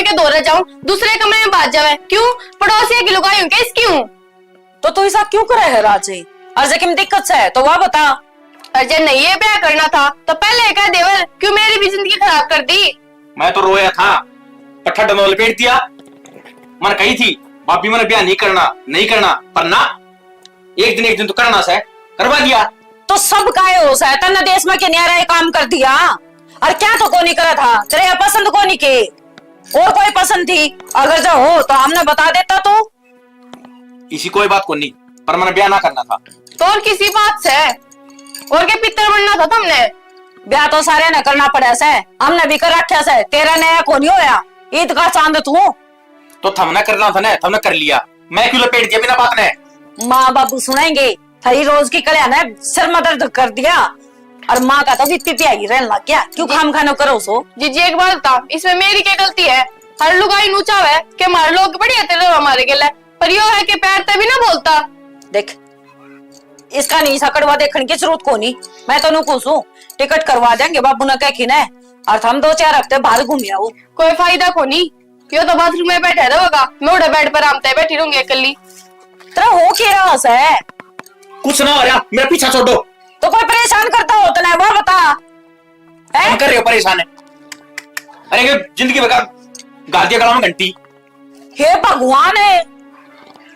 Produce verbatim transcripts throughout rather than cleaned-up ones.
के धोरे जाऊं, दूसरे कमरे में भाग जावे। क्यों? पड़ोसिया की लुगाई हूं क्या इसकी हूं? तो तू ऐसा क्यों करे है राज? और जे किम दिक्कत से तो वह बता। और जे नहीं ये ब्याह करना था तो पहले कह देवर, क्यों मेरी भी जिंदगी खराब कर दी? मैं तो रोया था, पर ठंड में लपेट दिया। मन कही थी, भाभी मैंने ब्याह नहीं करना, नहीं करना, पर ना, एक दिन, एक दिन तो करना से, करवा दिया। तो सब काय हो सै, तन्ने देश में के न्यारा ये काम कर दिया। और क्या तो कोनी करा था, तेरे पसंद कोनी के, और कोई पसंद थी? अगर जो हो तो हमने बता देता तू। इसी कोई बात कोनी, पर मैंने ब्याह ना करना था। तो और किसी बात से, और के पितर बनना था तुमने? ब्याह तो सारे ने करना पड़ा से, हमने भी कर रखा से, तेरा नया कोनी होया, ईद का चांद तू। तो थमने करना था ना, थमने कर लिया, मैं क्यों लपेट दिया बिना बात ने? माँ बाबू सुनेंगे, थारी रोज की कल्या ने सिर में दर्द कर दिया, और माँ का तो इतनी प्यारी रहने लग गया, क्यों जी। खाम खानो करो सो? जीजी, एक बात बता, इसमें मेरी क्या गलती है? हर लुगाई नू चाहवे कि हमारे लोग बढ़िया तेरे हमारे गेले, पर यो है कि पैर ते भी ना बोलता। देख, इसका नहीं सा कड़वा देखने की जरूरत कोनी। मैं तो नू कहूं, टिकट करवा देंगे बाबू ने कह के ना, और थम दो चार हफ्ते बाहर घूम आओ। कोई फायदा कोनी, यो तो बाथरूम में बैठा रहोगा, मैं उड़े बेड पर आराम ते बैठी रहूंगी अकेली। तेरा हो के रहा है? कुछ ना हो रहा, मेरा पीछा छोड़ो। तो कोई परेशान करता हो तो ना वो बता। हैं? हम कर रहे हो परेशान है। अरे ये जिंदगी भर का गाल दिया गला में घंटी। हे भगवान है,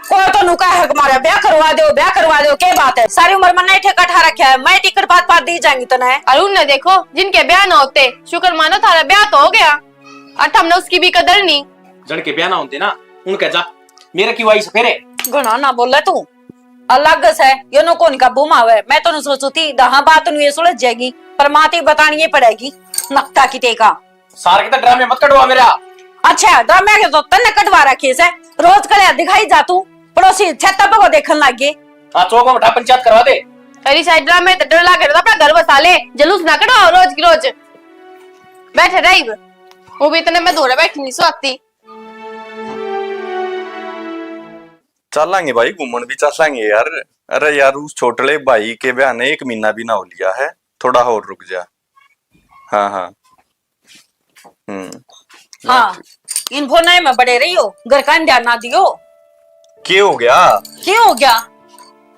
कोई तो नुका है हमारा ब्याह करवा दो, ब्याह करवा दो, क्या बात है? सारी उम्र में नहीं ठेका ठा रखा है, मैं टिकट पात पात दी जाएंगी तने। और उनने देखो, जिनके ब्याह ना होते, शुक्र मानो थारा ब्याह तो हो गया। और हमने उसकी भी कदर नहीं। जन के ब्याह ना होते ना, उनके जा, मेरे की वाइस फेरे। घणा ना बोले तू, अलग से, यो नो कौन काबू में आवे। मैं तो नु सोचू थी, दहा बात नु ये सुलझ जाएगी, पर माँ ती बतानी ही पड़ेगी, नकता की टेका। सार के तो ड्रामे मत कटवा मेरा। अच्छा, ड्रामे के तो तन्ने कटवा रखे से, रोज कड़े दिखाई जा तू, पड़ोसी छत्ता पे को देखन लग गए। हाँ, चौक में बैठा पंचायत करवा दे। अरे साइड ड्रामे तो डर लागे, अपना घर बसा ले, जलूस ना कटवाओ रोज की रोज। बैठे रही, वो भी इतने में धोरे बैठी नहीं सोती। चालांगे भाई, घूमन भी चालांगे यार। अरे यार, उस छोटले भाई के ब्याह ने एक महीना भी ना हो लिया है, थोड़ा और रुक जा। हाँ, हाँ। हम्म। हाँ, इन फोन में बड़े रही हो, घर का ध्यान ना दियो। के हो गया? के हो गया?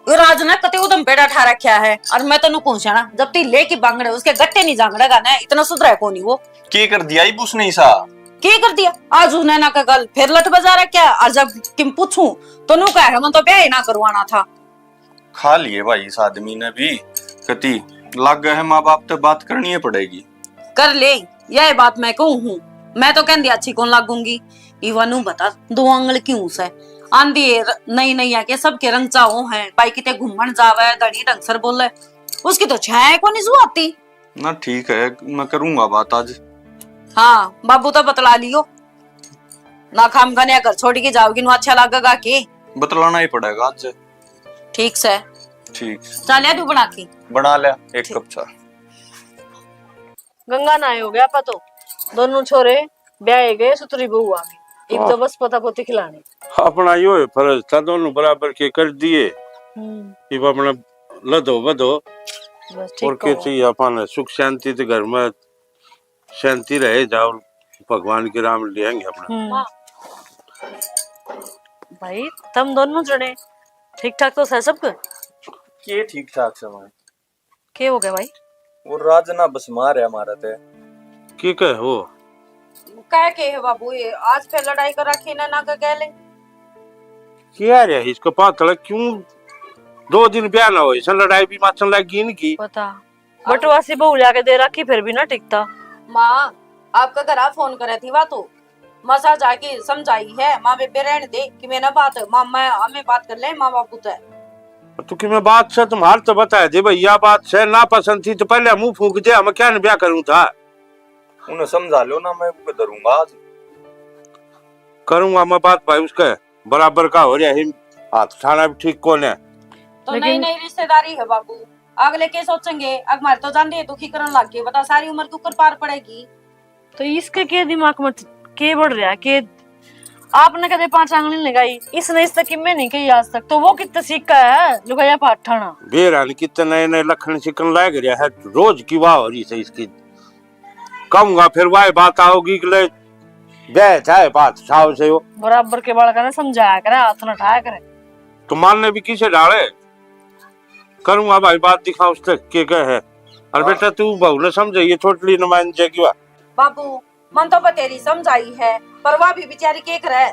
वो राज ने कते उदम पेड़ा ठा रखा है, और मैं तन्नू कहूं स्याणा, जब ती लेके बांगड़े उसके गट्टे नहीं जांगड़ेगा ना, इतना सुधरा है कोनी वो। के कर दिया इब उसने ऐसा? के कर दिया? आज उन्हें ना का गल फिर लठ बजा रखा है, और जब किम पूछूं तो नू कहे, "मन तो ब्याह ही ना करवाना था।" खा लिए भाई इस आदमी ने भी, कती लागे है माँ बाप ते बात करनी ही पड़ेगी। कर ले, यह बात मैं कहूं हूं, मैं तो कहंदी अच्छी कौन लागूंगी। इवा नू बता, दो आंगल क्यों से? आंधी है, नई नई आके सबके रंग चाहो हैं, भाई किते घूमन जावे, धनी ढंग सर बोले, उसकी तो छाया कोनी जुआती। ना ठीक है, मैं करूंगा बात आज। हाँ, बाबू तो बतला लियो ना, खाम खाने घर छोड़ के जाओगी, नु अच्छा लगेगा के? बतलाना ही पड़ेगा आज। ठीक से। ठीक। चाह लिया तू बना के? बना लिया एक ठीक। कप चाह। गंगा नहाए हो गया आपा तो, दोनों छोरे ब्याहे गए, सुतरी बहू आ गई। इब तो वाह। बस पोता पोती खिलानी। अपना यो है फर्ज था, दोनों बराबर के कर दिए। हम्म। इब अपना लदो बदो। बस ठीक और के कहो। चाहिए अपन सुख शांति तो घर में शांति रहे, जाओ भगवान के राम लेंगे अपना। हम्म। भाई, तुम दोनों जने ठीक ठाक तो है सब कुछ? के ठीक ठाक से भाई? के हो गया भाई? वो राज ना बस मार है हमारा ते। के कहे वो? कह के है बाबू, ये आज फिर लड़ाई कर रखी ना, ना के गैले। क्या रे इसको पातल क्यों? दो दिन ब्याह ना हो, इसन लड़ाई भी माचन लग गई इनकी। पता। बटवासी बहू लिया के दे रखी, फिर भी ना टिकता। माँ, आपका घर आ फोन करे थी वा तो, मसा जाके समझाई है, माँ बेबे रहने दे कि मैं ना बात, माँ मैं हमें बात कर ले माँ बापू ते। तू कि मैं बात से तुम्हारे तो बता दे भैया, बात से ना पसंद थी तो पहले मुंह फूंक दे, हम क्या न ब्याह करूं था। उन्हें समझा लो ना, मैं उनके धरूंगा आज। करूंगा मैं बात भाई, उसके बराबर का हो रहा है, हाथ ठाना भी ठीक कौन है। तो लेकिन नई नई रिश्तेदारी है बाबू, अगले के सोचेंगे, अग मारे तो जान दे दुखी करन लग गए, बता सारी उम्र दुख कर पार पड़ेगी। तो इसके के दिमाग में के बढ़ रहा है कि आपने कदे पांच आंगली लगाई, इसने इस तक किम्मे नहीं कही आज तक, तो वो कितना सीखा है लुगाया पाठाना। बेरा ने कितने नए नए लखन सिकन लाग रहा है, रोज की वाह हो रही है इसकी। कहूंगा फिर वाह बात आओगी कि ले ब्याह चाहे बात साव से हो। बराबर के बालका ने समझाया करे, हाथ न उठाया करे। तो मान ने भी किसे डाले। करूंगा भाई, बात दिखा उससे के कहे है। और और? बेटा, तू बहू ने समझाइए, छोटली न मान जाएगी वा। बाबू, मन तो बतेरी समझाई है, पर वा भी बेचारी के करे,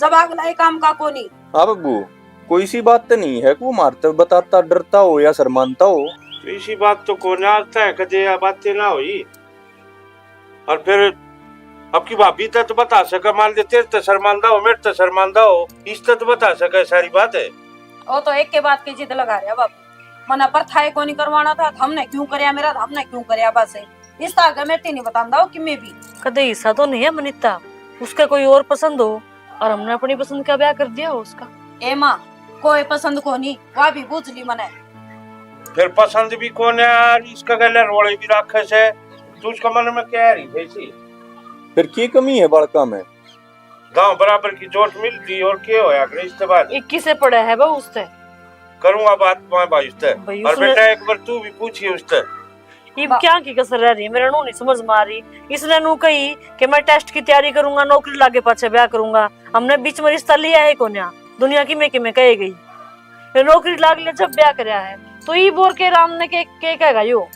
जब अगला ये काम का कोनी। हाँ बब्बू, कोई सी बात तो नहीं है कि वो मारते बताता डरता हो या शर्मानता हो। तो इसी बात तो कोनी, आज तक कदे या बातें ना हुई। और फिर अब की भाभी तक तो बता सके, मान ले तेरे ते शर्मानदा हो, मेरे ते शर्मानदा हो, इस तक तो बता सके सारी बात है। वो तो एक के बात की जिद लगा रहा बाबू, मना पर था कोनी करवाना था, हमने क्यों करया मेरा, हमने क्यों करया बस। इस तो आगे मेरे ते नहीं बतांदा हो कि मैं भी। कदे हिस्सा तो नहीं है मनीता, उसका कोई और पसंद हो और हमने अपनी पसंद का ब्याह कर दिया हो उसका। ए माँ, कोई पसंद कोनी, वा भी बुझ ली मने। फिर पसंद भी कोनी है और इसका गले रोले भी राखे से, तो उसका मन में क्या रही थी सी? फिर की कमी है बालका में? गांव बराबर की चोट मिलती और के होया करे इसके बाद? इक्कीस से पड़ा है बहू उससे। करूंगा बात मैं भाई उससे। भाई और उसने बेटा, एक बार तू भी पूछिए उससे। इब बा- क्या की कसर रह रही है, मेरे नू नहीं समझ में आ रही। इसने नू कही कि मैं टेस्ट की तैयारी करूंगा, नौकरी लागे पाछे ब्याह करूंगा। हमने बीच में रिश्ता लिया है कोन्या, दुनिया की में कि में कहे गई। ये नौकरी लाग ले जब ब्याह करया है, तो ई बोर के राम ने के, के कहेगा यो?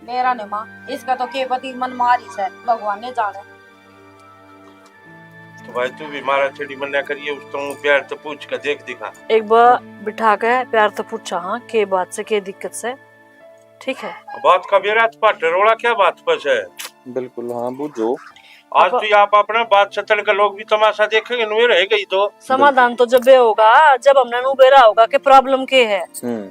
मेरा ने माँ, इसका तो के पति मन मारी से, भगवान ने जाने। तो भाई, तू भी मारा छेड़ी मन्ना करिए, उस तो प्यार तो पूछ के देख दिखा। एक बार बिठा के प्यार तो पूछा, हाँ, के बात से, के दिक्कत से, ठीक है? बात का बेरा तो पाटे रोला क्या बात पर है? बिल्कुल, हाँ, बूझो। आज अब तो ये आप अपना बात सतन के लोग भी तमाशा देखेंगे, नुए रह गई तो। समाधान तो जब ये होगा, जब हमने नु बेरा होगा कि प्रॉब्लम के है। हम्म।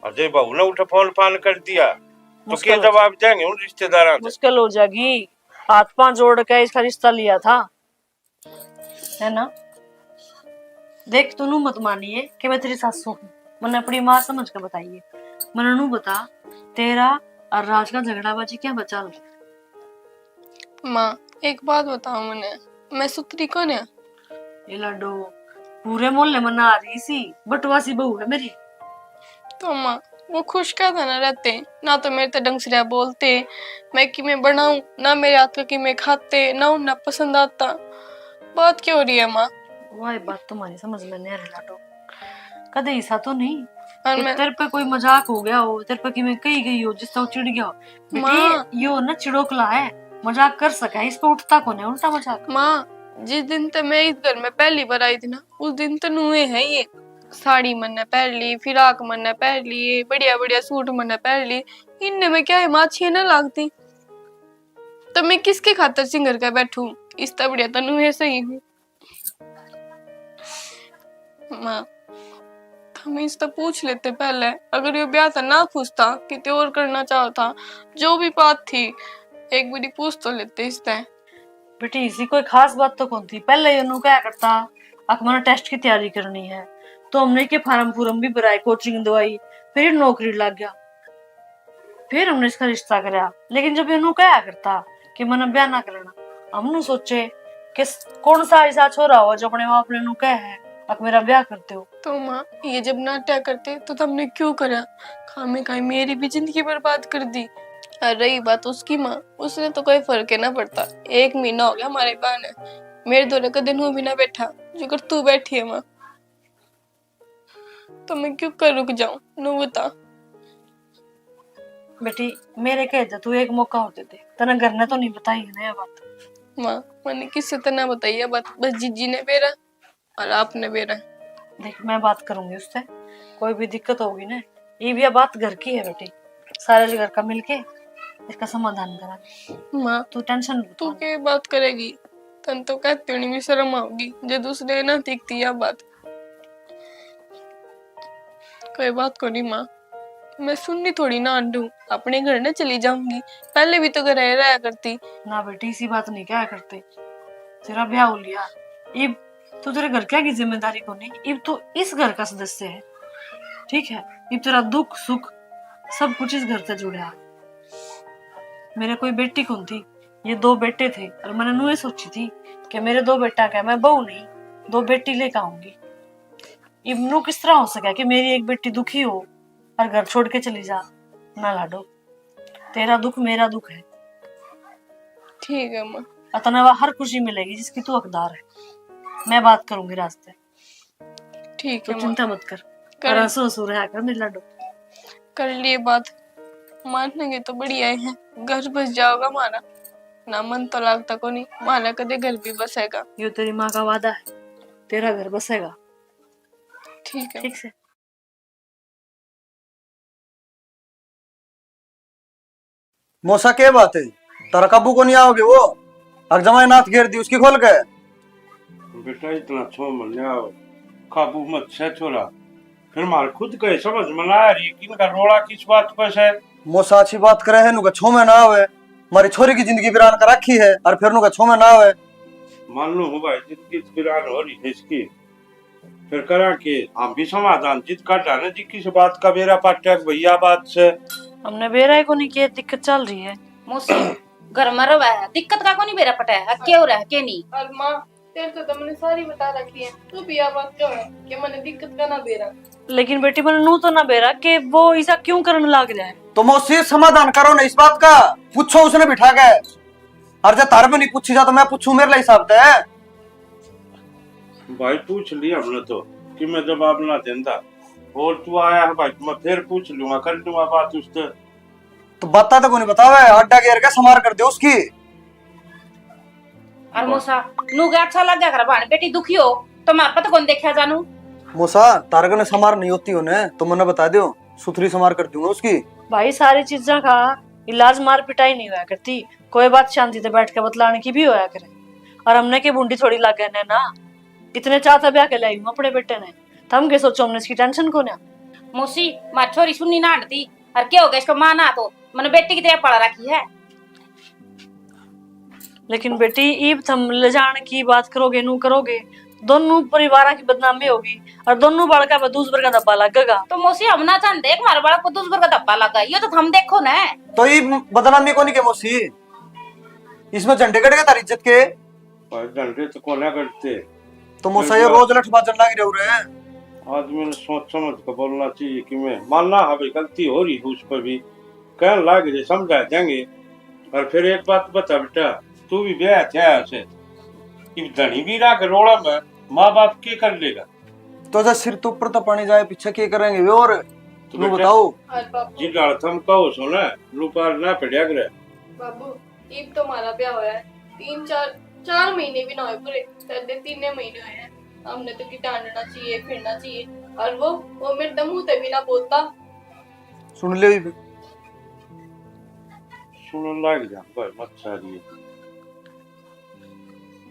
अजय बाबू ने उठे फोन फान कर दिया, तो मुश्किल के हो जवाब देंगे उन रिश्तेदारां से? मुश्किल हो जाएगी। हाथ पांव जोड़ के इसका रिश्ता लिया था, है ना? देख, तू नू मत मानिए कि मैं तेरी सासू हूँ, मैंने अपनी माँ समझ के बताइए। मैंने नू बता, तेरा और राज का झगड़ाबाजी क्या बचा? माँ, एक बात बताओ मने, मैं सुतरी कौन है? ये लाडो, पूरे मोहल्ले में ना आ रही सी, बटवासी बहू है मेरी। तो माँ, वो खुश क्या था ना रहते, ना तो मेरे ते ढंग से बोलते, मैं किमें बनाऊं, ना मेरे हाथ का किमें खाते, ना उन्हें पसंद आता। बात क्या हो रही है माँ? वाह, बात तुम्हारी समझ में नहीं आ रही लाडो, कदे ऐसा तो नहीं और कि मैं तेरे पे कोई मजाक हो गया हो, तेरे पे किमें कही गई हो जिससे वो चिढ़ गया हो? बेटी, माँ। यो ना चिड़ोकला है, मजाक कर सका है, इस पे उठता कौन है उल्टा मजाक? माँ, जिस दिन ते मैं इस घर में पहली बार आई थी ना, उस दिन तो नुए है ये, साड़ी मन्ने पहन ली, फिराक मन्ने पहन ली, बढ़िया बढ़िया सूट मन्ने पहन ली। इनने में क्या है माँ, अच्छी ना लागती? तो मैं किसके खातर सिंगर का बैठूं? इस तो बढ़िया तो नुए सही हूँ। माँ, थम इससे पूछ लेते पहले, अगर यो ब्याह था ना खुश था, किते और करना चाहो था, जो भी बात थी, एक बारी पूछ तो लेते इससे। बेटी, इसी कोई खास बात तो कौन थी। पहले ये नू क्या करता, अक मैंने टेस्ट की तैयारी करनी है, तो हमने के फार्म फूर्म भी भराए, कोचिंग दवाई, फिर नौकरी लग गया, फिर हमने इसका रिश्ता कराया। लेकिन जब ये नू क्या करता कि मैंने ब्याह ना करना, हम नू सोचे कि स-, कौन सा ऐसा छोरा हो जो अपने माँ बाप ने नू कहे है, अक मेरा ब्याह करते हो। तो माँ, ये जब नाट्या करते तो तुमने क्यों करा? खामे खाई मेरी भी जिंदगी बर्बाद कर दी। और रही बात उसकी माँ, उसने तो कोई फर्क ही ना पड़ता। एक महीना हो गया हमारे ब्याह ने, मेरे धोरे कदे नू भी ना बैठा, जो कर तू बैठी है माँ। तो मैं क्यों कर रुक जाऊं, नू बता। बेटी, मेरे कहे तो तू एक मौका और दे दे, तने घर ने तो नहीं बताई है ना ये बात? माँ, मैंने किसी तरह बताई है बात, बस जीजी ने बेरा और आपने बेरा। देख, मैं बात करूंगी उससे, कोई भी दिक्कत होगी ना, ये भी बात घर की है बेटी, सारे घर का मिलके इसका समाधान करेंगे। माँ, तू टेंशन मत तू ले। के बात करेगी? तन तो कहती होनी भी शर्म आओगी, जो दूसरे ना दिखती या बात। कोई बात को नहीं माँ, मैं सुननी थोड़ी ना आंडू, अपने घर ने चली जाऊंगी। पहले भी तो घर रहा करती। ना बेटी, इसी बात नहीं क्या करते, तेरा ब्याह हो लिया, इब तो तेरे घर क्या की जिम्मेदारी को नहीं, इब तो इस घर का सदस्य है, ठीक है? इब तेरा दुख सुख सब कुछ इस घर से जुड़ा है। मेरे कोई बेटी कौन थी, ये दो बेटे थे और मैंने नुए सोची थी कि मेरे दो बेटा क्या, मैं बहू नहीं, दो बेटी लेकर आऊंगी। इब नू किस तरह हो सके कि मेरी एक बेटी दुखी हो और घर छोड़ के चली जा? ना लाडो, तेरा दुख मेरा दुख है। ठीक है माँ, अतने वा हर खुशी मिलेगी जिसकी तू हकदार है। मैं बात करूंगी राज तै। ठीक तो है माँ। चिंता मत कर। कर और हंसो हंसो रहा कर मेरे लाडो। कर लिए बात। मानेंगे तो बढ़िया है, घर बस जाओगा मारा। ना मन तो लागता कोनी, मारा कदे घर भी बसेगा। यो तेरी माँ का वादा है, तेरा घर बसेगा। ठीक है। ठीक से। मौसा, के बात है? तारा काबू को नहीं आओगे वो? अक जमाई नाथ घेर दी उसकी खोल के। बेटा, इतना छो महीने आओ, काबू मत से छोरा। फिर मार खुद के समझ में ना आ रही कि इनका रोला किस बात पर से। मौसा अच्छी बात करे है, नुका छो में ना आवे। मारी छोरी की जिंदगी वीरान कर रखी है, और फिर नुका छो में ना आवे। मान लो हूँ भाई, जिंदगी वीरान हो रही है इसकी। फिर करा के हम भी समाधान जित काटा ना जी, किस बात का बेरा पाटा के भैया बात से। हमने बेरा ही कोनी के दिक्कत चल रही है। मौसी, घर में रहे है, दिक्कत का कोनी बेरा पटा है, के हो रहा है, के नहीं? और माँ, तेरे तो तुमने सारी बता रखी है, तू भी या बात क्यों है कि मैंने दिक्कत का ना बेरा? लेकिन बेटी, मैंने नू तो ना बेरा कि वो ऐसा क्यों करने लाग रहा है। तो मौसी, समाधान करो ना इस बात का, पूछो उसने बिठा के। और जब थारे पे नहीं पूछी जा तो मैं पूछूं, मेरे लिए हिसाब तै। भाई, पूछ लिया हमने तो कि मैं जवाब ना देता। और तू आया है भाई, मैं फिर पूछ लूंगा, कर लूंगा बात उससे। तो बातें तो कोनी बतावे, अड्डा घेर के समार कर दे उसकी। और मौसा, नू के अच्छा लग गया कर, भाण बेटी दुखी हो तो मैं पता कौन देखा जानू। मौसा, तारक ने समार नहीं होती होने तो मन्ने बता दियो, सुथरी समार कर दूंगा उसकी। भाई, सारी चीजा का इलाज मार पिटाई नहीं होया करती, कोई बात शांति से बैठ के बतलाने की भी होया करे। और हमने के बूंदी थोड़ी लागे ने ना, इतने चाह तै ब्याह के लाई हूँ अपने बेटे ने, थम के सोचो, हमने इसकी टेंशन को ना। मौसी, मार छोरी सुन्नी ना हटती, और क्या हो गया इसको माँ ना तो, मैंने बेटी की तरह पढ़ा रखी है। लेकिन बेटी, इब थम ले जान की बात करोगे, नू करोगे, दोनों परिवार की बदनामी होगी और दोनों बालका पे दूसर का धब्बा लगेगा। तो मौसी, हम ना चाहते कि हमारे बालक को दूसर का धब्बा लगा, ये तो थम देखो ना। तो ये बदनामी कोनी के मौसी, इसमें झंडे कट गए थारी इज्जत के। पर झंडे तो कोना कटते। तो मौसा, ये रोज लठ बाजन लाग रहे हो रे। आदमी ने सोच समझ के बोलना चाहिए कि मैं मानना है भाई, गलती हो रही है उस पर भी, कहन लाग रहे, समझा देंगे। और फिर एक बात बता बेटा, तू भी ब्याह थे ऐसे, इब धनी भी ना के रोड़ा में माँ बाप के कर लेगा? तो जब सिर तो ऊपर तो पानी जाए, पीछे के करेंगे वे? और तो तू बेटा, बताओ। और बाबू। जी डाल थम कहो सो ना, लू पार ना पड़या करे। बाबू, इब तो हमारा ब्याह होया है, तीन चार, चार महीने भी ना होए पूरे, शायद तीन महीने होए हैं। हमने तो किटांडना चाहिए, फिरना चाहिए, और वो, वो मेरे तो मुंह ते भी ना बोलता। सुन ले इब। सुनन लाग जा भाई, मत सारी।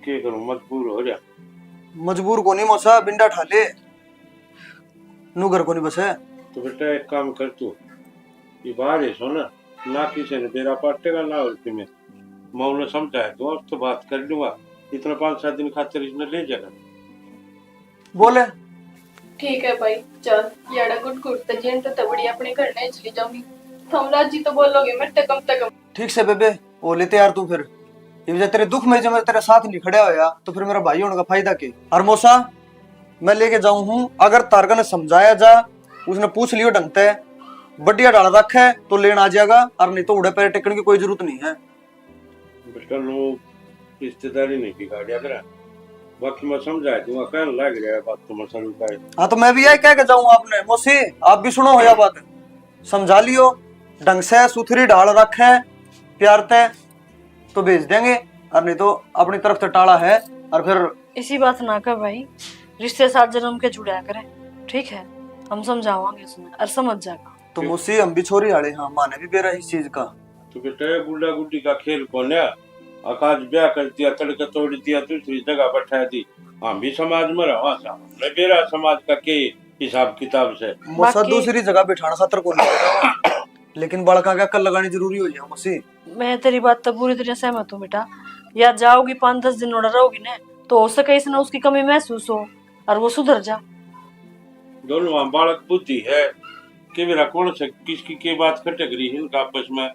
के करूं, मजबूर हो जा। मजबूर कोनी मौसा, बिंडा ठा ले। नू घर कोनी बसे। तो बेटा एक काम कर तू, ये बाहर है सो ना, ना किसी ने बेरा पाटेगा ना और किमें। मैं उन्हें समझाया दूंगा, उससे बात कर लूंगा, इतना पाँच सात दिन खातर इसने ले जाना। बोले। ठीक है भाई, चल, याडा गुट गुट ते जेन तो तबड़ी अपने घर नहीं चली जाऊंगी। थम राजी तो बोलोगे मैं, कम से कम। ठीक से बेबे, ओ ले तैयार तू फिर। ये वजह तेरे दुख में जब मैं तेरे साथ नहीं खड़ा होया, तो फिर मेरा भाई होने का फायदा के? और मौसा, मैं लेके जाऊं हूँ, अगर तारका ने समझाया जा, उसने पूछ लियो ढंग ते, बढ़िया ढाल रखे तो लेन आ जाएगा, और नहीं तो उड़े पैर टेकने की कोई जरूरत नहीं है। बेटा, लोग रिश्तेदारी नहीं बिगाड़या करा। बाकी मैं समझा दूंगा, कहने लग रहा है बात तो मैं सरू का है। हाँ, तो मैं भी यही कह के जाऊंगा आपने, मौसी, आप भी सुनो हो या बात, समझा लियो ढंग से, सुथरी ढाल रखे प्यार ते, तो भेज देंगे, और नहीं तो अपनी तरफ से टाला है। और फिर इसी बात ना कर भाई, रिश्ते सात जन्म के जुड़ा करे, ठीक है, हम समझावांगे उसने और समझ जाएगा। तो मौसी, हम भी छोरी आले हाँ, माने भी बेरा इस चीज का। तो बेटा, ये गुड्डा गुड्डी का खेल कोन्या। अक आज ब्याह कर दिया, तड़के तोड़ दिया, दूसरी जगह बैठा दी। हम भी समाज में रहा, हमने बेरा समाज का के हिसाब किताब से। मौसा, बाकी दूसरी जगह बिठाना खातर कोनी, लेकिन बालका के अकल लगानी जरूरी हो जाए मौसी। मैं तेरी बात तो पूरी तरह सहमत हूँ बेटा। या जाओगी, पाँच दस दिन उड़ा रहोगी ना, तो हो सके इसने उसकी कमी महसूस हो और वो सुधर जा। दोनों वहाँ बालक बुद्धि है, के मेरा कौन से किसकी के बात खटक रही है इनका आपस में।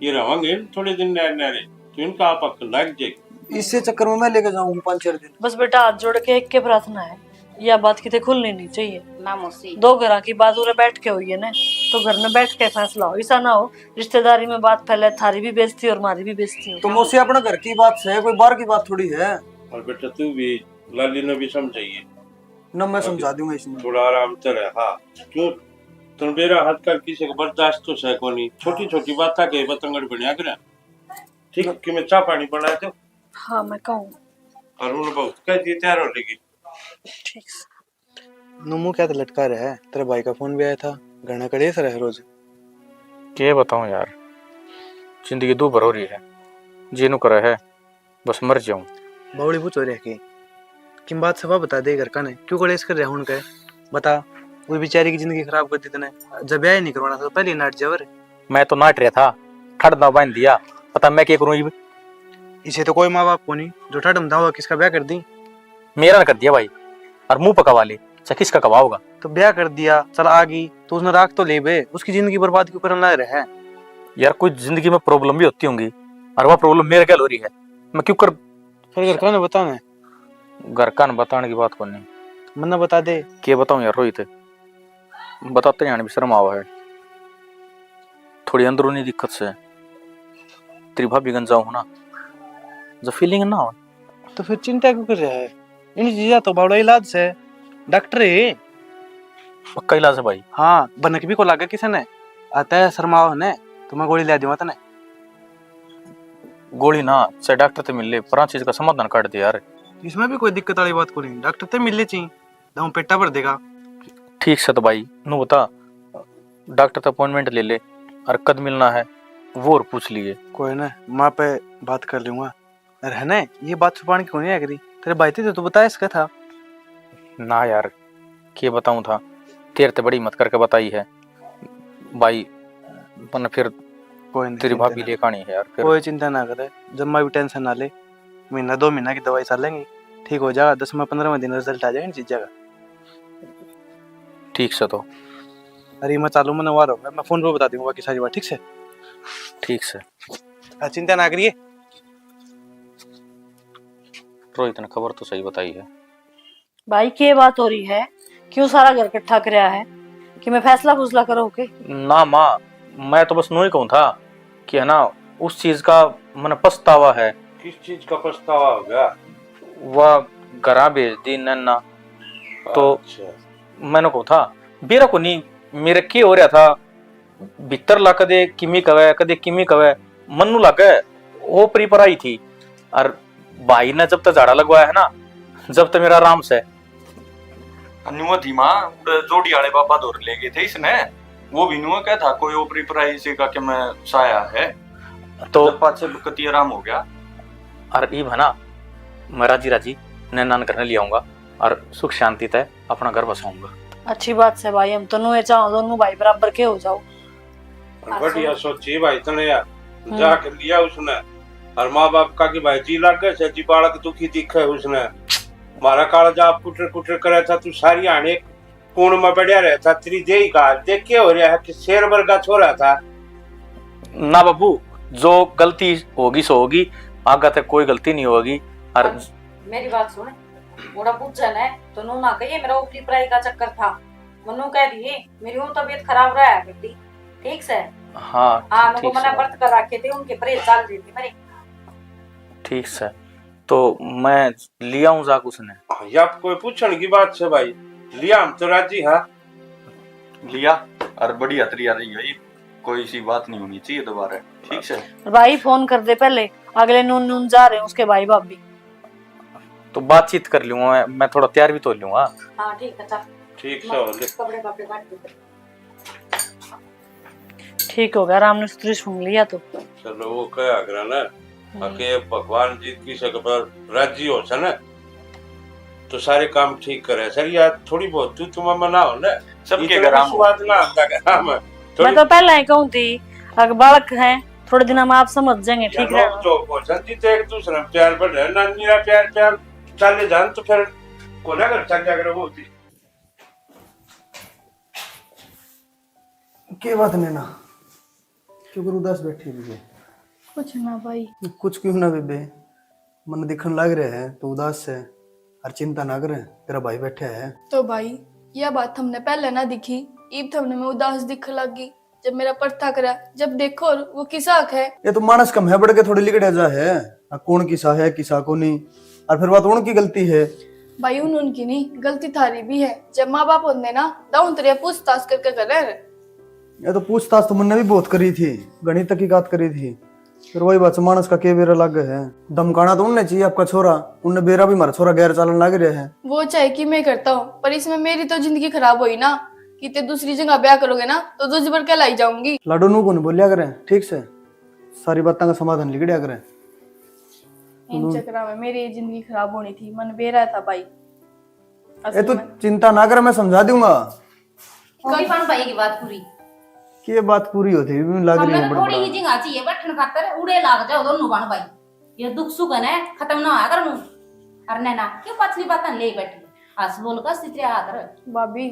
ये रहेंगे थोड़े दिन नहरे नहरे, तो इनका आप अक्ल लग जाएगी। इससे चक्कर में मैं लेके जाऊंगी पाँच चार दिन। बस बेटा, हाथ जोड़ के एक के प्रार्थना है, या बात किते खुलनी नहीं चाहिए। ना मौसी। दो घरां की बात उरे बैठ के हुई है ना, तो घर में बैठ के फैसला हो। ऐसा ना हो रिश्तेदारी में बात फैले, थारी भी बेइज्जती और मारी भी बेइज्जती हो। तो मौसी, अपने घर की बात है, कोई बाहर की बात थोड़ी है। और बेटा, तू भी, लाली ने भी समझाइए। ना, मैं अभी समझा दूंगा इसमें। थोड़ा आराम से रह। हाँ, क्यों? तन बेरा आजकल किसी को बर्दाश्त तो सै कोनी। छोटी छोटी बातें के बतंगड़ बनया करे। ठीक, कि मैं चाय पानी बना दो। हाँ, मैं कहूँ। और उन बहुत कह दी, तैयार हो लेगी। ठीक से। नू मुंह क्या तो लटका रहा है? तेरे भाई का फोन भी आया था, घना कलेश रहे रोज। के बताऊं यार, जिंदगी दो भर हो रही है, जी नू करे है बस मर जाऊं। बावली पूछो रे की किम बात सफा बता दे घर का ने, क्यों कलेश कर रहा हूं उनके? बता, वो बेचारी की जिंदगी खराब कर दी तने। जब ब्याह ही नहीं करवाना था तो पहले ही नाट जावर। मैं तो नाट रहा था, ठड़ ना बांध दिया, पता मैं क्या करूं इब? इसे तो कोई माँ बाप को नहीं जो ठड़ में दावा किसका ब्याह कर दी। मेरा ना कर दिया भाई, और मुंह पकवा ले, चाहे किसका कवाओगा। तो ब्याह कर दिया, चल आ गई, तो उसने राख तो ले बे, उसकी जिंदगी बर्बाद क्यों करने लग रहे हैं? यार, कोई जिंदगी में प्रॉब्लम भी होती होंगी, और वह प्रॉब्लम मेरे गैल हो रही है, मैं क्यों कर? फिर घर का ने बताना है? घर का ने बताने की बात कोनी। मन्ना बता दे। के बताऊं यार रोहित, बताते जाने भी शर्म आवा है। थोड़ी अंदरूनी दिक्कत से। तेरी भाभी गंजा हो ना, जब फीलिंग ना हो। तो फिर चिंता क्यों कर रहा है? इन चीजा तो बावड़ा इलाज से, डॉक्टर है। पक्का इलाज है भाई? हाँ, भनक भी को लागे किसी ने। आता है शर्माओ ने, तो मैं गोली ले दूंगा तने। गोली ना, से डॉक्टर ते मिल ले, पर चीज का समाधान काट दे यार। इसमें भी कोई दिक्कत वाली बात को नहीं, डॉक्टर ते मिल ले ची, दम पेटा भर देगा। ठीक से तो भाई, नू बता, डॉक्टर ते अपॉइंटमेंट ले ले, और कद मिलना है, वो और पूछ लिए। कोई ना, माँ पे बात कर लूंगा। अरे है ना, ये बात छुपाने की कोनी है करी। तेरे भाई ते तो तू बताया इसका था। ना यार, के बताऊं था, तेरे ते बड़ी हिम्मत करके बताई है भाई, मन्ने फिर कोई नहीं, तेरी चिंता भाभी ना। लेके आनी है यार फिर। कोई चिंता ना करे, जम्मा भी टेंशन ना ले, महीना दो महीना की दवाई चलेंगी, ठीक हो जाएगा, दसवां पन्द्रहवां दिन रिजल्ट आ जाएगा इन चीजा का। ठीक से तो। अरे मैं चालू, मन्ने वार होगा, मैं फोन पे बता दूंगा बाकी सारी बात, ठीक से? ठीक से। हाँ, चिंता ना करिए। रोहित ने खबर तो सही बताई है। भाई, के बात हो रही है? क्यों सारा घर इकट्ठा करया है? कि मैं फैसला फूसला करो के? ना माँ, मैं तो बस नू ही कहूँ था कि है ना, उस चीज का मन्ने पछतावा है। किस चीज का पछतावा हो गया? वह घरा भेज दी नैना। तो अच्छा। मैंने कहूँ था, बेरा को नहीं, मेरे के हो रहा था, भीतर ला कदे किमी कवे, कदे किमी कवे, मन्नू लागे ओपरी पर आई थी। और भाई ने जब तक झाड़ा लगवाया है ना, जब तक मेरा आराम से। न्यू थी माँ, उड़े जोड़ी वाले बाबा धोर ले गए थे इसने, वो भी न्यू कह था कोई ओपरी पर आई से का के मैं साया है। तो जब पाछे कति आराम हो गया। और इब है ना, मैं राजी राजी नैना ने घर ले आऊंगा और सुख शांति तै अपना घर बसाऊंगा। अच्छी बात से भाई, हम तो नुए चाहो दोनों भाई बराबर के हो जाओ। और बढ़िया सोची भाई तने यार, हम्म। जाके लिया उसने। और माँ बाप का कि भाई जी लागे से जी, बालक दुखी दिखे उसने। मारा कालजा आप कुटर कुटर करे था, तू सारी आने कूण में बढ़िया रहे था, तेरी देही का देख के हो रहा है कि शेर वर्गा छोरा था। ना बाबू, जो गलती होगी सो होगी, आगे तक कोई गलती नहीं होगी। और और मेरी बात सुन, मोड़ा पूछा ने तो नू ना कहिए मेरा ऊपरी पराई का चक्कर था, मन्नू कह दिए मेरी वो तबीयत खराब रहा करती, ठीक से? हाँ, हाँ, ठीक नुको मना से। व्रत कर रखे थे, उनके परहेज चल रहे थे मेरे। ठीक से, तो मैं लिया हूँ जाक उसने। हाँ, या कोई पूछण की बात से भाई, लिया हम तो राजी हाँ। लिया, और बढ़िया तरिया रही है, कोई सी बात नहीं होनी चाहिए दोबारा, ठीक से? और भाई फोन कर दे पहले, अगले नून नून जा रहे हैं उसके भाई भाभी। तो बातचीत कर लूंगा मैं, मैं थोड़ा तैयार भी तो हो लूंगा। हाँ, ठीक है, चल। ठीक से हो ले। कपड़े, कपड़े काट के। ठीक हो गया, राम ने सुतरी सुन लिया तो। चलो, वो कहा करा ना, हम्म। आके भगवान जी की सक पर राजी हो से ना, तो सारे काम ठीक करे सर। यार, थोड़ी बहुत तू तुम मना हो ना, सबके इतना घर आम हो। विश्वास ना आता घर में। थोड़ी मैं तो पहले ही कहूँ थी, अगर बालक हैं, थोड़े दिन में आप समझ जाएंगे, ठीक यार, रहेगा। जो भोजन जी तो एक दूसरे में प्यार बढ़े, नानी रा प्यार, प्यार चले जान तो फिर कोना घर चल जाकर वो होती। के बात नैना, क्यों कर उदास बैठी हुई है? कुछ ना भाई। कुछ क्यों ना बेबे, मन दिखण लाग रहा है तो उदास है। और चिंता ना करे, तेरा भाई बैठा है। तो भाई, यह बात हमने पहले ना दिखी, इब थमने मैं उदास दिखने लग गई। जब मेरा परथा करा, जब देखो और वो किसा हक है। ये तो मानस कम है, बढ़ के थोड़ी लिकड़े जा है। आ कौन किसा है, किसा को नहीं, और फिर बात उनकी गलती है। भाई, उन उनकी नहीं, गलती थारी भी है। जब माँ बाप होंदे ना, दाऊं तेरे पूछताछ करके करे। ये तो पूछताछ तो मुन्ने भी बहुत करी थी, घणी तहकीकात करी थी। फिर वही बात, मानस का के बेरा लागे है। धमकाना तो उनने चाहिए आपका छोरा, उनने बेरा भी मारा छोरा गैर चालन लाग रहा है। वो चाहे कि मैं करता हूँ, पर इसमें मेरी तो जिंदगी खराब हुई ना, कि ते दूसरी जगह ब्याह करोगे ना, तो दूसरी बार कहलाई जाऊंगी। लाडो, नू कोनी बोलिया करे, ठीक से सारी बातों का समाधान लिकड़िया करे। इन चक्करों में मेरी ये जिंदगी खराब होनी थी, मन बेरा था भाई। ए, असल तू में चिंता ना कर, मैं समझा दूंगा। कभी भाई की बात पूरी। के बात पूरी होती भी लाग रही हमने है तो बड़ थोड़ी बड़ा। ही जगह चाहिए बैठन खातर, उड़े लाग जाओ दोनों बहन भाई। ये दुख सुख है ना, खत्म ना होया कर मुंह। अरे नैना, क्यों पछली बातें ले बैठी? हंस बोल कर सितरे आदर। भाभी,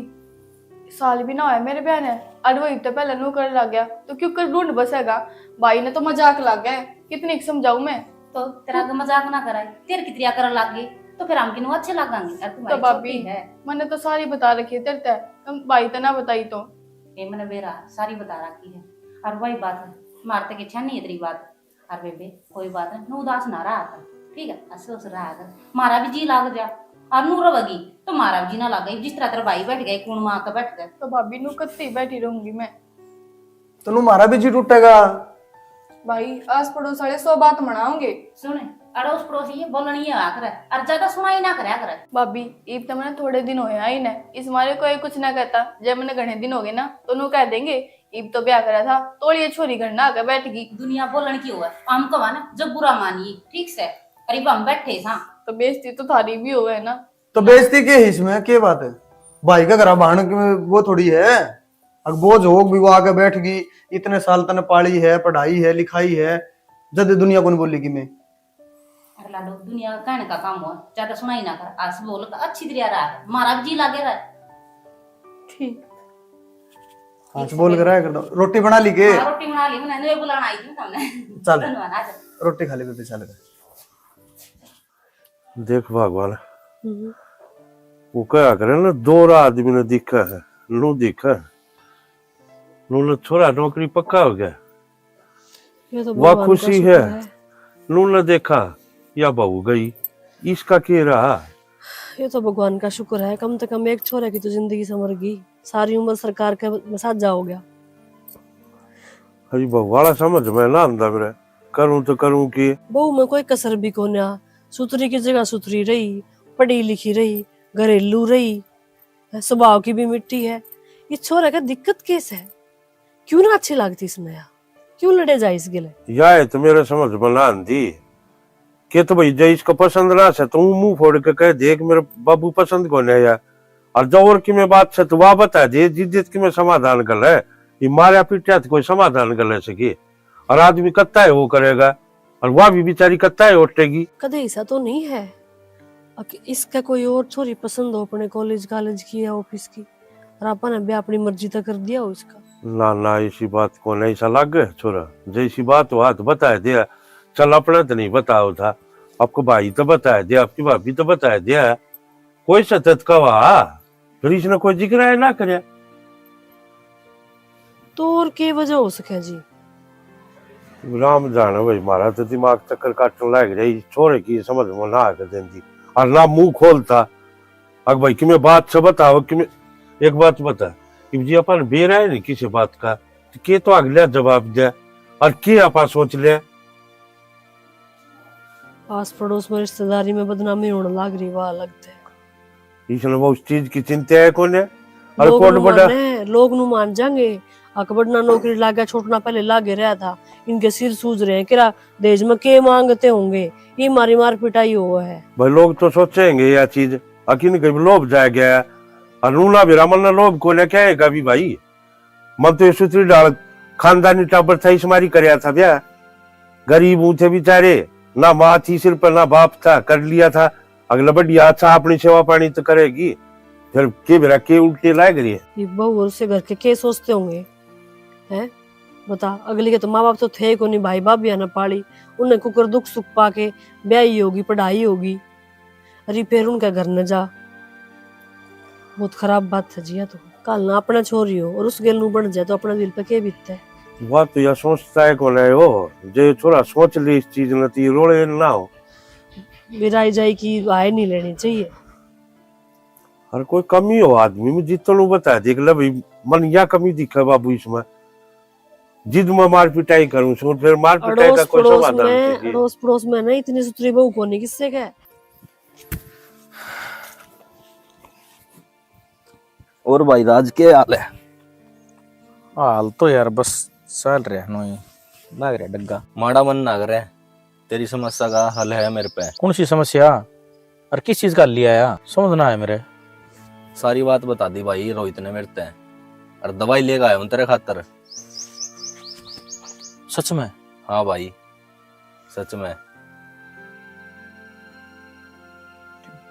साल भी ना होया मेरे ब्याह ने, अरे वो इतने पहले नौकर लग गया, तो क्यों कर ढूंढ बसेगा? भाई ने तो मजाक लग गए, कितने की समझाऊं मैं? तो तेरा आगे मजाक ना कराए, तेरे की तरिया करन लग गए, तो फिर हम किनु अच्छे लागेंगे? अरे तू तो भाई भाभी, छोटी है। मैंने तो सारी बता रखी है तेरे ते, तुम भाई ते ना बताई तो। ये मैंने बेरा सारी बता रखी है। और वही बात है, मारते के छानी है तेरी बात। और बेबे, कोई बात नहीं, नू उदास ना रहा कर, ठीक है? हंस हंस रहा कर, मारा भी जी लाग जा। और नू रवेगी तो मारा भी जी ना लागे, जिस तरह तेरा भाई बैठ गए, कौन माँ का बैठ गए। तो भाभी, नू कत्ती बैठी रहूंगी मैं। तो नू मारा भी जी टूटेगा। भाई, आस पड़ोस वाले सौ बात मनाओगे। सुन, अड़ोस पड़ोस ये बोलनी ही होया करे, और ज्यादा सुनाई ना करया करे। भाभी, इब तो मैंने थोड़े दिन होया ही ना, इस मारे कोई कुछ ना कहता। जब मैंने घणे दिन हो गए ना, तो नू कह देंगे, इब तो ब्याह करा था, तोलिए छोरी घर ना आके बैठ गई। दुनिया बोलन की होवे, हम कहा ना, जब बुरा मानिए, ठीक से, और इब हम बैठे सा। तो बेइज्जती तो थारी भी होवे है ना। तो बेइज्जती के है इसमें, के बात है? भाई का घरा बहन के वो थोड़ी है, अग बोझ होग भी वो आके बैठ गई, इतने साल तने पाली है, पढ़ाई है, लिखाई है, जद दुनिया कोनी बोलेगी मैं। अरे लाडो, दुनिया का कहने का काम हो, ज्यादा सुनाई ना कर, हंस बोल, अच्छी तरह रहा, मारा भी जी लागे रहा। ठीक। हंस बोल कर रहा कर दो। रोटी बना ली के? हाँ, रोटी बना ली मैंने, बुलाना आई थी तुमने। चल। धन्यवाद, आ जा। रोटी खा ले बेबे, चल। देख भगवान, हम्म। वो कहा करे ना, दो आदमी ने दिखा है, नू दिखा है, नू ने छोरा नौकरी पक्का हो गया, ये तो वाह भगवान का खुशी शुक्र है। है। नू ने देखा, या बहू गई, इसका के रहा? ये तो भगवान का शुक्र है, कम से कम एक छोरे की तो जिंदगी संवर गई, सारी उम्र सरकार के मसाजा हो गया। अरे बहू वाला समझ में ना आंदा मेरे, करूं तो करूं के? बहू में कोई कसर भी कोन्या, सुथरी की जगह सुथरी रही, पढ़ी लिखी रही, घरेलू रही, स्वभाव की भी मिट्टी है। ये छोरा का दिक्कत केस है, क्यों ना अच्छी लागती इसमें यार, क्यों लड़े जाए इस गिले? या है तो मेरे समझ में ना आंदी। के तो भाई, जै इसका पसंद ना से तो मुंह फोड़ के कह दे कि मेरे बाबू पसंद कोने या, और जो और की में बात से तो वह बता दे, जिद्दत की में समाधान कर ले। ये मारा पीटा तो कोई समाधान कर ले सके, और आदमी कत्ता है वो करेगा, और वह भी बेचारी कत्ता है उठेगी। कदे ऐसा तो नहीं है अक इसका कोई और छोरी पसंद हो अपने कॉलेज कॉलेज की या ऑफिस की, और आपने ब्याह अपनी मर्जी तक कर दिया हो इसका? ना ना, ऐसी बात को नहीं सा लागे छोरा, जैसी बात हो हाथ बता दिया। चल, अपना तो नहीं बताओ था, आपको भाई तो बता दिया, आपकी भाभी तो बता दिया, कोई सतत का वहा, फिर इसने कोई जिक्र है ना करे। तो और के वजह हो सके जी? राम जाने भाई, मारा तो दिमाग चक्कर काटने लाग रही, छोरे की समझ में ना आके देंदी, और ना मुंह खोलता। अग भाई, कि मैं बात से बताओ कि मैं एक बात बता, इब जी अपन बेरा है नहीं किसी बात का, तो के तो अगला जवाब दे, और के आपा सोच ले? आस पड़ोस में रिश्तेदारी में बदनामी होने लाग रही, वाह लगते। इसने वो उस चीज की चिंता है कोने? अरे लोग कोट नु बड़ा माने, लोग नु मान जाएंगे। अकबर ना नौकरी लागे, छोटना पहले लागे रहा था। इनके सिर सूज रहे हैं, किरा दहेज में के मांगते होंगे, ये मारी मार पिटाई हुआ है। भाई, लोग तो सोचेंगे यह चीज, अकिन के लोभ जाए गया है। और नूना भी रामन ने लोभ कोने क्या है कभी भाई? मन तो ये सुथरी डाल खानदानी टाबर था, इस मारी करया था ब्याह। गरीब हूं थे बेचारे, ना माँ थी सिर पर, ना बाप था, कर लिया था। अगला बढ़िया अच्छा अपनी सेवा पानी तो करेगी, फिर के बेरा के उल्टे लाग रही है। ये बहू और से घर के के सोचते होंगे, हैं? बता, अगली के तो माँ बाप तो थे ही कोनी, भाई भाभी ने पाली, उन्हें कुकर दुख सुख पाके ब्याही होगी, पढ़ाई होगी। अरे फिर उनके घर न जा, बहुत खराब बात है जी। या तो कल ना अपना छोरी हो और उस गेल नू बन जाए तो अपना दिल पे के बीतता है? वह तो यह सोचता है कौन है वो, जो ये थोड़ा सोच ले इस चीज में तो ये रोले ना हो। मेरा आई जाए कि आए नहीं लेनी चाहिए। हर कोई कमी हो आदमी में, जितना बता देख ले भाई, मन या कमी दिखे बाबू इसमें, जिद में मार पिटाई करूं सो, फिर मार पिटाई का अड़ोस कोई पड़ोस समाधान में, कीजिए। अड़ोस पड़ोस में ना इतनी सुथरी बहू कोनी किससे कह। और भाई राज, के हाल है? हाल तो यार बस चल रहा है, नोई लाग रहा डग्गा। माड़ा मन ना करे, तेरी समस्या का हल है मेरे पे। कौन सी समस्या और किस चीज का हल लिया आया, समझ ना आया मेरे। सारी बात बता दी भाई रोहित ने मेरे ते, और दवाई लेकर आया हूँ तेरे खातर। सच में? हाँ भाई, सच में।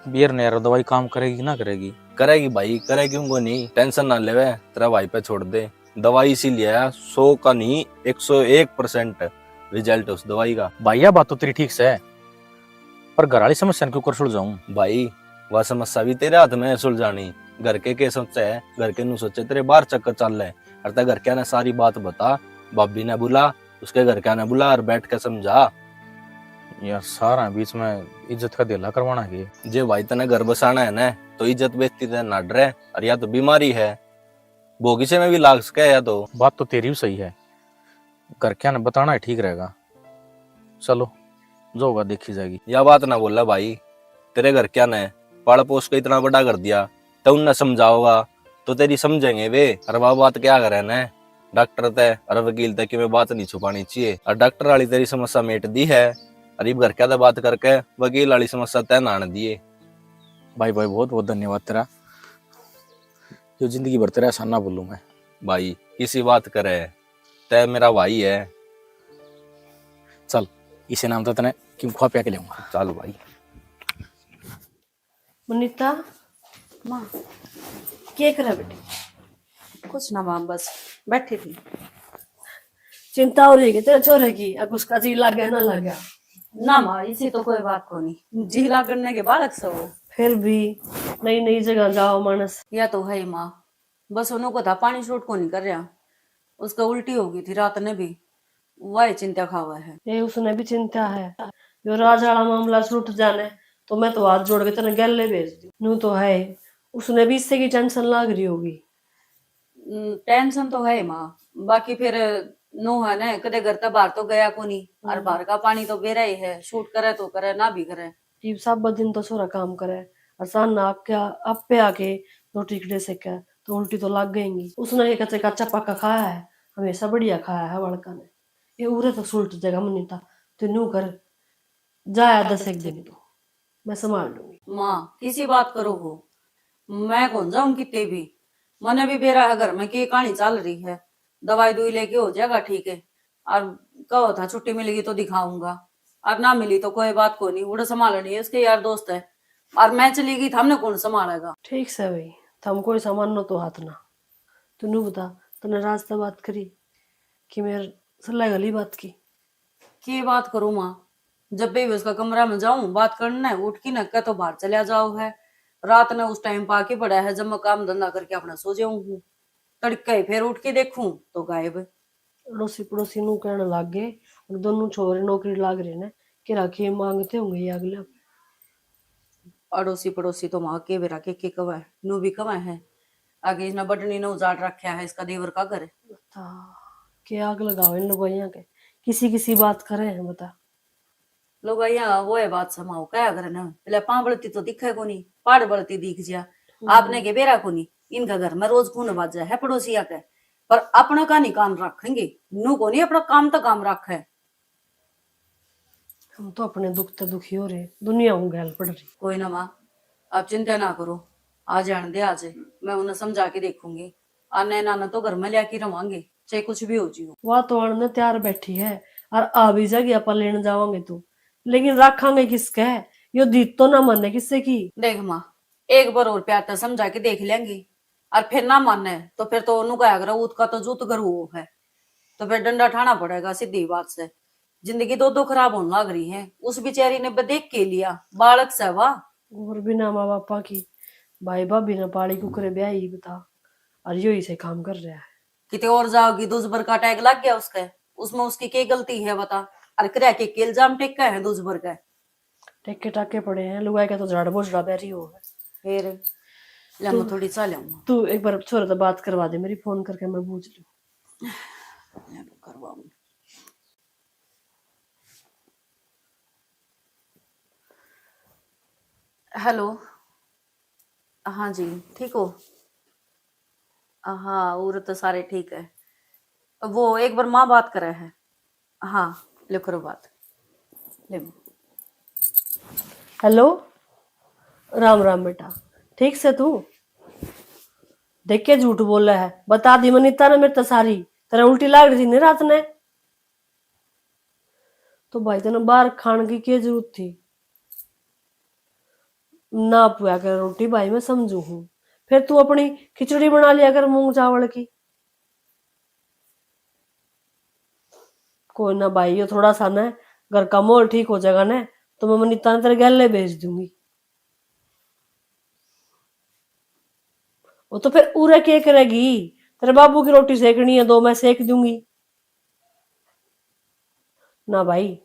बियर ने यार दवाई काम करेगी कि ना करेगी? करेगी भाई, करे क्यों को नहीं, टेंशन ना लेवे, तेरा भाई पे छोड़ दे। दवाई इसी लिया सौ का नहीं, एक सौ एक परसेंट रिजल्ट उस दवाई का। भाई, यह बात तो तेरी ठीक से है, पर घर वाली समस्या ने क्यों कर सुलझाऊं? भाई, वह समस्या भी तेरे हाथ में है सुलझानी। घर के के सोचे है, घर के नु सोचे तेरे बाहर चक्कर चल रहे। अरे ते घर क्या ने सारी बात बता, भाभी ने बुला, उसके घर क्या ने बुला और बैठ के समझा। यार, सारा बीच में इज्जत का धेला करवाना के? जे भाई तने घर बसाना है ना, तो इज्जत बेइज्जती ते ना डरे। और या तो बीमारी है, भोगी से में भी लाग सके या तो। बात तो तेरी भी सही है, घर क्या ने बताना ही ठीक रहेगा। चलो, जो होगा देखी जाएगी। या बात ना बोला भाई, तेरे घर क्या ने पाल पोस के इतना बड़ा कर दिया, तो उनने समझाओगा तो तेरी समझेंगे वे। अरे वह बात क्या करे ने, डॉक्टर ते अरे वकील ते कि मैं बात नहीं छुपानी चाहिए। और डॉक्टर वाली तेरी समस्या मेट दी है, और इब घर क्या ते बात करके वकील वाली समस्या तय नान दिए। भाई, भाई, बहुत बहुत धन्यवाद तेरा, जो जिंदगी भर तेरा एहसान ना भूलूं मैं। भाई, किसी बात करे, तय मेरा भाई है। चल, इसे नाम तो तने क्यों खुआ पिया के लेऊंगा। चल भाई। मुनीता, माँ। के करे बेटी? कुछ ना माँ, बस बैठी थी। चिंता हो रही है तेरे छोरे की, अब उसका जी लागे ना लागे? ना माँ, इसी तो कोई बात को नहीं, जी लागने के बालक से वो। फिर भी नई नई जगह जाओ मानस। या तो है ही माँ, बस उन्हों को था पानी सूट को नहीं कर रहा, उसका उल्टी हो गई थी रात ने भी, वही चिंता खावा है। ये उसने भी चिंता है, जो राज वाला मामला छूट जाने तो मैं तो हाथ जोड़ के तेरे गैले भेज दूं। नू तो है, उसने भी इससे की टेंशन लाग रही होगी। हम्म, टेंशन तो है माँ, बाकी फिर नू है ना, कदे घर तक बाहर तो गया को नहीं, और हम्म। बाहर का पानी तो बेरा ही है, सूट करे तो करे, ना भी करे। इब सब दिन तो छोरा काम करे, और शान ना आके, आप पे आके दो टिकड़े से कह, तो उल्टी तो लग गएंगी। उसने ये कच्चे कच्चा पक्का खाया है, हमेशा बढ़िया खाया है बालका ने। ये उरे तो सुलट जगह मनीता, तू नू कर, जाया दस एक दिन तो मैं संभाल लूंगी। माँ, किसी बात करो हो, मैं कौन जाऊं किते भी। मने भी बेरा है घर में के कहानी चल रही है, दवाई दुई लेके हो जाएगा ठीक है। और कहो था छुट्टी मिलेगी तो दिखाऊंगा, और ना मिली तो कोई बात को नहीं, उड़े संभालनी है, उसके यार दोस्त है। और मैं चली गई, हमने कौन संभालेगा? ठीक से भाई, थम कोई सामान नो तो हाथ ना। तू नू बता, तने राज से बात करी कि मेरे सल्ला गली बात की? के बात करूं माँ, जब भी उसका कमरा में जाऊं बात करने, उठ के न कह तो बाहर चला जाओ है। रात ने उस टाइम पाके पड़ा है जब मैं काम धंधा करके अपना सो जाऊं हूँ। तड़के ही फिर उठ के देखूं तो गायब। अड़ोसी पड़ोसी नू कहने लाग गए, और दोनों छोरे नौकरी लाग रहे ने, के राखी मांगते होंगे ये अगले। अड़ोसी पड़ोसी तो माँ के बेरा के, के कवे, नू भी कवे है। आगे इसने बटनी ने उजाड़ रखा है इसका देवर का घर। बता, के आग लगाओ इन लुगाइयां के, किसी किसी बात करे हैं, बता। लुगाइयां वो है बात समाओ, क्या करे ना, पहले पां बलती तो दिखे कोनी, पाड़ बलती दिख जिया। हम्म। आपने के बेरा कोनी, इनका घर में रोज खून बाजे है पड़ोसिया के, पर अपना का नहीं कान रखेंगे, नू कोनी अपना काम तो काम रखे। हम तो अपने दुख ते दुखी हो रहे, दुनिया हूँ गैल पड़ रही। कोई ना माँ, आप चिंता ना करो, आ जान दे आज, मैं उन्हें समझा के देखूंगी। आने नाना तो घर में लिया के रवांगे, चाहे कुछ भी हो जियो। वह तो आने तैयार बैठी है, और आ भी जाएगी, आपा लेने जावांगे तो, लेकिन रखांगे किसके? यो दीद तो ना माने किससे की। देख माँ, एक बार और प्यार ते समझा के देख लेंगे, और फिर ना माने तो फिर तो ओनू कहा करो, "ऊत का तो जूत घर हुओ है।" तो फिर डंडा ठाना पड़ेगा, सीधी बात से। जिंदगी दो दो खराब होने लाग रही है। उस बेचारी ने बदेख के लिया, बालक से वा, और बिना माँ बापा की भाई भाभी ने पाली कुकरे ब्याही बता, और यो ही से काम कर रहा है। किते और जाओगी, दूसबर का टैग लग गया उसके, उसमें उसकी के गलती है बता? और करया के, के इल्जाम टेका है दूसबर के? टेके टाके पड़े हैं, लुगाई का तो झाड़ बोझड़ा बह रही हो। फिर ले, मैं तू, थोड़ी चाह लेऊंगा। तू एक बार छोरे तो बात करवा दे मेरी, फोन करके मैं बूझ लूँ। ले, मैं करवाऊंगी। हेलो, हाँ जी, ठीक हो? हाँ, और तो सारे ठीक है। वो एक बार माँ बात करे है। हाँ, ले करो बात। ले। हेलो, राम राम बेटा, ठीक से तू? देख के झूठ बोले है, बता दी मनीता ने मेरे तो सारी। तेरे उल्टी लाग रही थी नहीं रात ने? तो भाई तने बाहर खाण की के जरूरत थी? ना पुआ कर रोटी भाई मैं समझू हूँ, फिर तू अपनी खिचड़ी बना लिया कर मूंग चावल की। कोई ना भाई, यो थोड़ा सा ना घर का माहौल ठीक हो जाएगा ना, तो मैं मनीता ने तेरे गैले भेज दूंगी। वो तो फिर उरे के करेगी? तेरे बाबू की रोटी सेकनी है, दो मैं सेक दूंगी। ना भाई,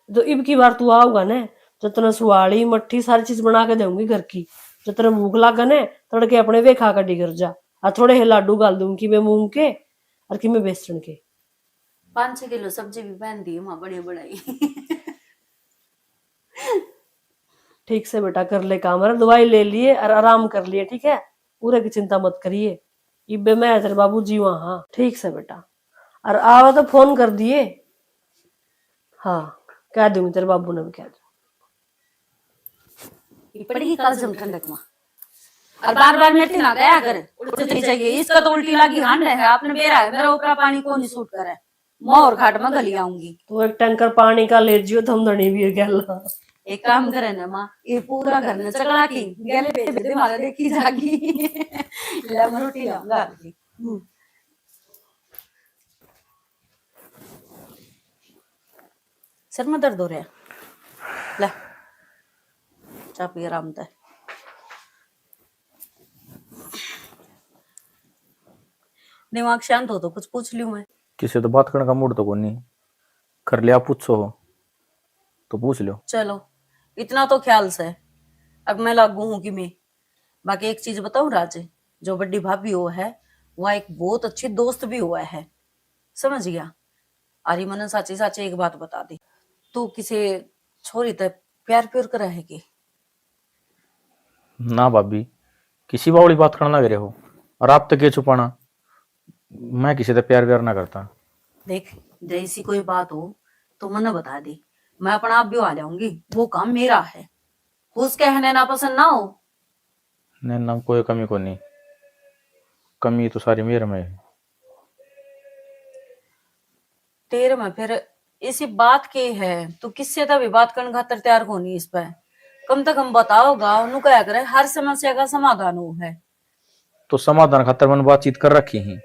जो इब की बार तू आओगा ना, जो तने सुहाली मट्ठी सारी चीज बना के दूंगी घर की। जो तेरे भूख लागे ना, तड़के अपने वे खा के डिगर जा। और थोड़े हे लाडू गाल दूंगी, कि मैं मूंग के और कि मैं बेसन के। पाँच छह किलो सब्जी भी पहन दी माँ, बड़ी बड़ाई। ठीक से बेटा, कर ले काम। अरे दवाई ले लिए और आराम कर लिए, ठीक है? पूरे की चिंता मत करिए। इबे मैं तेरे बाबू जी वहाँ। हाँ, ठीक से बेटा। और आवा तो फोन कर दिए। हाँ, कह दूंगी, तेरे बाबू ने भी कह दूंगी। ये पड़ेगी काजम ठंडक में। और बार बार मेरे ना गया कर, उल्टी जाइए। इसका तो उल्टी लगी हांड है, आपने बेरा है, मेरा ऊपर पानी को नहीं सूट करे। मैं और घाट में गली आऊंगी। तू एक टैंकर पानी का ले जियो, थम धनी भी गेला। एक काम करे ना माँ, ये पूरा घर में चकला की गैले भेज दे, मारा देखी जागी। ले, मैं रोटी लाऊंगा आपकी। हम्म। सर में दर्द हो रहा है, ले, चाह पी आराम तै। दिमाग शांत हो तो कुछ पूछ लूं मैं। किसी तो बात करने का मूड तो कोनी। कर लिया, पूछो हो तो पूछ लो। चलो, इतना तो ख्याल से अब मैं लागू हूँ कि मैं, बाकी एक चीज बताऊं राज, जो बड़ी भाभी हो है, वह एक बहुत अच्छी दोस्त भी हुआ है, समझ गया? अरे मने साची साची एक बात बता दी, तू किसी छोरी ते प्यार प्यार करे है के? ना भाभी, किसी बावली बात करना लग रहे हो, और आप तो के छुपाना, मैं किसी से प्यार व्यार ना करता। देख, जैसी कोई बात हो तो मन्ने बता दे, मैं अपना आप भी आ जाऊंगी, वो काम मेरा है। खुश कहने ना पसंद ना हो। नहीं ना, कोई कमी को नहीं, कमी तो सारी मेरे में है। तेरे में फिर इसी बात के है, तू किससे तभी बात करने खातर तैयार कोनी इस पे। कम से कम बताओगा, उन्हों कहा करे हर समस्या का समाधान हो है। तो समाधान खातर मैंने बातचीत कर रखी ही,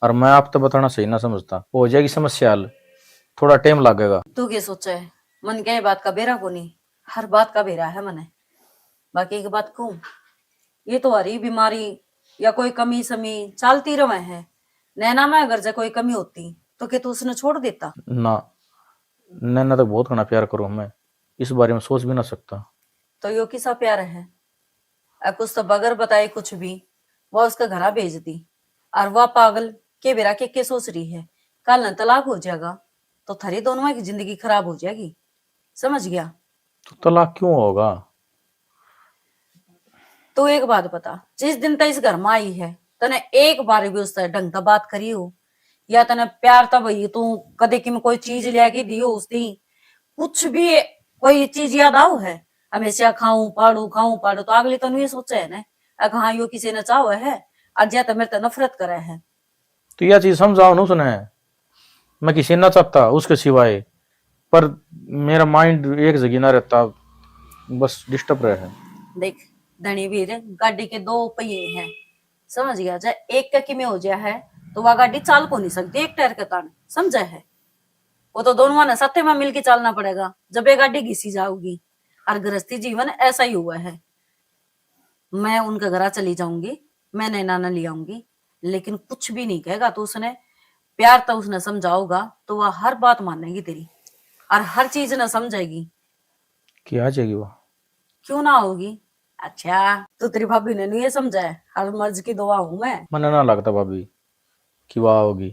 और मैं आप तो बताना सही ना समझता। हो जाएगी समस्या हल, थोड़ा टाइम लगेगा। तू के सोचे है? मन के बात का बेरा कोनी, हर बात का बेरा है मने। बाकी एक बात कहूँ, ये तो हरी बीमारी या कोई कमी समी चलती रहे है। नैना में अगर जे कोई कमी होती तो के तू उसने छोड़ देता? ना, नैना तो बहुत घना प्यार करूँ मैं, इस बारे में सोच भी ना सकता। तो यो किसा प्यार है? अ, कुछ तो बगैर बताए कुछ भी वो उसके घरा भेज दी। और वह पागल के बेरा के, के सोच रही है, कल न तलाक हो जाएगा तो थारी दोनों की जिंदगी खराब हो जाएगी, समझ गया? तो तलाक क्यों होगा? तू एक बात बता, जिस दिन तक इस घर में आई है, तने एक बार भी उससे ढंग से बात करी हो, या तने प्यार तब ही तू कदे कि मैं कोई चीज लिया के दी हो उस दिन, कुछ भी कोई चीज याद आओ है? हमेशा खाऊं पाड़ू, खाऊं पाड़ू, तो अगली तनु ये सोचे है ना, अगर हाँ यो किसी ने चाहो है, और या तो मेरे तो नफरत करे है। तो यह चीज समझाओ ना उसने, मैं किसी ना चाहता उसके सिवाय, पर मेरा माइंड एक जगह ना रहता, बस डिस्टर्ब रहे है। देख धनी वीर, गाड़ी के दो पहिए हैं, समझ गया? चाहे एक का किमे हो जाया है तो वह गाड़ी चाल को नहीं सकती एक टायर के तान, समझा है? वो तो दोनों ने साथे में मिलके चालना पड़ेगा जब ये गाड़ी घिसी जाओगी। और गृहस्थी जीवन ऐसा ही हुआ है, मैं उनके घर चली जाऊंगी, मैं नैना ने ले आऊंगी, लेकिन कुछ भी नहीं कहेगा तो उसने, प्यार तो उसने समझाओगा तो वह हर बात मानेगी तेरी, और हर चीज ना समझेगी। कि आ जाएगी वो? क्यों ना होगी? अच्छा, तो तेरी भाभी ने नहीं ये समझा है, हर मर्ज की दुआ हूँ मैं। मने ना लगता भाभी कि वह आओगी,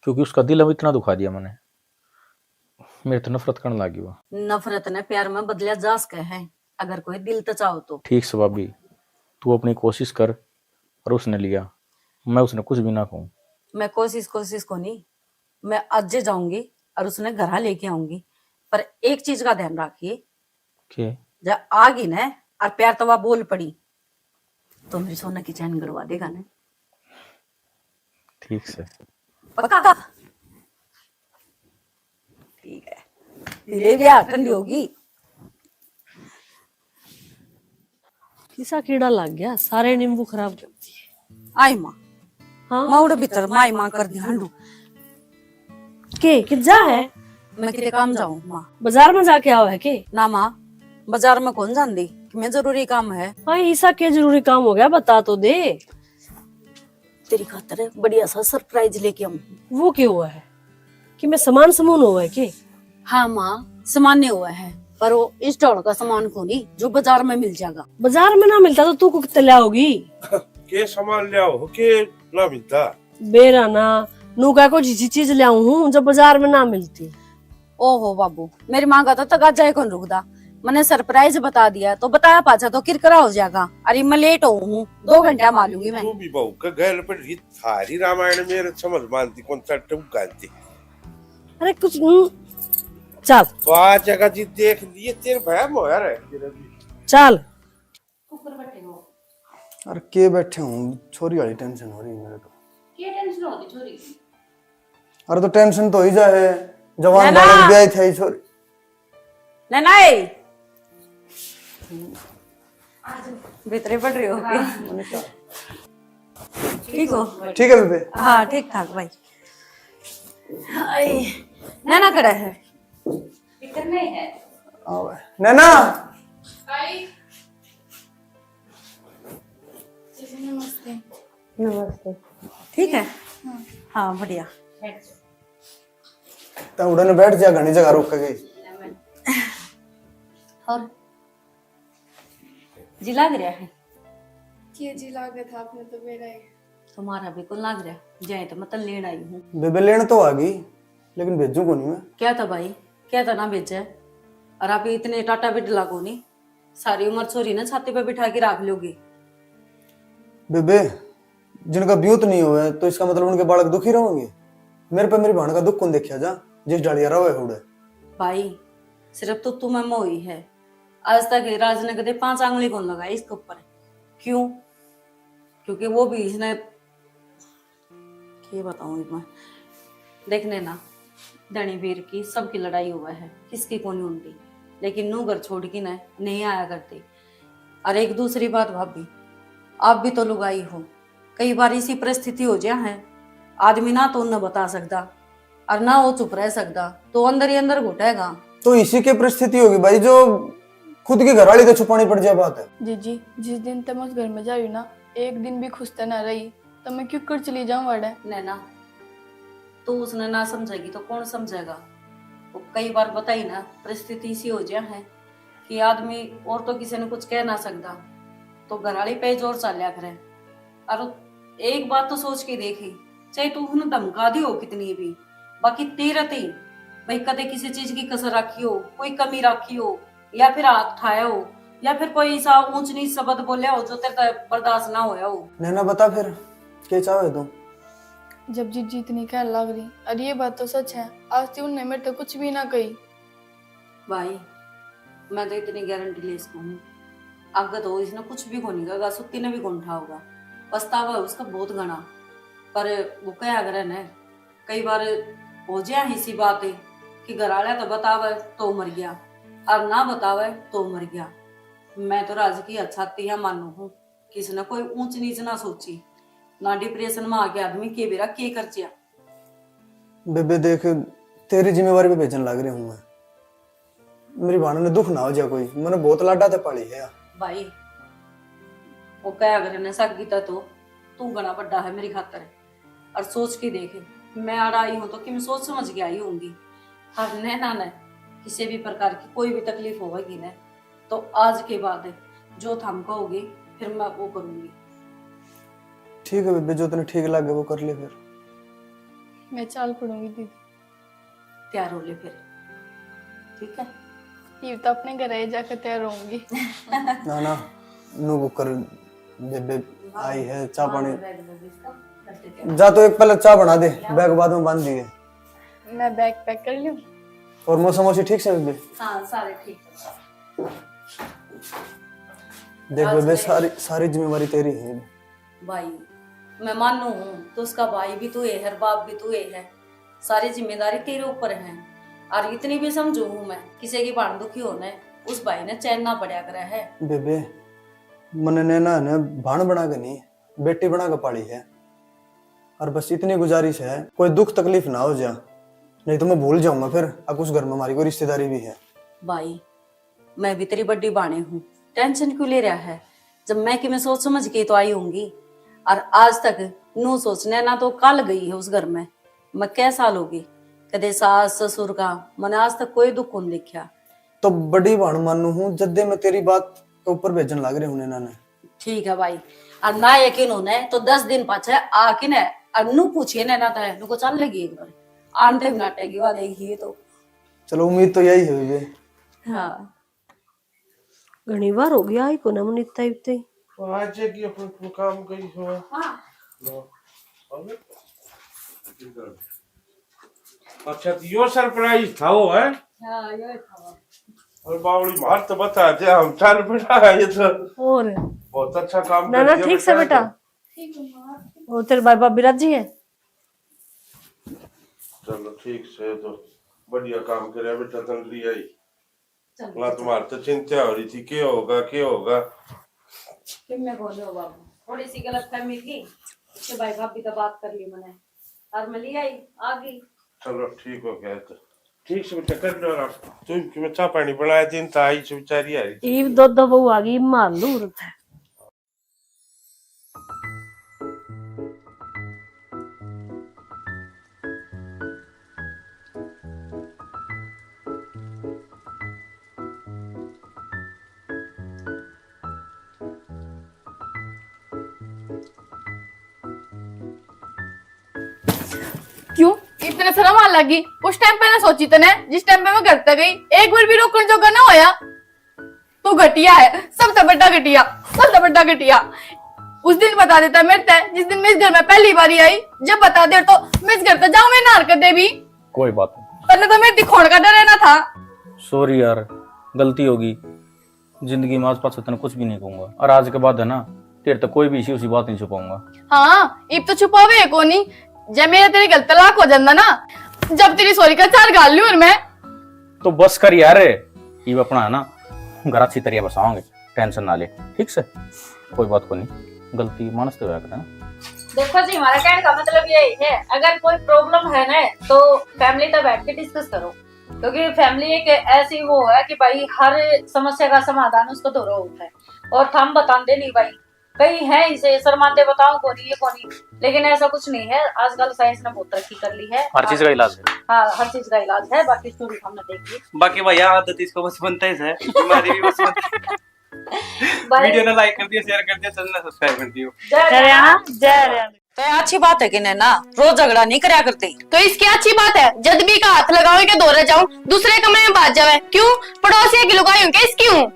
क्योंकि उसका दिल अब इतना दुखा दिया मैंने। मेरे तो नफरत करने लगी वो। नफरत ने प्यार में बदलिया जा सके है, अगर कोई दिल तो चाहो तो। ठीक से भाभी, तू अपनी कोशिश कर और उसने लिया, मैं उसने कुछ भी ना कहूँ। मैं कोशिश, कोशिश को नहीं, मैं आज जाऊंगी और उसने घरा लेके आऊंगी, पर एक चीज का ध्यान रखिए। के? जा आ गई ना और प्यार तो वह बोल पड़ी, तो मेरी सोना की चैन गड़वा देगा ना। ठीक से। पक्का? ठीक है, ले ब्याह ठंडी होगी। किसा कीड़ा लग गया, सारे नींबू खराब कर दिए। आई माँ। हाँ? माँ उड़े भीतर माई माँ कर दी हंडू। के, कि जा है? मैं किते काम जाऊँ माँ। बाजार में जाके आओ है के? ना माँ, बाजार में कौन जांदी, कि मैं जरूरी काम है। हाँ, ईसा के जरूरी काम हो गया, बता तो दे। तेरी खातर बढ़िया सा सरप्राइज लेके आऊँ। वो के हुआ है? कि मैं सामान समून हुआ है के? हाँ माँ, सामान नहीं हुआ है, पर वो इस ढोल का सामान को नहीं जो बाजार में मिल जाएगा। बाजार में ना मिलता तो तू को कितने ले आओगी? के सामान ले आओ, के ना मिलता? बेरा ना, नू कह को जिसी चीज ले आऊं हूँ जो बाजार में ना मिलती। ओहो बाबू, मेरी माँ का तो तकाजा ही कौन रुकदा। मैंने सरप्राइज बता दिया तो बताया पाछा तो किरकिरा हो जाएगा। अरे मैं लेट हो हूँ, दो घंटा में आ लूंगी मैं। तू भी बहू के गैल पर री, थारी रामायण मेरे समझ मानती कौन सा टूक गालती। अरे कुछ हम्म, चल। तो आ जगह जी देख लिए, तेरे भय मोया रहे तेरे भी। चल। ऊपर बैठे हो। अरे के बैठे हूँ, छोरी वाली टेंशन हो रही है मेरे को। के टेंशन होती छोरी की? अरे तो टेंशन तो ही जा है, जवान नैना। बालक ब्याह थे छोरी। नैना ए। भीतरे पड़ रही हो के? ठीक हो? ठीक है बेबे। हाँ, ठीक ठाक भाई। आई, नैना खड़ा है। भीतर में है। आओ। नैना। आई। नमस्ते। नमस्ते। ठीक है? हाँ। हाँ, बढ़िया। बैठ जाओ। तो उड़ने बैठ जा, घनी जगह रुक गई। और जी लाग रहा है? के जी लागे था आपने तो मेरा ही। तुम्हारा भी कौन लाग रहा? जाए तो मैं तो लेन आई हूँ। बेबे लेन तो आ गई, लेकिन भेजू को नहीं मैं। क्या था भाई, क्या था ना भेजे? और आप इतने टाटा बिडला को नहीं, सारी उम्र छोरी ने छाती पे बिठा के रख लोगे। बेबे, जिनका ब्यूत नहीं हुआ है, तो इसका मतलब उनके बालक दुखी रहोगे? मेरे पे मेरी बहन का दुख कौन देखा जा, जिस डालिया रहो है उड़े? भाई, सिर्फ तो तुम्हें मोही है। आज तक राज ने कदे पांच आंगली कौन लगाई इसके ऊपर। क्यों? क्योंकि वो भी इसने, के बताऊं मैं, देखने ना, धनी वीर की सबकी लड़ाई हुआ है, किसकी कोनी होती, लेकिन नू घर छोड़ के ना नहीं आया करती। और एक दूसरी बात भाभी, आप भी तो लुगाई हो, कई बार इसी परिस्थिति हो जा है, आदमी ना तो उन्हें बता सकता और ना वो चुप रह सकता, तो अंदर ही अंदर घुटेगा। तो इसी की परिस्थिति होगी भाई, जो खुद की घरवाली तो छुपानी पड़ जाए बात है। जीजी, जिस दिन तक मैं उस घर में जा रही हूँ ना, एक दिन भी खुश तो ना रही, तो मैं क्यों कर चली जाऊं वाड़े? नैना, तू उसने ना समझेगी तो कौन समझेगा? वो कई बार बताई ना, परिस्थिति इसी हो जा है कि आदमी और तो किसी ने कुछ कह ना सकता, तो घरवाली पे ही जोर चाल्या करे। और एक बात तो सोच के देखी, चाहे तू उन्हें धमका दी हो कितनी भी, बाकी तेरे ते ही भाई कदे किसी चीज की कसर रखी हो, कोई कमी रखी हो, या फिर हाथ उठाया हो, या फिर कोई ऐसा ऊंच नीच शब्द बोलिया हो जो तेरे तै बर्दाश्त ना होया हो। नैना, बता फिर, के चाहे तू? जब जीजी इतनी कहने लग रही, और ये बात तो सच है, आज तक उनने मेरे तै कुछ भी ना कही। भाई, मैं तो इतनी गारंटी ले सकूँ हूँ, आगे तो इसने कुछ भी कोनी कहेगा, सुत्ती ने भी कोनी उठाओगा। पछतावा है उसका बहुत घना, पर वो कहा करे ने, कई बार हो जाए इसी बात है कि घर वाले तो बतावे तो मर गया और ना बतावे तो मर गया। मैं तो राज की छाती या मानू हूँ, किसने कोई ऊंच नीच ना सोची, ना डिप्रेशन में आके आदमी के बेरा के कर चिया। बेबे देख, तेरी जिम्मेवारी पे भेजन लाग रही हूँ मैं। मेरी भाण ने दुख ना हो जा कोई, मैंने बहुत लाडा ते पाली है। भाई, वो कह, अगर नशा कीता तो तू घना बड़ा है मेरी खातर। और सोच के देख, मैं आड़ा आई हूँ तो कि मैं सोच समझ के आई होंगी। और नैना ने किसी भी प्रकार की कोई भी तकलीफ होगी ना, तो आज के बाद जो थम कहोगे, फिर मैं वो करूंगी। ठीक है बेबे, जो तने ठीक लगे वो कर ले फिर। मैं चाल पड़ूंगी दीदी। तैयार हो ले फिर, ठीक है? ये तो अपने घर ही जाकर तैयार होंगी। ना ना, नू वो कर, बेबे आई है, चाय पानी। जा तो एक पहले चाय बना दे, बैग बाद में बांध दिए। मैं बैग पैक कर लूं। और मौसा मौसी ठीक से बेबे? हाँ, सारे ठीक है। देख बेबे, सारी सारी जिम्मेवारी तेरी है। भाई, मैं मानू हूँ तो उसका भाई भी तू है, हर बाप भी तू है, सारी जिम्मेदारी तेरे ऊपर है। और इतनी भी समझू हूँ मैं, किसी की भाण दुखी होने उस भाई ने चैन ना पड़ा करे है। बेबे, मने नैना ने भाण बना के नहीं, बेटी बना के पाली है। और बस इतनी गुजारिश है, कोई दुख तकलीफ ना हो जा, नहीं तो मैं भूल जाऊंगा फिर, अक उस घर में हमारी कोई रिश्तेदारी भी है। भाई, मैं भी तेरी बड़ी भाणे हूँ, टेंशन क्यों ले रहा है? जब मैं कि मैं सोच समझ के तो आई होंगी, और आज तक नू सोचने ना तो कल गई है उस घर में। मैं कै साल होगी, कदे सास ससुर का मैंने आज तक कोई दुख कौन देखा। तो बड़ी भाण मानू हूँ, जद्दे मैं तेरी बात के ऊपर भेजन लाग रहे हूँ नैना ने। ठीक है भाई, और ना यकीन होने तो दस दिन पाछे आके ने और नू पूछिए नैना तै, नू को चल लगी एक बार आंटे नाटे की वाले ही तो। चलो, उम्मीद तो यही है बेबे। हाँ। घणी बार हो गया, आई कोना मनीता इब तई। आज की अपन को काम गई हो। हाँ। लो। अबे। अच्छा, तो यो सरप्राइज था वो, है? हाँ, यो था। और बावली मार तो बता दे, हम चल पड़ा है ये तो। और? बहुत अच्छा काम ना, कर ना, दिया ठीक से बेटा। ठीक है, माँ। वो तेरे भाई भाभी राजी है? चलो, ठीक से, तो बढ़िया काम करे बेटा, तंगड़ी आई। चल। ना, तुम्हारे तो चिंता हो रही थी, के होगा, के होगा। किन्ने बोले हो बाबू, थोड़ी सी गलतफहमी थी, उसके भाई भाभी तो बात कर ली मैंने, और मैं ले आई, आ गई। चलो, ठीक हो गया तो। ठीक से बेटा, कर लो आराम। तू कि मैं चाय पानी बनाया दिन तो आई से बेचारी आई। ईब दो दो बहू आ गई, मार लूर। क्यों इतने शर्म आ लगी? उस टाइम पे ना सोची तने, जिस टाइम पे मैं घर तक गई, एक बार भी रोकण जोगा ना होया। तू घटिया है, सबसे बड़ा घटिया, सबसे बड़ा घटिया। उस दिन बता देता मेरे ते, जिस दिन मैं इस घर में पहली बारी आई, जब बता दे तो मैं इस घर से जाऊं, मैं ना हरकत दे भी। कोई बात नहीं। तन्ने तो मेरे दिखोण का डर है ना था। सॉरी यार, गलती होगी। जिंदगी में आज पाछे तने कुछ भी नहीं कहूंगा, और आज के बाद है ना, तेरे तक कोई भी इसी उसी बात नहीं छुपाऊंगा। हाँ, इब तो छुपावे है कोनी। जब मेरा तेरे गल तलाक हो जांदा ना, जब तेरी सॉरी का चार गाल लूं और मैं। तो बस कर यार, इब अपना है ना, घर अच्छी तरह बसावांगे, टेंशन ना ले, ठीक से? कोई बात को नहीं, गलती मानस तो होया करे ना। देखो जी, हमारा कहने का मतलब यही है, अगर कोई प्रॉब्लम है ना, तो फैमिली तक बैठ के डिस्कस करो, क्योंकि फैमिली एक ऐसी वो है कि भाई, हर समस्या का समाधान उसको धोरो होता है, और थम बताते नहीं भाई। कई है इसे शर्माते, बताओ कोनी, ये कोनी, लेकिन ऐसा कुछ नहीं है। आजकल साइंस ने बहुत तरक्की कर ली है। हर चीज का इलाज है। हाँ, हर चीज का इलाज है। बाकी स्टोरी हमने देख ली। बाकी भैया, आदत इसको बस बनता ही है, बीमारी भी बस बनता है। भाई, वीडियो ने लाइक कर दिया, शेयर कर दिया, चैनल ने सब्सक्राइब कर दियो। जय हरियाणा, जय हरियाणा। तो ये अच्छी बात है कि नैना रोज झगड़ा नहीं करया करती। तो इसकी अच्छी बात है, जद भी का हाथ लगावे के धोरे जाऊं, दूसरे कमरे में भाग जावे। क्यों? पड़ोसिया की लुगाई हूं के इसकी हूं?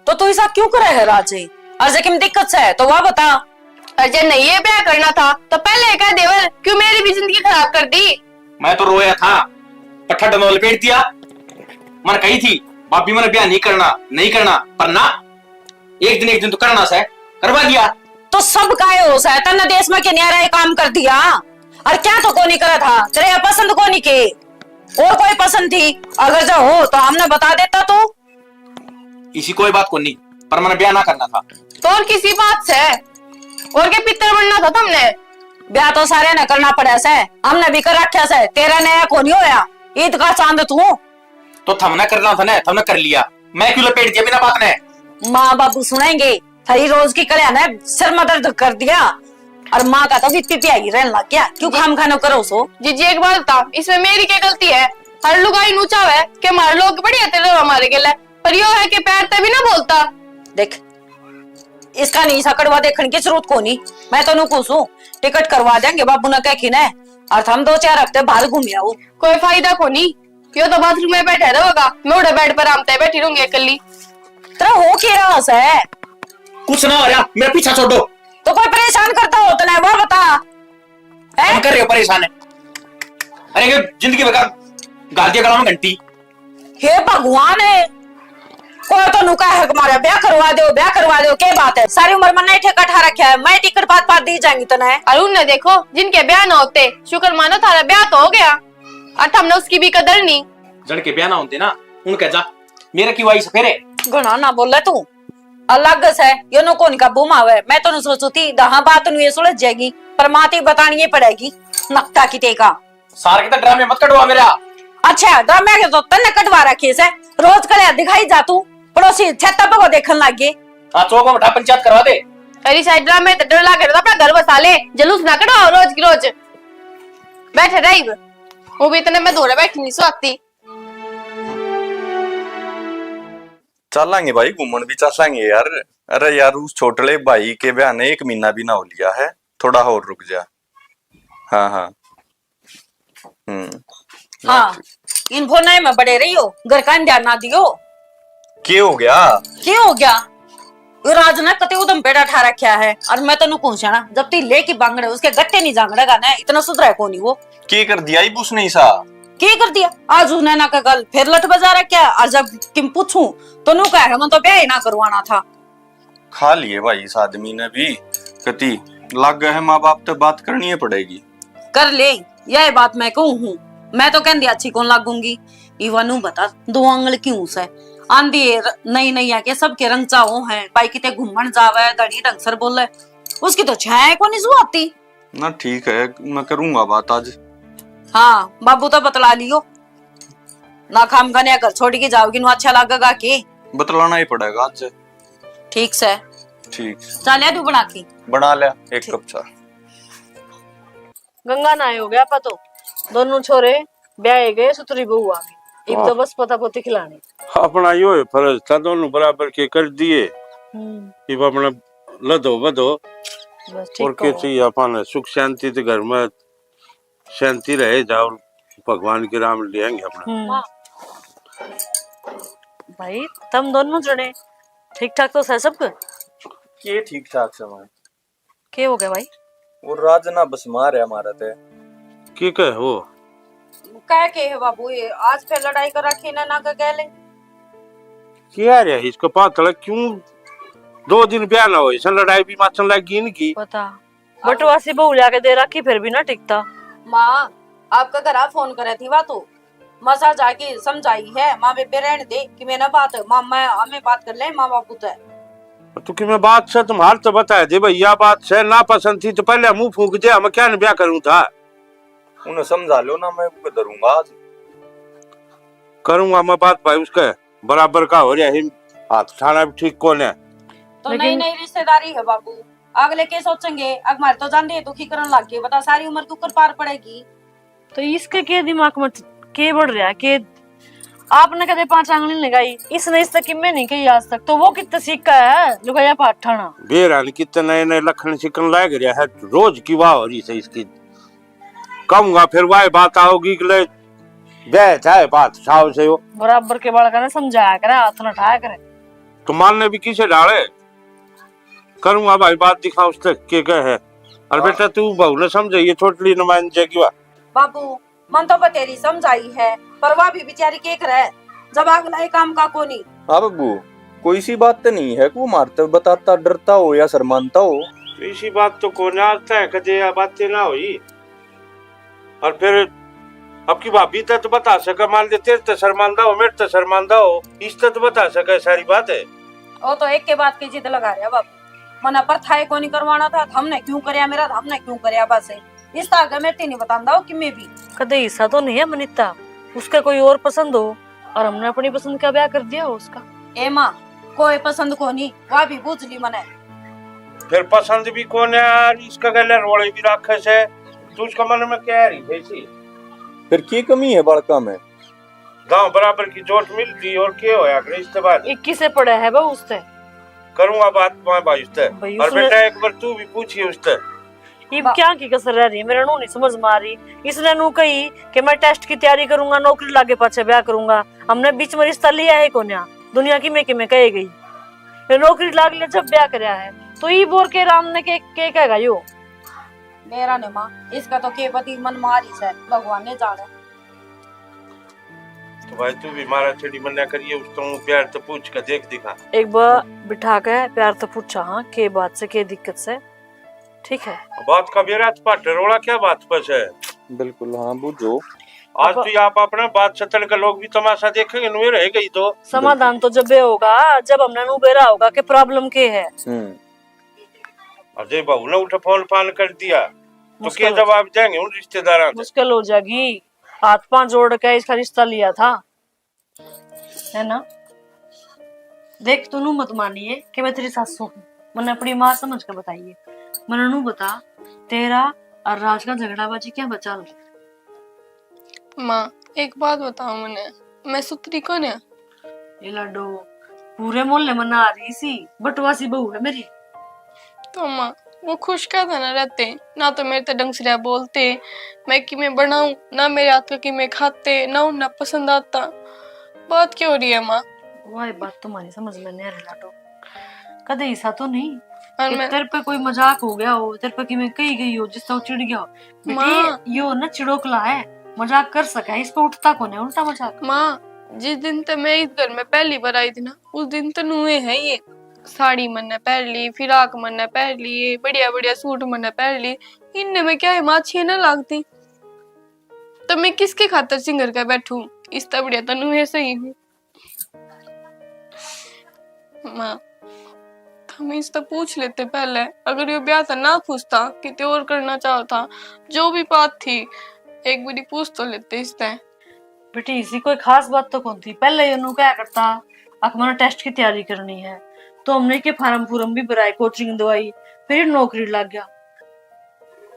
तो तू ऐसा क्यों करे है राजे? और जे किम दिक्कत से है तो वह बता। और जे नहीं ये ब्याह करना था तो पहले ये कह देवर, क्यों मेरी भी जिंदगी खराब कर दी? मैं तो रोया था, पर ठंड में लपेट दिया। मन कही थी, भाभी, मैंने ब्याह नहीं करना, नहीं करना, पर ना, एक दिन, एक दिन तो करना से, करवा दिया। तो सब काहे हो सै, तन्ने देश में के न्यारा ये काम कर दिया? और क्या तो कोनी करा था, तेरे यहाँ पसंद कोनी के? और कोई पसंद थी? अगर जो हो तो हमने बता देता तू। इसी कोई बात कोनी, पर मैंने ब्याह ना करना था। तो और किसी बात से? और के पितर बनना था तुमने? ब्याह तो सारे ने करना पड़ा से, हमने भी कर रखा से, तेरा नया कोनी होया, ईद का चांद तू। तो थमने करना था ना, थमने कर लिया, मैं क्यों लपेट दिया बिना बात ने? माँ बाबू सुनेंगे, थारी रोज की कल्या ने सिर में दर्द कर दिया। और माँ का तो बीती प्यागी रहने लग गया। क्यों जी। खाम खानो करो सो? जीजी, एक बात बता, इसमें मेरी क्या गलती है? हर लुगाई नू चाहे कि हमारे लोग बढ़िया तेरे हमारे गेले, पर यो है कि पैर ते भी ना बोलता। देख, इसका नहीं सा कड़वा देखने की जरूरत को नहीं। मैं तो नू कहूं सू, टिकट करवा देंगे बाबू ने कह के ना, और हम दो चार हफ्ते बाहर घूम आओ। कोई फायदा को नहीं, यो तो बाथरूम में बैठा रहेगा, मैं उड़े बेड पर आराम ते बैठी रहूंगी अकेली। तेरा हो के रहा है? कुछ ना हो रहा, मेरा पीछा छोड़ो। तो कोई परेशान करता हो तने, वो बता। हैं? हम कर रहे हो परेशान है। अरे, ये जिंदगी भर का घाल दिया गला में घंटी। हे भगवान है, कोई तो नुका है, हमारा ब्याह करवा दो, ब्याह करवा दो, के बात है? सारी उम्र में नहीं ठेका ठा रखा है, मैं टिकट पात पात दी जाएंगी तने। अरुण ने देखो, जिनके ब्याह ना होते, शुक्र मानो थारा ब्याह तो हो गया। और थमने उसकी भी कदर नहीं। जन के ब्याह ना होते ना, उनके जा, मेरे क्यों आई सफेरे? घणा ना बोले तू, अलग से, यो नो कौन का बुम आवे। मैं तो सोचू थी, दहा बात नु ये सुलझ जाएगी, पर माँ ती बतानी ही पड़ेगी, नकटा की तेका। सार के तो ड्रामे मत कटवा मेरा। अच्छा, ड्रामे के तो तन्ने कटवा रखे से, रोज कले दिखाई जा तू, पड़ोसी छत पे को देखन लाग गए। हाँ, चौक में बैठा पंचायत करवा दे। अरे साइड ड्रामे तो डर लागे, अपना घर बसा ले, जलूस ना कटवाओ रोज की रोज। बैठे रही, वो भी इतने में धोरे बैठी नहीं सोती। चालांगे भाई, घूमण भी चालांगे यार। अरे यार, उस छोटले भाई के ब्याह ने एक महीना भी ना हो लिया है, थोड़ा और रुक जा। हाँ, हाँ। हम्म। हाँ, इन फोन में बड़े रही हो, घर का ध्यान ना दियो। के हो गया? के हो गया? वो राज ने कते उदम पेड़ा ठा रखा है, और मैं तन्नू कहूं स्याणा, जब तू लेके बांगड़े उसके गट्टे नहीं जांगड़ेगा ना, इतना सुधरा है कोनी वो। के कर दिया इब उसने ऐसा? के कर दिया? आज उसने ना का गल फिर लठ बजा रखा है, और जब किम पूछूं तो नू कहे, मैं तो ब्याह ही ना करवाना था। खा लिए भाई इस आदमी ने भी, कती लागे है माँ बाप तो बात करनी ही पड़ेगी। कर ले, यह बात मैं कहूं हूँ, मैं तो कहंदी अच्छी कौन लागूंगी। इवा नू बता, दो आंगल क्यों से? आंधी है, नई नई आके सबके रंग चाहो हैं, भाई किते घूमण जावे, धनी ढंग सर बोले, उसकी तो छाया कोनी सुहाती। ना ठीक है, मैं करूंगा बात आज। हाँ, बाबू तो बतला लियो ना, खाम खाने घर छोड़ के जाओगी, नु अच्छा लगेगा के? बतलाना ही पड़ेगा आज। ठीक से। ठीक। चाह लिया तू बना के? बना लिया एक ठीक। कप चाह। गंगा नहाए हो गया आपा तो, दोनों छोरे ब्याहे गए, सुतरी बहू आ गई। इब तो वाह। बस पता पोती खिलानी। अपना यो है फर्ज था, दोनों बराबर के कर दिए। हम्म। इब अपना लदो बदो। बस ठीक और के कहो। चाहिए अपन सुख शांति तो घर में शांति रहे, जाओ भगवान के राम लेंगे अपना। हम्म। भाई, तुम दोनों जने ठीक ठाक तो सै सब? के ठीक ठाक से भाई? के हो गया भाई? वो राज ना बस मार है हमारा ते। के कहे वो? कह के है बाबू, ये आज फिर लड़ाई कर रखी ना, ना के गैले। क्या रे, इसको पता चला क्यों दो दिन ब्याह ना हो, इसे लड़ाई भी माचन लग गई इनकी। पता। बटवासी बहू ला के दे रखी, फिर भी ना टिकता। माँ, आपका घर आ फोन करे थी वा तो, मसा जाके समझाई है, माँ बेबे रहने दे कि मैंने बात, माँ, मैं, हमें बात कर ले माँ बापू ते। तू कि मैं बात से तुम्हारे तो बता दे भाई, या बात से ना पसंद थी तो पहले मुंह फूंक दे, मैं क्या ब्याह करूं था? उन्हें समझा लो ना, मैं उनको धरूंगा आज। करूंगा मैं बात भाई, उसके बराबर का हो रहा है, हाथ ठाना भी ठीक कौन है। तो लेकिन नई नई रिश्तेदारी है बाबू, अगले के सोचेंगे, अग मारे तो जांदे दुखी करन लग गए, बता सारी उम्र दुख कर पार पड़ेगी। तो इसके के दिमाग में के बढ़ रहा है कि आपने कदे पांच आंगली लगाई, इसने इस तक में नहीं कही आज तक, तो वो कितना सीखा है लुगाया पाठाना। बेरा ने कितने नए नए लखन सीखन लाग रहा है, रोज की वाह हो रही है इसकी। कहूंगा फिर वाह बात आओगी कि ले ब्याह चाहे बात साव से हो। बराबर के बालका ने समझाया करे, हाथ न उठाया करे। तो मानने भी किसे डाले? करूंगा भाई बात, दिखा उस तक के कहे है। और हाँ। बेटा तू बहू ने समझाइए, छोटली ने मान जाएगी वा। बाबू, मन तो बतेरी समझाई है, पर वा भी बेचारी के करे, जब अगला ये काम का कोनी। हाँ बाबू, कोई सी बात तो नहीं है कि वो मारते बताता डरता हो या शर्मानता हो। तो इसी बात तो कोना आता है, कदे या बातें ना हुई। और फिर अब की भाभी तक तो बता सके, मान ले तेरे ते शर्मांदा हो, मेरे ते शर्मांदा हो, इस तक तो बता सके सारी बात है। वो तो एक के बात की जिद लगा रहा बाबू, मना पर था कोनी करवाना था, हमने क्यों करया मेरा, हमने क्यों करया बस। इस तरह का मेरे ते नहीं बतांदा हो कि मैं भी। कदे हिस्सा तो नहीं है मनीता, उसका कोई और पसंद हो और हमने अपनी पसंद का ब्याह कर दिया हो उसका। ए माँ, कोई पसंद को नहीं, वह भी बूझ ली मने। फिर पसंद भी कोन्या और इसका गले रोले भी रखे से। तू उसका मन में क्या रही है इसी? फिर की कमी है बालका में? गांव बराबर की जोट मिलती और के होया करे इसके बाद? इक्कीस से पड़ा है बहू उससे। करूंगा बात मैं भाई उससे। भाई और उसने बेटा, एक बार तू भी पूछिए उससे। इब बा- क्या की कसर रह रही है, मेरा नू नहीं समझ में आ रही। इसने नू कही कि मैं टेस्ट की तैयारी करूंगा, नौकरी लागे पाछे ब्याह करूंगा। हमने बीच में रिश्ता लिया है कोन्या, दुनिया की में कि में कहे गई। ये नौकरी लाग ले जब ब्याह करया है, तो इब और के राम ने के, के कहेगा यो? मेरा ने माँ, इसका तो के पति मन मारी से, भगवान ने जाने। तो भाई तू भी मारा छेड़ी मन्ना करिए, उस तो प्यार तो पूछ के देख दिखा। एक बार बिठा के प्यार तो पूछा, हाँ, के बात से, के दिक्कत से, ठीक है? बात का बेरा तो पाटे रोला क्या बात पर से? बिल्कुल, हाँ, बूझो। आज अब तो ये आप अपना बात सतड़ के लोग भी तमाशा देखेंगे, नुए रह गई तो। समाधान तो जब ये होगा, जब हमने नु बेरा होगा कि प्रॉब्लम के है। हम्म। और जब बहू ने उठे फोन फान कर दिया, तो मुश्किल के हो जवाब देंगे उन रिश्तेदारों से? मुश्किल हो जाएगी। हाथ पांव जोड़ के इसका रिश्ता लिया था, है ना? देख, तू नू मत मानिए कि मैं तेरी सासू हूँ। मैंने अपनी माँ समझ के बताइए। मैंने नू बता, तेरा और राज का झगड़ा बाजी क्या बचा लो? माँ, एक बात बताओ मने, मैं सुथरी कौन है? ये लाडो, पूरे मोहल्ले में ना आ रही सी, बटवासी बहू है मेरी। तो माँ, वो खुश क्या था ना रहते, ना तो मेरे ते ढंग से रह बोलते, मैं कि मैं बनाऊं, ना मेरे हाथ का कि मैं खाते, ना उन्हें पसंद आता। बात क्या हो रही है माँ? वाह, बात तुम्हारी समझ में नहीं आ रही लाडो। कदे ऐसा तो नहीं और कि मैं तेरे पे कोई मजाक हो गया हो, तेरे पे कि मैं कही गई हो, जिससे वो चिढ़ गया हो? बेटी, माँ। यो ना चिड़ोकला है, मजाक कर सके, इस पे उठता कौन है उल्टा मजाक? माँ, जिस दिन ते मैं इस घर में पहली बार आई थी ना, उस दिन तो नुए है ये। साड़ी मन्ने पहन ली, फिराक मन्ने पहन ली, बढ़िया बढ़िया सूट मन्ने पहन ली। इनने में क्या है माँ, अच्छी ना लगती? तो मैं किसके खातर सिंगर का बैठूं? इस तो बढ़िया तो नुए सही हूँ। माँ, थम इससे पूछ लेते पहले, अगर यो ब्याह था ना खुश था, किते और करना चाहो था, जो भी बात थी, एक बारी पूछ तो लेते इससे। बेटी, इसी कोई खास बात तो कौन थी। पहले ये नू क्या करता, अक मैंने टेस्ट की तैयारी करनी है, तो हमने के फार्म फूरम भी भराए, कोचिंग दवाई, फिर नौकरी लग गया,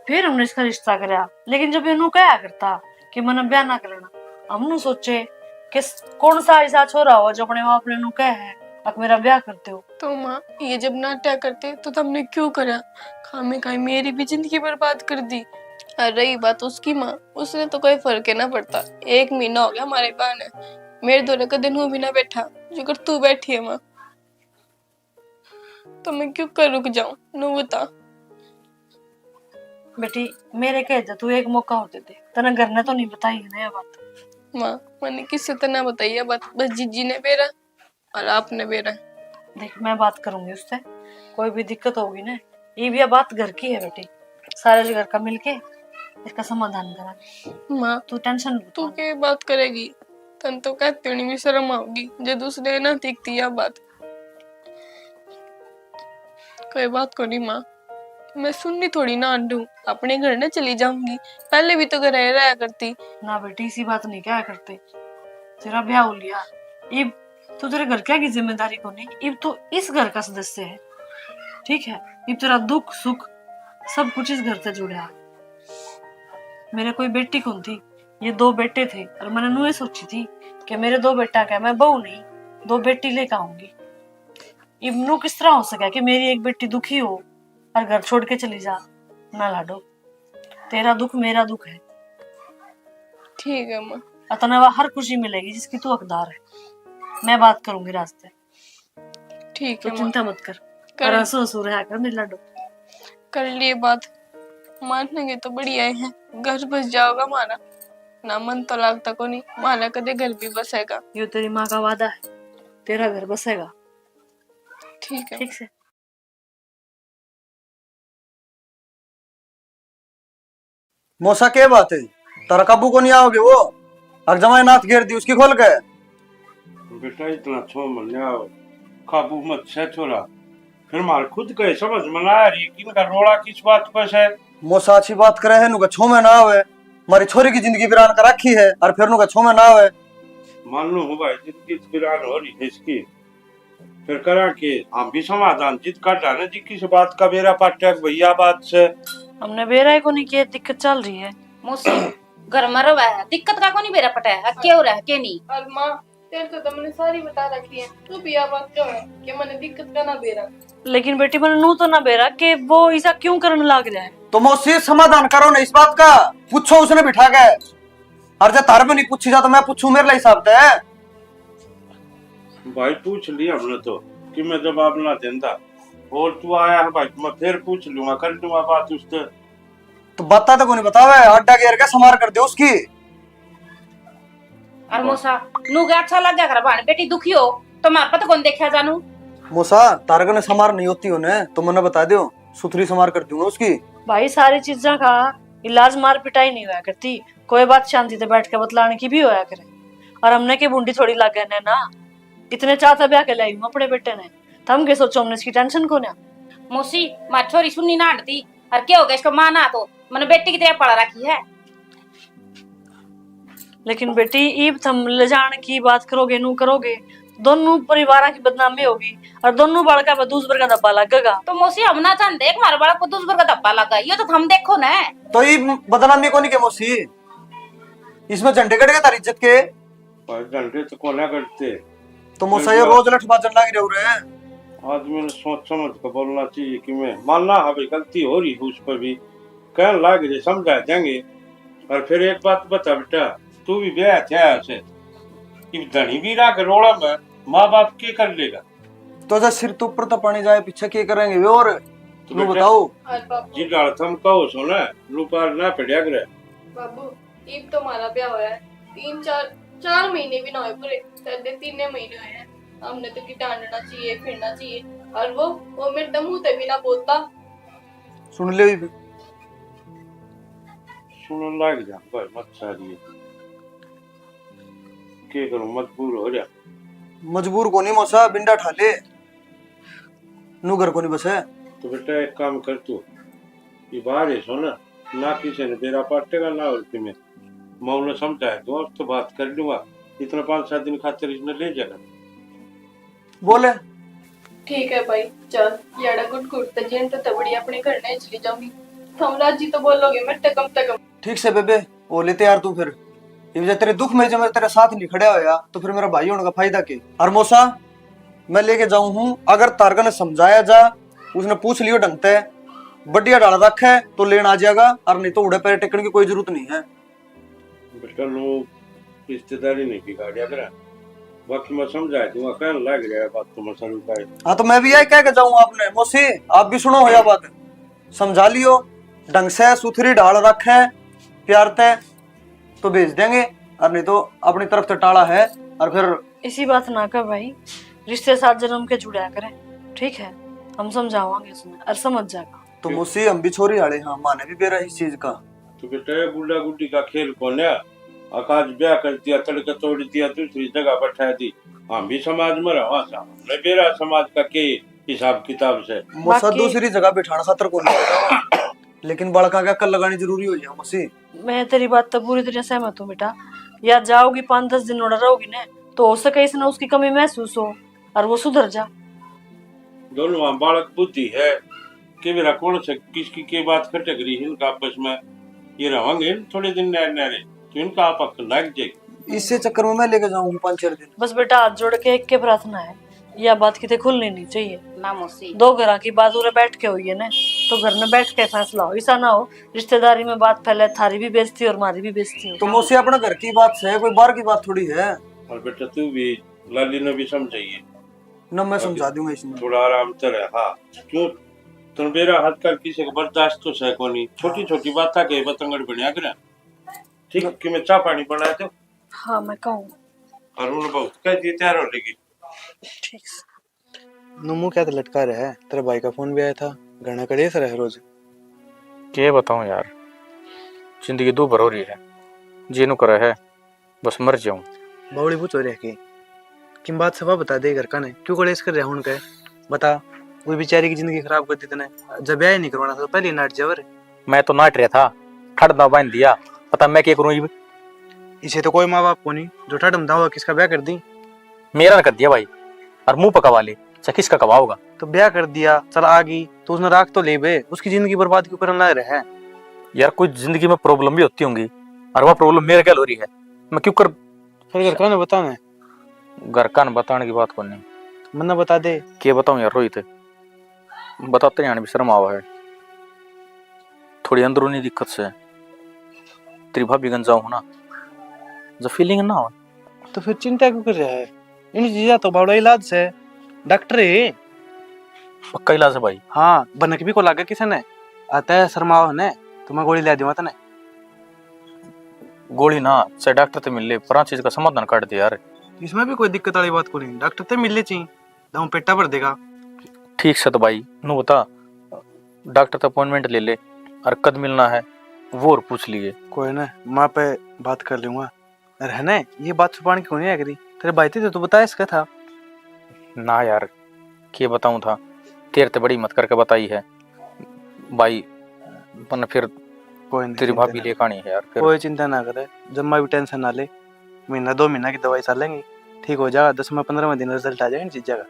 फिर हमने इसका रिश्ता करया। लेकिन जब ये नू क्या करता कि मैंने ब्याह ना करना, हम नू सोचे कि स-, कौन सा ऐसा छोरा हो जो अपने माँ बाप ने नू कह है, अक मेरा ब्याह कर दो। तो माँ, ये जब नाट्या करते तो तुमने क्यों करा? खामे खाई मेरी भी जिंदगी बर्बाद कर दी। और रही बात उसकी माँ, उसने तो कोई फर्क ही ना पड़ता। एक महीना हो गया हमारे ब्याह ने, मेरे धोरे कदे नू भी ना बैठा, जो कर तू बैठी है माँ। तो मैं क्यों कर रुक जाऊं, नू बता। बेटी, मेरे कह दे, तू एक मौका और दे दे। तने घर ने तो नहीं बताई है ना ये बात? माँ, मैंने किसी तने बताई है बात, बस जीजी ने बेरा और आपने बेरा। देख, मैं बात करूंगी उससे, कोई भी दिक्कत होगी ना, ये भी बात घर की है बेटी, सारे घर का मिलके इसका समाधान करेंगे। माँ, तू टेंशन मत तू ले। के बात करेगी? तन तो कहती होनी भी शर्म आओगी जब उसने ना देखती या बात। कोई बात को नहीं माँ, मैं सुननी थोड़ी ना आंडू, अपने घर ने चली जाऊंगी। पहले भी तो घर रहा करती। ना बेटी, इसी बात नहीं क्या करते, तेरा ब्याह हो लिया, इब तो तेरे घर क्या की जिम्मेदारी को नहीं, इब तो इस घर का सदस्य है, ठीक है? इब तेरा दुख सुख सब कुछ इस घर से जुड़ा है। मेरे कोई बेटी कौन थी, ये दो बेटे थे और मैंने नुए सोची थी कि मेरे दो बेटा क्या, मैं बहू नहीं, दो बेटी लेकर आऊंगी। इब नू किस तरह हो सका कि मेरी एक बेटी दुखी हो और घर छोड़ के चली जा? ना लाडो, तेरा दुख मेरा दुख है। ठीक है माँ। अतना वा हर खुशी मिलेगी जिसकी तू हकदार है। मैं बात करूंगी रास्ते। ठीक तो है माँ। चिंता मत कर। कर और हंसो हंसो रहा कर मेरे लाडो। कर लिए बात। मानेंगे तो बढ़िया है, घर बस जाओगा हमारा। ना मन तो लागता कोनी, माना कदे घर भी बसेगा। यो तेरी माँ का वादा है, तेरा घर बसेगा। ठीक है। ठीक से। मौसा, के बात है? तारा काबू को नहीं आओगे वो? अर जमाई नाथ घेर दी उसकी खोल के। बेटा, इतना छो महीने आओ, काबू मत से छोरा। फिर मार खुद के समझ में ना आ रही कि इनका रोला किस बात पे से। मौसा अच्छी बात करे है, नुका छो में ना आवे। मारी छोरी की जिंदगी वीरान कर रखी है, और फिर नुका छो में ना आवे। मान लो हूँ भाई, जिंदगी वीरान हो रही है इसकी। फिर करा के हम भी समाधान जित काटा ना जी, किस बात का बेरा पाटा के भैया बात से। हमने बेरा ही कोनी के दिक्कत चल रही है। मौसी, घर में रहे है, दिक्कत का कोनी बेरा पटा है, के हो रहा है, के नहीं। और माँ, तेरे तो तुमने सारी बता रखी है, तू भी या बात क्यों है कि मैंने दिक्कत का ना बेरा। लेकिन बेटी, मैंने नू तो ना बेरा कि वो ऐसा क्यों करने लाग रहा है। तो मौसी, समाधान करो ना इस बात का, पूछो उसने बिठा के। और जब थारे पे नहीं पूछी जा तो मैं पूछूं मेरे हिसाब से। भाई, पूछ लिया हमने तो कि मैं जवाब ना देता, और तू आया है भाई, मैं फिर पूछ लूंगा, कर लूंगा बात उससे। तो बाता तो कोनी बतावे, अड्डा गेर के समार कर दे उसकी। और मौसा, नू के अच्छा लग गया कर, भाण बेटी दुखी हो तो मार पत कौन देखा जानू। मौसा, तारक ने समार नहीं होती होने तो मन्ने बता दियो, सुथरी समार कर दूंगा उसकी। भाई, सारी चीजा का इलाज मार पिटाई नहीं होया करती, कोई बात शांति से बैठ के बतलाने की भी होया करे। और हमने के बूंदी थोड़ी लागे ने ना, इतने चाह तै ब्याह के लाई हूँ अपने बेटे ने, थम के सोचो हमने इसकी टेंशन को ना। मौसी, मार छोरी सुननी ना हटती, और क्या हो गया इसको माँ ना तो मैंने बेटी की तरह पाला रखी है। लेकिन बेटी, ईब थम ले जाने की बात करोगे, नू करोगे, दोनों परिवार की बदनामी होगी और दोनों बालका पे दूसबर का धब्बा लगेगा। तो मौसी, हम ना चाहते एक हमारे बालक को दूसबर का धब्बा लगा, ये तो थम देखो ना। तो ये बदनामी कोनी के मौसी, इसमें झंडे कट गए थारी इज्जत के। भाई, झंडे तो कोना कटते। तो मौसा, ये रोज लठ बाजन लाग रहे हो रे। आदमी ने सोच समझ के बोलना चाहिए कि मैं मानना है भाई, गलती हो रही है उस पर भी, कहन लाग रहे, समझा देंगे। और फिर एक बात बता बेटा, तू भी ब्याह थया से, इब धनी भी राख रोड़ा में, माँ बाप के कर लेगा? तो जब सिर तो ऊपर तो पानी जाए, पीछे के करेंगे वे? और तो नू बेटा, बताओ। और बाबू। जी डाल थम कहो सो ना, रूपार ना पड़या करे। बाबू, इब तो हमारा ब्याह होया है, तीन चार, चार महीने भी ना हुए पूरे, शायद तीन महीने हुए हैं। हमने तो की डांडना चाहिए, फिरना चाहिए, और वो, वो मेरे तो मुंह ते भी ना बोलता। सुन ले इब। सुनन लाग जा भाई, मत सारी। के करूं, मजबूर हो रहा। मजबूर कोनी मौसा, बिंडा ठा ले। नू घर कोनी बसे। तो बेटा एक काम कर तू, ये बाहर है सो ना, ना किसी ने बेरा पाटेगा ना और किमें। मैं उन्हें समझाए दूंगा, उससे बात कर लूंगा, इतना पाँच सात दिन खातिर इसने ले जाना। बोले। ठीक है भाई, चल, याड़ा गुट गुट ते जिन ते तबड़ी अपने घर नहीं चली जाऊंगी। थम राजी तो बोलोगे मेरे ते कम ते कम। ठीक से बेबे, ओ ले तैयार तू फिर। ये वजह तेरे दुख में जब मैं तेरे साथ नहीं खड़ा होया, तो फिर मेरा भाई होने का फायदा के? और मौसा, मैं लेके जाऊं हूँ, अगर तारका ने समझाया जा, उसने पूछ लियो ढंग ते, बढ़िया ढाल रखे तो लेन आ जाएगा, और नहीं तो उड़े पैर टेकने की कोई जरूरत नहीं है। बेटा, लोग रिश्तेदारी नहीं बिगाड़या करे, बाकी मैं समझा दूंगा, कहने लग रहा है बात तो मैं सरू का। हाँ, तो मैं भी यही कह के जाऊं आपने, मौसी, आप भी सुनो हो या बात, समझा लियो ढंग से, सुथरी ढाल रखे प्यार ते, तो भेज देंगे, और नहीं तो अपनी तरफ से टाला है। और फिर इसी बात ना कर भाई, रिश्ते सात जन्म के जुड़ा करें, ठीक है? हम समझावांगे उसने और समझ जाएगा। तो मौसी, हम भी छोरी आले हाँ, माने भी बेरा इस चीज का। तो बेटा, ये गुड्डा गुड्डी का खेल कोन्या। अकाज ब्याह कर दिया, तड़के तोड़ दिया, दूसरी जगह बैठा दी। हम भी समाज में रहा, हमने बेरा समाज का के हिसाब किताब से। मौसा, बाकी दूसरी जगह बैठाना खातर कोनी, लेकिन बालका के अकल लगानी जरूरी हो गया मौसी। मैं तेरी बात तो पूरी तरह सहमत हूँ बेटा। या जाओगी, पाँच दस दिन उड़ा रहोगी ना, तो हो सके इसने उसकी कमी महसूस हो और वो सुधर जा। दोनों वहाँ बालक बुद्धि है, के बेरा कौन से किसकी के बात खटक रही है इनका आपस में। ये रहेंगे थोड़े दिन नहरे नहरे, तो इनका आप अक्ल लग जाएगी। इससे चक्कर में मैं लेके जाऊंगी पाँच चार दिन। बस बेटा, हाथ जोड़ के एक के प्रार्थना है, या बात किते खुलनी नहीं चाहिए। ना मौसी। दो घरां की बात उरे बैठ के हुई है ना, तो घर में बैठ के फैसला हो, ऐसा ना हो रिश्तेदारी में बात फैले, थारी भी बेइज्जती और मारी भी बेइज्जती हो। तो मौसी, अपना घर की बात है, कोई बाहर की बात थोड़ी है। और बेटा, तू भी लाली ने भी समझाइए। ना, मैं अभी समझा दूंगा इसने। थोड़ा आराम से रह, हाँ। क्यों? तन बेरा हाथ कर किसी का बर्दाश्त तो सह कोनी। छोटी छोटी बात के बतंगड़ बनया करे। ठीक, कि मैं चाय पानी बना दो। हाँ, मैं कहूँ। और उन बहुत कह दी, तैयार हो लेगी। ठीक से। नुमू क्या तो लटका रहा है, तेरे भाई का फोन भी आया था, घना कलेश रहे रोज। के बताऊं यार, जिंदगी दो भर हो रही है, जी नु करे है बस मर जाऊं। बावली पूछो रे के किम बात सफा बता दे घर का ने, क्यों कलेश कर रहा उनके? बता, वो बेचारी की जिंदगी खराब कर दी तने। जब ब्याह ही नहीं करवाना था तो पहले ही नाट जावर। मैं तो नाट रहा था, ठड़ दाव बांध दिया, पता मैं क्या करूं इब? इसे तो कोई माँ बाप को नहीं जो ठड़ में दावा किसका ब्याह कर दी। मेरा ना कर दिया भाई, और मुंह पकवा ले। चाहे किसका कवा होगा। तो ब्याह कर दिया, चल आ गई, तो उसने राख तो ले बे, उसकी जिंदगी बर्बाद क्यों करने लग रहा है? यार, कोई जिंदगी में प्रॉब्लम भी होती होंगी, और वह प्रॉब्लम मेरे गैल हो रही है, मैं क्यों कर? फिर घर का ने बताना है? घर का ने बताने की बात कोनी। मन्ने बता दे। के बताऊं यार रोहित, बताते जाने भी शर्म आवा है। थोड़ी अंदरूनी दिक्कत से। तेरी भाभी गंजा हो ना, जब फीलिंग ना हो। तो फिर चिंता क्यों कर रहा है? इन चीजा तो बड़ा इलाज से, डॉक्टर है। पक्का इलाज है भाई? हाँ, भनक भी को लागे किसी ने। आता है शर्माओ ने, तो मैं गोली ले दूंगा तने। गोली ना, चाहे डॉक्टर ते मिल ले, पर आ चीज का समाधान काट दे यार। इसमें भी कोई दिक्कत वाली बात कोनी, डॉक्टर ते मिल ले ची, दम पेटा भर देगा। ठीक से तो भाई, नू बता, डॉक्टर ते अपॉइंटमेंट ले ले, और कद मिलना है, वो और पूछ लिए। कोई ना, माँ पे बात कर लूंगा। अरे है ना, ये बात छुपाने की कोनी है करी, तेरे भाई ते तो तू बताया इसका था। ना यार, के बताऊं था, तेरे ते बड़ी हिम्मत करके बताई है भाई, पर फिर कोई नहीं, तेरी चिंता भाभी ना लेके आनी है यार फिर। कोई चिंता ना करे, जम्मा भी टेंशन ना ले, महीना दो महीना की दवाई चलेंगी, ठीक हो जाएगा, दसवां पन्द्रहवां दिन रिजल्ट आ जाएगा इन चीजा का।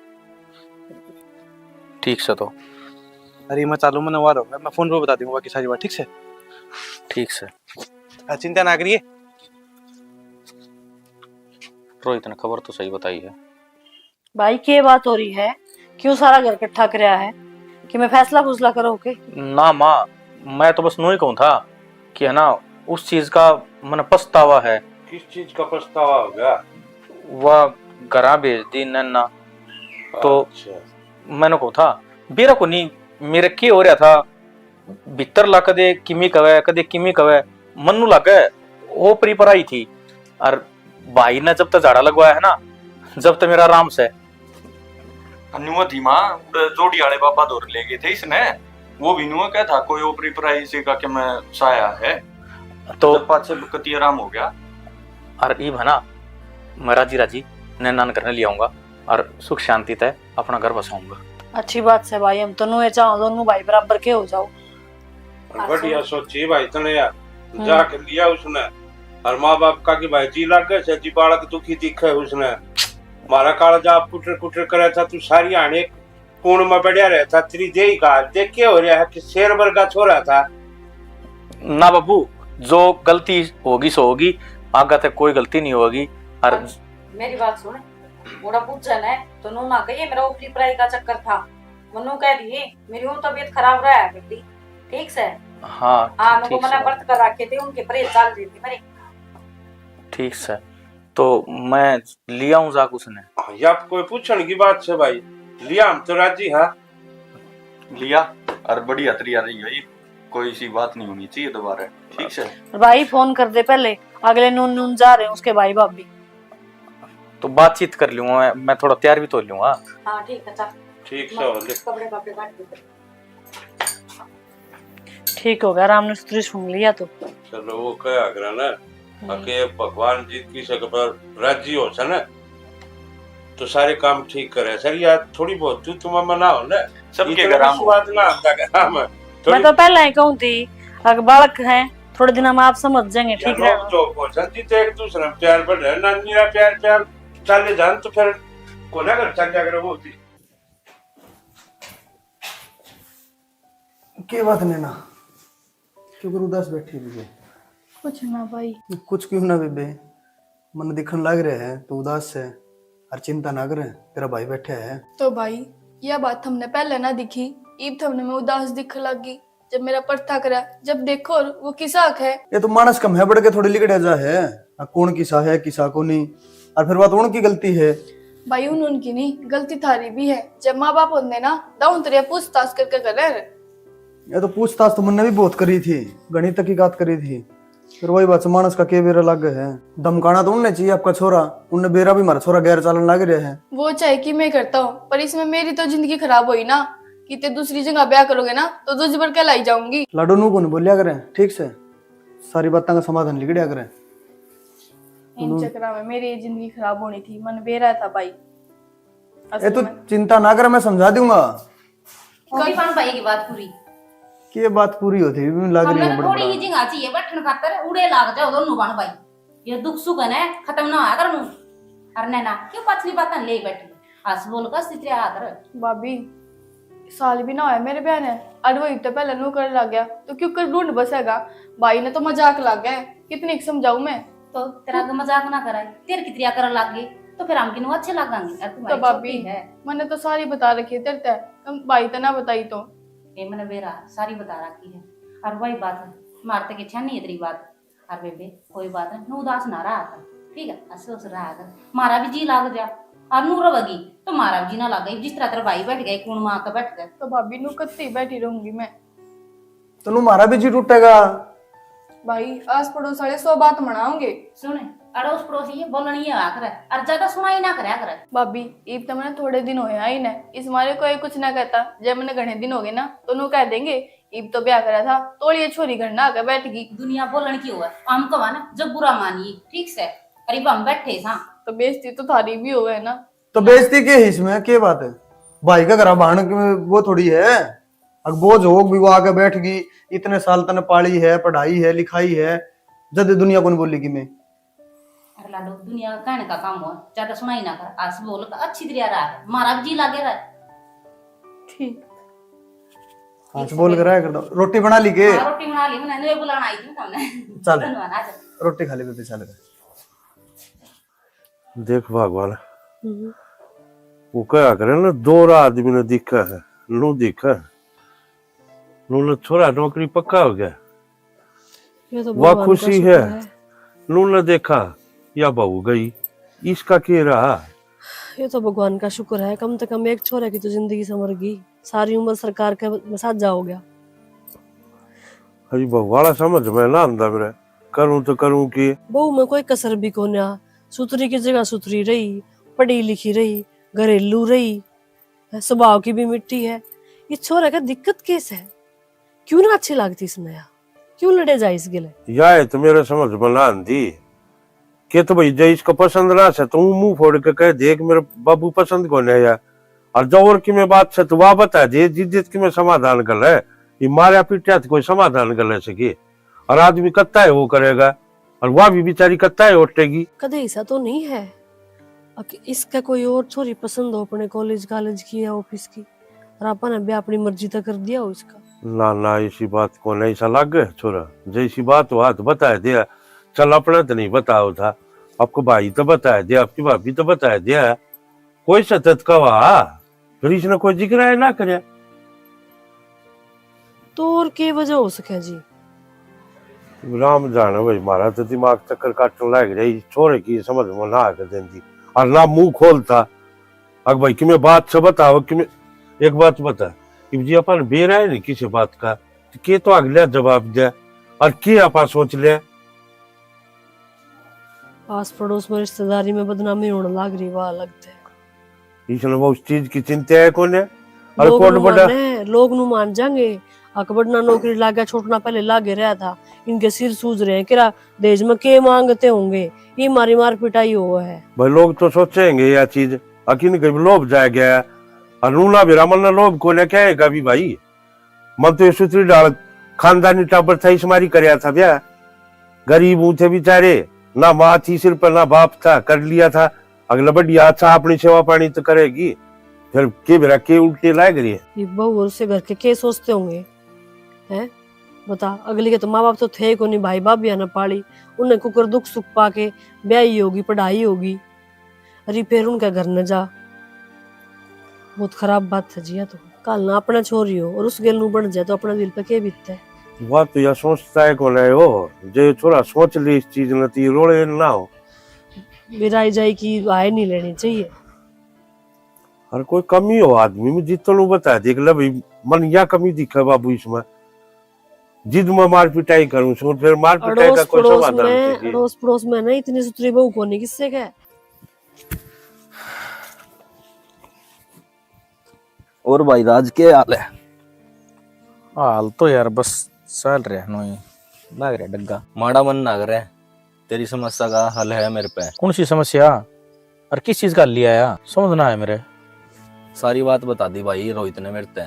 ठीक से तो। अरे मैं चालू, मैंने वार होगा, मैं फोन पे बता दूंगा बाकी सारी बात, ठीक से? ठीक से। आ, चिंता ना करिए। रोहित ने खबर तो सही बताई है। भाई, के बात हो रही है? क्यों सारा घर इकट्ठा करया है? कि मैं फैसला फूसला करो के? ना माँ, मैं तो बस नू ही कहूँ था कि है ना, उस चीज का मन पछतावा है। किस चीज का पछतावा हो गया? वह घरा भेज दी नैना। तो अच्छा। मैंने कहूँ था, बेरा को नहीं, मेरे के हो रहा था, भीतर ला कदे किमी कवे, कदे किमी कवे, मन्नू लागे ओपरी पर आई थी। और भाई ने जब तक झाड़ा लगवाया है ना, जब तक मेरा आराम से। अन्नुआ धीमा उड़े जोड़ी आले बाबा दौर ले गए थे इसने, वो भी नुआ कह था कोई ओपरी पर आई से का के मैं साया है। तो जब पाछे कति आराम हो गया। और इब है ना, मैं राजी राजी नैना ने घर ले आऊंगा और सुख शांति तै अपना घर बसाऊंगा। अच्छी बात से भाई, हम तो नुए चाहो दोनों भाई बराबर के हो जाओ। और बढ़िया सोची भाई तने यार, हम्म। जाके लिया उसने। और माँ बाप का की भाई जी लागे से जी बालक दुखी दिखे उसने। मारा काला जा कुटर कुटर करे था, तू सारी आने कूण में बढ़िया रहे था, तेरी देही का देख के हो रहा है कि शेर वर्गा छोरा था। ना बाबू, जो गलती होगी सो होगी, आगे तक कोई गलती नहीं होगी। और और मेरी बात सुन, बूढ़ा पूछे ने तो नू ना कहिए मेरा ऊपरी पराई का चक्कर था, मन्नू कह दिए मेरी ऊँ तबीयत खराब रहा करती, ठीक से? हाँ, हाँ, ठीक मना से। बर्त कर रखे थे, उनके परहेज चल रहे थे मेरे। ठीक से, तो मैं लिया हूँ जाक उसने। हाँ, या कोई पूछण की बात से भाई, लिया हम तो राजी हाँ। लिया, और बढ़िया तरिया रही है, कोई सी बात नहीं होनी चाहिए दोबारा, ठीक से? और भाई फोन कर दे पहले, अगले नून नून जा रहे हैं उसके भाई भाभी। तो बातचीत कर लूंगा मैं, मैं थोड़ा तैयार भी तो हो लूंगा। हाँ, ठीक है, चल। ठीक से हो ले। कपड़े, कपड़े काट दे। ठीक हो गया, राम ने सुतरी सुन लिया तो। चलो, वो कहा करा ना, हम्म। आके भगवान जी किसी के पर राजी हो से ना, तो सारे काम ठीक करे। सर, यार, थोड़ी बहुत तू तुम मना हो ना, सबके इतना घर आम विश्वास ना आता घर में। थोड़ी मैं तो पहला ही कहूँ थी, अगर बालक हैं, थोड़े दिनों में आप समझ जाएंगे, ठीक चलो, रहेगा। तो भोजन जी तो एक दूसरे में प्यार बढ़ रहा है, नानी रा प्यार, प्यार चले जान तो फिर कोना घर चल जाकर वो होती। के बात नैना, क्यों कर उदास बैठी हुई है? कुछ ना भाई। कुछ क्यों ना बेबे, मन दिखण लाग रहा है तू उदास है, और चिंता ना कर, तेरा भाई बैठा है। तो भाई, यह बात हमने पहले ना दिखी, इब थमने मैं उदास दिखण लाग गई। जब मेरा परथा करा, जब देखो और वो किसा हक है। ये तो मानस कम है, बढ़ के थोड़ी लिकड़े जा है। आ, कौन किसा है, किसा को नहीं, और फिर बात उनकी गलती है। भाई, उन उनकी नहीं, गलती थारी भी है। जब माँ बाप होंदे ना, दाऊं तेरे पूछताछ करके करे। ये तो पूछताछ तो मन्ने भी बहुत करी थी, घणी तहकीकात करी थी, फिर वही बात से मानस का के बेरा लागे है। धमकाना तो उनने चाहिए आपका छोरा, उनने बेरा भी हमारा छोरा गैर चालन लग रहा है। वो चाहे कि मैं करता हूँ, पर इसमें मेरी तो जिंदगी खराब हुई ना, कि ते दूसरी जगह ब्याह करोगे ना, तो दूसरी पर कहलाई जाऊंगी। लाडो, नू कौन बोलिया करे, ठीक से? सारी बातों का समाधान लिकड़िया करे। इन चक्करां में मेरी जिंदगी खराब होनी थी, मन बेरा था भाई। ए, तू चिंता ना कर, मैं समझा दूंगा। होगी बन भाई की बात पूरी। के बात पूरी होती भी लाग रही हमने है तो बड़ी थोड़ी बड़ा। ही जिंगा चाहिए बैठन खातर, उड़े लाग जाओ दोनों बन भाई। ये दुख सुख है ना, खत्म ना होया कर मुंह। अरे नैना, क्यों पछली बात ले बैठी? हंस बोल का सितरिया हाथ रख। भाभी, साल भी ना होया मेरे ब्याह ने, अर वो इतने पहले नू कर लग गया, तो क्यों कर ढूंढ बसेगा? भाई ने तो मजाक लग गया, कितने की समझाऊं मैं? तो तेरा तो मजाक ना कराए, तेरे की तरिया करन लग गई, तो फिर हम किनू अच्छे लगांगे? अरे, तू तो हमारी भाभी, छोटी है। मैंने तो सारी बता रखी है तेरे ते, तुम भाई ते ना बताई तो। ए, मैंने बेरा सारी बता रखी है। और वही बात है, मारते के छानी है तेरी बात। और बेबे, कोई बात नहीं, नू उदास ना रहा कर, ठीक है? हंस हंस रहा कर, मारा भी जी लाग जा। और नू रवेगी तो मारा भी जी ना लागे, जिस तरह तेरा भाई बैठ गया, कौन माँ का बैठ गया। तो भाभी, नू कत्ती बैठी रहूंगी मैं। तो नू मारा भी जी टूटेगा। भाई, आस पड़ोस वाले सौ बात मनाओगे। सुन, अड़ोस पड़ोस ये बोलनी है आकर, और ज्यादा सुनाई ना करया कर। भाभी, इब तो मैंने थोड़े दिन होए आई ने, इस मारे कोई कुछ ना कहता। जब मैंने घणे दिन हो गए ना, तो नू कह देंगे, इब तो ब्याह करा था, तोलिए छोरी घर ना आके बैठ गई। दुनिया बोलण की होवे, हम कहा ना, जब बुरा मानिए, ठीक से, करीब हम बैठे था। तो बेइज्जती तो थारी भी होवे ना। तो बेइज्जती के है इसमें, के बात है? भाई का घरा भाण के वो थोड़ी है। अग बोझ हो भी वो आके बैठ गई, इतने साल तने पाली है, पढ़ाई है, लिखाई है, जद दुनिया कौन बोलेगी मैं? अरे लाडो, दुनिया का कहने का काम हो, ज्यादा सुनाई ना कर, हंस बोल का अच्छी तरह रहा, मारा भी जी लागे रहा। ठीक। हंस बोल के रहा कर दो। रोटी बना ली के? हाँ, रोटी बना ली मैंने, ये बुलाना आई थी मैं तुमने। चल। धन्यवाद, आ जाओ। रोटी खा ले बेबे, चल। देख भगवान, हम्म। वो कहा करे ना, दो आदमी ने दिखा है, नू दिखा, नू ने छोरा नौकरी पक्का हो गया, ये तो वाह भगवान का खुशी शुक्र है। है। नू ने देखा, या बहू गई, इसका के रहा? ये तो भगवान का शुक्र है, कम से कम एक छोरे की तो जिंदगी संवर गई, सारी उम्र सरकार के में साझा हो गया। अरे बहू वाला समझ में ना आंदा मेरे, करूं तो करूं के? बहू में कोई कसर भी कोन्या, सुथरी की जगह सुथरी रही, पढ़ी लिखी रही, घरेलू रही, स्वभाव की भी मिट्टी है। ये छोरा का दिक्कत केस है, क्यों ना अच्छी लागती इसने या? क्यों लड़े जाए इस गेले? या है तो मेरे समझ में ना आंदी। के तो भाई, जे इसको पसंद ना से तो मुंह फोड़ के कह दे कि मेरे बाबू पसंद कोने या। और जो और की में बात से तो वह बता दे, जिद्दत की में समाधान कर ले। ये मारा पीटा तो कोई समाधान कर ले सके। और आदमी कत्ता है वो करेगा, और वह भी बेचारी कत्ता है उठेगी। कदे ऐसा तो नहीं है अक इसका कोई और छोरी पसंद हो अपने कॉलेज कालेज की या ऑफिस की, और आपा ने ब्याह अपनी मर्जी तक कर दिया हो इसका? ना, ना, इसी बात को नहीं सा लागे छोरा। जैसी बात हो, हाथ बता दिया। चल, अपना तो नहीं बताओ था, आपको भाई तो बता दिया, आपकी भाभी तो बता दिया। कोई सतत का वहा, फिर इसने कोई जिक्र है ना करे। तो और के वजह हो सके जी? राम जाने भाई, मारा तो दिमाग चक्कर काटने लाग रही, छोरे की समझ में ना आके देंदी, और ना मुंह खोलता। अक भाई, कि मैं बात से बताओ, कि मैं एक बात बता, इब जी अपन बेरा है नहीं किसी बात का, तो के तो अगला जवाब दे, और के आपा सोच ले? आस पड़ोस में रिश्तेदारी में बदनामी होने लाग रही, वाह लगते। इसने वो उस चीज की चिंता है कोने? और लोग कोट नु बड़ा माने, लोग नु मान जाएंगे। अक बड़ना नौकरी लागे, छोटना पहले लागे रहा था, इनके सिर सूज रहे हैं, किरा दहेज में के मांगते होंगे, ये मारी मार पिटाई हो है। भाई, लोग तो सोचेंगे यह चीज, अकिन के लोभ जाए गया है। और नूना भी रामन ने लोभ कोने कहेगा भी भाई, मन तो ये सुथरी डाल खानदानी टाबर था, इस मारी करया था ब्याह। गरीब हूं थे बेचारे, ना माँ थी सिर पर, ना बाप था, कर लिया था। अगला बढ़िया अच्छा अपनी सेवा पानी तो करेगी, फिर के बेरा के उल्टे लाग रही है। ये बहू और से घर के के सोचते होंगे, हैं? बता, अगली के तो माँ बाप तो थे ही कोनी, भाई भाभी ने पाली, उन्हें कुकर दुख सुख पाके ब्याही होगी, पढ़ाई होगी। अरे फिर उनके घर न जा, बहुत खराब बात है जी या तो। कल ना अपना छोरी हो और उस गेल नू बन जाए तो अपना दिल पे के बीतता है? वह तो यह सोचता है कौन है हो, जो ये छोरा सोच ले इस चीज ने, तो ये रोले ना हो। मेरा आई जाए कि आए नहीं लेनी चाहिए। हर कोई कमी हो आदमी में, जितना बता दे, ले भाई, मन या कमी दिखे बाबू इसमें, जिद में मार पिटाई करूं सो, फिर मार पिटाई का अड़ोस कोई पड़ोस समाधान में, नहीं। अड़ोस पड़ोस में ना इतनी सुथरी बहू कोनी किससे के। और भाई राज, के हाल है? हाल तो यार बस चल रहा है, नोई लाग रहा डग्गा। माड़ा मन ना करे, तेरी समस्या का हल है मेरे पे। कौन सी समस्या और किस चीज का हल लिया आया, समझ ना आया मेरे। सारी बात बता दी भाई रोहित ने मेरे ते,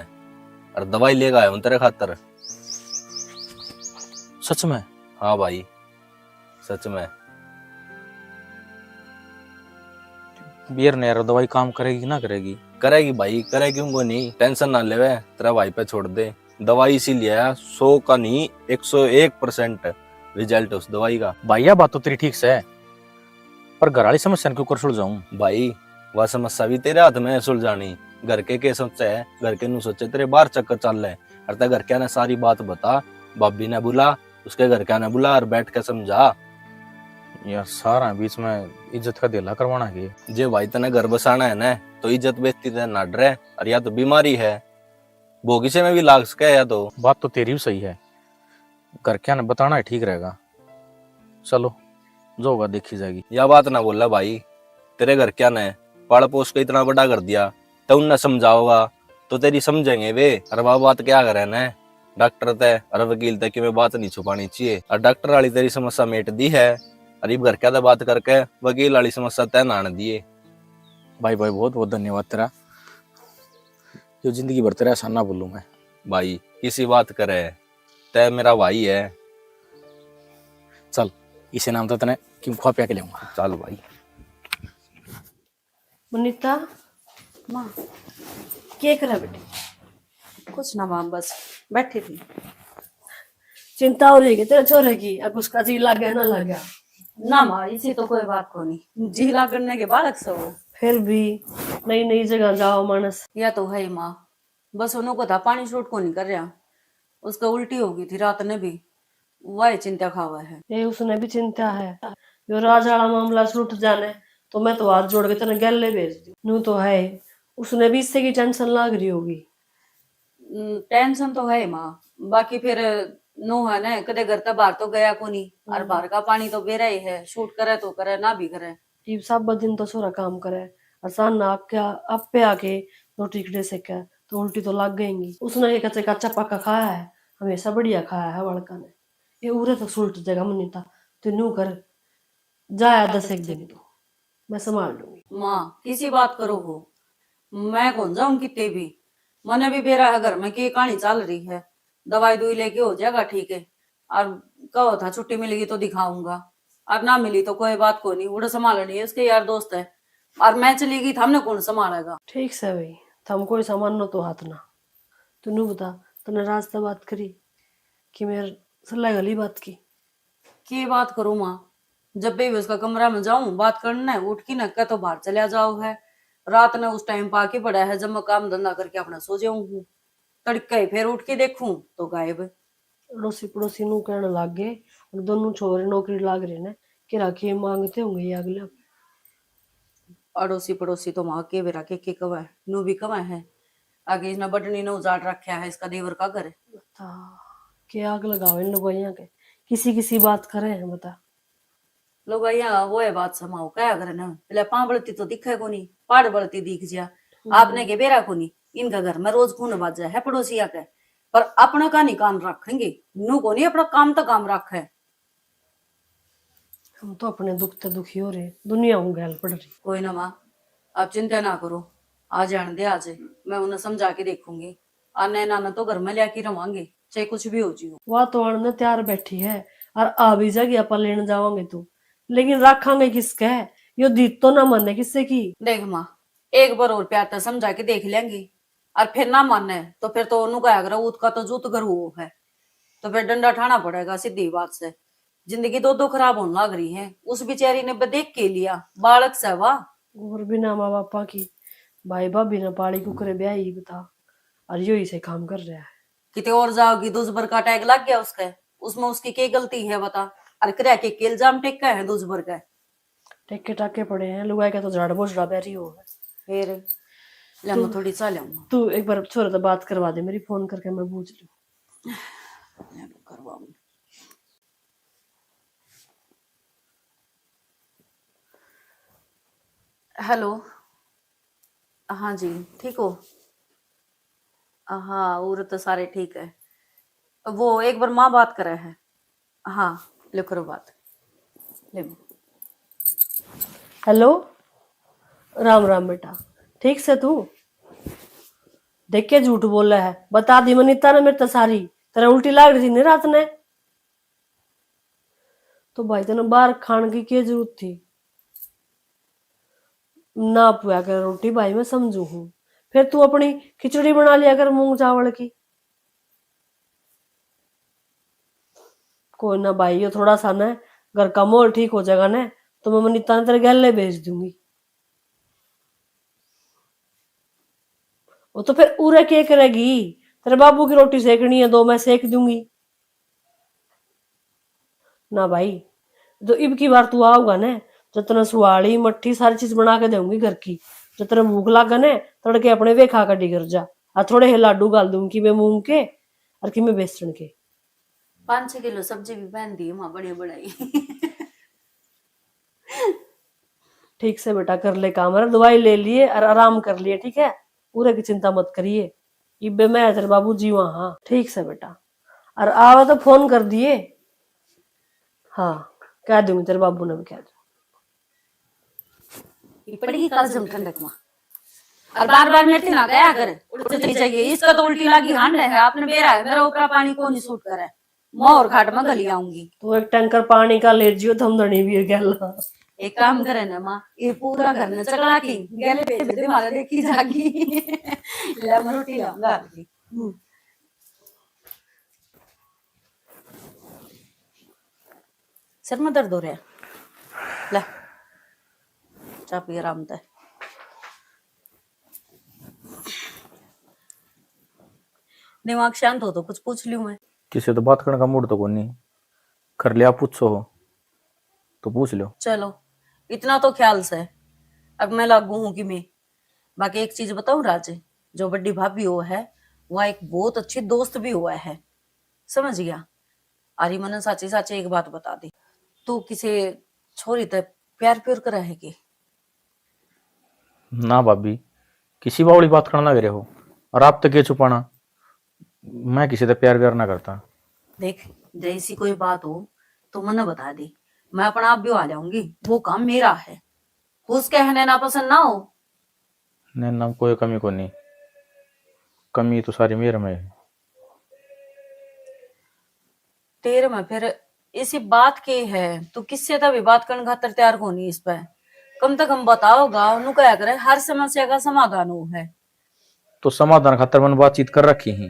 और दवाई लेके आया हूँ तेरे खातर। सच में? हाँ भाई, सच में। बियर ने यार दवाई काम करेगी कि ना करेगी? करेगी भाई, करे क्यों को नहीं, टेंशन ना लेवे, तेरा भाई पे छोड़ दे। दवाई इसी लिया सौ का नहीं, एक सौ एक परसेंट रिजल्ट उस दवाई का। भाई, यह बात तो तेरी ठीक से है, पर घर वाली समस्या ने क्यों कर सुलझाऊं? भाई, वह समस्या भी तेरे हाथ में है सुलझानी। घर के के सोचे है, घर के नु सोचे तेरे बाहर चक्कर चाल ले। अर तै घर क्या ने सारी बात बता, भाभी ने बुला, उसके घर क्या ने बुला और बैठ के समझा। यार, सारा बीच में इज्जत का धेला करवाना के? जे भाई तने घर बसाना है ना, तो इज्जत बेइज्जती ते ना डरे। और या तो बीमारी है, भोगी से में भी लाग सके या तो। बात तो तेरी भी सही है, घर क्या ने बताना ही ठीक रहेगा। चलो, जो होगा देखी जाएगी। या बात ना बोला भाई, तेरे घर क्या ने पाल पोस के इतना बड़ा कर दिया, तो उनने समझाओगा तो तेरी समझेंगे वे। अरे बाबा, बात क्या करे ने, डॉक्टर तै अरे वकील तै कि मैं बात नहीं छुपानी चाहिए। और डॉक्टर वाली तेरी समस्या मेट दी है, और इब घर क्या तै बात करके वकील वाली समस्या तय नान दिए। भाई, भाई, बहुत बहुत धन्यवाद तेरा, जो जिंदगी भर तेरा एहसान ना भूलूं मैं। भाई, किसी बात करे, तय मेरा भाई है। चल, इसे नाम तो तने क्यों खुआ पिया के लेऊंगा। चल भाई। मुनीता, माँ, के करा बेटी? कुछ ना माँ, बस बैठी थी। चिंता हो रही है तेरे छोरे की, अब उसका जी लागे ना लागे? ना माँ, इसी तो कोई बात को नहीं, जी लागण ने के बालक सो। फिर भी नई नई जगह जाओ मानस। या तो है ही माँ, बस उन्हों को था पानी सूट को नहीं कर रहा, उसका उल्टी हो गई थी रात ने भी, वह चिंता खावा है। ये उसने भी चिंता है, यो राज वाला मामला सुलट जाने तो मैं तो हाथ जोड़ के तेने गैले भेज दूं। नू तो है, उसने भी इससे की टेंशन लाग रही होगी। हम्म, टेंशन तो है माँ, बाकी फिर नू है ना, कदे घर तक बाहर तो गया कोनी, और हम्म। बाहर का पानी तो बेरा ही है, सूट करे तो करे, ना भी करे। इब सब दिन तो छोरा काम करे, और शान ना आके, आपे आके रोटी खड़े से के, तो उल्टी तो लाग गएंगी। उसने ये कच्चे कच्चा पक्का खाया है, हमेशा बढ़िया खाया है बालका ने। ये उरे तो सुलट जगह मनीता, तू नू कर, जाया दस एक दिन तो मैं संभाल लूंगी। माँ, किसी बात करो हो, मैं कौन जाऊं किते भी। मने भी बेरा है घर में के कहानी चल रही है, दवाई दुई लेके हो जाएगा ठीक है, और कहो था छुट्टी मिलेगी तो दिखाऊंगा, और ना मिली तो कोई बात को नहीं, उड़े संभालनी है, उसके यार दोस्त है, और मैं चली गई, थामने कौन संभालेगा? ठीक से भाई, थम कोई सामान नो तो हाथ ना। तू नू बता, तने राज तै बात करी कि मेरे सल्ला गली बात की? के बात करूं माँ, जब भी उसका कमरा में जाऊं बात करने, उठ की न कह तो बाहर चला जाओ है। रात ने उस टाइम पा के पड़ा है, जब मैं काम धंधा करके अपना सो जाऊं हूँ। तड़के ही फिर उठ के देखूं तो गायब। अड़ोसी पड़ोसी नू कहने लाग गए, और दोनों छोरे नौकरी लाग रहे ने, के राखी मांगते होंगे ये अगले। अड़ोसी पड़ोसी तो माँ के बेरा के, के कवे, नू भी कवे है। आगे इसने बटनी ने उजाड़ रखा है इसका देवर का घर। बता, के आग लगावे इन लुगाइयां के, किसी किसी बात करे हैं, बता। लुगाइयां वो है बात समाओ, क्या करे ना, पहले पां बलती तो दिखे कोनी, पाड़ बलती दिख जिया। हम्म। आपने के बेरा कोनी, इनका घर में रोज खून बाजा है पड़ोसिया के, पर अपना का नहीं कान रखेंगे, नू कोनी अपना काम तो काम रखे। हम तो अपने दुख ते दुखी हो रहे, दुनिया हूँ गैल पड़ रही। कोई ना माँ, आप चिंता ना करो, आ जान दे आज, मैं उन्हें समझा के देखूंगी। आने नाना तो घर में लिया के रवांगे, चाहे कुछ भी हो जियो। वह तो आने तैयार बैठी है, और आ भी जाएगी, आपा लेने जावांगे तो, लेकिन रखांगे किसके? यो दीद तो ना माने किससे की। देख माँ, एक बार और प्यार तै समझा के देख लेंगे, और फिर ना माने तो फिर तो ओनू कहा करो, "ऊत का तो जूत घर हुओ है।" तो फिर डंडा ठाना पड़ेगा, सीधी बात से। जिंदगी दो दो खराब होने लाग रही है। उस बेचारी ने बदेख के लिया, बालक से वा। और बिना माँ बापा की भाई भाभी ने पाली कुकरे ब्याही बता, और यो ही से काम कर रहा है। किते और जाओगी, दूसबर का अटैक लग गया उसके, उसमें उसकी के गलती है बता? और करे के, के इल्जाम टेका है दूसबर के? टेके टाके पड़े हैं, लुगाई का तो झाड़ बोझड़ा बह रही हो। फिर ले, मैं तू, थोड़ी चाह ल्याऊंगा। तू एक बार छोरे तो बात करवा दे मेरी, फोन करके मैं पूछ लूँ। ले, मैं करवाऊंगी। हेलो, हाँ जी, ठीक हो? हाँ, और तो सारे ठीक है। वो एक बार माँ बात करे है। हाँ, ले करो बात। ले। हेलो, राम राम बेटा, ठीक से तू? देख के झूठ बोले है, बता दी मनीता ने मेरे तो सारी। तेरा उल्टी लाग रही थी नहीं रात ने? तो भाई तने बाहर खाने की क्या जरूरत थी? ना पुआ कर रोटी भाई, मैं समझू हूँ। फिर तू अपनी खिचड़ी बना लिया कर मूंग चावल की। कोई ना भाई, यो थोड़ा सा ना घर का माहौल ठीक हो जाएगा ना, तो मैं मनीता ने तेरे गैले भेज दूंगी। वो तो फिर उरे के करेगी? तेरे बाबू की रोटी सेकनी है, दो मैं सेक दूंगी। ना भाई, जो इब की बार तू आओगा ना, जो तने सुहाली मट्ठी सारी चीज बना के दूंगी घर की। जो तेरे भूख लागे ना, तड़के अपने वे खा के डिगर जा। और थोड़े हे लाडू गाल दूंगी, किमे मूंग के और किमे बेसन के। पाँच छह किलो सब्जी भी पहन दी माँ, बढ़िया बढ़ाई। ठीक से बेटा, कर ले काम, अरे दवाई ले लिए और आराम कर लिए, ठीक है? पूरे की चिंता मत करिए, इब्बे मैं तेरे बाबू जी वहाँ। हाँ, ठीक से बेटा, और आवे तो फोन कर दिए। हाँ, कह दूंगी, तेरे बाबू ने भी कह दूंगी। ये पड़ेगी कालजम ठंडक में। और बार बार मेरे ना गया कर, उल्टी चली जाइए। इसका तो उल्टी लागी हांड है, आपने बेरा है, मेरा ऊपर पानी को नहीं सूट करे। मैं और घाट में गली आऊंगी। तू एक टैंकर पानी का ले जियो, धमधनी भी है गैला। एक काम करे ना माँ, ये पूरा घर ने चकला की गैले भेज दे, मारा देखी जागी। ले, मैं रोटी लाऊंगा आपकी। हम्म। सर में दर्द हो रहा है, ले, चाह पी आराम से। दिमाग शांत हो तो कुछ पूछ लूं मैं। किसी तो बात करने का मूड तो कोनी। कर लिया, पूछो हो तो पूछ लो। चलो, इतना तो ख्याल से अब मैं लागू हूँ कि मैं, बाकी एक चीज बताऊं राज, जो बड़ी भाभी हो है, वह एक बहुत अच्छी दोस्त भी हुआ है, समझ गया? अरे मने साची साची एक बात बता दी, तू किसी छोरी ते प्यार प्यार करे है के? ना भाभी, किसी बावली बात करना लग रहे हो, और आप तो के छुपाना, मैं किसी से प्यार व्यार ना करता। देख, जैसी कोई बात हो तो मने बता दे, मैं अपना आप भी आ जाऊंगी, वो काम मेरा है। खुश कहने ना पसंद ना हो। नैना में कोई कमी कोनी, कमी तो सारी मेरे में है। तेरे में फिर इसी बात के है, तू किससे तभी बात करने खातर तैयार कोनी इस पे। कम से कम बताओगा, उन्हों कहा करे हर समस्या का समाधान हो है। तो समाधान खातर मैंने बातचीत कर रखी ही,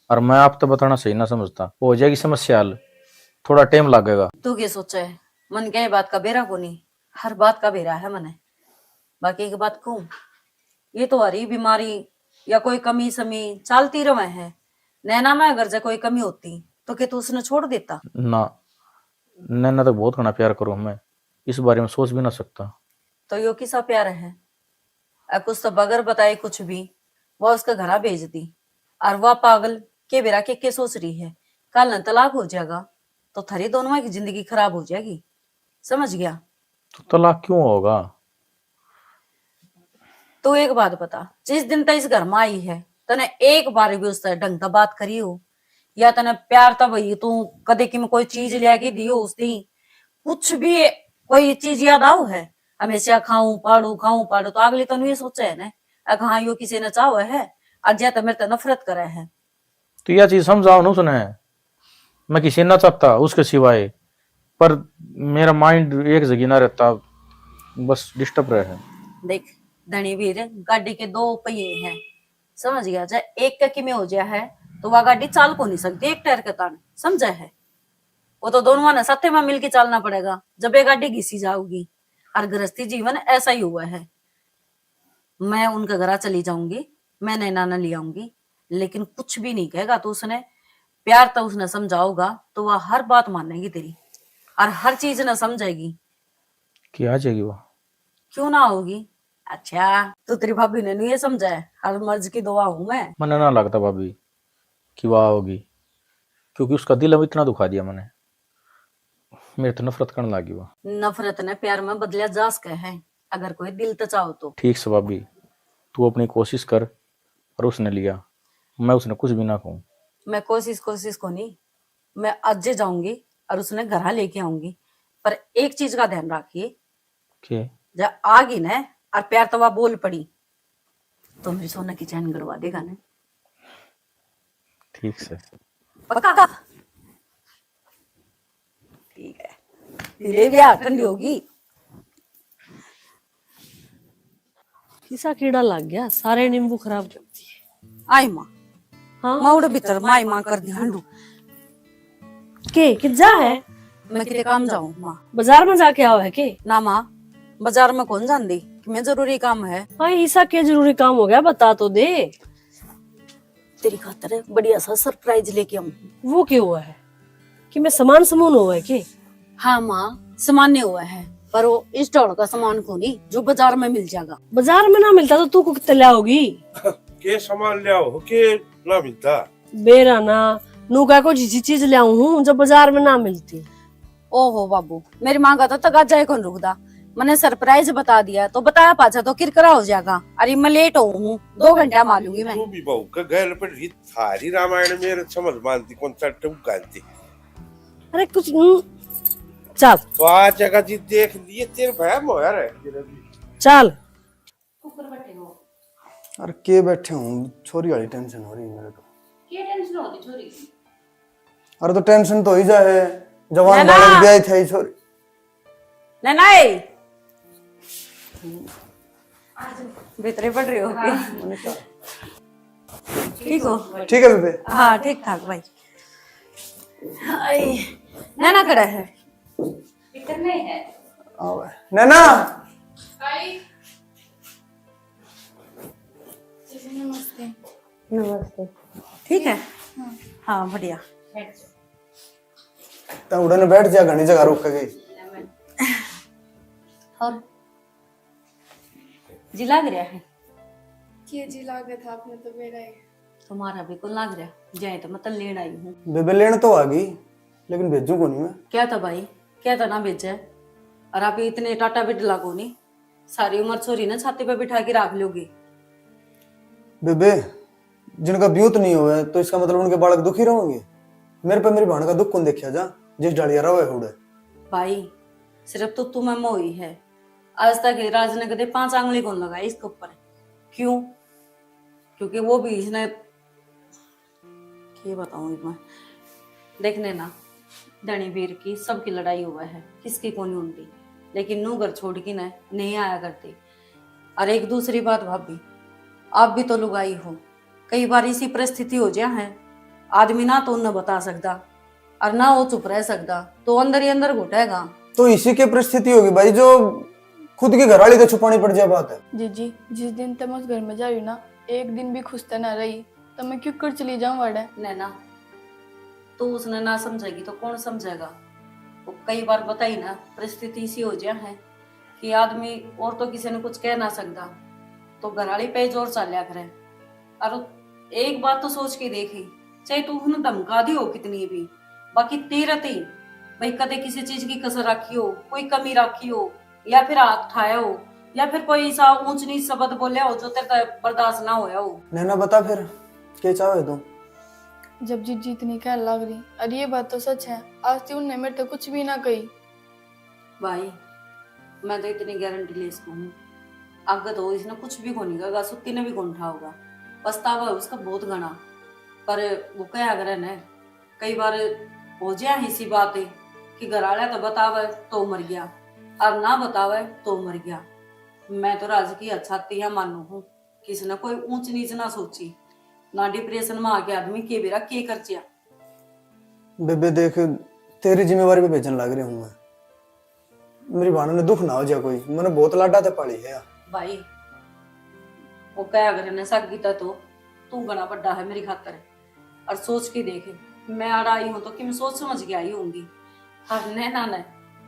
और मैं आप तो बताना सही ना समझता। हो जाएगी समस्या हल, थोड़ा टाइम लगेगा। तू के सोचे है? मन के बात का बेरा कोनी, हर बात का बेरा है मने। बाकी एक बात कहूँ, ये तो हरी बीमारी या कोई कमी समी चलती रहे है। नैना में अगर जे कोई कमी होती तो के तू उसने छोड़ देता? ना, नैना तो बहुत घना प्यार करूँ मैं, इस बारे में सोच भी ना सकता। तो यो किसा प्यार है? अ, कुछ तो बगैर बताए कुछ भी वो उसके घरा भेज दी। और वह पागल के बेरा के, के सोच रही है, कल न तलाक हो जाएगा तो थारी दोनों की जिंदगी खराब हो जाएगी, समझ गया? तो तलाक क्यों होगा? तू एक बात बता, जिस दिन तक इस घर में आई है, तने एक बार भी उससे ढंग से बात करी हो, या तने प्यार तब ही तू कदे की में कोई चीज लिया के दी हो उस दिन, कुछ भी कोई चीज याद आओ है? हमेशा खाऊं पाड़ू, खाऊं पाड़ू, तो अगली तनु ये सोचे है ना, अगर हाँ यो किसी ने चाहो है, और ज्यादा मेरे ते नफरत करे है। तो यह चीज समझाओ ना उसने, मैं किसी ना चाहता उसके सिवाय, पर मेरा माइंड एक जगह ना रहता, बस डिस्टर्ब रहे है। देख धनी वीर, गाड़ी के दो पहिए हैं, समझ गया? चाहे एक का किमे हो जाया है तो वह गाड़ी चाल को नहीं सकती एक टायर के तान, समझा है? वो तो दोनों ने साथे में मिलके चालना पड़ेगा जब ये गाड़ी घिसी जाओगी। और गृहस्थी जीवन ऐसा ही हुआ है। मैं उनके घरा चली जाऊंगी, मैं नैना ने ले आऊंगी, लेकिन कुछ भी नहीं कहेगा तो उसने प्यार तो उसने समझाओगा तो वह हर बात मानेगी तेरी, और हर चीज ने समझेगी। कि आ जाएगी वो? क्यों ना होगी? अच्छा, तो तेरी भाभी ने नहीं ये समझा है, हर मर्ज की दुआ हूँ मैं। मने ना लगता भाभी कि वह आओगी, क्योंकि उसका दिल अब इतना दुखा दिया मैंने, मेरे तो नफरत करने लगी वो। नफरत ने प्यार में बदलिया जा सके है, अगर कोई दिल तो चाहो तो। ठीक से भाभी, तू अपनी कोशिश कर और उसने लिया, मैं उसने कुछ भी ना कहूँ। मैं कोशिश, कोशिश को नहीं, मैं आज जाऊंगी और उसने घर लेके आऊंगी, पर एक चीज का ध्यान रखिए, के? जब आ गई ना और प्यार तवा बोल पड़ी, तो मेरी सोना की चैन गड़वा देगा ना। ठीक से। पक्का? ठीक है। तेरे भी हाथ ठंडी होगी। किसा कीड़ा लग गया, सारे नींबू खराब कर दिए। आई माँ। हाँ? माँ उड़े भीतर माई माँ कर दी हांडू। के, कि जा है? मैं किते काम जाऊँ माँ। बाजार में जाके आओ है के? ना माँ, बाजार में कौन जांदी, कि मैं जरूरी काम है। हाँ, ऐसा क्या जरूरी काम हो गया, बता तो दे। तेरी खातर बढ़िया सा सरप्राइज लेके आऊँ। वो क्या हुआ है? कि मैं सामान समून हुआ है के? हाँ माँ, सामान नहीं हुआ है, पर वो इस ढोल का सामान को नहीं जो बाजार में मिल जाएगा। बाजार में ना मिलता तो तू को कितने ले आओगी? के सामान ले आओ के ना मिलता? बेरा ना, नू कह को जिसी चीज ले आऊं हूँ जो बाजार में ना मिलती। ओहो बाबू, मेरी माँ का तो तकाजा ही कौन रुकदा। मैंने सरप्राइज बता दिया तो बताया पाछा तो किरकिरा हो जाएगा। अरे मैं लेट हो हूँ, दो घंटा में आ लूंगी मैं। तू भी बहू का गैल पर री, थारी रामायण मेरे समझ मानती कौन सा टूक गालती। अरे कुछ हम्म, चल। तो आ जगह जी देख लिए तेरे भय मोया रह गया। चल। ऊपर बैठे हो। अरे के बैठे हूँ, छोरी वाली टेंशन हो रही है मेरे को। के टेंशन होती छोरी की? अरे तो टेंशन तो ही जा है, जवान नैना। बालक ब्याह थे छोरी। नैना ए। भीतरे पड़ रहे हो क्या? हाँ। ठीक हो? ठीक है बेबे। हाँ, ठीक ठाक भाई। हाय। नैना कड़ा है? भीतर में है। आओ। नैना। आई। नमस्ते। नमस्ते। ठीक है? हाँ। हाँ, बढ़िया। बैठ जाओ। तो उड़ने बैठ जा, घनी जगह रुक गई। और जी लाग रहा है? के जी लागे था आपने तो मेरा ही। तुम्हारा भी कौन लाग रहा? जाए तो मैं तो लेन आई हूँ। बेबे लेन तो आ गई, लेकिन भेजू को नहीं मैं। क्या था भाई, क्या था ना भेजे? और आप इतने टाटा बिडला को नहीं, सारी उम्र छोरी ने छाती पे बिठा के रख लोगे। बेबे, जिनका ब्यूत नहीं हुआ है, तो इसका मतलब उनके बालक दुखी रहोगे? मेरे पे मेरी बहन का दुख कौन देखा जा, जिस डालिया रहो है उड़े। भाई, सिर्फ तो तुम्हें मोही है। आज तक राज ने कदे पांच आंगली कौन लगाई इसके ऊपर। क्यों? क्योंकि वो भी इसने, के बताऊं मैं, देखने ना, धनी वीर की सबकी लड़ाई हुआ है, किसकी कोनी होती, लेकिन नू घर छोड़ के ना नहीं आया करती। और एक दूसरी बात भाभी, आप भी तो लुगाई हो, कई बार इसी परिस्थिति हो जा है, आदमी ना तो उन्हें बता सकता और ना वो चुप रह सकता, तो अंदर ही अंदर घुटेगा। तो इसी की परिस्थिति होगी भाई, जो खुद की घरवाली तो छुपानी पड़ जाए बात है। जीजी, जिस दिन तक मैं उस घर में जा रही हूँ ना, एक दिन भी खुश तो ना रही, तो मैं क्यों कर चली जाऊँ वाड़े? नैना, तू उसने ना समझेगी तो कौन समझेगा? वो कई बार बताई ना, परिस्थिति इसी हो जा है कि आदमी और तो किसी ने कुछ कह ना सकता, तो घरवाली पे ही जोर चाल्या करे। और एक बात तो सोच के देखी, चाहे तू उन्हें धमका दी हो कितनी भी, बाकी तेरे ते ही भाई कदे किसी चीज की कसर रखी हो, कोई कमी रखी हो, या फिर हाथ उठाया हो, या फिर कोई ऐसा ऊंच नीच शब्द बोले हो जो तेरे तै बर्दाश्त ना होया हो। नैना, बता फिर, के चाहे तू? जब जीजी इतनी कहने लाग रही, और ये बात तो सच है, आज तक उनने मेरे तै कुछ भी ना कही। भाई, मैं तो इतनी गारंटी ले सकूँ हूँ, आगे तो इसने कुछ भी कोनी कहेगा, सुत्ती ने भी कोनी उठाओगा। पछतावा है उसका बहुत घना, पर वो कहा करे ने, कई बार हो जाए इसी बात है कि घर वाला तो बतावे तो मर गया, और ना बतावे तो मर गया। मैं तो राज की अच्छाती है मानू हूँ, किसने कोई ऊंच नीच ना सोची, ना डिप्रेशन में आके आदमी के बेरा के कर चिया। बेबे देख, तेरी जिम्मेवारी पे भेजन लाग रही हूँ मैं। मेरी भाण ने दुख ना हो जा कोई, मैंने बहुत लाडा ते पाली है। भाई, वो कह अगर ने सागी ता तो तू घना बड़ा है मेरी खातर। और सोच के देख, मैं आड़ा आई हूँ तो कि मैं सोच समझ के आई होंगी। और नैना ने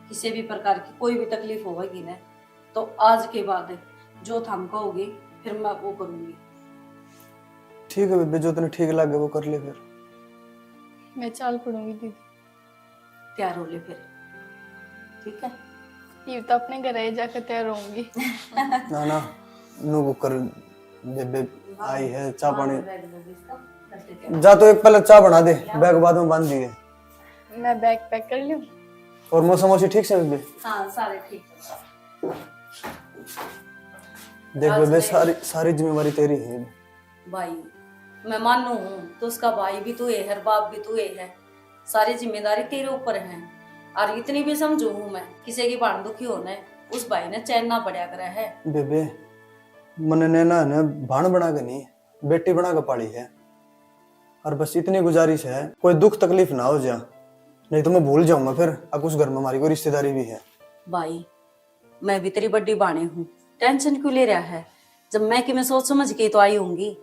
किसी भी प्रकार की कोई भी तकलीफ होगी ना, तो आज के बाद जो थम कहोगे, फिर मैं वो करूँगी। ठीक है बेबे, जो तने ठीक लगे वो कर ले फिर। मैं चाल पड़ूंगी दीदी। तैयार हो ले फिर, ठीक है? ये तो अपने घर ही जाकर तैयार होंगी। ना ना, नू कुकर बेबे आई है, चाय पानी। जा तो एक पहले चाय बना दे, बैग बाद में बांध दिए। मैं बैग पैक कर लूं। और मौसा मौसी ठीक से बेबे? हाँ, सारे ठीक है। देख बेबे, सारी, सारी जिम्मेवारी तेरी है। भाई, मैं मानू हूँ तो उसका भाई भी तू है और बाप भी तू है, सारी जिम्मेदारी तेरे ऊपर है। और इतनी भी समझू हूँ मैं, किसी की भाण दुखी होने उस भाई ने चैन ना पड़ा करे है। बेबे, मने नैना ने भाण बना के नहीं, बेटी बना के पाली है। और बस इतनी गुजारिश है, कोई दुख तकलीफ ना हो जा, नहीं तो मैं भूल जाऊंगा फिर अक उस घर में हमारी कोई रिश्तेदारी भी है। भाई, मैं भी तेरी बड़ी भाणे हूँ, टेंशन क्यों ले रहा है? जब मैं कि मैं सोच समझ के ही तो आई होंगी।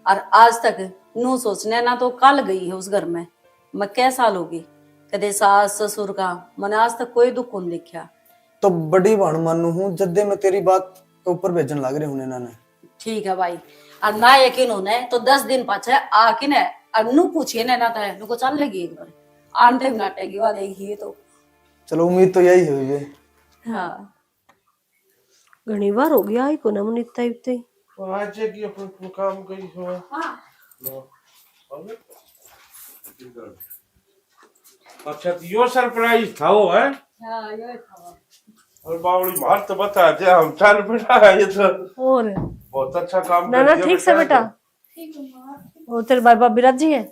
और आज तक नू सोचने ना तो कल गई है उस घर में। मैं कै साल होगी, कदे सास ससुर का मने आज तक कोई दुख कौन देखा। तो बड़ी भाण मानू हूँ, जद्दे मैं तेरी बात के ऊपर भेजन लाग रहे हूँ नैना ने। ठीक है भाई, और ना यकीन होने तो दस दिन पाछे आके ने और नू पूछिए नैना तै, नू को चल लेगी एक बार। आंटे नाटेगी वाले ही तो। चलो, उम्मीद तो यही हुई है। हाँ। घणी बार हो गया आई कोना मुनीता इब तई। आज की अपन काम गई हो। हाँ। अच्छा, तो यो सरप्राइज था वो, है? हाँ, यो था। और बावली मार तो बता दे, हम चल पड़ा है ये तो। और बहुत अच्छा काम ना कर ना, दिया ठीक से बेटा। बेटा। और तेरे भाई भाभी राजी है?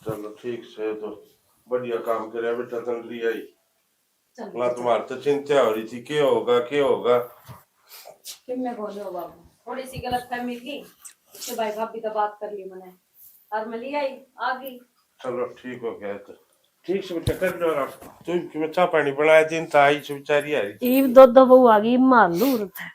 चलो, ठीक से तो बढ़िया काम करे बेटा, जल्दी आई। चल, ना तुम्हारे तो चिंता हो रही थी, क्या होगा, क्या होगा। किन्ने बोले हो बाबू, थोड़ी सी गलत फहमी थी, उसके भाई भाभी तो बात कर ली मैंने, और मैं ले आई, आ गई। चलो, ठीक हो गया तो। ठीक से बेटा, कर लो आराम। तू कि मैं चाह पानी बनाया दिन था, आई से बेचारी आई। ईब दो दो बहू आ गई, ईब मार लू उरत।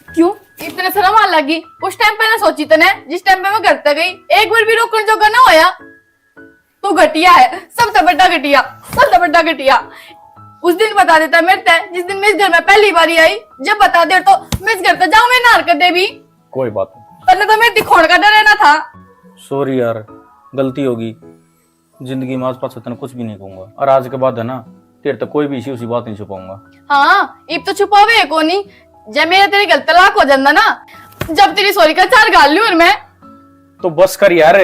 क्यों इतने शर्म आ लगी? उस टाइम पे ना सोची तने, जिस टाइम पे मैं घर तक गई, एक बार भी रोकने जोगा ना होया। तू घटिया है, सबसे बड़ा घटिया, सबसे बड़ा घटिया। उस दिन बता देता मेरे ते, जिस दिन मैं इस घर में पहली बार आई। जब बता दे तो मैं इस घर से जाऊं, मैं नार कर दे भी। कोई बात नहीं। तन्ने तो मेरे दिखोण का डर है ना था। सॉरी यार, गलती होगी। जिंदगी में आज पाछे तने कुछ भी नहीं कहूंगा, और आज के बाद है ना, तेरे तक कोई भी इसी उसी बात नहीं छुपाऊंगा। हाँ, इब तो छुपावे है कोनी। जब मेरा तेरे गल तलाक हो जांदा ना, जब तेरी सॉरी का चार गाल लूं और मैं। तो बस कर यार,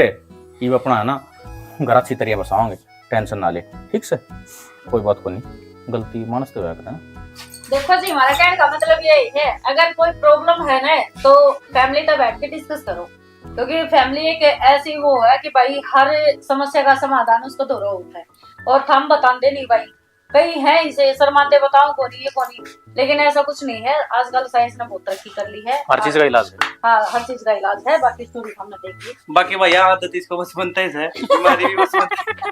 इब अपना है ना, घर अच्छी तरह बसावांगे, टेंशन ना ले, ठीक से? कोई बात को नहीं, गलती मानस तो होया करे ना। देखो जी, हमारा कहने का मतलब यही है, अगर कोई प्रॉब्लम है ना, तो फैमिली तक बैठ के डिस्कस करो, क्योंकि फैमिली एक ऐसी वो है कि भाई, हर समस्या का समाधान उसको धोरो होता है। और थम बताते नहीं भाई, कई है इसे शर्माते, बताओ कोनी, ये कोनी, लेकिन ऐसा कुछ नहीं है। आजकल साइंस ने बहुत तरक्की कर ली है। हर चीज का इलाज है। हाँ, हर चीज का इलाज है। बाकी स्टोरी हमने देख ली। बाकी भाई, आदत इसको बस बनता ही है, बीमारी भी बस बनता है।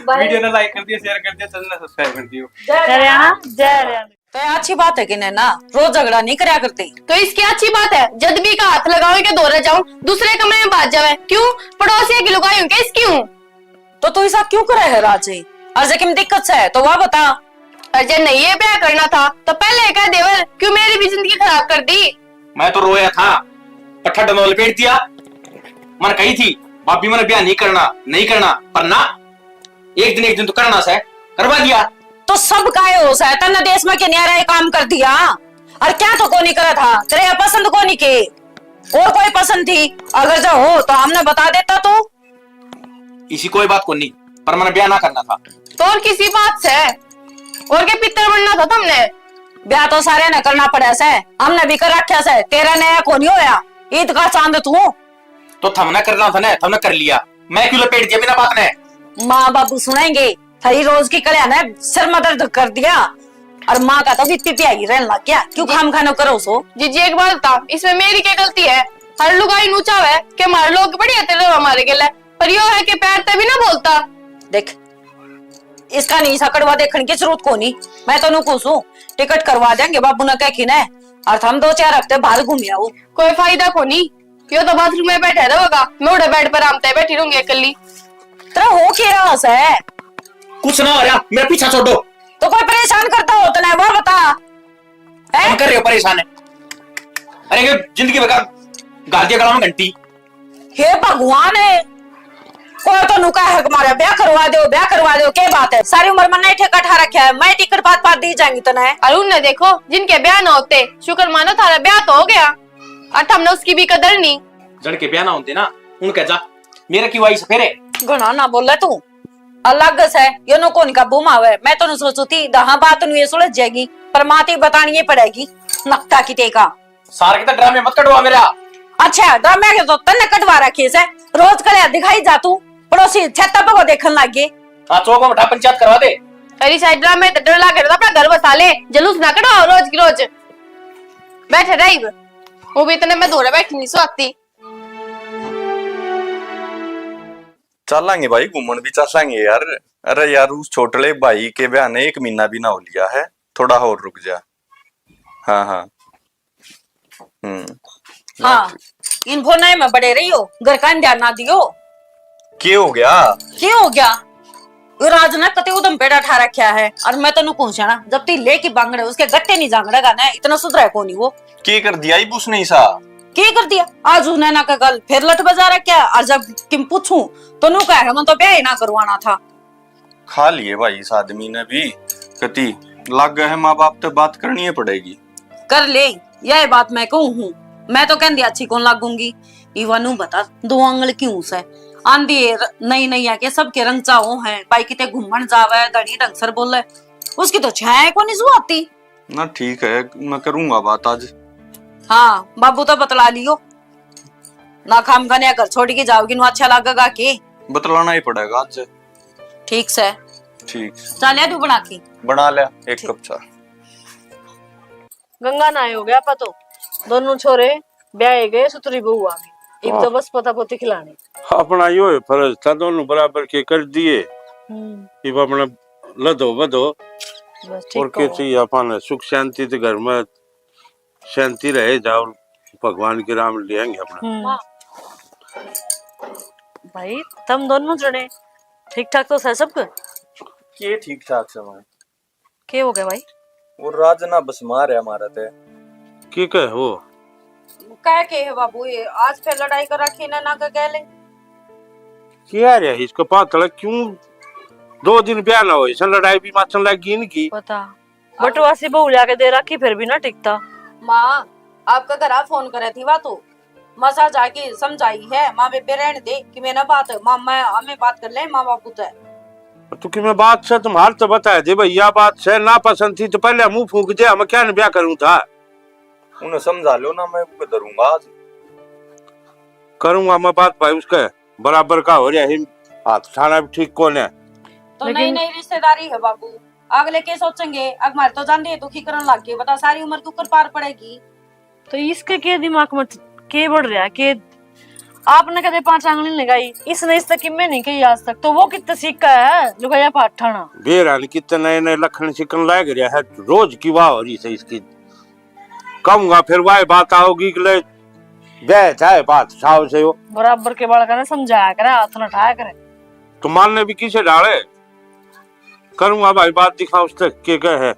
भाई, वीडियो ने लाइक कर दियो, शेयर कर दियो, चैनल ने सब्सक्राइब कर दियो। जय हरियाणा, जय हरियाणा। तो अच्छी बात है कि नैना रोज झगड़ा नहीं करया करती। तो इसकी अच्छी बात है, जद भी का हाथ लगावे के धोरे जाऊं, दूसरे कमरे में भाग जावे। क्यों? पड़ोसिया की लुगाई हूं क्या इसकी हूं? तो तू ऐसा क्यों करे है राजे? और जे किम दिक्कत से है तो वह बता। और जे नहीं ये ब्याह करना था तो पहले कह देवर, क्यों मेरी भी जिंदगी खराब कर दी? मैं तो रोया था, पर ठंड में लपेट दिया। मन कही थी, भाभी, मैंने ब्याह नहीं करना, नहीं करना, पर ना, एक दिन, एक दिन तो करना से, करवा दिया। तो सब काय हो सै, तन्ने देश में के न्यारा ये काम कर दिया। और क्या तो कोनी करा था, तेरे ये पसंद कोनी के, और कोई पसंद थी? अगर जो हो तो हमने बता देता तू। इसी कोई बात कोनी, पर मैंने ब्याह ना करना था। तो और किसी बात से? और के पितर बनना था तुमने? ब्याह तो सारे ने करना पड़ा से, हमने भी कर रखा से, तेरा नया कोनी होया, ईद का चांद तू। तो थमने करना था ना, थमने कर लिया, मैं क्यों लपेट दिया बिना बात ने? माँ बाबू सुनेंगे, थारी रोज की कल्या ने सिर में दर्द कर दिया। और माँ का तो इतनी प्यारी रहने लग गया, क्यों खाम खानो करो सो? जीजी, एक बात बता, इसमें मेरी क्या गलती है? हर लुगाई नू चाहे कि हमारे लोग बढ़िया तेरे हमारे गेले, पर यो है कि पैर ते भी ना बोलता। देख, इसका नहीं सा कड़वा देखने की जरूरत कोनी। मैं तो नू कहूं सूं, टिकट करवा देंगे बाबू ने कह के ने, और हम दो चार हफ्ते बाहर घूम आओ। कोई फायदा कोनी, यो तो बाथरूम में बैठा रहेगा, मैं उड़े बेड पर आराम ते बैठी रहूंगी अकेली। तेरा हो के रहा है? कुछ ना हो रहा, मेरा पीछा छोड़ो। तो कोई परेशान करता हो तो ना, वह बता। हम कर रहे हो परेशान है। अरे, ये जिंदगी भर का घाल दिया गला में घंटी। हे भगवान है, कोई तो नुका है हमारा ब्याह करवा दो, ब्याह करवा दो, के बात है? सारी उम्र मैंने ठेका ठा रखा है, मैं टिकट पात पात दी जाएंगी तने। अरुण ने देखो, जिनके ब्याह ना होते, शुक्र मानो थारा ब्याह तो हो गया, और हमने उसकी भी कदर नहीं। जड़ के ब्याह ना होते ना, उनके जा, मेरा क्यों आई सफेरे? घणा ना बोले तू। अलग से यो नो कौन का बुमा हुआ है। मैं तो नु सोचू थी, दहा बात नु ये सुलझ जाएगी, पर माँ ती बतानी ही पड़ेगी। नक्का की टेका। सार के तो ड्रामे मत कटवा मेरा। अच्छा, ड्रामे के तो तन्ने कटवा रखे से, रोज करे दिखाई जा तू, पड़ोसी छत पे को देखन लग गए। हाँ, चौक में बैठा पंचायत करवा दे। अरे साइड ड्रामे तो डर लागे, तो अपना घर बसा ले, जुलूस ना कटवाओ रोज की रोज। बैठे रही, वो भी इतने में धोरे बैठी नहीं सोती। चलांगे भाई, घूमण भी चलांगे यार। अरे यार, उस छोटले भाई के ब्याह ने एक महीना भी ना हो लिया है, थोड़ा और रुक जा। हाँ, हाँ। हम्म। हाँ, इन फोन में बड़े रहियो, घर का ध्यान ना दियो। के हो गया? के हो गया? वो राज ने कते उदम पेड़ा ठा रखा है, और मैं तन्नू कहूं ना, जब ती लेके बांगड़े उसके गट्टे नहीं जांगड़ेगा ना, इतना सुधरा है कोनी वो। के कर दिया इब उसने ऐसा? के कर दिया? आज उसने ना का गल फिर लट बजा रखा है, और जब किम पूछूं तो नू कह, मैं तो ब्याह ही ना करवाना था। खा लिए भाई इस आदमी ने भी, कती लागे है माँ बाप ते बात करनी ही पड़ेगी। कर ले, यह बात मैं कहूं हूँ, मैं तो कहंदी अच्छी कौन लागूंगी। इवा नू बता, दो आंगल क्यों से? आंधी है, नई नई आके सबके रंग चाहो हैं, भाई किते घूमण जावे, धनी ढंग सर बोले, उसकी तो छाया को नहीं जुआती। ना ठीक है, मैं करूंगा बात आज। हाँ, बाबू तो बतला लियो ना, खाम खाने घर छोड़ के जाओगी ना, अच्छा लगेगा के? बतलाना ही पड़ेगा आज। ठीक से। ठीक। चाह लिया तू बना के? बना लिया एक ठीक। कप चाय। गंगा नहाए हो गया आपा तो, दोनों छोरे ब्याहे गए, सुतरी बहू आ गई। इब तो वाह। बस पोता पोती खिलाने। अपना यो है फर्ज था, दोनों बराबर के कर दिए। हम्म। इब अपना लदो बदो। बस ठीक और के कहो। चाहिए अपन सुख शांति तो घर में शांति रहे, जाओ भगवान की राम लेंगे अपना। हम्म। भाई, तुम दोनों जने ठीक ठाक तो है सब? के ठीक ठाक से मैं। के हो गया भाई? वो राज ना बस मार है हमारा ते। के कहे वो? कह के है बाबू, ये आज फिर लड़ाई कर रखी ना, ना के गैले। क्या रे इसको पातला क्यों? दो दिन ब्याह ना हो, इसे लड़ाई भी माचन लग गई इनकी। पता। बटवासी बहू लाके दे रखी, फिर भी ना टिकता। माँ, आपका घर आ फोन करे थी वा तो, मसा जाके समझाई है, माँ बेबे रहने दे कि मैं ना बात, माँ मैं हमें बात कर ले माँ बापू ते। तू कि मैं बात से तुम्हारे तो बता दे भाई, या बात से ना पसंद थी तो पहले मुंह फूंक दे, हम क्या न ब्याह करूं था। उन्हें समझा लो ना, मैं उनके धरूंगा आज। करूंगा मैं बात भाई, उसके बराबर का हो रहा है, हाथ ठाना भी ठीक कौन है। तो लेकिन नई नई रिश्तेदारी है बाबू, अगले के सोचेंगे, अग मारे तो जान दे दुखी करन लग गए, बता सारी उम्र के ऊपर पार पड़ेगी। तो इसके के दिमाग में के बढ़ रहा है के आपने कदे पांच आंगली लगाई, इसने इस तक किम्मे नहीं कही आज तक, तो वो कितना सीखा है लुगाया पाठाना। बेरा ने कितने नए नए लखन सिखन लाग रहा है, रोज की वाह हो रही है इसकी। कहूंगा फिर वाह बात आओगी कि ले ब्याह चाहे बात साव से हो। बराबर के बालका ने समझाया करे, हाथ न उठाया करे। तो मानने भी किसे डाले? करूंगा भाई बात, दिखा उस तक के कहे है।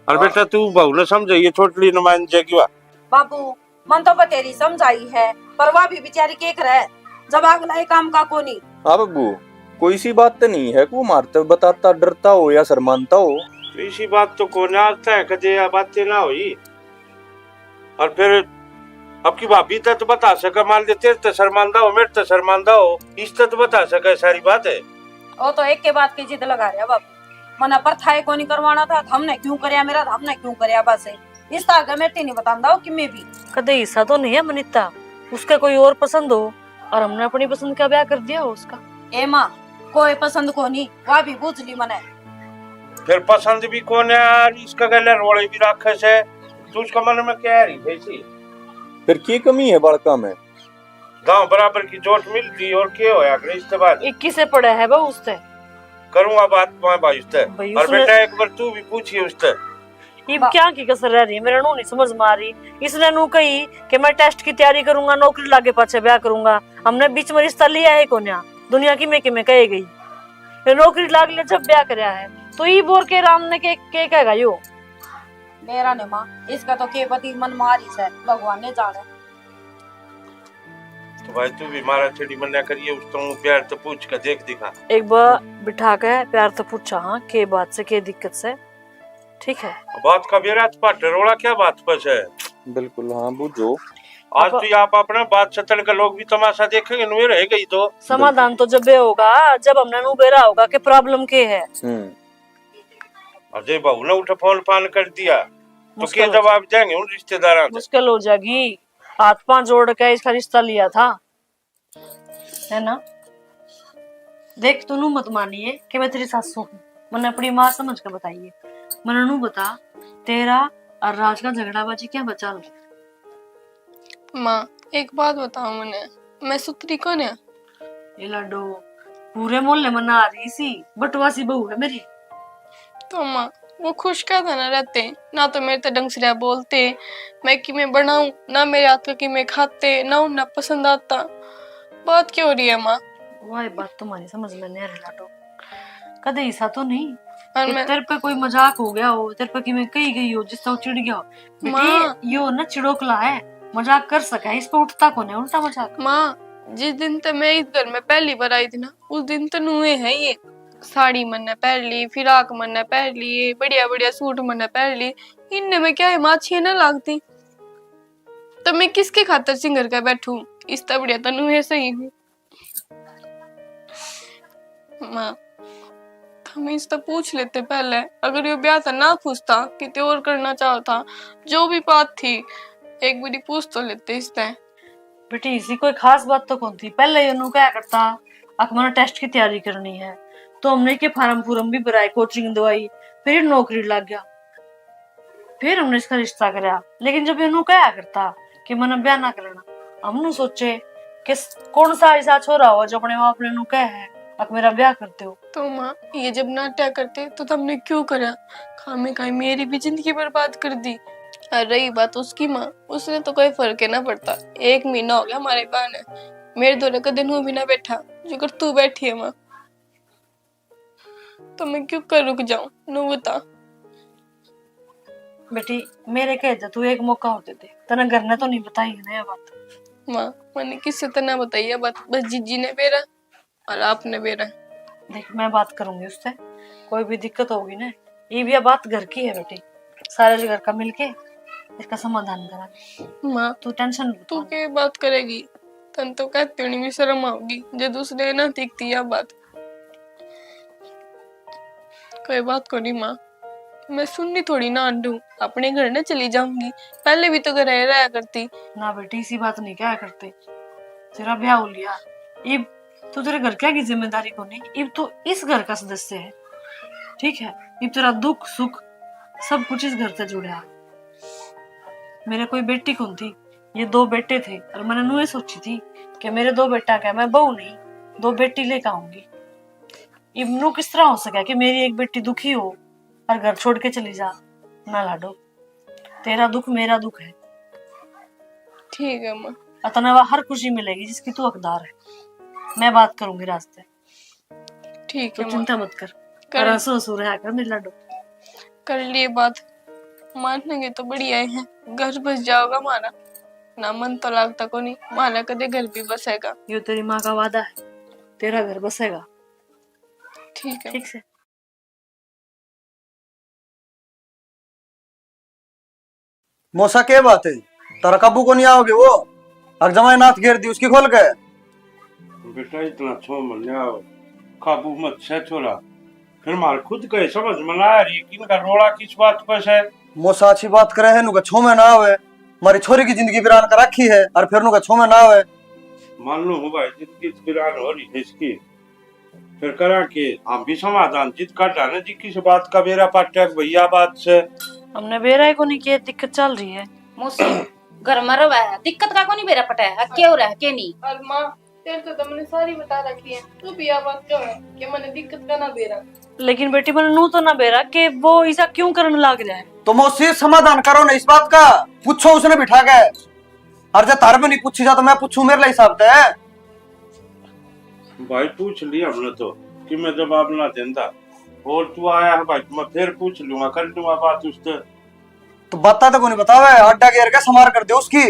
और हाँ। बेटा तू बहू ने समझाइए, छोटली ने मान जाएगी वा। बाबू, मन तो बतेरी समझाई है, पर वा भी बेचारी के करे, जब अगला ही काम का कोनी। हाँ बाबू, कोई सी बात तो नहीं है, को मारते बताता डरता हो या शर्मानता हो। तो इसी बात तो कोना आता है, कदे या बातें ना हुई। और फिर अब की भाभी ते तो बता सके, मान ले तेरे ते शर्मांदा हो, मेरे ते शर्मांदा हो, इस ते तो बता सके सारी बात है। वो तो एक के बात की जिद लगा रहा बाबू, मना पर था कोनी करवाना था, हमने क्यों करया मेरा, हमने क्यों करया बस। इस तरह का मेरे ते नहीं बतांदा हो कि मैं भी। कदे हिस्सा तो नहीं है मनीता, उसका कोई और पसंद हो और हमने अपनी पसंद का ब्याह कर दिया हो उसका। ए माँ, कोई पसंद कोनी, वा भी बूझ ली मने। फिर पसंद भी कोन है और इसका गले रोले भी रखे से, तू उसका मन में क्या रही है इसी? फिर की कमी है बालका में? गांव बराबर की जोट मिलती और के होया करे इसके बाद? इक्कीस से पड़ा है बहू उससे। करूंगा बात मैं भाई उससे। भाई और उसने बेटा एक बार तू भी पूछिए उससे। इब बा- क्या की कसर रह रही है, मेरे नू नहीं समझ में आ रही। इसने नू कही कि मैं टेस्ट की तैयारी करूंगा, नौकरी लागे पाछे ब्याह करूंगा। हमने बीच में रिश्ता लिया है कोन्या, दुनिया की में कि में कहे गई। ये नौकरी लाग ले जब ब्याह करया है, तो इब और के राम ने के, के कहेगा यो? मेरा ने माँ, इसका तो के पति मन मारी से, भगवान ने जाने। तो भाई तू भी मारा छेड़ी मन्या करिए, उस तो प्यार तो पूछ के देख दिखा। एक बार बिठा के प्यार तो पूछा, हाँ, के बात से, के दिक्कत से, ठीक है। बात का बेरा तो पाटे रोला क्या बात पर है? बिल्कुल, हाँ, बूझो। आज अब तो ये आप अपना बात सतन के लोग भी तमाशा देखेंगे, नुए रह गई तो। समाधान तो जब ये होगा, जब हमने नु बेरा होगा कि प्रॉब्लम के है। हम्म। अजय बहू ने उठे फोन फान कर दिया, तो मुश्किल के हो जवाब देंगे उन रिश्तेदारां से? मुश्किल हो जाएगी। हाथ पांव जोड़ के इसका रिश्ता लिया था, है ना? देख, तू नू मत मानिए कि मैं तेरी सासू हूँ। मैंने अपनी माँ समझ के बताइए। मैंने नू बता, तेरा और राज का झगड़ाबाजी क्या बचा लो? माँ, एक बात बताओ मने, मैं सुथरी कौन है? ये लाडो, पूरे मोहल्ले में ना आ रही सी, बटवासी बहू है मेरी। तो माँ, वो खुश क्या था ना रहते, ना तो मेरे ते ढंग से रह बोलते, मैं किमें बनाऊं, ना मेरे हाथ का किमें खाते, ना उन्हें पसंद आता। बात क्या हो रही है माँ? वाह, बात तुम्हारी समझ में नहीं आ रही लाडो। कदे ऐसा तो नहीं और कि मैं तेरे पे कोई मजाक हो गया हो, तेरे पे किमें कही गई हो जिससे वो चिढ़ गया हो? बेटी, माँ। यो ना चिड़ोकला है, मजाक कर सके, इस पे उठता कौन है उल्टा मजाक? माँ, जिस दिन तो मैं इस घर में पहली बार आई थी ना, उस दिन तो नुए है ये। साड़ी मन्ने पहन ली, फिराक मन्ने पहन ली, बढ़िया बढ़िया सूट मन्ने पहन ली। इनने में क्या है, माँ, अच्छी ना लगती? तो मैं किसके खातर सिंगर का बैठूं? इस तो बढ़िया तो नुए सही हूँ। माँ, थम इससे पूछ लेते पहले, अगर यो ब्याह था ना खुश था, किते और करना चाहो था, जो भी बात थी, एक बारी पूछ तो लेते इससे। बेटी, इसी कोई खास बात तो कौन थी। पहले ये नू क्या करता, अक मैंने टेस्ट की तैयारी करनी है, तो हमने के फार्म फूरम भी भराए, कोचिंग दवाई, फिर नौकरी लग गया, फिर हमने इसका रिश्ता करया। लेकिन जब ये नू क्या करता कि मैंने ब्याह ना करना, हम नू सोचे कि स-, कौन सा ऐसा छोरा हो जो अपने बाप ने नू कह है, अक मेरा ब्याह कर दो। तो माँ, ये जब नाट्या करते तो तुमने क्यों करया? खामे खाई मेरी भी जिंदगी बर्बाद कर दी। और रही बात उसकी माँ, उसने तो कोई फर्क ही ना पड़ता। एक महीना हो गया हमारे ब्याह ने, मेरे धोरे कदे नू भी ना बैठा, जो कर तू बैठी है माँ। तो मैं क्यों कर रुक जाऊं, नू बता। बेटी, मेरे कहे तो तू एक मौका और दे दे, तने घर ने तो नहीं बताई है ना ये बात? माँ, मैंने किससे तना बताई है बात, बस जीजी ने बेरा और आपने बेरा। देख, मैं बात करूंगी उससे, कोई भी दिक्कत होगी ना, ये भी बात घर की है बेटी, सारे घर का मिलके इसका समाधान करेंगे। माँ, तू टेंशन मत तू ले। के बात करेगी? तन तो कहती होनी भी शर्म आओगी जब उसने ना दिखती या बात। कोई बात को नहीं माँ, मैं सुननी थोड़ी ना आंडू, अपने घर ने चली जाऊंगी। पहले भी तो घर रहा करती। ना बेटी, इसी बात नहीं क्या करते, तेरा ब्याह हो लिया, इब तो तेरे घर क्या की जिम्मेदारी को नहीं, इब तो इस घर का सदस्य है, ठीक है? इब तेरा दुख सुख सब कुछ इस घर से जुड़ा है। मेरे कोई बेटी कौन थी, ये दो बेटे थे और मैंने नुए सोची थी कि मेरे दो बेटा क्या, मैं बहू नहीं, दो बेटी लेकर आऊंगी। इब नू किस तरह हो सका कि मेरी एक बेटी दुखी हो और घर छोड़ के चली जा? ना लाडो, तेरा दुख मेरा दुख है। ठीक है माँ। अतना वह हर खुशी मिलेगी जिसकी तू हकदार है। मैं बात करूंगी रास्ते। ठीक है माँ। चिंता मत कर। कर और हंसो हंसो रहा कर मेरे लाडो। कर लिए बात। मानेंगे तो बढ़िया है, घर बस जाओगा हमारा। ना मन तो लागता कोनी, माना कदे घर भी बसेगा। यो तेरी माँ का वादा है, तेरा घर बसेगा। ठीक है। ठीक से। मौसा, के बात है? तारा काबू को नहीं आओगे वो? अर जमाई नाथ घेर दी उसकी खोल के। बेटा, इतना छो मन्या काबू मत से छोरा। फिर मार खुद के समझ में ना आ रही कि इनका रोला किस बात पे से। मौसा अच्छी बात करे है, नुका छो में ना आवे। मारी छोरी की जिंदगी वीरान कर रखी है, और फिर नुका छो में ना आवे। मान लो हूँ भाई, जिंदगी वीरान हो रही है इसकी। फिर करा के हम भी समाधान जिद काटा ना जी, किस बात का बेरा पाटा भैया बात से। हमने बेरा ही कोनी के दिक्कत चल रही है। मौसी, घर में रवा है, दिक्कत का कोनी बेरा पटा है, के हो रहा है, के नहीं? और माँ, तेरे तो तुमने सारी बता रखी है, तू भी या बात क्यों है कि मैंने दिक्कत का ना बेरा? लेकिन बेटी, मैंने नू तो ना बेरा कि वो ऐसा क्यों करने लाग रहा है। तो मौसी, समाधान करो ना इस बात का, पूछो उसने बिठा के। और जब थारे पे नहीं पूछी जा तो मैं पूछूं मेरे हिसाब से? भाई, पूछ लिया हमने तो, कि मैं जवाब ना देंदा। और तू आया है भाई, मैं फिर पूछ लूंगा, कर लूंगा बात उससे। तो बाता तो कोनी बतावे, अड्डा गेर के समार कर दे उसकी।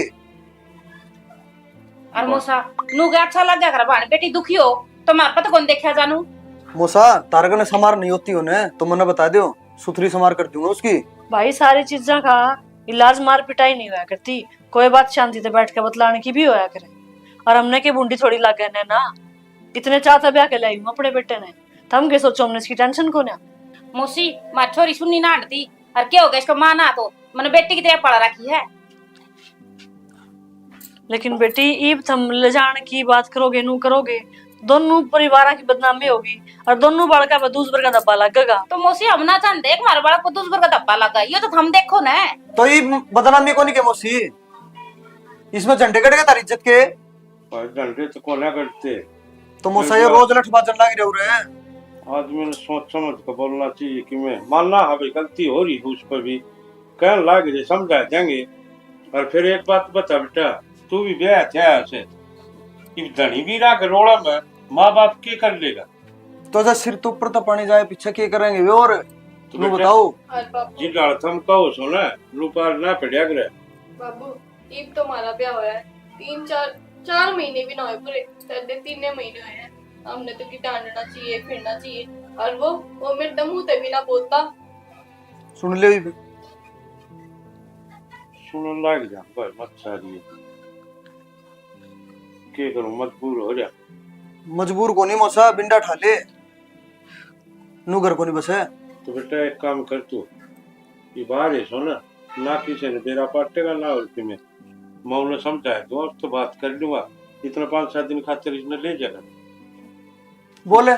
और मौसा, नू के अच्छा लग गया कर, भाण बेटी दुखी हो तो मार पत कौन देखा जानू। मौसा, तारक ने समार नहीं होती होने तो मन्ने बता दियो, सुथरी समार कर दूंगा उसकी। भाई, सारी चीजा का इलाज मार पिटाई नहीं होया करती, कोई बात शांति से बैठ के बतलाने की भी होया करे। और हमने के बूंदी थोड़ी लागे ने ना, इतने चाह तै ब्याह के लाई हूँ अपने बेटे ने, थम के सोचो हमने इसकी टेंशन को ना। मौसी, मारी छोरी सुन्नी ना हटती, और क्या हो गया इसका माँ ना तो, मैंने बेटी की तरह पाला रखी है। लेकिन बेटी, इब थम ले जान की बात करोगे, नू करोगे, दोनों परिवार की बदनामी होगी और दोनों बालका पे दूसर का धब्बा लगेगा। तो मौसी, हम ना चाहते कि हमारे बालक को दूसर का धब्बा लगा, ये तो थम देखो ना। तो ये बदनामी कोनी के मौसी, इसमें झंडे कट गए थारी इज्जत के। भाई, झंडे तो कोना कटते। तो मौसा, ये रोज लठ बाजन लाग रहे हो रे। आदमी ने सोच समझ के बोलना चाहिए कि मैं मानना, हाँ भाई, गलती हो रही है उस पर भी, कहन लाग रहे, समझा देंगे। और फिर एक बात बता बेटा, तू भी ब्याह था से, इब धनी भी रह के रोड़ा में माँ बाप के कर लेगा? तो जब सिर तो ऊपर तो पानी जाए, पीछे के करेंगे वे? और तो तू बेटा, बताओ। और बाबू, जिन डाल थम कहो सो ना, लू पार ना पड़या करे। बाबू, इब तो हमारा ब्याह होया है, तीन चार, चार महीने भी ना हुए पूरे, साढ़े तीन महीने हुए हैं। हमने तो की डांडना चाहिए, फिरना चाहिए, और वो, वो मेरे तो मुंह ते भी ना बोलता। सुन ले इब। सुनन लाग जा भाई, मत सारी। के करूं, मजबूर हो रहा। मजबूर कोनी मौसा, बिंडा ठा ले। नू घर कोनी बसे। तो बेटा, एक काम कर तू, ये बाहर है सो ना, ना किसी ने बेरा पाटेगा, ना और किमें। मैं उन्हें समझाए दूंगा, उससे बात कर लूंगा। इतना पाँच सात दिन खातिर इसने ले जाना। बोले।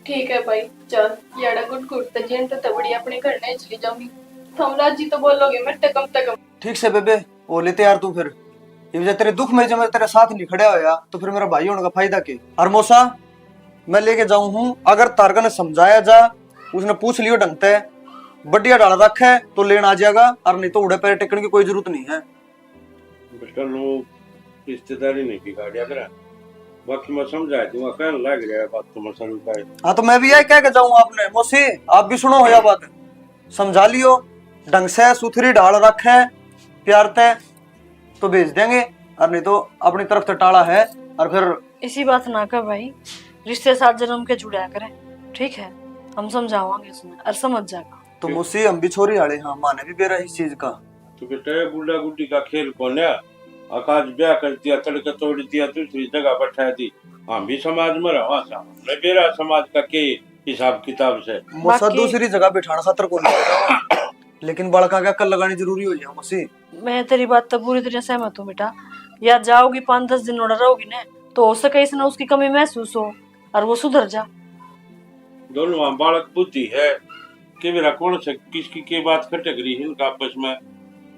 ठीक है भाई, चल, याड़ा गुट गुट ते जिन ते तबड़ी अपने घर नहीं चली जाऊंगी। थम राजी तो बोलोगे मेरे ते कम ते कम। ठीक से बेबे, हो ले तैयार तू फिर। ये वजह तेरे दुख में जब मैं तेरे साथ नहीं खड़ा होया, तो फिर मेरा भाई होने का फायदा के? और मौसा, मैं लेके जाऊं हूँ, अगर तारका ने समझाया जा, उसने पूछ लियो ढंग ते, बढ़िया ढाल रखे तो लेन आ जाएगा, और नहीं तो उड़े पैर टेकने की कोई जरूरत नहीं है। बेटा, लोग रिश्तेदारी नहीं बिगाड़या करा, बाकी मैं समझा दूंगा, कहने लग रहा है बात तो मैं सरू का है। हाँ, तो मैं भी यही कह के जाऊं आपने, मौसी, आप भी सुनो होया बात, समझा लियो ढंग से, सुथरी ढाल रखे प्यार ते, तो भेज देंगे, और नहीं तो अपनी तरफ से टाला है। और फिर इसी बात ना कह भाई, रिश्ते सात जन्म के जुड़ा करे, ठीक है, हम समझावांगे उसने और समझ जाएगा। तो मौसी, हम भी छोरी आले हाँ, माने भी बेरा इस चीज का। तो बेटा, ये गुड्डा गुड्डी का खेल कोन्या। अकाज ब्याह कर दिया, तड़के तोड़ दिया, दूसरी जगह बैठा दी। हम भी समाज में रहा सा, हमने बेरा समाज का के हिसाब किताब से। मौसा, बाकी दूसरी जगह बिठाना खातर कोनी, लेकिन बालका का अकल लगानी जरूरी हो जाए मौसी। मैं तेरी बात तो पूरी तरह सहमत हूँ बेटा। या जाओगी, पाँच दस दिन उड़ा रहोगी ना, तो हो सके इसने उसकी कमी महसूस हो और वो सुधर जा। दोनों वहाँ बालक बुद्धि है, के बेरा कौन से किसकी के बात खटक रही है इनका आपस में,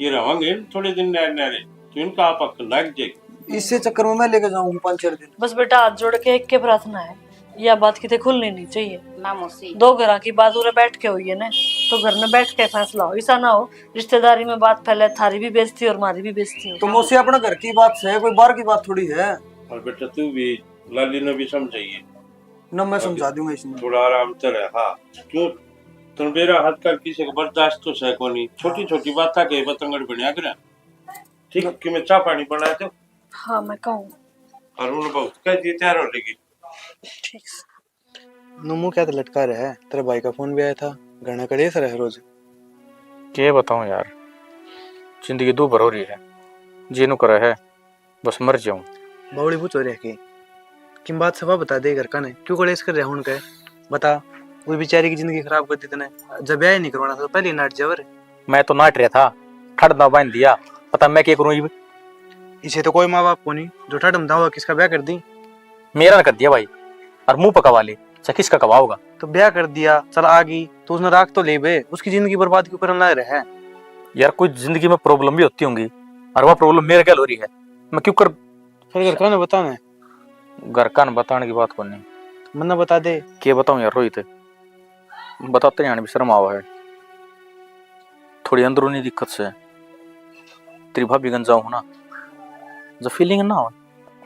ये रहेंगे थोड़े दिन नहरे नहरे, तो इनका आप अकल लग जाएगी। इससे चक्कर में मैं लेके जाऊँ पाँच चार दिन। बस बेटा, हाथ जोड़ के एक के प्रार्थना है, यह बात किते खुलनी नहीं चाहिए। ना मौसी। दो घरां की बात उरे बैठ के हुई है ना, तो घर में बैठ के फैसला हो, ऐसा ना हो रिश्तेदारी में बात फैले, थारी भी बेइज्जती और मारी भी बेइज्जती हो। तो मौसी, अपना घर की बात है, कोई बाहर की बात थोड़ी है। और बेटा, तू भी लाली ने भी समझाइए। ना, मैं अभी समझा दूंगा इसने। थोड़ा आराम से रह, हाँ। क्यों? तन बेरा हाथ कर किसी को बर्दाश्त तो सह कोनी, छोटी छोटी बात के बतंगड़ बनया करे। ठीक, कि मैं चाय पानी बना दो। हाँ, मैं कहूँ। और उन बहुत कह दिए, तैयार हो लेगी। ठीक से। नु मुंह क्या तो लटका रहा है? तेरे भाई का फोन भी आया था, घना कलेश रहे रोज। के बताऊं यार, जिंदगी दो भर हो रही है, जी नु करे है बस मर जाऊं। बावली पूछ हो रहा है कि किम बात सफा बता दे घर का ने, क्यों कलेश कर रहा हूं उनके? बता, वो बेचारी की जिंदगी खराब कर दी तने। जब ब्याह ही नहीं करवाना था तो पहले ही नाट जावर। मैं तो नाट रहा था, ठड़ ना बांध दिया, पता मैं क्या करूं इब? इसे तो कोई माँ बाप को नहीं जो ठड़ में दावा किसका ब्याह कर दी। मेरा ना कर दिया भाई, और मुंह पकवा ले, चाहे किसका कवा होगा। तो ब्याह कर दिया, चल आ गई, तो उसने राख तो ले बे, उसकी जिंदगी बर्बाद क्यों करने लग रहा है? यार, कोई जिंदगी में प्रॉब्लम भी होती होंगी, और वह प्रॉब्लम मेरे गैल हो रही है, मैं क्यों कर फिर घर का ने बताने? घर का ने बताने की बात कोनी। मन्ने बता दे। के बताऊं यार रोहित, बताते जाने भी शर्म आवा है। थोड़ी अंदरूनी दिक्कत से। तेरी भाभी गंज जाऊं ना, जब फीलिंग ना हो।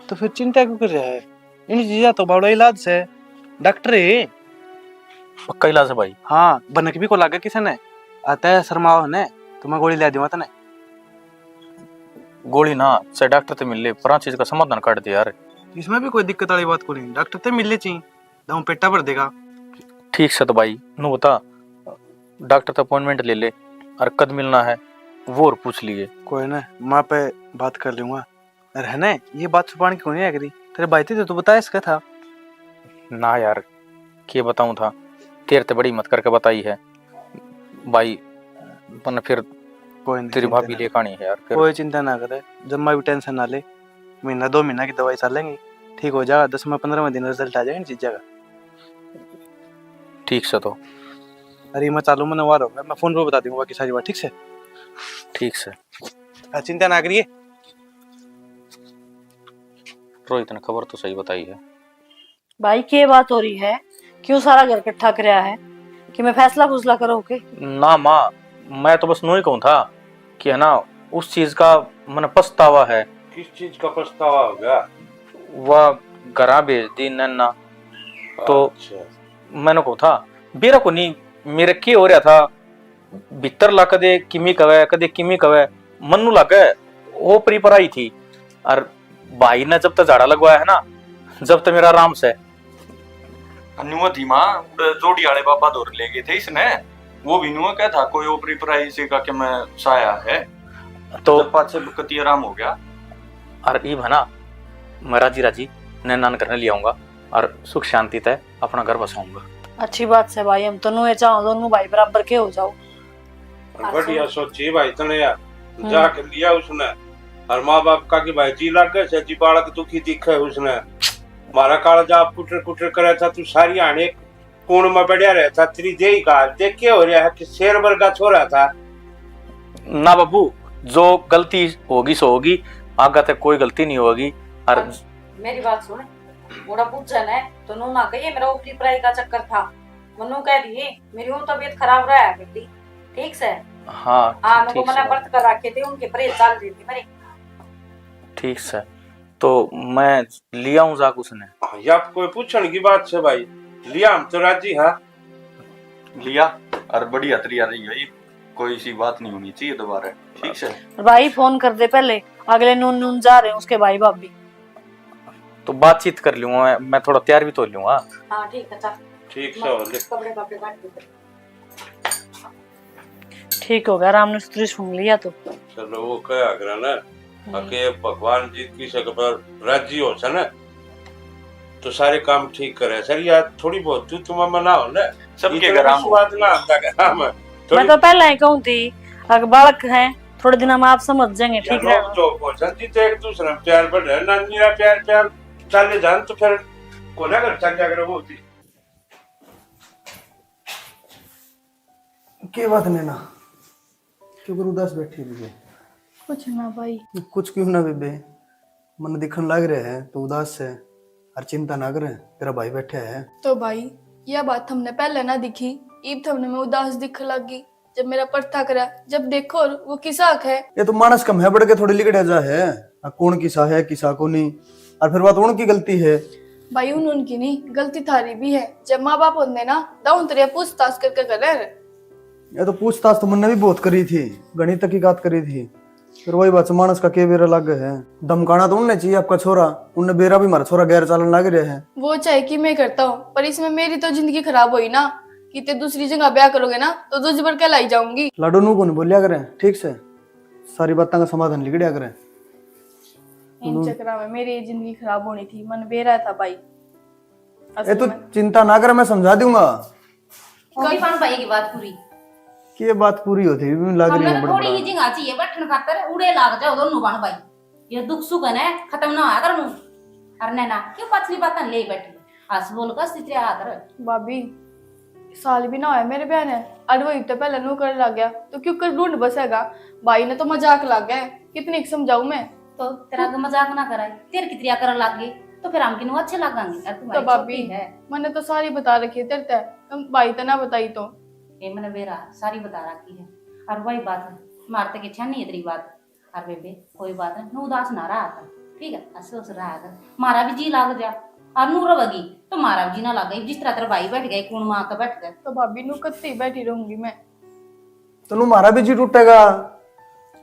तो फिर चिंता क्यों कर रहा है? इन चीजा तो बड़ा इलाज से, डॉक्टर है। पक्का इलाज है भाई? हाँ, बनक भी को लागे किसी ने, आता है शर्माओ ने, तो मैं गोली ले दूंगा तने। गोली ना, चाहे डॉक्टर ते मिल ले, पर आ चीज का समाधान काट दे यार। इसमें भी कोई दिक्कत वाली बात को नहीं, डॉक्टर ते मिल ले चाहिए, दम पेटा भर देगा। ठीक से तो भाई, नु बता, डॉक्टर ते अपॉइंटमेंट ले ले, और कद मिलना है? वो और पूछ लिए। कोई ना, माँ पे बात कर लूंगा। अरे है ना, ये बात छुपाने की कोनी है करी। तेरे भाई थे तो तू बताया इसका था। ना यार, के बताऊं था, तेरे ते बड़ी हिम्मत करके बताई है भाई। मन्ने फिर कोई नहीं, तेरी भाभी लेके आनी है यार फिर। कोई चिंता ना करे, जम्मा भी टेंशन ना ले। महीना दो महीना की दवाई चलेंगे, ठीक हो जाएगा। दसवां पन्द्रहवां दिन रिजल्ट आ जाएगा इन चीजा का। ठीक से तो। अरे मैं चालू, मैंने वार होगा, मैं फोन पे बता दूंगा बाकी सारी बात, ठीक से? ठीक से। आ, चिंता ना करिए। रोहित ने खबर तो सही बताई है। भाई, के बात हो रही है? क्यों सारा घर इकट्ठा करया है? कि मैं फैसला फुसला करो के? ना माँ, मैं तो बस नू ही कहूँ था कि है ना, उस चीज का मन पछतावा है। किस चीज का पछतावा हो गया? वह घरा भेज दी नैना। तो अच्छा। मैंने कहूँ था, बेरा को नहीं, मेरे के हो रहा था, भीतर ला कदे किमी कवे, कदे किमी कवे, मन्नू लागे ओपरी पर आई थी। और भाई ने जब तक झाड़ा लगवाया है ना, जब तक मेरा आराम से। न्यू थी माँ, उड़े जोड़ी वाले बाबा धोर ले गए थे इसने, वो भी न्यू कह था कोई ओपरी पर आई से का के मैं साया है। तो जब पाछे कति आराम हो गया। और इब है ना, मैं राजी राजी नैना ने घर ले आऊंगा और सुख शांति तै अपना घर बसाऊंगा। अच्छी बात से भाई, हम तो नुए चाहो दोनों भाई बराबर के हो जाओ। और बढ़िया सोची भाई तने यार, हम्म। जाके लिया उसने। और माँ बाप का कि भाई जी लागे से जी बालक दुखी दिखे उसने। मारा काला जा कुटर कुटर करे था, तू सारी आने कूण में बढ़िया रहे था, तेरी देही का देख के हो रहा है कि शेर वर्गा छोरा था। ना बाबू, जो गलती होगी सो होगी, आगे तक कोई गलती नहीं होगी। और और मेरी बात सुन, बूढ़ा पूछे ने तो नू ना कहिए मेरा ओपरी पराई का चक्कर था, मन्नू कह दिए मेरी वो तबीयत खराब रहा करती, ठीक से? हाँ, हाँ, ठीक से। मैंने व्रत कर रखे थे, उनके परहेज चल रही थी मेरे। ठीक से, तो मैं लिया हूँ जाक उसने। हाँ, या कोई पूछण की बात से भाई, लिया हम तो राजी हाँ। लिया, और बढ़िया तरिया रही है, कोई सी बात नहीं होनी चाहिए दोबारा, ठीक से? और भाई फोन कर दे पहले, अगले नून नून जा रहे हैं उसके भाई भाभी। तो बातचीत कर लूंगा मैं, मैं थोड़ा तैयार भी तो हो लूंगा। हाँ, ठीक है, चल। ठीक से हो ले। कपड़े वपड़े काट के। ठीक हो गया, आराम ने सुतरी सुन लिया तो। चलो, वो कहा करा ना, हम्म। अके भगवान जी की सक पर राजी हो से ना, तो सारे काम ठीक करे। सर, यार, थोड़ी बहुत तू तुम मना हो ना, सबके ये तो घर आम हो। बात ना आता घर आम। मैं थोड़ी तो पहला ही कहूँ थी, अगर बालक हैं, थोड़े दिन में आप समझ जाएंगे, ठीक यार, रहेगा। नोक झोंक हो सकती तो एक दूसरे में प्यार बढ़ रहा है, नानी का प्यार, प्यार चले जान तो फिर कोना घर चल जाकर वो होती। के बात नैना, क्यों कर उदास बैठी हुई है? कुछ ना भाई। कुछ क्यों ना बेबे, मन दिखन लाग रहा है तो उदास है। और चिंता ना करे, तेरा भाई बैठा है। तो भाई, यह बात हमने पहले ना दिखी, इब थमने मैं उदास दिखन लग गई। जब मेरा परथा करा, जब देखो वो किसा हक है। ये तो मानस कम है, बढ़ के थोड़ी लिकड़े जा है। आ कौन किसा है, किसा को नहीं। और फिर बात उनकी गलती है। भाई, उन उनकी नहीं, गलती थारी भी है। जब माँ बाप होंदे ना, दाऊं तेरे पूछताछ करके करे। ये तो पूछताछ तो मन्ने भी बहुत करी थी, घणी तहकीकात करी थी। फिर वही बात, मानस का के बेरा लागे है। धमकाना तो उनने चाहिए आपका छोरा, उनने बेरा भी हमारा छोरा गैर चालन लाग रहा है। वो चाहे कि मैं करता हूँ, पर इसमें मेरी तो जिंदगी खराब हुई ना, कि ते दूसरी जगह ब्याह करोगे ना, तो दूसरी पर कहलाई जाऊंगी। लाडो नू कोनी बोलिया करे, ठीक से? सारी बातों का समाधान लिकड़िया करे। इन चक्करा में मेरी जिंदगी खराब होनी थी, मन बेरा था भाई। ए, तू चिंता ना कर, मैं समझा दूंगा। होगी पान भाई की बात पूरी। के बात पूरी होती है? भी लाग रही हमने है तो थोड़ी बड़बड़ा। ही जगह चाहिए बैठन खातर, उड़े लाग जाओ दोनों बहन भाई। ये दुख सुख है ना, खत्म ना होया कर नू। अरे नैना, क्यों पछली बात ले बैठी? हंस बोल कर सितरे हाथ रख। भाभी, साल भी ना होया मेरे ब्याह ने, अरे वो इतने पहले नौकर लग गया, तो क्यों कर ढूंढ बसेगा? भाई ने तो मजाक लग गया, कितनी समझाऊं मैं। तो तेरा आगे मजाक ना कराए, तेरे की तरिया करन लग गए, तो फिर हम किनू अच्छे लागेंगे? अरे तू तो हमारी भाभी, छोटी है। मैंने तो सारी बता रखी है तेरे ते, तुम भाई ते ना बताई तो। ए मैंने बेरा सारी बता रखी है। और वही बात है, मारते के छानी है तेरी बात। और बेबे, कोई बात नहीं, नू उदास ना रहा कर, ठीक है? हंस हंस रहा कर, मारा भी जी लाग जा। और नू रवेगी तो मारा भी जी ना लागे, जिस तरह तेरा भाई बैठ गए, कौन माँ का बैठ गए। तो भाभी, नू कत्ती बैठी रहूंगी मैं। तो नू मारा भी जी टूटेगा।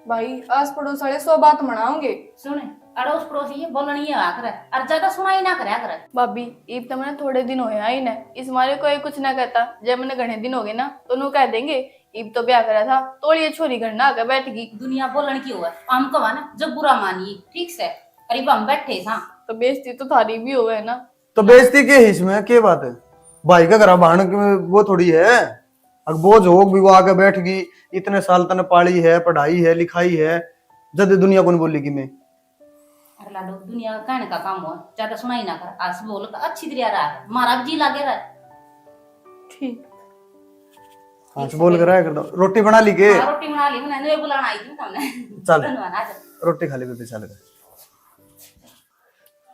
भाई, आस पड़ोस वाले सौ बात मनाओगे। सुन, अड़ोस पड़ोस ये बोलनी है आखिर, और ज्यादा सुनाई ना करया करे। भाभी, इब तो मैंने थोड़े दिन होए आई ने, इस मारे कोई कुछ ना कहता। जब मैंने घणे दिन हो गए ना, तो नू कह देंगे इब तो ब्याह करा था, तोलिए छोरी घर ना आके बैठ गई। दुनिया बोलण की होवे, हम कहा ना जब बुरा मानिए, ठीक से। अरे हम बैठे था। तो बेइज्जती तो थारी भी होवे ना। तो बेइज्जती के है इसमें, के बात है? भाई का घर भाण के वो थोड़ी है। अग बोझ हो भी वो आके बैठ गई, इतने साल तने पाली है, पढ़ाई है, लिखाई है, जद दुनिया को नहीं बोलेगी मैं। अरे लाडो, दुनिया का कहने का काम हो, ज्यादा सुनाई ना कर। आज बोल अच्छी तरह रहा, मारा भी जी लागे रहा। ठीक। आज बोल कर आया कर दो। रोटी बना ली के? हाँ, रोटी बना ली मैंने, बुलाना आई थी तुमने। चल। धन्यवाद, आ जा। रोटी खा ले बेबे, चल।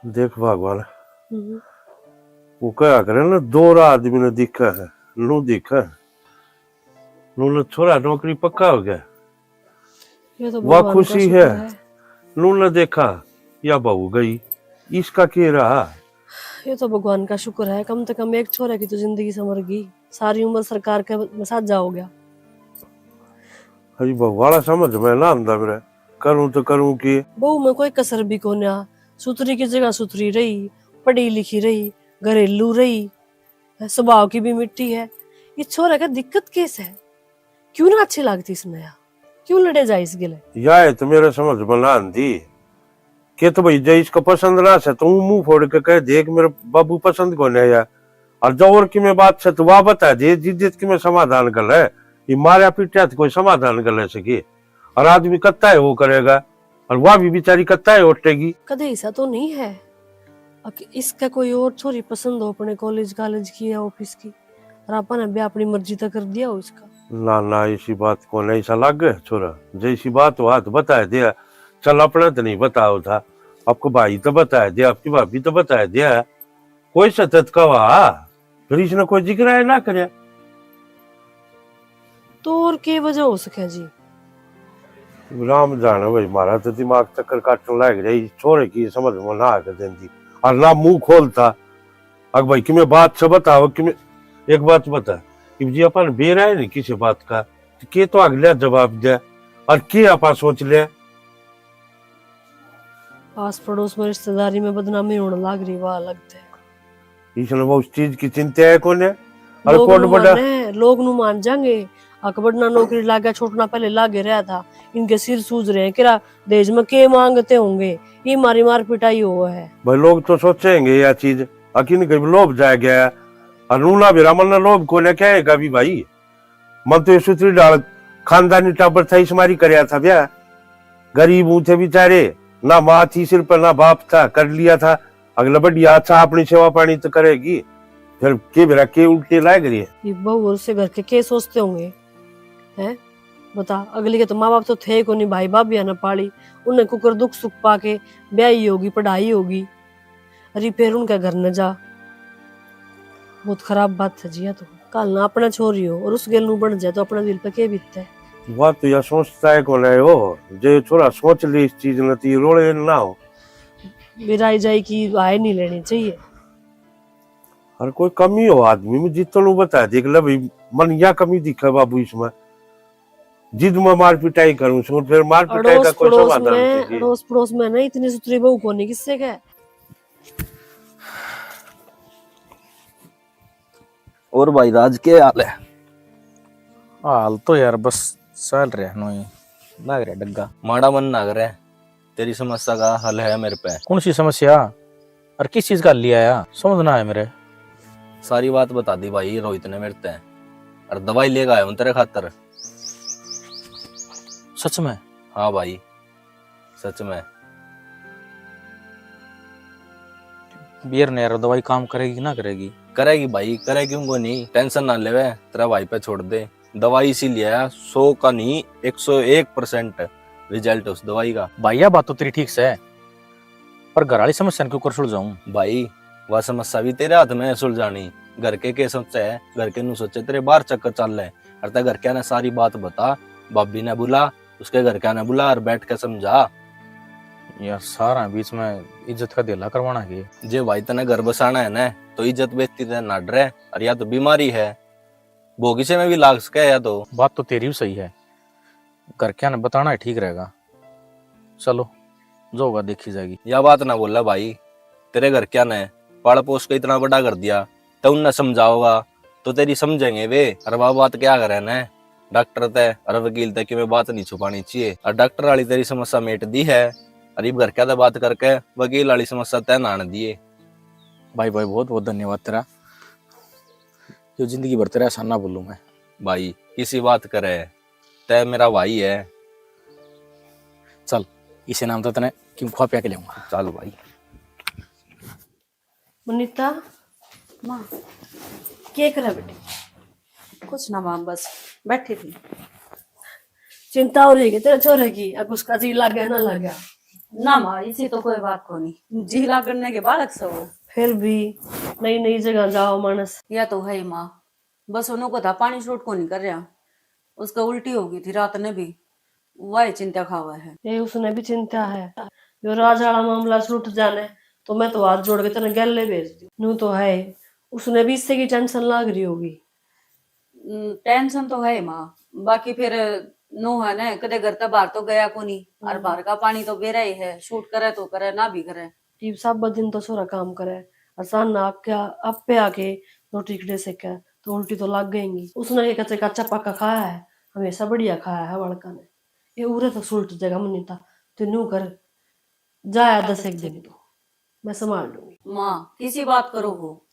देख भगवान, वो कहा करे ना, दो आदमी ने दिखा है, नू दिखा, नू ने छोरा नौकरी पक्का हो गया, ये तो वाह, भगवान का खुशी शुक्र है। नू ने देखा, या बहू गई, इसका के रहा? ये तो भगवान का शुक्र है, कम से कम एक छोरे की तो जिंदगी संवर गई। सारी उम्र सरकार के में साझा हो गया। अरे बहू वाला समझ में ना आंदा मेरे, करूं तो करूं के? बहू में कोई कसर भी कोन्या, सुथरी की जगह सुथरी रही, पढ़ी लिखी रही, घरेलू रही, स्वभाव की भी मिट्टी है। ये छोरा का दिक्कत केस है, क्यों ना अच्छी लगती इसने यार, क्यों लड़े जाए इस गिले? या है तो मेरे समझ में ना आंदी। के तो भाई, जो इसको पसंद ना से तो मुंह फोड़ के कह दे कि मेरे बाबू पसंद कोने है। और जो और की में बात से तो वह बता दे, जिद्दत की में समाधान कर ले। ये मारा पीटा तो कोई समाधान कर ले सके। और आदमी कत्ता है वो करेगा, और वह भी बेचारी कत्ता है उठेगी। कदे ऐसा तो नहीं है अक इसका कोई और छोरी पसंद हो अपने कॉलेज कॉलेज की या ऑफिस की, और आपने ब्याह अपनी मर्जी तक कर दिया हो इसका? ना ना, ऐसी बात को नहीं सा लागे छोरा, जैसी बात हो हाथ बता दिया। चल, अपना तो नहीं बताओ था, आपको भाई तो बता दिया, आपकी भाभी तो बता दिया, कोई सतत का वहा फिर इसने कोई जिक्र है ना करे। तो और के वजह हो सके जी? राम जाने भाई, मारा तो दिमाग चक्कर काटने लाग रही, छोरे की समझ में ना आके देंदी, और ना मुंह खोलता। अक भाई, कि मैं बात से बताओ कि मैं एक बात बता, कि जी अपन बेरा है नहीं किसी बात का, तो के तो अगला जवाब दे, और के आपा सोच ले। पास पड़ोस में रिश्तेदारी में बदनामी होने लाग रही, वाह लगता है। इसने वो उस चीज की चिंता है कोने। अरे लोग कौन नु बड़ा माने, लोग नु मान जाएंगे। अकबर ना नौकरी लागे, छोटना पहले लागे रहा था, इनके सिर सूज रहे हैं, किरा दहेज में के मांगते होंगे, ये मारी मार पिटाई हुआ है। भाई, लोग तो सोचेंगे यह चीज, अकिन के लोभ जाए गया। और नूना भी रामन ने लोभ कोने कहेगा भी भाई, मन तो ये सुतरी डाल खानदानी टाबर था, इस मारी करया था ब्याह। गरीब हूं थे बेचारे, ना माँ थी सिर पर, ना बाप था, कर लिया था। अगला बढ़िया अच्छा अपनी सेवा पानी तो करेगी, फिर के बेरा के उल्टे लाग रही है। ये बहू और उससे घर के के सोचते होंगे, हैं? बता, अगली के तो माँ बाप तो थे ही कोनी, भाई भाभी ने पाली, उन्हें कुकर दुख सुख पाके ब्याही होगी, पढ़ाई होगी, अरे फिर उनके घर न जा। बहुत खराब बात है जी, या तो कल ना अपना छोरी हो और उस गेल नू बन जाए तो अपना दिल पे के बीतता है? वह तो यह सोचता है कौन है वो, जो ये छोरा सोच ले इस चीज ने, तो ये रोले ना हो। बिराई जाए की आय नहीं लेनी चाहिए। हर कोई कमी हो आदमी में, जितनू बता दे, ले भाई, मन या कमी दिखे बाबू इसमें, जिद में मार पिटाई करूं सो, फिर मार पिटाई का अड़ोस कोई पड़ोस समाधान में, चाहिए। अड़ोस पड़ोस में ना इतनी सुथरी बहू कोनी, किससे क्या? और भाई राज, के हाल है? हाल तो यार बस चल रहा है, नोई लाग रहा डग्गा। माड़ा मन ना करे, तेरी समस्या का हल है मेरे पे। कौन सी समस्या और किस चीज का हल लिया आया, समझ ना आया मेरे। सारी बात बता दी भाई रोहित ने मेरे ते, और दवाई लेकर आया हूँ तेरे खातर। सच में? हाँ भाई, सच में। बियर ने यार दवाई काम करेगी कि ना करेगी? करेगी भाई, करे क्यों को नहीं, टेंशन ना लेवे, तेरा भाई पे छोड़ दे। दवाई इसी लिया सौ का नहीं, एक सौ एक परसेंट रिजल्ट उस दवाई का। भाई, यह बात तो तेरी ठीक से है, पर घर वाली समस्या ने क्यों कर सुलझाऊं? भाई, वह समस्या भी तेरे हाथ में है सुलझानी। घर के के सोचे है, घर के नु सोचे तेरे बाहर चक्कर चल रहे, और ते घर क्या ने सारी बात बता, भाभी ने बुला, उसके घर क्या ने बुला और बैठ के समझा। यार, सारा बीच में इज्जत का धेला करवाना के? जे भाई तने घर बसाना है ना, तो इज्जत बेइज्जती ते ना डरे, और या तो बीमारी है, भोगी से में भी लाग सके या तो। बात तो तेरी भी सही है, घर क्या ने बताना ही ठीक रहेगा। चलो, जो होगा देखी जाएगी। या बात ना बोला भाई, तेरे घर क्या ने पाल पोस के इतना बड़ा कर दिया, तो उनने समझाओगा तो तेरी समझेंगे वे। अरे वह बात क्या करे ने, डॉक्टर तै और वकील तै कि मैं बात नहीं छुपानी चाहिए। और डॉक्टर वाली तेरी समस्या मेट दी है, और इब घर क्या बात करके वकील वाली समस्या तय नाण दिए। भाई, भाई, बहुत बहुत धन्यवाद तेरा। यो जिंदगी भर तेरा एहसान ना भूलूं मैं। भाई, किसी बात करे, तय मेरा भाई है। चल, इसे नाम तो तने क्यों खुआ पिया के लेऊंगा। चल भाई। मनीता, माँ। के करे बेटी? कुछ ना माँ, बस बैठी थी। चिंता हो रही है तेरे छोरे की, अब उसका जी लागे ना लागे। ना माँ, इसी तो कोई बात को नहीं, जी लागने के बालक से हो। फिर भी नई नई जगह जाओ मानस। या तो है ही माँ, बस उन्हों को था पानी सूट को नहीं कर रहा, उसका उल्टी हो गई थी रात ने भी, वही चिंता खावा है। ये उसने भी चिंता है, जो राज वाला मामला छूट जाने तो मैं तो हाथ जोड़ के तेरे गैले भेज दूँ। नू तो है, उसने भी इससे की टेंशन लाग रही होगी। टेंशन तो है माँ, बाकी फिर नू है ना, कदे घर तक बाहर तो गया को नहीं, और हम्म। बाहर का पानी तो बेरा ही है, सूट करे तो करे, ना भी करे। इब सब दिन तो छोरा काम करे, और सान आपके आपे आके रोटी खड़े सेके, तो उल्टी तो लग गएंगी। उसने ये कच्चे कच्चा पक्का खाया है, हमेशा बढ़िया खाया है बालका ने। ये उरे तो सुलट जगह मनीता, तू नू कर, जाया दस एक दिन तो मैं संभाल लूंगी। माँ, किसी बात करो हो,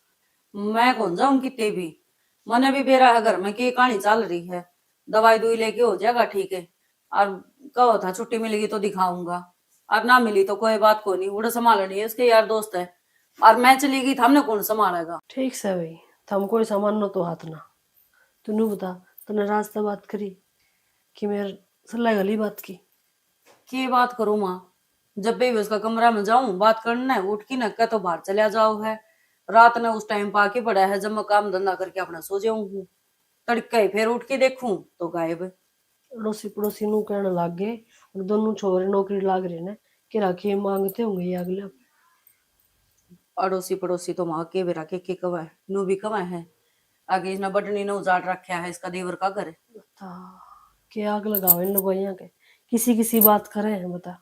मैं कौन जाऊं कितने भी। मने भी बेरा है घर में के कहानी चल रही है, दवाई दुई लेके हो जाएगा ठीक है। और कहो था छुट्टी मिलेगी तो दिखाऊंगा, और ना मिली तो कोई बात को नहीं, उड़े संभालनी है उसके यार दोस्त है, और मैं चली गई, थामने कौन संभालेगा? ठीक से भाई, थम कोई सामान न तो हाथ ना। तू नू बता, तने रास्ता बात करी कि मेरे सल्ला गली बात की? के बात करूं माँ, जब भी उसका कमरा में जाऊं बात करने, उठ के न कह तो बाहर चला जाओ है। रात ने उस टाइम पाके पड़ा है जब मैं काम धंधा करके अपना सो जाऊं हूँ। तड़के ही फिर उठ के देखूं तो गायब। अड़ोसी पड़ोसी नू कहने लाग गए, और दोनों छोरे नौकरी लाग रहे ने, के राखी मांगते होंगे ये अगले। अड़ोसी पड़ोसी तो वहां के बेरा के के कवे, नू भी कवे है। आगे इसने बटनी ने उजाड़ रखा है इसका देवर का घर। बता, के आग लगावे इन लुगाइयां के, किसी किसी बात करे हैं बता।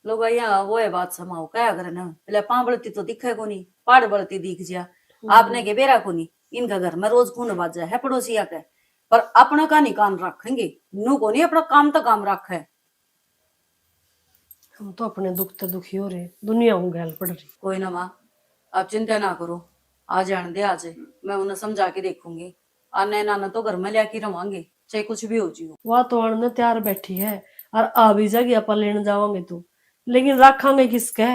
लुगाइयां वो है बात समाओ क्या करे ना, पहले पां बलती तो दिखे कोनी, पाड़ बलती दिख जिया। हम्म। आपने के बेरा कोनी, इनका घर में रोज खून बाजा है पड़ोसिया के, पर अपना का नहीं कान रखेंगे, नू कोनी अपना काम तो काम रखे। हम तो अपने दुख ते दुखी हो रहे, दुनिया हूँ गैल पड़ रही। कोई ना माँ, आप चिंता ना करो, आ जान दे आज, मैं उन्हें समझा के देखूंगी। आने नाना तो घर में लिया के रवांगे, चाहे कुछ भी हो जियो। वह तो आने तैयार बैठी है, और आ भी जागी, आपा लेने जावांगे तो, लेकिन रखांगे किसके?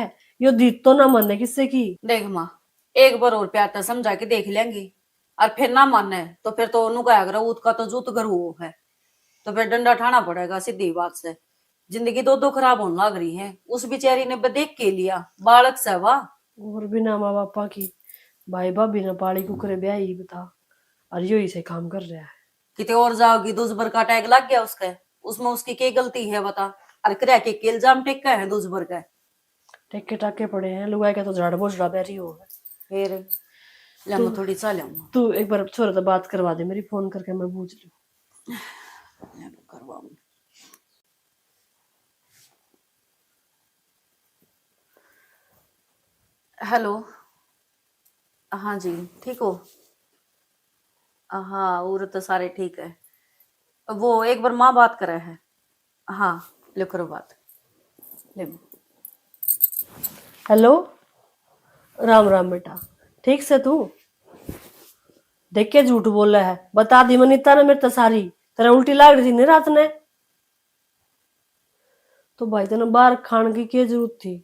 यो दीत तो ना माने किससे की। देख माँ, एक बार और प्यार तै समझा के देख लेंगे, और फिर ना माने तो फिर तो ओनू कहा करो, "ऊत का तो जूत घर हुओ है।" तो फिर डंडा ठाना पड़ेगा, सीधी बात से। जिंदगी दो दो खराब होने लग रही है। उस बेचारी ने बदेख के लिया, बालक से वा। और बिना माँ बापा की भाई भाभी ने पाली कुकरे ब्याही बता, और यो ही से काम कर रहा है। किते और जाओगी, दूसबर का टैग लग गया उसके, उसमें उसकी के गलती है बता? और करया के, के इल्जाम टेका है दूसबर के? टेके टाके पड़े हैं, लुगाई का तो झाड़ बोझड़ा बैरी हो है। फिर ले, मैं तू, थोड़ी चाह ल्याऊं। तू एक बार छोरे से बात करवा दे मेरी, फोन करके मैं बूझ लूं। ले, मैं करवाऊं। हेलो, हाँ जी, ठीक हो? हाँ, और तो सारे ठीक है। वो एक बार माँ बात करे है। हाँ, ले करो बात। ले। हेलो, राम राम बेटा, ठीक से तू? देख के झूठ बोले है, बता दी मनीता ने मेरे तो सारी। तेरा उल्टी लाग रही थी नहीं रात ने? तो भाई तने बाहर खाण की के जरूरत थी?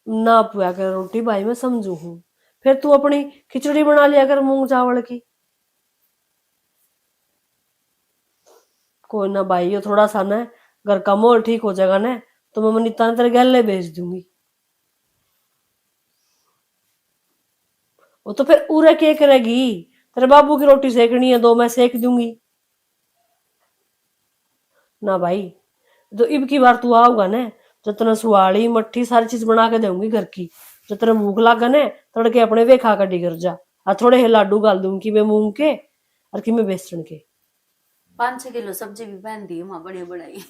ना पुआ कर रोटी भाई मैं समझू हूँ, फिर तू अपनी खिचड़ी बना लिया कर मूंग चावल की। कोई ना भाई, यो थोड़ा सा ना घर का माहौल ठीक हो जाएगा ना, तो मैं मनीता ने तेरे गैले भेज दूंगी। वो तो फिर उरे के करेगी, तेरे बाबू की रोटी सेकनी है, दो मैं सेक दूंगी। ना भाई, जो इब की बार तू आओगा ना, जो तने सुहाली मट्ठी सारी चीज बना के दूंगी घर की। जो तने भूख लागे ना, तड़के अपने वे खा के डिगर जा। और थोड़े हे लाडू गाल दूंगी, किमे मूंग के और किमे बेसन के। पाँच छह किलो सब्जी भी पहन दी माँ, बड़ी बड़ाई।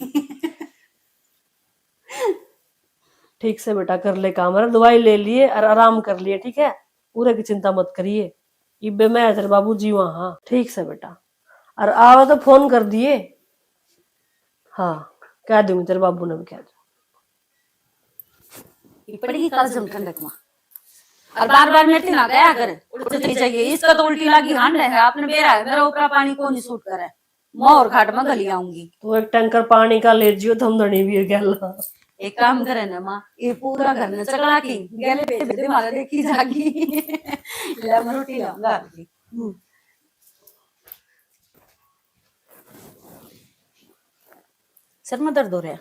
ठीक से बेटा, कर ले काम, अरे दवाई ले लिए और आराम कर लिए, ठीक है? उरे की चिंता मत करिए। इब्बे मैं तेरे बाबू जी वहाँ। हाँ, ठीक से बेटा। और आवे तो फोन कर दिए। हाँ, कह दूंगी, तेरे बाबू ने भी कह दूंगी। ये पड़ेगी काजम ठंडक में। और बार बार मेरे ना गया कर, उल्टी जाइए। इसका तो उल्टी लागी हांड है, आपने बेरा है, मेरा ऊपरा पानी को नहीं सूट करे। मैं और घाट में गली आऊंगी। तू एक टैंकर पानी का ले जियो, थम धनी भी गेला। एक काम करे ना माँ, ये पूरा घर ने चकला की गेले भेज दे, मारा देखी जागी। ले, मैं रोटी लाऊंगा आपकी। हम्म। सर में दर्द हो रहा है,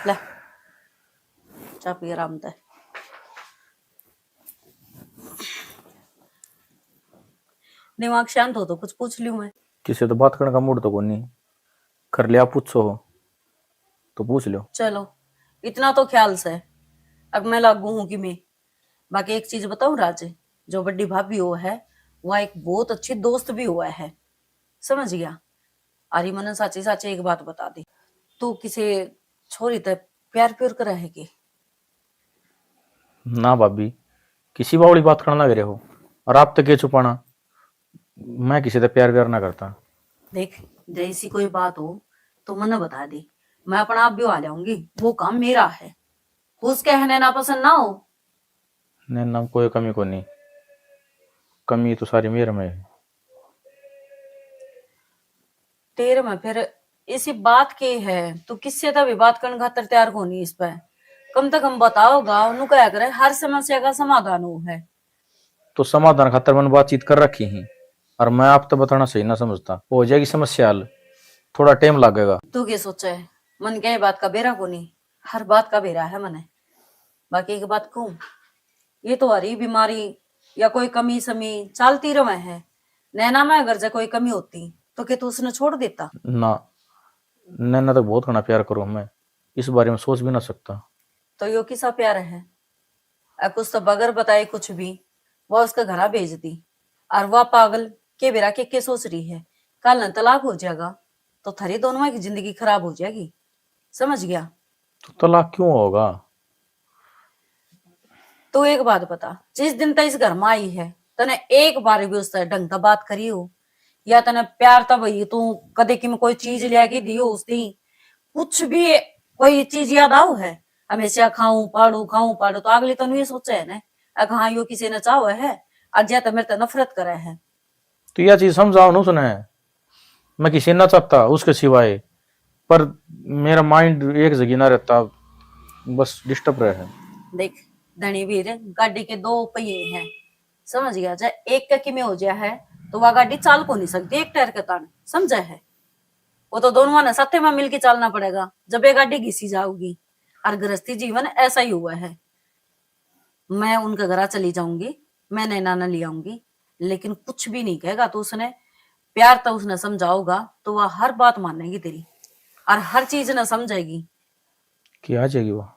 ले चाय पी आराम तै। दिमाग शांत हो तो कुछ पूछ लूं मैं। किसी तो बात करने का मूड तो कोनी। कर लिया, पूछो हो तो पूछ लो। चलो, इतना तो ख्याल से अब मैं लागू हूँ कि मैं। बाकी एक चीज बताऊं राज, जो बड़ी भाभी हो है, वह एक बहुत अच्छी दोस्त भी हुआ है, समझ गया? अरे मने साची साची एक बात बता दे, तू किसी छोरी ते प्यार प्यार करे है के? ना भाभी, किसी बावली बात करना लग रहे हो, और आप तो के छुपाना, मैं किसी से प्यार व्यार ना करता। देख, जैसी कोई बात हो तो मने बता दे, मैं अपना आप भी आ जाऊंगी, वो काम मेरा है। उसके है नैना पसंद ना हो। नैना में कोई कमी को नहीं, कमी तो सारी मेरे में है। तेरे में फिर इसी बात के है, तू किससे तो भी बात करने खातर तैयार को नहीं इस पे। कम से कम बताओगा, उन्हों कहा करे हर समस्या का समाधान हो है। तो समाधान खातर मैंने बातचीत कर रखी ही, और मैं आप तो बताना सही ना समझता। हो जाएगी समस्या हल, थोड़ा टाइम लगेगा। तू के सोचे है? मन क्या बात का बेरा को नहीं, हर बात का बेरा है मने। बाकी एक बात कहूँ, ये तो हरी बीमारी या कोई कमी समी चालती रहे है। नैना में अगर जे कोई कमी होती तो के तू उसने छोड़ देता? ना, नैना तो बहुत घना प्यार करूँ मैं, इस बारे में सोच भी ना सकता। तो यो किसा प्यार है? अ, कुछ तो बगैर बताए कुछ भी वह उसके घरा भेज दी। और वह पागल के बेरा के, के सोच रही है, कल न तलाक हो जाएगा तो थारी दोनों की जिंदगी खराब हो जाएगी, समझ गया? तो तलाक क्यों होगा? तू एक बात बता, जिस दिन तक इस घर में आई है, तने एक बार भी उससे ढंग से बात करी हो, या तने प्यार तब ही तू कदे की में कोई चीज लिया के दी हो उस दिन? कुछ भी कोई चीज याद आओ है? हमेशा खाऊं पाड़ू, खाऊं पाड़ू, तो अगली तो नहीं सोचे है ना, अगर हाँ यो किसी ने चाहो है, और या तो मेरे तो नफरत करे है। तो यह चीज समझाओ ना उसने, मैं किसी ना चाहता उसके सिवाय, पर मेरा माइंड एक जगह ना रहता, बस डिस्टर्ब रहे है। देख धनी वीर, गाड़ी के दो पहिए हैं, समझ गया? चाहे एक का किमे हो जाया है तो वह गाड़ी चाल को नहीं सकती एक टायर के तान, समझा है? वो तो दोनों ने साथे में मिलके चालना पड़ेगा जब ये गाड़ी घिसी जाओगी। और गृहस्थी जीवन ऐसा ही हुआ है। मैं उनके घरा चली जाऊंगी, मैं नैना ने ले आऊंगी, लेकिन कुछ भी नहीं कहेगा तो उसने प्यार तो उसने समझाओगा तो वह हर बात मानेगी तेरी और हर चीज ना समझेगी। कि आ जाएगी वो?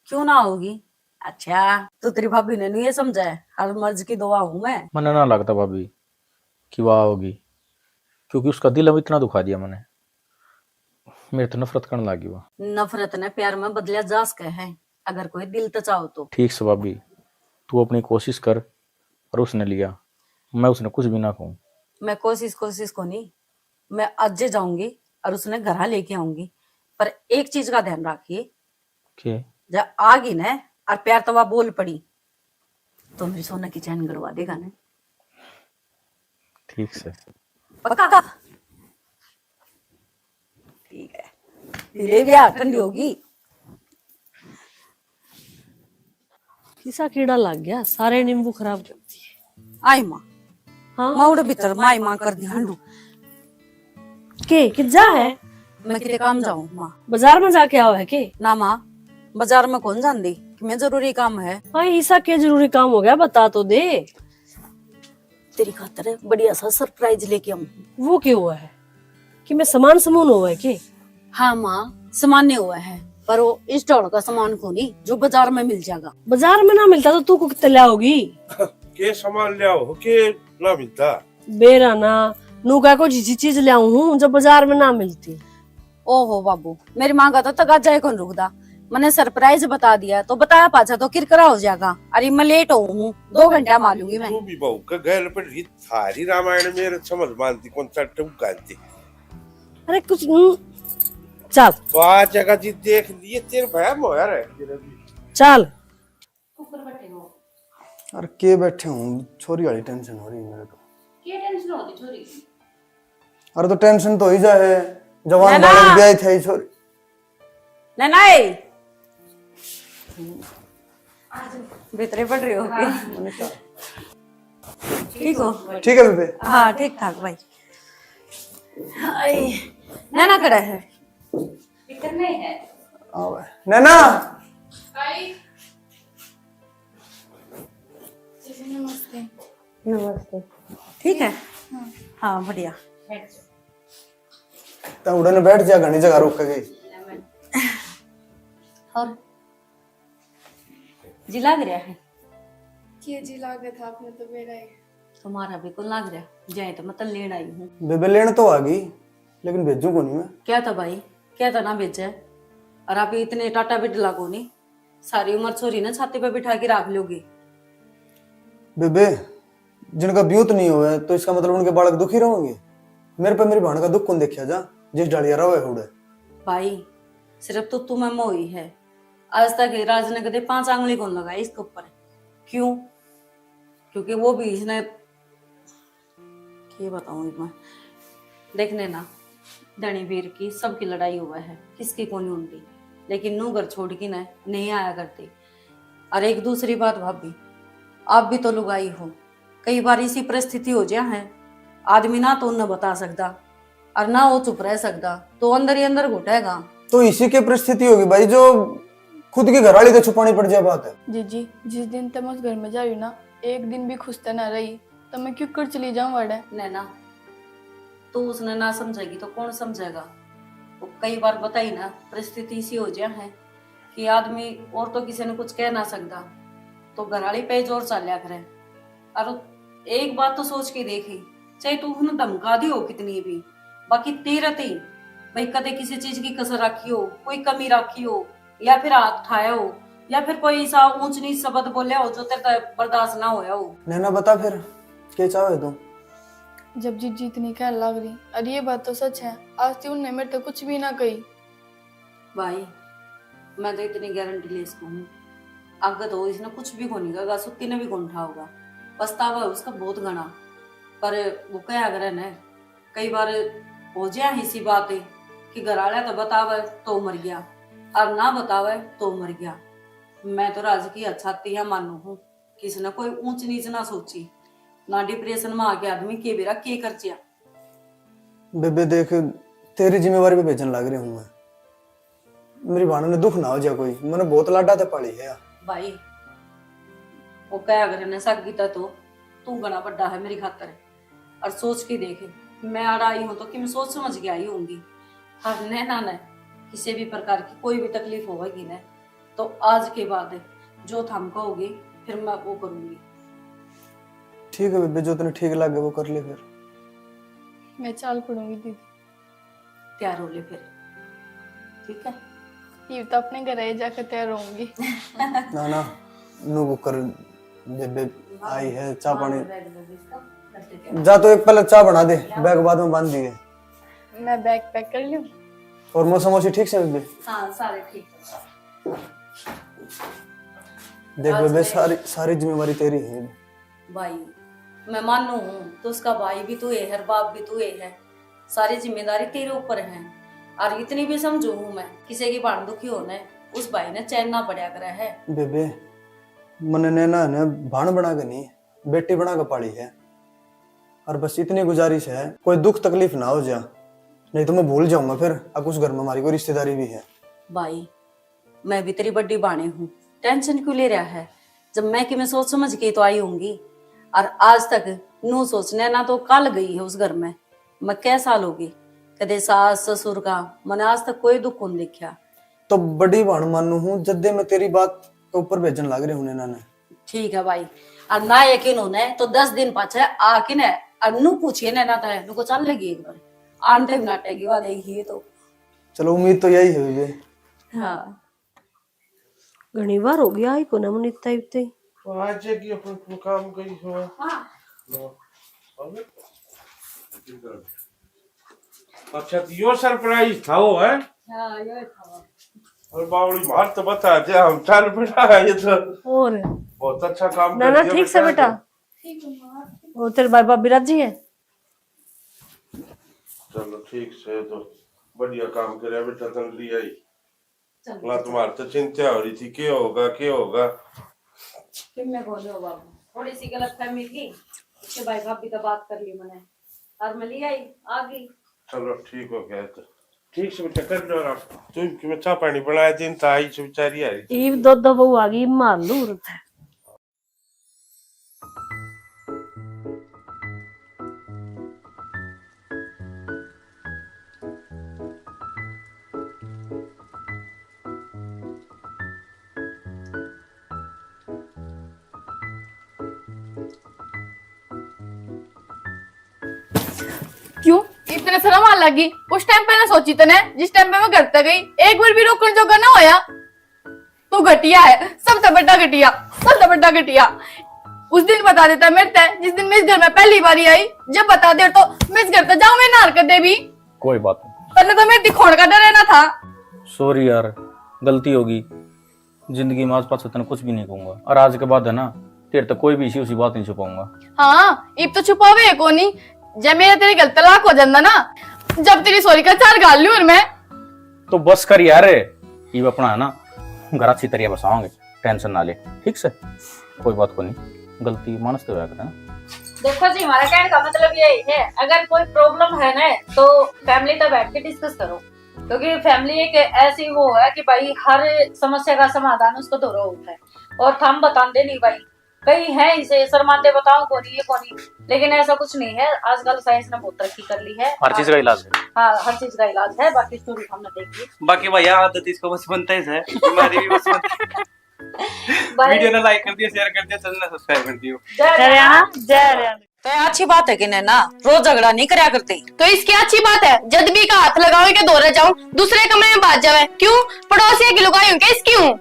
क्यों ना होगी? अच्छा, तू तेरी भाभी ने नहीं ये समझा है, हर मर्ज की दुआ हूँ मैं। मने ना लगता भाभी कि वह आओगी, क्योंकि उसका दिल अब इतना दुखा दिया मैंने। मेरे तो नफरत करने लगी वो। नफरत ने प्यार में बदलिया जा सके है, अगर कोई दिल तो चाहो तो। ठीक से भाभी, तू अपनी कोशिश कर और उसने लिया, मैं उसने कुछ भी ना कहूँ। मैं कोशिश, कोशिश को नहीं, मैं आज जाऊंगी और उसने घर लेके आऊंगी, पर एक चीज का ध्यान रखिए। के? जब आ गई ना और प्यार तवा बोल पड़ी, तो मेरी सोने की चैन गड़वा देगा ना। ठीक से। पक्का? ठीक है। धीरे भी आ, ठंडी होगी। किसा कीड़ा लग गया, सारे नींबू खराब कर दिए। आई माँ। हाँ? माँ उड़े भीतर माई माँ कर दी हंडू। के, कि जा है? मैं किते काम जाऊँ माँ। बाजार में जाके आओ है के? ना माँ, बाजार में कौन जांदी, कि मैं जरूरी काम है। हाँ, ऐसा के जरूरी काम हो गया, बता तो दे। तेरी खातर बढ़िया सा सरप्राइज लेके आऊँ। वो के हुआ है? कि मैं सामान समून हुआ है के? हाँ माँ, सामान नहीं हुआ है, पर वो इस ढोल का सामान को नहीं जो बाजार में मिल जाएगा। बाजार में ना मिलता तो तू को कितने ले आओगी? के सामान ले आओ, के ना मिलता? बेरा ना, नू का को जिसी चीज ले आऊँ हूँ जो बाजार में ना मिलती। ओहो बाबू, मेरी माँ का तो तगाजा ही कौन रुकदा। मने सरप्राइज बता दिया तो बता पाछा तो किरकिरा हो जाएगा। अरे मैं लेट हो हूँ, दो घंटा मालूंगी मैं। तू भी बहू के गैल पर रही, थारी रामायण मेरे समझ मानती कौन सा टूक गाती। अरे कुछ हम्म, चल। तो आ जगह जी देख लिए, तेरे भया मोया रह तेरे भी। चल। ऊपर बैठे हो। अरे के बैठे हूँ, छोरी वाली टेंशन हो रही है मेरे को। के टेंशन होती छोरी की? अरे तो टेंशन तो ही जा है, जवान नैना। बालक ब्याह थे छोरी। नैना ए। भीतरे पड़ रही हो के? मैंने कहा। ठीक हो? ठीक है बेबे। हाँ, ठीक ठाक भाई। हाय। नैना कड़ा है? भीतर में है। आओ। नैना। आई। नमस्ते। नमस्ते। ठीक है? हाँ। हाँ, बढ़िया। बैठ जाओ। तो उड़न बैठ जा, घनी जगह रुक गई। और जी लाग रहा है? के जी लागे था आपने तो बेरा ही। तुम्हारा भी कौन लाग रहा? जाए तो मैं तो लेन आई हूँ। बेबे लेन तो आ गई, लेकिन भेजू को नहीं मैं। क्या था भाई, क्या था ना भेजे? और आप इतने टाटा बिडला को नहीं, सारी उम्र छोरी ने छाती पे बिठा के रख लोगे। बेबे, जिनका ब्यूत नहीं हुआ है, तो इसका मतलब उनके बालक दुखी रहोगे? मेरे पे मेरी बहन का दुख कौन देखा जा, जिस डालिया रहो है उड़े। भाई, सिर्फ तो तुम्हें मोही है, आज तक राज ने कदे पांच आंगली कौन लगाई इसके ऊपर। क्यों? क्योंकि वो भी इसने, के बताऊं मैं, देखने ना, धनी वीर की सबकी लड़ाई हुआ है, किसकी कोनी होती, लेकिन नू घर छोड़ के ना नहीं आया करती। और एक दूसरी बात भाभी, आप भी तो लुगाई हो, कई बार इसी परिस्थिति हो जा है, आदमी ना तो उन्हें बता सकता और ना वो चुप रह सकता, तो अंदर ही अंदर घुटेगा। तो इसी की परिस्थिति होगी भाई, जो खुद की घरवाली तो छुपानी पड़ जाए बात है। जीजी, जिस दिन तक मैं उस घर में जा रही हूँ ना, एक दिन भी खुश तो ना रही, तो मैं क्यों कर चली जाऊँ वाड़े? नैना, तू उसने ना समझेगी तो कौन समझेगा? वो कई बार बताई ना, परिस्थिति इसी हो जा है कि आदमी और तो किसी ने कुछ कह ना सकता, तो घरवाली पे ही जोर चाल्या करे। और एक बात तो सोच के देखी, चाहे तू उन्हें धमका दी हो कितनी भी, बाकी तेरे ते ही भाई कदे किसी चीज की कसर रखी हो, कोई कमी रखी हो, या फिर हाथ उठाया हो, या फिर कोई ऐसा ऊंच नीच शब्द बोले हो जो तेरे तक बर्दाश्त ना होया हो। नैना बता फिर, के चाहे तू? जब जीजी इतनी कहने लग रही, और ये बात तो सच है, आज तक उनने मेरे तक कुछ भी ना कही। भाई, मैं तो इतनी गारंटी ले सकूँ हूँ, आगे तो इसने कुछ भी कोनी कहेगा, सुत्ती ने भी कोनी उठाओगा। पछतावा है उसका बहुत घना, पर वो कहा करे ने, कई बार हो जाए इसी बात कि घर वाला तो बतावे तो मर गया, और ना बतावे तो मर गया। मैं तो राज की अच्छाती है मानू हूँ, किसी ने कोई ऊंच नीच ना सोची, ना डिप्रेशन में आके आदमी के बेरा के कर चिया। बेबे देख, तेरी जिम्मेवारी पे भेजन लाग रही हूँ मैं। मेरी भाण ने दुख ना हो जा कोई, मैंने बहुत लाडा ते पाली है। भाई, वो कह अगर ने सागी था तो तू घना बड़ा है मेरी खातर। और सोच के देख, मैं आड़ा आई हूँ तो कि मैं सोच समझ के आई होंगी। हर नैना ने किसी भी प्रकार की कोई भी तकलीफ होगी ना, तो आज के बाद जो थाम कहोगे, फिर मैं वो करूंगी। ठीक है बेबे, जो तने ठीक लगे वो कर ले फिर। मैं चाल पड़ूंगी दीदी। तैयार हो ले फिर, ठीक है? ये तो अपने घर ही जाकर तैयार होंगी। ना ना, नू वो कर, बेबे आई है, चाय पानी। बैग दे दे इसका, घर से तैयार। जा तो एक पहले चाय बना दे, बैग बाद में बांध दिए। मैं बैग पैक कर लूं? और मौसम मौसी ठीक से बेबे? हाँ, सारे ठीक है। देख आज बेबे, मैं सारी, सारी जिम्मेवारी तेरी है। भाई, मैं मानू हूँ तो उसका भाई भी तू है, हर बाप भी तू है, सारी जिम्मेदारी तेरे ऊपर है। और इतनी भी समझू हूँ मैं, किसी की भाण दुखी होने उस भाई ने चैन ना पड़ा करे है। बेबे, मने नैना ने भाण बना के नहीं, बेटी बना के पाली है। और बस इतनी गुजारिश है, कोई दुख तकलीफ ना हो जा, नहीं तो मैं भूल जाऊंगा फिर, अब उस घर में हमारी कोई रिश्तेदारी भी है। भाई, मैं भी तेरी बड़ी भाणी हूँ, टेंशन क्यों ले रहा है? जब मैं कि मैं सोच समझ के तो आई होंगी, और आज तक नू सोचने ना तो कल गई है उस घर में। मैं कै साल होगी, कदे सास ससुर का मैंने आज तक कोई दुख कौन देखा। तो बड़ी भाण मानू हूँ, जद्दे मैं तेरी बात के ऊपर भेजन लाग रहे हूँ नैना ने। ठीक है भाई, और ना यकीन होने तो दस दिन पाछे आके ने और नू पूछिए नैना तै, नुको चल लगी एक बार, आंटे भी नाटेगी वाले ही तो। चलो, उम्मीद तो यही है बेबे। हाँ। घणी बार हो गया, आई कोना मुनीता इब तई। तो आज है कि अपन, अपन काम करी हो। हाँ। लो। अच्छा, तो यो सरप्राइज था वो, है? हाँ, यो था। और बावली मार तो बता दे, हम चल पड़ा है ये तो। और? बहुत अच्छा काम ना, कर ना, दिया ठीक से बेटा। ठीक है माँ। और तेरे भाई भाभी राजी है? चलो ठीक से, तो बढ़िया काम करे बेटा, तन ली आई। चलो। ना तुम्हारे तो चिंता हो रही थी, के होगा, के होगा? किन्ने बोले हो बाबू, थोड़ी सी गलतफहमी थी, उसके भाई भाभी तो बात कर ली मैंने, और मैं ले आई, आ गई। चलो ठीक हो गया तो। ठीक से बेटा, कर लो आराम। तुम कि मैं चाय पानी बनाया दिन था, आई से बेचारी आ रही थी। ईब दो दो बहू आ गई, मार लूर। क्यों इतने शर्म आ लगी? उस टाइम पे ना सोची तने, जिस टाइम पे मैं घर तक गई, एक बार भी रोकण जोगा ना होया। तू घटिया है, सबसे बड़ा घटिया, सबसे बड़ा घटिया। उस दिन बता देता मेरे ते, जिस दिन मैं इस घर में पहली बार आई, जब बता दे तो मैं इस घर से जाऊं, मैं ना हरकत दे भी। कोई बात नहीं। तन्ने तो मेरे दिखोण का डर है ना था। सॉरी यार, गलती होगी। जिंदगी में आज पाछे तने कुछ भी नहीं कहूंगा, और आज के बाद है ना, तेरे तक कोई भी इसी उसी बात नहीं छुपाऊंगा। हाँ, इब तो छुपावे है कोनी। जब मेरा तेरे गल तलाक हो जाता ना, जब तेरी सॉरी का चार गाल लूं और मैं। तो बस कर यार, इब अपना है ना, घर अच्छी तरह बसावांगे, टेंशन ना ले, ठीक से? कोई बात को नहीं, गलती मानस तो होया करे ना। देखो जी, हमारा कहने का मतलब यही है, अगर कोई प्रॉब्लम है ना, तो फैमिली तक बैठ के डिस्कस करो, क्योंकि फैमिली एक ऐसी वो है कि भाई, हर समस्या का समाधान उसको धोरो होता है। और थम बताते नहीं भाई, कई है इसे शर्माते, बताओ कोनी, ये कोनी, लेकिन ऐसा कुछ नहीं है। आजकल साइंस ने बहुत तरक्की कर ली है। हर चीज का इलाज है। हाँ, हर चीज का इलाज है। बाकी स्टोरी हमने देख ली। बाकी भैया, आदत इसको बस बनता ही है, बीमारी भी बस बनती है। भाई, वीडियो ने लाइक कर दियो, शेयर कर दियो, चैनल ने सब्सक्राइब कर दियो। जय हरियाणा, जय हरियाणा। तो ये अच्छी बात है कि ना, रोज झगड़ा नहीं करया करते। तो इसकी अच्छी बात है, जद भी का हाथ लगावे के दौरे जाऊं, दूसरे कमरे में भाग जावे। क्यों? पड़ोसिया की लुगाई हूं क्या इसकी हूं?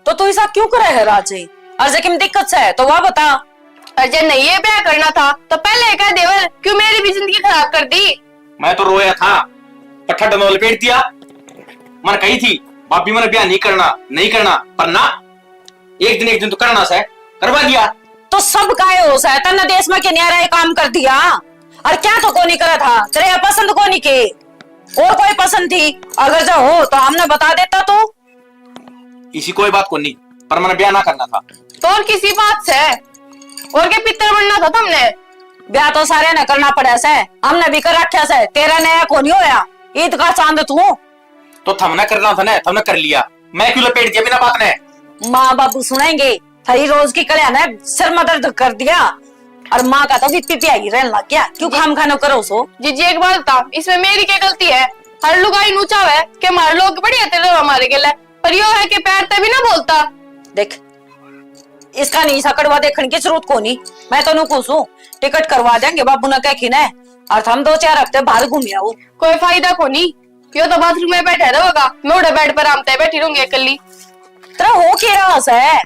तो तू ऐसा क्यों करे है राजे? और जे किम दिक्कत से तो वह बता। और जे नहीं ये ब्याह करना था तो पहले कह देवर, क्यों मेरी भी जिंदगी खराब कर दी? मैं तो रोया था, पर ठंड में लपेट दिया। मन कही थी, भाभी मैंने ब्याह नहीं करना, नहीं करना, पर ना, एक दिन, एक दिन तो करना से, करवा दिया। तो सब काहे हो से, तन्ने देश में के न्यारा ये काम कर दिया। और क्या तो कोनी करा था, तेरे पसंद कोनी के, और कोई पसंद थी, अगर जो हो तो हमने बता देता तू। इसी कोई बात कोनी, पर मैंने ब्याह ना करना था। तो और किसी बात से? और के पितर बनना था तुमने? ब्याह तो सारे ने करना पड़ा से, हमने भी कर रखा से, तेरा नया कोनी होया, ईद का चांद तू। तो थमने करना था ना, थमने कर लिया, मैं क्यों लपेट दिया बिना बात ने? माँ बाबू सुनेंगे, थारी रोज की कल्या ने सिर में दर्द कर दिया। और माँ का तो बीपी पे आई रहने लग गया, क्यों खाम खानो करो सो? जीजी, एक बात बता, इसमें मेरी क्या गलती है? हर लुगाई नू चाहे कि हमारे लोग बढ़िया तेरे हमारे गेले, पर यो है कि पैर ते भी ना बोलता। देख, इसका नहीं सा कड़वा देखने की जरूरत कोनी। मैं तो नू कहूं सू, टिकट करवा देंगे बाबू ने कह के ने, और हम दो चार हफ्ते बाहर घूम आओ। कोई फायदा कोनी, यो तो बाथरूम में बैठा रहेगा, मैं उड़े बेड पर आराम ते बैठी रहूंगी अकेली। तेरा हो के रहा है?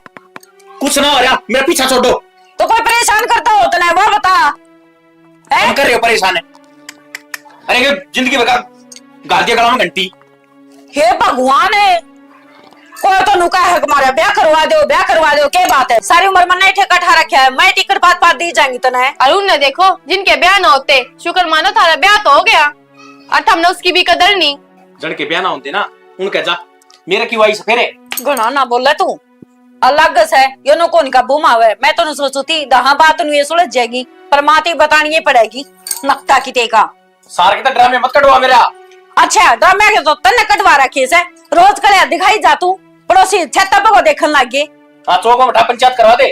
कुछ ना हो रहा, मेरा पीछा छोड़ो। तो कोई परेशान करता हो तो ना वह बता। हैं? हम कर रहे हो परेशान है। अरे ये जिंदगी भर का गाल दिया गला में घंटी। हे भगवान है, कोई तो नुका है हमारा ब्याह करवा दो, ब्याह करवा दो, के बात है? सारी उम्र मैंने ठेका ठा रखा है, मैं टिकट पात पात दी जाएंगी तने। और उनने देखो, जिनके ब्याह ना होते, शुक्र मानो थारा ब्याह तो हो गया। और थमने उसकी भी कदर नहीं। जण के ब्याह ना होते ना, उनके जा, मेरा क्यों आई सफेरे? घणा ना बोले तू, अलग से, यो नो कौन काबू में आवे। मैं तो नु सोचू थी, दहा बात नु ये सुलझ जाएगी, पर माँ ती बतानी ही पड़ेगी, नकटा की टेका। सार के तो ड्रामे मत कटवा मेरा। अच्छा, ड्रामे के तो तन्ने कटवा रखे से, रोज कड़े दिखाई जा तू, पड़ोसी छत्ता पे को देखन लाग गए। हाँ, चौक में बैठा पंचायत करवा दे।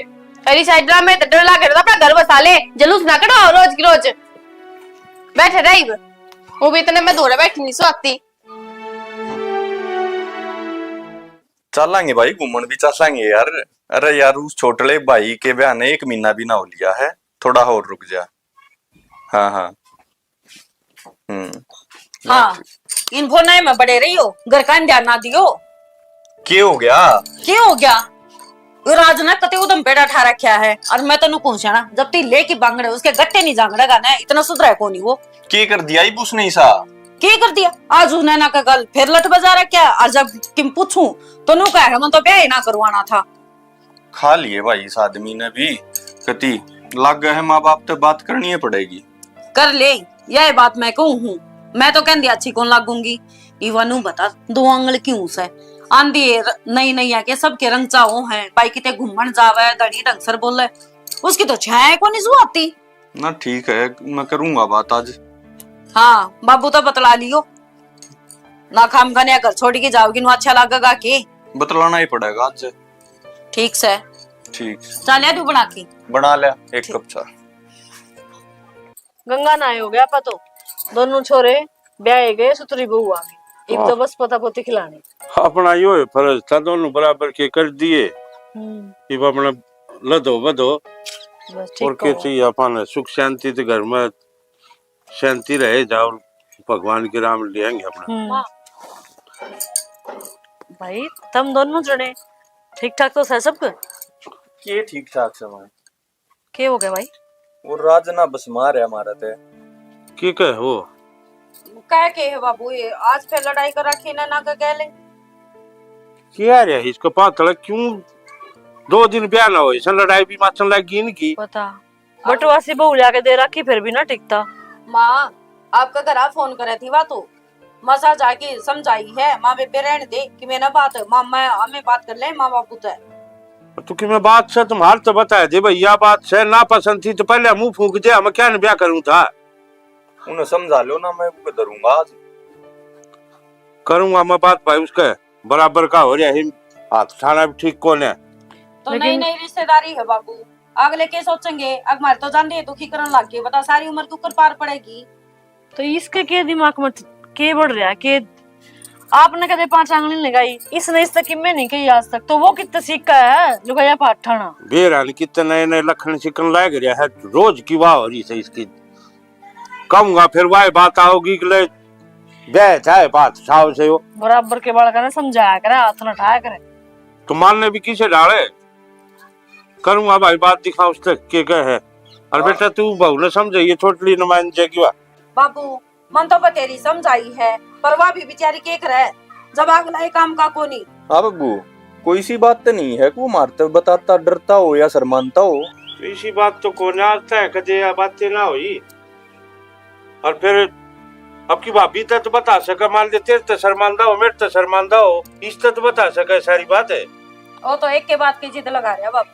अरे साइड ड्रामे तो डर लागे, तो अपना घर बसा ले, जलूस ना कटवाओ रोज की रोज। बैठे रही, वो भी इतने में धोरे बैठी नहीं सोती। चालांगे भाई, घूमण भी चालांगे यार। अरे यार, उस छोटले भाई के ब्याह ने एक महीना भी ना हो लिया है, थोड़ा और रुक जा। हाँ, हाँ। हम्म। हाँ, इन फोन में बड़े रहियो, घर का ध्यान ना दियो। के हो गया? के हो गया? वो राज ना कते उदम बेड़ा ठा रखा है, और मैं तन्नू कहूं स्याणा, जब ती लेके बांगड़े उसके गट्टे नहीं जांगड़ेगा ना, इतना सुधरा है कोनी वो। के कर दिया इब उसने इसा? के कर दिया? आज उसने ना का गल फिर लठ बजा रखा है, और जब किम पूछूं तो नू कह, मैं तो ब्याह ही ना करवाना था। खा लिए भाई इस आदमी ने भी। कती लागे है, माँ बाप तो बात करनी ही पड़ेगी। कर ले, यह बात मैं कहूं हूँ। मैं तो कहंदी अच्छी कौन लागूंगी। इवा नू बता, दो आंगल क्यों से? आंधी है, नई नई आके सबके रंग चाहो हैं। भाई किते घूमण जावे, धनी ढंग सर बोले, उसकी तो छाया कोनी जुआती। ना ठीक है, मैं करूंगा बात आज। हाँ, बाबू तो बतला लियो ना, खाम खाने घर छोड़ के जाओगी, नु अच्छा लगेगा के? बतलाना ही पड़ेगा आज। ठीक से। ठीक। चाह लिया तू बना के? बना लिया एक ठीक। कप चाय। गंगा नहाए हो गया आपा तो, दोनों छोरे ब्याहे गए, सुतरी बहू आ गई। एक वाह। तो बस पता पोती खिलानी। अपना यो है फर्ज था, दोनों बराबर के कर दिए। हम्म। इब अपना लदो बदो। बस ठीक और के कहो। चाहिए अपन सुख शांति तो घर में शांति रहे जाओ, भगवान की राम लेंगे अपना। हम्म। भाई, तुम दोनों जने ठीक ठाक तो सै सब? के ठीक ठाक से मां? के हो गया भाई? वो राज ना बस मार है हमारा ते। के कहे वो? कह के है बाबू, ये आज फिर लड़ाई कर रखी ना, ना के गए ले। क्या रे इसको पातल क्यों? दो दिन ब्याह ना हो, इसे लड़ाई भी माचन लग गई इनकी। पता। बटवासी बहू लाके दे रखी, फिर भी ना टिकता। माँ, आपका घर आ फोन करे थी वा तो, मसा जाके समझाई है, माँ बेबे रहने दे कि मैं ना बात, माँ मैं हमें बात कर ले माँ बापू ते। तू कि मैं बात से तुम्हारे तो बता दे भाई, या बात से ना पसंद थी तो पहले मुंह फूंक दे, हम क्या न ब्याह करूं था। उन्हें समझा लो ना, मैं उनको धरूंगा आज। करूंगा मैं बात भाई उसके। बराबर का हो रहा है, हाथ ठाना भी ठीक कौन है। तो लेकिन नई नई रिश्तेदारी है बाबू, अगले के सोचेंगे, अगमारे तो जान दे दुखी करन लग गए, बता सारी उम्र के ऊपर पार पड़ेगी। तो इसके के दिमाग में के बढ़ रहा है कि आपने कदे पांच आंगली लगाई, इसने इस तक किम्मे नहीं कही आज तक, तो वो कितना सीखा है लुगाया पाठाना। बेरा ने कितने नए नए लखन सिकन लाग रहा है, रोज की वाह हो रही है इसकी। कहूंगा फिर वही बात आओगी कि ले ब्याह चाहे बात साव से हो। बराबर के बालका ने समझाया करे, हाथ न उठाया करे। तो मानने भी किसे डाले? करूंगा भाई बात, दिखा उस तक के कह है। और हाँ। बेटा तू बहू ने समझाइए, छोटली न मान जाएगी वा। बाबू, मन तो बतेरी समझाई है, पर वह भी बेचारी के करे, जब अगला ये काम का कोनी। हाँ बाबू, कोई सी बात तो नहीं है कि वो मारते बताता डरता हो या शर्मानता हो। तो इसी बात तो कोने आज तक कदे या बातें ना हुई। और फिर अब की भाभी तक तो बता सके, मान ले तेरे तो शर्मांदा हो, मेरे तो शर्मांदा हो, इस तक तो बता सके सारी बात है। वो तो एक के बात की जिद लगा रहा बाबू,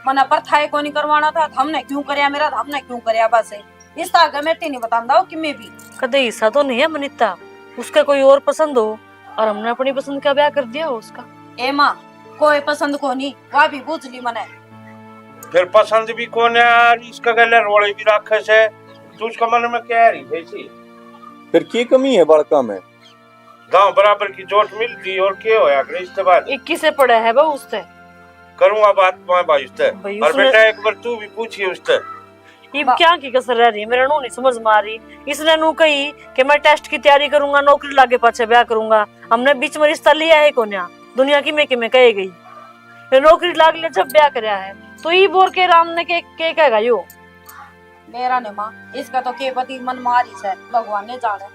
मना पर था कोनी करवाना था, हमने क्यों करया मेरा, हमने क्यों करया बस। इस तो आगे मैं तेरी बतांदा हो कि मैं भी। कदे हिस्सा तो नहीं है मनीता, उसका कोई और पसंद हो और हमने अपनी पसंद का ब्याह कर दिया हो उसका। ए माँ, कोई पसंद कोनी, वह भी बूझ ली मने। फिर पसंद भी कोने यार, इसका गले रोले भी रखे से, तू उसका मन में क्या रही है इसी? फिर की कमी है बालका में? गांव बराबर की जोट मिलती और के होया करे इसके बाद? इक्कीस से पड़ा है बहू उससे। करूंगा बात मैं भाई उससे। भाई और उसने बेटा एक बार तू भी पूछिए उससे। इब बा- क्या की कसर रह रही है, मेरे नू नहीं समझ में आ रही। इसने नू कही कि मैं टेस्ट की तैयारी करूंगा, नौकरी लागे पाछे ब्याह करूंगा। हमने बीच में रिश्ता लिया है कोन्या, दुनिया की में कि में कहे गई। ये नौकरी लाग ले जब ब्याह करया है, तो ई बोर के राम ने के, के कहेगा यो? मेरा ने माँ, इसका तो के पति मन मारी से, भगवान ने जाने।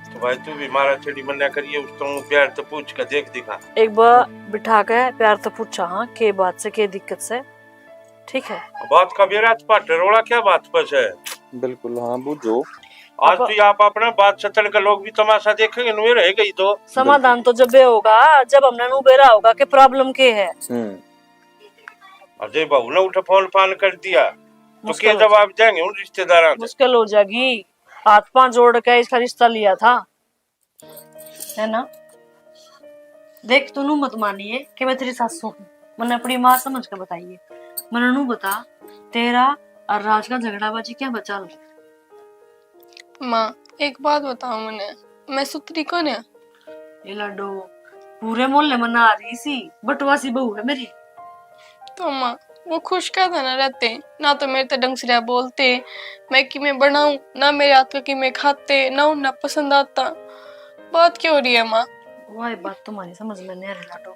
तो भाई तू भी मारा छेड़ी मन्या करिए, उस तो प्यार तो पूछ के देख दिखा। एक बार बिठा के प्यार तो पूछा, हाँ, के बात से, के दिक्कत से, ठीक है? बात का बेरा तो पाटे रोला क्या बात पर है? बिल्कुल, हाँ, बूझो। आज अब तो ये आप अपना बात सतन के लोग भी तमाशा देखेंगे, नुए रह गई तो। समाधान तो जब ये होगा, जब हमने नु बेरा होगा कि प्रॉब्लम के है। हम्म। और जे बहू ने उठे फोन फान कर दिया, तो मुश्किल के हो जवाब देंगे उन रिश्तेदारां से? मुश्किल हो जाएगी। हाथ पांव जोड़ के इसका रिश्ता लिया था, है ना? देख, तू नू मत मानिए कि मैं तेरी सासू हूँ, मैंने अपनी माँ समझ के बताइए। मैंने नू बता, तेरा और राज का झगड़ाबाजी क्या बचा लो? माँ, एक बात बताओ मने, मैं सुतरी कौन है? ए लाडो, पूरे मोहल्ले में ना आ रही सी, बटवासी बहू है मेरी। तो माँ, वो खुश का था ना रहते, ना तो मेरे ते ढंग से रह बोलते, मैं किमें बनाऊं, ना मेरे हाथ का किमें खाते, ना उन्हें पसंद आता। बात क्या हो रही है माँ? वाह, ये बात तुम्हारी समझ में नहीं आ रही लाडो।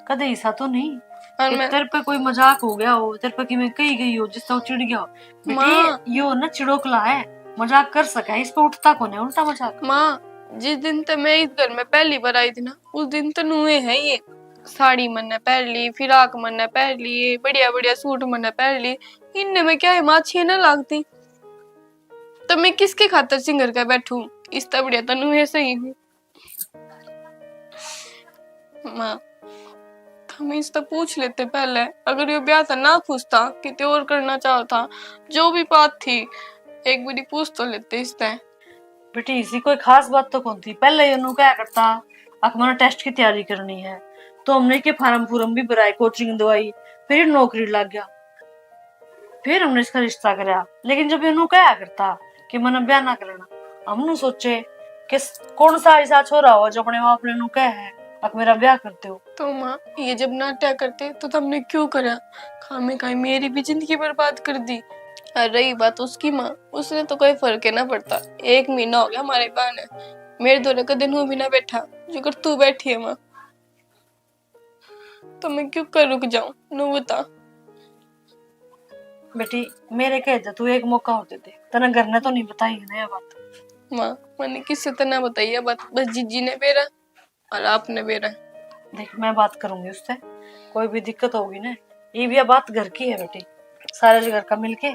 कदे ऐसा तो नहीं और कि मैं तेरे पे कोई मजाक हो गया हो, तेरे पे कि मैं कही गई हो, जिससे वो चिढ़ गया हो? बेटी, माँ। यो ना चिड़ोकला है, मजाक कर सका है, इस पे उठता कौन है उल्टा मजाक? माँ, जिस दिन तो मैं इस घर में पहली बार आई थी ना, उस दिन तो नुए है ये। साड़ी मन्ने पहन ली, फिराक मन्ने पहन ली, बढ़िया बढ़िया सूट मन्ने पहन ली। इनने में क्या है माँ, अच्छी ना लगती? तो मैं किसके खातर सिंगर के बैठूं? इस तो बढ़िया तो नुए सही हूँ। माँ, थम इससे पूछ लेते पहले, अगर यो ब्याह था ना खुश था, किते और करना चाहो था, जो भी बात थी, एक बारी पूछ तो लेते इससे। बेटी, इसी कोई खास बात तो कौन थी। पहले ये नू क्या करता, अक मैंने टेस्ट की तैयारी करनी है, तो हमने के फार्म फूरम भी भराए, कोचिंग दवाई, फिर नौकरी लग गया। फिर हमने इसका रिश्ता करया, लेकिन जब इन्हों कहा करता कि मने ब्याह ना करना, हमने सोचे कि स-, कौन सा ऐसा छोरा हो जो अपने माँ बाप ने नू कहे है, "अक मेरा ब्याह कर दो।" तो माँ, ये जब नाट्या करते तो तुमने क्यों करया? खामे खाई मेरी भी जिंदगी बर्बाद कर दी। और रही बात उसकी माँ, उसने तो कोई फर्क ही ना पड़ता। एक महीना हो गया हमारे ब्याह ने, मेरे धोरे कदे नू भी ना बैठा, जो कर तू बैठी है माँ। तो मैं क्यों कर रुक जाऊं, नू बता। बेटी, मेरे कहे तो तू एक मौका और दे दे, तने घर ने तो नहीं बताई है ना ये बात? माँ, मैंने किससे तो ना बताई ये बात, बस जीजी ने बेरा और आपने बेरा। देख, मैं बात करूंगी उससे, कोई भी दिक्कत होगी ना, ये भी ये बात घर की है बेटी, सारे घर का मिलके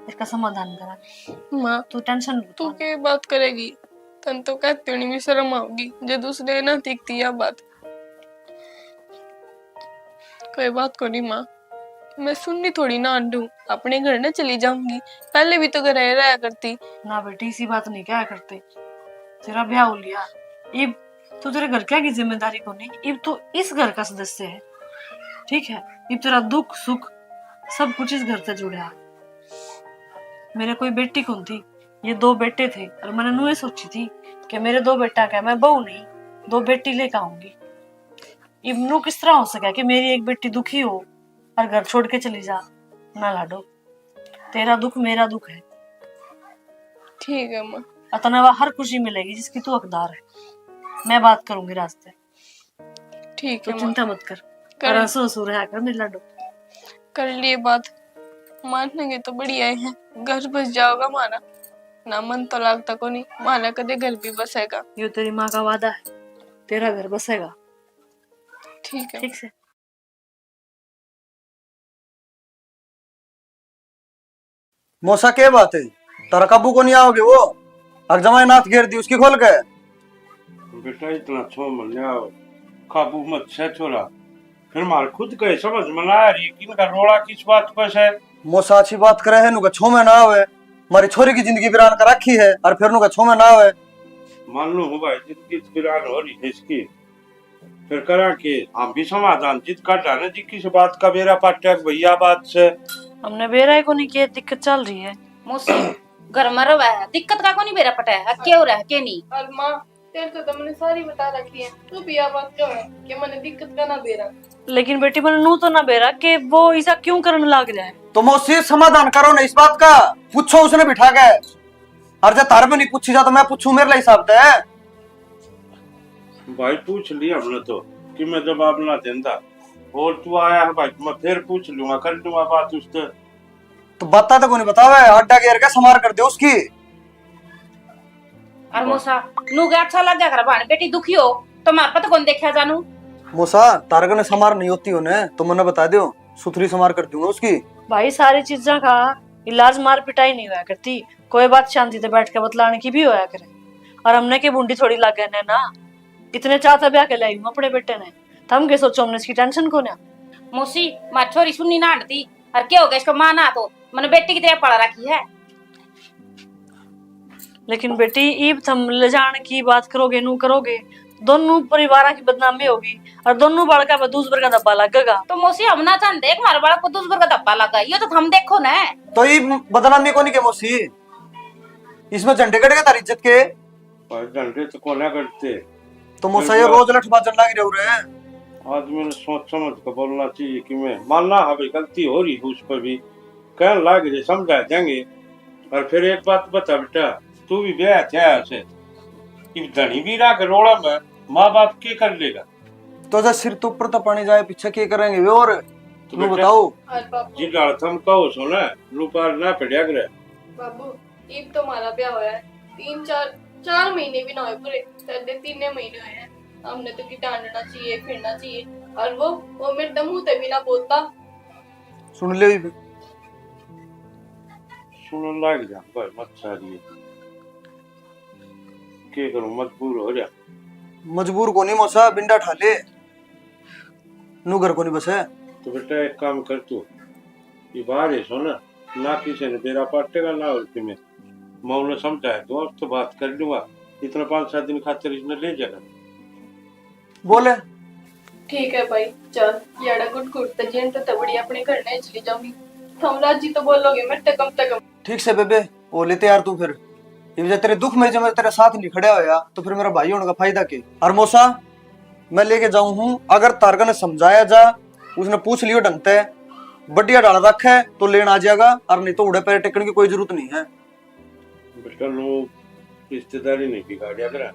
इसका समाधान करांगे। माँ, तू टेंशन मत तू ले। के बात करेगी? तन तो कहती होनी भी शर्म आओगी, जो दूसरे ना दिखती या बात। कोई बात को नहीं माँ, मैं सुननी थोड़ी ना आंडू, अपने घर ने चली जाऊंगी। पहले भी तो घर रहा करती। ना बेटी, इसी बात नहीं क्या करते, तेरा ब्याह हो लिया, इब तो तेरे घर क्या की जिम्मेदारी को नहीं, इब तो इस घर का सदस्य है, ठीक है? इब तेरा दुख सुख सब कुछ इस घर से जुड़ा है। मेरे कोई बेटी कौन थी, ये दो बेटे थे और मैंने नू ये सोची थी कि मेरे दो बेटा क्या, मैं बहू नहीं, दो बेटी लेकर आऊंगी। इब नू किस तरह हो सका कि मेरी एक बेटी दुखी हो और घर छोड़ के चली जा? ना लाडो, तेरा दुख मेरा दुख है। ठीक है माँ। अतना वह हर खुशी मिलेगी जिसकी तू हकदार है। मैं बात करूंगी रास्ते। ठीक है तू माँ। चिंता मत कर। कर और हंसो हंसो रहा कर मेरे लाडो। कर लिए बात। मानेंगे तो बढ़िया है, घर बस जाओगा मारा। ना मन तो लागता कोनी, मारा कदे घर भी बसेगा। यो तेरी माँ का वादा है, तेरा घर बसेगा। ठीक है। ठीक से। मौसा, के बात है? तारा काबू को नहीं आओगे वो? अक जमाई नाथ घेर दी उसकी खोल के। बेटा, इतना छो मन्ने आओ, काबू मत से छोरा। फिर मार खुद के समझ में ना आ रही कि इनका रोला किस बात पर है। मौसा अच्छी बात करे है, नुका छो में ना आवे। मारी छोरी की जिंदगी वीरान कर रखी है और फिर नुका छो में ना आवे। मान लो हूँ भाई, जिंदगी तो वीरान हो रही है इसकी। फिर करा के हम भी समाधान जिद काटा ना जी, किस बात का बेरा पाटा के भैया बात से। हमने बेरा ही कोनी के दिक्कत चल रही है। मौसी, घर में रवा है, दिक्कत का कोनी बेरा पटा है, के हो रहा है, के नहीं? और माँ, तेरे तो तुमने सारी बता रखी है, तू भी या बात क्यों है कि मैंने दिक्कत का ना बेरा? लेकिन बेटी, मैंने नू तो ना बेरा कि वो ऐसा क्यों करने लग रहा है। तो मौसी, समाधान करो ना इस बात का, पूछो उसने बिठा के। और जब थारे पे नहीं पूछी जा तो मैं पूछूं, मेरे लिए हिसाब है। भाई, पूछ लिया हमने तो कि मैं जवाब ना देंदा, और तू आया है भाई, मैं फिर पूछ लूंगा, कर लूंगा बात उससे। तो बाता तो कोनी बतावे, अड्डा गेर के समार कर दे उसकी। और मौसा, नू के अच्छा लग गया कर, भाण बेटी दुखी हो तो मार पत कौन देखा जानू। मौसा, तारक ने समार नहीं होती हो ने तो मन्ने बता दियो, सुथरी समार कर दूंगा उसकी। भाई, सारी चीजा का इलाज मार पिटाई नहीं हुआ करती। कोई बात शांति से बैठ के बतलाने की भी होया करे। और हमने के बूंदी थोड़ी लागे ने ना, इतने चाह तै ब्याह के लाई हूँ अपने बेटे ने, थम के सोचो हमने इसकी टेंशन को ना। मौसी, मार छोरी सुननी ना हटती, और क्या हो गया इसका माँ ना तो मैंने बेटी की तरह पड़ा रखी है। लेकिन बेटी, इब थम ले जान की बात करोगे, नू करोगे, दोनों परिवार की बदनामी होगी और दोनों बालका पे दूसर का धब्बा लगेगा। तो मौसी, हम ना चाहते कि हमारे बालक को दूसर का धब्बा लगा, ये तो थम देखो ना। तो ये बदनामी कोनी के मौसी, इसमें झंडे कट गए थारी इज्जत के। भाई, झंडे तो कोने कटते। तो मौसा, ये रोज लठ बाजन लाग रहे हो रे। आदमी ने सोच समझ के बोलना चाहिए कि मैं मानना है भाई, गलती हो रही है उस पर भी, कहन लाग रहे, समझा देंगे। और फिर एक बात बता बेटा, तू भी ब्याह थया से, इब धनी भी रहा के रोड़ा में, माँ बाप के कर लेगा? तो जब सिर तो ऊपर तो पानी जाए, पीछे के करेंगे वे? और तो तू बेटा, बताओ। और बाबू, जिन डाल थम कहो सो ना, लू पार ना पड़या करे। बाबू, इब तो हमारा ब्याह होया है, तीन चार, चार महीने भी ना होए पूरे, साढ़े तीन महीने होए हैं। हमने तो कि डांडना चाहिए, फिरना चाहिए, और वो, वो मेरे तो मुंह ते भी ना बोलता। सुन ले भी। सुनन लाग जा भाई, मत सारी। के करूं, मजबूर हो जा। मजबूर कोनी मौसा, बिंडा ठा ले। नू घर कोनी बसे। तो बेटा एक काम कर तू, ये बाहर ही सो ना, ना किसी ने बेरा पाटेगा ना और किमें। मैं उन्हें समझाया दूं, अब तो बात कर लूंगा, इतना पाँच सात दिन खातिर इसने ले जाना। बोले। ठीक है भाई, चल, याडा गुट गुट ते जिन तो तबड़ी अपने घर नहीं चली जाऊंगी। थम राजी तो बोलोगे मेरे ते कम से कम। ठीक से बेबे, ओ ले तैयार तू फिर। ये जब तेरे दुख में जब मैं तेरे साथ नहीं खड़ा होया, तो फिर मेरा भाई होने का फायदा के? और मौसा, मैं लेके जाऊं हूँ, अगर तारका ने समझाया जा, उसने पूछ लियो ढंग ते, बढ़िया डाल रखे तो लेन आ जाएगा, और नहीं तो उड़े पैर टेकने की कोई जरूरत नहीं है। बेटा, लोग रिश्तेदारी नहीं बिगाड़या करा।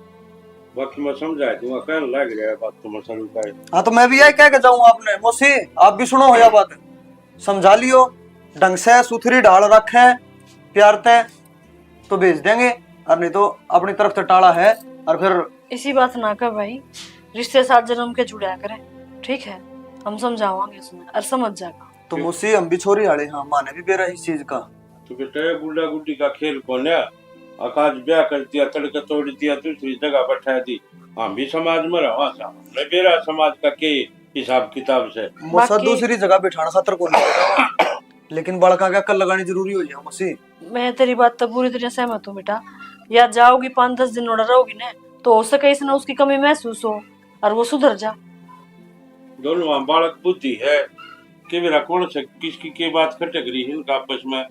बाकी मैं समझा दूंगा, कहने लग रहा है बात तो मैं सरू का। हाँ, तो मैं भी यही कह के जाऊं आपने, मौसी, आप भी सुनो हो या बात, समझा लियो ढंग से, सुथरी ढाल रखे प्यार ते, तो भेज देंगे, और नहीं तो अपनी तरफ से टाला है। और फिर इसी बात ना कह भाई, रिश्ते सात जन्म के जुड़ा करे, ठीक है, हम समझावांगे उसमें और समझ जाएगा। तो मौसी, हम भी छोरी आले हाँ, माने भी बेरा इस चीज का। तो बेटा, ये गुड्डा गुड्डी का खेल कोन्या। आकाश ब्याह कर दिया, तड़के तोड़ दिया, दूसरी जगह बैठा दी। हम भी समाज में रहा था, हमने बेरा समाज का के हिसाब किताब से। मौसा, बाकी दूसरी जगह बिठाना खातर कोनी, लेकिन बालका का अक्ल लगानी जरूरी हो गया मौसी। मैं तेरी बात तो पूरी तरह सहमत हूँ बेटा। या जाओगी पाँच दस दिन उड़ा रहोगी ना, तो हो सके इसने उसकी कमी महसूस हो और वो सुधर जा। दोनों वहाँ बालक बुद्धि है, के मेरा कौन से किसकी के बात खटक रही है इनका आपस में।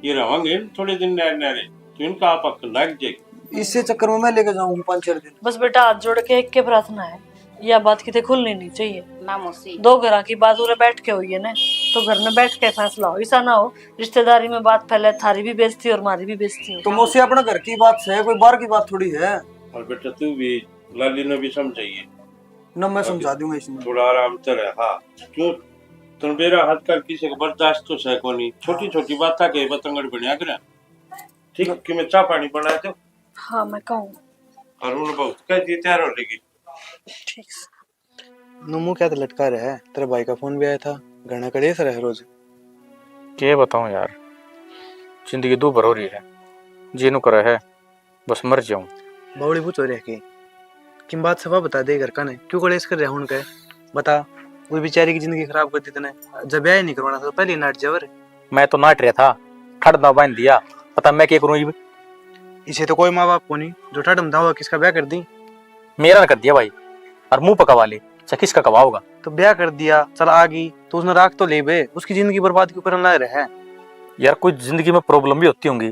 ये रहेंगे थोड़े दिन न्यारे न्यारे, तो इनका आप अक्ल लग जाएगी। इससे चक्कर में मैं लेके जाऊंगा पाँच चार दिन। बस बेटा, हाथ जोड़ के एक के प्रार्थना है, या बात किते खुलनी नहीं चाहिए। ना मौसी। दो घरां की बात उरे बैठ के हुई है ना, तो घर में बैठ के फैसला हो, ऐसा ना हो रिश्तेदारी में बात फैले, थारी भी बेइज्जती और मारी भी बेइज्जती हो। तो मौसी, अपना घर की बात है, कोई बाहर की बात थोड़ी है। और बेटा, तू भी लाली ने भी समझाइए। ना, मैं अभी समझा दूंगा इसमें। थोड़ा आराम से रह, हाँ। क्यों? तन बेरा हाथ कर किसी को बर्दाश्त तो सह कोनी। छोटी छोटी बात के बतंगड़ बनया करे। ठीक, कि मैं चाय पानी बना दो। हाँ, मैं कहूँ। और उन बहुत कह दिए, तैयार हो लेगी। ठीक से। नुमू क्या तो लटका रहा है, तेरे भाई का फोन भी आया था, घना कलेश रहे रोज। के बताऊं यार, जिंदगी दो भर हो रही है, जी नु करे है बस मर जाऊं। बावली पूछ हो रहा है कि किम बात सफा बता दे घर का ने, क्यों कलेश कर रहा हूं उनके? बता, वो बेचारी की जिंदगी खराब कर दी तने। जब ब्याह ही नहीं करवाना था तो पहले ही नाट जावर। मैं तो नाट रहा था, ठड़ ना बांध दिया, पता मैं क्या करूं इब? इसे तो कोई माँ बाप को नहीं जो ठड़ में दावा किसका ब्याह कर दी। मेरा ना कर दिया भाई, और मुंह पकवा ले, चाहे किसका कवा होगा। तो ब्याह कर दिया, चल आ गई, तो उसने राख तो ले बे, उसकी जिंदगी बर्बाद क्यों करने लग रहा है? यार, कोई जिंदगी में प्रॉब्लम भी होती होंगी,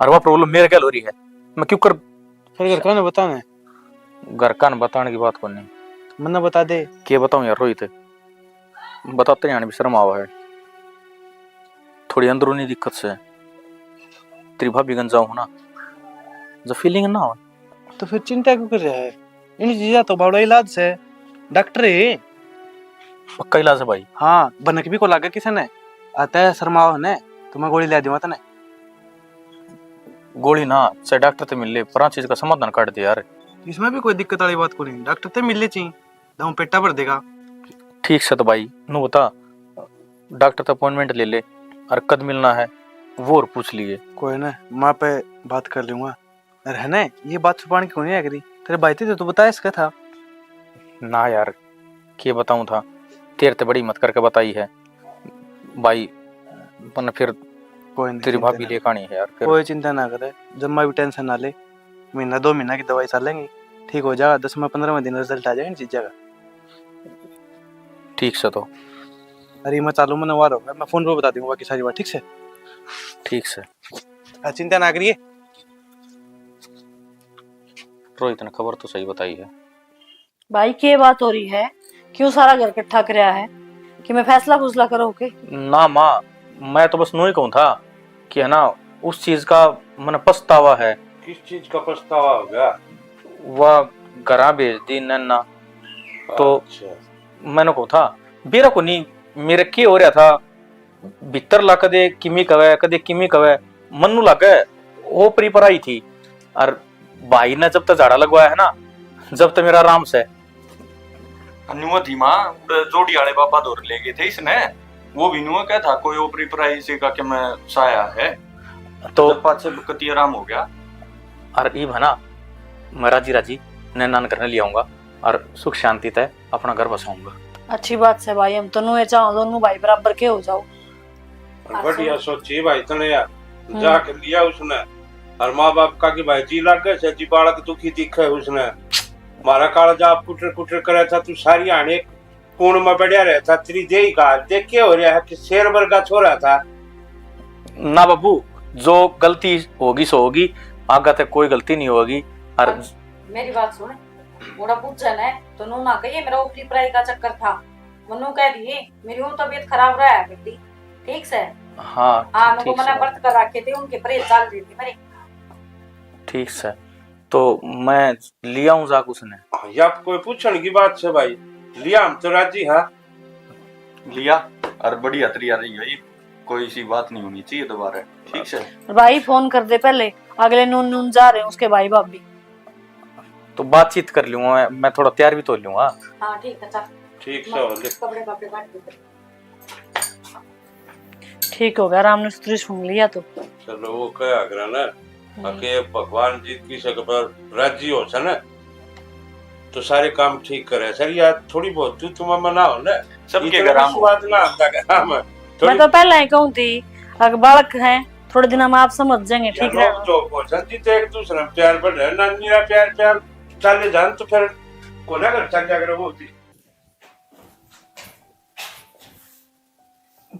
और वह प्रॉब्लम मेरे गैल हो रही है, मैं क्यों कर फिर घर का ने बताने? घर का ने बताने की बात कोनी। मन्ने बता दे। के बताऊं यार रोहित, बताते ही आने भी शर्म आवा है। थोड़ी अंदरूनी दिक्कत से। तेरी भाभी गंज जाऊं ना, जब फीलिंग ना हो। तो फिर चिंता क्यों कर रहा है? इन चीजा तो बड़ा इलाज से, डॉक्टर है। पक्का इलाज है भाई? हाँ, भनक भी को लागे किसी ने। आता है शर्माओ ने, तो मैं गोली ले दूंगा तने। गोली ना, चाहे डॉक्टर ते मिल ले, पर आ चीज का समाधान काट दे यार। इसमें भी कोई दिक्कत वाली बात को नहीं, डॉक्टर ते मिल ले ची, दम पेटा भर देगा। ठीक से तो भाई, नु बता, डॉक्टर ते अपॉइंटमेंट ले ले, और कद मिलना है, वो और पूछ लिए। कोई ना, माँ पे बात कर लूंगा। अरे है ना, ये बात छुपाने की कोनी है करी, तेरे भाई ते तो तू बताया इसका था। ना यार, के बताऊं था, तेरे ते बड़ी हिम्मत करके बताई है। भाई, पर फिर कोई नहीं, तेरी भाभी लेकर आनी है यार, फिर। कोई चिंता ना करे, जम्मा भी टेंशन ना ले। महीना दो महीना की दवाई चलेंगी, ठीक हो जाएगा, दसवां पन्द्रहवां दिन रिजल्ट आ जाएगा इन चीजा का। ठीक से तो। अरे मैं चालू, मैंने वार होगा, मैं फोन पे बता दूंगा बाकी सारी बात, ठीक से? ठीक से। हाँ, चिंता ना करिए। रोहित ने खबर तो सही बताई है। भाई, के बात हो रही है? क्यों सारा घर इकट्ठा करया है? कि मैं फैसला फुसला करो के? ना माँ, मैं तो बस नू ही कहूँ था कि है ना, उस चीज का मने पछतावा है। किस चीज का पछतावा हो गया? वह घरा भेज दी नैना। तो अच्छा। मैंने कहा था, बेरा को नहीं, मेरे के हो रहा था, भीतर ला कदे किमी कवे, कदे किमी कवे, मन्नू लागे ओपरी पर आई थी। और भाई ने जब तक झाड़ा लगवाया है ना, जब तक मेरा आराम से। न्यूआ थी माँ, उड़े जोड़ी आले बाबा धोर ले गए थे इसने, वो भी न्यूआ कह था कोई ओपरी पर आई से का के मैं साया है। तो जब पाछे कति आराम हो गया। और इब है ना, मैं राजी राजी नैना ने घर ले आऊंगा और सुख शांति तै अपना घर बसाऊंगा। अच्छी बात से भाई, हम तो नुए चाहो दोनों भाई बराबर के हो जाओ। और बढ़िया सोची भाई तने यार, हम्म। जाके लिया उसने। और माँ बाप का कि भाई जी लागे से जी बालक दुखी दिखे उसने। मारा काला जा कुटर कुटर करे था, तू सारी आने कूण में बढ़िया रहे था, तेरी देही का देख के हो रहा है कि शेर वर्गा छोरा था। ना बाबू, जो गलती होगी सो होगी, आगे तक कोई गलती नहीं होगी। और और मेरी बात सुन, बूढ़ा पूछे ना तो नू ना कहिए मेरा ऊपरी पराई का चक्कर था, मन्नू कह दिए मेरी ऊँ तबीयत खराब रहा है बेटी, ठीक से? हाँ, हाँ, ठीक उनको मैंने से। व्रत कर रखे थे, उनके परहेज चल रहे थे मेरे। ठीक से, तो मैं लिया हूँ जाक उसने। या कोई पूछण की बात से भाई, लिया हम तो राजी हाँ। लिया, और बढ़िया तरिया रही है, कोई सी बात नहीं होनी चाहिए दोबारा, ठीक से? और भाई फोन कर दे पहले, अगले नून नून जा रहे हैं उसके भाई भाभी। तो बातचीत कर लूंगा मैं, मैं थोड़ा तैयार भी तो हो लूंगा। हाँ, ठीक है, चल। ठीक से हो ले। कपड़े वपड़े काट दे। ठीक हो गया, राम ने सुतरी सुन लिया तो। चलो, वो कहा करा ना, हम्म। आके भगवान जी किसी के पर राजी हो से ना, तो सारे काम ठीक करे। सर, यार, थोड़ी बहुत तू तुम मना हो ना, सबके इतना घर आम हो। विश्वास ना आता घर आम। मैं थोड़ी तो पहले ही कहूँ थी, अगर बालक है, थोड़े दिन में आप समझ जाएंगे, ठीक यार, रहेगा। जो हो सकती तो एक दूसरे में प्यार बढ़ रहा है, ना मेरा प्यार, प्यार चले जान तो फिर कोना घर चल जाकर वो होती।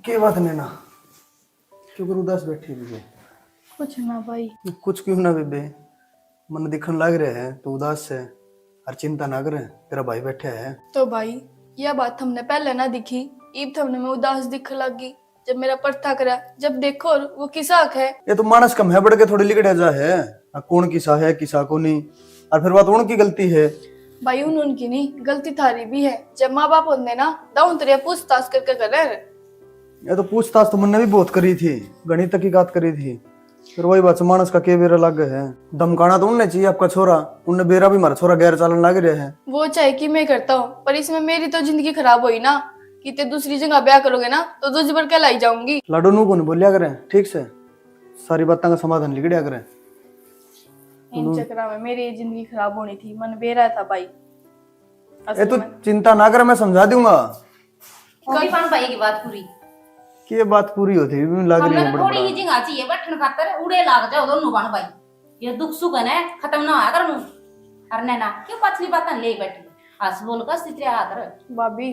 के बात नैना, क्यों कर उदास बैठी हुई है? कुछ ना भाई। कुछ क्यों ना बेबे, मन दिखण लाग रहा है, तू उदास है। और चिंता ना करे, तेरा भाई बैठा है। तो भाई, यह बात हमने पहले ना दिखी, इब थमने मैं उदास दिखण लाग गई। जब मेरा परथा करा, जब देखो वो किसा हक है। ये तो मानस कम है, बढ़ के थोड़ी लिकड़े जा है। आ कौन किसा है, किसा को नहीं। और फिर बात उनकी गलती है। भाई, उन उनकी नहीं, गलती थारी भी है। जब माँ बाप होते ना, दाऊं तेरे पूछताछ करके करे। ये तो पूछताछ तो मन्ने भी बहुत करी थी, घणी तहकीकात करी थी। फिर वही बात, मानस का के बेरा लागे है। धमकाना तो उनने चाहिए आपका छोरा, उनने बेरा भी हमारा छोरा गैर चालन लाग रहा है। वो चाहे कि मैं करता हूँ, पर इसमें मेरी तो जिंदगी खराब हुई ना, कि ते दूसरी जगह ब्याह करोगे ना, तो दूसरी बार कहलाई जाऊंगी। लाडो नू को नहीं बोलिया करे, ठीक से, सारी बातों का समाधान लिकड़िया करे। इन चक्करा में मेरी जिंदगी खराब होनी थी, मन बेरा था भाई। ये तो चिंता ना कर, मैं समझा दूंगा। होगी पान भाई की बात पूरी। के बात पूरी होती भी लाग रही है, मतलब थोड़ी ही जगह चाहिए बैठन खातर, उड़े लाग जाओ दोनों बहन भाई। ये दुख सुख है ना, खत्म ना होया कर नू। अरे नैना, क्यों पछली बातें ले बैठी? हंस बोल कर सितरे हाथ रख। भाभी,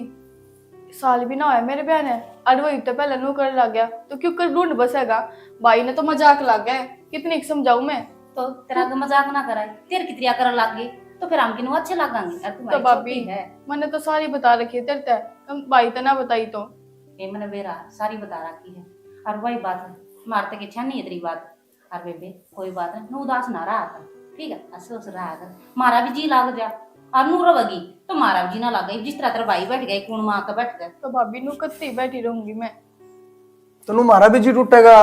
साल भी ना होया मेरे ब्याह ने, अरे वो इतने पहले नू कर लग गया, तो क्यों कर ढूंढ बसेगा? भाई ने तो मजाक लग गया, कितनी समझाऊं मैं। तो तेरा आगे मजाक ना कराए, तेरे की तरिया करन लग गए, तो फिर हम किनू अच्छे लागेंगे? और तू तो भाई भाभी, छोटी है। मैंने तो सारी बता रखी है तेरे ते, तुम भाई ते ना बताई तो। ए, मैंने बेरा सारी बता रखी है। और वही बात है, मारते के छानी है तेरी बात। और बेबे, कोई बात नहीं, नू उदास ना रहा कर, ठीक है? हंस हंस रहा कर, मारा भी जी लाग जा। और नू रवेगी तो मारा भी जी ना लागे, जिस तरह तेरा भाई बैठ गए, कौन माँ का बैठ गए। तो भाभी, नू कत्ती बैठी रहूंगी मैं। तो नू मारा भी जी टूटेगा।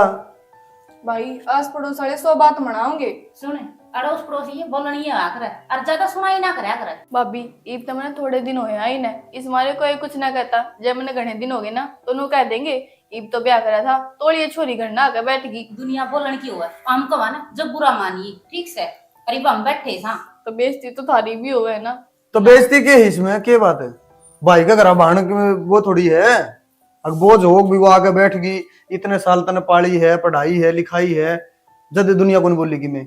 भाई, आस पड़ोस वाले सौ बात मनाओगे। सुन, अड़ोस पड़ोस ये बोलनी है आखिर, और ज्यादा सुनाई ना करया करे। भाभी, इब तो मैंने थोड़े दिन होए आई ने, इस मारे कोई कुछ ना कहता। जब मैंने घणे दिन हो गए ना, तो नू कह देंगे, इब तो ब्याह करा था, तोलिए छोरी घर ना आके बैठ गई। दुनिया बोलन की होवे, हम कहा ना, जब बुरा मानिए, ठीक से। अरे, हम बैठे सा। तो बेइज्जती तो थारी भी होवे ना। तो बेइज्जती के है इसमें, के बात है? भाई का घरा भाण के वो थोड़ी है। अग बोझ हो भी वो आके बैठ गई, इतने साल तने पाली है, पढ़ाई है, लिखाई है, जद दुनिया कौन बोलेगी मैं?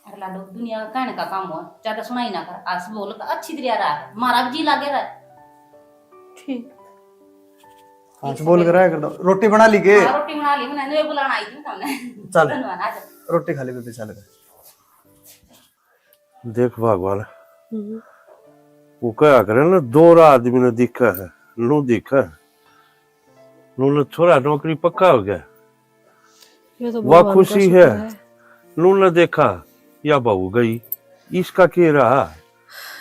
अरे लाडो, दुनिया का कहने का काम हो, ज्यादा सुनाई ना कर, हंस बोल के अच्छी तरह रहा, मारा भी जी लागे रहा। ठीक। हंस बोल के रहा कर दो। रोटी बना ली के? हाँ, रोटी बना ली मैंने, ये बुलाना आई थी सामने। चल। धन्यवाद, आ जा। रोटी खा ले बेबे, चल के। देख भगवान, हम्म। वो कहा करे ना, दो आदमी ने दिखा है, नू दिखा है। नू ने छोरा नौकरी पक्का हो गया। ये तो वाह भगवान का खुशी शुक्र है। है। नू ने देखा, या बहू गई, इसका के रहा?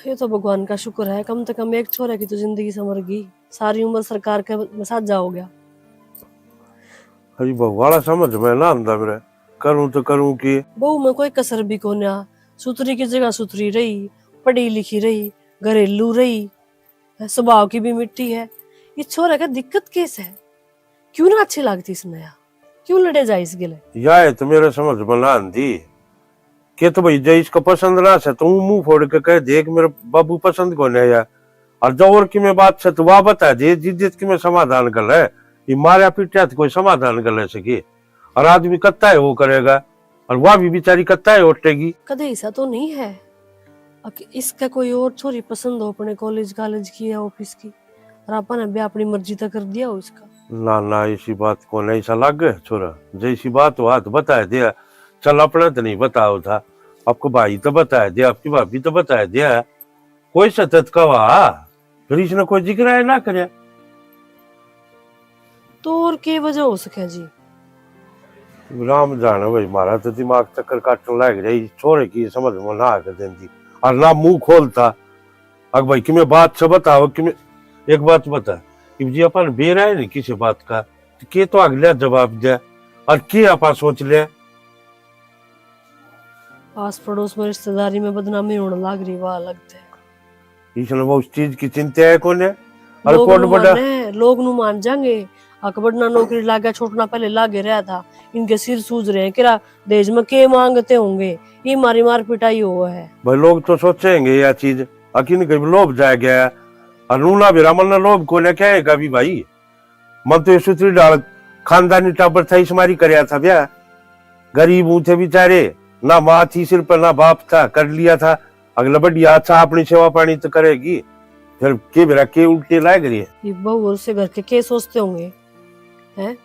ये तो भगवान का शुक्र है, कम से कम एक छोरे की तो जिंदगी संवर गई। सारी उम्र सरकार के में साझा हो गया। अरे भगवान, समझ में ना आंदा मेरे, करूं तो करूं के? बहू में कोई कसर भी कोन्या, सुथरी की जगह सुथरी रही, पढ़ी लिखी रही, घरेलू रही, स्वभाव की भी मिट्टी है। इस छोरे का दिक्कत केस है? क्यों ना अच्छी लगती इसने यार? क्यों लड़े जाए इस गले? या है तो मेरे समझ में ना आंदी। के तो भाई, जे इसका पसंद ना से तो मुंह फोड़ के कह दे कि मेरे बाबू पसंद कोने है यार। और जो और की में बात से तो वह बता दे, जिद्दत की में समाधान कर ले। ये मारा पीटा तो कोई समाधान कर ले सके? और आदमी कत्ता है वो करेगा, और वह भी बेचारी कत्ता है उठेगी। कदे ऐसा तो नहीं है कि इसका कोई और छोरी पसंद हो अपने कॉलेज कॉलेज की या ऑफिस की, और आपने भी अपनी मर्जी तक कर दिया हो इसका? ना ना, ऐसी बात को नहीं सा लागे छोरा। जैसी बात हो हाथ बता दिया। चल, अपना तो नहीं बताओ था, आपको भाई तो बता दिया, आपकी भाभी तो बता दिया। कोई सतत का वहा, फिर इसने कोई जिक्र है ना करे। तो और के वजह हो सके जी? राम जाने भाई, मारा तो दिमाग चक्कर काटने लाग रहा है, इस छोरे की समझ में ना आके देंदी, और ना मुंह खोलता। अक भाई, किमे बात से बताओ, किमे एक बात बता, इब जी अपन बेरा है नहीं किसी बात का, तो के तो अगला जवाब दे, और के आपा सोच ले? आस पड़ोस में रिश्तेदारी में बदनामी होने लाग रही, वाह लगते हैं। इसने वो उस चीज की चिंता है कोने? अरे लोग कौन नु बड़ा माने, लोग नु मान जाएंगे। अकबर ना नौकरी लागे, छोटना पहले लागे रहा था, इनके सिर सूज रहे हैं, किरा दहेज में के मांगते होंगे, ये मारी मार पिटाई हुआ है। भाई, लोग तो सोचेंगे यह चीज, अकिन के लोभ जाए गया है। और नूना भी रामन ने लोभ कोने कहेगा भी भाई, मन तो ये सुथरी डाल खानदानी टाबर था, इस मारी करया था ब्याह। गरीब हूं थे बेचारे, ना माँ थी सिर पर, ना बाप था, कर लिया था। अगला बढ़िया अच्छा अपनी सेवा पानी तो करेगी, फिर के बेरा के उल्टे लाग रही है। ये बहू और उसके घर के के सोचते होंगे, हैं?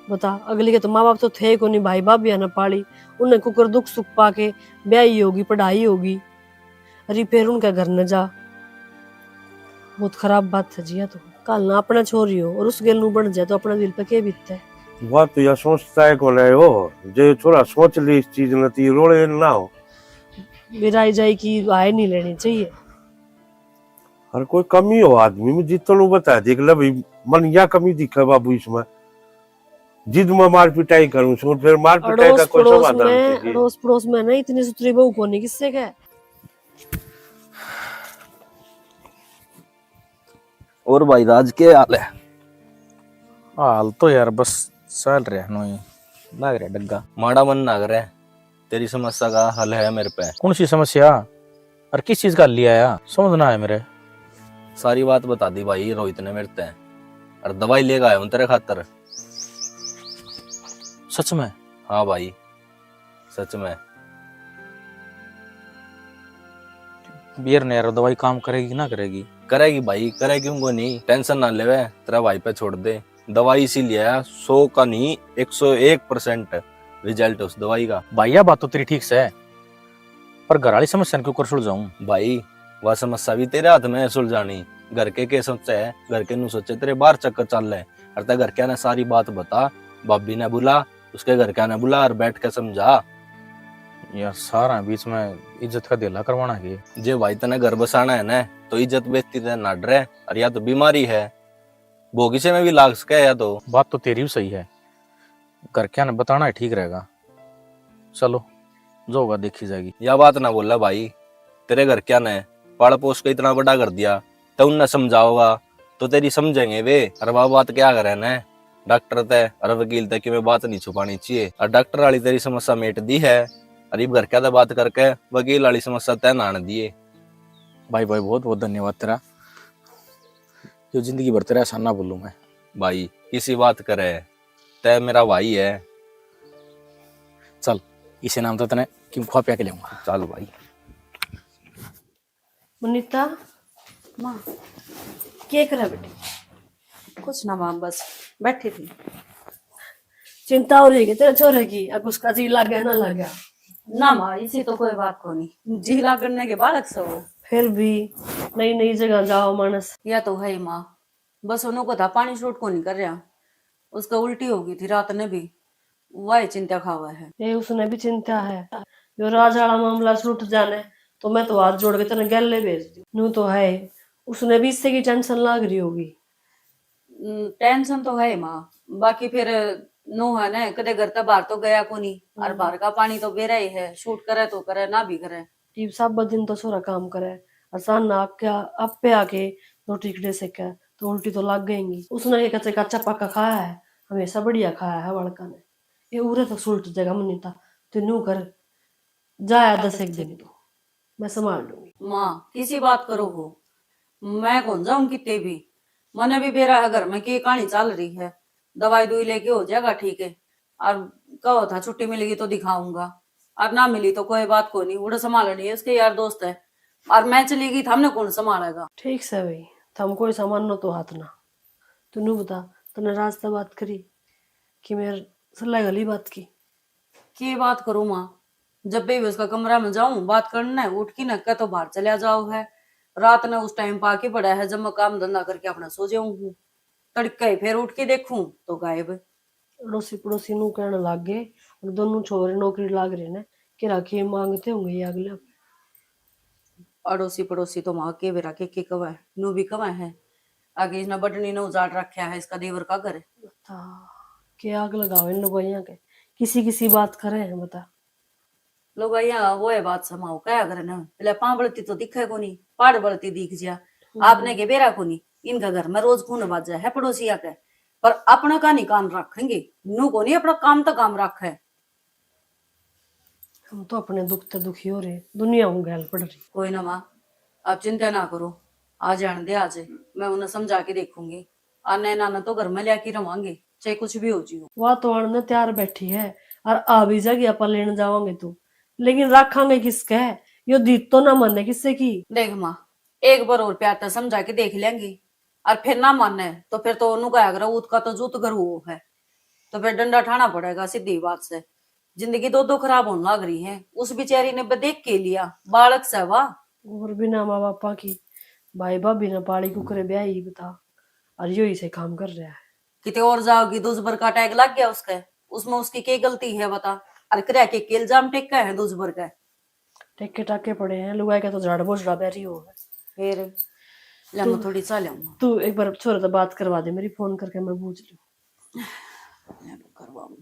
बता, अगली के तो माँ बाप तो थे ही कोनी, भाई भाभी ने पाली, उन्हें कुकर दुख सुख पाके ब्याही होगी, पढ़ाई होगी। अरे फिर उनके घर न जा, बहुत खराब बात है जी। या तो कल ना अपना छोरी हो और उस गेल नू बन जाए तो अपना दिल पे के बीतता है? वह तो यह सोचता है कौन है हो, जो छोरा सोच ले इस चीज न, तो ये रोले ना हो। मेरा आई जाए की राय नहीं लेनी चाहिए। हर कोई कमी हो आदमी में, जितना बता देख ले भाई, मन या कमी दिखे बाबू इसमें, जिद में मार पिटाई करूं सो, फिर मार पिटाई का अड़ोस कोई पड़ोस समाधान में, कीजिए। अड़ोस पड़ोस में ना इतनी सुथरी बहू कोनी किससे के। और भाई राज, के हाल है? हाल तो यार बस चल रहा है, नोई लाग रहा डग्गा। माड़ा मन ना करे, तेरी समस्या का हल है मेरे पे। कौन सी समस्या और किस चीज का हल लिया आया, समझ ना आया मेरे। सारी बात बता दी भाई रोहित ने मेरे ते, और दवाई लेकर आया हूँ तेरे खातर। सच में? हाँ भाई, सच में। बियर ने यार दवाई काम करेगी कि ना करेगी? करेगी भाई, करे क्यों को नहीं, टेंशन ना लेवे, तेरा भाई पे छोड़ दे। दवाई इसी लिया, सौ का नहीं, एक सौ एक परसेंट रिजल्ट उस दवाई का। भाई, यह बात तो तेरी ठीक से है, पर घर वाली समस्या ने क्यों कर सुलझाऊं? भाई, वह समस्या भी तेरे हाथ में है सुलझानी। घर के के सोचे है, घर के नु सोचे तेरे बाहर चक्कर चल रहे, और ते घर क्या ने सारी बात बता, भाभी ने बुला, उसके घर क्या ने बुला और बैठ के समझा। यार, सारा बीच में इज्जत का धेला करवाना है। जे भाई तने घर बसाना है ना, तो इज्जत बेइज्जती ते ना डरे, और या तो बीमारी है, भोगीसे में भी लाग सके या तो। बात तो तेरी भी सही है, घर क्या ने बताना ही ठीक रहेगा। चलो, जो होगा देखी जाएगी। या बात ना बोला भाई, तेरे घर क्या ने पाल पोस के इतना बड़ा कर दिया, तो उनने समझाओगा तो तेरी समझेंगे वे। और वह बात क्या करे ने, डॉक्टर ते और वकील ते कि मैं बात नहीं छुपानी चाहिए। और डॉक्टर वाली तेरी समस्या मेट दी है, और इब घर क्या ते बात करके वकील वाली समस्या तय नान दिए। भाई, भाई, बहुत बहुत धन्यवाद तेरा, जो जिंदगी भर तेरा एहसान ना भूलूं मैं। भाई, किसी बात करे, तय मेरा भाई है। चल, इसे नाम तो तने क्यों खुआ पिया के लेऊंगा। चल भाई। मनीता, माँ। के करे बेटी? कुछ ना माँ, बस बैठी थी। चिंता हो रही है तेरे छोरे की, अब उसका जी लागे ना लागे? ना माँ, इसी तो कोई बात को नहीं, जी लागने के बालक से हो। फिर भी नई नई जगह जाओ मानस। या तो है ही माँ, बस उन्हों को था पानी सूट को नहीं कर रहा, उसका उल्टी हो गई थी रात ने भी, वही चिंता खावा है। ए, उसने भी चिंता है, यो राज वाला मामला सुलट जाने, तो मैं तो हाथ जोड़ के तने गैले भेज दूं। नू तो है, उसने भी इससे की टेंशन लाग रही होगी। टेंशन तो है माँ, बाकी फिर नू है ना, कदे घर तक बाहर तो गया कोनी, और हम्म। बाहर का पानी तो बेरा ही है, सूट करे तो करे, ना भी करे। इब सब दिन तो छोरा काम करे, और शाम ना आपके, आप पे आके दो टिकड़े सेके, तो उल्टी तो लग गएंगी। उसने ये कच्चे कच्चा पक्का खाया है, हमेशा बढ़िया खाया है बालका ने। ये उरे तो सुलट जगह मनीता, तू नू कर, जाया दस एक दिन तो मैं संभाल लूंगी। माँ, किसी बात करो हो, मैं कौन जाऊं किते भी। मने भी बेरा है घर में के कहानी चल रही है, दवाई दुई लेके हो जाएगा ठीक है। और कहो था छुट्टी मिलेगी तो दिखाऊंगा, और ना मिली तो कोई बात को नहीं, उड़े संभालनी है, उसके यार दोस्त है। और मैं चली गई, थामने कौन संभालेगा? ठीक से भाई, थम कोई सामान तो हाथ ना। तू नू बता, तने रास्ता बात करी कि मेरे सल्ला गली बात की? के बात करूं माँ, जब भी उसका कमरा में जाऊं बात करना है, उठ के ना कह तो बाहर चला जाओ है। रात ने उस टाइम पाके पड़ा है जब मैं काम धंधा करके अपना सो जाऊं हूँ। तड़के ही फिर उठ के देखूं तो गायब। अड़ोसी पड़ोसी नू कहने लाग गए, और दोनों छोरे नौकरी लाग रहे ने, के राखी मांगते होंगे ये अगले। अड़ोसी पड़ोसी तो माँ के बेरा के, के कवे, नू भी कवे है। आगे इसने बटनी ने उजाड़ रखा है इसका देवर का घर। बता, के आग लगाओ इन लुगाइयां के, किसी किसी बात करे हैं, बता। लुगाइयां वो है बात समाओ, क्या करे ना, पहले पां बलती तो दिखे कोनी, पाड़ बलती दिख जिया। हम्म। आपने के बेरा कोनी, इनका घर में रोज खून बाजा है पड़ोसिया के, पर अपना का नहीं कान रखेंगे, नू कोनी अपना काम तो काम रखे। हम तो अपने दुख ते दुखी हो रहे, दुनिया हूँ गैल पड़ रही। कोई ना माँ, आप चिंता ना करो, आ जान दे आज, मैं उन्हें समझा के देखूंगी। आने नाना तो घर में लिया के रवांगे, चाहे कुछ भी हो जियो। वह तो आने तैयार बैठी है, और आ भी जागी, आपा लेने जावांगे तो, लेकिन रखांगे किसके? यो दीद तो ना माने किससे की। देख माँ, एक बार और प्यार ते समझा के देख लेंगे, और फिर ना माने तो फिर तो ओनू कहा करो, "उसका तो जूत घर वो है।" तो फिर डंडा ठाना पड़ेगा, सीधी बात से। जिंदगी दो दो खराब होने लग रही है। उस बेचारी ने बदेख के लिया, बालक से वा। और बिना माँ बापा की भाई भाभी ने पाली कुकरे ब्याही बता, और यो ही से काम कर रहा है। किते और जाओगी, दूसबर का टैग लग गया उसके, उसमें उसकी के गलती है बता? और करे के, के इल्जाम टेका है दूसबर के? टेके टाके पड़े हैं, लुगाई का तो झाड़ बोझड़ा बैरी हो है। फिर ले, मैं तू, थोड़ी सा ले आऊँ। तू एक बार छोरे से बात करवा दे मेरी, फोन करके मैं बूझ लूँ। ले, करवाऊँ।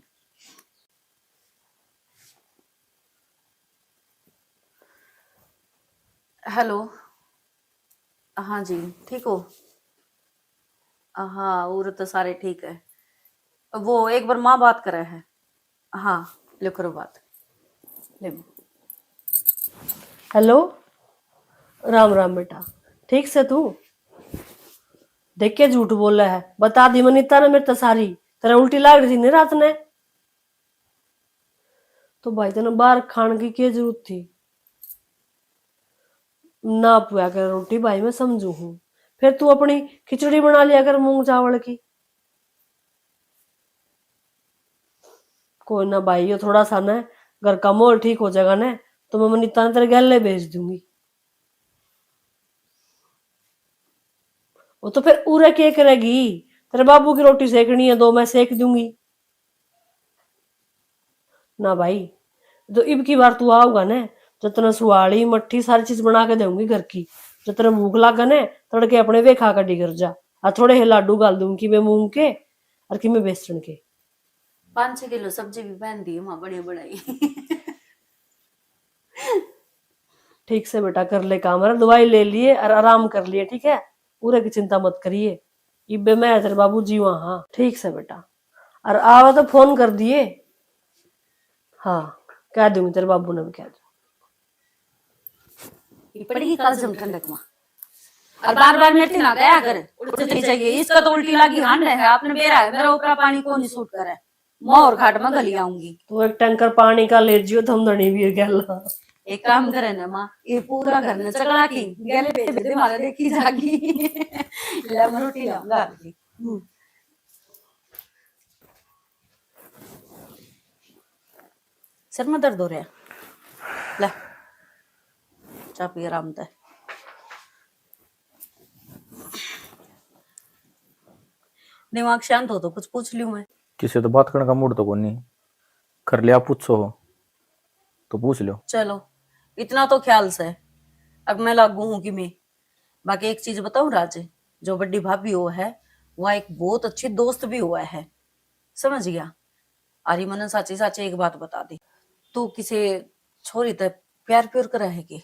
हेलो, हाँ जी, ठीक हो? हाँ, और तो सारे ठीक है। वो एक बार माँ बात करे है। हाँ, ले करो बात। ले। हेलो, राम राम बेटा, ठीक से तू? देख के झूठ बोले है, बता दी मनीता ने मेरे तो सारी, तेरा उल्टी लाग रही थी नहीं रात ने? तो भाई तने बाहर खान की क्या जरूरत थी? ना पुआ कर रोटी भाई मैं समझू हूँ, फिर तू अपनी खिचड़ी बना लिया कर मूंग चावल की। कोई ना भाई, यो थोड़ा सा ना घर का माहौल ठीक हो जाएगा ना, तो मैं मनीता ने तेरे गैले भेज दूंगी। वो तो फिर उरे के करेगी, तेरे बाबू की रोटी सेकनी है, दो मैं सेक दूंगी। ना भाई, जो इब की बार तू आओगा ना, जो तने सुहाली मट्ठी सारी चीज बना के देऊंगी घर की। जो तने भूख लागे ना, तड़के अपने वे खा के डिगर जा। आ थोड़े हे लाडू गाल दूंगी, कि मैं मूंग के और कि मैं बेसन के। पाँच छह किलो सब्जी भी पहन दी माँ, बड़ी बड़ाई। ठीक से बेटा, कर ले काम, अरे दवाई ले लिए और आराम कर लिए, ठीक है? पूरे की चिंता मत करिए, इब्बे मैं तेरे बाबू जीवा। हाँ, ठीक से बेटा, और आवे तो फोन कर दिए। हाँ, कह दूंगी, तेरे बाबू ने भी कह दूंगी। ये पड़ेगी काजम ठंडक में। और बार बार मेरे ना गया कर, उठ जाइए, इसका तो उल्टी लागी हांड है, आपने बेरा है, मेरा ऊपर पानी कौन सूट करे, मैं और घाट में गली आऊंगी। तो एक टैंकर पानी का ले जियो, धमधनी वीर गैला। एक काम करे ना माँ, ये पूरा घर में चकला की गैले भेज दे, मारे देखी जागी। ले, मैं रोटी लाऊंगा आपकी। हम्म। सिर में दर्द हो रहा है, ले, चाय पी आराम तै। दिमाग शांत हो तो कुछ पूछ लूं मैं। किसी तो बात करने का मूड तो कोनी। कर लिया, पूछो हो तो पूछ लो। चलो, इतना तो ख्याल से, अब मैं लागू हूँ कि मैं, बाकी एक चीज बताऊं राज, जो बड़ी भाभी हो है, वह एक बहुत अच्छी दोस्त भी हुआ है, समझ गया? अरे मने साची साची एक बात बता दे, तू किसी छोरी ते प्यार प्यार करे है के?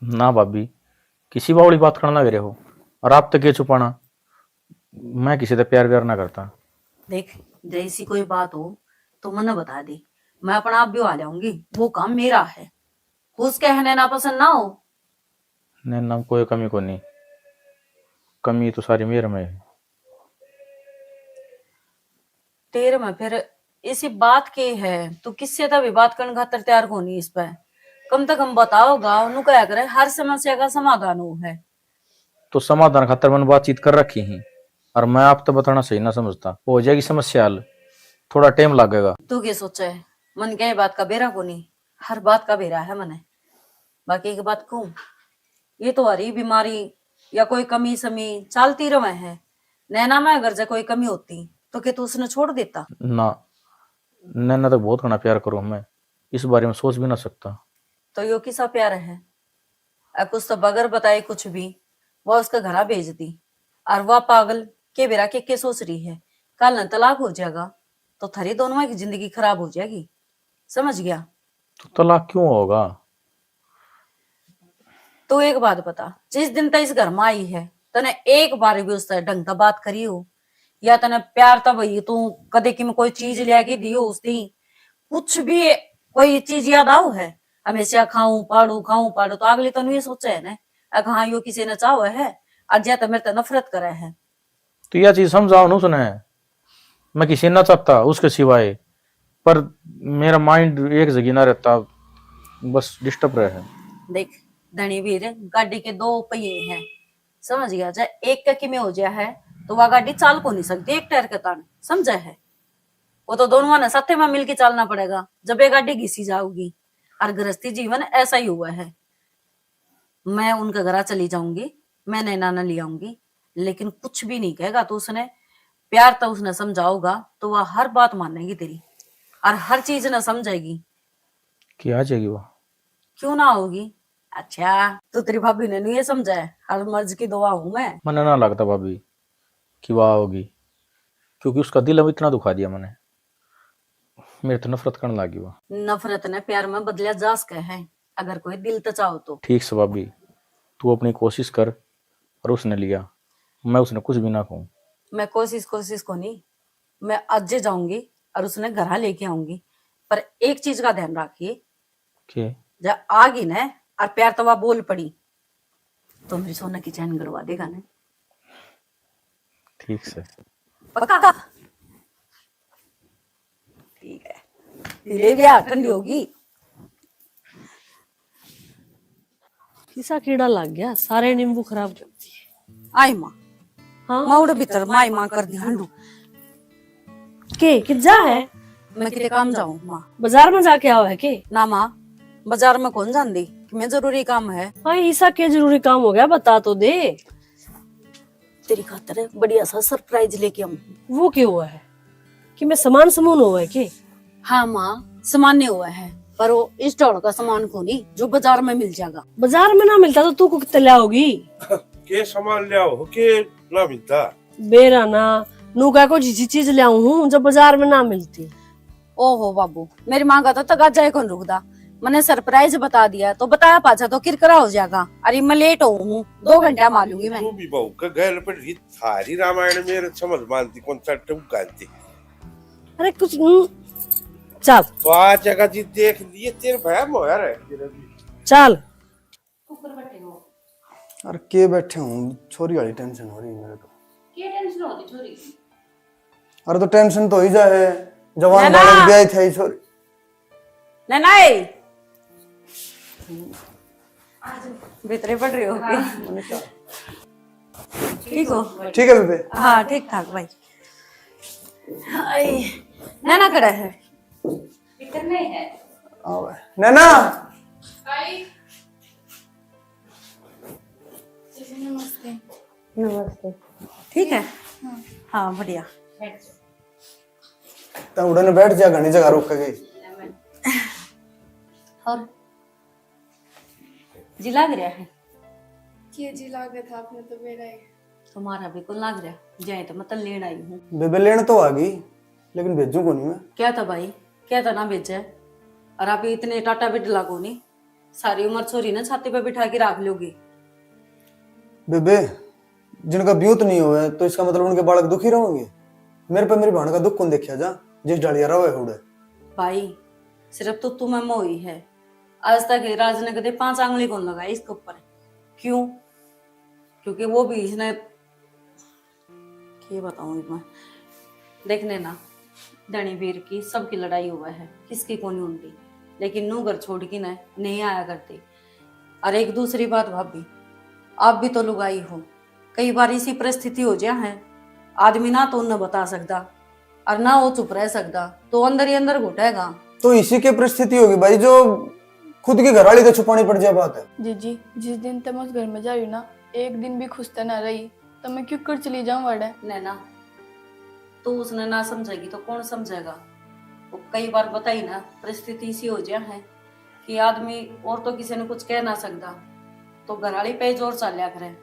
ना भाभी, किसी बावली बात करना लग रहे हो। और आप तक ये छुपाना, मैं किसी से प्यार व्यार ना करता। देख, जैसी कोई बात हो तो मने बता दे, मैं अपना आप भी आ जाऊंगी। वो काम मेरा है। उसके है नैना पसंद ना हो। नैना में कोई कमी को नहीं, कमी तो सारी मेरे में है। तेरे में फिर इसी बात के है, तू किससे तो भी बात करने खातर तैयार को नहीं इस पे। कम से कम बताओगा, उन्हों कहा करे हर समस्या का समाधान हो है। तो समाधान खातर मैंने बातचीत कर रखी ही, और मैं आप तो बताना सही ना समझता। हो जाएगी समस्या हल, थोड़ा टाइम लगेगा। तू के सोचे है? मन के बात का बेरा को नहीं, हर बात का बेरा है मने। बाकी एक बात कहूँ, ये तो हरी बीमारी या कोई कमी समी चलती रहे है। नैना में अगर जे कोई कमी होती तो के तू उसने छोड़ देता? ना, नैना तो बहुत घना प्यार करूँ मैं, इस बारे में सोच भी ना सकता। तो यो किसा प्यार है? अक उस तो बगैर बताए कुछ भी वो उसके घरा भेज दी, और वह पागल के बेरा के के सोच रही है। कल न तलाक हो जाएगा तो थारी दोनों की जिंदगी खराब हो जाएगी, समझ गया? तो तलाक क्यों होगा? तू एक बात बता, जिस दिन तक इस घर में आई है, तने एक बार भी उससे ढंग से बात करी हो, या तने प्यार तै भाई तू कदे की में कोई चीज लिया के दी हो उस दिन? कुछ भी कोई चीज याद आओ है? हमेशा खाऊं पाड़ू, खाऊं पाड़ू, तो अगली तनु ये सोचे है ना, अक हाँ, यो किसी ने चाहो है, आज या तो मेरे ते नफरत करे है। तो यह चीज समझाओ ना उसने, मैं किसी ना चाहता उसके सिवाय, पर मेरा माइंड एक जगह ना रहता, बस डिस्टर्ब रहे। देख धनी वीर, गाड़ी के दो पहिए हैं, समझ गया? चाहे एक का किमे हो जाया है तो वह गाड़ी चाल को नहीं सकती एक टायर के तान, समझा है? वो तो दोनों ने साथे में मिलके चलना पड़ेगा जब ये गाड़ी घिसी जाओगी। और गृहस्थी जीवन ऐसा ही हुआ है। मैं उनके घरा चली जाऊंगी, मैं नैना ने ले आऊंगी, लेकिन कुछ भी नहीं कहेगा तो उसने प्यार तो उसने समझाओगा तो वह हर बात मानेगी तेरी और हर चीज ना समझेगी। कि आ जाएगी वो? क्यों ना होगी? अच्छा, तू तेरी भाभी ने नहीं ये समझा है, हर मर्ज की दुआ हूँ मैं। मने ना लगता भाभी कि वह आओगी, क्योंकि उसका दिल अब इतना दुखा दिया मैंने, मेरे तो नफरत करने लगी वो। नफरत ने प्यार में बदला जा सके है, अगर कोई दिल तो चाहो तो। ठीक से भाभी, तू अपनी कोशिश कर और उसने लिया, मैं उसने कुछ भी ना कहूँ। मैं कोशिश कोशिश को नहीं, मैं आज जाऊंगी और उसने घरा लेके आऊंगी, पर एक चीज का ध्यान रखिए, के? जा आगी ने और प्यार तवा बोल पड़ी तो मेरी सोना की चैन गड़वा देगा ने। ठीक से। पक्का? ठीक है। धीरे ब्याह ठंडी होगी। किसा कीड़ा लग गया, सारे नींबू खराब कर दिए। आई माँ। हाँ? माँ उड़े भीतर माई माँ कर दी हंडू। के, कित जा है? मैं किते काम जाऊँ माँ। बाजार में जाके आओ है के? ना माँ, बाजार में कौन जांदी कि मैं जरूरी काम है। हाँ, ईसा के जरूरी काम हो गया, बता तो दे। तेरी खातर बढ़िया सा सरप्राइज लेके आऊँ। वो के हुआ है? कि मैं सामान समून हुआ है के? हाँ माँ, सामान नहीं हुआ है, पर वो इस ढोल का सामान को नहीं जो बाजार में मिल जाएगा। बाजार में ना मिलता तो तू को कितने लाओगी? के सामान ले आओ, के ना मिलता? बेरा ना, नू का को जिसी चीज ले आऊं हूँ जो बाजार में ना मिलती। ओहो बाबू, मेरी माँ का तो तगाजा ही कौन रुकदा। मने सरप्राइज बता दिया तो बताया पाछा तो किरकिरा हो जाएगा। अरे मैं लेट हो हूँ, दो घंटा मालूंगी मैं। तू भी बहू का गैल पड़ रही, थारी रामायण मेरे समझ मानती कौन सा टूक गालती। अरे कुछ हम्म, चल। तो आ जगह जी देख लिए, तेरे भया मोया रह तेरे भी। चल। ऊपर बैठे हो। अरे के बैठे हूँ, छोरी वाली टेंशन हो रही है मेरे को। के टेंशन होती छोरी की? अरे तो टेंशन तो ही जा है, जवान नैना! बालक ब्याह थे छोरी। नैना ए। भीतरे पड़ रही हो के? हाँ। ठीक हो? ठीक है बेबे। हाँ, ठीक ठाक भाई। हाय, नैना कड़ा है? भीतर में है। आओ। नैना। आई। नमस्ते। नमस्ते। ठीक है? हाँ। हाँ, बढ़िया। बैठ जाओ। तो उड़न बैठ जा, घनी जगह रोक के गई। और? जी लाग रहा है। के जी लागे था आपने तो मेरा ही। तुम्हारा भी कौन लाग रहा, जाए तो मैं तन लेण आई हूँ। बेबे, लेण तो आ गई, लेकिन भेजू कोनी मैं। क्या था भाई, क्या था ना भेजे? और आप इतने टाटा बिडला कोनी, सारी उम्र छोरी ने छाती पे बिठा के रख लोगे। बेबे, जिनका ब्यूत नहीं हुआ है, तो इसका मतलब उनके बालक दुखी रहोगे? मेरे पे मेरी बहन का दुख कौन देखा जा, जिस डालिया रवे उड़े। भाई, सिर्फ तो तुम्हें मोही है। आज तक राज ने कदे पांच आंगली कौन लगाई इसके ऊपर। क्यों? क्योंकि वो भी इसने, के बताऊं मैं, देखने ना, धनी वीर की सबकी लड़ाई हुआ है, किसकी कोनी होती, लेकिन नू घर छोड़ के ना नहीं आया करती। और एक दूसरी बात भाभी, आप भी तो लुगाई हो, कई बार इसी परिस्थिति हो जा है, आदमी ना तो उन्हें बता सकता और ना वो चुप रह सकता, तो अंदर ही अंदर घुटेगा। तो इसी की परिस्थिति होगी भाई, जो खुद की घरवाली तो छुपानी पड़ जाए बात है। जीजी, जिस दिन तक मैं उस घर में जा रही हूँ ना, एक दिन भी खुश तो ना रही, तो मैं क्यों कर चली जाऊँ वाड़े? नैना, तू उसने ना समझेगी तो कौन समझेगा? वो कई बार बताई ना, परिस्थिति इसी हो जा है कि आदमी और तो किसी ने कुछ कह ना सकता, तो घरवाली पे जोर चाल्या करे।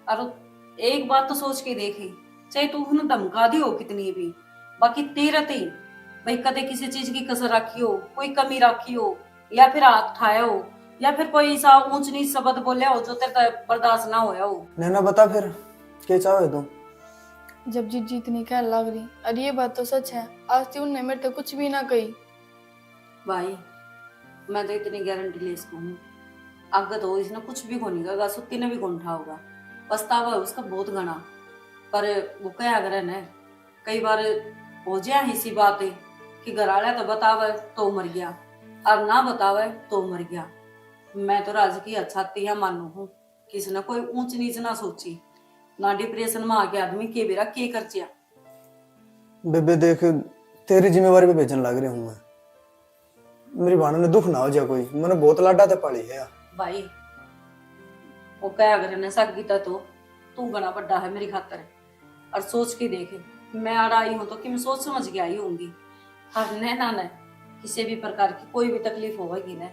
और एक बात तो सोच के देखी, चाहे तू उन्हें धमका दी हो कितनी भी, बाकी तेरे ते भाई कदे किसी चीज की कसर रखी हो, कोई कमी रखी हो, या फिर हाथ उठाया हो, या फिर कोई ऐसा ऊंच नीच शब्द बोले हो जो तेरे ते बर्दाश्त ना होया हो। नैना, बता फिर, के चाहे तू? जब जीजी इतनी कहने लग रही, और ये बात तो सच है, आज तक उनने मेरे ते कुछ भी ना कही। भाई, मैं तो इतनी गारंटी ले सकूँ हूँ, आगे तो इसने कुछ भी कोनी कहेगा, सुत्ती ने भी कोनी उठाओगा। पछतावा है उसका बहुत घना, पर वो कहा करे ने, कई बार हो जाए इसी बात कि घर वाला तो बतावे तो मर गया, और ना बतावे तो मर गया। मैं तो राज की अच्छाती है मानू हूँ, किसी ने कोई ऊंच नीच ना सोची, ना डिप्रेशन में आके आदमी के बेरा के कर चिया। बेबे देख, तेरी जिम्मेवारी पे भेजन लाग रहा हूँ मैं। मेरी भाण ने दुख ना हो जा कोई, मैंने बहुत लाडा ते पाली है। भाई, वो कह अगर ने सागी ता तो तू घना बड़ा है मेरी खातर। और सोच के देख, मैं आड़ा आई हूँ तो कि मैं सोच समझ के आई होंगी। और नैना ने किसी भी प्रकार की कोई भी तकलीफ होगी ना,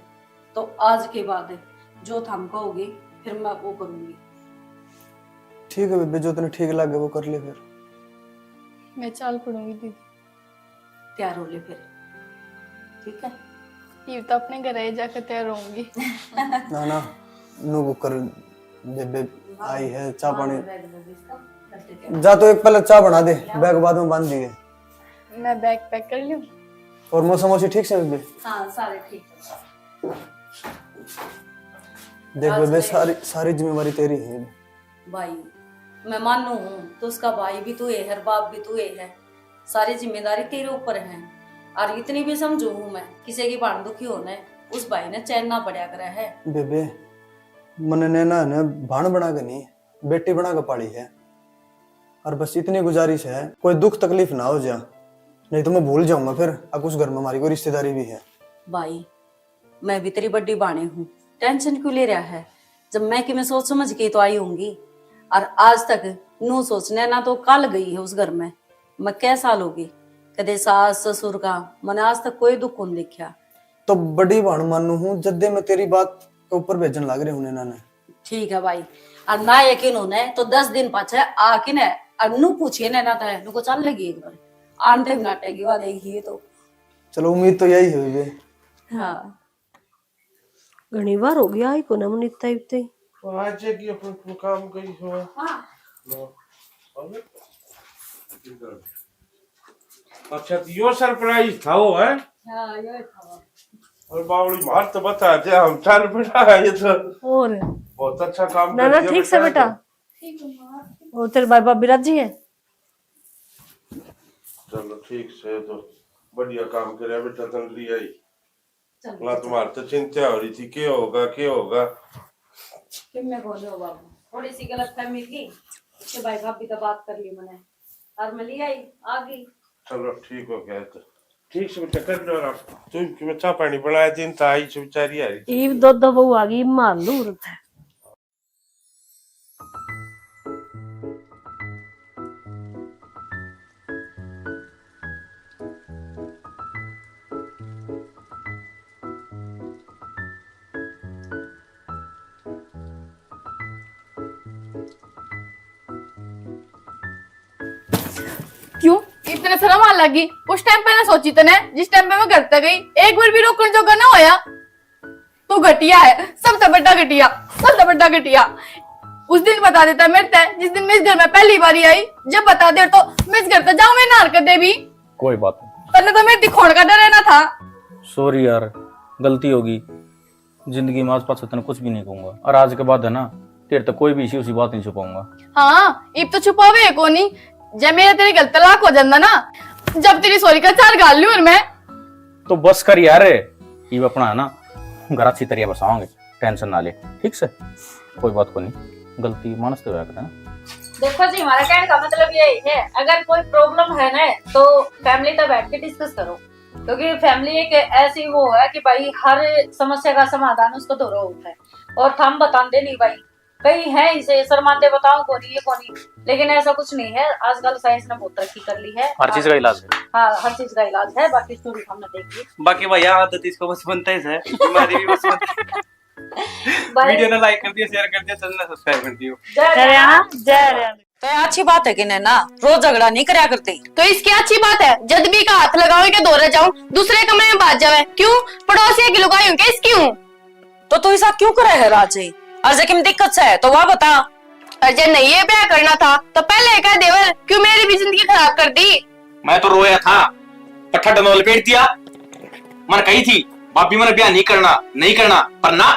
तो आज के बाद जो थम कहोगे, फिर मैं वो करूँगी। ठीक है बेबे, जो तने ठीक लगे वो कर ले फिर। मैं चाल पड़ूंगी दीदी। तैयार हो ले फिर, ठीक है? ये तो अपने घर ही जाकर तैयार होंगी। ना ना, नू कुकर बेबे आई है, चाय पानी। जा तो एक पहले चाय बना दे, बैग बाद में बांध दिए। मैं बैग पैक कर लूं। और मौसम मौसी ठीक से बेबे? हाँ, सारे ठीक है। देख बेबे, सारी, सारी जिम्मेवारी तेरी है। भाई, मैं मानू हूँ तो उसका भाई भी तू है, हर बाप भी तू है, सारी जिम्मेदारी तेरे ऊपर है। और इतनी भी समझू हूँ मैं, किसी की भाण दुखी होने उस भाई ने चैन ना पड़ा करे है। बेबे, मने नैना ने भाण बना के नहीं, बेटी बना के पाली है। और बस इतनी गुजारिश है, कोई दुख तकलीफ ना हो जा, नहीं तो मैं भूल जाऊंगा फिर, अब उस घर में हमारी कोई रिश्तेदारी भी है। भाई, मैं भी तेरी बड़ी भाणी हूँ, टेंशन क्यों ले रहा है? जब मैं कि मैं सोच समझ के तो आई होंगी, और आज तक नू सोचने ना तो कल गई है उस घर में। मैं कै साल होगी, कदे सास ससुर का मैंने आज तक कोई दुख कौन देखा। तो बड़ी भाण मानू हूँ, जद्दे मैं तेरी बात के ऊपर भेजन लाग रहे हूँ नैना ने। ठीक है भाई, और ना यकीन होने तो दस दिन पाछे आके ने और नू पूछिए नैना ते, नू को चल लगी एक बार, आंटे नाटे की बात है ये तो। चलो, उम्मीद तो यही है बेबे। हाँ। घणी बार हो गया, आई कोना मन इतना इतना ही। तो आज की अपन को काम कही हो। हाँ। लो। अच्छा, तो यो सरप्राइज था वो, है? हाँ, यो था। और बावली मार तो बता दे, हम चल बेटा, ये तो और? बहुत अच्छा काम ना, कर ना, दिया ठीक से बेटा। ठीक है, माँ। और तेरे भाई भाभी राजी है? चलो, ठीक से, तो बढ़िया काम करे बेटा, तंगड़ी आई। चल, ना, तुम्हारे तो चिंता हो रही थी, के होगा, के होगा। किन्ने बोले हो बाबू, थोड़ी सी गलतफहमी थी, उसके भाई भाभी तो बात कर ली मैंने, और मैं ले आई, आ गई। चलो, ठीक हो गया तो। ठीक से बेटा, कर लो आराम। तू कि मैं चाय पानी बनाया, दिन तो आई से बेचारी आ रही। ईब दो दो बहू आ गई, मार लूर। तने शर्म आ लगी। उस टाइम पे ना सोची तने, जिस टाइम पे मैं घर तक गई, एक बार भी रोकण जोगा ना होया। तू घटिया है, सबसे बड़ा घटिया, सबसे बड़ा घटिया। उस दिन बता देता मेरे ते, जिस दिन मैं इस घर में पहली बार आई। जब बता दे तो मैं इस घर से जाऊं, मैं ना हरकत दे भी। कोई बात नहीं। तन्ने तो मेरे दिखोण का डर है ना था। सॉरी यार, गलती होगी। जिंदगी में आज पाछा तने कुछ भी नहीं कहूंगा, और आज के बाद है ना, तेरे तक कोई भी इसी उसी बात नहीं छुपाऊंगा। हाँ, इब तो छुपावे है कोनी। जब मेरा तेरे गल तलाक हो जांदा ना, जब तेरी सॉरी का चार गाल लूं और मैं। तो बस कर यार, इब अपना है ना, घर अच्छी तरह बसावांगे, टेंशन ना ले, ठीक से? कोई बात को नहीं, गलती मानस तो होया करे ना। देखो जी, हमारा कहने का मतलब यही है, अगर कोई प्रॉब्लम है ना, तो फैमिली तक बैठ के डिस्कस करो, क्योंकि फैमिली एक ऐसी वो है कि भाई हर समस्या का समाधान उसको धोरो होता है। और थम बताते नहीं भाई, कई है इसे शर्माते, बताओ कोनी, ये कोनी, लेकिन ऐसा कुछ नहीं है। आजकल साइंस ने बहुत तरक्की कर ली है। हर चीज का इलाज है। हाँ, हर चीज का इलाज है। बाकी स्टोरी हमने देख ली। बाकी भैया, आदत इसको बस बनता ही है, बीमारी भी बस बनता है। भाई वीडियो ने लाइक कर दियो, शेयर कर दियो, चैनल ने सब्सक्राइब कर दियो। जय हरियाणा, जय हरियाणा। तो ये अच्छी बात है कि ना, रोज झगड़ा नहीं करया करते। तो इसकी अच्छी बात है, जद भी का हाथ लगावे के दौरे जाऊं, दूसरे कमरे में भाग जावे। क्यों? पड़ोसिया की लुगाई हूं के इसकी हूं? तो तू ऐसा क्यों करे है राजे? और जे किम दिक्कत से है तो वह बता। और जे नहीं ये ब्याह करना था तो पहले कह देवर, क्यों मेरी भी जिंदगी खराब कर दी? मैं तो रोया था, पट्ठा डंडा लपेट दिया। मन कही थी भाभी, मैंने ब्याह नहीं करना, नहीं करना, पर ना,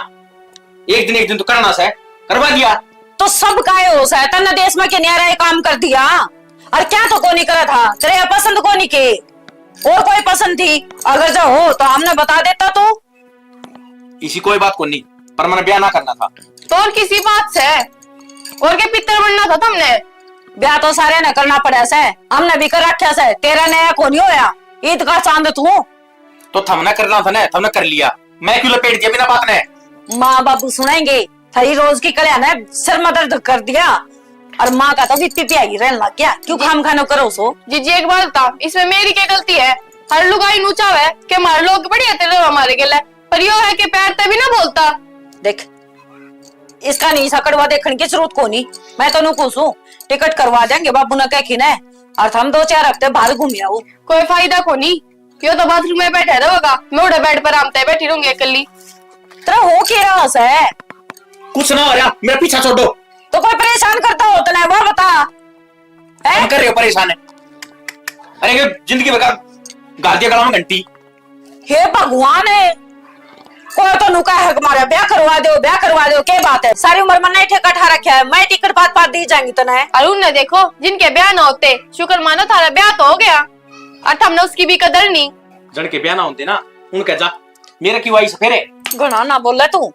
एक दिन एक दिन तो करना से, करवा दिया। तो सब काय हो से, तन्ने देश में के न्यारा ये काम कर दिया। और क्या तो कोनी करा था, तेरे पसंद कोनी के, और कोई पसंद थी, अगर जो हो तो हमने बता देता तू। इसी कोई बात कोनी, पर मैंने ब्याह ना करना था। तो और किसी बात से, और के पितर बनना था तुमने? ब्याह तो सारे ने करना पड़ा से, हमने भी कर रखा से, तेरा नया कोनी होया, ईद का चांद तू। तो थमने करना था ना, थमने कर लिया, मैं क्यों लपेट दिया बिना बात ने? माँ बाबू सुनेंगे, थारी रोज की कल्या ने सिर में दर्द कर दिया। और माँ का तो बीती प्याई रहने लग गया, क्यों जी। खाम खानो करो सो? जीजी, एक बात बता, इसमें मेरी क्या गलती है? हर लुगाई नू चाहे कि हमारे लोग बढ़िया तरह हमारे गेले, पर यो है कि पैर ते भी ना बोलता। देख, इसका नहीं सा कड़वा देखने की जरूरत कोनी। मैं तो नू कहूं सूं, टिकट करवा देंगे बाबू ने कह के ने, और हम दो चार हफ्ते बाहर घूम आओ। कोई फायदा कोनी, यो तो बाथरूम में बैठा रहेगा, मैं उड़े बेड पर आराम ते बैठी रहूंगी अकेली। तेरा हो के रहा से? कुछ ना हो रहा, मेरा पीछा छोड़ो। तो कोई परेशान करता हो तने, वो बता। हैं? हम कर रहे हो परेशान है। अरे ये जिंदगी भर का गाल दिया गला में घंटी। हे भगवान है, कोई तो नुका है हमारा, ब्याह करवा दो, ब्याह करवा दो, के बात है? सारी उम्र मन्ने ठेका ठा रखा है, मैं टिकट पात पात दी जाएंगी तने। अरुण ने देखो, जिनके ब्याह ना होते, शुक्र मानो थारा ब्याह तो हो गया, और हमने उसकी भी कदर नहीं। जन के ब्याह ना होते ना, उनके जा, मेरे की वाई से फेरे। घणा ना बोले तू,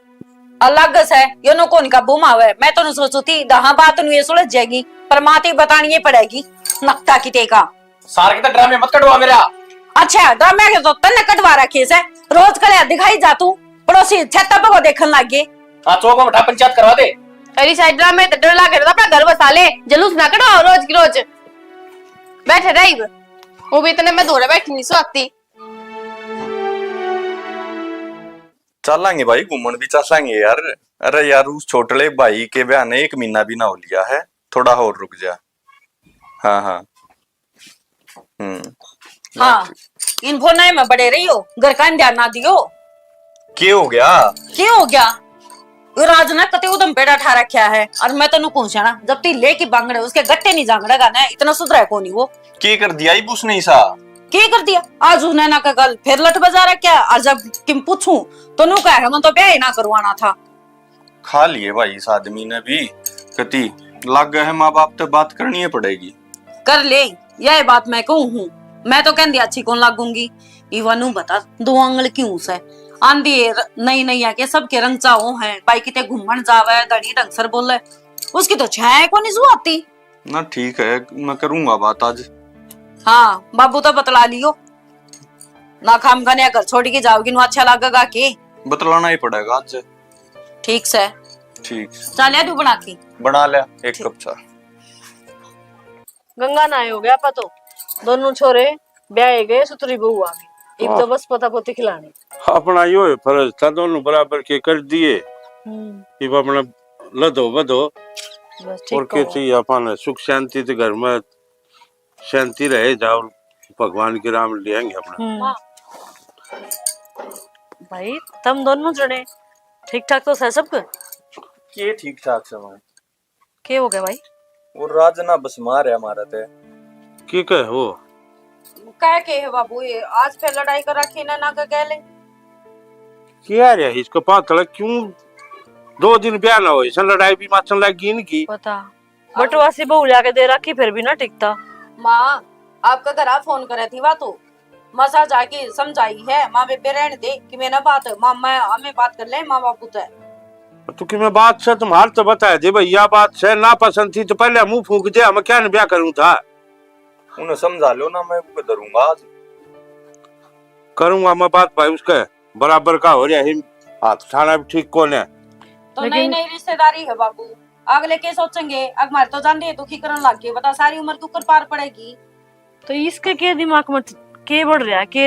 अलग से, यो नो कौन काबू में आवे। मैं तो नु सोचू थी, दहा बात नु ये सुलझ जाएगी, पर माँ ती बतानी ही पड़ेगी, नकटा की टेका। सार के तो ड्रामे मत कटवा मेरा। अच्छा, ड्रामे के तो तन्ने कटवा रखे से, रोज कड़े दिखाई जा तू, पड़ोसी छत पे को देखन लाग गए। हाँ, चौक में बैठा पंचायत करवा दे। अरे साइड ड्रामे तो डर लागे, अपना घर बसा ले, जलूस ना कटवाओ रोज की रोज। बैठे रही, वो भी इतने में धोरे बैठी नहीं सोती। चालांगे भाई, घूमण भी चालांगे यार। अरे यार, उस छोटले भाई के ब्याह ने एक महीना भी ना हो लिया है, थोड़ा और रुक जा। हाँ, हाँ। हम्म। हाँ, इन फोन में बड़े रहियो, घर का ध्यान ना दियो। के हो गया? के हो गया? वो राज ने कते उदम पेड़ा ठा रखा है, और मैं तन्नू कहूं स्याणा, जब ती लेके बांगड़े उसके गट्टे नहीं जांगड़ेगा ना, इतना सुधरा है कोनी वो। के कर दिया इब उसने इसा? के कर दिया? आज उसने ना का कल फिर लठ बजा रखा है, और जब किम पूछूं तो नू कहे, "मैं तो ब्याह ही ना करवाना था।" खा लिए भाई इस आदमी ने भी। कती लागे है, माँ बाप ते बात करनी ही पड़ेगी। कर ले, यह बात मैं कहूं हूं। मैं तो कहंदी अच्छी कौन लागूंगी। इवा नू बता, दो आंगल क्यों से? आंधी है, र-, नई नई आके सबके रंग चाहो हैं। भाई किते घूमण जावे, धनी ढंग सर बोले, उसकी तो छाया कोनी जुआती। ना ठीक है, मैं करूंगा बात आज। हाँ, बाबू तो बतला लियो ना, खाम खाने घर छोड़ के जाओगी, नु अच्छा लगेगा के? बतलाना ही पड़ेगा आज। ठीक से। ठीक। चाह लिया तू बना के? बना लिया एक ठीक। कप चाह। गंगा नहाए हो गया आपा तो, दोनों छोरे ब्याहे गए, सुतरी बहू आ गई। इब तो हाँ। बस पोता पोती खिलानी। अपना यो है फर्ज था, दोनों बराबर के कर दिए। हम्म। इब अपना लदो बदो। बस ठीक और के कहो। चाहिए अपन सुख शांति तो घर में शांति रहे जाओ, भगवान की राम ले आएंगे अपना। हम्म। भाई, तुम दोनों जने ठीक ठाक तो सै सब? के ठीक ठाक सै माँ? के हो गया भाई? वो राज ना बस मार है हमारा ते। के कहे हो? कह के है बाबू, ये आज फिर लड़ाई कर रखी ना, ना के गैले। क्या रे इसको पातल क्यों? दो दिन ब्याह ना हो, इसे लड़ाई भी माचन लग गई इनकी। पता। बटवासी बहू लाके दे रखी, फिर भी ना टिकता। माँ, आपका घर आ फोन करे थी वा तो, मसा जाके समझाई है। माँ बेबे रहने दे कि मैं ना बात, माँ मैं हमें बात कर ले माँ बापू ते। तू कि मैं बात से तुम्हारे तो बता दे भैया, बात से ना पसंद थी तो पहले मुंह फूंक दे, हम क्या न ब्याह करूं था। उन्हें समझा लो ना, मैं उनको धरूंगा आज। करूंगा मैं बात भाई उसके, बराबर का हो रहा है, हाथ उठाना भी ठीक कौन है। तो लेकिन नई नई रिश्तेदारी है बाबू, अगले के सोचेंगे, अग मारे तो जान रही है दुखी करन लग गए, बता सारी उम्र दुख कर पार पड़ेगी। तो इसके के दिमाग में के बढ़ रहा है कि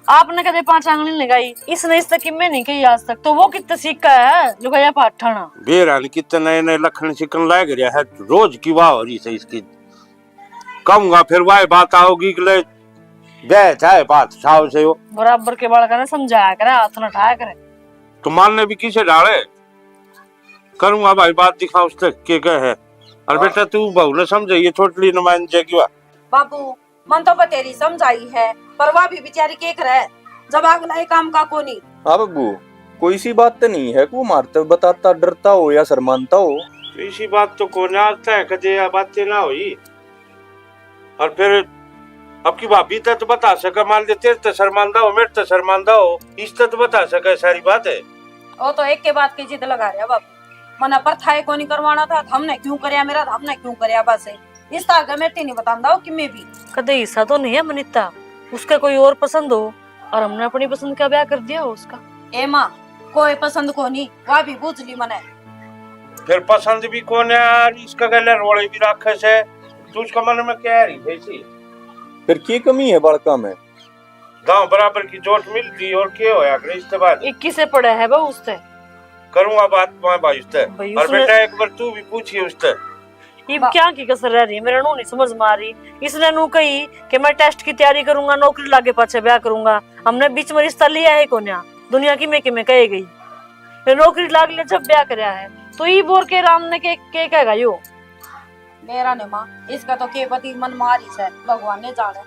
आपने कदे पांच आंगली लगाई, इसने इस तक किम्मे नहीं कही आज तक, तो वो कितना सीखा है लुगाया पाठाना। बेरा ने कितने नए नए लखन सिकन लाग रहा है, रोज की वाह हो रही है इसकी। कहूंगा फिर वाह बात आओगी कि ले बे चाहे बात साव से हो। बराबर के बालका ने समझाया करे, हाथ न उठाया करे। तो मानने भी किसे डाले? करूंगा भाई बात, दिखा उस तक के कह है। और हाँ। बेटा तू बहू ने समझाइए, छोटली नुमाइंद जगी वा। बाबू, मन तो बतेरी समझाई है, पर वह भी बेचारी के करे, जब अगला ये काम का कोनी। हाँ बब्बू, कोई सी बात तो नहीं है, को मारते बताता डरता हो या शर्मानता हो। तो इसी बात तो कोने आज तक कदे या बातें ना हुई। और फिर अब की भाभी तक तो बता सके, मान ले तेरे तो शर्मानदा हो, मेरे तो शर्मानदा हो, इस तक तो बता सके सारी बात है। वो तो एक के बात की जिद लगा रहा बाबू, मना पर था कोनी करवाना था, हमने क्यों करया मेरा, हमने क्यों करया बस। इस तो आगे मैं नहीं बतांदा हो कि मैं भी। कदे हिस्सा तो नहीं है मनीता, उसका कोई और पसंद हो और हमने अपनी पसंद का ब्याह कर दिया हो उसका। ए माँ, कोई पसंद को नहीं, वह भी बुझ ली मने। फिर पसंद भी कौन है और इसका गले रोले भी रखे से, तू उसका मन में क्या रही है इसी? फिर की कमी है बालका में? गांव बराबर की जोट मिलती और के होया करे इसके बाद? इक्कीस से पड़ा है बहू उससे। करूंगा बात मैं भाई उससे। भाई और उसने बेटा एक बार तू भी पूछिए उससे। इब बा- क्या की कसर रह रही है, मेरा नू नहीं समझ में आ रही। इसने नू कही कि मैं टेस्ट की तैयारी करूंगा, नौकरी लागे पाछे ब्याह करूंगा। हमने बीच में रिश्ता लिया है कोन्या, दुनिया की में कि में कहे गई। ये नौकरी लाग ले जब ब्याह करया है, तो ई बोर के राम ने के, के कहेगा यो? मेरा ने माँ, इसका तो के पति मन मारी से, भगवान ने जाने।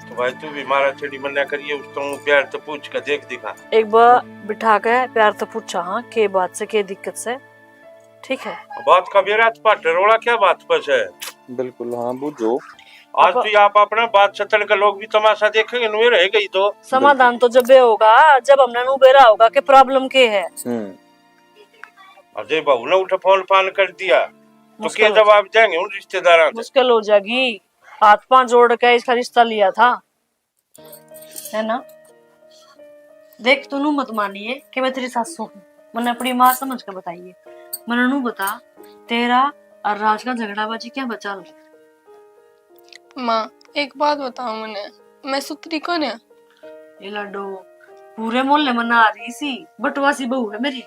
तो भाई तू भी मारा छेड़ी मन्या करिए, उस तो प्यार तो पूछ के देख दिखा। एक बार बिठा के प्यार तो पूछा, हाँ, के बात से, के दिक्कत से, ठीक है? बात का बेरा तो पाटे रोला क्या बात पर है? बिल्कुल, हाँ, बूझो। आज अब तो ये आप अपना बात सतन के लोग भी तमाशा देखेंगे, नुए रह गई तो। समाधान तो जब ये होगा, जब हमने नु बेरा होगा कि प्रॉब्लम के है। हम्म। और जे बहू ने उठे फोन फान कर दिया, तो मुश्किल के हो जवाब देंगे उन रिश्तेदारां से? मुश्किल हो जाएगी। हाथ पांव जोड़ के इसका रिश्ता लिया था, है ना? देख, तू नू मत मानिए कि मैं तेरी सासू हूँ। मैंने अपनी माँ समझ के बताइए। मैंने नू बता, तेरा और राज का झगड़ाबाजी क्या बचा लो? माँ, एक बात बताओ मने, मैं सुतरी कौन है? ये लाडो, पूरे मोहल्ले में ना आ रही सी, बटवासी बहू है मेरी।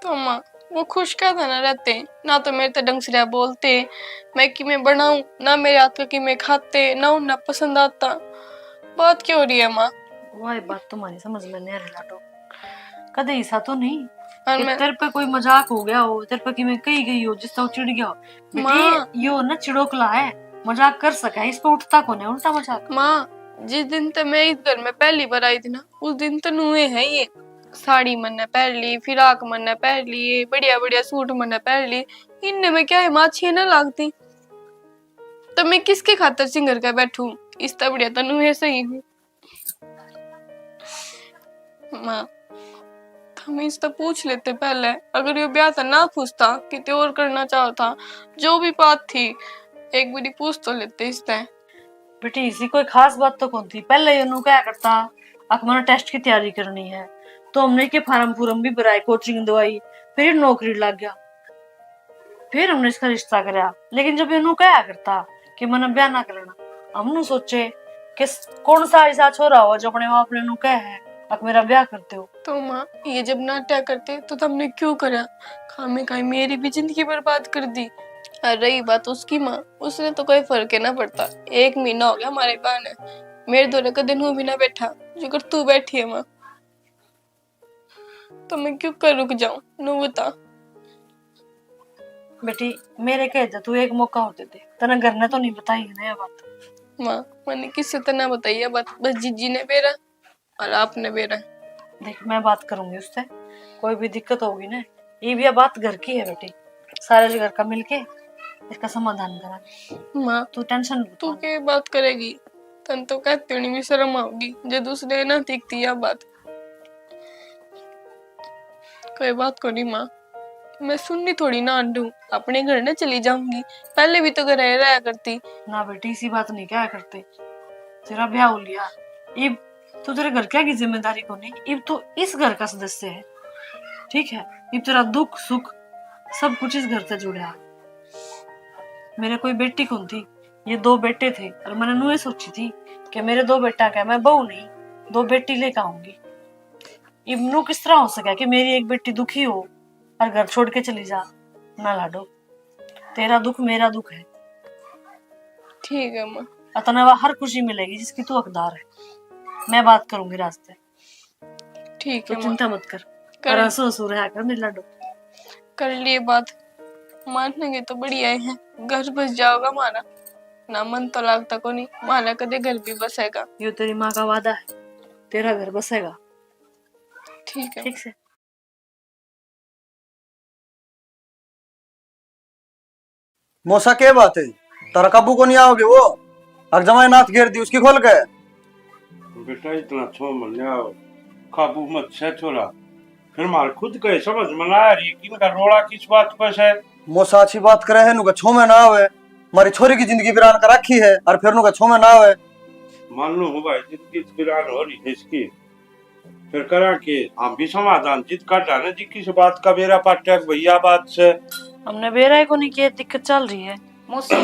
तो माँ, वो खुश क्या था ना रहते, ना तो मेरे ते ढंग से रह बोलते, मैं किमें बनाऊं, ना मेरे हाथ का किमें खाते, ना उन्हें पसंद आता। बात क्या हो रही है माँ? वही बात तुम्हारी समझ में नहीं आ रही लाडो। कदे ऐसा तो नहीं और कि मैं तेरे पे कोई मजाक हो गया हो, तेरे पे किमें कही गई हो, जिससे वो चिढ़ गया हो? बेटी, माँ। यो ना चिड़ोकला है, मजाक कर सके, इस पे उठता कौन है उल्टा मजाक? माँ, जिस दिन तो मैं इस घर में पहली बार आई थी ना, उस दिन तो नुए है ये। साड़ी मन्ने पहन ली, फिराक मन्ने पहन ली, बढ़िया बढ़िया सूट मन्ने पहन ली। इनने में क्या है, माँ अच्छी ना लगती? तो मैं किसके खातर सिंगर के बैठूं? इस तो बढ़िया तो नुए सही हूँ। माँ, हम इससे पूछ लेते पहले, अगर यो ब्याह था ना खुश था, किते और करना चाहो था, जो भी बात थी, एक बारी पूछ तो लेते इससे। बेटी, इसी कोई खास बात तो कौन थी। पहले ये नू क्या करता, अक मैंने टेस्ट की तैयारी करनी है, तो हमने के फार्म फूरम भी भराए, कोचिंग दवाई, फिर नौकरी लग गया, फिर हमने इसका रिश्ता करया। लेकिन जब ये नू क्या करता कि मैंने ब्याह ना करना, हमने सोचे कि स-, कौन सा ऐसा छोरा हो जो अपने माँ बाप ने नू कह है, अक मेरा ब्याह करते हो। तो माँ, ये जब नाट्या करते तो तुमने क्यों करा? खामे खाई मेरी भी जिंदगी बर्बाद कर दी। और रही बात उसकी माँ, उसने तो कोई फर्क ही ना पड़ता। एक महीना हो गया हमारे ब्याह ने, मेरे धोरे कदे नू भी ना बैठा, जो कर तू बैठी है माँ। तो मैं क्यों कर रुक जाऊं, नू बता। बेटी, मेरे कहे तो तू एक मौका और दे दे। तने घर ने तो नहीं बताई है ना ये बात? माँ, मैंने किसी तरह बताई है बात, बस जीजी ने बेरा और आपने बेरा। देख, मैं बात करूंगी उससे, कोई भी दिक्कत होगी ना, ये भी बात घर की है बेटी, सारे घर का मिलके इसका समाधान करा। माँ, तू टेंशन तू के बात करेगी? तन तो कहती होनी भी शर्म आओगी जब उसने ना दिखती यह बात। कोई बात को नहीं माँ, मैं सुननी थोड़ी ना आंडू, अपने घर ने चली जाऊंगी। पहले भी तो घर रहा करती। ना बेटी, इसी बात नहीं क्या करते, तेरा ब्याह हो लिया, इब तो तेरे घर क्या की जिम्मेदारी को नहीं, इब तो इस घर का सदस्य है, ठीक है? इब तेरा दुख सुख सब कुछ इस घर से जुड़ा। मेरे कोई बेटी कौन थी, ये दो बेटे थे और मैंने नुए सोची थी कि मेरे दो बेटा क्या, मैं बहू नहीं, दो बेटी लेकर आऊंगी। इब नू किस तरह हो सके कि मेरी एक बेटी दुखी हो और घर छोड़ के चली जा? ना लाडो, तेरा दुख मेरा दुख है। ठीक है माँ। अतना वह हर खुशी मिलेगी जिसकी तू हकदार है। मैं बात करूंगी रास्ते। ठीक तो है माँ। चिंता मत कर। कर- और हंसो हंसो रहा कर मेरे लाडो। कर लिए बात, मानेंगे तो बढ़िया है, घर बस जाओगा हमारा। ना मन तो लागता को नहीं, मारा कदे घर भी बसेगा। यो तेरी माँ का वादा है, तेरा घर बसेगा। ठीक है। ठीक से। मौसा, के बात है? तारा काबू को नहीं आओगे वो? अक जमाई नाथ घेर दी उसकी खोल के। बेटा, इतना छो मन्या काबू मत से छोरा। फिर मार खुद के समझ में ना आ रही कि इनका रोला किस बात पर से। मौसा अच्छी बात करे है, नुका छो में ना आवे। मारी छोरी की जिंदगी बिरान कर रखी है और फिर नुका छो में ना आवे। मान लो हूँ भाई, जिंदगी तो बिरान हो रही है इसकी, फिर करा के हम भी समाधान जित काटा ना जी, किस बात का बेरा पाटा भैया बात से। हमने बेरा ही को नहीं, के दिक्कत चल रही है। मौसी,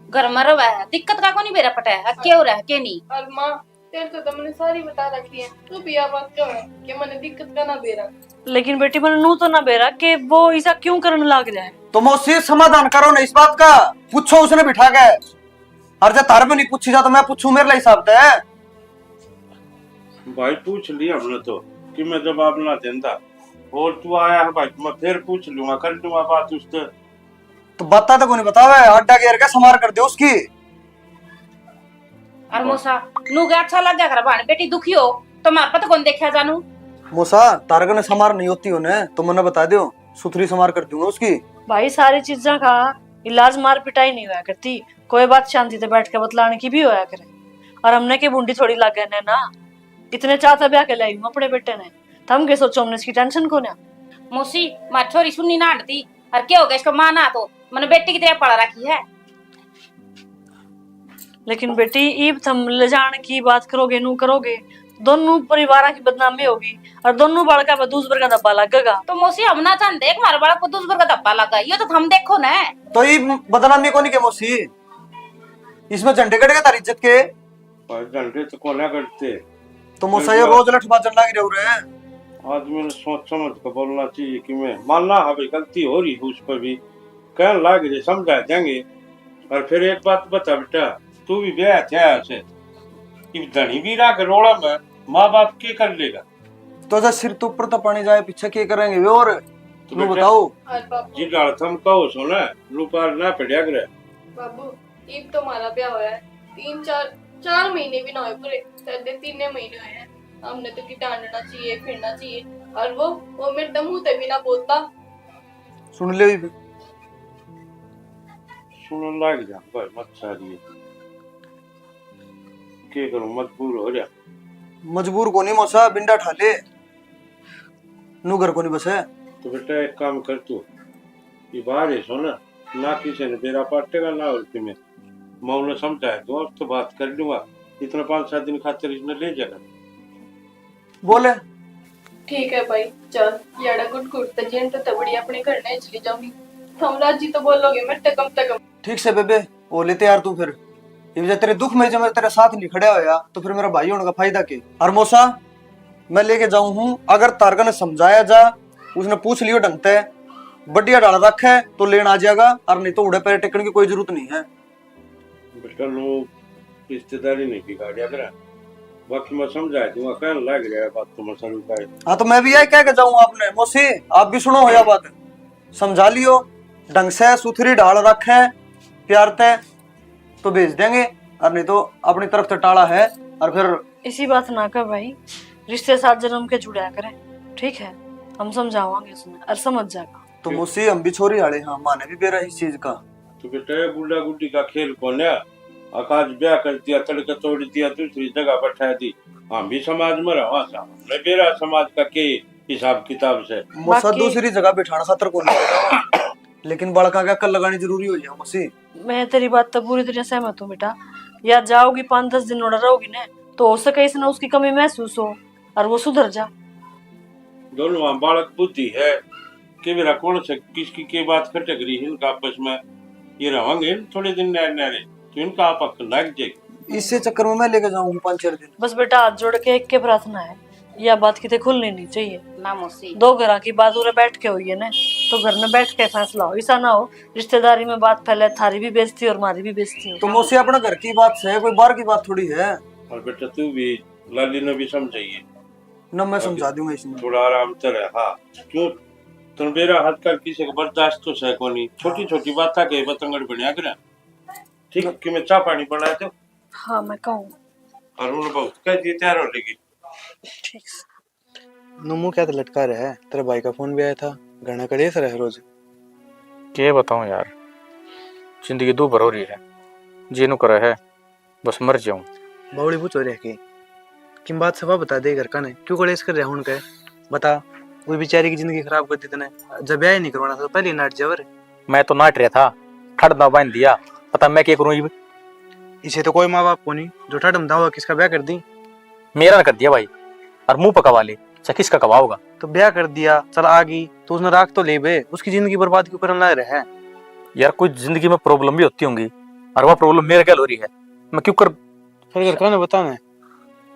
घर में रहे है, दिक्कत का को नहीं बेरा पटा है, के हो रहा है के नहीं। और माँ, तेरे तो तुमने सारी बता रखी है, तू भी यह बात क्यों है कि मैंने दिक्कत का ना बेरा। लेकिन बेटी, मैंने नू तो ना बेरा कि वो ऐसा क्यों करने लाग रहा है। तो मौसी, समाधान करो ना इस बात का, पूछो उसने बिठा के। और जब तार में नहीं पूछी जा तो मैं पूछूं मेरे हिसाब से। भाई, पूछ लिया हमने तो कि मैं जवाब ना देंदा, और तू आया है भाई, मैं फिर पूछ लूंगा, कर लूंगा बात उससे। तो बता तो कोनी बतावे, अड्डा घेर के समार कर दे उसकी। और मौसा, नू के अच्छा लग गया कर, भाण बेटी दुखी हो तो मैं पता कौन देखा जानू। मौसा, तारक ने समार नहीं होती होने तो मन्ने बता दियो, सुथरी समार कर दूंगा उसकी। भाई, सारी चीजा का इलाज मार पिटाई नहीं होया करती, कोई बात शांति से बैठ के बतलाने की भी होया करे। और हमने के बूंदी थोड़ी लागे ने ना, इतने चाह तै ब्याह के लाई हूँ अपने बेटे ने, थम के सोचो हमने इसकी टेंशन को ना। मौसी, मार छोरी सुननी ना हटती, और क्या हो गया इसका माँ ना तो मैंने बेटी की तरह पाला रखी है। लेकिन बेटी, ईब थम ले जान की बात करोगे, नू करोगे, दोनों परिवार की बदनामी होगी और दोनों बालका पे दूसर का धब्बा लगेगा। तो मौसी, हम ना चाहते कि हमारे बालक को दूसर का धब्बा लगा, ये तो थम देखो ना। तो ये बदनामी कोनी के मौसी, इसमें झंडे कट गए तारी इज्जत के। भाई, झंडे तो कोना करते। तो मौसा, ये रोज लठ बाजन लाग रहे हो रे। आदमी ने सोच समझ के बोलना चाहिए कि मैं मानना है भाई, गलती हो रही है उस पर भी, कहन लाग रहे, समझा देंगे। और फिर एक बात बता बेटा, तू भी ब्याह थे आया से, इब धनी भी रहा के रोड़ा में, माँ बाप के कर लेगा? तो जब सिर तो ऊपर तो पानी जाए, पीछे के करेंगे वे? और तो नु बेटा, बताओ। और बाबू, जिन हालत हम कहो सो ना, लुपार ना पड़या करे। बाबू, इब तो हमारा ब्याह होया है, तीन चार, चार महीने भी ना हुए पूरे, साढ़े तीन महीने हुए हैं। हमने तो कितना आंडना चाहिए, फिरना चाहिए, और वो, वो मेरे तो मुंह ते भी ना बोलता। सुन ले भी। सुनन लाग जा भाई, मत सारी। के करूं, मजबूर हो रहा। मजबूर कोनी मौसा, बिंडा ठा ले, नू घर कोनी बसे। तो बेटा, एक काम कर तू, ये बाहर है सो ना, ना किसी ने बेरा पाटेगा ना और तुम्हें। मैं उन्हें समझाए दूंगा, उससे बात कर लूंगा। इतना पाँच सात दिन खातिर इसने ले जाना। बोले। ठीक है भाई, चल, याड़ा गुट गुट ते जिन ते तबड़ी अपने घर नहीं चली जाऊंगी। थम राजी तो बोलोगे मेरे ते कम ते कम। ठीक से बेबे, हो ले तैयार तू फिर। ये जब तेरे दुख में जब तेरे साथ नहीं खड़ा होया तो फिर मेरा भाई होने का फायदा के? और मौसा, मैं लेके जाऊं हूँ, अगर तारका ने समझाया जा, उसने पूछ लियो ढंग ते, बढ़िया ढाल रखे तो लेन आ जाएगा, और नहीं तो उड़े पैर टेकने की कोई जरूरत नहीं है। बेटा, लोग रिश्तेदारी नहीं बिगाड़िया करा। बाकी मैं समझा दूंगा, कहने लग रहा है बात तो मैं समझ पाए। हाँ, तो मैं भी यही कह के जाऊंगा आपने, मौसी, आप भी सुनो हो या बात, समझा लियो ढंग से, सुथरी ढाल रखे प्यार ते, तो भेज देंगे, और नहीं तो अपनी तरफ से टाला है। और फिर इसी बात ना कर भाई, रिश्ते सात जन्म के जुड़ा करे, ठीक है? हम समझावांगे उसने और समझ जाएगा। तो मौसी, हम भी छोरी आले हाँ, माने भी बेरा इस चीज का। तो बेटा, ये गुड्डा गुड्डी का खेल कोन्या। आकाश ब्याह कर दिया, तड़के तोड़ दिया, दूसरी जगह बैठा दी। हम भी समाज में रहा था, हमने बेरा समाज का के हिसाब किताब से। मौसा बाकी दूसरी जगह बिठाण खातर कोनी, लेकिन बालकां के अक्ल लगानी जरूरी हो जाए मौसी। मैं तेरी बात तो पूरी तरह सहमत हूँ बेटा। या जाओगी, पाँच दस दिन और रहोगी ना, तो हो सके इसने उसकी कमी महसूस हो और वो सुधर जा। दोनों वहाँ बालक बुद्धि है, के मेरा कौन से किसकी के बात खटक रही है इनका आपस में। ये रहेंगे थोड़े दिन नहरे नहरे, तो इनका आप अक्ल लग जाएगी। इसी चक्कर में मैं लेके जाऊंगा पाँच चार दिन। बस बेटा, हाथ जोड़ के एक के प्रार्थना है, या बात किते खुलनी नहीं चाहिए। ना मौसी। दो घरां की बात उरे बैठ के हुई है ना, तो घर में बैठ के फैसला हो, ऐसा ना हो रिश्तेदारी में बात फैले, थारी भी बेइज्जती और मारी भी बेइज्जती हो। तो मौसी, अपने घर की बात है, कोई बाहर की बात थोड़ी है। और बेटा, तू भी लाली ने भी समझाइए। ना, मैं समझा दूंगा इसमें। थोड़ा आराम से रह। हाँ, क्यों? तन बेरा आजकल किसी को बर्दाश्त तो सै कोनी, छोटी छोटी बात के बतंगड़ बनया करे। ठीक, कि मैं चाय पानी बना दो। हाँ, मैं कहूँ। और उन बहुत कह दिए, तैयार हो लेगी। ठीक से। नुमू क्या तो लटका रहा है, तेरे भाई का फोन भी आया था, घना कलेश रहे रोज। के बताऊं यार, जिंदगी दो भर हो रही है, जी नु करे है बस मर जाऊं। बावली पूछो रे के किम बात सफा बता दे घर का ने, क्यों कलेश कर रहा उनके? बता, वो बेचारी की जिंदगी खराब कर दी तने। जब ब्याह ही नहीं करवाना था तो पहले ही नाट जावर। मैं तो नाट रहा था, ठड़ दाव बांध दिया, पता मैं क्या करूं इब? इसे तो कोई माँ बाप को नहीं जो ठड़ में दावा किसका ब्याह कर दी। मेरा ना कर दिया भाई, और मुंह पकवा ले, चाहे किसका कवाओगा। तो ब्याह कर दिया, चल आ गई, तो उसने राख तो ले बे, उसकी जिंदगी बर्बाद क्यों करने लग रहे हैं? यार, कोई जिंदगी में प्रॉब्लम भी होती होंगी, और वह प्रॉब्लम मेरे गैल हो रही है, मैं क्यों कर फिर घर का ने बताने?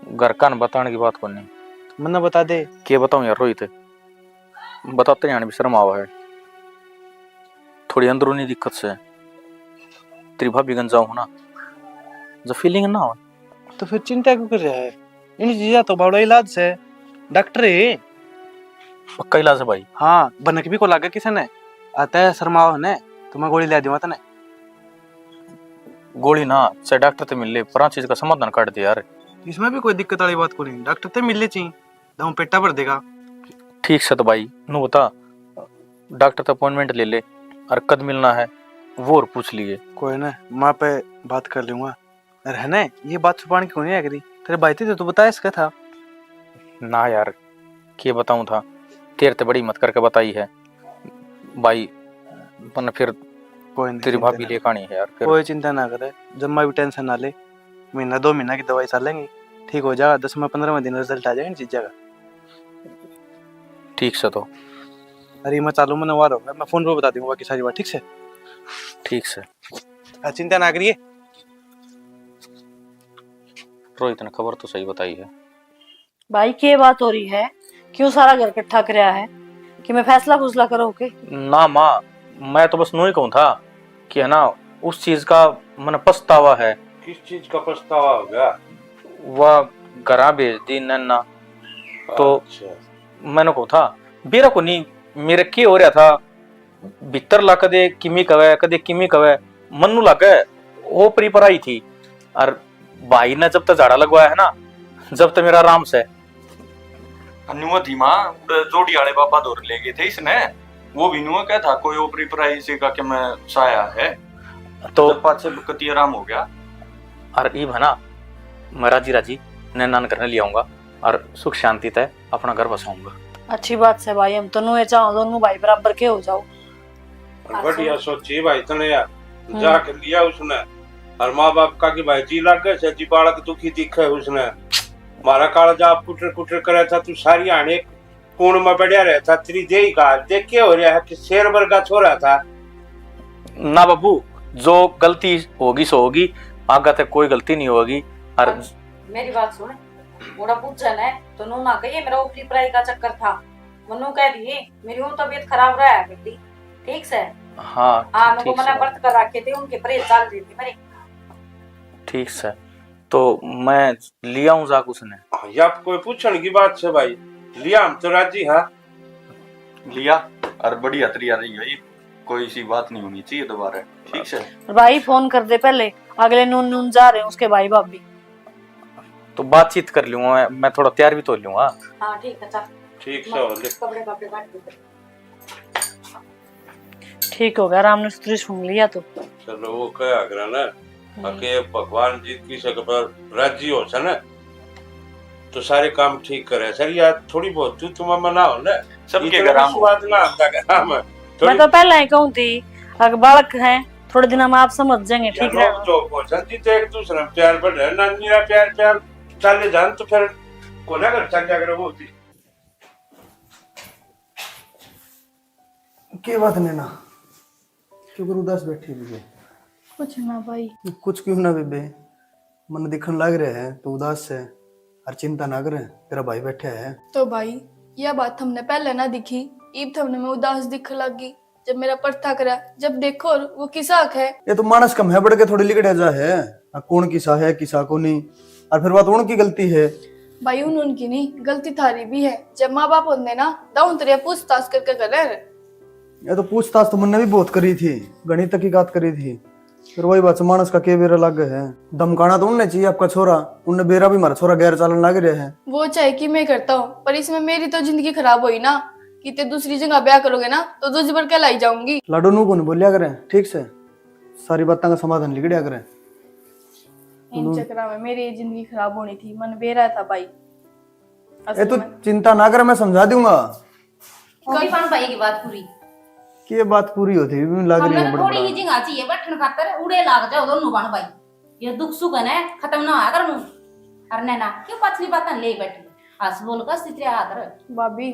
घर का ने बताने की बात कोनी। मन्ने बता दे। के बताऊं यार रोहित, बताते जाने भी शर्म आवा है। थोड़ी अंदरूनी दिक्कत से। तेरी भाभी गंज जाऊं ना, जब फीलिंग ना हो। तो फिर चिंता क्यों कर रहा है? इन चीजा तो बड़ा इलाज से, डॉक्टर है। पक्का इलाज है भाई? हाँ, भनक भी को लागे किसी ने। आता है शर्माओ ने, तो मैं गोली ले दूंगा तने। गोली ना, चाहे डॉक्टर ते मिल ले, पर आ चीज का समाधान काट दे यार। इसमें भी कोई दिक्कत वाली बात को नहीं, डॉक्टर ते मिल ले ची, दम पेटा भर देगा। ठीक से तो भाई, नू बता, डॉक्टर ते अपॉइंटमेंट ले ले, और कद मिलना है, वो और पूछ लिए। कोई ना, माँ पे बात कर लूंगा। अरे है ना, ये बात छुपाने की कोनी है करी, तेरे भाई ते तो तू बताया इसका था। ना यार, के बताऊं था, तेरे ते बड़ी हिम्मत करके बताई है भाई, पर फिर कोई नहीं, तेरी चिंता भाभी ना लेकर आनी है यार फिर। कोई चिंता ना करे, जम्मा भी टेंशन ना ले, महीना दो महीना की दवाई चलेंगी, ठीक हो जाएगा, दसवां पन्द्रहवां दिन रिजल्ट आ जाएगा इन चीजा का। ठीक से तो। अरे मैं चालू, मैंने वार होगा, मैं फोन पे बता दूंगा बाकी सारी बात, ठीक से? ठीक से। आ, चिंता ना करिए। रोहित ने खबर तो सही बताई है। भाई, के बात हो रही है? क्यों सारा घर इकट्ठा करया है? कि मैं फैसला फूसला करो के? ना माँ, मैं तो बस नू ही कहूँ था कि है ना, उस चीज का मन पछतावा है। किस चीज का पछतावा हो गया? वह घरा भेज दी नैना। तो अच्छा। मैंने कहूँ था, बेरा को नहीं, मेरे के हो रहा था, भीतर ला कदे किमी कवे, कदे किमी कवे, मन्नू लागे ओपरी पर आई थी। और भाई ने जब तक झाड़ा लगवाया है ना, जब तक मेरा आराम से। अन्नुआ थी माँ, उड़े जोड़ी आले बाबा धोर ले गए थे इसने, वो भी नुआ कह था कोई ओपरी पर आई इसी का कि मैं साया है। तो जब पाछे कति आराम हो गया। और इब है ना, मैं राजी राजी नैना ने घर ने ले आऊंगा और सुख शांति तै अपना घर बसाऊंगा। अच्छी बात से भाई, हम तो नुए चाहो दोनों भाई बराबर के हो जाओ। और बढ़िया सोची भाई तने यार, हम्म। जाके लिया उसने। और माँ बाप का कि भाई जी लागे से जी बालक दुखी दिखे उसने। मारा कालजा आप कुटर कुटर करे था, तू सारी आने कूण में बढ़िया रहे था, तेरी देही का देख के हो रहा है कि शेर वर्गा छोरा था। ना बाबू, जो गलती होगी सो होगी, आगे तक कोई गलती नहीं होगी। और और मेरी बात सुन, मोड़ा पूछे ने तो नू ना कहिए मेरा ओपरी पराई का चक्कर था, मन्नू कह दिए मेरी वो तबीयत खराब रहा है बेटी। ठीक से? हाँ, हाँ, ठीक मने से। व्रत कर रखे थे, उनके परहेज चल रहे थे मेरे। ठीक से। तो मैं ले आऊं जा कुछ ने? हाँ, ये आप कोई पूछण की बात है भाई? लिया, हम तो राजी हाँ। लिया, और बढ़िया तरिया रही है, कोई सी बात नहीं होनी चाहिए दोबारा, ठीक से? और भाई, फोन कर दे पहले, अगले नून नून जा रहे हैं उसके भाई भाभी। तो बातचीत कर लूंगा मैं, मैं थोड़ा तैयार भी तो हो लूंगा। हाँ, ठीक है, चल। ठीक से हो ले। कपड़े, कपड़े काट दे। ठीक हो गया, राम ने सुतरी सुन लिया तो। चलो, वो कहा करा ना, हम्म। अके भगवान जी किसी के पर राजी हो से ना, तो सारे काम ठीक करे। सर, यार, थोड़ी बहुत तू तुम मना हो ना, सबके इतना घर आम हो। बात ना आता घर आम है। मैं थोड़ी तो पहले ही कहूँ थी, अगर बालक हैं, थोड़े दिन में आप समझ जाएंगे, ठीक यार, रहेगा। नोक झोंक हो सकती तो एक दूसरे में प्यार बढ़ रहा है, नानी का प्यार, प्यार चले जान तो फिर कोना घर चल जाकर वो होती। के बात नैना, क्यों कर उदास बैठी है बेबे? कुछ ना भाई। कुछ क्यों ना बेबे, मन दिखण लाग रहा है, तू उदास है। और चिंता ना करे, तेरा भाई बैठा है। तो भाई, यह बात हमने पहले ना दिखी, इब थमने मैं उदास दिखण लाग गई। जब मेरा परथा करा, जब देखो वो किसा हक है। ये तो मानस कम है, बढ़ के थोड़ी लिकड़े जा है। आ कौन किसा है, किसा को नहीं, और फिर बात उनकी गलती है। भाई, उन उनकी नहीं, गलती थारी भी है। जब माँ बाप होंदे ना, दाऊं तेरे पूछताछ करके करे। ये तो पूछताछ तो मुन्ने भी बहुत करी थी, घणी तकीकात करी थी। फिर वही बात, मानस का के बेरा लागे है। धमकाना तो उनने चाहिए आपका छोरा, उनने बेरा भी मारा छोरा गैर चालन लाग रहा है। वो चाहे कि मैं करता हूँ, पर इसमें मेरी तो जिंदगी खराब हुई ना। किते दूसरी जगह ब्याह करोगे ना, तो दूसरी पर कहलाई जाऊंगी। लाडो, नू कौन बोलिया करे, ठीक से? सारी बातों का समाधान लिकड़िया करे। इन चक्करों में मेरी जिंदगी खराब होनी थी, मन बेरा था भाई। ए, तू चिंता ना कर, मैं समझा दूंगा। कौन भाई की बात पूरी? के बात पूरी होती भी लाग रही है, थोड़ी ही जगह चाहिए बैठन खातर, उड़े लाग जाओ दोनों बहन भाई। ये दुख सुख है ना, खत्म ना होया कर मुंह। अर नैना, क्यों पछली बात ले बैठी? हंस बोल का सितरे आदर। भाभी,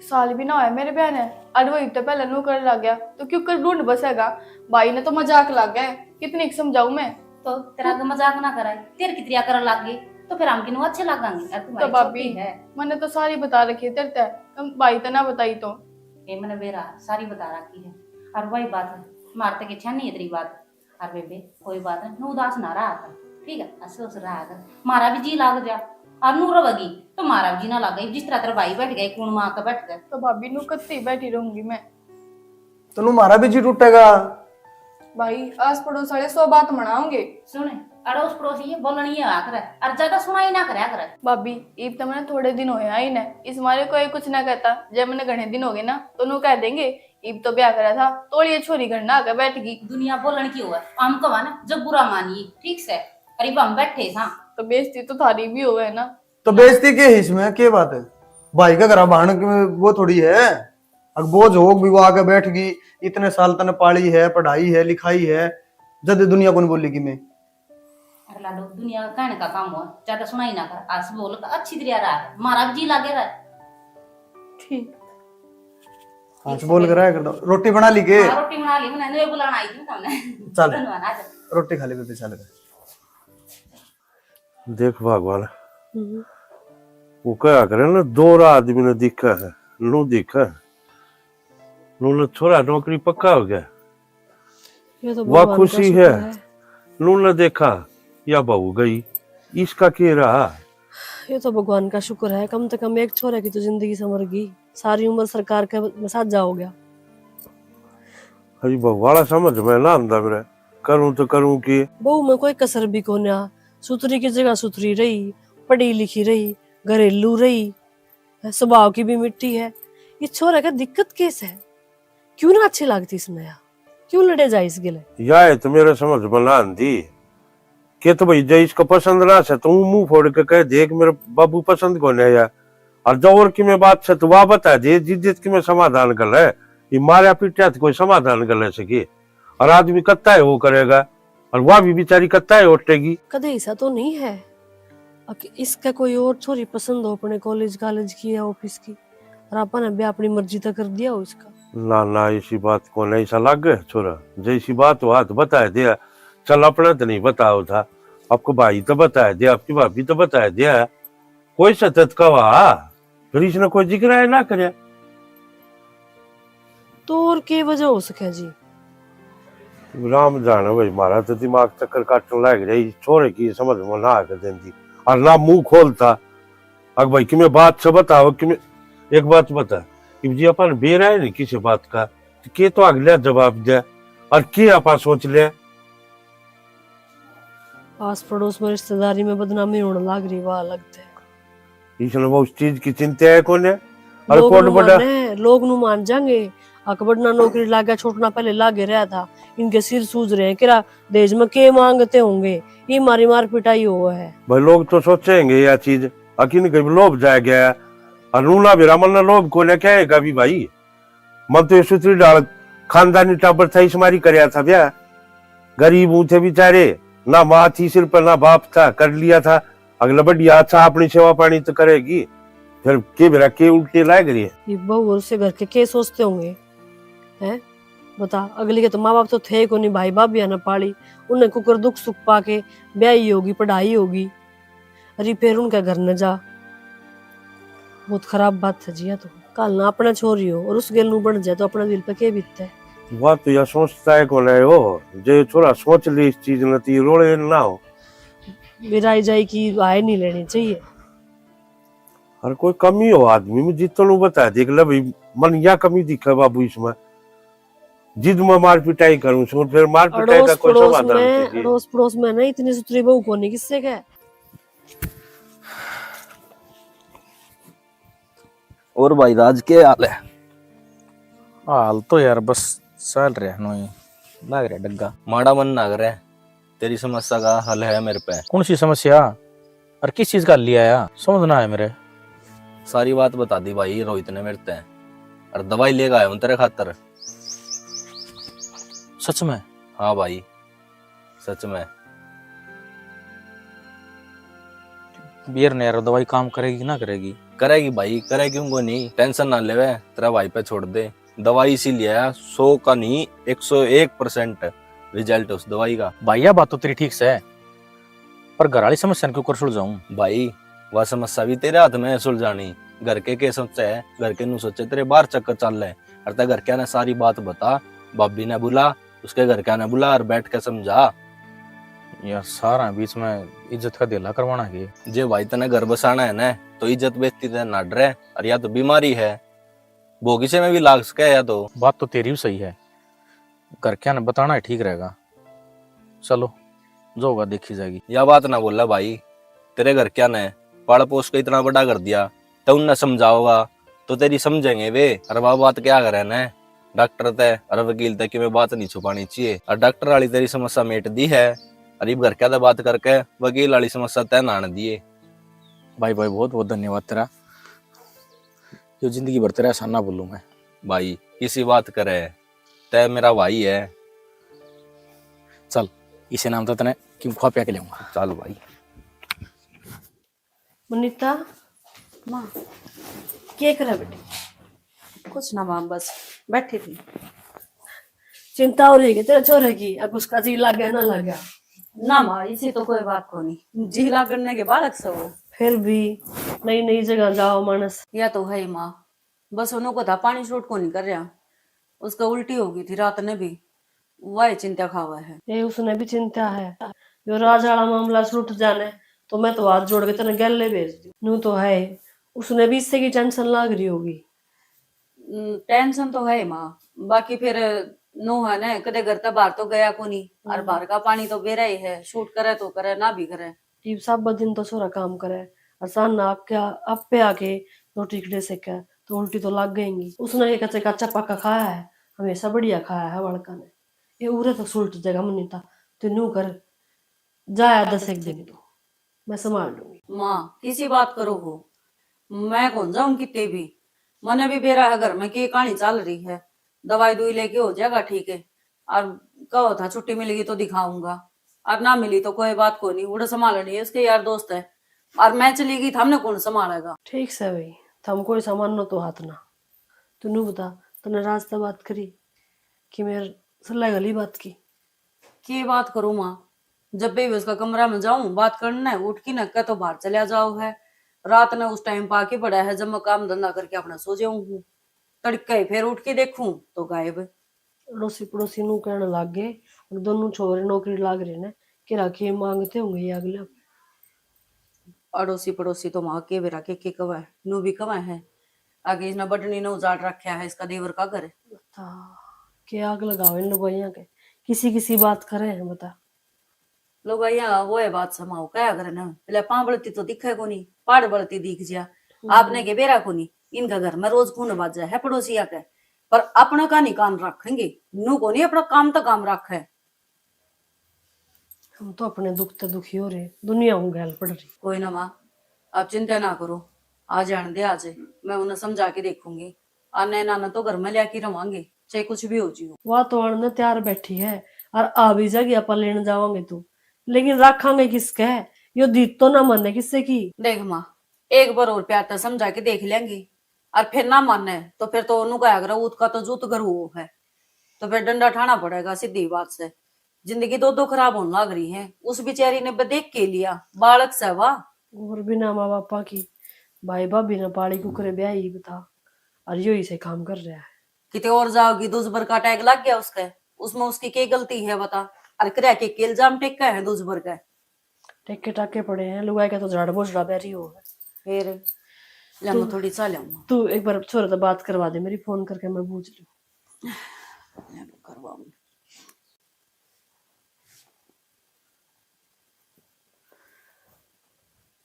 साल भी ना होया मेरे ब्याह ने, अर वही तो पहले नू कर लग गया, तो क्यों कर ढूंढ बसेगा? भाई ने तो मजाक लग गया, कितनी समझाऊं मैं। तो तेरा तो मजाक ना कराए, तेरे कितरिया कर लग गई, तो फिर हम किनू अच्छे लगेंगे? अर तू तो भाई भाभी, छोटी है। मैंने तो सारी बता रखी है तेरे ते, तुम भाई ते ना बताई तो। ए, मैंने बेरा सारी बता रखी है। और वही बात है, मारते के छानी है तेरी बात। और बेबे, कोई बात नहीं, नू उदास ना रहा कर, ठीक है? हंस हंस रहा कर, मारा भी जी लाग जा। और नू रहेगी तो मारा भी जी ना लागे, जिस तरह तेरा भाई बैठ गए, कौन माँ का बैठ गए। तो भाभी, नू कत्ती बैठी रहूंगी मैं। तो नू मारा भी जी टूटेगा। भाई, आस पड़ोस वाले सौ बात मनाओगे। सुन, अड़ोस पड़ोस ये बोलनी है आकर, और ज्यादा सुनाई ना करया कर। भाभी, इब तो मैंने थोड़े दिन होए आई ना, इस मारे कोई कुछ ना कहता। जब मैंने घणे दिन हो गए ना, तो नू कह देंगे, इब तो ब्याह करा था, तोलिए छोरी घर ना आके बैठ गई। दुनिया बोलन की होवे, हम कहा ना, जब बुरा मानिए, ठीक से। अरे, हम बैठे था। तो बेइज्जती तो थारी भी होवे ना। तो बेइज्जती के है इसमें, के बात है? भाई का घरा भाण के वो थोड़ी है। अक बोझ होग भी वो आके बैठ गई, इतने साल तने पाली है, पढ़ाई है, लिखाई है, जद दुनिया कौन बोलेगी मैं? अरे लाडो, दुनिया का कहने का काम हो, ज्यादा सुनाई ना कर, हंस बोल के अच्छी तरह रहा, मारा भी जी लागे रहा। ठीक। हंस बोल के रहा कर दो। रोटी बना ली के? हाँ, रोटी बना ली मैंने, ये बुलाना आई थी तुमने। चल। धनवान, आ जा। रोटी खा ले बेबे, चल के। देख भगवान, हम्म। वो कहा करे ना, दो आदमी ने दिखा है, नू दिखा है। नू ने छोरा नौकरी पक्का हो गया। ये तो वाह, भगवान का खुशी शुक्र है। है। नू ने देखा, या बहू गई, इसका के रहा? ये तो भगवान का शुक्र है, कम से कम एक छोरे की तो जिंदगी संवर गई। सारी उम्र सरकार के में साझा हो गया। अरे भगवान, समझ में ना आंदा मेरे, करूं तो करूं के? बहू में कोई कसर भी कोन्या, सुथरी की जगह सुथरी रही, पढ़ी लिखी रही, घरेलू रही, स्वभाव की भी मिट्टी है। ये छोरा का दिक्कत केस है? क्यों ना अच्छी लागती इसमें यार? क्यों लड़े जाए इस गिले? या है तो मेरे समझ में ना आंदी। के तो भाई, जे इसको पसंद ना से, तो मुंह फोड़ के कह दे कि मेरे बाबू पसंद कोने आया। और जो और की में बात से, तो वह बता दे, जिस जिस की में समाधान कर ले। ये मारया पीटया तो कोई समाधान कर ले सके? और आदमी कत्ता है वो करेगा, और वह भी बेचारी कत्ता है उठेगी। कदे ऐसा तो नहीं है कि इसका कोई और छोरी पसंद हो अपने कॉलेज, कॉलेज की या ऑफिस की, और आपने भी अपनी मर्जी तक कर दिया हो इसका? ना, ना, ऐसी बात को नहीं सा लागे छोरा। जैसी बात हो, हाथ बता दे। चल, अपने तो नहीं बताओ था, आपको भाई तो बता दे, आपकी भाभी तो बता दे, कोई सतत का वहा, फिर इसने कोई जिक्र है ना करे। तो और के वजह हो सके जी? राम जाने भाई, म्हारा तो दिमाग चक्कर काटने लाग रही, छोरे की समझ में ना आके देंदी, और ना मुंह खोलता। अक भाई, किमे बात से बताओ, किमे एक बात बता, इब जी अपन बेरा है नहीं किसी बात का, तो के तो अगला जवाब दे, और के अपन सोच ले? आस पड़ोस में रिश्तेदारी में बदनामी होने लाग रही, वाह लगता है। इसने वो उस चीज की चिंता है कोने? अरे लोग कोट नु बड़ा माने, लोग नु मान जाएंगे। अकबर ना नौकरी लागे, छोटना पहले लागे रहा था, इनके सिर सूज रहे हैं, किरा दहेज में के मांगते होंगे, ये मारी मार पिटाई हुआ है। भाई, लोग तो सोचेंगे यह चीज, अकिन के लोभ जाएगा। और नूना भी रामन ने लोभ को लेके आएगा भी भाई। मन तो ये सुतरी डाल, खानदानी टाबर था, इस मारी करया था ब्याह। गरीब हूं थे बेचारे, ना माँ थी सिर पर, ना बाप था, कर लिया था। अगला बढ़िया अच्छा अपनी सेवा पानी तो करेगी, फिर के बेरा के उल्टे लाग रही है। ये बहू और उसके घर के के सोचते होंगे, हैं? बता, अगली के तो माँ बाप तो थे ही कोनी, भाई भाभी ने पाली, उन्हें कुकर दुख सुख पाके ब्याही होगी, पढ़ाई होगी, अरे फिर उनके घर न जा। बहुत खराब बात है जी, या तो कल ना अपना छोरी हो और उस गेल नू बन जाए तो अपने दिल पे के बीतता है? वह तो यह सोचता है कौन है हो, जो छोरा सोच ले इस चीज न, ती रोले ना हो। मेरा आई जाए की राय नहीं लेनी चाहिए। हर कोई कमी हो आदमी में, जितना बता देख ले भाई, मन या कमी दिखे बाबू इसमें, जिद में मार पिटाई करूं सो, फिर मार पिटाई का अड़ोस कोई पड़ोस समाधान में, कीजिए। अड़ोस पड़ोस में ना इतनी सुथरी बहू कोनी किससे के। और भाई राज, के हाल है? हाल तो यार बस चल रहा है, नोई लाग रहा डग्गा। माड़ा मन ना करे, तेरी समस्या का हल है मेरे पे। कौन सी समस्या और किस चीज का हल लिया आया, समझ ना आया मेरे। सारी बात बता दी भाई रोहित ने मेरे ते, और दवाई लेके आया हूँ तेरे खातर। सच में? हाँ भाई, सच में। बियर ने यार दवाई काम करेगी कि ना करेगी? करेगी भाई, करे क्यों को नहीं, टेंशन ना लेवे, तेरा भाई पे छोड़ दे। दवाई इसी लिया है, सौ का नहीं, एक सौ एक परसेंट रिजल्ट उस दवाई का। भाई, यह बात तो तेरी ठीक से है, पर घर वाली समस्या ने क्यों कर सुलझाऊं? भाई, वह समस्या भी तेरे हाथ में है सुलझानी। घर के के सोचे है, घर के नु सोचे तेरे बाहर चक्कर चल रहे, और ते घर क्या ने सारी बात बता, भाभी ने बुला, उसके घर क्या ने बुला और बैठ के समझा। यार, सारा बीच में इज्जत का धेला करवाना है। जे भाई तने घर बसाना है ना, तो इज्जत बेइज्जती ते ना डरे, और या तो बीमारी है, भोगीचे में भी लाग सके या तो। बात तो तेरी भी सही है, घर क्या ने बताना ही ठीक रहेगा। चलो, जो होगा देखी जाएगी। या बात ना बोला भाई, तेरे घर क्या ने पाल पोस के इतना बड़ा कर दिया, तो उनने समझाओगा तो तेरी समझेंगे वे। अरे वह बात क्या करे ने, डॉक्टर ते और वकील ते कि मैं बात नहीं छुपानी चाहिए, और डॉक्टर वाली तेरी समस्या मेट दी है, और इब घर क्या ते बात करके वकील वाली समस्या तय नान दिए। भाई, भाई, बहुत बहुत धन्यवाद तेरा, जो जिंदगी भर तेरा एहसान ना भूलूं मैं। भाई, किसी बात करे, तय मेरा भाई है। चल, इसे नाम तो तने क्यों खुआ पिया के लेऊंगा। चल भाई। मुनीता, माँ। के करे बेटी? कुछ ना माँ, बस बैठी थी। चिंता हो रही है तेरे छोरे की, अब उसका जी लागे ना लागे? ना माँ, इसी तो कोई बात को नहीं, जी लागने के बालक से वो। फिर भी नई नई जगह जाओ मानस। या तो है ही माँ, बस उन्हों को था पानी सूट को नहीं कर रहा, उसका उल्टी हो गई थी रात ने भी, वह चिंता खावा है। ए, उसने भी चिंता है। यो राज वाला मामला सुलट जाने तो मैं तो हाथ जोड़ के तेरे गैले भेज दूं। नू तो है, उसने भी इससे की टेंशन लाग रही होगी। हम्म, टेंशन तो है माँ, बाकी फिर नू है ना, कदे घर तक बाहर तो गया को नहीं, और हम्म। बाहर का पानी तो बेरा ही है, सूट करे तो करे, ना भी करे। इब सब दिन तो छोरा काम करे, और शाम ना आपके, आप पे आके रोटी खड़े सेके, तो उल्टी तो लग गएंगी। उसने एक अच्छा कच्चा पक्का खाया है, हमेशा बढ़िया खाया है बालका ने। ये उरे तो सुलट जगह मनीता, तू न्यू कर, जाया दस एक दिन तू, मैं संभाल लूंगी। माँ, किसी बात करो हो, मैं कौन जाऊं किते भी। मने भी बेरा है घर में के कहानी चल रही है, दवाई दुई लेके हो जाएगा ठीक है। और कहो था छुट्टी मिलेगी तो दिखाऊंगा, और ना मिली तो कोई बात को नहीं, उड़े संभालनी है उसके यार दोस्त है, और मैं चली गई, थामने कौन संभालेगा? ठीक से भाई, थम कोई सामान न तो हाथ ना। तू नू बता, तने रास्ता बात करी कि मेरे सल्ला गली बात की? के बात करूं माँ, जब भी उसका कमरा में जाऊं बात करने, उठ की न कह तो बाहर चला जाओ है। रात ने उस टाइम पाके पड़ा है जब मैं काम धंधा करके अपना सो जाऊं हूँ। तड़के ही फिर उठ के देखूं तो गायब। अड़ोसी पड़ोसी नू कहने लाग गए, और दोनों छोरे नौकरी लाग रहे ने, के राखी मांगते होंगे ये अगले। अड़ोसी पड़ोसी तो वहां के बेरा के के कवे, नू भी कवे है। आगे इसने बटनी ने उजाड़ रखा है इसका देवर का घर। बता, के आग लगावे इन लुगाइयां के, किसी किसी बात करे हैं, बता। लुगाइयां वो है बात समाओ, क्या करे ना, पहले पां बलती तो दिखे कोनी, पाड़ बलती दिख जिया। हम्म। आपने के बेरा कोनी, इनका घर में रोज खून बाजे है पड़ोसिया के, पर अपना का नहीं कान रखेंगे, नू कोनी अपना काम तो काम रखे। हम तो अपने दुख ते दुखी हो रहे, दुनिया हूँ गैल पड़ रही। कोई ना माँ, आप चिंता ना करो, आ जान दे आज, मैं उन्हें समझा के देखूंगी। आने नाना तो घर में लिया के रवांगे, चाहे कुछ भी हो जियो। वह तो आने तैयार बैठी है, और आ भी जाएगी, आपा लेने जावांगे तो, लेकिन रखांगे किसके? यो दीद तो ना माने किससे की। देख माँ, एक बार और प्यार ते समझा के देख लेंगे, और फिर ना माने तो फिर तो ओनू कहा करो, "ऊत का तो जूत घर वो है।" तो फिर डंडा ठाना पड़ेगा, सीधी बात से। जिंदगी दो दो खराब होने लग रही है। उस बेचारी ने बदेख के लिया, बालक से वा। और बिना माँ बापा की भाई भाभी ने पाली कुकरे ब्याही, बता, और यो ही से काम कर रहा है। किते और जाओगी, दूसबर का टैग लग गया उसके, उसमें उसकी के गलती है बता? और करे के, के इल्जाम टेका है दूसबर के? टेके टाके पड़े हैं, लुगाई का तो झाड़ बोझड़ा बैरी हो है। फिर ले, मैं तू, थोड़ी सा ले आऊं। तू एक बार छोरे तो बात करवा दे मेरी, फोन करके मैं पूछ लूं। ले, मैं करवाऊं।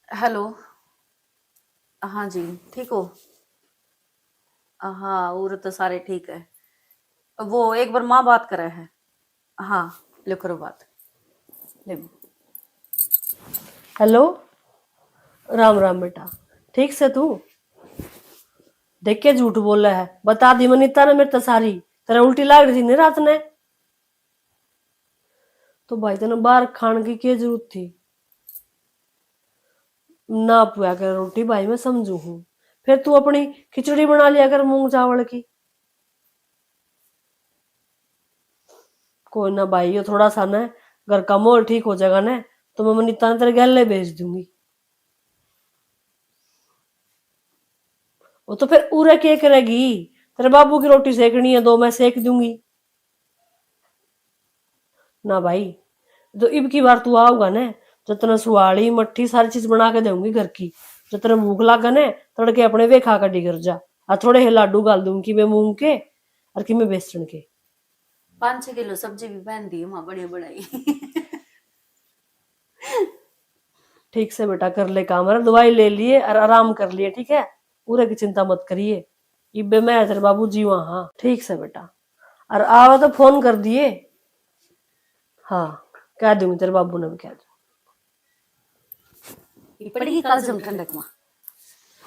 हेलो, हाँ जी, ठीक हो? हाँ, और तो सारे ठीक है। वो एक बार माँ बात करे है। हाँ, ले करो बात। ले। हेलो, राम राम बेटा, ठीक से तू? देख के झूठ बोले है, बता दी मनीता ने मेरे तो सारी। तेरे उल्टी लाग रही थी नहीं रात ने? तो भाई तने बाहर खान की क्या जरूरत थी? ना पुआ कर रोटी भाई, मैं समझू हूँ, फिर तू अपनी खिचड़ी बना लिया कर मूंग चावल की। कोई ना भाई, यो थोड़ा सा ना घर का माहौल ठीक हो जाएगा ना, तो मैं मनीता ने तेरे गैले भेज दूंगी। वो तो फिर उरे के करेगी, तेरे बाबू की रोटी सेकनी है, दो मैं सेक दूंगी। ना भाई, जो इब की बार तू आओगा ना, जो तने सुहाली मट्ठी सारी चीज बना के दूंगी घर की। जो तने भूख लागे ना, तड़के अपने वे खा कर डिगर जा। आ थोड़े हे लाडू गाल दूंगी, कि मैं मूंग के और कि मैं बेसन के। पाँच छह किलो सब्जी भी पहन दी माँ, बढ़िया बढ़ाई। ठीक से बेटा कर ले काम, अरे दवाई ले लिए और आराम कर लिए, ठीक है? पूरे की चिंता मत करिए, इब्बे मैं तेरे बाबू जीवा। हाँ ठीक से बेटा, और आवे तो फोन कर दिए। हाँ, कह दूंगी, तेरे बाबू ने भी कह दूंगी। ये पड़ेगी काजम ठंडक में।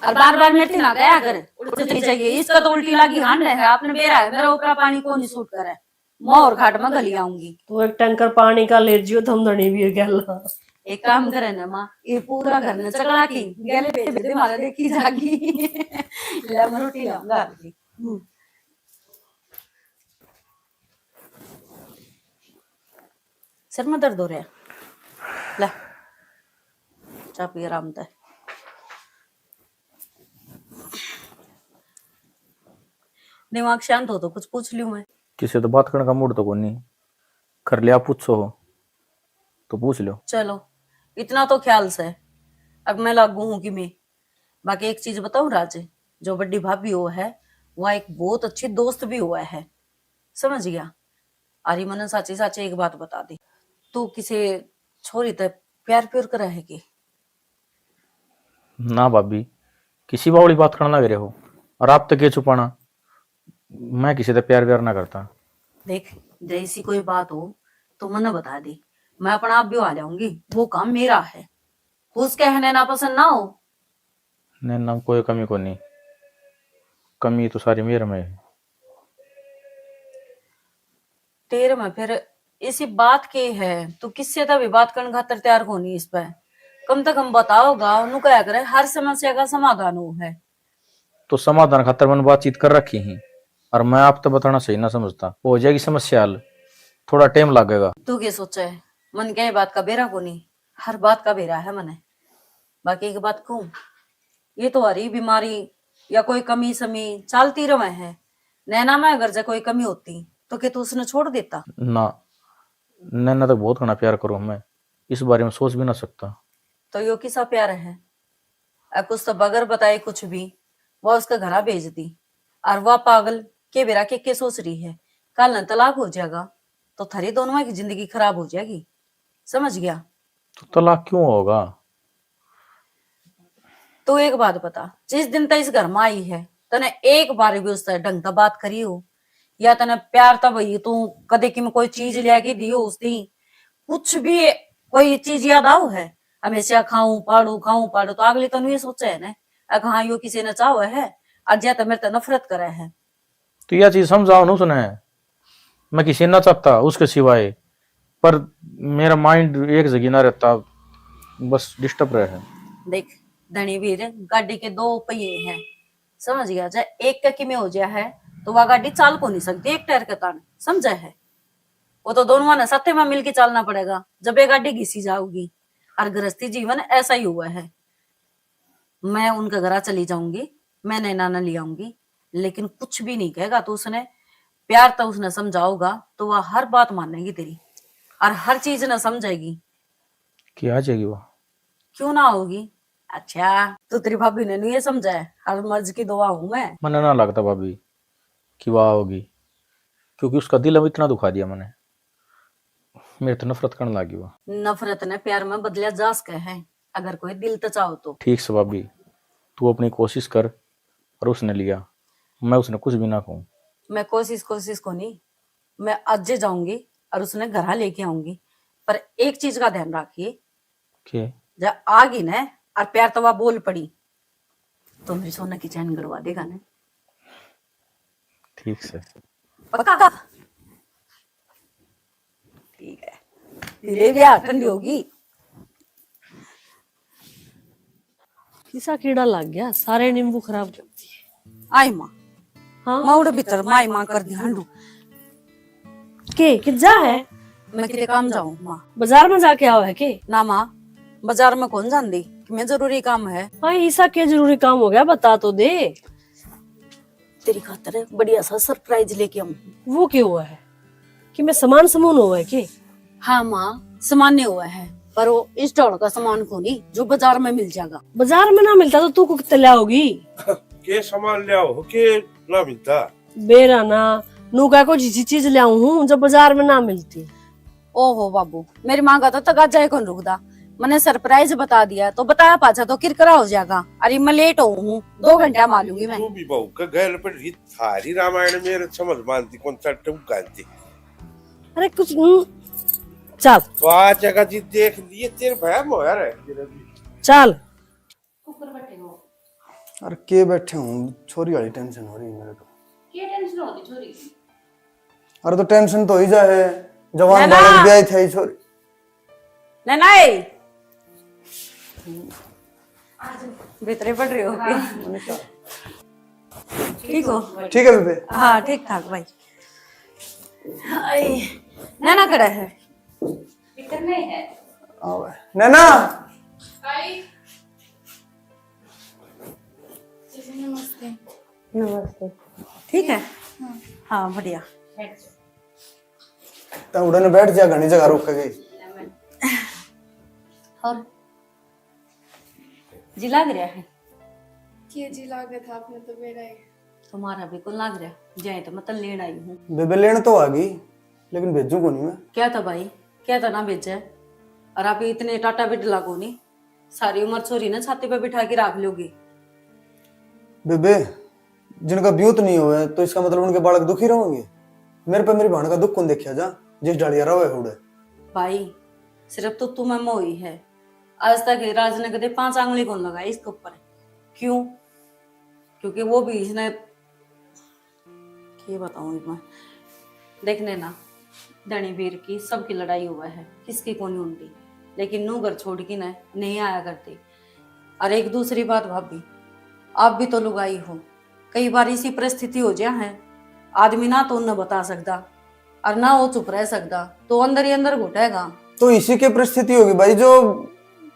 और बार बार मेरे ना गया कर, उल्टी चाहिए। इसका तो उल्टी लागी हांड है, आपने बेरा है, मेरा ऊपर पानी को नहीं सूट करे। मैं और घाट में गली आऊंगी। तो एक टैंकर पानी का ले जियो, धमधनी भी गैला। एक काम करे ना माँ, ये पूरा घर में चकला की गैले भेज दे, मारे देखी जागी। ले, मैं रोटी लाऊंगा आपकी। हम्म। सिर में दर्द हो रहा है, ले, चाह पी आराम तै। दिमाग शांत हो तो कुछ पूछ लूं मैं। किसी तो बात करने का मूड तो कोनी, कर लिया, पूछो हो तो पूछ लो। चलो, इतना तो ख्याल से, अब मैं लागू हूँ कि मैं, बाकी एक चीज बताऊं राज, जो बड़ी भाभी हो है, वह एक बहुत अच्छी दोस्त भी हुआ है, समझ गया? अरे मने साची साची एक बात बता दे, तू किसी छोरी ते प्यार प्यार करे है के? ना भाभी, किसी बावली बात करने लग रहे हो, और आप तो के छुपाना, मैं किसी से प्यार व्यार ना करता। देख, जैसी कोई बात हो तो मने बता दे, मैं अपना आप भी आ जाऊंगी, वो काम मेरा है। उसके कहने ना पसंद ना हो। नहीं ना, कोई कमी को नहीं, कमी तो सारी मेरे में है। तेरे में फिर इसी बात के है, तू किससे तभी बात करने खातर तैयार कोनी इस पे। कम से कम बताओगा, उन्हों कहा करे हर समस्या का समाधान हो है। तो समाधान खातर मैंने बातचीत कर रखी ही, और मैं आप तो बताना सही ना समझता। हो जाएगी समस्या हल, थोड़ा टाइम लगेगा। तू के सोचे है? मन क्या बात का बेरा कोनी, हर बात का बेरा है मने। बाकी एक बात कहूँ, ये तो हरी बीमारी या कोई कमी समी चालती रहे है। नैना में अगर जे कोई कमी होती तो के तू उसने छोड़ देता? ना, नैना तो बहुत घना प्यार करूँ मैं, इस बारे में सोच भी ना सकता। तो यो किसा प्यार है? अक उस तो बगैर बताए कुछ भी वो उसके घरा भेज दी। और वह पागल के बेरा के, के सोच रही है, कल न तलाक हो जाएगा तो थारी दोनों की जिंदगी खराब हो जाएगी, समझ गया? तो तलाक क्यों होगा? तू एक बात बता, जिस दिन तक इस घर में आई है, तने एक बार भी उससे ढंग से बात करी हो, या तने प्यार तब ही तू कदे की में कोई चीज लिया के दी हो उस दिन? कुछ भी कोई चीज याद आओ है? हमेशा खाऊं पाड़ू, खाऊं पाड़ू, तो अगली तनु ये सोचे है ना, अक हाँ, यो किसी ने चाहो है, और ज्या तो मेरे ते नफरत करे है। तो यह चीज समझाओ ना उसने, मैं किसी ना चाहता उसके सिवाय, पर मेरा माइंड एक जगह ना रहता, बस डिस्टर्ब रहे है। देख धनी वीर, गाड़ी के दो पहिए हैं, समझ गया? जब एक का किमे हो जाया है तो वह गाड़ी चाल को नहीं सकती एक टायर के तान, समझा है? वो तो दोनों ने साथे में मिलके चालना पड़ेगा, जब ये गाड़ी घिसी जाओगी। और गृहस्थी जीवन ऐसा ही हुआ है। मैं उनके घरा चली जाऊंगी, मैं नैना ने ले आऊंगी, लेकिन कुछ भी नहीं कहेगा तो उसने प्यार तो उसने समझाओगा तो वह हर बात मानेगी तेरी और हर चीज ना समझेगी। कि आ जाएगी वो? क्यों ना होगी? अच्छा, तू तेरी भाभी ने नहीं ये समझा है, हर मर्ज की दुआ हूँ मैं। मन्ने ना लगता भाभी कि वह आओगी, क्योंकि उसका दिल अब इतना दुखा दिया मैंने, मेरे तो नफरत करने लगी वो। नफरत ने प्यार में बदलिया जा सके है, अगर कोई दिल तो चाहो तो। ठीक से भाभी, तू अपनी कोशिश कर और उसने लिया, मैं उसने कुछ भी ना कहूँ। मैं कोशिश, कोशिश को नहीं, मैं आज जाऊंगी और उसने घरा लेके आऊंगी, पर एक चीज का ध्यान रखिए, के? जब आ गई ना और प्यार तो वह बोल पड़ी, तो मेरी सोना की चैन गड़वा देगा ना? ठीक से। पक्का? ठीक है। ले ब्याह ठंडी होगी। किसा कीड़ा लग गया, सारे नींबू खराब कर दिए। आई माँ। हाँ? माँ उड़े भीतर माई माँ कर दी हांडू। के, कि जा है? मैं किते काम जाऊँ माँ। बाजार में जाके आओ है के? ना माँ, बाजार में कौन जांदी, कि मैं जरूरी काम है। हाँ, ईसा के जरूरी काम हो गया, बता तो दे। तेरी खातर बढ़िया सा सरप्राइज लेके आऊँ। वो क्या हुआ है? कि मैं सामान समून हुआ है के? हाँ माँ, सामान नहीं हुआ है, पर वो इस ढोल का सामान को नहीं जो बाजार में मिल जाएगा। बाजार में ना मिलता तो तू को कितने लाओगी? के सामान ले आओ के ना मिलता? बेरा ना, नू का को जिसी चीज ले आऊं हूँ जो बाजार में ना मिलती। ओहो बाबू, मेरी माँ का तो तगाजा ही कौन रुकदा। मैंने सरप्राइज बता दिया तो बताया पाछा तो किरकिरा हो जाएगा। अरे मैं लेट हो हूँ, दो घंटा में आ लूंगी मैं। तू भी बहू का गैल पर ही थारी रामायण मेरे समझ मानती कौन सा टूक गालती। अरे कुछ हम्म, चल। तो आ जगह जी देख लिए तेरे भया मोया रह तेरे भी। चल। ऊपर बैठे हो। अरे के बैठे हूँ, छोरी वाली टेंशन हो रही है मेरे को। के टेंशन होती छोरी की? अरे तो टेंशन तो ही जा है, जवान नैना! बालक ब्याह थे छोरी। नैना ए! भीतरे पड़ रहे हो के? मैंने कहा। ठीक हो? ठीक है बेबे। हाँ, ठीक ठाक भाई। हाय, नैना कड़ा है? भीतर में है। आओ। नैना। आई। नमस्ते। नमस्ते। ठीक है? हाँ। हाँ, बढ़िया। बैठ जाओ। तो उड़ने बैठ जा, घनी जगह रुक गई। और जी लाग रहा है? के जी लागे था आपने तो मेरा ही। तुम्हारा भी कौन लाग रहा? जाए तो मैं तन लेण आई हूँ। बेबे लेण तो आ गई, लेकिन भेजू को नहीं मैं। क्या था भाई, क्या था ना भेजे? और आप इतने टाटा बिट लागो नहीं, सारी उम्र छोरी ने छाती पे बिठा के रख लोगे। बेबे, जिनका ब्यूत नहीं हुआ है, तो इसका मतलब उनके बालक दुखी रहोगे? मेरे पे मेरी बहन का दुख कौन देखा जा, जिस डालिया रवे उड़े? भाई, सिर्फ तो तुम्हें मोही है। आज तक राज ने कदे पांच आंगली कौन लगाई इसके ऊपर। क्यों? क्योंकि वो भी इसने, के बताऊं मैं, देखने ना, धनी वीर की सबकी लड़ाई हुआ है, किसकी कोनी उनकी, लेकिन नू घर छोड़ के ना नहीं आया करती। और एक दूसरी बात भाभी, आप भी तो लुगाई हो, कई बार इसी परिस्थिति हो जा है, आदमी ना तो उन्हें बता सकता और ना वो चुप रह सकता, तो अंदर ही अंदर घुटेगा। तो इसी की परिस्थिति होगी भाई, जो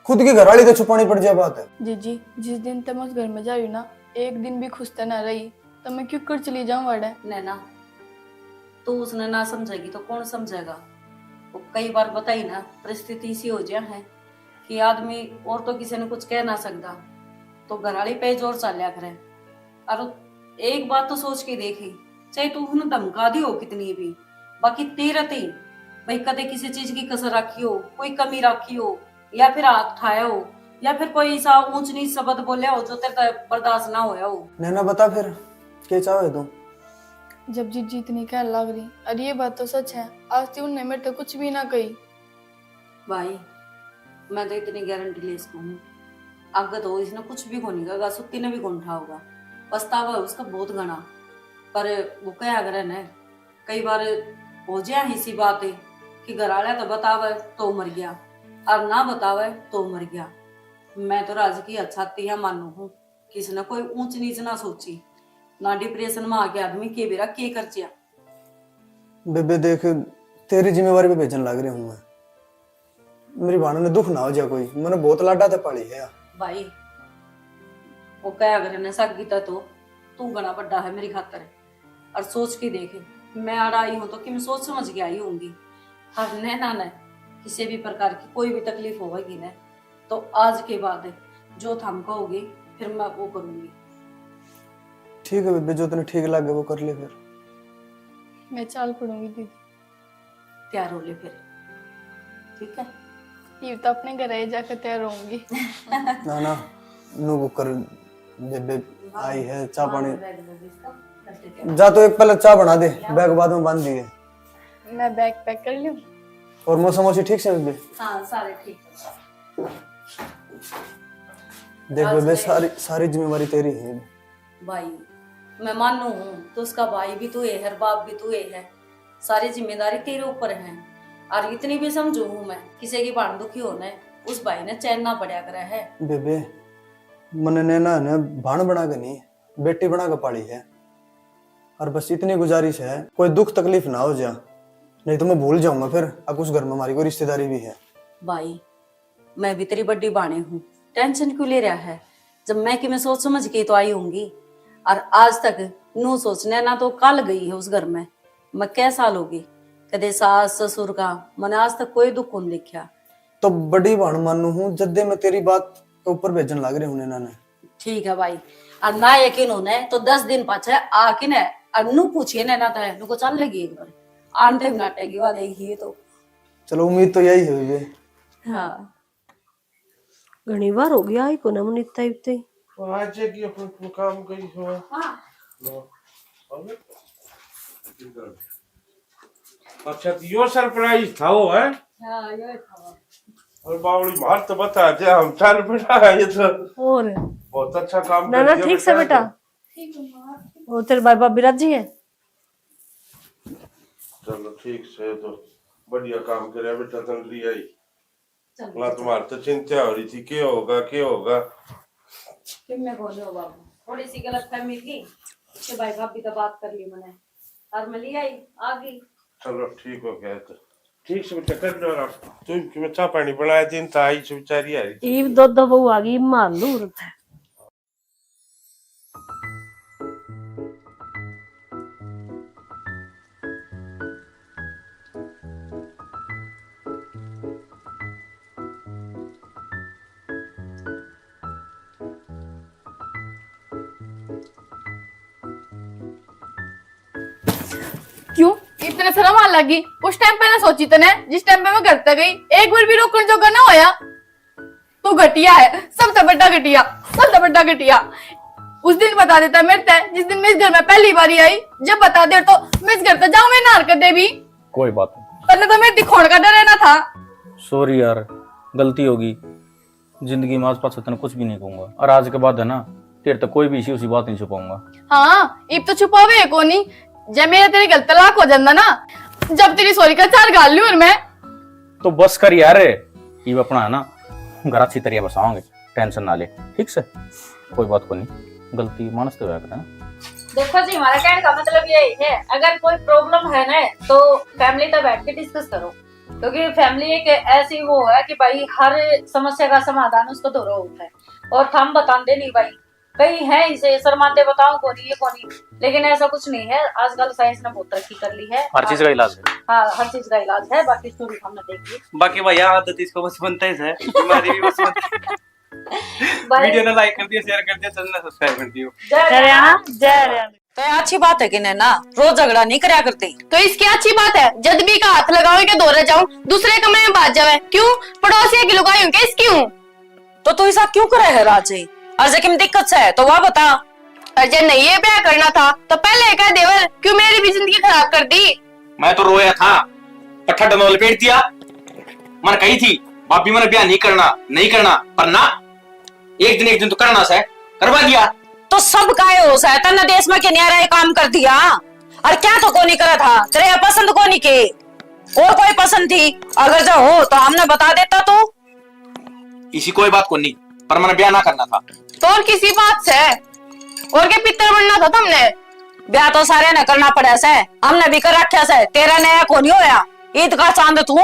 खुद की घरवाली को छुपानी पड़ जाए बात है। जीजी, जिस दिन तक मैं उस घर में जा रही हूँ ना, एक दिन भी खुश तो ना रही, तो मैं क्यों कर चली जाऊं वाड़े? नैना, तू उसने ना समझेगी तो कौन समझेगा? वो कई बार बताई ना, परिस्थिति इसी हो जा है कि आदमी और तो किसी ने कुछ कह ना सकता, तो घर वाली पे जोर चाल्या करे। और एक बात तो सोच के देखे, चाहे तू उन्हें धमका दी हो कितनी भी, बाकी तेरे ते भाई कदे किसी चीज की कसर रखी हो, कोई कमी रखी हो, या फिर हाथ उठाया हो, या फिर कोई ऐसा ऊंच नीच शब्द बोलिया हो जो तेरे तै बर्दाश्त ना होया हो। नैना, बता फिर, के चाहे तू? जब जीजी इतनी कहने लग रही, और ये बात तो सच है, आज तक उनने मेरे तै कुछ भी ना कही। भाई, मैं तो इतनी गारंटी ले सकूँ हूँ, आगे तो इसने कुछ भी कोनी कहेगा, सुत्ती ने भी कोनी उठाओगा। पछतावा है उसका बहुत घना, पर वो कहा करे ना, कई बार हो जाए इसी बात है कि घर वाला तो बतावे तो मर गया, और ना बतावे तो मर गया। मैं तो राज की अच्छातियां मानू हूँ, किसी ने कोई ऊंच नीच ना सोची, ना डिप्रेशन में आके आदमी के बेरा के कर चिया। बेबे देख, तेरी जिम्मेवारी पे भेजन लाग रहा हूँ मैं। मेरी भाण ने दुख ना हो जा कोई, मैंने बहुत लाडा ते पाली है। भाई, वो कह अगर ने सागी ता तो तू घना बड़ा है मेरी खातर। और सोच के देख, मैं आड़ा आई हूँ तो कि मैं सोच समझ के आई होंगी। और नैना ने किसी भी प्रकार की कोई भी तकलीफ होगी ना, तो आज के बाद जो थम कहोगे, फिर मैं वो करूंगी। ठीक है बेबे, जो तने ठीक लगे वो कर ले फिर। मैं चाल पड़ूंगी दीदी। तैयार हो ले फिर, ठीक है? ये तो अपने घर ही जाकर तैयार होंगी। ना ना, नू वो कर, बेबे आई है, चाह पानी। जा तो एक पहले चाह बना दे, बैग बाद में बांध दिए। मैं बैग पैक कर लूं। और मौसा मौसी ठीक से बेबे? हाँ, सारे ठीक है। देख बेबे, सारी सारी जिम्मेवारी तेरी है। भाई, मैं मानू हूँ तो उसका भाई भी तू है, हर बाप भी तू है, सारी जिम्मेदारी तेरे ऊपर है। और इतनी भी समझू हूँ मैं, किसी की भाण दुखी होने उस भाई ने चैन ना पड़ा करे है। बेबे, मने नैना ने भाण बना के नहीं, बेटी बना के पाली है। और बस इतनी गुजारिश है, कोई दुख तकलीफ ना हो जा, नहीं तो मैं भूल जाऊंगा फिर, अब उस घर में हमारी कोई रिश्तेदारी भी है। भाई, मैं भी तेरी बड़ी भाणी हूँ, टेंशन क्यों ले रहा है? जब मैं कि मैं सोच समझ के तो आई होंगी, और आज तक नू सोचने ना तो कल गई है उस घर में। मैं कै साल होगी, कदे सास ससुर का मैंने आज तक कोई दुख कौन देखा। तो बड़ी भाण मानू हूँ, जद्दे मैं तेरी बात के ऊपर भेजन लाग रहे हूँ नैना ने। ठीक है भाई, और ना यकीन होने तो दस दिन पाछे आके ने और नू पूछिए नैना तै, नुको चल लेगी एक बार, आन टाइम नाटेगी वा देखिए तो। चलो, उम्मीद तो यही है बेबे। हाँ। घणी बार हो गया, आई कोना मुनीता इब तई। तो आ जाएगी, अपन, अपन काम करी हो। हाँ। लो। अबे। अच्छा, तो यो सरप्राइज था वो, है? हाँ, यो था। और बावली मार तो बता दे, हम चल पड़ा है ये तो। और? बहुत अच्छा काम ना, कर ना, दिया ठीक से बेटा। ठीक है माँ। और तेरे भाई भाभी राजी है? चलो, ठीक से तो बढ़िया काम करे बेटा, तन रही आई। चल, ना, चल। तुम्हारे तो चिंता हो रही थी, के होगा, के होगा? किन्ने बोले हो बाबू, थोड़ी सी गलतफहमी थी, उसके भाई भाभी तो बात कर ली मैंने, और मैं ले आई, आ गई। चलो, ठीक हो गया तो। ठीक से बेटा, कर लो आराम। तू कि मैं चाह पानी बनाया दिन था, आई से बेचारी आई। ईब दो दो बहू आ गई, मार लूर। क्यों इतने शर्म आ लगी? उस टाइम पे ना सोची तने, जिस टाइम पे मैं घर तक गई, एक बार भी रोकने जोगा ना होया। तू घटिया है, सबसे बड़ा घटिया, सबसे बड़ा घटिया। उस दिन बता देता मेरे ते, जिस दिन मैं इस घर में पहली बार आई, जब बता दे तो मैं इस घर से जाऊं मैं ना हरकत दे भी। कोई बात नहीं। तन्ने तो मेरे दिखाने का डर है ना था। सॉरी यार, गलती होगी। जिंदगी में आज पाछा तने कुछ भी नहीं कहूंगा, और आज के बाद है ना, तेरे तक कोई भी इसी उसी बात नहीं छुपाऊंगा। हाँ, इब तो छुपावे है कोनी। जब मेरा तेरे गल तलाक हो जाता ना, जब तेरी सॉरी का चार गाल लूं और मैं। तो बस कर यार, इब अपना है ना, घर अच्छी तरह बसाओगे, टेंशन ना ले, ठीक से? कोई बात को नहीं, गलती मानस तो होया करे ना। देखो जी, हमारा कहने का मतलब यही है, अगर कोई प्रॉब्लम है ना, तो फैमिली तक बैठ के डिस्कस करो, क्योंकि फैमिली एक ऐसी वो है कि भाई, हर समस्या का समाधान उसको धोरो होता है, और थम बताते नहीं भाई। कई है इसे शर्माते, बताओ कोनी, ये कोनी, लेकिन ऐसा कुछ नहीं है। आजकल साइंस ने बहुत तरक्की कर ली है। हर चीज का इलाज है। हाँ, हर चीज का इलाज है। बाकी स्टोरी हमने देख ली। बाकी भैया, आदत इसको बस बनता ही है, बीमारी भी बस बनता है। भाई, वीडियो ने लाइक कर दियो, शेयर कर दियो, चैनल ने सब्सक्राइब कर दियो। जय हरियाणा, जय हरियाणा। तो ये अच्छी बात है कि नैना, रोज झगड़ा नहीं करया करते। तो इसकी अच्छी बात है, जद भी का हाथ लगावे के धोरे जाऊं, दूसरे कमरे में भाग जावे। क्यों? पड़ोसिया की लुगाई हूं के इसकी हूं? तो तू ऐसा क्यों करे है राजे? और जे किम दिक्कत से है तो वह बता। और जे नहीं ये ब्याह करना था तो पहले कह देवर, क्यों मेरी भी जिंदगी खराब कर दी? मैं तो रोया था, पर ठंड में लपेट दिया। मन कही थी, भाभी मैंने ब्याह नहीं करना, नहीं करना, पर ना, एक दिन, एक दिन तो करना से, करवा दिया। तो सब काय हो से, तन्ने देश में के न्यारा ये काम कर दिया, और क्या तो कोनी करा था, तेरे पसंद कोनी के, और कोई पसंद थी, अगर जो हो तो हमने बता देता तू। इसी कोई बात कोनी, पर मैंने ब्याह ना करना था। तो और किसी बात से, और के पितर बनना था तुमने? ब्याह तो सारे ने करना पड़ा से, हमने भी कर रखा से, तेरा नया कोनी होया, ईद का चांद तू।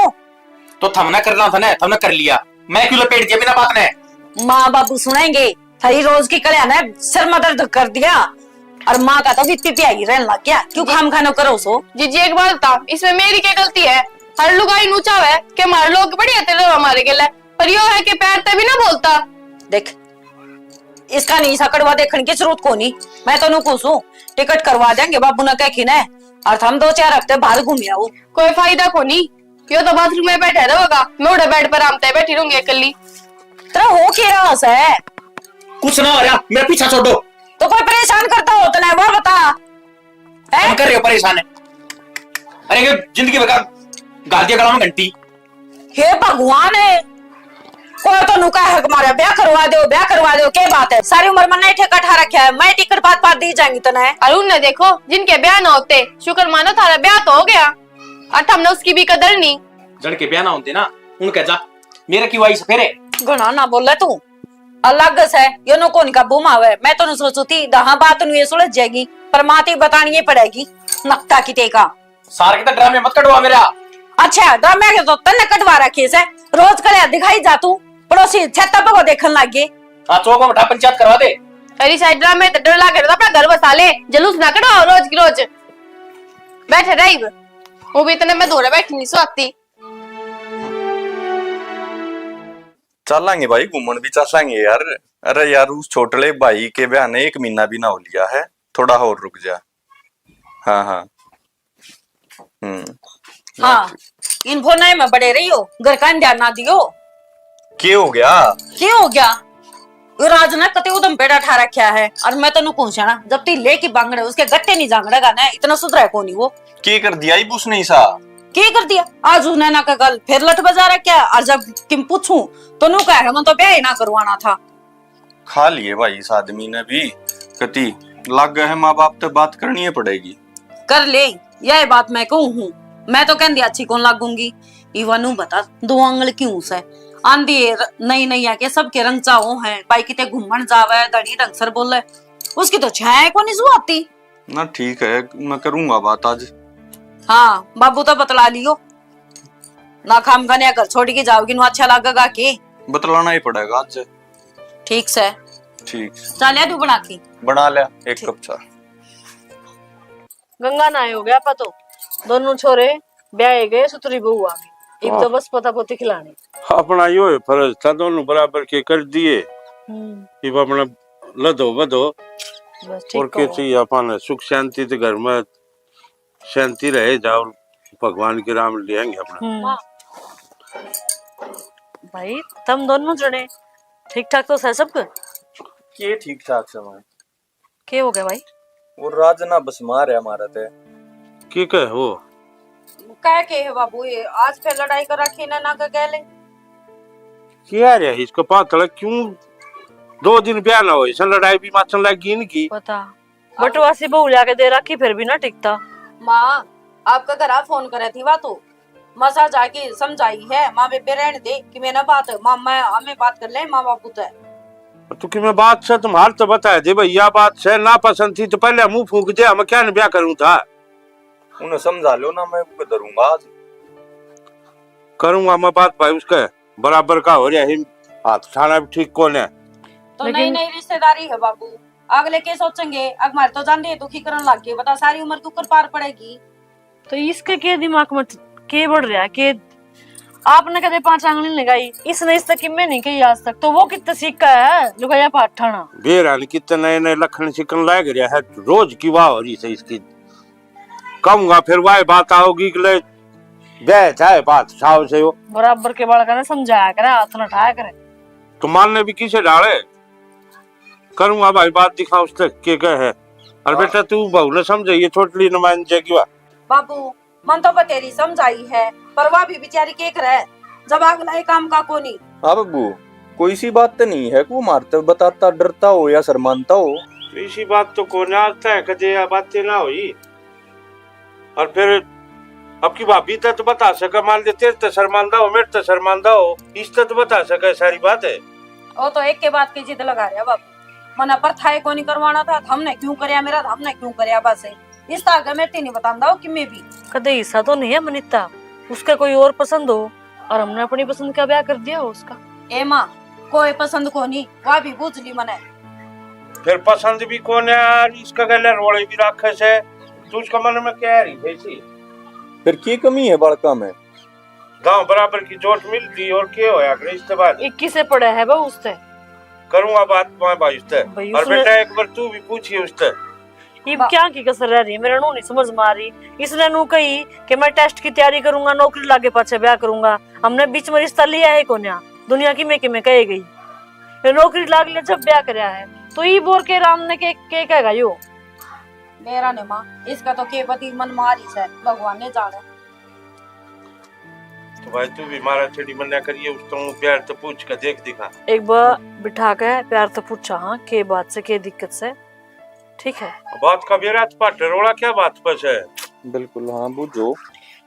तो थमने करना था ना, थमने कर लिया। मैं क्यों लपेट दिया बिना बात ने? माँ बाबू सुनेंगे, थारी रोज की कल्या ने सर में दर्द कर दिया। और माँ का तो भी पिपिया ही रहने लग गया, क्यों खाम खानो करो सो? जीजी, एक बात बता, इसमें मेरी क्या गलती है? हर लुगाई नू चाहवे कि हमारे लोग बढ़िया तेरे हमारे गेले, पर यो है कि प्यार ते भी ना बोलता। देख, इसका नहीं, इसा कड़वा देखने की जरूरत कोनी। मैं तो नू कहूं सूं, टिकट करवा देंगे बाबू ने कह के ना, और हम दो चार हफ्ते बाहर घूम आओ। कोई फायदा कोनी, यो तो बाथरूम में बैठा रहेगा, मैं उड़े बेड पर आराम से बैठी रहूंगी अकेली। तेरा हो के रहा है? कुछ ना हो रहा, मेरा पीछा छोड़ो। तो कोई परेशान करता हो तो ना वो बता। हैं? हम कर रहे हो परेशान है। अरे ये जिंदगी भर का घाल दिया गला में घंटी। हे भगवान है, कोई तो नुका है हमारा ब्याह करवा दो, ब्याह करवा दो, क्या बात है? सारी उम्र मैंने ठेका ठा रखा है, मैं टिकट पात पात दी जाएंगी तने। और उनने देखो, जिनके ब्याह ना होते, शुक्र मानो थारा ब्याह तो हो गया। और हमने उसकी भी कदर नहीं। जन के ब्याह ना होते ना, उनके जा, मेरे की वाइस फेरे। घणा ना बोले तू, अलग से, यो नो कौन काबू में आवे। मैं तो सोचू थी, दहा बात नु ये सुलझ जाएगी, पर माँ ती बतानी ही पड़ेगी, नक्का की टेका। सार के तो ड्रामे मत कटवा मेरा। अच्छा, ड्रामे के तो तन्ने कटवा रखे से, रोज कड़े दिखाई जा तू, पड़ोसी छत्ता पे को देखन लग गए। हाँ, चौक में बैठा पंचायत करवा दे। अरे साइड ड्रामे तो डर लागे, तो अपना घर बसा ले, जलूस ना कटवाओ रोज की रोज। बैठे रही, वो भी इतने में धोरे बैठी नहीं सोती। चलांगे भाई, घूमन भी चलांगे यार। अरे यार, उस छोटले भाई के ब्याह ने एक महीना भी ना हो लिया है, थोड़ा और रुक जा। हाँ, हाँ। हम्म। हाँ, इन फोन में बड़े रही हो, घर का ध्यान ना दियो। के हो गया? के हो गया? वो राज ने कते उदम पेड़ा ठा रखा है, और मैं तन्नू कहूं ना, जब ती लेके बांगड़े उसके गट्टे नहीं जांगड़ेगा ना, इतना सुधरा है कोनी वो। के कर दिया इब उसने ऐसा? के कर दिया? आज उसने ना का कल फिर लठ बजा रखा है, और जब किम पूछूं तो नू कहे, मैं तो ब्याह ही ना करवाना था। खा लिए भाई इस आदमी ने भी। कती लागे है, माँ बाप ते बात करनी ही पड़ेगी। कर ले, यह बात मैं कहूँ हूँ, मैं तो कहंदी अच्छी कौन लागूंगी। इवा नू बता, दो आंगल क्यों से? आंधी है, र-, नई नई आके सबके रंग चाहो हैं, भाई किते घूमन जावे, धनी ढंग सर बोले, उसकी तो छाया को नहीं जुआती। ना ठीक है, मैं करूंगा बात आज। हाँ, बाबू तो बतला लियो ना, खाम खाने घर छोड़ के जाओगी, नु अच्छा लगेगा के? बतलाना ही पड़ेगा आज। ठीक से। ठीक। चाह लिया तू बना के? बना लिया एक ठीक। कप चाह। गंगा नहाए हो गया आपा तो, दोनों छोरे ब्याहे गए, सुतरी बहू आ गई। इब तो वाह। बस पोता पोती खिलाने। अपना यो है फर्ज था, दोनों बराबर के कर दिए। हम्म। इब अपना लदो बदो। बस ठीक और के हो। चाहिए अपन सुख शांति तो घर में शांति रहे, जाओ भगवान के राम लेंगे अपना। हम्म। भाई, तुम दोनों जने ठीक ठाक तो है सब? के ठीक ठाक से भाई? के हो गया भाई? वो राज ना बस मार है हमारा ते। के कहे वो? कह के है बाबू, ये आज फिर लड़ाई कर रखी ना, ना के गए ले। क्या रे, इसको पातल क्यों? दो दिन ब्याह ना हो, इसे लड़ाई भी माचन लग गई इनकी। पता। बटवासी बहू ला के दे रखी, फिर भी ना टिकता। माँ, आपका घर आ फोन करे थी वा तो, मसा जाके समझाई है, माँ बेबे रहने दे कि मैं ना बात, माँ मैं, हमें बात कर ले माँ बापू ते। तू कि मैं बात से तुम्हारे तो बता दे भाई, या बात से ना पसंद थी तो पहले मुंह फूंक दे, हम क्या न ब्याह करूं था। उन्हें समझा लो ना, मैं उनको धरूंगा आज। करूंगा मैं बात भाई, उसके बराबर का हो रहा है, हाथ ठाना भी ठीक कौन है। तो लेकिन नई नई रिश्तेदारी है बाबू। अगले के सोचेंगे, अब हमारे तो जान दे दुखी करन लग गए, बता सारी उम्र दुख कर पार पड़ेगी। तो इसके के दिमाग में के बढ़ रहा है कि आपने कदे पांच आंगली लगाई, इसने इस तक किम्मे नहीं कही आज तक, तो वो कितना सीखा है लुगाया पाठाना। बेरा ने कितने नए नए लखन सिकन लाग रहा है, रोज की वाह हो रही है इसकी। कहूंगा फिर वाह बात आओगी कि ले बे चाहे बात साव से हो। बराबर के बालका ने समझाया करे, हाथ न उठाया करे। तो मानने भी किसे डाले? करूंगा भाई बात, दिखा उस तक के कह है। और हाँ। बेटा तू बहू ने समझाइए, छोटली ने मान जाएगी वा। बाबू, मन तो बतेरी समझाई है, पर वह भी बेचारी के करे, जब अगला ये काम का कोनी। हाँ बब्बू, कोई सी बात तो नहीं है कि वो मारते बताता डरता हो या शर्मानता हो। तो इसी बात तो कोने आज तक कदे या बातें ना हुई। और फिर अब की भाभी तक तो बता सके, मान ले तेरे ते शर्मानता हो, मेरे ते शर्मानता हो, इस तक तो बता सके सारी बात है। वो तो एक के बात की जिद लगा रहा बाबू, मना पर था कोनी करवाना था, हमने क्यों करया मेरा, हमने क्यों करया बस। इस तो आगे मेरे ते नहीं बतांदा हो कि मैं भी। कदे हिस्सा तो नहीं है मनीता, उसका कोई और पसंद हो और हमने अपनी पसंद का ब्याह कर दिया हो उसका। ए माँ, कोई पसंद कोनी, वह भी बुझ ली मने। फिर पसंद भी कोने और इसका गले रोले भी रखे से, तू उसका मन में क्या रही है इसी? फिर की कमी है बालका में? गांव बराबर की जोट मिलती और के होया करे इसके बाद? इक्कीस से पड़ा है बहू उससे। करूंगा बात मैं भाई उससे। भाई और उसने बेटा एक बार तू भी पूछिए उससे। इब बा- क्या की कसर रह रही है, मेरा नू नहीं समझ में आ रही। इसने नू कही कि मैं टेस्ट की तैयारी करूंगा, नौकरी लागे पाछे ब्याह करूंगा। हमने बीच में रिश्ता लिया है कोन्या, दुनिया की में कि में कहे गई। ये नौकरी लाग ले जब ब्याह करया है, तो ई बोर के राम ने के, के कहेगा यो? मेरा ने माँ, इसका तो के पति मन मारी से, भगवान ने जाने। तो भाई तू भी मारा छेड़ी मन्या करिए, उस तो प्यार तो पूछ के देख दिखा। एक बार बिठा के प्यार तो पूछा, हाँ, के बात से, के दिक्कत से, ठीक है? बात का बेरा तो पाटे रोला क्या बात पर से? बिल्कुल, हाँ, बूझो।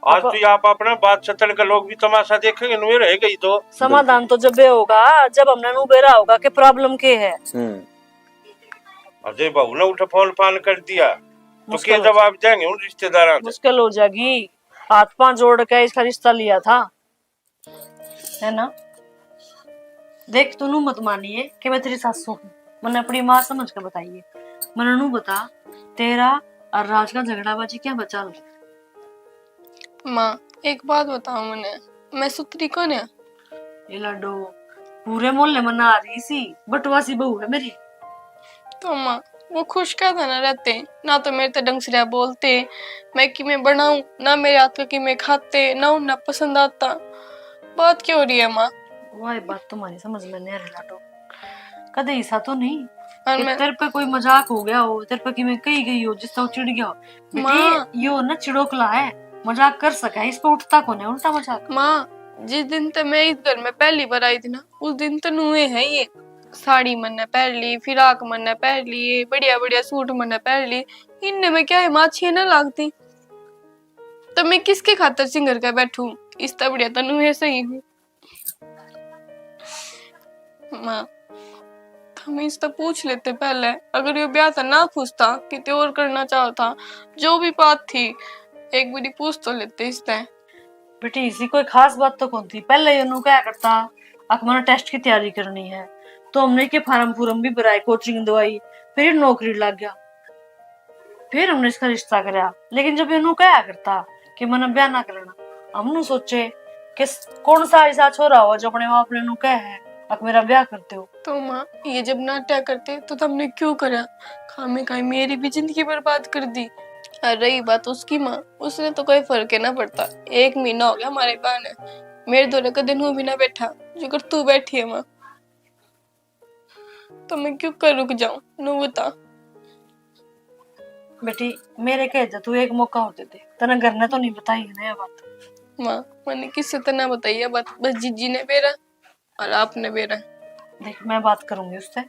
आज अब तो ये आप अपना बात सतल के लोग भी तमाशा देखेंगे, नुए रह गई तो। समाधान तो जब ये होगा, जब हमने नु बेरा होगा कि प्रॉब्लम के है। हम्म। और जे बहू ने उठे फोन फान कर दिया, तो मुश्किल के हो जवाब देंगे उन रिश्तेदारां से? मुश्किल हो जाएगी। हाथ पांव जोड़ के इसका रिश्ता लिया था, है ना? देख, तू नू मत मानिए कि मैं तेरी सासू हूँ, मैंने अपनी माँ समझ के बताइए। मैंने नू बता, तेरा और राज का झगड़ाबाजी क्या बचा लो? माँ, एक बात बताओ मने, मैं सुथरी कौन है? ये लाडो, पूरे मोहल्ले में ना आ रही सी, बटवासी बहू है मेरी। तो माँ, वो खुश क्या था ना रहते, ना तो मेरे ते ढंग से बोलते, मैं कि मैं बनाऊं, ना मेरे हाथ का कि मैं खाते, ना उन्हें पसंद आता। बात क्या हो रही है माँ? वाह, बात तुम्हारी समझ में नहीं आ रही लाडो, कदे ऐसा तो नहीं और कि मैं तेरे पे कोई मजाक हो गया हो, तेरे पे कि मैं कही गई हो जिससे वो चिढ़ गया हो। बेटी, माँ। यो ना चिड़ोकला है, मजाक कर सका है, इस पे उठता कौन है उल्टा मजाक। माँ, जिस दिन ते मैं इस घर में पहली बार आई थी ना, उस दिन तो नुए है ये, साड़ी मन्ने पहन ली, फिराक मन्ने पहन ली, बढ़िया बढ़िया सूट मन्ने पहन ली। इनने मैं क्या है माँ अच्छी ना लागती, तो मैं किसके खातर सिंगर के बैठू? इस तो बढ़िया तो नुए सही हूँ। माँ, थम इससे पूछ लेते पहले, अगर यो ब्याह था ना खुश था, किते और करना चाहो था, जो भी बात थी, एक बारी पूछ तो लेते इससे। बेटी, इसी कोई खास बात तो कौन थी। पहले यो नू क्या करता, अक मैंने टेस्ट की तैयारी करनी है, तो हमने के फार्म फूरम भी भराए, कोचिंग दवाई, फिर नौकरी लग गया, फिर हमने इसका रिश्ता करया। लेकिन जब यो नू कहा करता कि मैंने ब्याह ना करना, हम नू सोचे कि स-, कौन सा ऐसा छोरा हो जो अपने माँ बाप ने नू कहे है, अक मेरा ब्याह करते हो। तो माँ, ये जब नाट्या करते तो तुमने क्यों करा? खामे खाई मेरी भी जिंदगी बर्बाद कर दी। और रही बात उसकी माँ, उसने तो कोई फर्क ही ना पड़ता। एक महीना हो गया हमारे ब्याह ने, मेरे धोरे कदे नू भी ना बैठा, जो कर तू बैठी है माँ। तो मैं क्यों कर रुक जाऊं, नू बता। बेटी, मेरे कहे तो तू एक मौका और दे दे, तने घर ने तो नहीं बताई है ना ये बात? माँ, मैंने किससे तो ना बताई ये बात, बस जीजी ने बेरा और आपने बेरा। देख, मैं बात करूंगी उससे,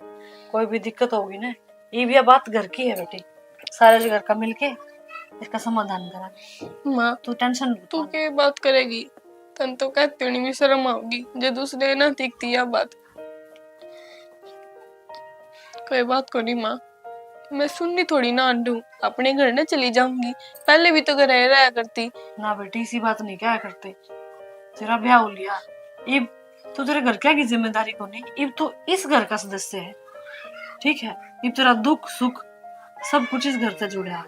कोई भी दिक्कत होगी ना, ये भी बात घर की है बेटी, सारे घर का मिलके इसका समाधान करेंगे। माँ, तू टेंशन मत तू ले। के बात करेगी? तन तो कहती होनी भी शर्म आओगी, जो दूसरे ना दिखती या बात। कोई बात कोनी माँ, मैं सुननी थोड़ी ना आंडू, अपने घर ने चली जाऊंगी। पहले भी तो घर रहा करती। ना बेटी, इसी बात नहीं क्या करते, तेरा ब्याह हो लिया, इब तो तेरे घर क्या की जिम्मेदारी कोनी, इब तो इस घर का सदस्य है। ठीक है? इब तेरा दुख सुख सब कुछ इस घर से जुड़ा।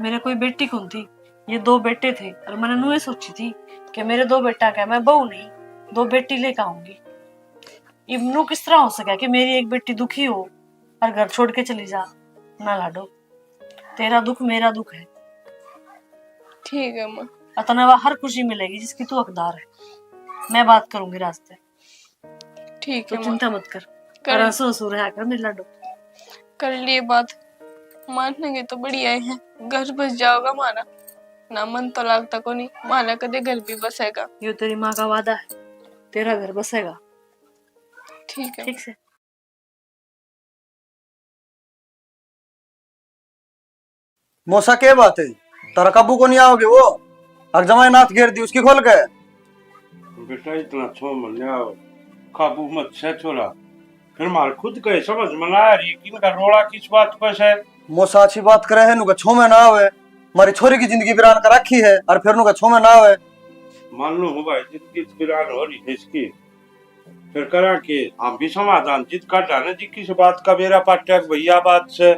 मेरे कोई बेटी कौन थी, ये दो बेटे थे, और मैंने न्यू ये सोची थी कि मेरे दो बेटा का मैं बहू नहीं, दो बेटी लेकर आऊंगी। इब न्यू किस तरह हो सका कि मेरी एक बेटी दुखी हो और घर छोड़ के चली जा? ना लाडो, तेरा दुख मेरा दुख है। ठीक है माँ। अतना वा हर खुशी मिलेगी जिसकी तू हकदार है। मैं बात करूंगी राज तै। ठीक तो है माँ। चिंता मत कर। कर और हंसो हंसो रहा कर मेरे लाडो। कर लिए बात। मानेंगे तो बढ़िया है, घर बस जाओगा मारा। ना मन तो लागता कोनी, मारा कदे घर भी बसेगा। यो तेरी माँ का वादा है, तेरा घर बसेगा। ठीक है। ठीक से। मौसा, के बात है? तारा काबू को नहीं आओगे वो? अर जमाई नाथ घेर दी उसकी खोल के। बेटा, इतना छो मन्या काबू मत से छोरा। फिर मार खुद के समझ में ना आ रही कि इनका रोला किस बात पे से। मौसा अच्छी बात करे है, नुका छो में ना आवे। मारी छोरी की जिंदगी वीरान कर रखी है, और फिर नुका छो में ना आवे। मान लो हूँ भाई, जिंदगी तो वीरान हो रही है इसकी। फिर करा के हम भी समाधान जिद काटा ना जी, किस बात का बेरा पाटा के भैया बात से।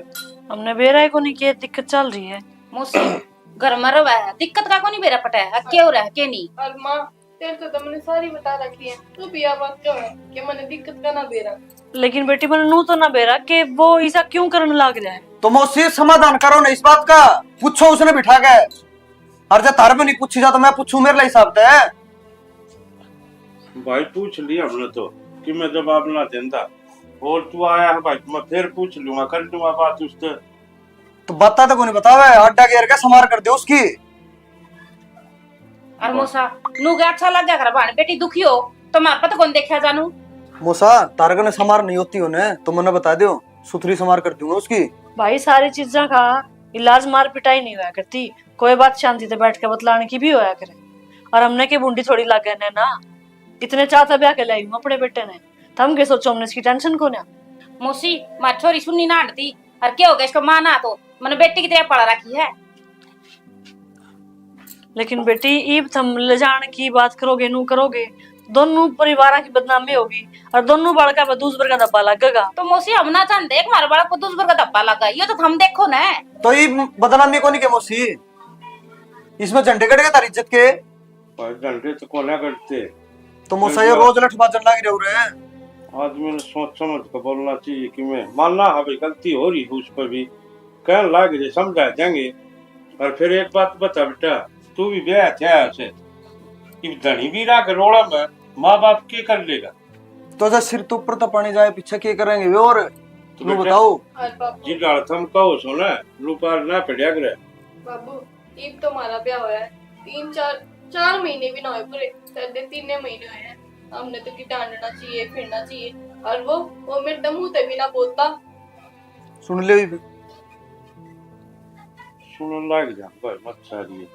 हमने बेरा ही को नहीं, के दिक्कत चल रही है। मौसी, घर में रवा है, दिक्कत का को नहीं बेरा पटा है, के हो रहा है, के नहीं। और माँ, तेरे तो तुमने सारी बता रखी है, तू भी यह बात कह है कि मैंने दिक्कत का ना बेरा। लेकिन बेटी, मैंने नू तो ना बेरा कि वो ऐसा क्यों करने लाग रहा है। तो मौसी, समाधान करो ना इस बात का, पूछो उसने बिठा के। और जब थारे पे नहीं पूछी जा तो मैं पूछूं मेरे हिसाब से। भाई, पूछ लिया हमने तो कि मैं जवाब ना देता। और तू आया है भाई, मैं फिर पूछ लूंगा, कर लूंगा बात उससे। तो बातें तो कोनी बतावे, अड्डा गेर के समार कर दे उसकी। और मौसा, नू के अच्छा लग गया कर, भाण बेटी दुखी हो तो मैं पता कौन देखा जानू। मौसा, तारक ने समार नहीं होती होने तो मन्ने बता दियो, सुथरी समार कर दूंगा उसकी। भाई, सारी चीजा का इलाज मार पिटाई नहीं होया करती, कोई बात शांति से बैठ के बतलाने की भी होया करे। और हमने के बूंदी थोड़ी लागे ने ना, इतने चाह तै ब्याह के लाई हूँ अपने बेटे ने। थम के सोचो, हमने इसकी टेंशन को ना। मौसी, मारी छोरी सुन्नी ना हटती, और क्या हो गया इसको माँ ना तो, मैंने बेटी की तरह पढ़ा रखी है। लेकिन बेटी, इब थम ले जान की बात करोगे, नू करोगे, दोनों परिवार की बदनामी होगी और दोनों बालका पे दूसबर का धब्बा लगेगा। तो मौसी, हम ना चाहते कि हमारे बालक को दूसबर का धब्बा लगा, ये तो थम देखो ना। तो इब बदनामी कोनी के मौसी, इसमें झंडे कट गए थारी इज्जत के। पर झंडे तो कोने करते। तो मौसा, ये रोज लठ बाजन लाग रहे हो रे। आदमी ने सोच समझ के बोलना चाहिए कि मैं मानना है भाई, गलती हो रही है उस पर भी, कहन लाग रहे, समझा देंगे। और फिर एक बात बता बेटा, तू भी ब्याह थया से, इब धनी भी रह के रोड़ा में माँ बाप के कर लेगा? तो जब सिर तो ऊपर तो पानी जाए, पीछे के करेंगे वे? और तो नू बेटा, बताओ। और बाबू, जिन हालत हम कहो सो ना, नू पार ना पड़या करे। बाबू, इब तो हमारा ब्याह होया है, तीन चार, चार महीने भी ना होए पूरे, शायद तीन महीने होए हैं। हमने तो किटा आंडना चाहिए, फिरना चाहिए, और वो, वो मेरे तो मुंह ते भी ना बोलता। सुन ले इब। सुनन लाग जा भाई, मत सारी।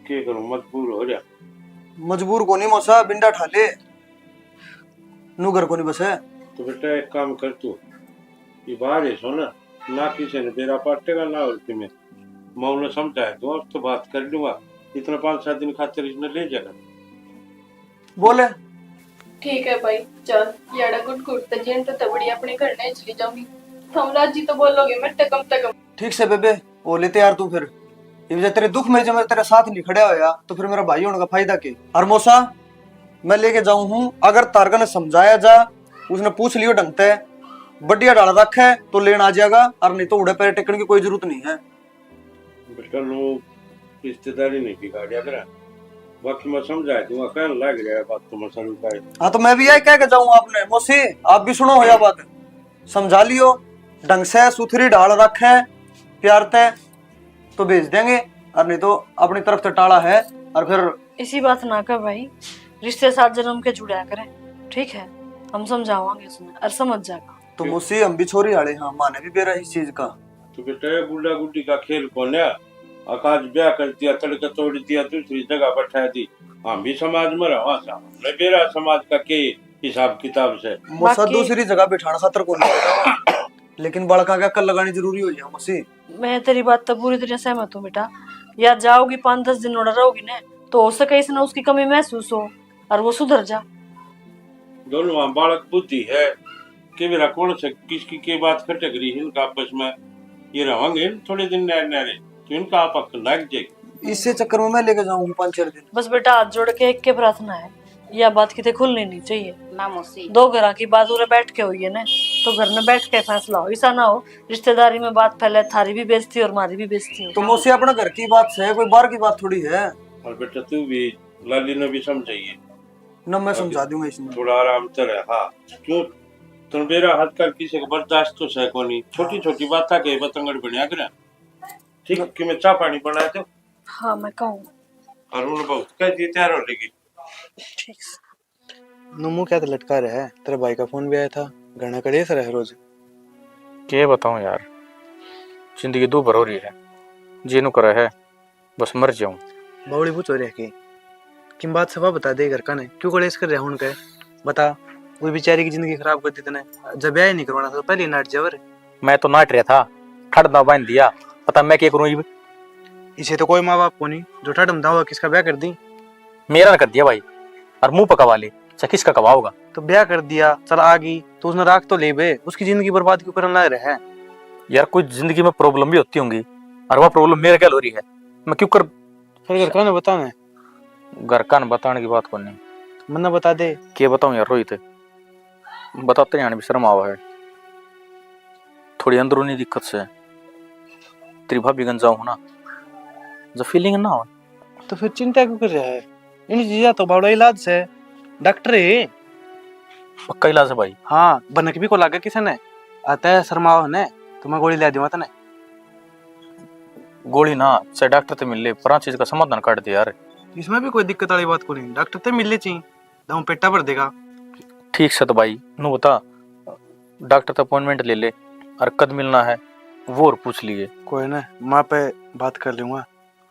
के करूं, मजबूर हो जा। मजबूर कोनी मौसा, बिंडा ठा ले। नू घर कोनी बसे। तो बेटा एक काम कर तू, ये बाहर है सो ना, ना किसी ने बेरा पाटेगा ना और किमें। मैं उन्हें समझाए दूंगा, तो बात कर लूंगा, इतना पाँच सात दिन खातर इसने ले जाना। बोले। ठीक है भाई, चल, याड़ा गुट गुट ते जिन तो तबड़ी अपने घर नहीं चली जाऊंगी। थम राजी तो बोलोगे मैं, कम से कम। ठीक से बेबे, हो ले तैयार तू फिर। ये वजह तेरे दुख में जब मैं तेरे साथ नहीं खड़ा होया, तो फिर मेरा भाई होने का फायदा के? और मौसा, मैं लेके जाऊं हूँ, अगर तारका ने समझाया जा, उसने पूछ लियो ढंग ते, बढ़िया ढाल रखे तो लेन आ जाएगा, और नहीं तो उड़े पैर टेकने की कोई जरूरत नहीं है। बेटा, लोग रिश्तेदारी नहीं बिगाड़या करा, बाकी मैं समझा दूंगा, कहने लग रहा है बात तो मैं सरू का। हाँ, तो मैं भी यही कह के जाऊँ आपने, मौसी, आप भी सुनो हो या बात, समझा लियो ढंग से, सुथरी ढाल रखे प्यार ते, तो भेज देंगे, और नहीं तो अपनी तरफ से टाला है। और फिर इसी बात ना कर भाई, रिश्ते सात जन्म के जुड़ा करें, ठीक है? हम समझावांगे उसने और समझ जाएगा। तो मौसी, हम भी छोरी आले हाँ, माने भी बेरा इस चीज का। तो बेटा, ये गुड्डा गुड्डी का खेल कोन्या। अकाज ब्याह कर दिया, तड़के तोड़ दिया, दूसरी जगह बैठा दी। हम भी समाज में रहा, हमने बेरा समाज का के हिसाब किताब से। मौसा, बाकी दूसरी जगह बिठाने खातर कोनी, लेकिन बालका के अक्ल लगानी जरूरी हो गया मौसी। मैं तेरी बात तो पूरी तरह सहमत हूँ बेटा। या जाओगी, पाँच दस दिन उड़ा रहोगी ना, तो हो सके इसने उसकी कमी महसूस हो और वो सुधर जा। दोनों वहाँ बालक बुद्धि है, के मेरा कौन से किसकी के बात खटक रही है इनका आपस में। ये रहेंगे इन थोड़े दिन नहरे नहरे, तो इनका आप अक्ल लग जाएगी। इससे चक्कर में मैं लेके जाऊंगी पाँच चार दिन। बस बेटा, हाथ जोड़ के एक के प्रार्थना है, यह बात किते खुलनी नहीं चाहिए। ना मौसी। दो घरां की बात उरे बैठ के हुई है ना, तो घर में बैठ के फैसला हो, ऐसा ना हो रिश्तेदारी में बात फैले, थारी भी बेइज्जती और मारी भी बेइज्जती हो। तो मौसी, अपने घर की बात है, कोई बाहर की बात थोड़ी है। और बेटा, तू भी लाली ने भी समझाइए। ना, मैं अभी समझा दूंगा इसमें। थोड़ा आराम से रह। हाँ, क्यों? तन बेरा आजकल किसी का बर्दाश्त तो सह कोनी। छोटी छोटी बातां के बतंगड़ बनया करे। ठीक, कि मैं चाय पानी बना दो। हाँ, मैं कहूँ। और उन बहुत कह दी तैयार हो लेगी। ठीक से। नुमू क्या तो लटका रहा है, तेरे भाई का फोन भी आया था, घना कलेश रहे रोज। के बताऊं यार, जिंदगी दो भर हो रही है, जी नु करे है बस मर जाऊं। बावली पूछो रे की किम बात सफा बता दे, घर का ने क्यों कलेश कर रहा हूं उनके? बता, वो बेचारी की जिंदगी खराब कर दी तने। जब ब्याह ही नहीं करवाना था तो पहले ही नाट जावर। मैं तो नाट रहा था, ठड़ ना बांध दिया, पता मैं क्या करूं इब? इसे तो कोई माँ बाप को नहीं जो ठड़ में दावा किसका ब्याह कर दी। मेरा ना कर दिया भाई, और मुंह पकवा ले, चाहे किसका कवाओगा। तो ब्याह कर दिया, चल आ गई, तो उसने राख तो ले बे, उसकी जिंदगी बर्बाद क्यों करने लग रहा है? यार, कोई जिंदगी में प्रॉब्लम भी होती होंगी, और वह प्रॉब्लम मेरे गैल हो रही है, मैं क्यों कर फिर घर का ने बताने? घर का ने बताने की बात कोनी। मन्ने बता दे। के बताऊं यार रोहित, बताते जाने भी शर्म आवा है। थोड़ी अंदरूनी दिक्कत से तेरी भाभी गंजाओ हो ना, जब फीलिंग ना हो। तो फिर चिंता क्यों कर रहा है? इन चीजा तो बड़ा इलाज से, डॉक्टर है। पक्का इलाज है भाई? हाँ, भनक भी को लागे किसी ने, अतः शर्माओ ने, तो मैं गोली ला दूंगा तने। गोली ना, से डॉक्टर ते मिल ले, पर चीज का समाधान काट दे यार। इसमें भी कोई दिक्कत वाली बात कोनी, डॉक्टर ते मिल ले ची, दम पेटा भर देगा। ठीक से तो भाई, नु बता, डॉक्टर ते अपॉइंटमेंट ले ले, और कद मिलना है, वो और पूछ लिए। कोई ना, माँ पे बात कर लूंगा।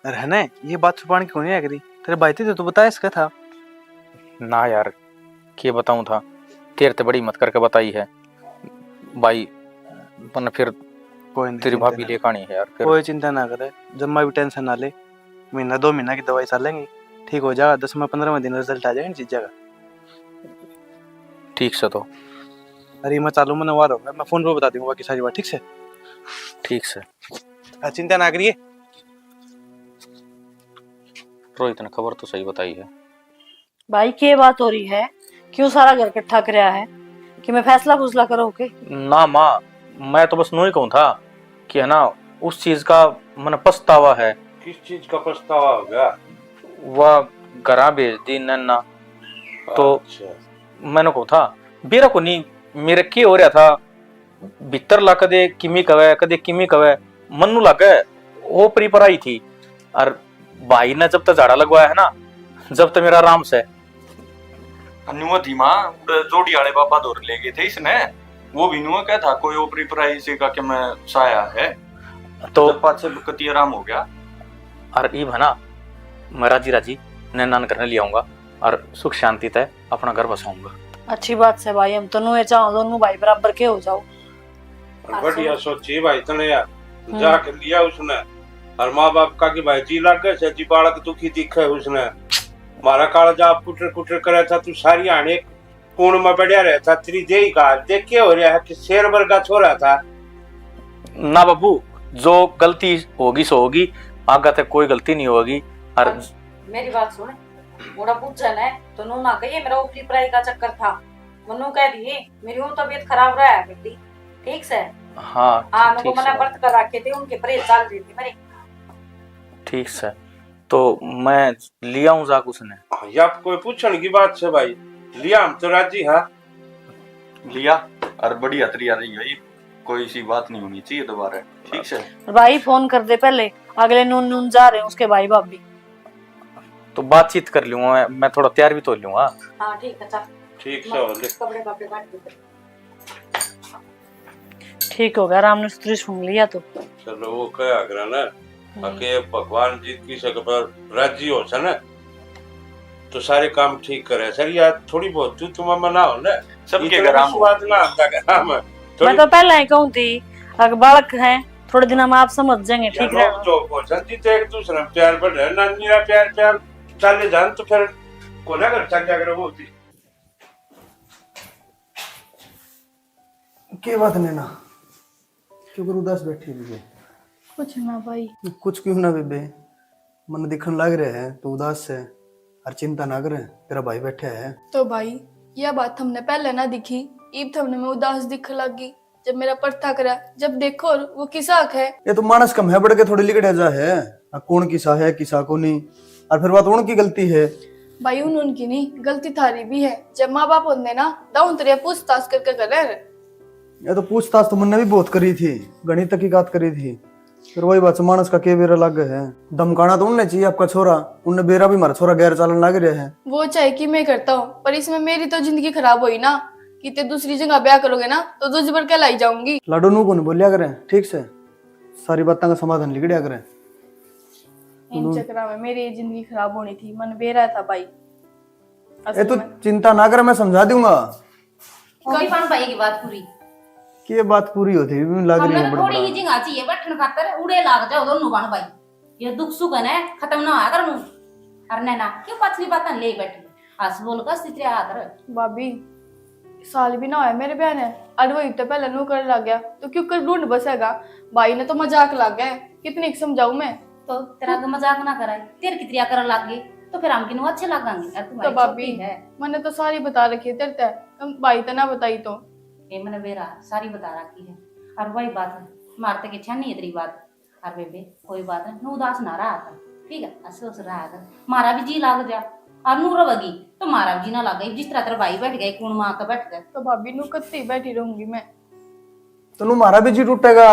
अरे है ना, ये बात छुपाने की कोनी है करी, तेरे भाई ते तो बताया इसका था। ना यार, के बताऊं था, तेरे ते बड़ी हिम्मत करके बताई है भाई, पर फिर कोई नहीं, तेरी चिंता भाभी ना। लेकर आनी है यार फिर। कोई चिंता ना करे, जम्मा भी टेंशन ना ले, महीना दो महीना की दवाई चलेंगी, ठीक हो जाएगा, दसवां पन्द्रहवां दिन रिजल्ट आ जाएगा इन चीजा का। ठीक से तो। अरे मैं चालू, मैंने वार होगा, मैं फोन पे बता दूंगा बाकी सारी बात, ठीक से? ठीक से। आ, चिंता ना करिए। रोहित ने खबर तो सही बताई है। भाई, के बात हो रही है? क्यों सारा घर इकट्ठा करया है? कि मैं फैसला फूसला करो के? ना माँ, मैं तो बस नू ही कहूँ था कि है ना, उस चीज का मन पछतावा है। किस चीज का पछतावा हो गया? वह घरा भेज दी नैना। तो अच्छा। मैंने कहूँ था, बेरा को नहीं, मेरे के हो रहा था, भीतर ला कदे किमी कवे, कदे किमी कवे, मन्नू लागे ओपरी पर आई थी। और भाई ने जब तक झाड़ा लगवाया है ना, जब तक मेरा आराम से। न्यूआ थी माँ, उड़े जोड़ी आले बाबा धोर ले गए थे इसने, वो भी न्यूआ कह था कोई ओपरी पर आई से का के मैं साया है। तो जब पाछे कति आराम हो गया। और इब है ना, मैं राजी राजी नैना ने घर ले आऊंगा और सुख शांति तय अपना घर बसाऊंगा। अच्छी बात से भाई, हम तो नुए चाहो दोनों भाई बराबर के हो जाओ। और बढ़िया सोची भाई तने यार, हम्म। जाके लिया उसने। और माँ बाप का कि भाई जी लागे से जी बालक दुखी दिखे उसने। मारा कालजा आप कुटर कुटर करे था, तू सारी आने कूण में बढ़िया रहे था, तेरी देही का देख के हो रहा है कि शेर वर्गा छोरा था। ना बाबू, जो गलती होगी सो होगी, आगे तक कोई गलती नहीं होगी। और और मेरी बात सुन, उड़ा पूछा ने तो नू ना कहिए मेरा ऊपरी पढ़ाई का चक्कर था, मन्नू कह दिए मेरी वो तबीयत खराब रहा है बेटी, ठीक से? हाँ, हाँ, ठीक उनको मना से। व्रत कर रखे थे, उनके परहेज चल रहे थे मेरे। ठीक से, तो मैं लिया हूँ जाक उसने। हाँ, या कोई पूछण की बात से भाई, लिया हम तो राजी हाँ। लिया, और बढ़िया तरिया रही है, कोई सी बात नहीं होनी चाहिए दोबारा, ठीक से? और भाई फोन कर दे पहले, अगले नून नून जा रहे हैं उसके भाई भाभी। तो बातचीत कर लूंगा मैं, मैं थोड़ा तैयार भी तो हो लूंगा। हाँ, ठीक है, चल। ठीक से हो ले। कपड़े वपड़े काट दे। ठीक हो गया, राम ने स्त्री सुन लिया तो। चलो, वो कहा करा ना, हम्म। आके भगवान जी की सक पर राजी हो से ना, तो सारे काम ठीक करे। सर, यार, थोड़ी बहुत तू तुम मना हो ना, सबके इतना घर भी आम हो। स्वाद ना आता घर में। थोड़ी मैं तो पहले ही कहूँ थी, अगर बालक हैं, थोड़े दिन में आप समझ जाएंगे, ठीक चलो, है। जो हो सकती तो एक दूसरे में प्यार बढ़े, ना मेरा प्यार, प्यार चले जान तो फिर कोना घर चल जाकर वो होती। के बात नैना, क्यों कर उदास बैठी हुई है? कुछ ना भाई। कुछ क्यों ना बेबे, मन दिखण लाग रहा है, तू उदास है। और चिंता ना कर, तेरा भाई बैठा है। तो भाई, यह बात हमने पहले ना दिखी, इब थमने मैं उदास दिखण लग गई। जब मेरा परथा करा, जब देखो और वो किसा हक है। ये तो मानस कम है, बढ़ के थोड़ी लिकड़े जा है। आ कौन किसा है, किसा को नहीं, और फिर बात उनकी गलती है। भाई, उन उनकी नहीं, गलती थारी भी है। जब माँ बाप होंदे ना, दाऊं तेरे पूछताछ करके करे। ये तो पूछताछ तो मुन्ने भी बहुत करी थी, घणी तहकीकात करी थी, फिर वही बात से मानस का के बेरा लागे है। धमकाना तो उनने चाहिए आपका छोरा, उनने बेरा भी हमारा छोरा गैर चालन लाग रहा है। वो चाहे कि मैं करता हूँ, पर इसमें मेरी तो जिंदगी खराब हुई ना, कि ते दूसरी जगह ब्याह करोगे ना, तो दूसरी पर कहलाई जाऊंगी। लाडो, नू कौन बोलिया करे, ठीक से सारी बातों का समाधान लिकड़िया करे। इन चक्करों में मेरी जिंदगी खराब होनी थी, मन बेरा था भाई। ए, असल तू में चिंता ना कर, मैं समझा दूंगा। कौन भाई की बात पूरी? के बात पूरी होती भी लाग रही हमने है तो बड़ी थोड़ी बड़ा। ही जिंगा चाहिए बैठन खातर, उड़े लाग जाओ दोनों बहन भाई। ये दुख सुख है ना, खत्म ना होया कर मुंह। अरे नैना, क्यों पछली बातें ले बैठी? हंस बोल कर सितरे आदर। भाभी, साल भी ना होया मेरे ब्याह ने, अरे वो इतने पहले नू कर लग गया, तो क्यों कर ढूंढ बसेगा? भाई ने तो मजाक लग गया, कितने की समझाऊं मैं? तो तेरा तो मजाक ना कराए, तेरे की त्रिया करन लग गए, तो फिर हम किनू अच्छे लगांगे? अरे तू तो भाई भाभी, छोटी है। मैंने तो सारी बता रखी है तेरे ते, तुम भाई ते ना बताई तो। ए, मैंने बेरा सारी बता रखी है। और वही बात है, मारते के छानी है तेरी बात। और बेबे, कोई बात नहीं, नू उदास ना रहा कर, ठीक है? हंस हंस रहा कर, मारा भी जी लाग जा। और नू रवेगी तो मारा भी जी ना लागे, जिस तरह तेरा भाई बैठ गए, कौन माँ का बैठ गए। तो भाभी, नू कत्ती बैठी रहूंगी मैं। तो नू मारा भी जी टूटेगा।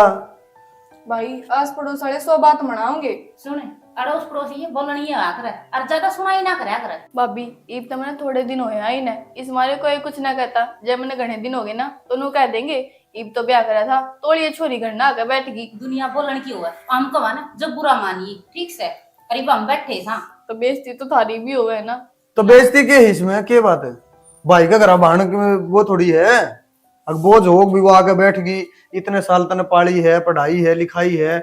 भाई, आस पड़ोस वाले सौ बात मनाओगे। सुन, अड़ोस पड़ोस ये बोलनी ही होया करे, और ज्यादा सुनाई ना करया करे। भाभी, इब तो मैंने थोड़े दिन होया ही ना, इस मारे कोई कुछ ना कहता। जब मैंने घणे दिन हो गए ना, तो नू कह देंगे, इब तो ब्याह करा था, तोलिए छोरी घर ना आके बैठ गई। दुनिया बोलन की होवे, हम कहा ना, जब बुरा मानिए, ठीक से, अरे हम बैठे सा। तो बेइज्जती तो थारी भी होवे ना। तो बेइज्जती के है इसमें, के बात है? भाई का घर भाण के वो थोड़ी है। अग बोझ हो भी वो आके बैठ गई, इतने साल तने पाली है, पढ़ाई है, लिखाई है,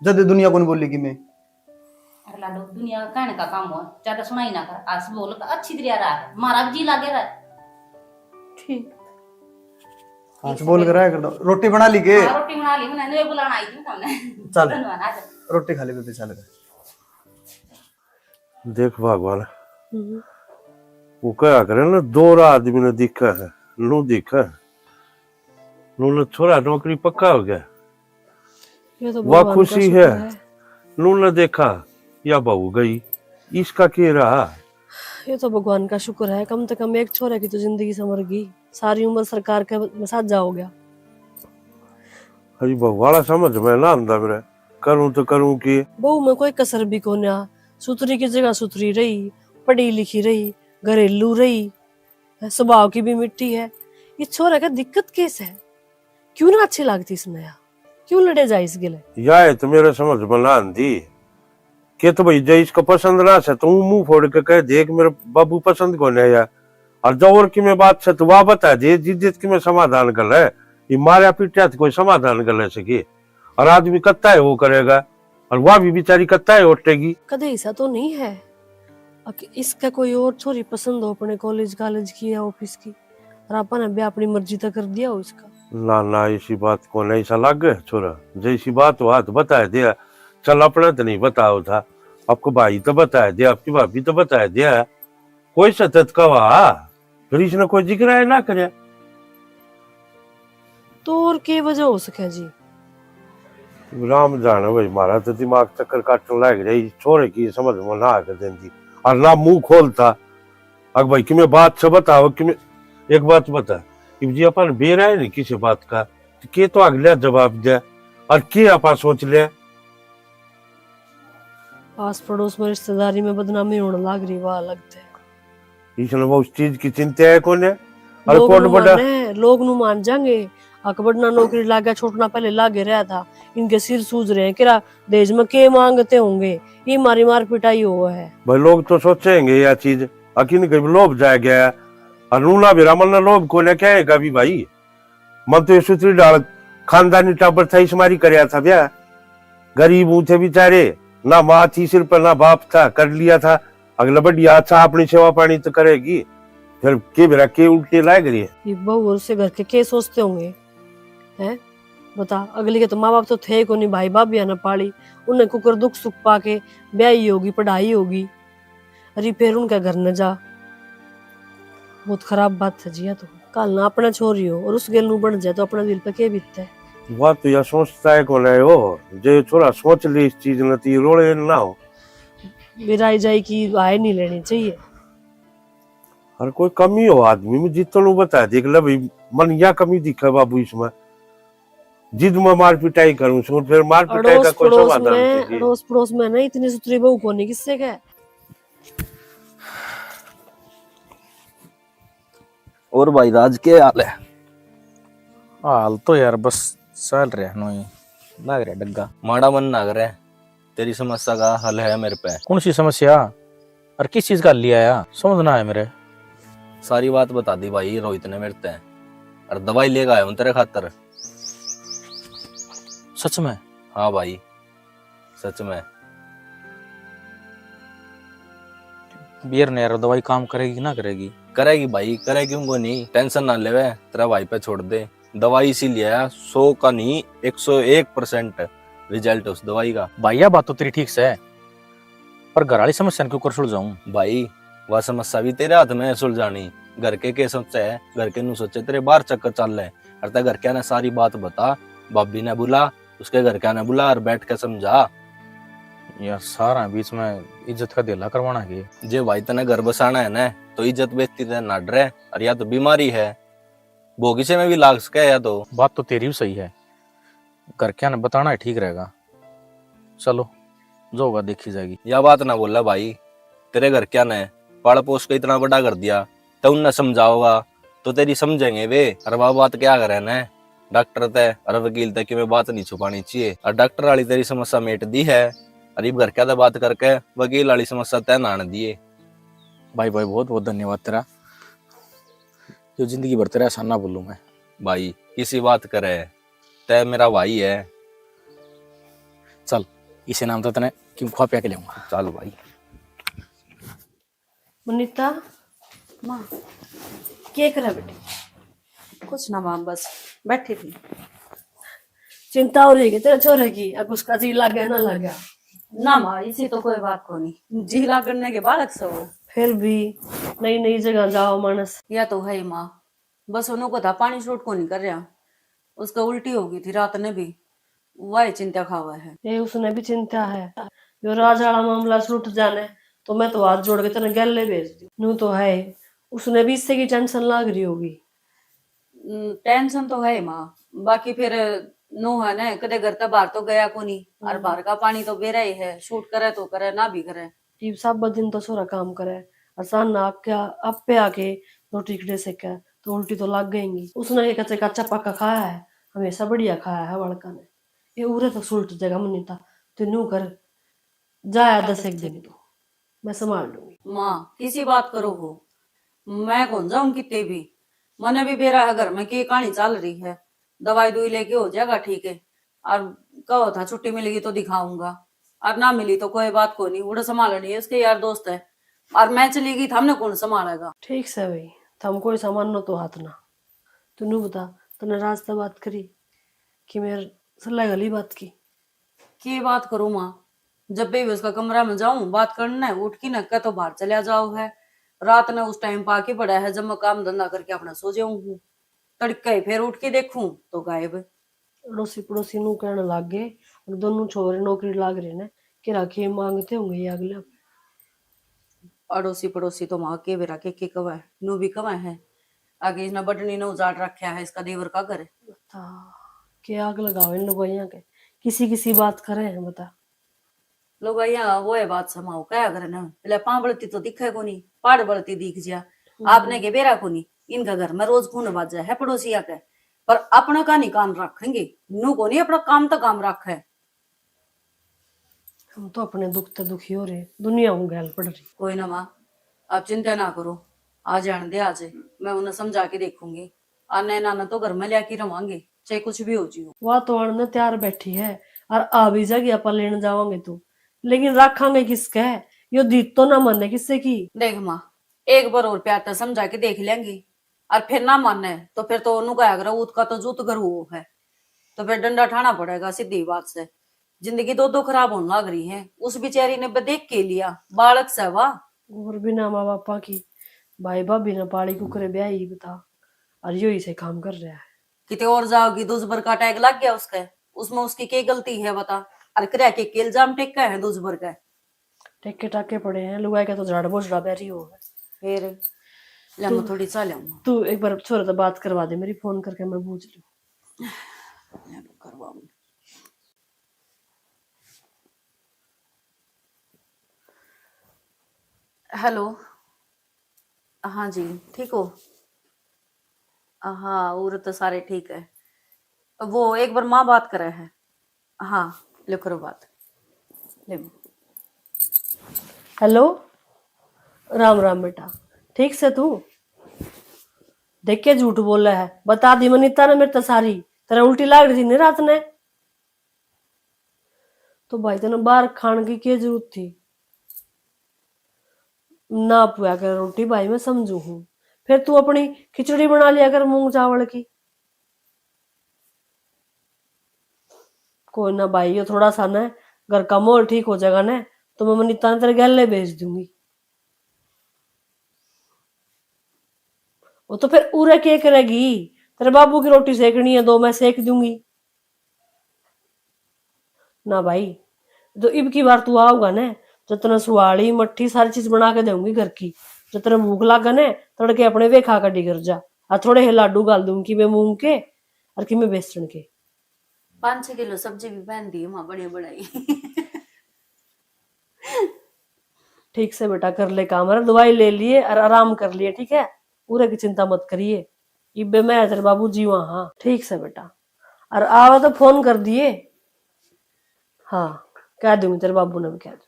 जद दुनिया कौन बोली कि मैं। अरे लाडो, दुनिया का कहने का काम हो, ज्यादा सुनाई ना कर, हंस बोल कर अच्छी तरह रहा, मारा भी जी लागे रहा। ठीक। आज बोल कर आया कर दो। रोटी बना ली के? हाँ, रोटी बना ली मैंने, बुलाना आई थी तुमने। चल। धन्यवाद, आ जा। रोटी खा ले बेबे, चल। देख भगवान, हम्म। वो कहा करे ना, दो आदमी ने दिखा है, नू दिखा है, नू ने छोरा नौकरी पक्का हो गया, ये तो वाह भगवान का खुशी शुक्र है। है। नू ने देखा, या बहू गई, इसका के रहा? ये तो भगवान का शुक्र है, कम से कम एक छोरे की तो जिंदगी संवर गई, सारी उम्र सरकार के मसाजा हो गया। अरे बहू वाला समझ में ना आंदा मेरे, करूं तो करूं के? बहू में कोई कसर भी कोन्या, सुथरी की जगह सुथरी रही, पढ़ी लिखी रही, घरेलू रही, स्वभाव की भी मिट्टी है। ये छोरा का दिक्कत केस है, क्यों ना अच्छी लागती इसने यार, क्यों लड़े जाए इस गिले? या है तो मेरे समझ में ना आंदी। के तो भाई, जे इसको पसंद ना से तो मुंह फोड़ के कह दे कि मेरे बाबू पसंद कोने या। और जो और की में बात से तो वह बता दे, जिद्दत की में समाधान कर ले। ये मारा पीटा तो कोई समाधान कर ले सके। और आदमी कत्ता है वो करेगा, और वह भी बेचारी कत्ता है ओटेगी। कदे ऐसा तो नहीं है अक इसका कोई और छोरी पसंद हो अपने कॉलेज, कॉलेज की या ऑफिस की, और आपने भी अपनी मर्जी तक कर दिया हो इसका? ना, ना, ऐसी बात को नहीं सा लागे छोरा। जैसी बात हो, हाथ बता दिया। चल, अपना तो नहीं बताओ था, आपको भाई तो बता दिया, आपकी भाभी तो बता दिया, कोई सतत का वहा, फिर इसने कोई जिक्र है ना करे। तो और के वजह हो सके जी? राम जाने भाई, मारा तो दिमाग चक्कर काटने लाग रही, छोरे की समझ में ना आके देंदी, और ना मुंह खोलता। अग भाई, कि मैं बात से बताओ कि मैं एक बात बता, इब जी अपन बेरा है नहीं किसी बात का, तो के तो अगला जवाब दे, और के आपा सोच ले? आस पड़ोस में रिश्तेदारी में बदनामी होने लाग रही, वाह लगते। इसने वो उस चीज की चिंता है कोने? अरे लोग कोट नु बड़ा माने, लोग नु मान जाएंगे। अकबर ना नौकरी लागे, छोटना पहले लागे रहा था। इनके सिर सूज रहे हैं, किरा दहेज में के मांगते होंगे, ये मारी मार पिटाई हुआ है। भाई, लोग तो सोचेंगे या चीज, अकिन के लोभ जाए गया। और नूना भी रामन ने लोभ कोने क्या है कभी भाई? मन तो ये सुतरी डाल खानदानी टाबर था, इस मारी करया था ब्याह। गरीब हूं थे बेचारे, ना माँ थी सिर पर, ना बाप था, कर लिया था। अगला बढ़िया अच्छा अपनी सेवा पानी तो करेगी, फिर के बेरा के उल्टे लाग रही है। ये बहू और से घर के के सोचते होंगे? हैं? बता, अगली के तो माँ बाप तो थे ही कोनी, भाई भाभी ने पाली, उन्हें कुकर दुख सुख पाके ब्याही होगी, पढ़ाई होगी, अरे फिर उनके घर न जा। बहुत खराब बात है जी, या तो कल ना अपना छोरी हो और उस गेल नू बन जाए तो अपना दिल पे के बीतता है? वह तो यह सोचता है कौन है वो, जो ये छोरा सोच ले इस चीज न, तो ये रोले ना हो। मेरा आई जाए कि आए नहीं लेनी चाहिए। और कोई कमी हो आदमी में, जितनू बता, देख ले भाई, मन या कमी दिखे बाबू इसमें, जिद में मार पिटाई करूं सो, फिर मार पिटाई का अड़ोस कोई पड़ोस समाधान में, कीजिए। अड़ोस पड़ोस में ना इतनी सुथरी बहू कोनी किससे के। और भाई राज, के हाल है? हाल तो यार बस चल रहा है, नोई लाग रहा डग्गा। माड़ा मन ना करे, तेरी समस्या का हल है मेरे पे। कौन सी समस्या और किस चीज का हल लिया आया, समझ ना आया मेरे। सारी बात बता दी भाई रोहित ने मेरे ते, और दवाई लेके आया हूँ तेरे खातर। सच में? हाँ भाई, सच में। बियर ने यार दवाई काम करेगी कि ना करेगी? करेगी भाई, करे क्यों को नहीं, टेंशन ना लेवे, तेरा भाई पे छोड़ दे। दवाई इसी लिया सौ का नहीं, एक सौ एक परसेंट रिजल्ट उस दवाई का। भाई, या बात तो तेरी ठीक से है, पर घर वाली समस्या ने क्यों कर सुलझाऊं? भाई, वह समस्या भी तेरे हाथ में है सुलझानी। घर के के सोचे है, घर के नु सोचे तेरे बाहर चक्कर चल रहे, और ते घर क्या ने सारी बात बता, भाभी ने बुला, उसके घर क्या ने बुला और बैठ के समझा। यार, सारा बीच में इज्जत का धेला करवाना के? जे भाई तने घर बसाना है ना, तो इज्जत बेइज्जती ते ना डरे, और या तो बीमारी है, भोगी से में भी लाग सके या तो। बात तो तेरी भी सही है, घर क्या ने बताना ही ठीक रहेगा। चलो, जो होगा देखी जाएगी। या बात ना बोला भाई, तेरे घर क्या ने पाल पोस के इतना बड़ा कर दिया, तो उनने समझाओगा तो तेरी समझेंगे वे। अरे वह बात क्या करे ने, डॉक्टर ते और वकील ते कि मैं बात नहीं छुपानी चाहिए, और डॉक्टर वाली तेरी समस्या मेट दी है, और इब घर क्या ते बात करके वकील वाली समस्या तय नान दिए। भाई, भाई, बहुत बहुत धन्यवाद तेरा, जो जिंदगी भर तेरा एहसान ना भूलूं मैं। भाई, किसी बात करे, तय मेरा भाई है। चल, इसे नाम तो तने क्यों खुआ पिया के लेऊंगा। चल भाई। मुनीता, माँ। के करे बेटी? कुछ ना माँ, बस बैठी थी। चिंता हो रही है तेरे छोरे की, अब उसका जी लागे ना लागे? ना माँ, इसी तो कोई बात को नहीं, जी लागने के बालक से हो। फिर भी नई नई जगह जाओ मानस। या तो है ही माँ, बस उन्हों को था पानी सूट को नहीं कर रहा, उसका उल्टी हो गई थी रात ने भी, वह चिंता खावा है। ये उसने भी चिंता है, यो राज वाला मामला सुलट जाने तो मैं तो हाथ जोड़ के तेरे गैले भेज दूं। नू तो है, उसने भी इससे की टेंशन लाग रही होगी। हम्म, टेंशन तो है माँ, बाकी फिर नू है ना, कदे घर तक बाहर तो गया कोनी, और हम्म। बाहर का पानी तो बेरा ही है, सूट करे तो करे, ना भी करे। इब सब दिन तो छोरा काम करे, और शाम ना आके, आपे आके रोटी खड़े सेके, तो उल्टी तो लाग गएंगी। उसने ये कच्चे कच्चा पक्का खाया है, हमेशा बढ़िया खाया है बालका ने। ये उरे तो सुलट जगह मनीता, तू न्यू कर, जाया दस एक दिन तो मैं संभाल लूंगी। माँ, किसी बात करो हो, मैं कौन जाऊं किते भी। मने भी बेरा है घर में के कहानी चल रही है, दवाई दुई लेके हो जाएगा ठीक है। और कहो था छुट्टी मिलेगी तो दिखाऊंगा, और ना मिली तो कोई बात को नहीं, उड़े संभालनी है, उसके यार दोस्त है। और मैं चली गई, थामने कौन संभालेगा? ठीक से भाई, थम कोई सामान न तो हाथ ना। तू न्यू बता, तने राज से बात करी कि मेरे सल्ला गली बात की? के बात करूं माँ, जब भी उसका कमरा में जाऊं बात करने, उठ के न कह तो बाहर चला जाओ है। रात ने उस टाइम पाके पड़ा है जब मैं काम धंधा करके अपना सो जाऊं हूँ। तड़के ही फिर उठ के देखूं तो गायब। अड़ोसी पड़ोसी नू कहने लाग गए, और दोनों छोरे नौकरी लाग रहे ने, के राखे मांगते होंगे ये अगले। अड़ोसी पड़ोसी तो माँ के बेरा के के कवे, नू भी कवे है। आगे इसने बटनी ने उजाड़ रखा है इसका देवर का घर। बता, के आग लगाओ इन लुगाइयां के, किसी किसी बात करे हैं बता। लुगाइयां वो है बात समाओ, क्या करे ना, पहले पां बलती तो दिखे कोनी, पाड़ बलती दिख जिया। हम्म। आपने के बेरा कोनी, इनका घर में रोज खून बाजे है पड़ोसिया के, पर अपना का नहीं कान रखेंगे, नू कोनी अपना काम तो काम रखे। हम तो अपने दुख ते दुखी हो रहे, दुनिया हूँ गैल पड़ रही। कोई ना माँ, आप चिंता ना करो, आ जान दे आज, मैं उन्हें समझा के देखूंगी। आने नाना तो घर में लिया के रवांगे, चाहे कुछ भी हो जियो। वह तो आने तैयार बैठी है और आ भी जाएगी, आपा लेने जावांगे तो, लेकिन रखांगे किसके? यो दीद तो ना माने किससे की। देख माँ, एक बार और प्यार ते समझा के देख लेंगे, और फिर ना माने तो फिर तो ओनू कहा करो, "ऊत का तो जूत घर हुओ है।" तो फिर डंडा ठाना पड़ेगा, सीधी बात से। जिंदगी दो दो खराब होने लग रही है। उस बेचारी ने बदेख के लिया, बालक से वा। और बिना माँ बापा की भाई भाभी ने पाली कुकरे ब्याह ही बता, और यो ही से काम कर रहा है। किते और जाओगी, दूसबर का टैग लग गया उसके, उसमें उसकी के गलती है बता? और करे के, के इल्जाम टेका है दूसबर के? टेके टाके पड़े हैं, लुगाई का तो झाड़ बोझड़ा बह रही हो। फिर ले, मैं तू थोड़ी चाह लाऊंगा। तू एक बार छोरे से बात करवा दे मेरी, फोन करके मैं पूछ लूँ। ले, मैं करवाऊंगी। हेलो। हाँ जी, ठीक हो? हाँ, और तो सारे ठीक है। वो एक बार माँ बात करे है। हाँ, ले करो बात। ले। हेलो, राम राम बेटा, ठीक से तू? देख के झूठ बोले है, बता दी मनीता ने मेरे तो सारी। तेरा उल्टी लाग रही थी नहीं रात ने? तो भाई तने बाहर खाण की के जरूरत थी? ना पुआ कर रोटी भाई, मैं समझू हूँ। फिर तू अपनी खिचड़ी बना लिया कर मूंग चावल की। कोई ना भाई, यो थोड़ा सा ना घर का माहौल ठीक हो जाएगा ना, तो मैं मनीता ने तेरे गैले भेज दूंगी। वो तो फिर उरे के करेगी? तेरे बाबू की रोटी सेकनी है, दो मैं सेक दूंगी। ना भाई, जो इब की बार तू आओगा ना, जो तने सुहाली मट्ठी सारी चीज बना के दूंगी घर की। जो तेरे भूख लागे ना, तड़के अपने वे खा कर डिगर जा। और थोड़े हे लाडू गाल दूंगी, किमे मूंग के और किमे बेसन के। पाँच छह किलो सब्जी भी पहन दी माँ, बड़ी बड़ाई। ठीक से बेटा, कर ले काम, अरे दवाई ले लिए और आराम कर लिए, ठीक है? उरे की चिंता मत करिए। इब्बे मैं तेरे बाबू जीवा हाँ, ठीक से बेटा। और आवे तो फोन कर दिए। हाँ, कह दूंगी, तेरे बाबू ने भी कह दूंगी।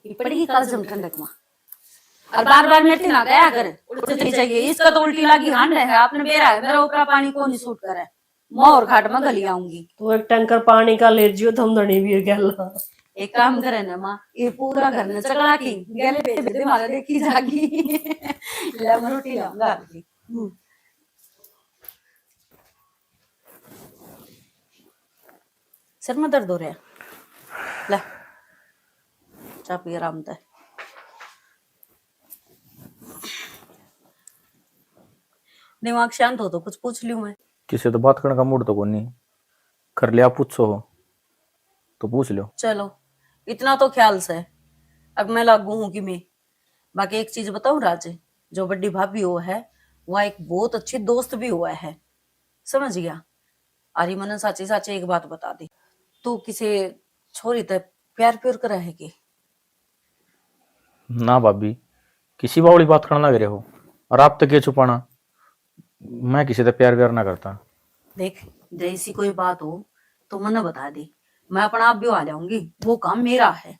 ये पड़ी काजम ठंडक में। और बार बार मेरे ना गया कर, उल्टी चाहिए। इसका तो उल्टी लागी हांड है, आपने बेरा है, मेरा ऊपर पानी को नहीं सूट करे। मैं और खाट में गली आऊंगी। तू एक टैंकर पानी का ले जियो, थम धनी वीर गैला। एक काम करे ना माँ, ये पूरा घर में चकला की गैले भेज दे, मारा देखी जागी। ले, मैं रोटी लाऊंगा आपकी। हम्म। सिर में दर्द हो रहा है, ले, चाह पी आराम तै। दिमाग शांत हो तो कुछ पूछ लूं मैं। किसी तो बात करने का मूड तो कोनी। कर लिया, पूछो हो तो पूछ लो। चलो, इतना तो ख्याल से, अब मैं लागू हूँ कि मैं, बाकी एक चीज बताऊं राज, जो बड़ी भाभी हो है, वह एक बहुत अच्छी दोस्त भी हुआ है, समझ गया? अरे मने साची साची एक बात बता दे, तू किसी छोरी ते प्यार प्यार करे है के? ना भाभी, किसी बावली बात करना लग रहे हो, और आप तो के छुपाना, मैं किसी से प्यार व्यार ना करता। देख, जैसी कोई बात हो तो मने बता दे, मैं अपना आप भी आ जाऊंगी। वो काम मेरा है।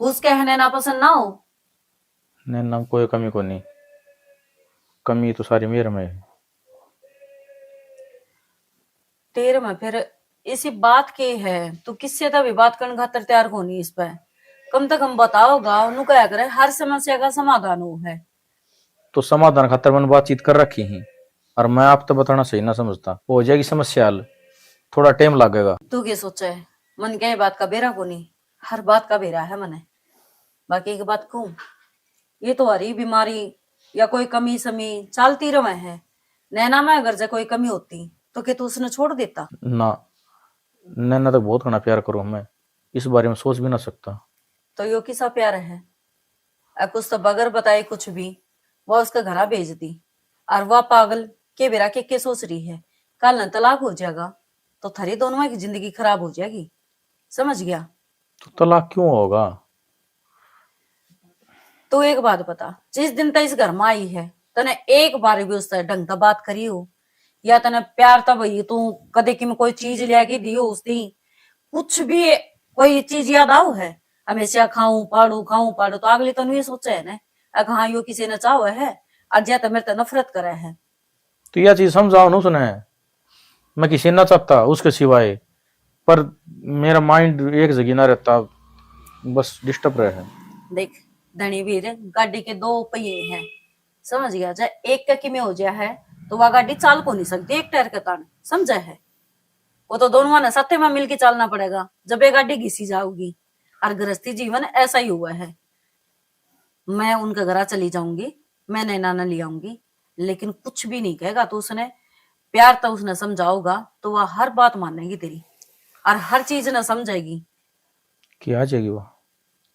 उसके है नैना पसंद ना हो। नैना में कोई कमी को नहीं, कमी तो सारी मेरे में है। तेरे में फिर इसी बात के है, तू किससे तभी बात करने खातर तैयार को नहीं इस पे। कम से कम बताओगा, उन्हों कहा करे हर समस्या का समाधान हो है। तो समाधान खातर मैंने बातचीत कर रखी ही, और मैं आप तो बताना सही ना समझता। हो जाएगी समस्या हल, थोड़ा टाइम लगेगा। तू के सोचे है? मन के बात का बेरा कोनी, हर बात का बेरा है मने। बाकी एक बात कहूँ, ये तो हरी बीमारी या कोई कमी समी चलती रहे है। नैना में अगर जे कोई कमी होती तो के तू उसने छोड़ देता? ना, नैना तो बहुत घना प्यार करूँ मैं, इस बारे में सोच भी ना सकता। तो यो किसा प्यार है? अक उस तो बगैर बताए कुछ भी, वह उसके घरा भेज दी। और वह पागल के बेरा के, के सोच रही है, कल न तलाक हो जाएगा तो थारी दोनों की जिंदगी खराब हो जाएगी, समझ गया? तो तलाक क्यों होगा? तू एक बात बता, जिस दिन तक इस घर में आई है, तने एक बार भी उससे ढंग से बात करी हो, या तने प्यार तब ही तू कदे कि मैं कोई चीज लिया के दी हो उस दिन, कुछ भी कोई चीज याद आओ है? हमेशा खाऊं पाड़ू, खाऊं पाड़ू, तो अगली तनु ये सोचे है ना, अगर हाँ यो किसी ने चाहो है, और या तो मेरे तो नफरत करे है। तो यह चीज समझाओ ना उसने, मैं किसी ना चाहता उसके सिवाय, पर मेरा माइंड एक जगह ना रहता, बस डिस्टर्ब रहे है। देख धनी वीर, गाड़ी के दो पहिए हैं, समझ गया? चाहे एक का किमे हो जाए है, तो वह गाड़ी चाल को नहीं सकती एक टायर के तान, समझा है? वो तो दोनों ने साथे में मिलके चालना पड़ेगा जब ये गाड़ी घिसी जाओगी। और गृहस्थी जीवन ऐसा ही हुआ है। मैं उनके घर चली जाऊंगी, मैं नैना ने ले आऊंगी, लेकिन कुछ भी नहीं कहेगा तो उसने प्यार तो उसने समझाओगा तो वह हर बात मानेगी तेरी, और हर चीज ना समझेगी। कि आ जाएगी वो?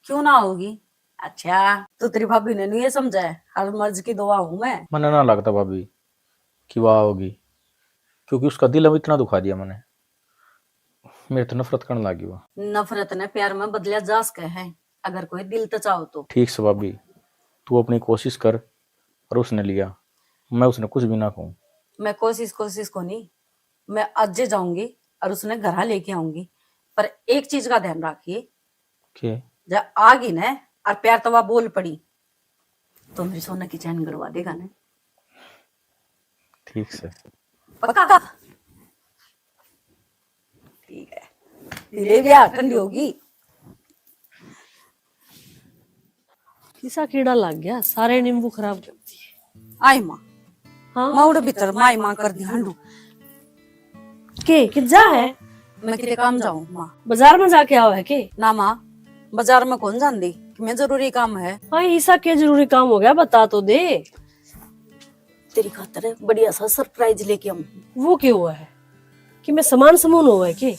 क्यों ना होगी? अच्छा, तो तेरी भाभी ने नहीं ये समझा है, हर मर्ज की दुआ हूँ मैं। मन्ने ना लगता भाभी कि वह आओगी, क्योंकि उसका दिल अब इतना दुखा दिया मैंने। मेरे तो नफरत करने लगी वो। नफरत ने प्यार में बदला जा सके है, अगर कोई दिल तचाओ तो। ठीक से भाभी, तू अपनी कोशिश कर और उसने लिया, मैं उसने कुछ भी ना कहूँ। मैं कोशिश कोशिश को नहीं, मैं आज जाऊंगी और उसने घरा लेके आऊंगी। पर एक चीज का ध्यान रखिए, के? जब आ गई ना और प्यार तो वह बोल पड़ी, तो मेरी सोना की चैन गड़वा देगा ना। ठीक से। पक्का? ठीक है, तेरे भी हाथ ठंडी होगी। किसा कीड़ा लग गया, सारे नींबू खराब कर दिए। आई माँ। हाँ? माँ उड़े भीतर माई माँ कर दी हंडू। के कित जा है? मैं किते काम जाऊँ माँ। बाजार में जाके आओ है के? ना माँ, बाजार में कौन जांदी, कि मैं जरूरी काम है। हाँ, ईसा के जरूरी काम हो गया, बता तो दे। तेरी खातर बढ़िया सा सरप्राइज लेके आऊँ। वो क्या हुआ है? कि मैं सामान समून हुआ है के?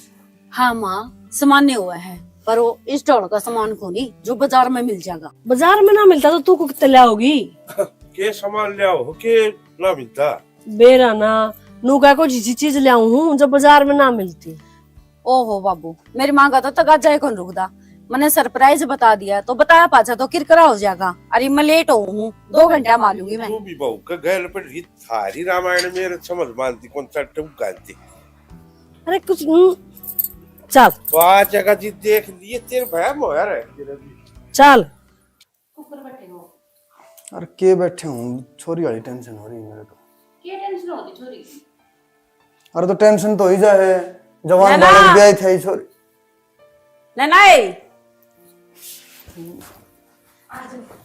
हाँ माँ, सामान नहीं हुआ है, पर वो इस ढोल का सामान को नहीं जो बाजार में मिल जाएगा। बाजार में ना मिलता तो तू को कितने लाओगी? के सामान ले आओ के ना मिलता? बेरा ना, नू कह को जिसी चीज ले आऊं हूँ जो बाजार में ना मिलती। ओहो बाबू, मेरी माँ का तो तगाजा ही कौन रुकदा। मैंने सरप्राइज बता दिया तो बताया पाछा तो किरकिरा हो जाएगा। अरे मैं लेट हो हूँ, दो घंटा में आ लूंगी मैं। तू भी बहू का गैल पर ही थारी रामायण मेरे समझ मानती कौन सा टूक गाती। अरे कुछ हम्म, चल। तो आ जगह जी देख लिए तेरे भय मोया रहे तेरे भी। चल। ऊपर बैठे हो। अरे के बैठे हूँ, छोरी वाली टेंशन हो रही है मेरे को। के टेंशन होती छोरी की? अरे तो टेंशन तो ही जा है, जवान ना, ना। बालक ब्याह थे ही छोरी। ना ना ए।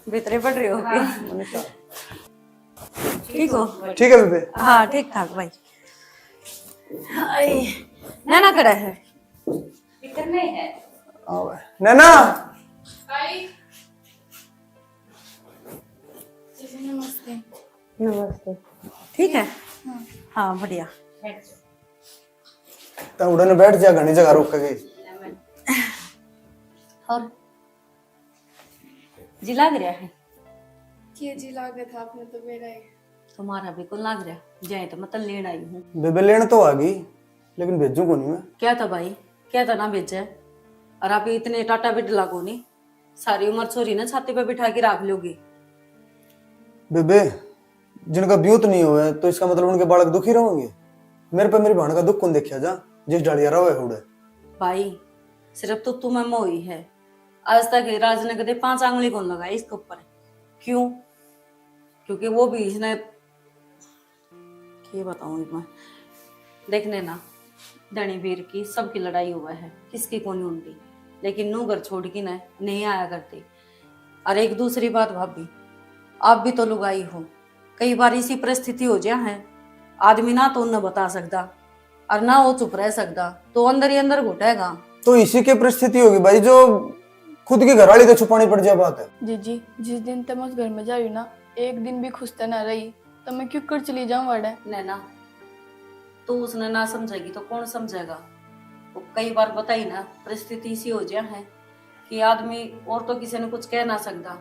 भीतरे पड़ रही हो के? मैंने कहा। ठीक हो? ठीक है बेबे। हाँ ठीक ठाक भाई। हाय, नैना खड़ा है। भीतर में है। आओ। नैना। आई। जीजी, नमस्ते। नमस्ते। ठीक है? हाँ। हाँ, बढ़िया। बैठ जाओ। तो उड़ने बैठ जा, घनी जगह रुक गई। और जी लाग रहा है? के जी लागे था आपने तो मेरा ही। तुम्हारा भी कौन लाग रहा? जाए तो मैं तन लेण आई हूँ। बेबे लेण तो आ गई, लेकिन भेजू को नहीं मैं। क्या था भाई, क्या था ना भेजे? और आप इतने टाटा बिडला को नहीं, सारी उम्र छोरी ने छाती पे बिठा के रख लोगे। बेबे, जिनका ब्यूत नहीं हुआ है, तो इसका मतलब उनके बालक दुखी रहोगे? मेरे पे मेरी बहन का दुख कौन देखा जा, जिस डालिया रहो है उड़े। भाई, सिर्फ तो तुम्हें मोही है। आज तक राज ने कदे पांच आंगली कौन लगाई इसके ऊपर। क्यों? क्योंकि वो भी इसने, के बताऊं मैं, देखने ना, धनी बीर की सबकी लड़ाई हुआ है, किसकी कोनी होती, लेकिन नू घर छोड़ के ना नहीं आया करती। और एक दूसरी बात भाभी, आप भी तो लुगाई हो, कई बार इसी परिस्थिति हो जा है, आदमी ना तो उन्हें बता सकता और ना वो चुप रह सकता, तो अंदर ही अंदर घुटेगा। तो इसी की परिस्थिति होगी भाई, जो खुद की घरवाली तो छुपानी पड़ जाए बात है। जीजी, जिस दिन तक मैं उस घर में जा रही हूँ ना, एक दिन भी खुश तो ना रही, तो मैं क्यों कर चली जाऊँ वाड़े? नैना, तू उसने ना समझेगी तो कौन समझेगा? वो कई बार बताई ना, परिस्थिति इसी हो जा है कि आदमी और तो किसी ने कुछ कह ना सकता,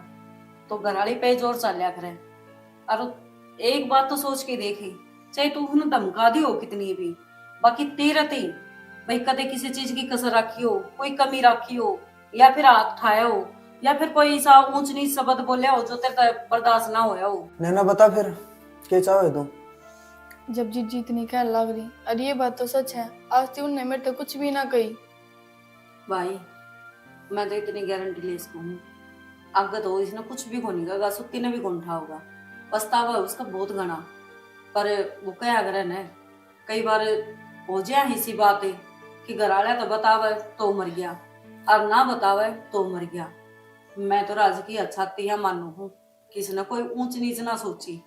तो घरवाली पे जोर चाल्या करे। और एक बात तो सोच के देखी, चाहे तू उन्हें धमका दी हो कितनी भी, बाकी तेरे ते भाई कदे किसी चीज की कसर रखी हो, कोई कमी रखी हो, या फिर हाथ उठाया हो, या फिर कोई ऐसा ऊंच नीच शब्द बोले हो जो तेरे तै बर्दाश्त ना होया हो। नैना, बता फिर, के चाहे तू? जब जीजी इतनी कहने लग रही, और ये बात तो सच है, आज तक उनने मेरे तक कुछ भी ना कही। भाई, मैं तो इतनी गारंटी ले सकूँ हूँ, आगे तो इसने कुछ भी कोनी कहेगा, सुत्ती ने भी कोनी उठाओगा। पछतावा है उसका बहुत घना, पर वो कहा करे ना, कई बार हो जाए इसी बात है कि घर वाले तो बतावे तो मर गया, और ना बतावे तो मर गया। मैं तो राज की अच्छाती या मानू हूँ, किसी ने कोई ऊंच नीच ना सोची।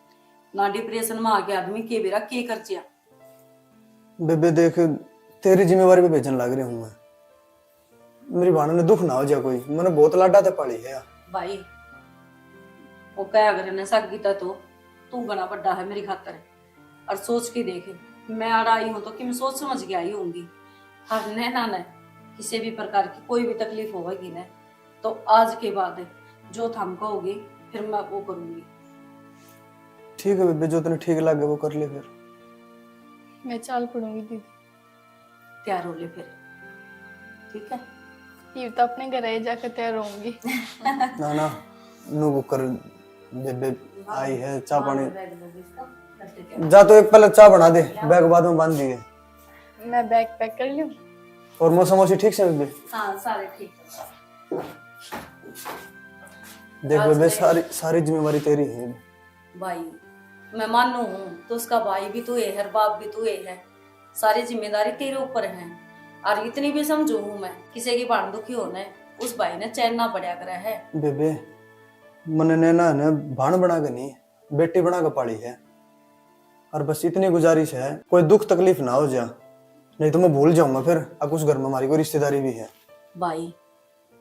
ना डिप्रेशन में आके आदमी के बेरा के कर चिया। बेबे देख, तेरी जिम्मेवारी पे भेजन लाग रहा हूँ मैं। मेरी भाण ने दुख ना हो जा कोई, मैंने बहुत लाडा ते पाली है। भाई, वो कह अगर ने सागी ता तो तू घना बड़ा है मेरी खातर। और सोच के देख, मैं आड़ा आई हूँ तो किम सोच समझ के आई होंगी। और नैना ने किसी भी प्रकार की कोई भी तकलीफ होगी ना, तो आज के बाद जो थम कहोगे, फिर मैं वो करूंगी। ठीक है बेबे, जो तने ठीक लगे वो कर ले फिर। मैं चाल पड़ूंगी दीदी। तैयार हो ले फिर, ठीक है? ये तो अपने घर ही जाकर तैयार होंगी। ना ना, नू वो कर, बेबे आई है, चाय पानी। जा तो एक पहले चाय बना दे, बैग बाद में बांध दिए। मैं बैग पैक कर लूं। और मौसा मौसी ठीक से बेबे? हाँ, सारे ठीक है। देख बेबे, सारी सारी जिम्मेवारी तेरी है। भाई, मैं मानू हूँ तो उसका भाई भी तू है और बाप भी तू है, सारी जिम्मेदारी तेरे ऊपर है। और इतनी भी समझू हूँ मैं, किसी की भाण दुखी होने उस भाई ने चैन ना पड़ा करे है। बेबे, मने नैना ने भाण बना के नहीं, बेटी बना के पाली है। और बस इतनी गुजारिश है, कोई दुख तकलीफ ना हो जा, नहीं तो मैं भूल जाऊंगा फिर, अब उस घर में हमारी कोई रिश्तेदारी भी है। भाई,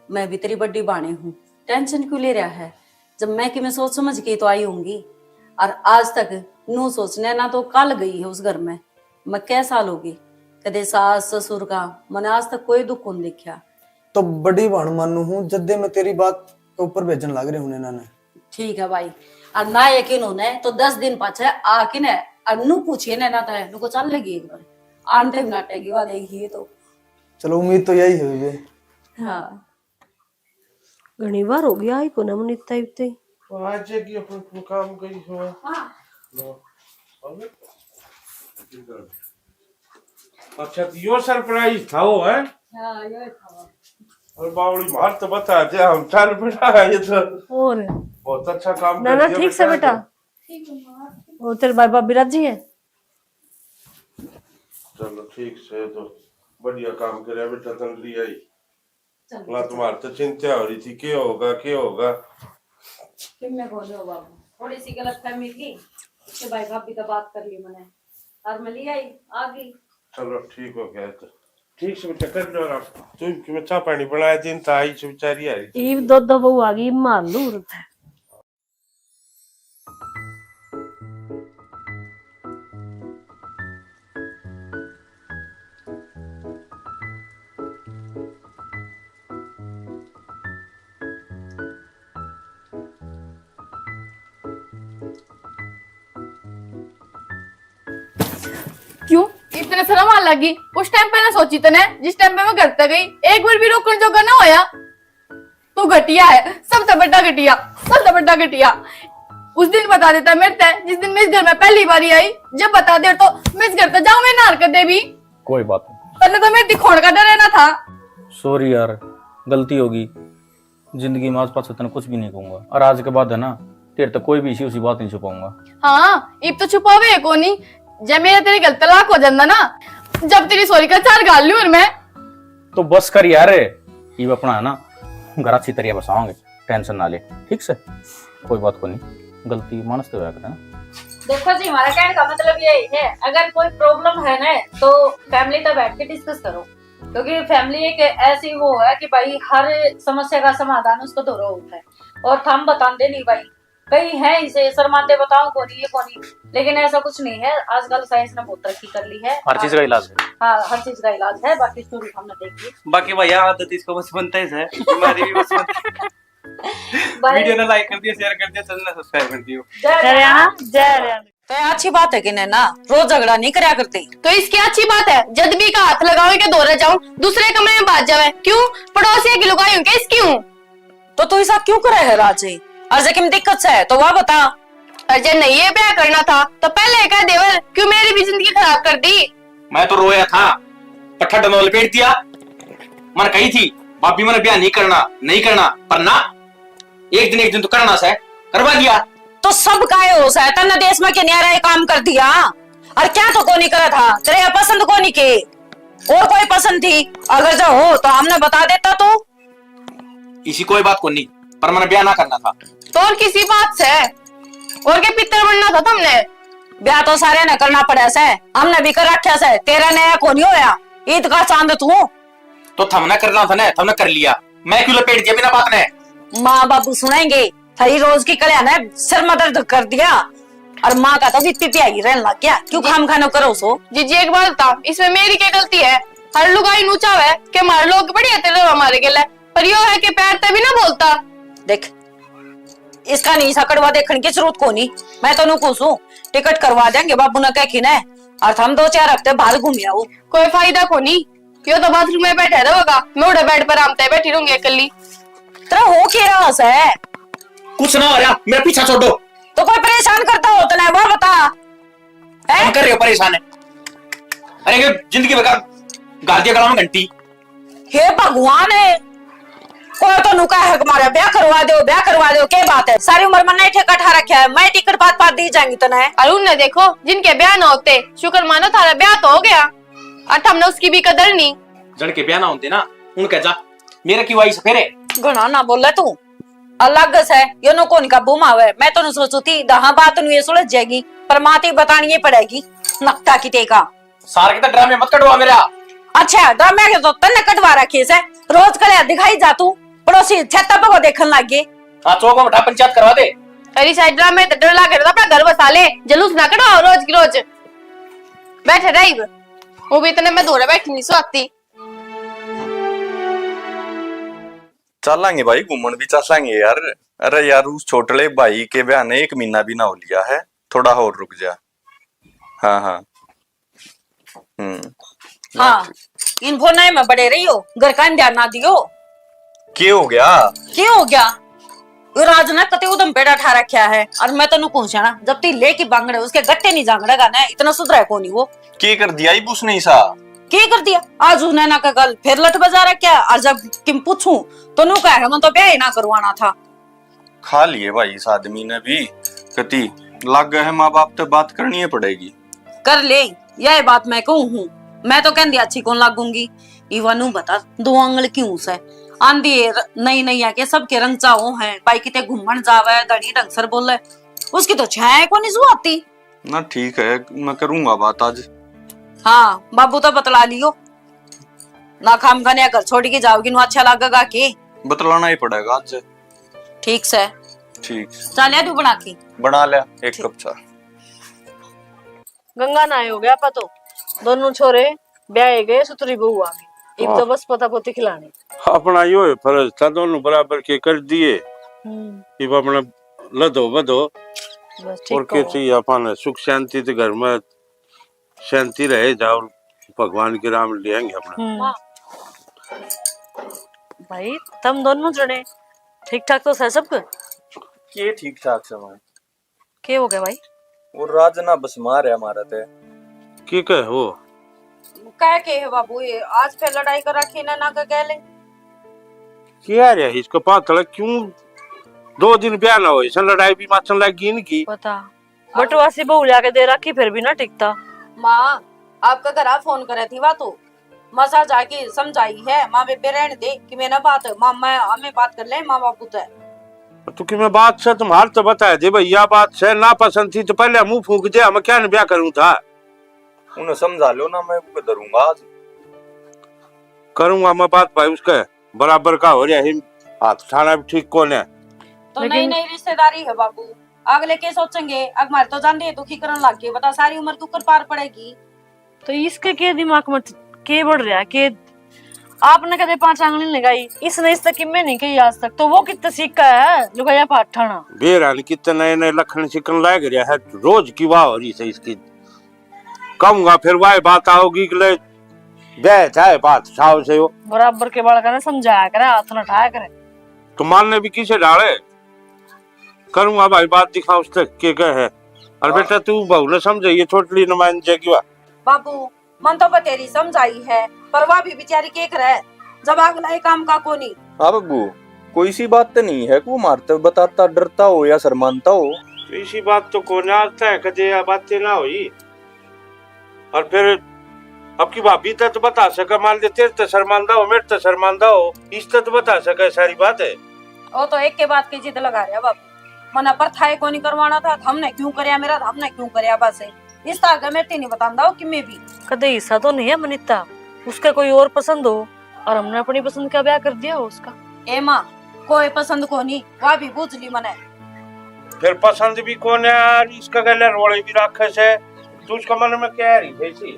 मैं भी तेरी बड़ी भाणी हूँ, टेंशन क्यों ले रहा है? जब मैं कि मैं सोच समझ के तो आई होंगी, और आज तक नू सोचने ना तो कल गई है उस घर में। मैं कै साल होगी, कदे सास ससुर का मैंने आज तक कोई दुख कौन देखा। तो बड़ी भाण मानू हूँ, जद्दे मैं तेरी बात के ऊपर भेजन लाग रहे हूँ नैना ने। ठीक है भाई, और ना यकीन होने तो दस दिन पाछे आके ने और नू पूछिए नैना तै, नू को चल लेगी एक बार, आंटे भी नाटेगी, वाह देखिए तो। चलो, उम्मीद तो यही है बेबे। हाँ। घणी बार हो गया, आई कोना मुनीता इब तई। तो आज जाएगी अपन, अपन काम गई हो। हाँ। लो। अबे। अच्छा, तो यो सरप्राइज था वो, है? हाँ, यो था वो। और बावली मार तो बता दे, हम चार बेटा है ये तो। और? बहुत अच्छा काम ना, कर ना, दिया ठीक से बेटा। ठीक है माँ। और तेरे भाई भाभी राजी है? चलो ठीक से, तो बढ़िया काम करे बेटा, तंगड़ी आई। चल, ना, चल। तुम्हारे तो चिंता हो रही थी, के होगा, के होगा? किम में बोलो बाबू, थोड़ी सी गलतफहमी थी, उसके भाई भाभी तो बात कर ली मैंने, और मैं ले आई, आ गई। चलो, ठीक हो गया तो। ठीक से बेटा, कर लो आराम। तू कि मैं चाय पानी बनाया दिन था, आई से बेचारी आ रही। ईब दो दो बहू आ गई, मालूम था। क्यों इतने शर्म आ लगी? उस टाइम पे ना सोची तने, जिस टाइम पे मैं घर तक गई, एक बार भी रोकने जोगा ना होया। तू घटिया है, सबसे बड़ा घटिया, सबसे बड़ा घटिया। उस दिन बता देता मेरे ते, जिस दिन मैं इस घर में पहली बार आई, जब बता दे तो मैं इस घर से जाऊं, मैं ना हरकत दे भी। कोई बात नहीं। तन्ने तो मेरे दिखाने का डर है ना था। सॉरी यार, गलती होगी। जिंदगी में आज पाछे तने कुछ भी नहीं कहूंगा, और आज के बाद है ना, तेरे तक कोई भी इसी उसी बात नहीं छुपाऊंगा। हाँ, इब तो छुपावे है कोनी। जब मेरा तेरे गल तलाक हो जाता ना, जब तेरी सॉरी का चार गाल लूं मैं। तो बस कर यार, इब अपना है ना घर अच्छी तरह बसावांगे, टेंशन ना ले, ठीक से? कोई बात को नहीं, गलती मानस तो होया करे ना। देखो जी, हमारा कहने का मतलब यही है, अगर कोई प्रॉब्लम है ना तो फैमिली तो बैठ के डिस्कस करो, क्योंकि फैमिली एक ऐसी वो है कि भाई हर समस्या का समाधान उसको धोरो होता है, और थम बताते नहीं भाई, कई है इसे शर्माते, बताओ कोनी, ये कोनी, लेकिन ऐसा कुछ नहीं है। आजकल साइंस ने बहुत तरक्की कर ली है। हर चीज का इलाज है। हाँ, हर चीज का इलाज है। बाकी स्टोरी हमने देख ली। बाकी भैया, आदत इसको बस बनता ही है, बीमारी भी बस बनता है। भाई, वीडियो ने लाइक कर दियो, शेयर कर दियो, चैनल ने सब्सक्राइब कर दियो। जय हरियाणा, जय हरियाणा। तो ये अच्छी बात है कि नैना रोज झगड़ा नहीं करया करती। तो इसकी अच्छी बात है, जद भी का हाथ लगावे के दौरे जाऊं, दूसरे कमरे में भाग जावे। क्यों? पड़ोसिया की लुगाई हूं क्या इसकी हूं? तो तू ऐसा क्यों करे है राजे? और जे किम दिक्कत से है तो वह बता। और जे नहीं ये ब्याह करना था तो पहले ही कह देवर, क्यों मेरी भी जिंदगी खराब कर दी? मैं तो रोया था, पर ठंड में लपेट दिया। मैंने कही थी, भाभी मैंने ब्याह नहीं करना, नहीं करना, पर ना, एक दिन एक दिन तो करना से, करवा दिया। तो सब काहे हो सै, तन्ने देश में के न्यारा ये काम कर दिया? और क्या तो कोनी करा था, तेरे पसंद कोनी के, और कोई पसंद थी? अगर जो हो तो हमने बता देता तू। इसी कोई बात कोनी, पर मैंने ब्याह ना करना था। तो और किसी बात से? और के पितर बनना था तुमने? ब्याह तो सारे ने करना पड़ा से, हमने भी कर रखा से, तेरा नया को नहीं होया, ईद का चांद तू। तो थमने करना था ना, थमने कर लिया, मैं क्यों लपेट दिया बिना बात ने? माँ बाबू सुनेंगे, थारी रोज की कल्या ने सर में दर्द कर दिया, और माँ का तो बीपी पे आई रहने लग गया, क्यों खाम खानो करो सो? जीजी, एक बात था, इसमें मेरी क्या गलती है? हर लुगाई नू चाहवे कि हमारे लोग बढ़िया तेरे हमारे गेले, पर यो है कि प्यार ते भी ना बोलता। देख, इसका नहीं सा कड़वा देखने की जरूरत कोनी। मैं तो नू कहूं सूं, टिकट करवा देंगे बाबू ने कह के ना, और थम दो चार हफ्ते बाहर घूम आओ। कोई फायदा कोनी, यो तो बाथरूम में बैठा रहोगा, मैं उड़े बेड पर आराम ते बैठी रहूंगी अकेली। तेरा हो के रहा है? कुछ ना हो रहा, मेरा पीछा छोड़ो। तो कोई परेशान करता हो तने, वो बता। हैं? हम कर रहे हो परेशान है। अरे, ये जिंदगी भर का गाल दिया गला में घंटी। हे भगवान है, कोई तो नुका है, हमारा ब्याह करवा दो, ब्याह करवा दो, क्या बात है? सारी उम्र मैंने ठेका ठा रखा है, मैं टिकट पात पात दी जाएंगी तने। और उनने देखो, जिनके ब्याह ना होते, शुक्र मानो थारा ब्याह तो हो गया, और हमने उसकी भी कदर नहीं। जन के ब्याह ना होते ना, उनके जा, मेरे की वाइस फेरे। घणा ना बोले तू, अलग से, यो नु कौन काबू में आवे। मैं तो नु सोचू थी, दहा बात नु ये सुलझ जाएगी, पर माँ ती बतानी ही पड़ेगी, नकटा की टेका। सार के तो ड्रामे मत कटवा मेरा। अच्छा, ड्रामे के तो तन्ने कटवा रखे से, रोज कले दिखाई जा तू, पड़ोसी छत्ता पे को देखन लग गए। हाँ, चौक में बैठा पंचायत करवा दे। अरे साइड ड्रामे तो डर लग रहा, अपना घर बसा ले, जलूस ना कटवाओ रोज की रोज। बैठे रही, वो भी इतने में धोरे बैठी नहीं सो आती। चालांगे भाई, घूमण भी चालांगे यार। अरे यार, उस छोटले भाई के ब्याह ने एक महीना भी ना हो लिया है, थोड़ा और रुक जा। हाँ, हाँ। हम्म। हाँ, इन फोन में बड़े रहियो, घर का ध्यान ना दियो। के हो गया? के हो गया? वो राज ने कते उदम पेड़ा ठा रखा है, और मैं तन्नू कहूं स्याणा, जब ती लेके बांगड़े उसके गट्टे नहीं जांगड़ेगा ना, इतना सुधरा है कोनी वो। के कर दिया इब उसने ऐसा? के कर दिया? आज उन्हें ना का कल फिर लठ बजा रखा है, और जब किम पूछूं तो नू कहे, "मैं तो ब्याह ही ना करवाना था।" खा लिए भाई इस आदमी ने भी, कती लागे है माँ बाप तो बात करनी ही पड़ेगी। कर ले, यह बात मैं कहूँ हूँ, मैं तो कहंदी अच्छी कौन लागूंगी। इवा नू बता, दो आंगल क्यों से? आंधी है, नई नई आके सबके रंग चाहो हैं, भाई किते घूमण जावे, धनी ढंग सर बोले, उसकी तो छाया कोनी जुआती। ना ठीक है, मैं करूंगा बात आज। हाँ, बाबू तो बतला लियो ना, खाम खाने घर छोड़ के जाओगी, नु अच्छा लगेगा के? बतलाना ही पड़ेगा आज। ठीक से। ठीक। चाह लिया तू बना के? बना लिया एक ठीक। कप चाह। गंगा नहाए हो गया आपा तो, दोनों छोरे ब्याहे गए, सुतरी बहू आ गई। इब तो वाह। बस पोता पोती खिलानी। अपना यो है फर्ज था, दोनों बराबर के कर दिए। हम्म। इब अपना लदो बदो। बस ठीक और के कहो। चाहिए अपन सुख शांति तो घर में शांति रहे, जाओ भगवान के राम लेंगे अपना। हम्म। भाई, तुम दोनों जने ठीक ठाक तो है सब कुछ? के ठीक ठाक से भाई? के हो गया भाई? वो राज ना बस मार है हमारा ते। के कहे वो? कह के है बाबू, ये आज फिर लड़ाई कर रखी ना, ना के गैले। क्या रे इसको पातल क्यों? दो दिन ब्याह ना हो, इसन लड़ाई भी माचन लग गई इनकी। पता। बटवासी बहू लिया के दे रखी, फिर भी ना टिकता। माँ, आपका घर आ फोन करे थी वा तो, मसा जाके समझाई है, माँ बेबे रहने दे कि मैं ना बात, माँ, मैं, हमें बात कर ले माँ बापू ते। तू कि मैं बात से तुम्हारे तो बता दे भाई, या बात से ना पसंद थी तो पहले मुंह फूंक दे, हम क्या न ब्याह करूं था। उन्हें समझा लो ना, मैं उनको धरूंगा आज। करूंगा मैं बात भाई उसके। बराबर का हो रहा है, हाथ ठाना भी ठीक कौन है। तो लेकिन नई नई रिश्तेदारी है बाबू, अगले के सोचेंगे, अग मारे तो जान दे दुखी करन लग गए, बता सारी उम्र दुख कर पार पड़ेगी। तो इसके के दिमाग में के बढ़ रहा है के आपने कदे पांच आंगली लगाई, इसने इस तक किम्मे नहीं कही आज तक, तो वो कितना सीखा है लुगाया पाठाना। बेरा ने कितने नए नए लखन सिकन लाग रहा है, रोज की वाह हो रही है इसकी। कहूंगा फिर वही बात आओगी कि ले ब्याह चाहे बात साव से हो। बराबर के बालका ने समझाया करे, हाथ न उठाया करे। तो मानने भी किसे डाले? करूंगा भाई बात, दिखा उस तक के कहे है। और हाँ। बेटा तू बहू ने समझाइए, छोटली न मान जाएगी वा। बाबू, मन तो बतेरी समझाई है, पर वह भी बेचारी के करे, जब अगला ये काम का कोनी। हाँ बाबू, कोई सी बात तो नहीं है कि वो मारते बताता डरता हो या शर्मानता हो। तो इसी बात तो कोनी आज तक कदे या बातें ना हुई। और फिर अब की भाभी तक तो बता सके, मान ले तेरे तो शर्मानदा हो, मेरे तो शर्मानदा हो, इस तक तो बता सके सारी बात है। वो तो एक के बात की जिद लगा रहा बाबू। मना पर थाए कोनी करवाना था, हमने क्यों करया मेरा, हमने क्यों करया, बस। इस तो आगे मैं नहीं बतांदा हो कि मैं भी। कदे हिस्सा तो नहीं है मनीता, उसका कोई और पसंद हो और हमने अपनी पसंद का ब्याह कर दिया हो उसका। ए माँ, कोई पसंद कोनी, वा भी बूझ ली मने। फिर पसंद भी कोनी यार, इसका गले रोले भी राखे से, तो उसका मन में क्या रही है इसी?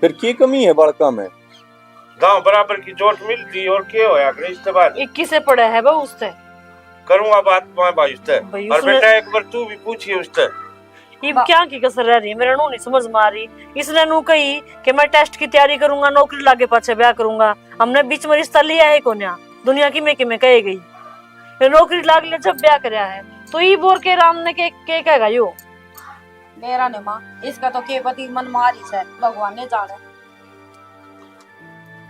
फिर की कमी है बालका में? गांव बराबर की चोट मिलती और के होया करे इसके बाद? इक्कीस से पड़ा है बहू उससे। करूंगा बात मैं भाई उससे। भाई और उसने बेटा, एक बार तू भी पूछिए उससे। इब बा- क्या की कसर रह रही है, मेरा नू नहीं समझ में आ रही। इसने नू कही कि मैं टेस्ट की तैयारी करूंगा, नौकरी लागे पाछे ब्याह करूंगा। हमने बीच में रिश्ता लिया है कोन्या, दुनिया की में कि में कहे गई। ये नौकरी लाग ले जब ब्याह करया है, तो ई बोर के राम ने के, के कहेगा यो? मेरा ने माँ, इसका तो के पति मन मारी से, भगवान ने जाने।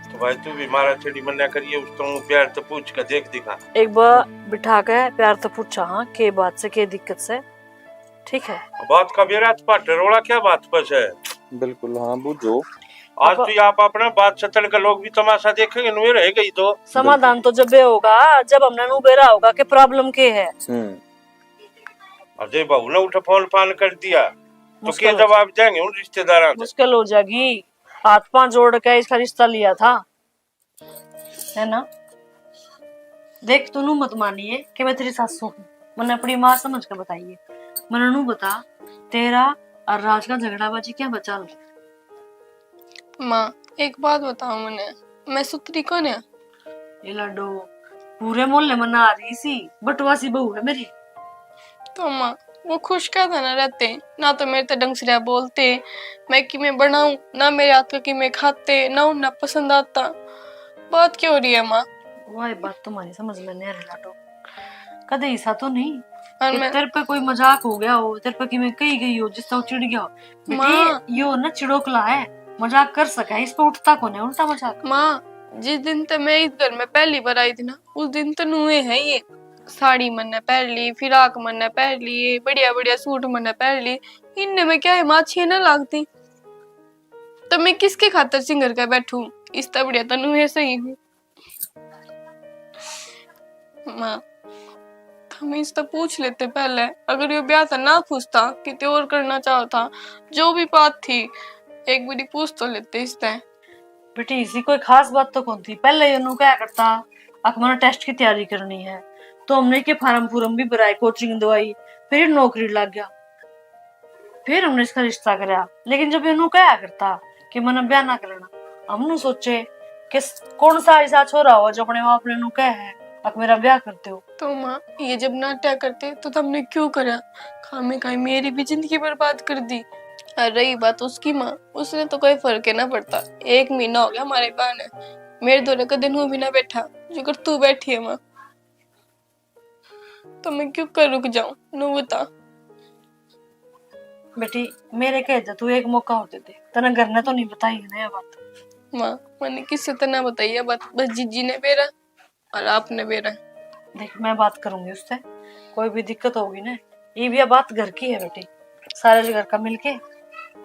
तो भाई तू भी मारा छेड़ी मन्ना करिए, उस तो प्यार तो पूछ के देख दिखा। एक बार बिठा के प्यार तो पूछा, हाँ, के बात से, के दिक्कत से, ठीक है? बात का बेरा तो पाटे रोला क्या बात पर से? बिल्कुल, हाँ, बूझो। आज अब तो ये आप अपना बात से तड़के लोग भी तमाशा देखेंगे, नुए रह गई तो। समाधान तो जब ये होगा, जब हमने नु बेरा होगा कि प्रॉब्लम के है। हम्म। और जे बहू ने उठे फोन फान कर दिया, तो मुश्किल के हो जवाब देंगे उन रिश्तेदारों से? मुश्किल हो जाएगी। हाथ पांव जोड़ के इसका रिश्ता लिया था, है ना? देख, तू नू मत मानिए कि मैं तेरी सासू हूँ। मैंने अपनी माँ समझ के बताइए। मैंने नू बता, तेरा और राज का झगड़ाबाजी क्या बचा लो? माँ, एक बात बताओ मने, मैं सुथरी कौन है? ये लाडो, पूरे मोहल्ले में ना आ रही सी, बटवासी बहू है मेरी। तो माँ, वो खुश क्या था ना रहते, ना तो मेरे ते ढंग से बोलते, मैं किमें बनाऊं, ना मेरे हाथ का किमें खाते, ना उन्हें पसंद आता। बात क्या हो रही है माँ? वही बात तुम्हारी समझ में नहीं आ रही लाडो। कदे ऐसा तो नहीं और कि मैं तेरे पे कोई मजाक हो गया हो, तेरे पे किमें कही गई हो जिससे वो चिढ़ गया हो? बेटी, माँ। यो ना चिड़ोकला है, मजाक कर सका है, इस पे उठता कौन है उल्टा मजाक? माँ, जिस दिन ते मैं इस घर में पहली बार आई थी ना, उस दिन तो नुए है ये। साड़ी मन्ने पहन ली, फिराक मन्ने पहन ली, बढ़िया बढ़िया सूट मन्ने पहन ली। इनने मैं क्या है माँ, अच्छी ना लागती? तो मैं किसके खातर सिंगर के बैठूं? इससे बढ़िया तो नुए सही हूँ। माँ, थम इससे पूछ लेते पहले, अगर यो ब्याह था ना पूछता, किते और करना चाहता, जो भी बात थी, एक बारी पूछ तो लेते इससे। बेटी, इसी कोई खास बात तो कौन थी। पहले ये नू क्या करता, अक मैंने टेस्ट की तैयारी करनी है, तो हमने के फार्म फूरम भी भराए, कोचिंग दवाई, फिर नौकरी लग गया, फिर हमने इसका रिश्ता कराया। लेकिन जब ये नू क्या करता कि मैंने ब्याह ना करना, हम नू सोचे कि स-, कौन सा ऐसा छोरा हो जो अपने माँ बाप ने नू कहे है, अक मेरा ब्याह करते हो। तो माँ, ये जब नाट्या करते तो तुमने क्यों करा? खामे खाई मेरी भी जिंदगी बर्बाद कर दी। और रही बात उसकी माँ, उसने तो कोई फर्क ही ना पड़ता। एक महीना हो गया हमारे ब्याह ने, मेरे धोरे कदे नू भी ना बैठा, जो कर तू बैठी है माँ। तो मैं क्यों कर रुक जाऊं, नू बता। बेटी, मेरे कहे तो तू एक मौका और दे दे, तने घर ने तो नहीं बताई है ना ये बात? माँ, मैंने किसी तरह बताई है बात, बस जीजी ने बेरा और आपने बेरा। देख, मैं बात करूंगी उससे, कोई भी दिक्कत होगी ना, ये भी बात घर की है बेटी, सारे घर का मिलके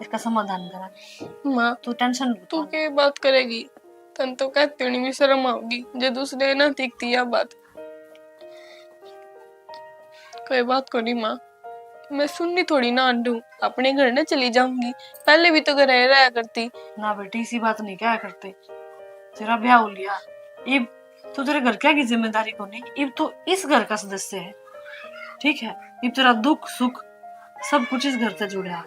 इसका समाधान करेंगे। माँ, तू टेंशन मत तू ले। के बात करेगी? तन तो कहती होनी भी शर्म आओगी जो दूसरे ना दिखती या बात। कोई बात को नहीं माँ, मैं सुननी थोड़ी ना आंडू, अपने घर ने चली जाऊंगी। पहले भी तो घर रहा करती। ना बेटी, इसी बात नहीं क्या करते, तेरा ब्याह हो लिया, इब तो तेरे घर क्या की जिम्मेदारी को नहीं, इब तो इस घर का सदस्य है, ठीक है? इब तेरा दुख सुख सब कुछ इस घर से जुड़ा।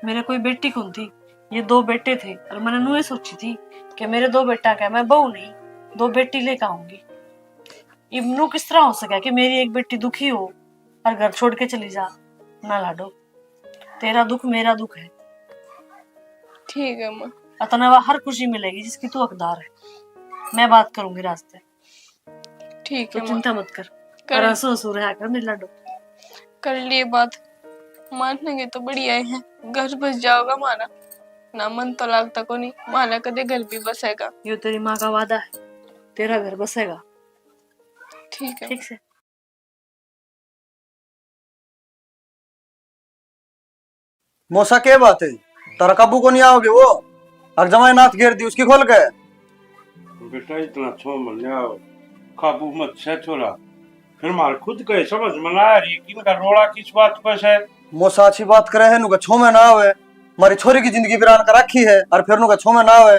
मेरे कोई बेटी कौन थी, ये दो बेटे थे और मैंने नुए सोची थी कि मेरे दो बेटा क्या, मैं बहू नहीं, दो बेटी लेकर आऊंगी। इब नू किस तरह हो सका कि मेरी एक बेटी दुखी हो और घर छोड़ के चली जा? ना लाडो, तेरा दुख मेरा दुख है। ठीक है माँ। अतना वा हर खुशी मिलेगी जिसकी तू हकदार है। मैं बात करूंगी रास्ते। ठीक तो है माँ। चिंता मत कर। कर और हंसो हंसो रहा कर मेरे लाडो। कर लिए बात। मानेंगे तो बढ़िया है, घर बस जाओगा मारा। ना मन तो लागता कोनी, मारा कदे घर भी बसेगा। यो तेरी माँ का वादा है, तेरा घर बसेगा। ठीक है। ठीक से। मौसा, के बात है? तारा काबू को नहीं आओगे वो? अर जमाई नाथ घेर दी उसकी खोल के। बेटा, इतना छो मन्या काबू मत से छोरा। फिर मार खुद के समझ में ना आ रही कि इनका रोला किस बात पे से। मौसा अच्छी बात करे है, नुका छो में ना आवे। मारी छोरी की जिंदगी वीरान कर रखी है, और फिर नुका छो में ना आवे।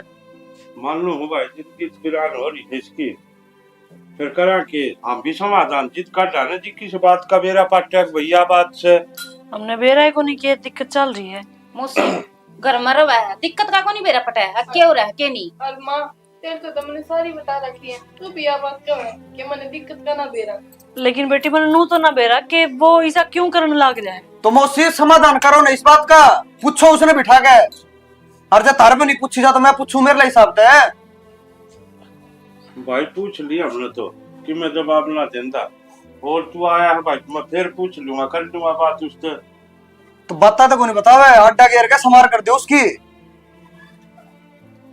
मान लो हूँ भाई, जिंदगी वीरान हो रही है इसकी, फिर करा के हम भी समाधान जिद काटा ना जी, किस बात का बेरा पाटा के भैया बात से। हमने बेरा ही कोनी के दिक्कत चल रही है। मौसी, घर में रहे है, दिक्कत का कोनी बेरा पटा है, के हो रहा है, के नहीं? और माँ, तेरे तो तुमने सारी बता रखी है, तू भी या बात क्यों है कि मैंने दिक्कत का ना बेरा? लेकिन बेटी, मैंने नू तो ना बेरा कि वो ऐसा क्यों करने लाग रहा है। तो मौसी, समाधान करो ना इस बात का, पूछो उसने बिठा के। और जब थारे पे नहीं पूछी जा तो मैं पूछूं, मेरे लिए हिसाब तय है। भाई, पूछ लिया हमने तो कि मैं जवाब ना देंदा, और तू आया है भाई, मैं फिर पूछ लूंगा, कर लूंगा बात उससे। तो बाता तो कोनी बतावे, अड्डा गेर के समार कर दे उसकी।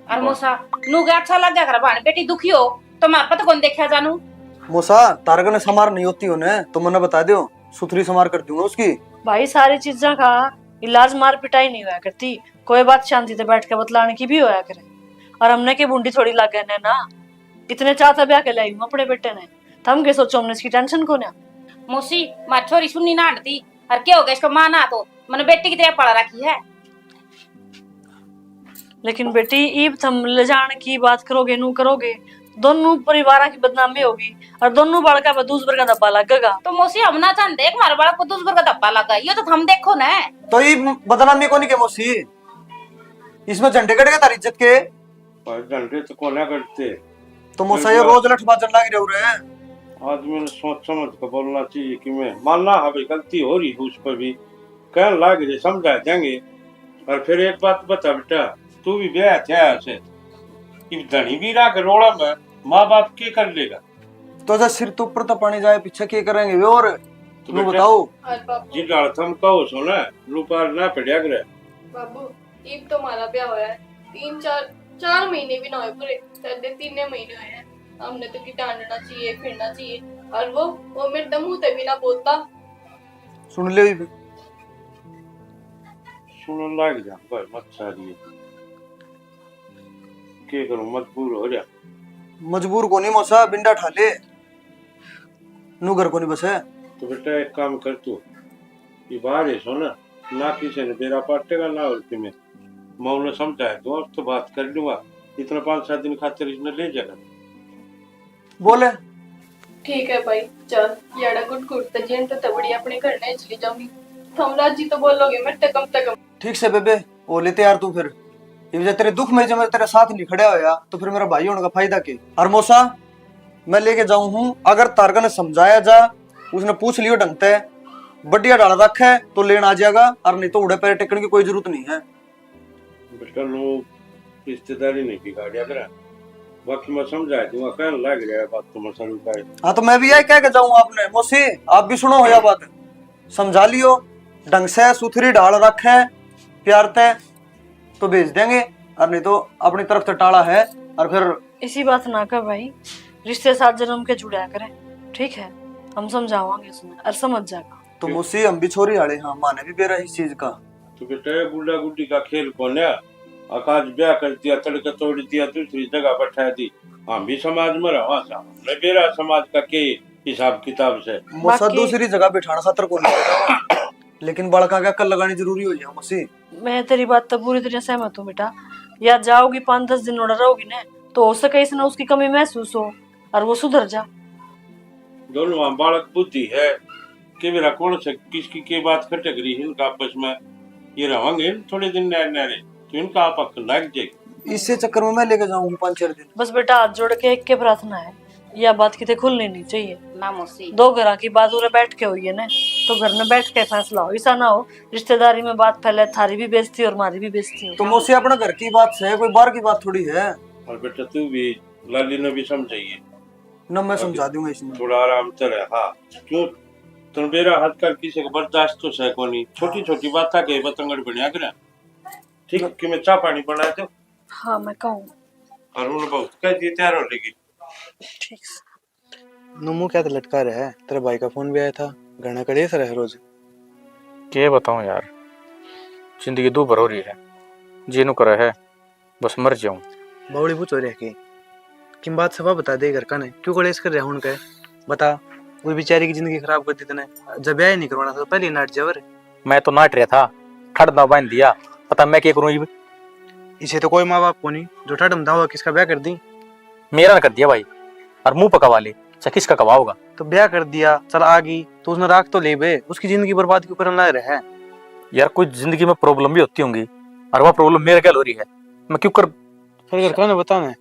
और मौसा, नू के अच्छा लग गया कर, भाण बेटी दुखी हो तो मैं पता कौन देखा जानू। मौसा, तारग ने समार नहीं होती होने तो मन्ने बता दियो, सुथरी समार कर दूंगा उसकी। भाई, सारी चीजा का इलाज मार पिटाई नहीं होया करती, कोई बात शांति से बैठ के बतलाने की भी होया करे। और हमने के बूंदी थोड़ी लागे ने ना, इतने चाह तै ब्याह के लाई हूँ अपने बेटे ने, थम के सोचो, हमने इसकी टेंशन को ना। मौसी, मारी छोरी सुननी ना हटती, और क्या हो गया इसको माँ ना तो, मैंने बेटी की तरह पाल रखी है। लेकिन बेटी, इब थम ले जान की बात करोगे, नू करोगे, दोनों परिवार की बदनामी होगी और दोनों बालका पे दूसबर का धब्बा लगेगा। तो मौसी, हम ना चाहते कि हमारे बालक को दूसबर का धब्बा लगा, ये तो थम देखो ना। तो इब बदनामी कोनी के मौसी, इसमें झंडे कट गए थारी इज्जत के। पर झंडे तो कोना करते। तो मौसा, ये रोज लठ बाजन लाग रहे हो रे। आदमी ने सोच समझ के बोलना चाहिए कि मैं मानना है भाई, गलती हो रही है उस पर भी, कहन लाग रहे, समझा देंगे। और फिर एक बात बता बेटा, तू भी ब्याह थया से, इब धनी भी रह के रोड़ा में माँ बाप के कर लेगा? तो जब सिर तो ऊपर तो पानी जाए, पीछे के करेंगे वे? और तो नू बेटा, बताओ। और बाबू, जिन हालत हम कहो सो ना, नू पार ना पड़या करे। बाबू, इब तो हमारा ब्याह होया है, तीन चार, चार महीने भी ना हुए पूरे, शायद तीन महीने हुए हैं। हमने तो किटा आंडना चाहिए, फिरना चाहिए, और वो, वो मेरे तो मुंह ते भी ना बोलता। सुन ले इब। सुनन लाग जा भाई, मत सारी। के करूं, मजबूर हो रहा। मजबूर कोनी मौसा, बिंडा ठा ले। नू घर कोनी बसे। तो बेटा एक काम कर तू, ये बाहर है सो ना, ना किसी ने बेरा पाटेगा ना और किमें। मैं उन्हें समझाए दूंगा, तो बात कर लूंगा। इतना पाँच सात दिन खातर इसने ले जाएगा। बोले। ठीक है भाई, चल, याड़ा गुट गुट ते जिन तो तबड़ी अपने घर नहीं चली जाऊंगी। थम राजी तो बोलोगे मैं तो कम से कम। ठीक से बेबे, हो ले तैयार तू फिर। ये वजह तेरे दुख में जब मैं तेरे साथ नहीं खड़ा होया, तो फिर मेरा भाई होने का फायदा के? और मौसा, मैं लेके जाऊं हूँ, अगर तारका ने समझाया जा, उसने पूछ लियो ढंग ते, बढ़िया ढाल रखे तो लेन आ जाएगा, और नहीं तो उड़े पैर टेकने की कोई जरूरत नहीं है। बेटा, लोग रिश्तेदारी नहीं बिगाड़िया करा, बाकी मैं समझा दूंगा, कहने लग रहा है बात तो मैं सरू का है। हाँ, तो मैं भी यही कह के जाऊंगा आपने, मौसी, आप भी सुनो हो या बात, समझा लियो ढंग से, सुथरी ढाल रखे प्यार ते, तो भेज देंगे, और नहीं तो अपनी तरफ से टाला है। और फिर इसी बात ना कर भाई, रिश्ते सात जन्म के जुड़ा करे, ठीक है, हम समझावांगे उसने और समझ जाएगा। तो मौसी, हम भी छोरी आले हाँ, माने भी बेरा इस चीज का। तो बेटा, ये गुड्डा गुड्डी का खेल कोन्या। आकाश ब्याह कर दिया, तड़के तोड़ दिया, दूसरी जगह बैठा दी। हम भी समाज में रहा, हमने बेरा समाज का के हिसाब किताब से। मौसा, बाकी दूसरी जगह बिठाना खातर कोनी, लेकिन बालका के अक्ल लगानी जरूरी हो जाए मौसी। मैं तेरी बात तो पूरी तरह सहमत हूँ बेटा। या जाओगी, पाँच दस दिन उड़ा रहोगी ना, तो हो सके इसने उसकी कमी महसूस हो और वो सुधर जा। दोनों बालक बुद्धि है, के मेरा कौन से किसकी के बात खटक रही है इनका आपस में, ये रहेंगे थोड़े दिन नहरे नहरे, तो इनका आप अक्ल लग जाएगी। इससे चक्कर में मैं लेके जाऊंगी पाँच चार दिन। बस बेटा, हाथ जोड़ के एक के प्रार्थना है, यह बात किते खुलनी नहीं चाहिए। ना मौसी। दो घरां की बात उरे बैठ के हुई है ना, तो घर में बैठ के फैसला हो, ऐसा ना हो रिश्तेदारी में बात फैले, थारी भी बेइज्जती और मारी भी बेइज्जती हो। तो मौसी, अपने घर की बात से, कोई बाहर की बात थोड़ी है। और बेटा, तू भी लाली ने भी समझाइए। ना, मैं अभी समझा दूंगा इसमें। थोड़ा आराम से रह, हाँ। क्यों, तन बेरा आजकल किसी का बर्दाश्त तो सह कोनी, छोटी छोटी बात के बतंगड़ बनया करे। ठीक, कि मैं चाय पानी बना दो। हाँ, मैं कहूँ। और उन बहुत कह दी, तैयार हो लेगी। ठीक से। नू मुंह क्या तो लटका रहा है? तेरे भाई का फोन भी आया था, घना कलेश रहे रोज। के बताऊं यार, जिंदगी दो भर हो रही है, जी नू करे है बस मर जाऊं। बावली पूछो रे की, किम बात सफा बता दे घर का ने, क्यों कलेश कर रहा हूं उनके? बता। वो बेचारी की जिंदगी खराब कर दी तने। जब ब्याह ही नहीं करवाना था तो पहले ही नाट जावर। मैं तो नाट रहा था, ठड़ ना बांध दिया, पता मैं क्या करूं इब। इसे तो कोई माँ बाप को नहीं जो ठड़ में दावा किसका ब्याह कर दी। मेरा ना कर दिया भाई, और मुंह पकवा ले, चाहे किसका कवाओगा। तो ब्याह कर दिया, चल आ गई, तो उसने राख तो ले बे, उसकी जिंदगी बर्बाद क्यों करने लग रहा है? यार, कोई जिंदगी में प्रॉब्लम भी होती होंगी, और वह प्रॉब्लम मेरे गैल हो रही है, मैं क्यों कर फिर घर का ना बताना है?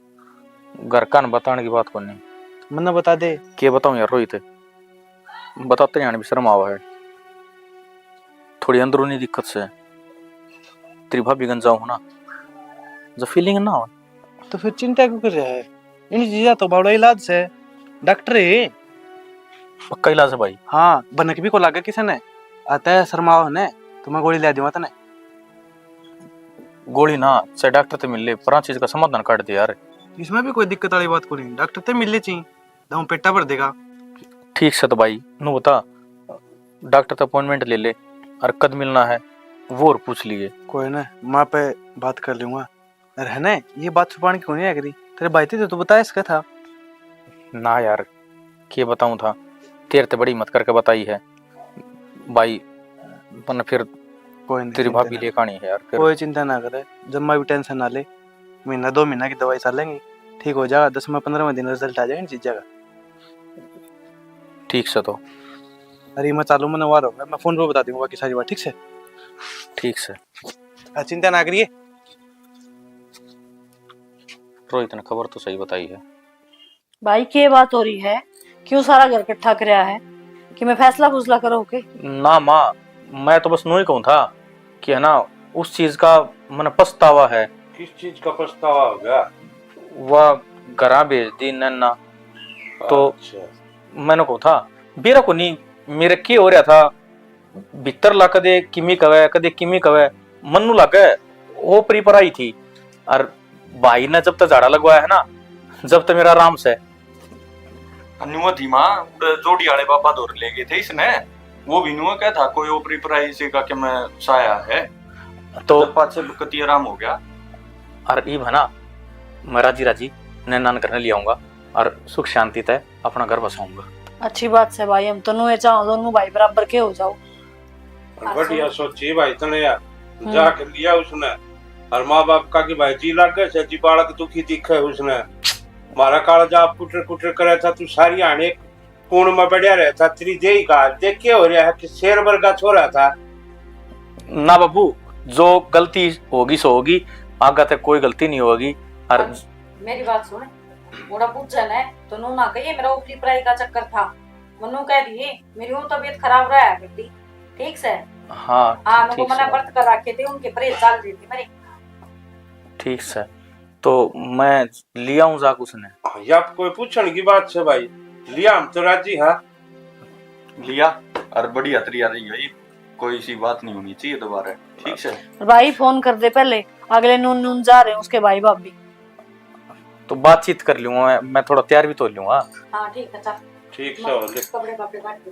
घर का ना बताने की बात कोनी। मन्ना बता दे। के बताऊं यार रोहित, बताते जाने भी शर्म आवा है। थोड़ी अंदरूनी दिक्कत से तेरी भाभी गंजा हो ना, जो फीलिंग ना हो। तो फिर चिंता क्यों कर रहा है? इन चीजा तो बड़ा इलाज से, डॉक्टर है। पक्का इलाज है भाई? हाँ, भनक भी को लागे किसी ने, आता है शर्माओ ने, तो मैं गोली ले दूंगा तने। गोली ना, चाहे डॉक्टर ते मिल ले, पर आ चीज का समाधान काट दे यार। इसमें भी कोई दिक्कत वाली बात कोनी, डॉक्टर ते मिल ले ची, दम पेटा भर देगा। ठीक से तो भाई, नू बता, डॉक्टर ते अपॉइंटमेंट ले ले, और कद मिलना है, वो और पूछ लिए। कोई ना, माँ पे बात कर लूंगा। अरे है ना, ये बात छुपाने की कोनी है करी, तेरे भाई ते तो तू बताया इसका था। ना यार, के बताऊं था, तेरे ते बड़ी हिम्मत करके बताई है भाई, पर फिर कोई नहीं, तेरी चिंता भाभी ना। लेकर आनी है यार फिर। कोई चिंता ना करे, जम्मा भी टेंशन ना ले, महीना दो महीना की दवाई चलेंगी, ठीक हो जाएगा, दसवां पन्द्रहवां दिन रिजल्ट आ जाएगा इन चीजा का। ठीक से तो। अरे मैं चालू, मैंने वार होगा, मैं फोन पे बता दूंगा बाकी सारी बात, ठीक से? ठीक से। आ, चिंता ना करिए। रोहित ने खबर तो सही बताई है। भाई, के बात हो रही है? क्यों सारा घर इकट्ठा करया है? कि मैं फैसला फूसला करो के? ना माँ, मैं तो बस नू ही कहूँ था कि है ना, उस चीज का मन पछतावा है। किस चीज का पछतावा हो गया? वह घरा भेज दी नैना, तो अच्छा। मैंने कहूँ था, बेरा को नहीं, मेरे के हो रहा था, भीतर ला कदे किमी कवे, कदे किमी कवे, मन्नू लागे ओपरी पर आई थी। और भाई ने जब तक झाड़ा लगवाया है ना, जब तक मेरा आराम से। न्यूआ थी माँ, उड़े जोड़ी आले बाबा धोर ले गए थे इसने, वो भी न्यूआ कह था कोई ओपरी पर आई से का के मैं साया है। तो जब पाछे कति आराम हो गया। और इब है ना, मैं राजी राजी नैना ने घर ले आऊंगा और सुख शांति तै अपना घर बसाऊंगा। अच्छी बात से भाई, हम तो नुए चाहो दोनों भाई बराबर के हो जाओ। और बढ़िया सोची भाई तने यार, हम्म। जाके लिया उसने। और माँ बाप का की भाई जी लागे से जी बालक दुखी दिखे उसने। मारा कालजा आप कुटर कुटर करे था, तू सारी आने कूण में बढ़िया रहे था, तेरी देही का देख के हो रहा है कि शेर वर्गा छोरा था। ना बाबू, जो गलती होगी सो होगी, आगे तक कोई गलती नहीं होगी। और और मेरी बात सुन, उड़ा पूछा ने तो नू ना कहिए मेरा ऊपरी पराई का चक्कर था, मन्नू कह दिए मेरी वो तबीयत खराब रहा करती, ठीक से? हाँ, हाँ, ठीक उनको मना से। व्रत कर रखे थे, उनके परहेज चल रहे थे मेरे। ठीक से, तो मैं लिया हूँ जाक उसने। हाँ, या कोई पूछण की बात से भाई, लिया हम तो राजी हाँ। लिया, और बढ़िया तरिया रही है, कोई सी बात नहीं होनी चाहिए दोबारा, ठीक से? और भाई फोन कर दे पहले, अगले नून नून जा रहे हैं उसके भाई भाभी। तो बातचीत कर लूंगा मैं, मैं थोड़ा तैयार भी तो हो लूंगा। हाँ, ठीक है, चल। ठीक से हो ले। कपड़े वपड़े काट दे।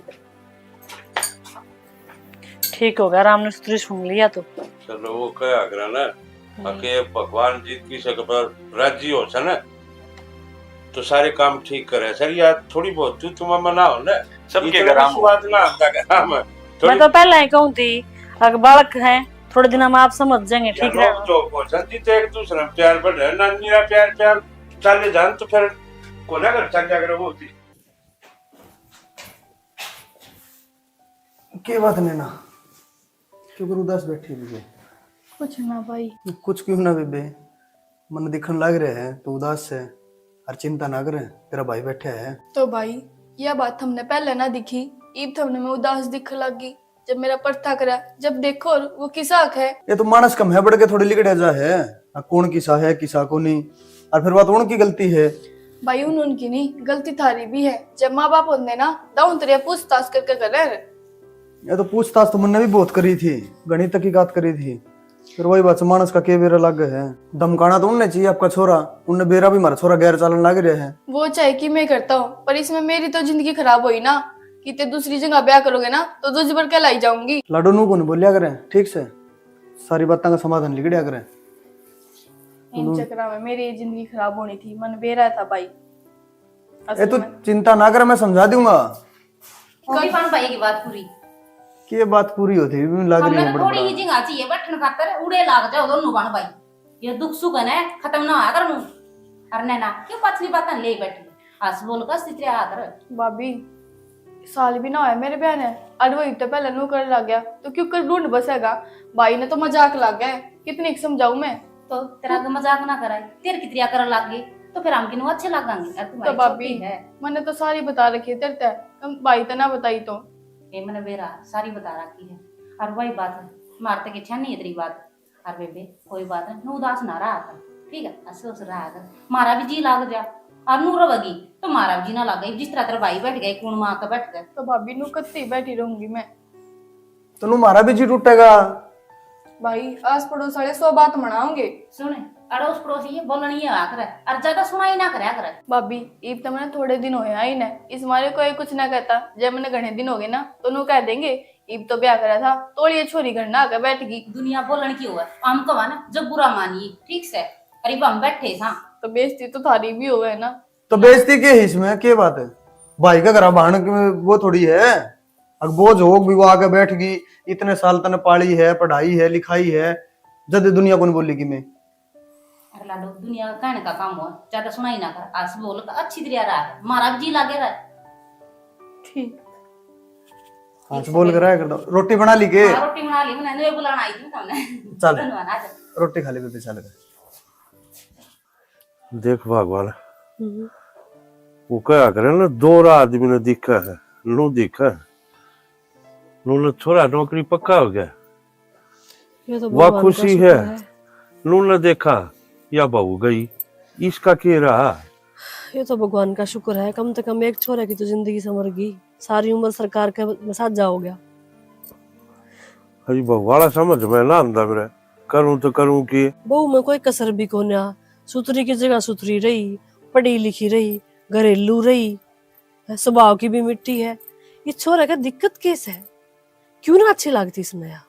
ठीक हो गया, राम ने स्त्री सुन लिया तो। चलो, वो कहा करा ना, हम्म। आके भगवान जी की सक पर राजी हो से ना, तो सारे काम ठीक करे। सर, यार, थोड़ी बहुत तू तुम मना हो ना, सबके इतना घर आम हो। विश्वास ना आता घर में। थोड़ी मैं तो पहले ही कहूँ थी, अगर बालक हैं, थोड़े दिनों में आप समझ जाएंगे, ठीक चलो, है। जो हो सर जी, तो एक दूसरे में प्यार बढ़े, ना मेरा प्यार, प्यार चले जान, तो फिर कोना घर चल जाकर वो होती। के बात नैना, क्यों कर उदास बैठी हुई है? कुछ ना भाई। कुछ क्यों ना बेबे, मन दिखण लाग रहा है तू उदास है, और चिंता ना करे, तेरा भाई बैठा है। तो भाई, यह बात हमने पहले ना दिखी, इब थमने मैं उदास दिखण लाग गई। जब मेरा परथा करा, जब देखो और वो किसा हक है। ये तो मानस कम है, बढ़ के थोड़ी लिकड़े जा है। आ कौन किसा है, किसा को नहीं, और फिर बात उनकी गलती है। भाई, उन उनकी नहीं, गलती थारी भी है। जब माँ बाप होंदे ना, दाऊं तेरे पूछताछ करके करे। ये तो पूछताछ तो मन्ने भी बहुत करी थी, घणी तहकीकात करी थी, फिर वही बात से मानस का के बेरा लागे है। धमकाना तो उनने चाहिए आपका छोरा, उनने बेरा भी हमारा छोरा गैर चालन लाग रहा है। वो चाहे कि मैं करता हूँ, पर इसमें मेरी तो जिंदगी खराब हुई ना, कि ते दूसरी जगह ब्याह करोगे ना, तो दूसरी पर कहलाई जाऊंगी। लाडो, नू कोनी बोलिया करे, ठीक से? सारी बातों का समाधान लिकड़िया करे। इन चक्करों में मेरी जिंदगी खराब होनी थी, मन बेरा था भाई। ए, असल तू में चिंता ना करे, मैं समझा दूंगा। कौन भाई की बात पूरी? के बात पूरी होती भी लाग रही हमने है तो बड़ी थोड़ी बड़ा। ही जगह चाहिए बैठन खातर, उड़े लाग जाओ दोनों बहन भाई। ये दुख सुख है ना, खत्म ना होया कर मुंह। अरे नैना, क्यों पछली बातें ले बैठी? हंस बोल कर सितरे आदर। भाभी, साल भी ना होया मेरे ब्याह ने, और वो इतने पहले नू कर लग गया, तो क्यों कर ढूंढ बसेगा? भाई ने तो मजाक लग गया, कितनी समझाऊं मैं। तो तेरा के मजाक ना कराए, तेरे की त्रिया करन लग गई, तो फिर हम किनु अच्छे लगांगे? और तू तो भाई भाभी, छोटी है। मैंने तो सारी बता रखी है तेरे ते, तुम भाई ते ना बताई तो। ए मैंने बेरा सारी बता रखी है। और वही बात है, मारते के छानी है तेरी बात। और बेबे, कोई बात नहीं, नू उदास ना रहा कर, ठीक है? हंस हंस रहा कर। मारा भी जी लाग जा, और नू रवेगी तो मारा भी जी ना लागे। जिस तरह तेरा भाई बैठ गए, कौन माँ का बैठ गए। तो भाभी, नू कत्ती बैठी रहूंगी मैं। तो नू मारा भी जी टूटेगा। भाई, आस पड़ोस वाले सौ बात मनाओगे। सुन, अड़ोस पड़ोस ये बोलनी ही होया करे, और ज्यादा सुनाई ना करया करे। भाभी, इब तो मैंने थोड़े दिन होया ही ना, इस मारे कोई कुछ ना कहता, जब मैंने घणे दिन हो गए ना, तो नू कह देंगे, इब तो ब्याह करा था, तोलिए छोरी घर ना आके बैठ गई। दुनिया बोलण की होवे, हम कहा ना, जब बुरा मानिए, ठीक से, अरे हम बैठे सा। तो बेइज्जती तो थारी भी होवे ना। तो बेइज्जती के है इसमें, के बात है? भाई का घरा बहन के वो थोड़ी है, अग बोझ हो भी वो आके बैठ गई, इतने साल तने पाली है, पढ़ाई है, लिखाई है, जद दुनिया कौन बोली कि मैं। अरे लाडो, दुनिया का कहने का काम हो, ज्यादा सुनाई ना कर, हंस बोल, अच्छी तरह रहा, मारा भी जी लागे रहा। ठीक। हंस बोल कर रहा कर दो। रोटी बना ली के? हाँ, रोटी बना ली मैंने, बुलाना आई थी तुमने। चल। धन्यवाद, आ जा। रोटी खा ले बेबे, चल। देख भगवान, हम्म। वो कहा करे ना, दो आदमी ने दिखा है, नू दिखा है, नू ने छोरा नौकरी पक्का हो गया, ये तो वाह भगवान का खुशी शुक्र है। है। नू ने देखा, या बहू गई, इसका के रहा? ये तो भगवान का शुक्र है, कम से कम एक छोरे की तो जिंदगी संवर गई, सारी उम्र सरकार के मसाजा हो गया। अरे बहू वाला समझ में ना आंदा मेरे, करूं तो करूं के? बहू में कोई कसर भी कोन्या, सुथरी की जगह सुथरी रही, पढ़ी लिखी रही, घरेलू रही, स्वभाव की भी मिट्टी है। ये छोरा का दिक्कत केस है, क्यों ना अच्छी लागती इसने या?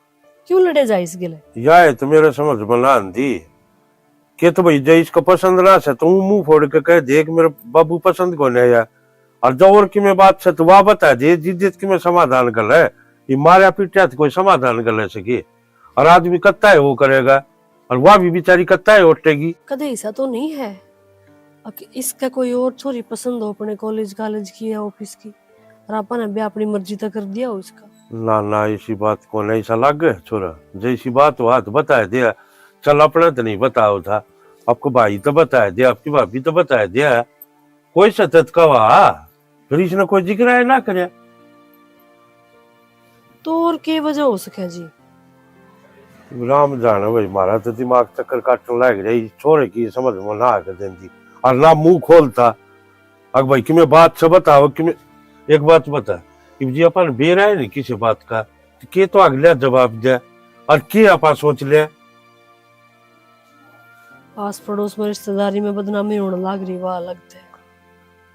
क्यों लड़े जाए इस गिले? या है तो मेरे समझ में ना आंदी। के तो भाई, जे इसको पसंद ना से तो मुंह फोड़ के कह दे कि मेरे बाबू पसंद कोने या। और जो और की में बात से तो वह बता दे, जिद्दत की में समाधान कर ले। ये मारा पीटा तो कोई समाधान कर ले सके। और आदमी कत्ता है वो करेगा, और वह भी बेचारी कत्ता है उठेगी। कदे ऐसा तो नहीं है अक इसका कोई और छोरी पसंद हो अपने कॉलेज कॉलेज की या ऑफिस की, और आपने ब्याह अपनी मर्जी तक कर दिया हो इसका? ना ना, ऐसी बात को नहीं सा लागे छोरा, जैसी बात हो हाथ बता दिया। चल, अपना तो नहीं बताओ था, आपको भाई तो बता दिया, आपकी भाभी तो बता दिया, कोई सतत का वहा फिर इसने कोई जिक्र है ना करे। तो और के वजह हो सके जी? राम जाने भाई, मारा तो दिमाग चक्कर काटने लाग रही, छोरे की समझ में ना आके देंदी, और ना मुंह खोलता। अग भाई, कि मैं बात से बताओ कि मैं एक बात बता, इब जी अपन बेरा है नहीं किसी बात का, तो के तो अगला जवाब दे, और के आपा सोच ले। आस पड़ोस में रिश्तेदारी में बदनामी होने लाग रही, वाह लगते।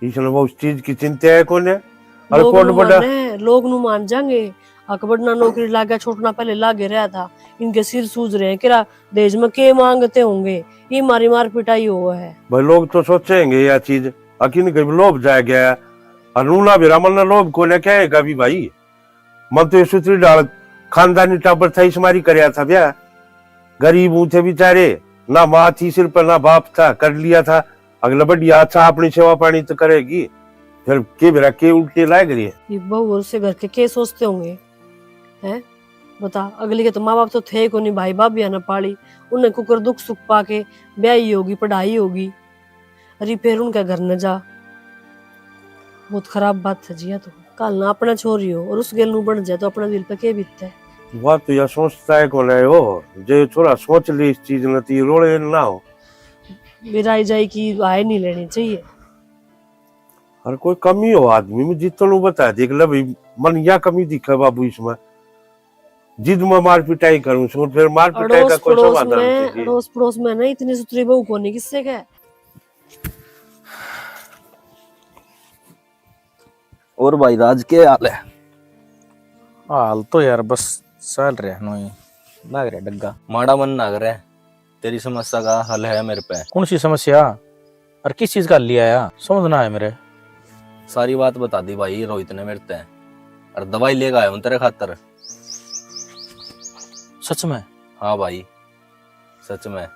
इसने वो उस चीज की चिंता है कोने? अरे लोग कोट नू बड़ा माने, लोग नू मान जाएंगे। अकबर ना नौकरी लागे, छोटना पहले लागे रहा था। इनके सिर सूज रहे हैं, किरा दहेज में के मांगते होंगे, ये मारी मार पिटाई हुआ है। भाई, लोग तो सोचेंगे यह चीज, अकिन के लोभ जाए गया है। और नूना भी रामन ने लोभ कोने कहेगा भी भाई, मन तो ये सुतरी डाल खानदानी टाबर था, इस मारी करया था ब्याह। गरीब हूं थे बेचारे, ना माँ थी सिर पर, ना बाप था, कर लिया था। अगला बढ़िया अच्छा अपनी सेवा पानी तो करेगी, फिर के बेरा के उल्टे लाग रही है। ये बहू और से घर के के सोचते होंगे, हैं? बता, अगली के तो माँ बाप तो थे ही कोनी, भाई भाभी ने पाली, उन्हें कुकर दुख सुख पाके ब्याही होगी, पढ़ाई होगी। अरे फिर उनके घर न जा, बहुत खराब बात है जी। या तो कल ना अपना छोरी हो और उस गेल नू बन जाए तो अपना दिल पे के बीतता है? वह तो यह सोचता है कौन है हो, जो ये छोरा सोच ले इस चीज न, तो ये रोले ना हो। मेरा आई जाए कि आए नहीं लेनी चाहिए। और कोई कमी हो आदमी में, जितना बता देख ले भाई, मन या कमी दिखे बाबू इसमें, जिद में मार पिटाई करूं सो, फिर मार पिटाई का अड़ोस कोई पड़ोस समाधान में, चाहिए। अड़ोस पड़ोस में ना इतनी सुथरी बहू कोनी किससे के। और भाई राज, के हाल है? हाल तो यार बस चल रहा है, नोई लाग रहा डग्गा। माड़ा मन ना करे, तेरी समस्या का हल है मेरे पे। कौन सी समस्या और किस चीज का हल लिया आया, समझ ना आया मेरे। सारी बात बता दी भाई रोहित ने मेरे ते। और दवाई लेकर आया हूँ तेरे खातर। सच में? हाँ भाई, सच में।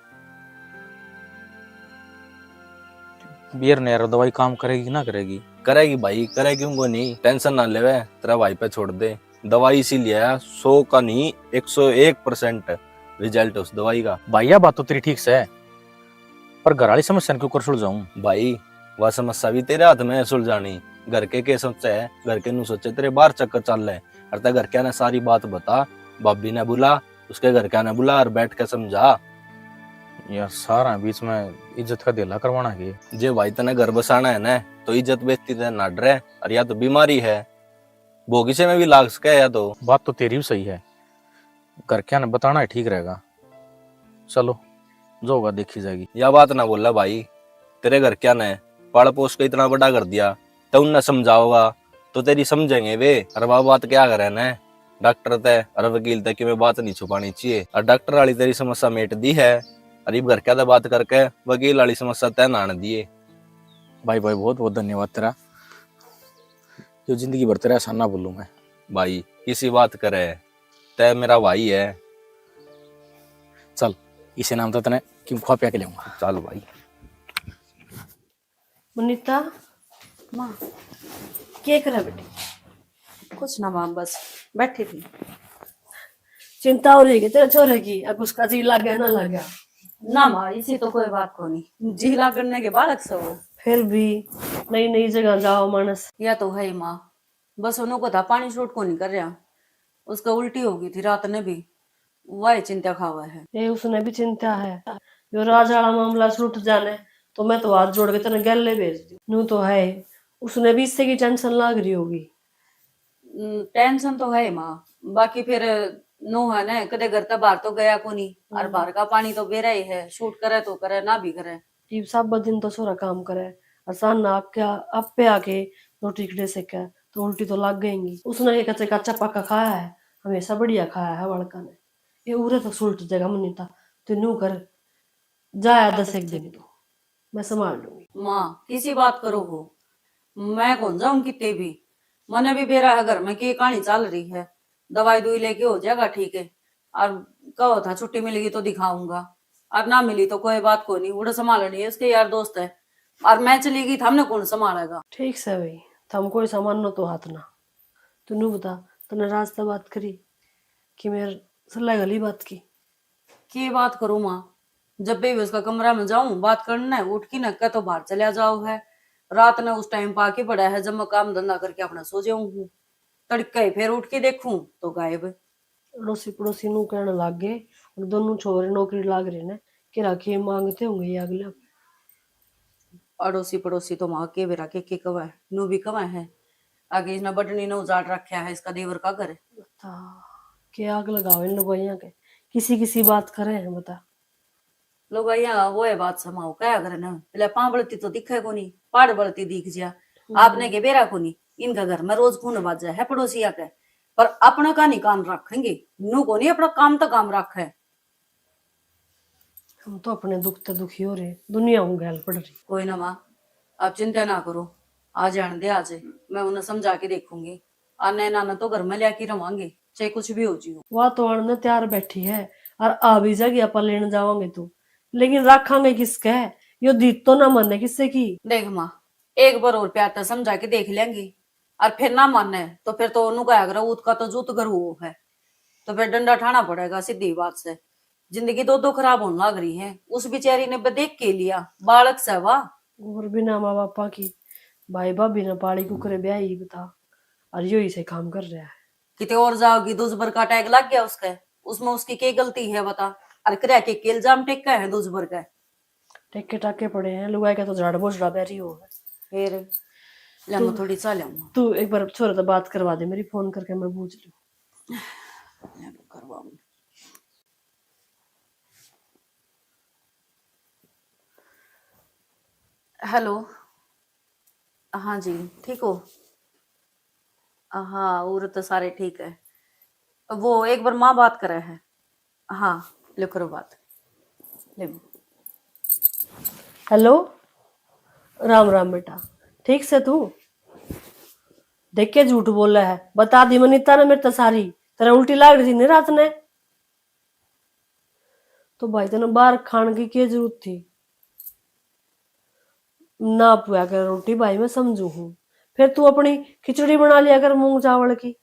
बियर ने यार, दवाई काम करेगी कि ना करेगी? करेगी भाई, करे क्यों को नहीं, टेंशन ना लेवे, तेरा भाई पे छोड़ दे। दवाई इसीलिए है, सौ का नहीं, एक सौ एक परसेंट रिजल्ट उस दवाई का। भाई, यह बात तो तेरी ठीक से है, पर घर वाली समस्या ने क्यों कर सुलझाऊं? भाई, वह समस्या भी तेरे हाथ में है सुलझानी। घर के के सोचे है, घर के नु सोचे तेरे बाहर चक्कर चल रहे। अरे ते घर क्या ने सारी बात बता, भाभी ने बुला, उसके घर क्या ने बुला और बैठ के समझा। यार, सारा बीच में इज्जत का धेला करवाना के? जे भाई तने घर बसाना है ना, तो इज्जत बेइज्जती ते ना डरे। और या तो बीमारी है, भोगी से में भी लाग सके या तो। बात तो तेरी भी सही है, घर क्या ने बताना ही ठीक रहेगा। चलो, जो होगा देखी जाएगी। या बात ना बोला भाई, तेरे घर क्या ने पाल पोस के इतना बड़ा कर दिया, तो उनने समझाओगा तो तेरी समझेंगे वे। अरे वह बात क्या करे ने, डॉक्टर ते और वकील ते किमें बात नहीं छुपानी चाहिए। और डॉक्टर वाली तेरी समस्या मेट दी है, और इब घर क्या ते बात करके वकील वाली समस्या तय नान दिए। भाई, भाई, बहुत बहुत धन्यवाद तेरा, जो जिंदगी भर तेरा एहसान ना भूलूं मैं। भाई, किसी बात करे, तय मेरा भाई है। चल, इसे नाम तो तने क्यों खवा पिया के लेऊंगा। चल भाई। मुनीता, माँ, के करे बेटी? कुछ ना माँ, बस बैठी थी। चिंता हो रही है तेरे छोरे की, अब उसका जी लागे ना लागे? ना माँ, इसी तो कोई बात को नहीं, जी लागने के बालक से वो। फिर भी नई नई जगह जाओ मानस। या तो है ही माँ, बस उन्हों को था पानी सूट को नहीं कर रहा, उसका उल्टी हो गई थी रात ने भी, वह चिंता खावा है। ये उसने भी चिंता है, जो राज वाला मामला सुलट जाने तो मैं तो हाथ जोड़ के तेरे गैले भेज दूं। नू तो है, उसने भी इससे की टेंशन लाग रही होगी। हम्म, टेंशन तो है माँ, बाकी फिर नू है ना, कदे घर तक बाहर तो गया को नहीं, और हम्म। बाहर का पानी तो बेरा ही है, सूट करे तो करे, ना भी करे। इब सब दिन तो छोरा काम करे, और शान ना आपके, आप पे आके रोटी खड़े से क्या, तो उल्टी तो लग गएंगी। उसने ये कच्चे कच्चा पक्का खाया है, हमेशा बढ़िया खाया है बालका ने। ये उरे तो सुलट जगह मनीता, तू नू कर, जाया दस एक दिन तो मैं संभाल लूंगी। माँ, किसी बात करो हो, मैं कौन जाऊं किते भी। मने भी बेरा है घर में के कहानी चल रही है, दवाई दुई लेके हो जाएगा ठीक है, और कहो था छुट्टी मिलेगी तो दिखाऊंगा, और ना मिली तो कोई बात को नहीं, उड़े संभालनी है, उसके यार दोस्त है, और मैं चली गई, हमने कौन संभालेगा? ठीक से भाई, थम कोई सामान नो तो हाथ ना। तू नू बता, तने राज तै बात करी कि मेरे सल्ला गली बात की? के बात करूं माँ, जब भी उसका कमरा में जाऊं बात करने, उठ की न कह तो बाहर चला जाओ है। रात ने उस टाइम पाके पड़ा है जब मैं काम धंधा करके अपना सो जाऊं हूँ। तड़के ही फिर उठ के देखूं तो गायब। अड़ोसी पड़ोसी नू कहने लाग गए, और दोनों छोरे नौकरी लाग रहे ने, के राखी मांगते होंगे ये अगले। अड़ोसी पड़ोसी तो माँ के बेरा के, के कवे, नू भी कवे है। आगे इसने बटनी ने उजाड़ रखा है इसका देवर का घर। बता, के आग लगावे इन लुगाइयां के, किसी किसी बात करे हैं, बता। लुगाइयां वो है बात समाओ, क्या करे ना, पहले पां बलती तो दिखे कोनी, पाड़ बलती दिख जिया। हम्म। आपने के बेरा कोनी, इनका घर में रोज खून बाजे है पड़ोसिया के, पर अपना का नहीं कान रखेंगे, नू कोनी अपना काम तो काम रखे। हम तो अपने दुख ते दुखी हो रहे, दुनिया हूँ गैल पड़ रही। कोई ना माँ, आप चिंता ना करो, आ जान दे आज, मैं उन्हें समझा के देखूंगी। आने नाना तो घर में लिया के रवांगे, चाहे कुछ भी हो जियो। वह तो आने तैयार बैठी है, और आ भी जाएगी, आपा लेने जावांगे तो, लेकिन रखांगे किसके? यो दीद तो ना माने किसे की। देख माँ, एक बार और प्यार तै समझा के देख लेंगे, और फिर ना माने तो फिर तो ओनू कहा करो, "ऊत का तो जूत घर हुओ है।" तो फिर डंडा ठाना पड़ेगा, सीधी बात से। जिंदगी दो दो खराब होने लाग रही है, उस बेचारी ने बदेख के लिया, बालक से वा। और बिना माँ बापा की भाई भाभी ने पाली कुकरे ब्याही बता, और यो ही से काम कर रहा है। किते और जाओगी, दूसबर का अटैक लग गया उसके, उसमें उसकी के गलती है बता? और करया के, के इल्जाम टेका है दूसबर के? टेके टाके पड़े हैं, लुगाई का तो झाड़ बोझड़ा बह रही हो। फिर ले, मैं तू, थोड़ी चाह ले आऊं। तू एक बार छोरे तो बात करवा दे मेरी, फोन करके मैं बूझ लूं। ले, मैं करवाऊं। हेलो, हाँ जी, ठीक हो? हाँ, और तो सारे ठीक है। वो एक बार माँ बात करे है। हाँ, ले करो बात। ले। हेलो, राम राम बेटा, ठीक से तू? देख के झूठ बोले है, बता दी मनीता ने मेरे तो सारी। तेरे उल्टी लाग रही थी नहीं रात ने? तो भाई तने बाहर खाने की क्या जरूरत थी? ना पुआ कर रोटी भाई मैं समझू हूँ, फिर तू अपनी खिचड़ी बना लिया कर मूंग चावल की।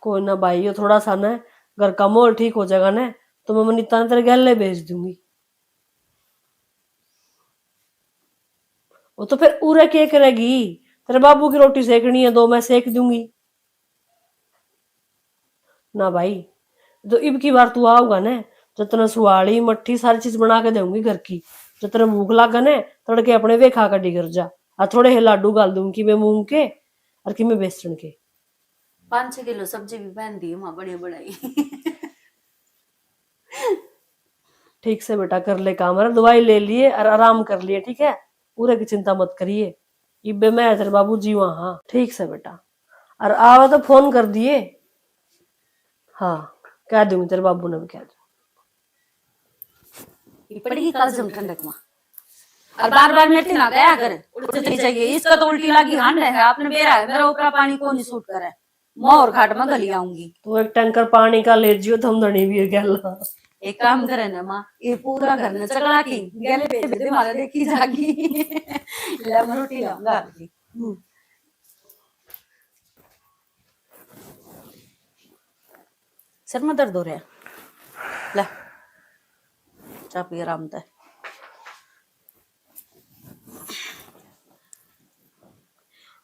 कोई ना भाई, यो थोड़ा सा ना घर का माहौल ठीक हो जाएगा ना, तो मैं मनीता ने तेरे गैले भेज दूंगी। वो तो फिर उरे के करेगी? तेरे बाबू की रोटी सेकनी है, दो मैं सेक दूंगी। ना भाई, जो इब की बार तू आओगा ना, जो तने सुहाली मट्ठी सारी चीज बना के दूंगी घर की। जो तेरे भूख लागे ना, तड़के अपने वे खा के डिगर जा। और थोड़े हे लाडू गाल दूंगी, कि मैं मूंग के और कि मैं बेसन के। पाँच छह किलो सब्जी भी पहन दी माँ, बढ़िया बढ़ाई। ठीक से बेटा, कर ले काम। अरे दवाई ले लिए और आराम कर लिए, ठीक है? पूरे की चिंता मत करिए। इब्बे मैं तेरे बाबू जी वहाँ। हाँ, ठीक से बेटा। और आवे तो फोन कर दिए। हाँ, कह दूंगी, तेरे बाबू ने भी कह दूंगी। ये पड़ेगी काजम ठंडक में। और बार बार मेरे ना गया कर, उल्टी जाइए। इसका तो उल्टी लगी हांड है, आपने बेरा है, मेरा ऊपर पानी को नहीं सूट करे। मोर घाट में गली आऊंगी। तो एक टैंकर पानी का ले जियो, थम धनी भी गेला। एक काम करे ना माँ, ये पूरा घर में चकला की गेले भेज दे, मारे देखी जागी। ले मैं रोटी लाऊंगा आपकी। हम्म। सर में दर्द हो रहा है, ले चाह पी आराम तै।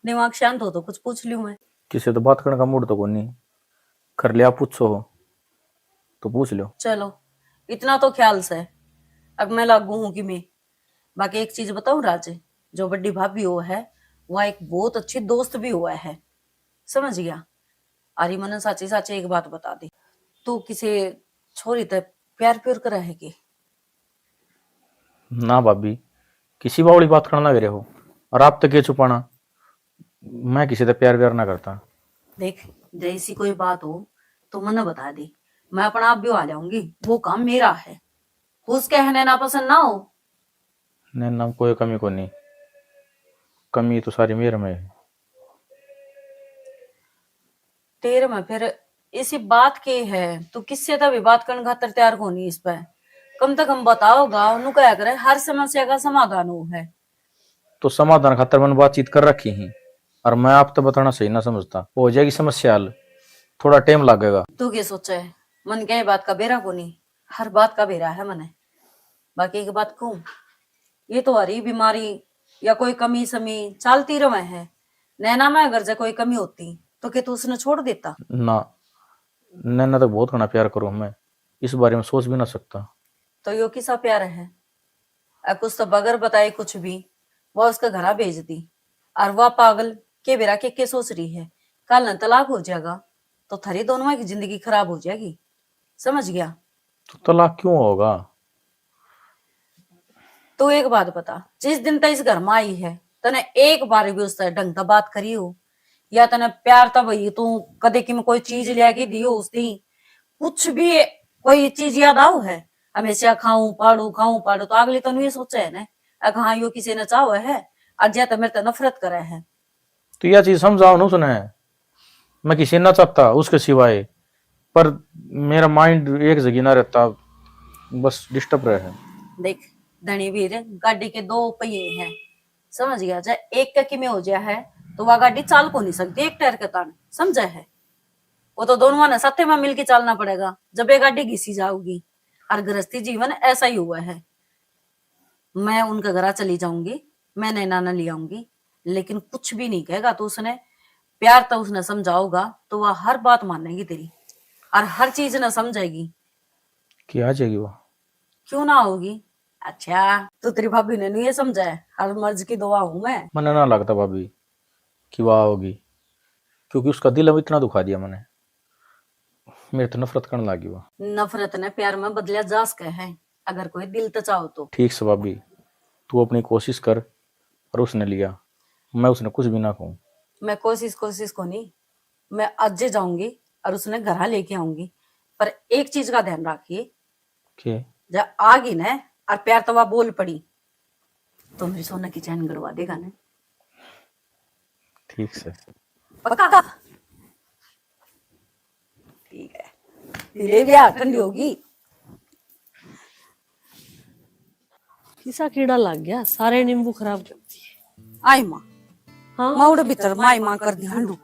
दिमाग शांत हो तो कुछ पूछ लूं मैं। किसी तो बात करने का मूड तो कोनी। कर लिया, पूछो हो तो पूछ लो। चलो, इतना तो ख्याल से अब मैं लागू हूँ कि मैं। बाकी एक चीज बताऊं राज, जो बड़ी भाभी हो है, वह एक बहुत अच्छी दोस्त भी हुआ है, समझ गया? अरे मने साची साची एक बात बता दी, तू किसी छोरी ते प्यार प्यार करे है के? ना भाभी, किसी बावली बात करना लग रहे हो, और आप तो के छुपाना, मैं किसी से प्यार व्यार ना करता। देख, जैसी कोई बात हो तो मन्ने बता दे, मैं अपना आप भी आ जाऊंगी, वो काम मेरा है। खुश कहने ना पसंद ना हो। नहीं ना, कोई कमी को नहीं, कमी तो सारी मेरे में है। तेरे में फिर इसी बात के है, तू किससे तो भी बात करने खातर तैयार कोनी इस पे। कम से कम बताओगा, उन्हों कहा करे हर समस्या का समाधान हो है। तो समाधान खातर मैंने बातचीत कर रखी ही, और मैं आप तो बताना सही ना समझता। हो जाएगी समस्या हल, थोड़ा टाइम लगेगा। तू के सोचे है? मन के बात का बेरा कोनी, हर बात का बेरा है मने। बाकी एक बात कहूँ, ये तो हरी बीमारी या कोई कमी समी चलती रहे है। नैना में अगर जे कोई कमी होती तो के तू उसने छोड़ देता? ना, नैना तो बहुत घना प्यार करूँ मैं, इस बारे में सोच भी ना सकता। तो यो किसा प्यार है? अ, कुछ तो बगैर बताए कुछ भी वो उसके घरा भेज दी। और वह पागल के बेरा के, के सोच रही है, कल न तलाक हो जाएगा तो थारी दोनों की जिंदगी खराब हो जाएगी, समझ गया? तो तलाक क्यों होगा? तू एक बात बता, जिस दिन तक इस घर में आई है, तने एक बार भी उससे ढंग से बात करी हो, या तने प्यार तब ही तू कदे की में कोई चीज लिया के दी हो उस दिन, कुछ भी कोई चीज याद आओ है? हमेशा खाऊं पाड़ू, खाऊं पाड़ू, तो अगली तनु ये सोचे है ना, अगर हाँ यो किसी ने चाहो है, और या तो मेरे तो नफरत करे है। तो यह चीज समझाओ ना उसने, मैं किसी ना चाहता उसके सिवाय, पर मेरा माइंड एक जगह ना रहता, बस डिस्टर्ब रहे है। देख धनी वीर, गाड़ी के दो पहिए हैं, समझ गया? चाहे एक का किमे हो जाए है तो वह गाड़ी चाल को नहीं सकती एक टायर के तान, समझा है? वो तो दोनों ने साथे में मिलके चालना पड़ेगा जब ये गाड़ी घिसी जाओगी। और गृहस्थी जीवन ऐसा ही हुआ है। मैं उनके घरा चली जाऊंगी, मैं नैना ने ले आऊंगी, लेकिन कुछ भी नहीं कहेगा तो उसने प्यार तो उसने समझाओगा तो वह हर बात मानेगी तेरी और हर चीज ना समझेगी। कि आ जाएगी वो? क्यों ना होगी? अच्छा, तो तेरी भाभी ने नहीं ये समझा है, हर मर्ज की दुआ हूँ मैं। मने ना लगता भाभी कि वह आओगी, क्योंकि उसका दिल अब इतना दुखा दिया मैंने। मेरे तो नफरत करने लगी वो। नफरत ने प्यार में बदलिया जा सके है, अगर कोई दिल तो चाहो तो। ठीक से भाभी, तू अपनी कोशिश कर और उसने लिया, मैं उसने कुछ भी ना कहूँ। मैं कोशिश, कोशिश को नहीं, मैं आज ही जाऊंगी और उसने घरा लेके आऊंगी। पर एक चीज का ध्यान रखिए, के? जब आ गई ना और प्यार तो वह बोल पड़ी, तो मेरी सोना की चैन गड़वा देगा ना। ठीक से। पक्का? ठीक है। पी ले भी, ठंडी होगी। किसा कीड़ा लग गया, सारे नींबू खराब कर दिए। आई माँ। हाँ? माँ उड़े भीतर, माई माँ कर दी हंडू।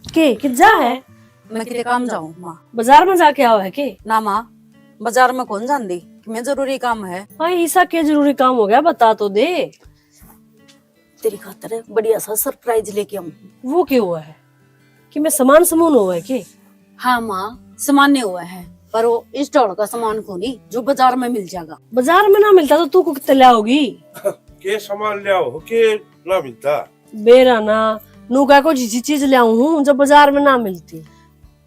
के, कि जा है? मैं किते काम जाऊँ माँ। बाजार में जाके आओ है के? ना माँ, बाजार में कौन जांदी, कि मैं जरूरी काम है। हाँ, ईसा के जरूरी काम हो गया, बता तो दे। तेरी खातर बढ़िया सा सरप्राइज लेके आऊँ। वो के हुआ है? कि मैं सामान समून हुआ है के? हाँ माँ, सामान नहीं हुआ है, पर वो इस ढोल का सामान को नहीं जो बाजार में मिल जाएगा। बाजार में ना मिलता तो तू को कितने लाओगी? के सामान ले आओ के ना मिलता? बेरा ना, नू कह को जिसी चीज ले आऊं हूँ जो बाजार में ना मिलती।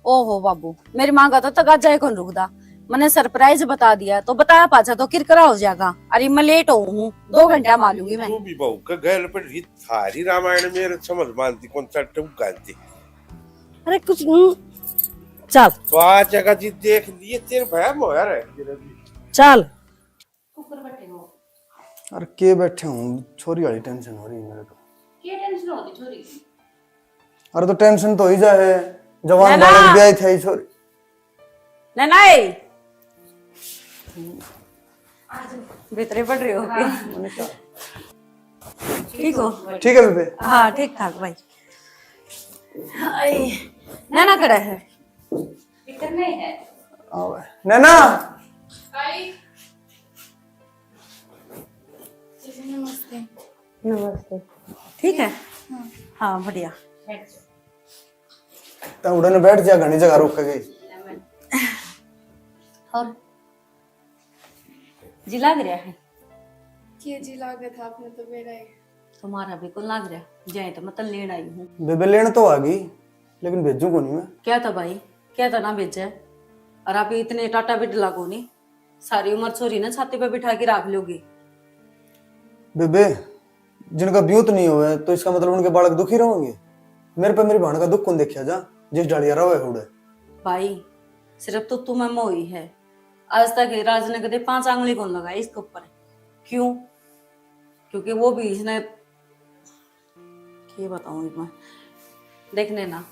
ओहो बाबू, मेरी माँ का तो तगाजा ही कौन रुकदा। मैंने सरप्राइज बता दिया तो बताया पाछा तो किरकिरा हो जाएगा। अरे मैं लेट हो हूँ, दो घंटा में आ लूंगी मैं। तू भी बहू का गैल पर री थारी रामायण मेरे समझ मानती कौन सा टूक गालती। अरे कुछ हम्म, चल। तो आ जगह जी देख लिए तेरे भया मोया रह गया भी। चल। ऊपर बैठे हो। अरे के बैठे हूँ, छोरी वाली टेंशन हो रही है मेरे को। के टेंशन होती छोरी की? अरे तो टेंशन तो ही जा है, जवान ना, ना। बालक ब्याह था ही छोरी। ना ना ए। भीतरे पड़ रहे हो के? मैंने कहा, ठीक हो? ठीक है बेबे। हाँ ठीक ठाक भाई। आई, नैना खड़ा है। इधर नहीं है। आओ। नैना। आई। नमस्ते। नमस्ते। ठीक है? हाँ। हाँ, बढ़िया। बैठ जाओ। तो उड़ने बैठ जा, घनी जगह रुक गई। और जी लाग रहा है? के जी लागे था आपने तो बेरा है। तुम्हारा भी कौन लाग रहा? जाए तो मैं तो लेन आई हूँ। बेबे लेन तो आ गई, लेकिन भेजू को नहीं मैं। क्या था भाई, क्या था ना भेजे? और आप इतने टाटा बिडला को नहीं, सारी उम्र छोरी ने छाती पे बिठा के रख लोगे। बेबे, जिनका ब्यूत नहीं हुआ है, तो इसका मतलब उनके बालक दुखी रहोगे? मेरे पे मेरी भाण का दुख कौन देखा जा, जिस डालिया रहो है उड़े? भाई, सिर्फ तो तुम्हें मोही है। आज तक राज ने कदे पांच आंगली कौन लगाई इसके ऊपर। क्यों? क्योंकि वो भी इसने, के बताऊं मैं, देखने ना,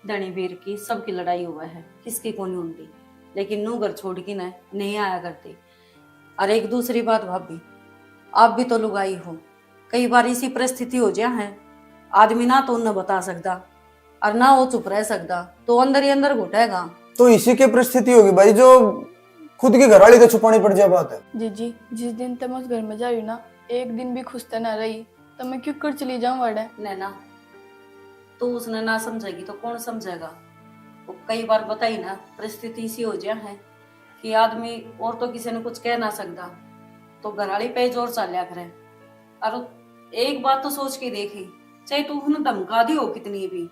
धनी वीर की सबकी लड़ाई हुआ है, किसकी कोनी होती, लेकिन नू घर छोड़ के ना नहीं आया करती। और एक दूसरी बात भाभी, आप भी तो लुगाई हो, कई बार इसी परिस्थिति हो जा है, आदमी ना तो उन्हें बता सकता और ना वो चुप रह सकता, तो अंदर ही अंदर घुटेगा। तो इसी की परिस्थिति होगी भाई, जो खुद की घरवाली तो छुपानी पड़ जाए बात है। जीजी, जिस दिन तक मैं उस घर में जा रही हूँ ना, एक दिन भी खुश तो ना रही, तो मैं क्यों कर चली जाऊँ अड़े? नैना, तू उसने ना समझेगी तो कौन समझेगा? वो कई बार बताई ना, परिस्थिति इसी हो जा है कि आदमी और तो किसी ने कुछ कह ना सकता, तो घरवाली पे ही जोर चाल्या करे। और एक बात तो सोच के देखी, चाहे तू उन्हें धमका दी हो कितनी भी,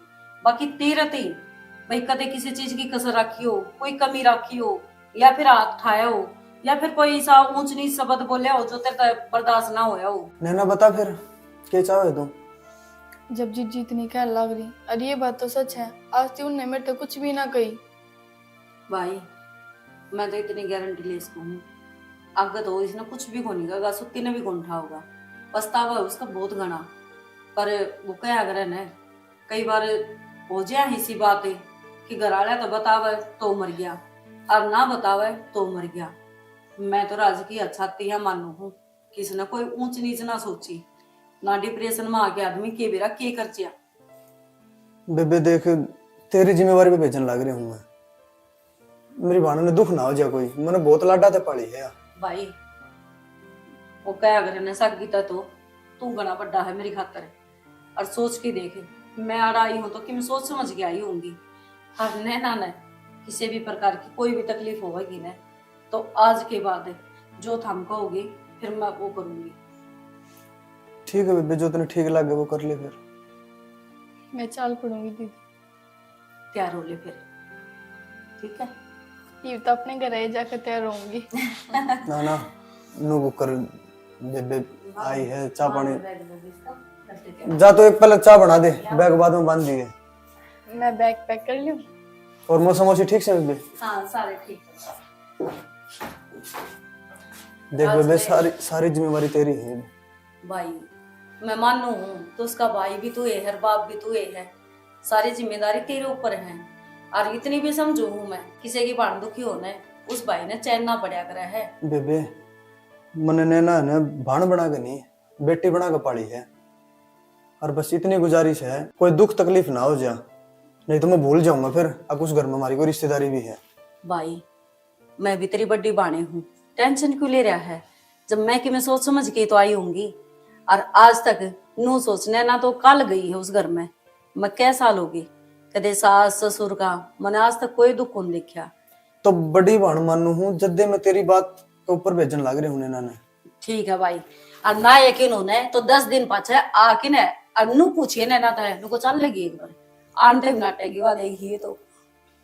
बाकी तेरे ते ही भाई कदे किसी चीज की कसर रखी हो, कोई कमी रखी हो, या फिर हाथ उठाया हो, या फिर कोई ऐसा ऊंच नीच शब्द बोले हो जो तेरे तक बर्दाश्त ना होया हो। नैना, बता फिर, के चाहे तू? जब जीजी इतनी कहने लग रही, और ये बात तो सच है, आज तक उनने मेरे तक कुछ भी ना कही। भाई, मैं तो इतनी गारंटी ले सकूँ हूँ, आगे तो इसने कुछ भी कोनी कहेगा, सुत्ती ने भी कोनी उठाओगा। पछतावा है उसका बहुत घना, पर वो कहा करे ना, कई बार हो जाए इसी बात है कि घर वाला तो बतावे तो मर गया, और ना बतावे तो मर गया। मैं तो राज की अच्छाती है मानू हूँ, किसने कोई ऊंच नीच ना सोची, ना डिप्रेशन में आके आदमी के बेरा के कर चिया। बेबे देख, तेरी जिम्मेवारी पे भेजन लाग रही हूँ मैं। मेरी भाण ने दुख ना हो जा कोई, मैंने बहुत लाडा ते पाली है। भाई, वो कह अगर ने सागी ता तो तू घना बड़ा है मेरी खातर। और सोच के देख, मैं आड़ा आई हूँ तो कि मैं सोच समझ के आई होंगी। और नैना ने किसी भी प्रकार की कोई भी तकलीफ होगी ना, तो आज के बाद जो थम कहोगे, फिर मैं वो करूंगी। ठीक है बेबे, जो तने ठीक लगे वो कर ले फिर। मैं चाल पड़ूंगी दीदी। तैयार हो ले फिर, ठीक है? ये तो अपने घर ही जाकर तैयार होंगी। ना ना, नू वो कर, बेबे आई है, चाय पानी। जा तो एक पहले चाय बना दे, बैग बाद में बांध दिए। मैं बैग पैक कर लूं। और मौसा मौसी ठीक से बेबे? हाँ, सारे ठीक है। देख बेबे, सारी सारी जिम्मेवारी तेरी है। भाई, मैं मानू हूँ तो उसका भाई भी तू है, हर बाप भी तू है, सारी जिम्मेदारी तेरे ऊपर है। और इतनी भी समझू हूँ मैं, किसी की भाण दुखी होने उस भाई ने चैन ना पड़या करे है। बेबे, मने नैना ने भाण बना के नहीं, बेटी बना के पाली है। और बस इतनी गुजारिश है, कोई दुख तकलीफ ना हो जा, नहीं तो मैं भूल जाऊंगा फिर, अब उस घर में हमारी कोई रिश्तेदारी भी है। भाई, मैं भी तेरी बड़ी भाणे हूँ, टेंशन क्यों ले रहा है? जब मैं कि मैं सोच समझ के तो आई होंगी, और आज तक नू सोचने ना तो कल गई है उस घर में। मैं कै साल होगी, कदे सास ससुर का मैंने आज तक कोई दुख कौन देखा। तो बड़ी भाण मानू हूँ, जद्दे मैं तेरी बात के ऊपर भेजन लाग रहे हूँ नैना ने। ठीक है भाई, और ना यकीन होने तो दस दिन पाछे आके ने और नू पूछिए नैना तै, नुको चल लगी एक बार आंटे नाटे की वाले ही तो।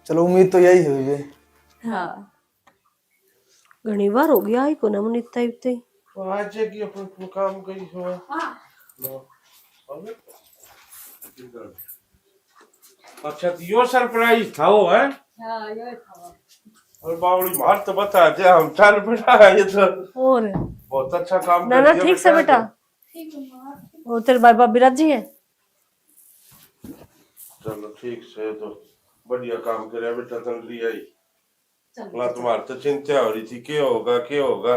चलो, उम्मीद तो यही हुई है। हाँ। घणी बार हो गया, आई कोना मुनीता इब तई। आज की अपन काम गई हो। हाँ। लो। अच्छा, तो यो सरप्राइज था वो, है? हाँ, यो था। और बावली मार तो बता दे, हम चल बेटा, ये तो और बहुत अच्छा काम ना, कर ना, दिया ठीक से बेटा। ठीक है माँ। और तेरे भाई भाभी राजी है? चलो ठीक से, तो बढ़िया काम करे बेटा, तन रही आई। चल, ना, तुम्हारे तो चिंता हो रही थी, क्या होगा, क्या होगा?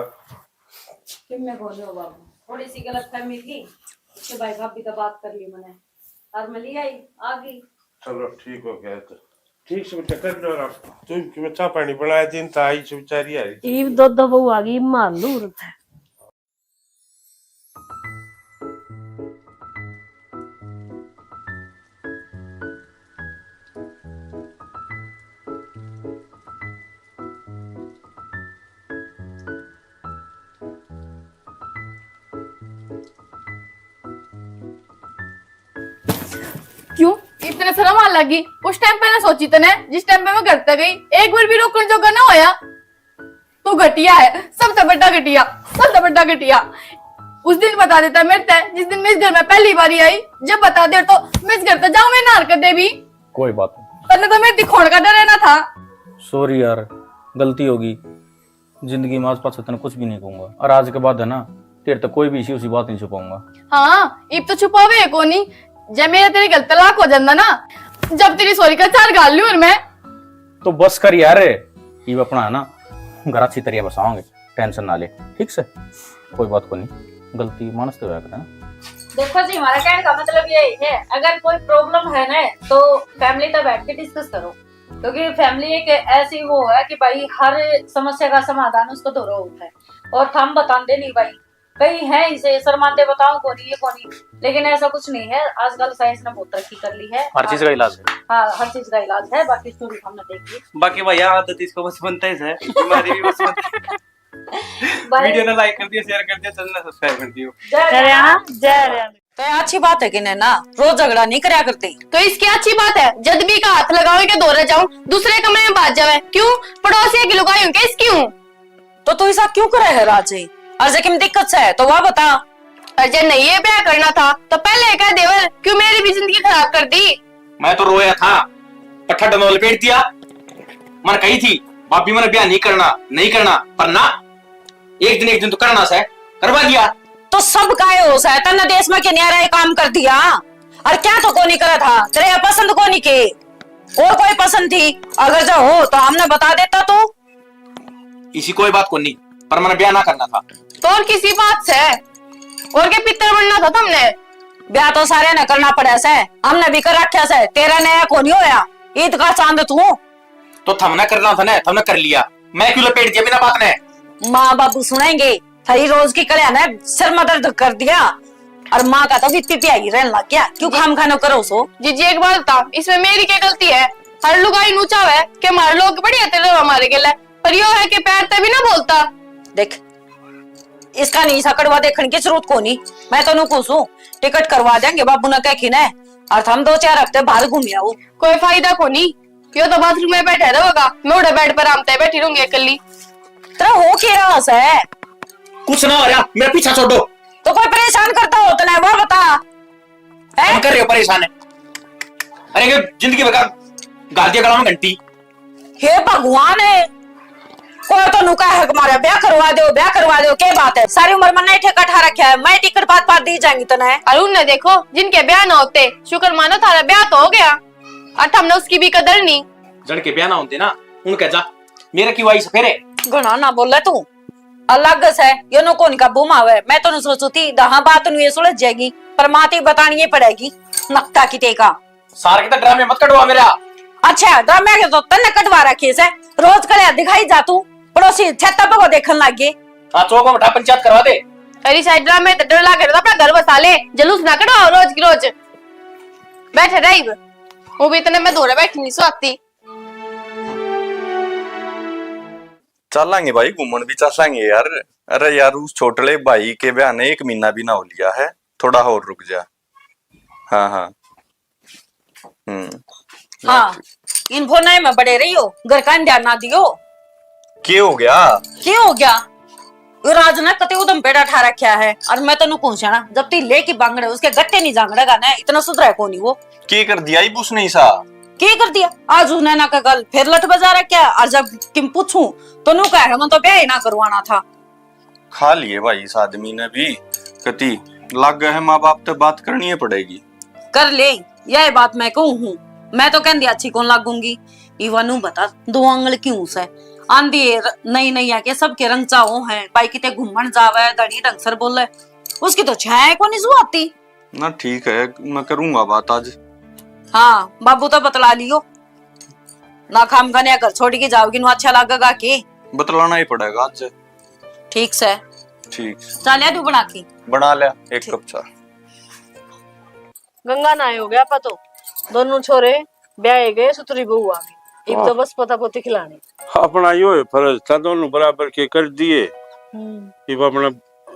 किन्ने बोले हो बाबू, थोड़ी सी गलतफहमी थी, उसके भाई भाभी तो बात कर ली मैंने, और मैं ले आई, आ गई। चलो ठीक हो गया, तो ठीक से बेटा कर लो आराम। तुम कि मैं चाय पानी बनाया दिन तो आई से बेचारी आई। ईब दो दो बहू आ गई, ईब मार लूं उरत है। क्यों इतने शर्म आ लगी? उस टाइम पे ना सोची तने, जिस टाइम पे मैं घर तक गई, एक बार भी रोकने जोगा ना होया। तू घटिया है, सबसे बड़ा घटिया, सबसे बड़ा घटिया। उस दिन बता देता मेरे ते, जिस दिन मैं इस घर में पहली बार आई। जब बता दे तो मैं इस घर से जाऊं, मैं ना हरकत दे भी। कोई बात नहीं। तन्ने तो मेरे दिखोण का डर है ना था। सॉरी यार, गलती होगी। जिंदगी में आज पाछे तने कुछ भी नहीं कहूंगा, और आज के बाद है ना, तेरे तक कोई भी इसी उसी बात नहीं छुपाऊंगा। हाँ, इब तो छुपावे है कोनी। जब मेरा तेरे गल तलाक हो जांदा ना, जब तेरी सॉरी का चार गाल लूं और मैं। तो बस कर यार, इब अपना है ना घर अच्छी तरह बसावांगे, टेंशन ना ले, ठीक से? कोई बात कोनी, गलती मानस तो होया करे ना। देखो जी, हमारा कहने का मतलब यही है, अगर कोई प्रॉब्लम है ना तो फैमिली तक बैठ के डिस्कस करो, क्योंकि फैमिली एक ऐसी वो है कि भाई हर समस्या का समाधान उसको धोरो होता है, और थम बताते नहीं भाई। कई हैं इसे शर्माते, बताओ कोनी, ये कोनी, लेकिन ऐसा कुछ नहीं है। आजकल साइंस ने बहुत तरक्की कर ली है। हर चीज का इलाज है। हाँ, हर चीज का इलाज है। बाकी स्टोरी हमने देख ली। बाकी भैया, आदत इसको बस बनता ही है, बीमारी भी बस बनता है। भाई, वीडियो ने लाइक कर दियो, शेयर कर दियो, चैनल ने सब्सक्राइब कर दियो। जय हरियाणा, जय हरियाणा। तो ये अच्छी बात है कि नैना, रोज झगड़ा नहीं करया करते। तो इसकी अच्छी बात है, जद भी का हाथ लगावे के धोरे जाऊं, दूसरे कमरे में भाज जावे। क्यों? पड़ोसिया की लुगाई हूं के इसकी हूं? तो तू ऐसा क्यों करे है राजे? और जे किम दिक्कत से है तो वह बता। और जे नहीं ये ब्याह करना था तो पहले कह देवर, क्यों मेरी भी जिंदगी खराब कर दी? मैं तो रोया था, पर ठंड में लपेट दिया। मन कही थी, भाभी मैंने ब्याह नहीं करना, नहीं करना, पर ना, एक दिन, एक दिन तो करना से, करवा दिया। तो सब काय हो सै, तन्ने देश में के न्यारा ये काम कर दिया। और क्या तो कोनी करा था, तेरे पसंद कोनी के, और कोई पसंद थी? अगर जो हो तो हमने बता देता तू। इसी कोई बात कोनी, पर मैंने ब्याह ना करना था। तो और किसी बात से, और के पितर बनना था तुमने? ब्याह तो सारे ने करना पड़ा से, हमने भी कर रखा से, तेरा नया कोनी होया, ईद का चांद तू। तो थमने करना था ना, थमने कर लिया, मैं क्यों लपेट दिया बिना बात ने? माँ बाबू सुनेंगे, थारी रोज की कल्या ने सिर में दर्द कर दिया। और माँ का तो भी पिपिया ही रहने लग गया, क्यों खाम खानो करो सो? जीजी, एक बात बता, इसमें मेरी क्या गलती है? हर लुगाई नू चाहे कि हमारे लोग बढ़िया तेरे हमारे गेले, पर यो है कि पैर ते भी ना बोलता। देख, इसका नहीं सा कड़वा देखने की जरूरत कोनी। मैं तो नू कहूं, टिकट करवा देंगे बाबू ने कह के ना, और थम दो चार हफ्ते बाहर घूम आओ। कोई फायदा कोनी, यो तो बाथरूम में बैठा रहेगा, मैं उड़े बेड पर आराम ते बैठी रहूंगी अकेली। तेरा हो के रहा है? कुछ ना हो रहा, मेरा पीछा छोड़ो। तो कोई परेशान करता हो तने, वो बता। हैं? हम कर रहे हो परेशान है। अरे, ये जिंदगी भर का घाल दिया गला में घंटी। हे भगवान है, कोई तो नुका है हमारा, ब्याह करवा दो, ब्याह करवा दो, के बात है? सारी उम्र में नहीं ठेका ठा रखा है, मैं टिकट पात पात दी जाएंगी तने। अरे उनने देखो, जिनके ब्याह ना होते, शुक्र मानो थारा ब्याह तो हो गया। और हमने उसकी भी कदर नहीं। जन के ब्याह ना होते ना, उनका जा, मेरा क्यों आई सफेरे? घणा ना बोले तू, अलग से यो नो कौन काबू में आवे। मैं तो सोचू थी दहा बात नु ये सुलझ जाएगी, पर माँ ती बतानी ही पड़ेगी। नकता की टेका। सार के तो ड्रामे मत कटवा मेरा। अच्छा, ड्रामे के तो तन्ने कटवा रखे से, रोज कले दिखाई जा तू, पड़ोसी छत्ता पे को देखन लग गए। हाँ, चौक में बैठा पंचायत करवा दे। अरे साइड ड्रामे तो डर लागे, अपना घर बसा ले, जुलूस ना कटवाओ रोज की रोज। बैठे रही, वो भी इतने में धोरे बैठी नहीं सोती। चालांगे भाई, घूमण भी चालांगे यार। अरे यार, उस छोटले भाई के ब्याह ने एक महीना भी ना हो लिया है, थोड़ा और रुक जा। हाँ, हाँ। हम्म। हाँ, इन फोन में बड़े रहियो, घर का ध्यान ना दियो। के हो गया? के हो गया? वो राज ने कते उदम पेड़ा ठा रखा है, और मैं तन्नू कहूं स्याणा, जब ती लेके बांगड़े उसके गट्टे नहीं जांगड़ेगा ना, इतना सुधरा है कोनी वो। के कर दिया ही उसने ऐसा? के कर दिया? आज उसने ना का गल फिर लट बजा रखा है, और जब किम पूछूं तो नू कहे, "मैं तो ब्याह ही ना करवाना था।" खा लिए भाई इस आदमी ने भी, कती लागे है माँ बाप ते बात करनी ही पड़ेगी। कर ले, यह बात मैं कहूँ हूँ, मैं तो कहंदी अच्छी कौन लागूंगी। इवा नू बता, दो आंगल क्यों से आंधी है, नई नई आके सबके रंग चाहो हैं, भाई किते घूमण जावे, धनी ढंग सर बोले, उसकी तो छाया कोनी सुहाती। ना ठीक है, मैं करूंगा बात आज। हाँ, बाबू तो बतला लियो ना, खाम खाने घर छोड़ के जाओगी, नु अच्छा लगेगा के? बतलाना ही पड़ेगा आज। ठीक से। ठीक। चाह लिया तू बना के? बना लिया एक ठीक। कप चाह। गंगा नहाए हो गया आपा तो, दोनों छोरे ब्याहे गए, सुतरी बहू आ गई, इब तो वाह। बस पता पोती खिलानी। अपना यो है फर्ज था, दोनों बराबर के कर दिए। हम्म। इब अपना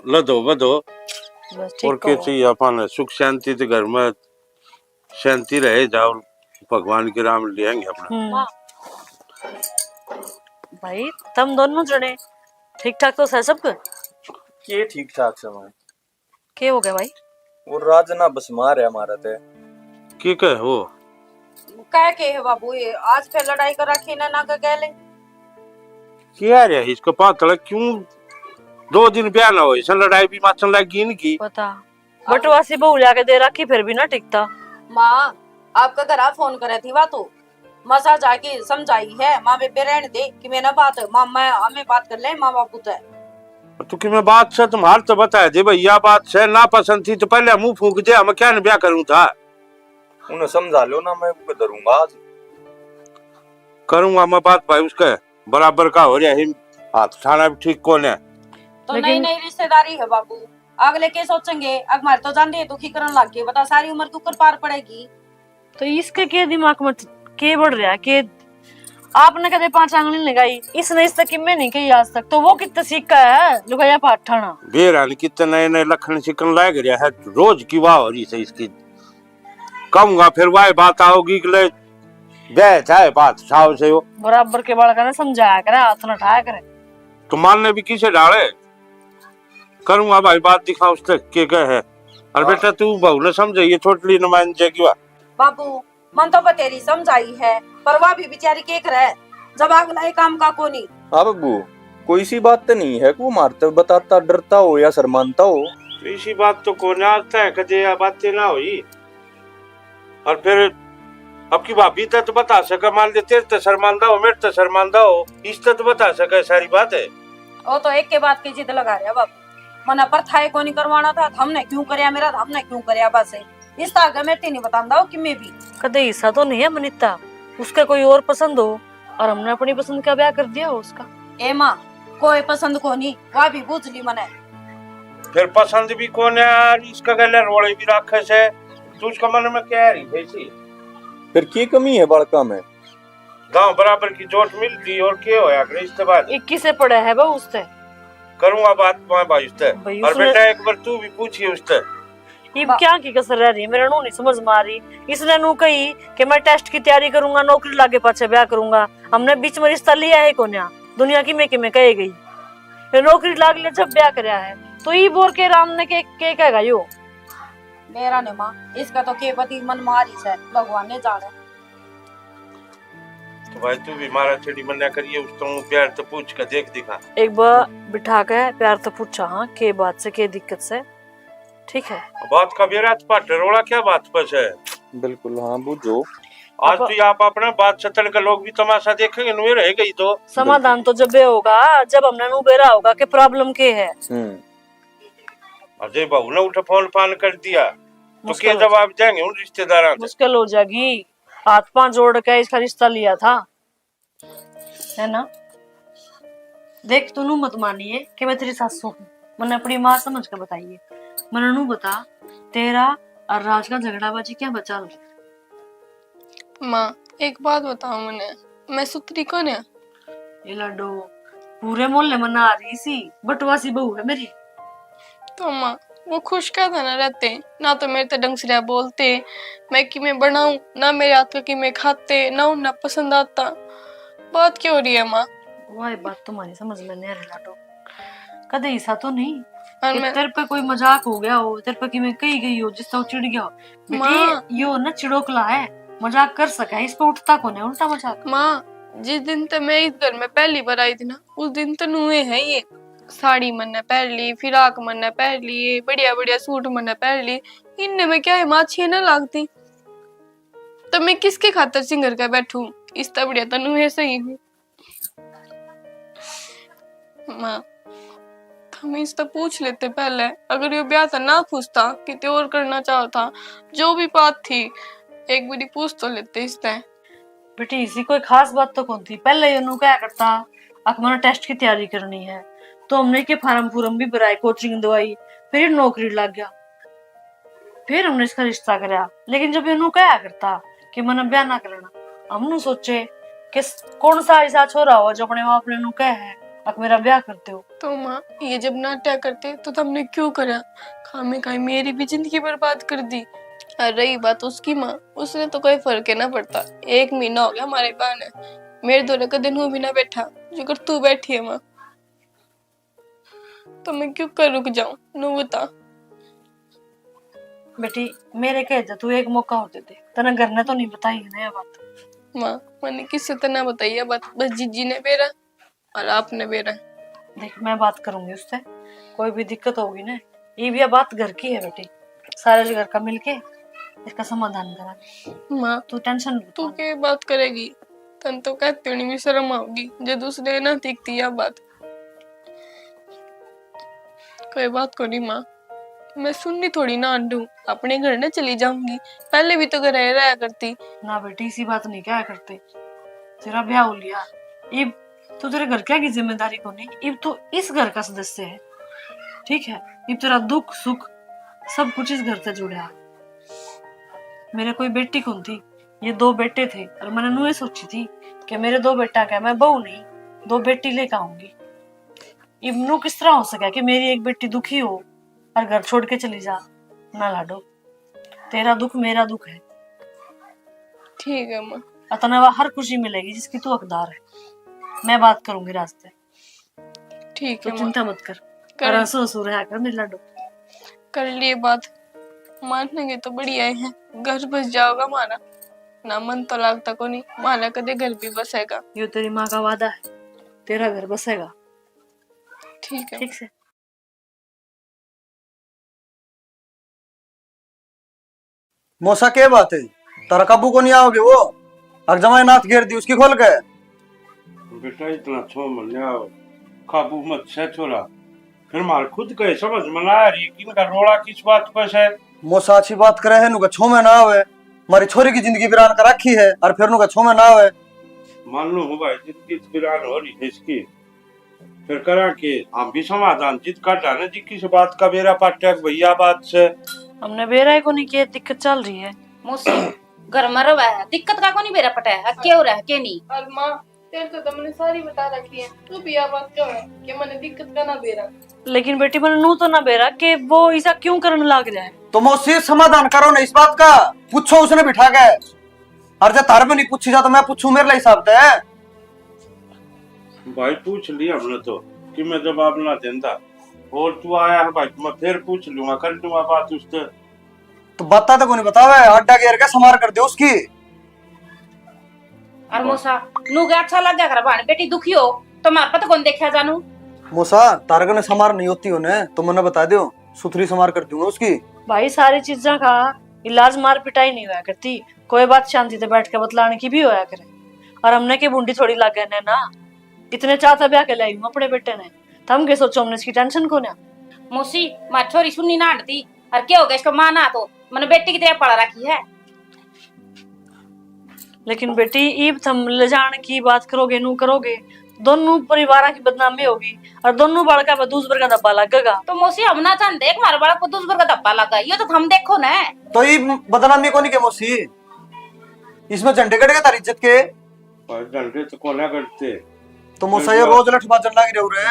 लदो बदो। बस ठीक और के कहो। चाहिए अपन सुख शांति तो घर में शांति रहे, जाओ भगवान के राम लेंगे अपना। हम्म। भाई, तुम दोनों जने ठीक ठाक तो है सब कुछ? के ठीक ठाक से भाई? के हो गया भाई? वो राज ना बस मार है हमारा ते। के कहे वो? कह के है बाबू, ये आज फिर लड़ाई कर रखी ना, ना के गए ले। क्या रे इसको पातल क्यों? दो दिन ब्याह ना हो, इसे लड़ाई भी माचन लग गई इनकी। पता। बटवासी बहू लिया के दे रखी, फिर भी ना टिकता। माँ, आपका घरा फोन करे थी वा तो, मसा जाके समझाई है। माँ बेबे रहने दे कि मैं ना बात, माँ मैं हमें बात कर ले माँ बापू ते। तू कि मैं बात से तुम्हारे तो बता दे भैया, बात से ना पसंद थी तो पहले मुंह फूंक दे, मैं क्या ब्याह करूं था। उन्हें समझा लो ना, मैं उनको धरूंगा आज। करूंगा मैं बात भाई उसके। बराबर का हो रहा है, हाथ ठाना भी ठीक कौन है। तो लेकिन नई नई रिश्तेदारी है बाबू, अगले के सोचेंगे, अग मारे तो जांदे दुखी करन लग गए, बता सारी उम्र दुख कर पार पड़ेगी। तो इसके के दिमाग में के बढ़ रहा है के आपने कदे पांच आंगली लगाई, इसने इस तक में नहीं कही आज तक, तो वो कितना सीखा है लुगाया पाठाना। बेरा ने कितने नए नए लखन सिकन लाग रहा है, रोज की वाह हो रही है इसकी। कहूंगा फिर वही बात आओगी कि ले ब्याह चाहे बात साव से हो। बराबर के बालका ने समझाया करे, हाथ ना उठाया करे। तो मानने भी किसे डाले? करूंगा भाई बात, दिखा उस तक के गए है। और हाँ। बेटा तू बहू ने समझाइए, छोटली ने मान जाएगी वा। बाबू, मन तो बतेरी समझाई है, पर वह भी बेचारी के करे, जब अगला ये काम का कोनी। हाँ बाबू, कोई सी बात तो नहीं है कि वो मारते बताता डरता हो या शर्मानता हो। तो इसी बात तो कोना आता है, कदे या बातें ना हुई। और फिर अब की भाभी तक तो बता सके, मान ले तेरे तो शर्मानदा हो, मेरे तो शर्मानदा हो, इस तक तो बता सके सारी बात है। वो तो एक के बात की जिद लगा रहा बाबू, मना पर था कोनी करवाना था, हमने क्यों करया मेरा, हमने क्यों करया बस। इस तरह का मेरे ते नहीं बतांदा हो कि मैं भी। कदे हिस्सा तो नहीं है मनीता, उसका कोई और पसंद हो और हमने अपनी पसंद का ब्याह कर दिया हो उसका। ए माँ, कोई पसंद को नहीं, वह भी बुझ ली मने। फिर पसंद भी कौन है यार, इसका गले रोले भी रखे से, तू उसका मन में क्या रही थी सी? फिर की कमी है बालका में? गांव बराबर की जोट मिल गई और के होया करे इसके बाद? इक्कीस से पड़ा है बहू उससे। करूंगा बात मैं भाई उससे। भाई और उसने बेटा एक बार तू भी पूछिए उससे। इब बा- क्या की कसर रह रही है, मेरे नू नहीं समझ में आ रही। इसने नू कही कि मैं टेस्ट की तैयारी करूंगा, नौकरी लागे पाछे ब्याह करूंगा। हमने बीच में रिश्ता लिया है कोन्या, दुनिया की में कि में कहे गई। ये नौकरी लाग ले जब ब्याह करया है, तो ई बोर के राम ने के, के कहेगा यो? मेरा ने माँ, इसका तो के पति मन मारी से, भगवान ने जाने। तो भाई, तू भी मारा छेड़ी मन्ना करिए, उस तो प्यार तो पूछ के देख दिखा। एक बार बिठा के प्यार तो पूछा, हाँ, के बात से, के दिक्कत से, ठीक है? बात का बेरा तो पाटे रोला क्या बात पर है? बिल्कुल, हाँ, बूझो। आज अब तो ये आप अपना बात सतन के लोग भी तमाशा देखेंगे, नुए रह गई तो। समाधान तो जब ये होगा, जब हमने नु बेरा होगा कि प्रॉब्लम के है। हम्म। अजय बाबू ने उठे फोन फान कर दिया, तो मुश्किल के हो जवाब देंगे उन रिश्तेदारों से? मुश्किल हो जाएगी। हाथ पांव जोड़ के इसका रिश्ता लिया था, है ना? देख, तू नू मत मानिए कि मैं तेरी सासू हूँ। मैंने अपनी माँ समझ के बताइए। मैंने नू बता, तेरा और राज का झगड़ाबाजी क्या बचा लो? माँ, एक बात बताओ मने, मैं सुथरी कौन है? ये लाडो, पूरे मोहल्ले में ना आ रही सी, बटवासी बहू है मेरी। तो माँ, वो खुश क्या था ना रहते, ना तो मेरे ते ढंग से बोलते, मैं किमें बनाऊं, ना मेरे हाथ का किमें खाते, ना उन्हें पसंद आता। बात क्या हो रही है माँ? वाह, ये बात तुम्हारी समझ में नहीं आ रही लाडो। कदे ऐसा तो नहीं और कि मैं तेरे पे कोई मजाक हो गया हो, तेरे पे किमें कही गई हो, जिससे वो चिढ़ गया हो? बेटी, माँ। यो ना चिड़ोकला है, मजाक कर सका है, इस पे उठता कौन है उल्टा मजाक? माँ, जिस दिन ते मैं इस घर में पहली बार आई थी ना, उस दिन तो नुए है ये, साड़ी मन्ने पहन ली, फिराक मन्ने पहन ली, बढ़िया बढ़िया सूट मन्ने पहन ली। इनने में क्या है माँ, अच्छी ना लगती? तो मैं किसके खातर सिंगर के बैठूं? इस तो बढ़िया तो नुए सही हूँ। माँ, थम इससे पूछ लेते पहले, अगर यो ब्याह था ना खुश था, किते और करना चाहो था, जो भी बात थी, एक बारी पूछ तो लेते इससे। बेटी, इसी कोई खास बात तो कौन थी। पहले ये नू क्या करता, अक मैंने टेस्ट की तैयारी करनी है, तो हमने के फार्म फूरम भी भराए, कोचिंग दवाई, फिर नौकरी लग गया, फिर हमने इसका रिश्ता करया। लेकिन जब ये नू क्या करता कि मैंने ब्याह ना करना, हम नू सोचे कि स-, कौन सा ऐसा छोरा हो जो अपने माँ बाप ने नू कह है, अक मेरा ब्याह कर दो। तो माँ, ये जब नाट्या करते तो तुमने क्यों करा? खामे खाई मेरी भी जिंदगी बर्बाद कर दी। और रही बात उसकी माँ, उसने तो कोई फर्क ही ना पड़ता। एक महीना हो गया हमारे ब्याह ने, मेरे धोरे कदे नू भी ना बैठा, जो कर तू बैठी है माँ। तो मैं क्यों कर रुक जाऊं, नू बता। बेटी, मेरे कह दे, तू एक मौका और दे दे। तने घर ने तो नहीं बताई है ना ये बात? माँ, मैंने किससे तो ना बताई है बात, बस जीजी ने बेरा और आपने बेरा। देख, मैं बात करूंगी उससे, कोई भी दिक्कत होगी ना, ये भी बात घर की है बेटी, सारे घर का मिलके इसका समाधान करा। माँ, तू टेंशन मत तू ले। के बात करेगी? तन तो कहती होनी भी शर्म आओगी, जो दूसरे ना दिखती या बात। कोई बात को नहीं माँ, मैं सुननी थोड़ी ना आंडू, अपने घर ने चली जाऊंगी। पहले भी तो घर रहा करती। ना बेटी, इसी बात नहीं क्या करते। तेरा ब्याह हो लिया, इब तो तेरे घर क्या की जिम्मेदारी को नहीं, इब तो इस घर का सदस्य है, ठीक है? इब तेरा दुख सुख सब कुछ इस घर से जुड़ा है। मेरे कोई बेटी कौन थी, ये दो बेटे थे और मैंने नुए सोची थी कि मेरे दो बेटा क्या, मैं बहू नहीं, दो बेटी लेकर आऊंगी। इब नू किस तरह हो सका कि मेरी एक बेटी दुखी हो और घर छोड़ के चली जा? ना लाडो, तेरा दुख मेरा दुख है। ठीक है माँ। अतना वा हर खुशी मिलेगी जिसकी तू हकदार है। मैं बात करूंगी रास्ते। ठीक तो है माँ। चिंता मत कर। कर और हंसो हंसो रहा कर मेरे लाडो। कर लिए बात। मानेंगे तो बढ़िया है, घर बस जाओगा हमारा। ना मन तो लागता को नहीं, माना कदे घर भी बसेगा। यो तेरी माँ का वादा है, तेरा घर बसेगा। ठीक है। ठीक से। मौसा, के बात है? तारा काबू को नहीं आओगे वो? अक जमाई नाथ घेर दी उसकी खोल के। बेटा, इतना छो मन्या काबू मत से छोरा। फिर मार खुद के समझ में ना आ रही कि इनका रोला किस बात पे से। मौसा अच्छी बात करे है, नुका छो में ना आवे। मारी छोरी की जिंदगी वीरान कर रखी है, और फिर नुका छो में ना आवे। मान लो हूँ भाई, जिंदगी तो वीरान हो रही है इसकी। फिर करा के हम भी समाधान जित काटा ना जी, किस बात का बेरा पाटे भैया बात से। हमने बेरा ही कोनी के दिक्कत चल रही है। मौसी, घर में रहे है, दिक्कत का कोनी बेरा पटे है, के हो रहा है, के नहीं। और माँ, तेरे तो तुमने सारी बता रखी है, तू भी या बात क्यों है कि मैंने दिक्कत का ना बेरा। लेकिन बेटी, मैंने नू तो ना बेरा कि वो ऐसा क्यों करने लाग रहा है। तो मौसी, समाधान करो ना इस बात का, पूछो उसने बिठा के। और जब थारे पे नहीं पूछी जा तो मैं पूछूं, मेरे लिए हिसाब है। भाई, पूछ लिया हमने तो कि मैं जवाब ना देता, और तू आया है भाई, मैं फिर पूछ लूंगा, कर लूंगा बात उससे। तो बातें तो कोनी बतावे, अड्डा गेर के समार कर दे उसकी। और मौसा, नू के अच्छा लग गया कर, भाण बेटी दुखी हो तो मार पत कौन देखा जानू। मौसा, तारगन समार नहीं होती हो ने, तो मन्ने बता दो, सुथरी समार कर दूंगा उसकी। भाई, सारी चीजा का इलाज मार पिटाई नहीं होया करती, कोई बात शांति से बैठ के बतलाने की भी होया करे। और हमने के बूंदी थोड़ी लागे ने ना, इतने चाह तै ब्याह के लाई हूँ अपने बेटे ने, थम के सोचो हमने इसकी टेंशन को ना। मौसी, मार छोरी सुननी ना हटती, और क्या हो गया इसको माँ ना तो, मैंने बेटी की तरह पढ़ा रखी है। लेकिन बेटी, ईब थम ले जाण की बात करोगे, नू करोगे, दोनों परिवार की बदनामी होगी और दोनों बालका पे दूसबर का धब्बा लगेगा। तो मौसी, हम ना चाहते एक हमारे बालक को दूसबर का धब्बा लगा, ये तो थम देखो ना। तो ये बदनामी कोनी के मौसी, इसमें झंडे कट गए थारी इज्जत के। भाई, झंडे तो कोना कटते। तो मौसा, ये रोज लठ बाजन लाग रहे हो रे।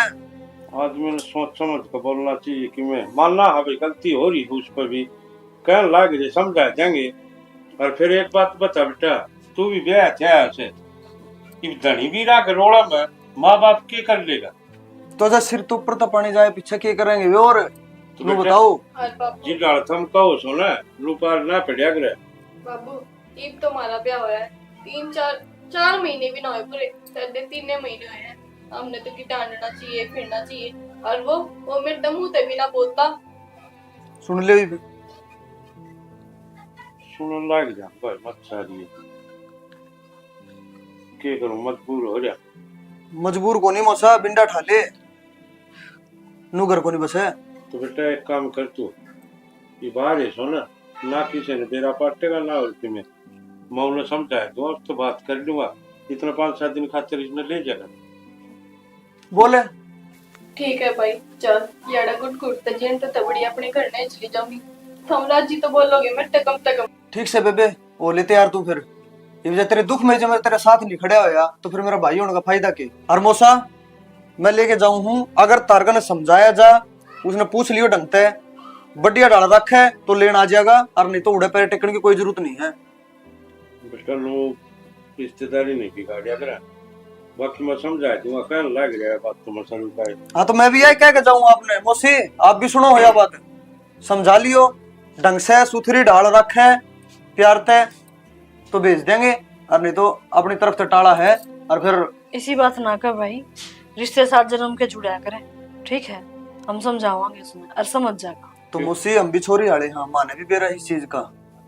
आदमी ने सोच समझ के बोलना चाहिए कि मैं मानना है भाई, गलती हो रही है उस पर भी, कहन लाग रहे, समझा देंगे। और फिर एक बात बता बेटा, तू भी ब्याह थया से, इब धनी भी रह के रोड़ा में माँ बाप के कर लेगा? तो जब सिर तो ऊपर तो पानी जाए, पीछे के करेंगे वे? और तो नू बेटा, बताओ। और बाबू। जिन डाल थम कहो सो ना, नू पार ना पड़या करे। बाबू, इब तो हमारा ब्याह होया है, तीन चार, चार महीने भी ना हुए पूरे, शायद तीन महीने हुए हैं। हमने तो की डांडना चाहिए, फिरना चाहिए, और वो, वो मेरे तो मुंह ते भी ना बोलता। सुन ले इब। सुनन लाग जा भाई, मत सारी। के करूं, मजबूर हो जा। मजबूर कोनी मौसा, बिंडा ठा ले। नू घर कोनी बसे। तो बेटा एक काम कर तू, ये बाहर है सो ना, ना किसी ने बेरा पाटेगा ना और किमें। मैं उन्हें समझाए दूंगा, अब तो बात कर लूंगा, इतना पाँच सात दिन खातिर इसने ले जाना। बोले। ठीक है भाई, चल, याड़ा गुट गुट ते जिन ते तबड़ी अपने घर नहीं चली जाऊंगी। थम राजी तो बोलोगे मेरे ते कम ते कम। ठीक से बेबे, ओ ले तैयार तू फिर। ये वजह तेरे दुख में जब मैं तेरे साथ नहीं खड़ा होया, तो फिर मेरा भाई होने का फायदा के? और मौसा, मैं लेके जाऊं हूँ, अगर तारका ने समझाया जा, उसने पूछ लियो ढंग ते, बढ़िया डाल रखे तो लेन आ जाएगा, और नहीं तो उड़े पैर टेकने की कोई जरूरत नहीं है। बेटा, लोग रिश्तेदारी नहीं बिगाड़या करा, बाकी मैं समझा दूंगा, कहने लग रहा है बात तो मैं समझ पाए। हाँ, तो मैं भी यही कह के जाऊं आपने, मौसी, आप भी सुनो हो या बात, समझा लियो ढंग से, सुथरी ढाल रखे प्यार ते, तो भेज देंगे, और नहीं तो अपनी तरफ से टाला है। और फिर इसी बात ना कर भाई, रिश्ते सात जन्म के जुड़ा करे, ठीक है, हम समझावांगे उसने और समझ जाएगा। तो मौसी, हम भी छोरी आले हाँ, माने भी बेरा इस चीज का।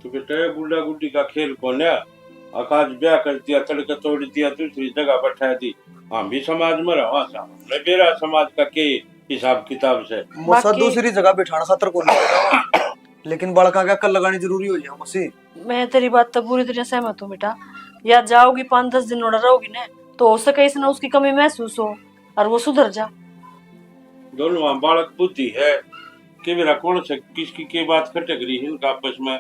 तो बेटा, ये गुड्डा गुड्डी का खेल कोन्या। अकाज ब्याह कर दिया, तड़के तोड़ दिया, दूसरी जगह बैठा दी। हम भी समाज में रहा सा, हमने बेरा समाज का के हिसाब किताब से। मौसा, बाकी दूसरी जगह बैठाना खातर कोनी, लेकिन बालका के अकल लगानी जरूरी हो जाए मौसी। मैं तेरी बात तो पूरी तरह सहमत हूँ बेटा। या जाओगी पाँच दस दिन उड़ा रहोगी ना, तो हो सके इसने उसकी कमी महसूस हो और वो सुधर जा। दोनों वहाँ बालक बुद्धि है, के मेरा कौन से किसकी के बात खटक रही है इनका आपस में,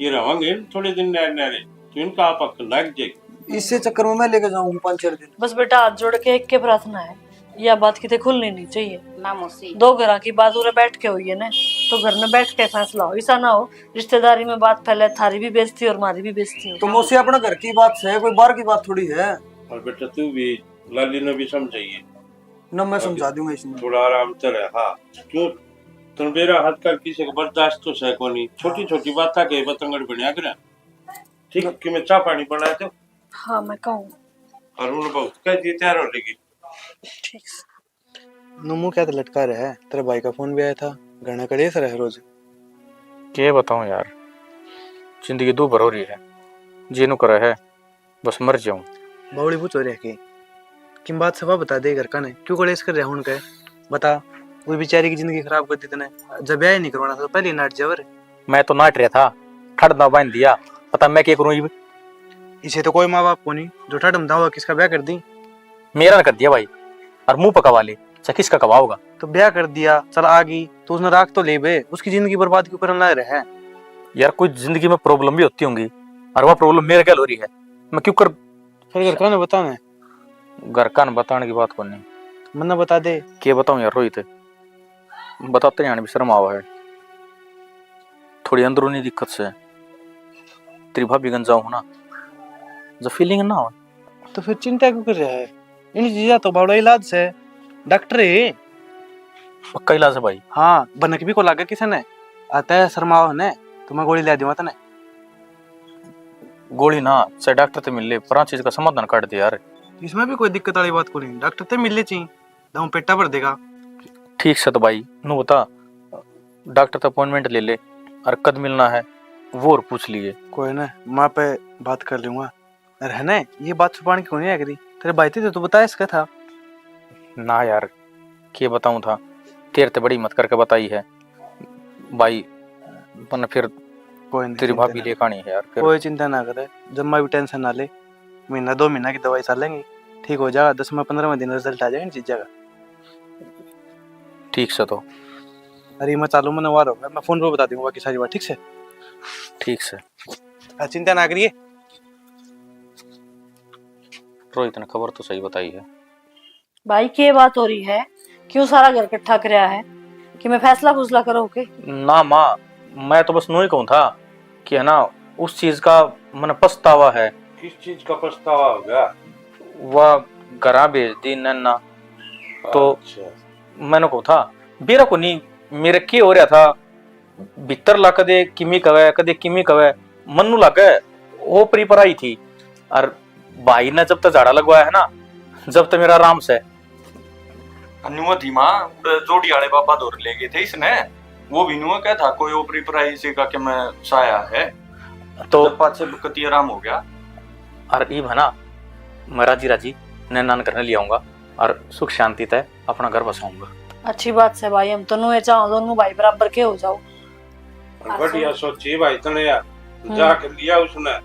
ये रहेंगे थोड़े दिन नहरे नहरे, तो इनका आप अकल लग जाएगी। इसे चक्कर में मैं लेके जाऊंगी पाँच चार दिन। बस बेटा, हाथ जोड़ के एक के प्रार्थना है, यह बात किते खुलनी नहीं चाहिए। ना मौसी। दो घरां की बात उरे बैठ के हुई है ना, तो घर में बैठ के फैसला हो, ऐसा ना हो रिश्तेदारी में बात फैले, थारी भी बेइज्जती और मारी भी बेइज्जती हो। तो मौसी, अपना घर की बात है, कोई बाहर की बात थोड़ी है। और बेटा, तू भी लाली ने भी समझाइए। ना, मैं अभी समझा दूंगा इसने। थोड़ा आराम से रह, हाँ। क्यों? तन बेरा हाथ कर किसी का बर्दाश्त तो सह कोनी। छोटी छोटी बात आके बतंगड़ बनया करे। ठीक, कि मैं चाय पानी बना दो। हाँ, मैं कहूँ। और उन बहुत कह दी, तैयार हो लेगी। ठीक। नुमू क्या तो लटका रहा है, तेरे भाई का फोन भी आया था, घना कलेश रहे रोज। के बताऊं यार, जिंदगी दो भर हो रही है, जी नु करे है बस मर जाऊं। बावली पूछो रे के किम बात सफा बता दे घर का ने, क्यों कलेश कर रहा उनके? बता, वो बेचारी की जिंदगी खराब कर दी तने। जब ब्याह ही नहीं करवाना था तो पहले ही नाट जावर। मैं तो नाट रहा था, ठड़ ना बांध दिया, पता मैं क्या करूं इब? इसे तो कोई माँ बाप को नहीं जो ठड़ में दावा किसका ब्याह कर दी। मेरा ना कर दिया भाई, और मुंह पकवा ले, चाहे किसका कवा होगा। तो ब्याह कर दिया, चल आ गई, तो उसने राख तो ले बे, उसकी जिंदगी बर्बाद क्यों करने लग रहा है? यार, कोई जिंदगी में प्रॉब्लम भी होती होंगी, और वह प्रॉब्लम मेरे गैल हो रही है, मैं क्यों कर फिर घर का ने बतावे? घर का ने बताने की बात कोनी। मन्ने बता दे। के बताऊं यार रोहित, बताते जाने भी शर्म आवा है। थोड़ी अंदरूनी दिक्कत से। तेरी भाभी गंज जाऊं ना, जब फीलिंग ना हो। तो फिर चिंता क्यों कर रहा है? इन चीजा तो बड़ा इलाज से, डॉक्टर है। पक्का इलाज है भाई? हाँ, बनक भी को लागे किसी ने, आता है शर्माओ ने, तो मैं गोली ले दूंगा तने। गोली ना, चाहे डॉक्टर ते मिल ले, पर आ चीज का समाधान काट दे यार। इसमें भी कोई दिक्कत वाली बात कोनी, डॉक्टर ते मिल ले ची, दम पेटा भर देगा। ठीक से तो भाई, नू बता, डॉक्टर ते अपॉइंटमेंट ले ले, और कद मिलना है, वो और पूछ लिए। कोई ना, माँ पे बात कर लूंगा। अरे है ना, ये बात छुपाने की कोनी है करी, तेरे भाई ते तो तू बताया इसका था। ना यार, के बताऊं था, तेरे ते बड़ी हिम्मत करके बताई है भाई, मन्ने फिर कोई नहीं, तेरी चिंता भाभी ना लेके आनी है यार फिर। कोई चिंता ना करे, जम्मा भी टेंशन ना ले, महीना दो महीना की दवाई चलेंगी, ठीक हो जाएगा, दसवां पन्द्रहवां दिन रिजल्ट आ जाएगा इन चीजा का। ठीक से तो। अरे मैं चालू, मैंने वार होगा, मैं फोन पे बता दूंगा बाकी सारी बात, ठीक से? ठीक से। हाँ, चिंता ना करिए। रोहित ने खबर तो सही बताई है। भाई, के बात हो रही है? क्यों सारा घर इकट्ठा करया है? कि मैं फैसला फूसला करो के? ना माँ, मैं तो बस नू ही कहूँ था कि है ना, उस चीज का मने पछतावा है। किस चीज का पछतावा हो गया? वह घरा भेज दी नैना। तो अच्छा। मैंने कहूँ था, बेरा को नहीं, मेरे के हो रहा था, भीतर ला कदे किमी कवे, कदे किमी कवे, मन्नू लागे ओपरी पर आई थी। और भाई ने जब तक झाड़ा लगवाया है ना, जब तक मेरा आराम से। नुआ थी माँ, उड़े जोड़ी वाले बाबा दौर ले गए थे इसने, वो भी नुआ कह था कोई ओपरी पर आई से का के मैं साया है। तो जब पाछे कति आराम हो गया। और इब है ना, मैं राजी राजी नैना ने घर ले आऊंगा और सुख शांति तै अपना घर बसाऊंगा। अच्छी बात से भाई, हम तो नुए चाहो दोनों भाई बराबर के हो जाओ। और बढ़िया सोची भाई तने यार, हम्म। जाके लिया उसने।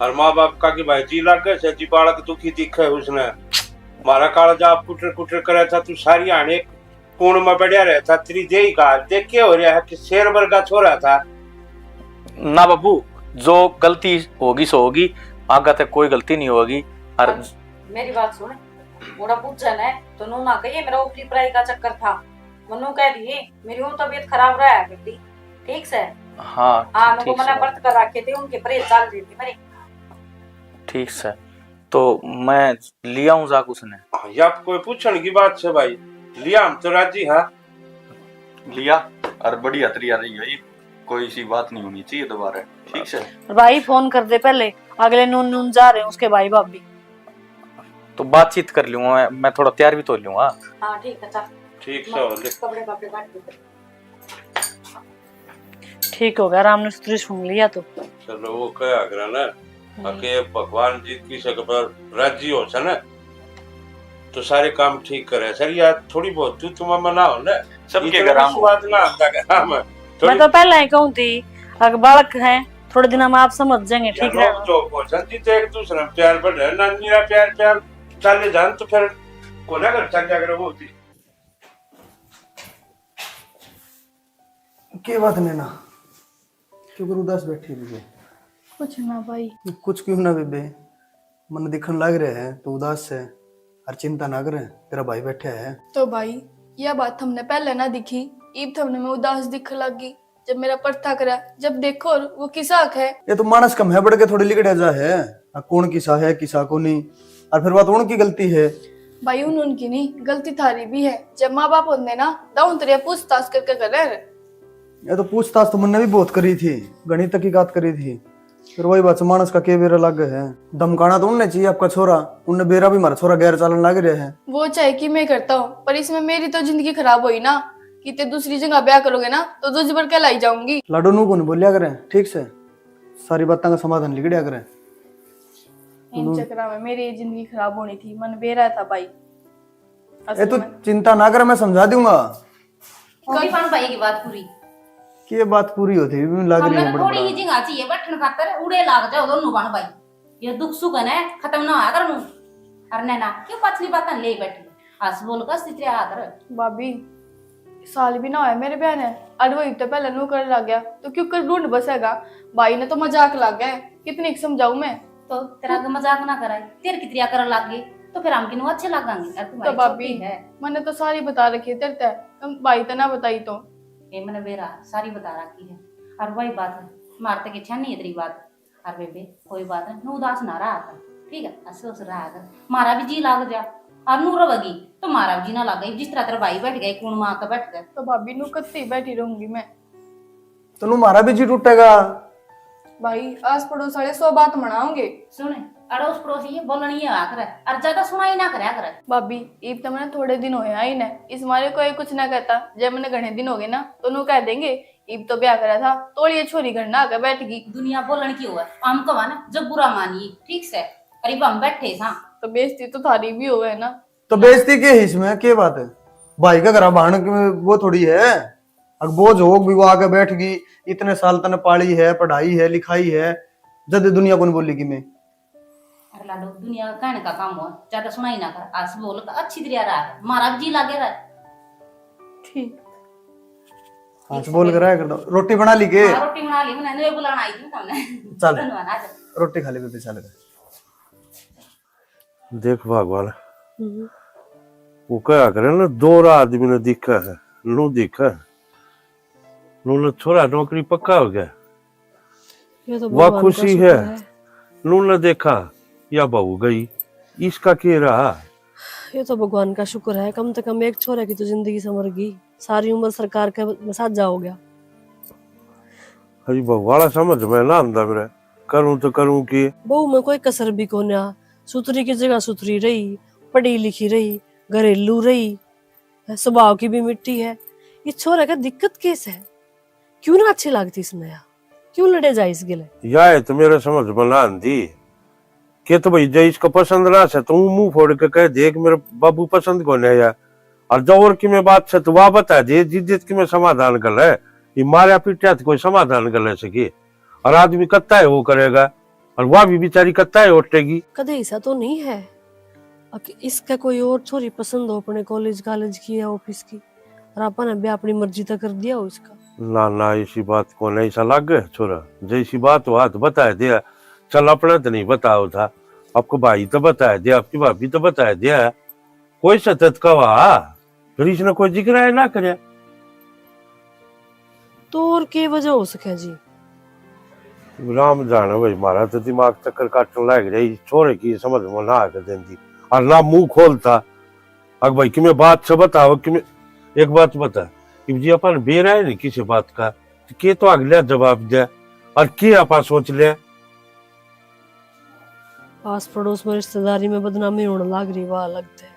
और माँ बाप का कि भाई जी लागे से जी, बालक दुखी दिखे उसने। मारा कालजा आप कुटर कुटर करे था, तू सारी आने कूण में बढ़िया रहे था, तेरी देही का देख के हो रहा है कि शेर वर्गा छोरा था। ना बाबू, जो गलती होगी सो होगी, आगे तक कोई गलती नहीं होगी। और और मेरी बात सुन, बूढ़ा पूछे ने तो नू ना कहिए मेरा ऊपरी पराई का चक्कर था, मन्नू कह दिए मेरी वो तबीयत खराब रहा करती, ठीक से? हाँ, हाँ, ठीक उनको मना से। बर्त कर रखे थे, उनके परहेज चल रही थी मेरी। ठीक से, तो मैं लिया हूँ जाक उसने। हाँ, या कोई पूछण की बात से भाई, लिया हम तो राजी हाँ। लिया, और बढ़िया तरिया रही है, कोई सी बात नहीं होनी चाहिए दोबारा, ठीक से? और भाई फोन कर दे पहले, अगले नून नून जा रहे हैं उसके भाई भाभी। तो बातचीत कर लूंगा मैं, मैं थोड़ा तैयार भी तो हो लूंगा। हाँ, ठीक है, चल। ठीक से हो, ले। कपड़े, कपड़े काट के। ठीक हो गया, राम ने सुतरी सुन लिया तो। चलो, वो कहा करा ना, हम्म। आके भगवान जी की सक पर राजी हो से ना, तो सारे काम ठीक करे। सर, यार, थोड़ी बहुत तू तुम मना हो ना, सबके इतना घर आम हो। विश्वास ना आता घर में। मैं थोड़ी तो पहले ही कहूँ थी, अगर बालक है, थोड़े दिना में आप समझ जाएंगे, ठीक रहेगा। जो भोजन जी तो एक दूसरे में प्यार बढ़ रहा है, नानी रा प्यार, प्यार चले जान तो फिर कोना घर चल जाकर वो होती। के बात नैना, क्यों कर उदास बैठी हुई है? कुछ ना भाई। कुछ क्यों ना बेबे, मन दिखन लाग रहा है, तू उदास है। और चिंता ना करे, तेरा भाई बैठा है। तो भाई, यह बात हमने पहले ना दिखी, इब थमने मैं उदास दिखने लग गई। जब मेरा पड़ता करा, जब देखो और वो किसा हक है। ये तो मानस कम है, बढ़ के थोड़ी लिकड़े जा है। आ, कौन किसा है, किसा को नहीं, और फिर बात उनकी गलती है। भाई, उन उनकी नहीं, गलती थारी भी है। जब माँ बाप होंदे ना, दाऊं तेरे पूछताछ करके करे। ये तो पूछताछ तो मुन्ने भी बहुत करी थी, घणी तहकीकात करी थी, फिर वही बात से मानस का के बेरा लागे है। धमकाना तो उनने चाहिए आपका छोरा, उनने बेरा भी हमारा छोरा गैर चालन लाग रहा है। वो चाहे कि मैं करता हूँ, पर इसमें मेरी तो जिंदगी खराब हुई ना, कि ते दूसरी जगह ब्याह करोगे ना, तो दूसरी बार कहलाई जाऊंगी। लाडो, नू कौन बोलिया करे, ठीक से सारी बातों का समाधान लिकड़िया करे। इन चक्करा में मेरी जिंदगी खराब होनी थी, मन बेरा था भाई। ए, तू चिंता ना कर, मैं समझा दूंगा। होगी पान भाई की बात पूरी। के बात पूरी होती भी लाग रही हमने है तो बड़ थोड़ी बड़ा। ही जिंगा चाहिए बैठन खातर, उड़े लाग जाओ दोनों बहन भाई। ये दुख सुख है ना, खत्म ना होया कर नू। अरे नैना, क्यों पछली बात ले बैठी? हंस बोल कर सितरे हाथ रख। भाभी, साल भी ना होया मेरे ब्याह ने, अड़ वही तो पहले नू कर लग गया, तो क्यों कर ढूंढ बसेगा? भाई ने तो मजाक लग गया, कितने की समझाऊं मैं? तो तेरा के मजाक ना कराए, तेरे की तरिया करन लग गए, तो फिर हम किनू अच्छे लागेंगे? अरे तू तो हमारी भाभी, छोटी है। मैंने तो सारी बता रखी है तेरे ते, तुम भाई ते ना बताई तो। ए, मैंने बेरा सारी बता रखी है। और वही बात है, मारते के छानी है तेरी बात। और बेबे, कोई बात नहीं, नू उदास ना रहा कर, ठीक है? हंस हंस रहा कर, मारा भी जी लाग जा। और नू रहेगी तो मारा भी जी ना लागे, जिस तरह तेरा भाई बैठ गया, कौन माँ का बैठ गया। तो भाभी, नू कत्ती बैठी रहूंगी मैं। तो नू मारा भी जी टूटेगा। भाई, आस पड़ोस वाले सौ बात मनाओगे। सुन, अड़ोस पड़ोस ये बोलनी ही आ करे, और ज्यादा सुनाई ना करया करे। भाभी, इब तो मैंने थोड़े दिन होया ही ना, इस मारे कोई कुछ ना कहता। जब मैंने घणे दिन हो गए ना, तो नू कह देंगे, इब तो ब्याह करा था, तोलिए छोरी घर ना आके बैठ गई। दुनिया बोलण की होवे, हम कहा ना, जब बुरा मानिए, ठीक से, और इब हम बैठे सा। तो बेइज्जती तो थारी भी होवे ना। तो बेइज्जती के है इसमें, के बात है? भाई का घरा भाण के वो थोड़ी है। अक बोझ हो भी वो आके बैठ गई, इतने साल तने पाली है, पढ़ाई है, लिखाई है, जद दुनिया कौन बोली कि मैं। अरे लाडो, दुनिया का कहने का काम हो, ज्यादा सुनाई ना कर, आज बोल अच्छी तरह रहा, मारा भी जी लागे रहा। ठीक। आज बोल कर आया कर दो, रोटी बना ली के? हाँ, रोटी बना ली मैंने, बुलाना आई थी तुमने। चल। धन्यवाद, आ जाओ। रोटी खा ले बेबे, चल। देख भगवान, हम्म। वो कहा करे ना, दो आदमी ने दिखा है, नू दिखा, नू ने छोरा नौकरी पक्का हो गया, ये तो वाह भगवान का खुशी शुक्र है। है। नू ने देखा, या बहू गई, इसका के रहा? ये तो भगवान का शुक्र है, कम से कम एक छोरे की तो जिंदगी संवर गई, सारी उम्र सरकार के में साझा हो गया। अरे बहू वाला समझ में ना आंदा मेरे, करूं तो करूं के? बहू में कोई कसर भी कोन्या, सुथरी की जगह सुथरी रही, पढ़ी लिखी रही, घरेलू रही, स्वभाव की भी मिट्टी है। ये छोरा का दिक्कत केस है, क्यों ना अच्छी लागती इसने यार, क्यों लड़े जाए इस गिले? या है तो मेरे समझ में ना आंदी। के तो भाई, जे इसका पसंद ना से तो मुंह फोड़ के कह दे कि मेरे बाबू पसंद कोने है। और जो और की में बात से तो वह बता दे, जिद्दत की में समाधान कर ले। ये मारा पीटा तो कोई समाधान कर ले सके। और आदमी कत्ता है वो करेगा, और वह भी बेचारी कत्ता है उठेगी। कदे ऐसा तो नहीं है अक इसका कोई और छोरी पसंद हो अपने कॉलेज कॉलेज की या ऑफिस की, और आपा ने ब्याह अपनी मर्जी तक कर दिया हो इसका? ना ना, ऐसी बात को नहीं सा लागे छोरा, जैसी बात हो हाथ बता दिया। चल, अपना तो नहीं बताओ था, आपको भाई तो बता दिया, आपकी भाभी तो बता दिया, कोई सतत का वहा, फिर इसने कोई जिक्र है ना करे। तो और के वजह हो सके जी? राम जाने भाई, मारा तो दिमाग चक्कर काटने लाग रही, छोरे की समझ में ना आके देंदी, और ना मुंह खोलता। अक भाई, कि मैं बात से बताओ कि मैं एक बात बता, कि जी अपन बेरा है नहीं किसी बात का, तो के तो अगला जवाब दे, और के आपा सोच ले। आस पड़ोस में रिश्तेदारी में बदनामी होने लाग रही, वाह लगता है।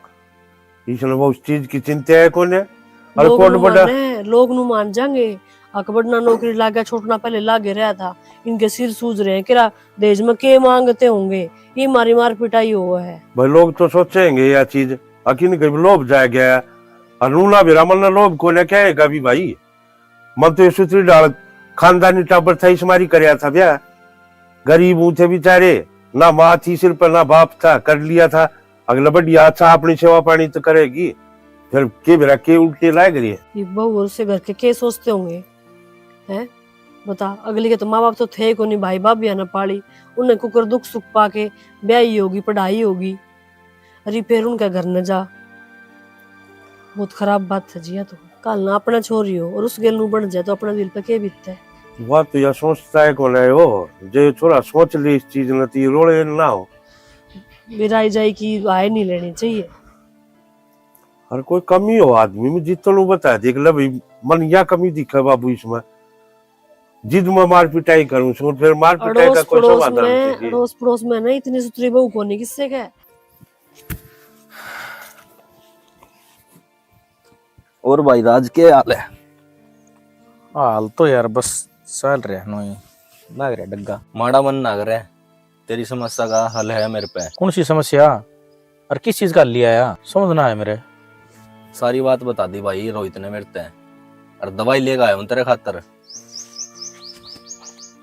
इसने वो उस चीज की चिंता है कोने? और लोग कोट नु बड़ा माने, लोग नु मान जाएंगे। अकबर ना नौकरी लागे, छोटना पहले लागे रहा था, इनके सिर सूज रहे हैं, किरा दहेज में के मांगते होंगे, ये मारी मार पिटाई हो है। भाई, लोग तो सोचेंगे यह चीज, अकिन के लोभ जाए गया है। और नूना भी रामन ने लोभ कोने कहेगा भी भाई, मन तो ये सुथरी डाल खानदानी टाबर था, इस मारी करया था ब्याह। गरीब हूं थे बेचारे, ना माँ थी सिर पर, ना बाप था, कर लिया था। अगला बढ़िया अच्छा अपनी सेवा पानी तो करेगी, फिर के बेरा के उल्टे लाग रही है। ये बहू और से घर के के सोचते होंगे, हैं? बता, अगली के तो माँ बाप तो थे ही कोनी, भाई भाभी ने पाली, उन्हें कुकर दुख सुख पाके ब्याही होगी, पढ़ाई होगी। अरे फिर उनके घर न जा, बहुत खराब बात है जी। या तो काल ना अपना छोरी हो और उस गेल नू बन जाए तो अपना दिल पे के बीतता है? वह तो यह सोचता है कौन है वो, जो ये छोरा सोच ले इस चीज न, तो ये रोले ना हो। मेरा आई जाए कि आए नहीं लेनी चाहिए। हर कोई कमी हो आदमी में, जीतन बता देख ले भाई, मन या कमी दिखे बाबू इसमें, जिद में मार पिटाई करूं सो, फिर मार पिटाई का अड़ोस कोई पड़ोस समाधान में, चाहिए। अड़ोस पड़ोस में ना इतनी सुथरी बहू कोनी किससे के। और भाई राज, के हाल है? हाल तो यार बस चल रहा है, नोई लाग रहा डग्गा। माड़ा मन ना करे, तेरी समस्या का हल है मेरे पे। कौन सी समस्या और किस चीज का हल लिया आया, समझ ना आया मेरे। सारी बात बता दी भाई रोहित ने मेरे ते, और दवाई लेकर आया हूँ तेरे खातर।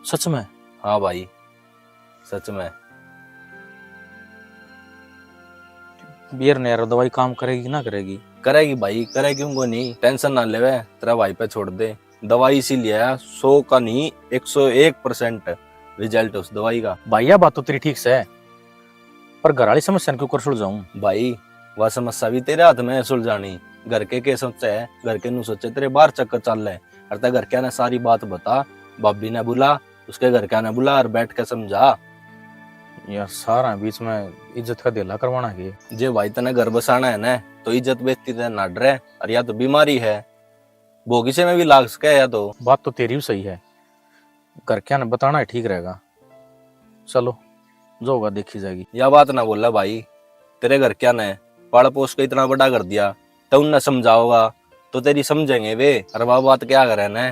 सच में? हाँ भाई, सच में। बियर ने यार दवाई काम करेगी कि ना करेगी? करेगी भाई, करे क्यों को नहीं, टेंशन ना लेवे, तेरा भाई पे छोड़ दे। दवाई इसी लिया सौ का नहीं, एक सौ एक परसेंट रिजल्ट उस दवाई का। भाई, यह बात तो तेरी ठीक से है, पर घर वाली समस्या ने क्यों कर सुलझाऊं? भाई, वह समस्या भी तेरे हाथ में है सुलझानी। घर के के सोचे है, घर के नु सोचे तेरे बाहर चक्कर चाल ले, और ते घर के ने सारी बात बता, भाभी ने बुला, उसके घर के ने बुला और बैठ के समझा। यार, सारा बीच में इज्जत का धेला करवाना के? जे भाई तने घर बसाना है ना, तो इज्जत बेइज्जती ते ना डरे, और या तो बीमारी है, भोगी से में भी लाग सके या तो। बात तो तेरी भी सही है, घर क्या ने बताना ही ठीक रहेगा। चलो, जो होगा देखी जाएगी। या बात ना बोला भाई, तेरे घर क्या ने पाल पोस के इतना बड़ा कर दिया, तो उनने समझाओगा तो तेरी समझेंगे वे। अरे वह बात क्या करे ने,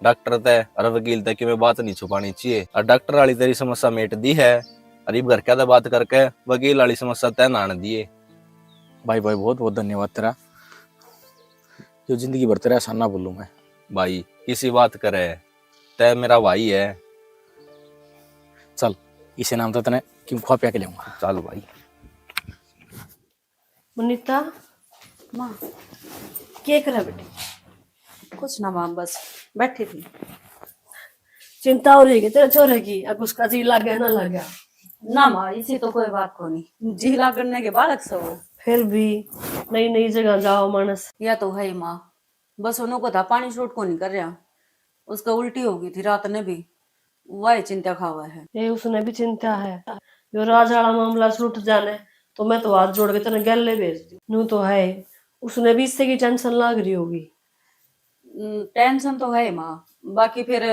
डॉक्टर तै अरे वकील तै कि मैं बात नहीं छुपानी चाहिए। और डॉक्टर वाली तेरी समस्या मेट दी है, और इब घर क्या तै बात करके वकील वाली समस्या तै नान दिए। भाई, भाई, बहुत बहुत धन्यवाद तेरा, जो जिंदगी भर तेरा एहसान ना भूलूं मैं। भाई, किसी बात करे, तै मेरा भाई है। चल, इसे नाम तो तने क्यों खुआ पिया के लेऊंगा। चल भाई। मुनीता, माँ, के करे बेटी? कुछ ना माँ, बस बैठी थी। चिंता हो रही है तेरे छोरे की, अब उसका जी लागे ना लागे। ना माँ, इसी तो कोई बात को नहीं, जी लागने के बालक से हो। फिर भी नई नई जगह जाओ मानस। या तो है ही माँ, बस उन्हों को था पानी सूट को नहीं कर रहा, उसका उल्टी हो गई थी रात ने भी, वह चिंता खावा है। ये उसने भी चिंता है, यो राज वाला मामला छूट जाने तो मैं तो हाथ जोड़ के तने गैले भेज दूं। नू तो है, उसने भी इससे की टेंशन लाग रही होगी। हम्म, टेंशन तो है माँ, बाकी फिर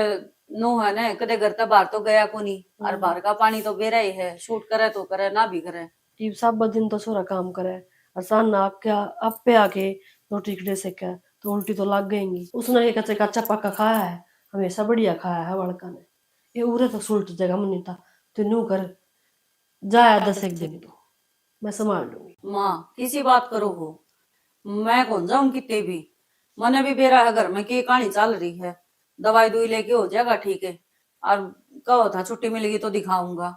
नू है ना, कदे घर तक बाहर तो गया को नहीं, और हम्म। बाहर का पानी तो बेरा ही है, सूट करे तो करे, ना भी करे। इब सब दिन तो छोरा काम करे, और शान ना आके, आप पे आके रोटी खड़े से कह, तो उल्टी तो लग गएंगी। उसने ये कच्चे कच्चा पक्का खाया है, हमेशा बढ़िया खाया है बालका ने। ये उरे तो सुलट जगह मनी था, तो नू कर जाया दस एक दिन तो मैं संभाल लूंगी। माँ, किसी बात करो हो, मैं कौन जाऊं कितने भी। मने भी बेरा है घर में की कहानी चल रही है, दवाई दुई लेके हो जाएगा ठीक है। और कहो था छुट्टी मिलेगी तो दिखाऊंगा,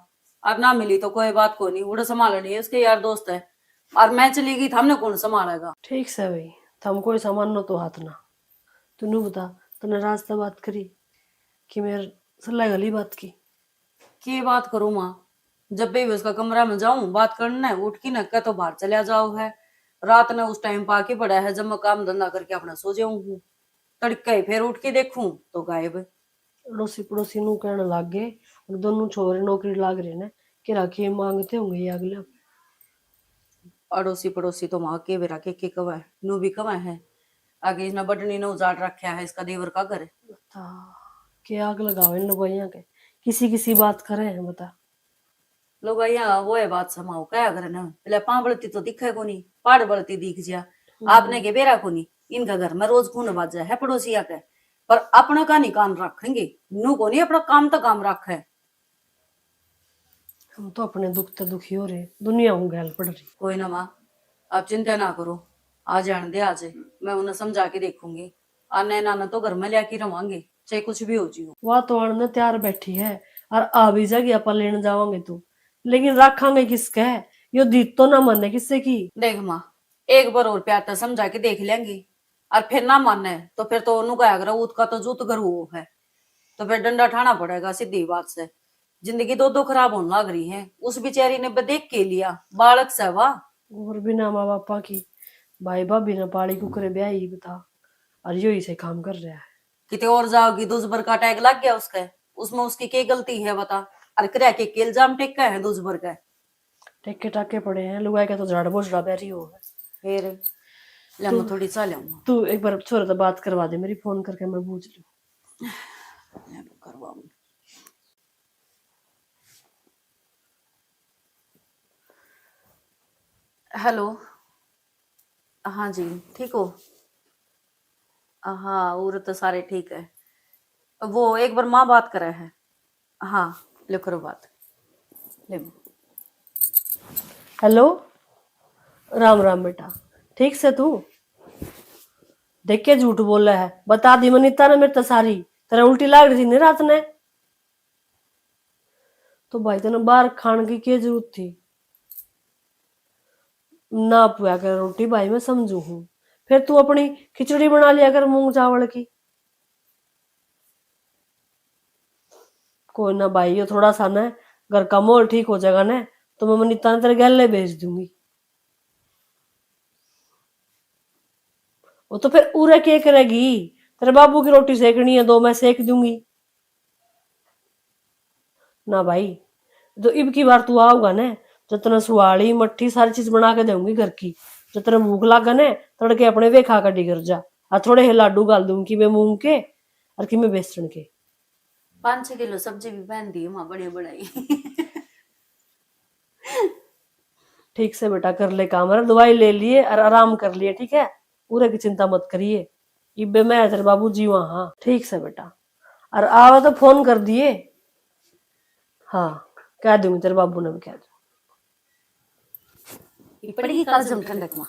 और ना मिली तो कोई बात को नहीं, उड़े संभालनी है, उसके यार दोस्त है। और मैं चली गई, थामने कौन संभालेगा? ठीक से भाई, थम कोई सामान नो तो हाथ ना। तू नू बता, तने राज से बात करी कि मेरे सल्ला गली बात की? के बात करूं माँ, जब भी उसका कमरा में जाऊं बात करना है, उठ की ना कह तो बाहर चला जाओ है। रात ने उस टाइम पाके पड़ा है, जब मैं काम धंधा करके अपना सो जाऊं हूँ। तड़के ही फिर उठ के देखूं तो गायब। अड़ोसी पड़ोसी नू कहने लाग गए, और दोनों छोरे नौकरी लाग रहे ने, के राखी मांगते होंगे ये अगले। अड़ोसी पड़ोसी तो माँ के बेरा के के कवे, नू भी कवे है। आगे इसने बटनी ने उजाड़ रखा है इसका देवर का घर। बता, के आग लगाओ इन लुगाइयां के, किसी किसी बात करे हैं बता। लुगाइयां वो है बात समाओ, क्या करे ना, पहले पां बलती तो दिखे कोनी, पाड़ बलती दिख जिया। हम्म। आपने के बेरा कोनी, इनका घर में रोज खून बाजे है पड़ोसिया के, पर अपना का नहीं कान रखेंगे, नू कोनी अपना काम तो काम रखे। हम तो अपने दुख ते दुखी हो रहे, दुनिया हूँ गैल पड़ रही। कोई ना माँ, आप चिंता ना करो, आ जान दे आज, मैं उन्हें समझा के देखूंगी। आने नाना तो घर में लिया के रवांगे, चाहे कुछ भी हो जियो। वह तो आने तैयार बैठी है, और आ भी जाएगी, आपा लेने जावांगे तो, लेकिन रखांगे किसके? यो दीद तो ना माने किससे की। देख माँ, एक बार और प्यार तै समझा के देख लेंगे, और फिर ना माने तो फिर तो ओनू कहा करो, "ऊत का तो जूत घर हुओ है।" तो फिर डंडा ठाना पड़ेगा, सीधी बात से। जिंदगी दो दो खराब होने लग रही है। उस बेचारी ने भी देख के लिया, बालक से वा। और बिना माँ बापा की भाई भाभी ने पाली कुकरे ब्याही बता, और यो ही से काम कर रहा है। किते और जाओगी, दूसबर का अटैक लग गया उसके, उसमें उसकी के गलती है बता? और करे के, के इल्जाम टेका है दूसबर का? टेके टाके पड़े हैं, लुगाई का तो झाड़ बोझड़ा बह रही हो। फिर ले, मैं तू, थोड़ी चाह लियाऊं। तू एक बार छोरे से बात करवा दे मेरी, फोन करके मैं बूझ लूं। ले, मैं करवाऊं। हेलो, हाँ जी, ठीक हो? हाँ, और तो सारे ठीक है। वो एक बार माँ बात करे है। हाँ, ले करो बात। ले। हेलो, राम राम बेटा, ठीक से तू? देख के झूठ बोले है, बता दी मनीता ने मेरे तो सारी। तेरा उल्टी लाग रही थी नहीं रात ने? तो भाई तने बाहर खाने की क्या जरूरत थी? ना पुआ कर रोटी भाई मैं समझू हूँ, फिर तू अपनी खिचड़ी बना लिया कर मूंग चावल की। कोई ना भाई, यो थोड़ा सा ना घर का माहौल ठीक हो जाएगा ना, तो मैं मनीता ने तेरे गैले भेज दूंगी। वो तो फिर उरे के करेगी? तेरे बाबू की रोटी सेकनी है, दो मैं सेक दूंगी। ना भाई, जो इब की बार तू आओगा ना, जो तने सुहाली मट्ठी सारी चीज बना के दूंगी घर की। जो तने भूख लागे ना, तड़के अपने वे खा के डिगर जा। और थोड़े हे लाडू गाल दूंगी, किमे मूंग के और किमे बेसन के। पाँच छह किलो सब्जी भी पहन दी माँ, बढ़िया बढ़ाई। ठीक से बेटा, कर ले काम, अरे दवाई ले लिए और आराम कर लिए, ठीक है? पूरे की चिंता मत करिए। इब्बे मैं तेरे बाबू जी वहाँ, हाँ, ठीक से बेटा। और आवे तो फोन कर दिए। हाँ, कह दूंगी, तेरे बाबू ने भी कह दूंगी। ये पड़ेगी काजम ठंडक में।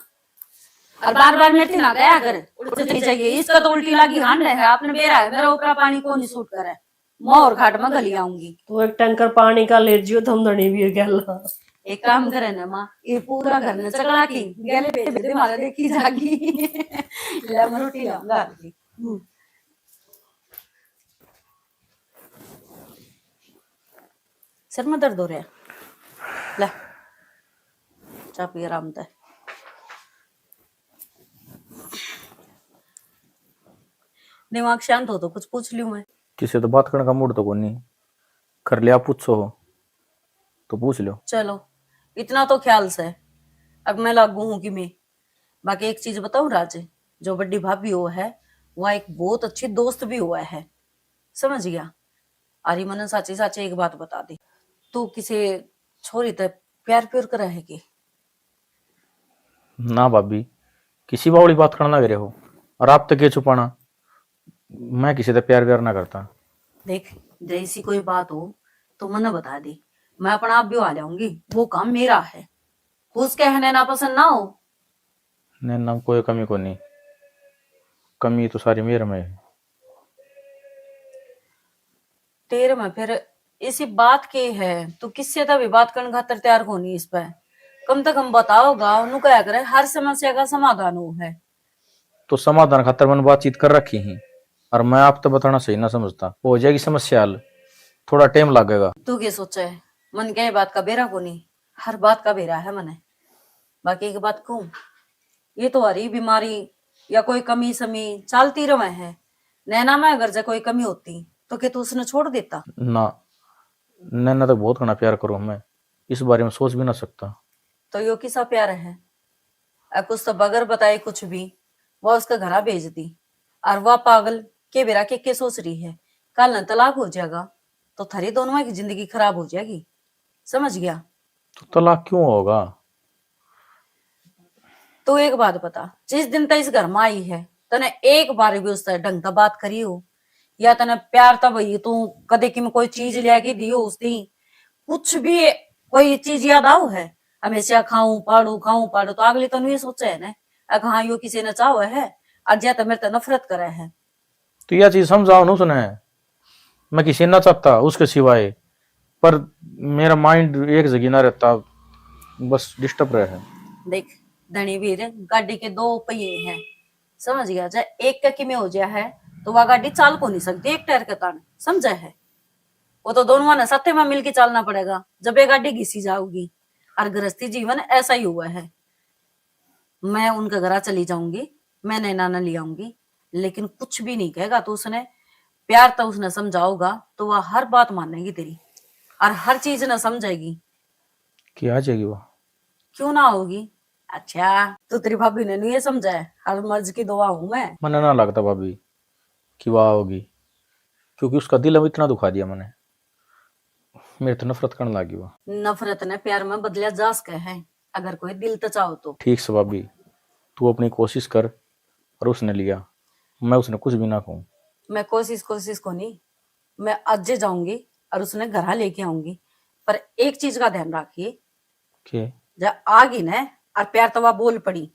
और बार बार मेरे ना गया कर, उल्टी जाइए। इसका तो उल्टी लागी हांड है, आपने बेरा है, मेरा ऊपर पानी कौन सूट करे। मैं और घाट में गली आऊंगी। तू एक टैंकर पानी का ले जियो, थम धनी भी गेला। एक काम करे ना माँ, ये पूरा घर ने चकला की गेले भेज दे, मारे देखी जागी। ले, मैं रोटी लाऊंगा आपकी। हम्म। सर में दर्द हो रहा है, ले चाय पी आराम तै। दिमाग शांत हो तो कुछ पूछ लूं मैं। किसी तो बात करने का मूड तो कोनी, कर लिया, पूछो हो तो पूछ लो। चलो, इतना तो ख्याल से, अब मैं लागू हूँ कि मैं, बाकी एक चीज बताऊं राज, जो बड़ी भाभी हो है, वह एक बहुत अच्छी दोस्त भी हुआ है, समझ गया? अरे मने साची साची एक बात बता दे, तू किसी छोरी ते प्यार प्यार करे है के? ना भाभी, किसी बावली बात करना लग रहे हो, और आप तो के छुपाना, मैं किसी से प्यार व्यार ना करता। देख, जैसी कोई बात हो तो मने बता दे, मैं अपना आप भी आ जाऊंगी, वो काम मेरा है। खुश कहने ना पसंद ना हो। नैना में कोई कमी कोनी, कमी तो सारी मेरे में है। तेरे में फिर इसी बात के है, तू किससे तभी बात करने खातर तैयार कोनी इस पे। कम से कम बताओगा, उन्हों कहा करे हर समस्या का समाधान हो है। तो समाधान खातर मैंने बातचीत कर रखी ही, और मैं आप तो बताना सही ना समझता, हो जाएगी समस्या हल, थोड़ा टाइम लगेगा। तू के सोचे है? मन के बात का बेरा कोनी, हर बात का बेरा है मने। बाकी एक बात कहूँ, ये तो हरी बीमारी या कोई कमी समी चलती रहे है। नैना में अगर जे कोई कमी होती तो के तू उसने छोड़ देता? ना, नैना तो बहुत घना प्यार करूँ मैं, इस बारे में सोच भी ना सकता। तो यो किसा प्यार है? अ, कुछ तो बगैर बताए कुछ भी वो उसके घरा भेज दी। और वह पागल के बेरा के, के सोच रही है, कल न तलाक हो जाएगा तो थारी दोनों की जिंदगी खराब हो जाएगी, समझ गया? तो तलाक क्यों होगा? तू एक बात बता, जिस दिन तक इस घर में आई है, तने एक बार भी उससे ढंग से बात करी हो, या तने प्यार तब ही तू कदे की में कोई चीज लिया के दी हो उस दिन, कुछ भी कोई चीज याद आओ है? हमेशा खाऊं पाड़ू, खाऊं पाड़ू, तो अगली तनु ये सोचे है ना, अग हाँ, यो किसी ने चाहो है, और या तो मेरे तो नफरत करे है। तो यह चीज समझाओ ना उसने, मैं किसी ना चाहता उसके सिवाय, पर मेरा माइंड एक जगह ना रहता, बस डिस्टर्ब रहे है। देख धनी वीर, गाड़ी के दो पहिए हैं, समझ गया? जब एक का किमे हो जाया है तो वह गाड़ी चाल को नहीं सकती एक टायर के तान, समझा है? वो तो दोनों ने साथे में मिलके चालना पड़ेगा, जब ये गाड़ी घिसी जाओगी। और गृहस्थी जीवन ऐसा ही हुआ है। मैं उनके घरा चली जाऊंगी, मैं नैना ने ले आऊंगी, लेकिन कुछ भी नहीं कहेगा तो उसने प्यार तो उसने समझाओगा तो वह हर बात मानेगी तेरी और हर चीज ना समझेगी। कि आ जाएगी वो? क्यों ना होगी? अच्छा, तू तेरी भाभी ने नहीं ये समझा है, हर मर्ज की दुआ हूँ मैं। मने ना लगता भाभी कि वह आओगी, क्योंकि उसका दिल अब इतना दुखा दिया मैंने, मेरे तो नफरत करने लगी वो। नफरत ने प्यार में बदलिया जा सके है, अगर कोई दिल तो चाहो तो। ठीक से भाभी, तू अपनी कोशिश कर और उसने लिया, मैं उसने कुछ भी ना कहूँ। मैं कोशिश, कोशिश को नहीं, मैं आज जाऊंगी और उसने घर लेके आऊंगी, पर एक चीज का ध्यान रखिए, के? जब आ गई ना और प्यार तवा बोल पड़ी,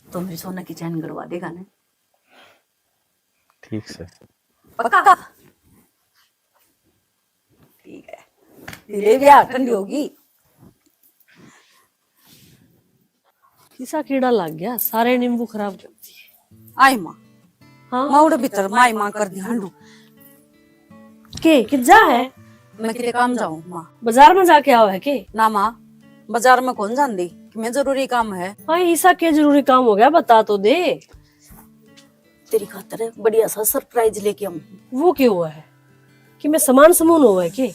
तो मेरी सोना की चैन गड़वा देगा ना? ठीक से। पक्का? ठीक है। ले भी आ, ठंडी होगी। किसा कीड़ा लग गया, सारे नींबू खराब कर दिए। आई माँ। हाँ? माँ उड़े भीतर माई माँ कर दी हंडू। के, कित जा है? मैं किते काम जाऊँ माँ। बाजार में जाके आओ है के? ना माँ, बाजार में कौन जांदी, कि मैं जरूरी काम है। हाँ, ईसा के जरूरी काम हो गया, बता तो दे। तेरी खातर बढ़िया सा सरप्राइज लेके आऊँ। वो क्यों हुआ है? कि मैं सामान समून हुआ है के?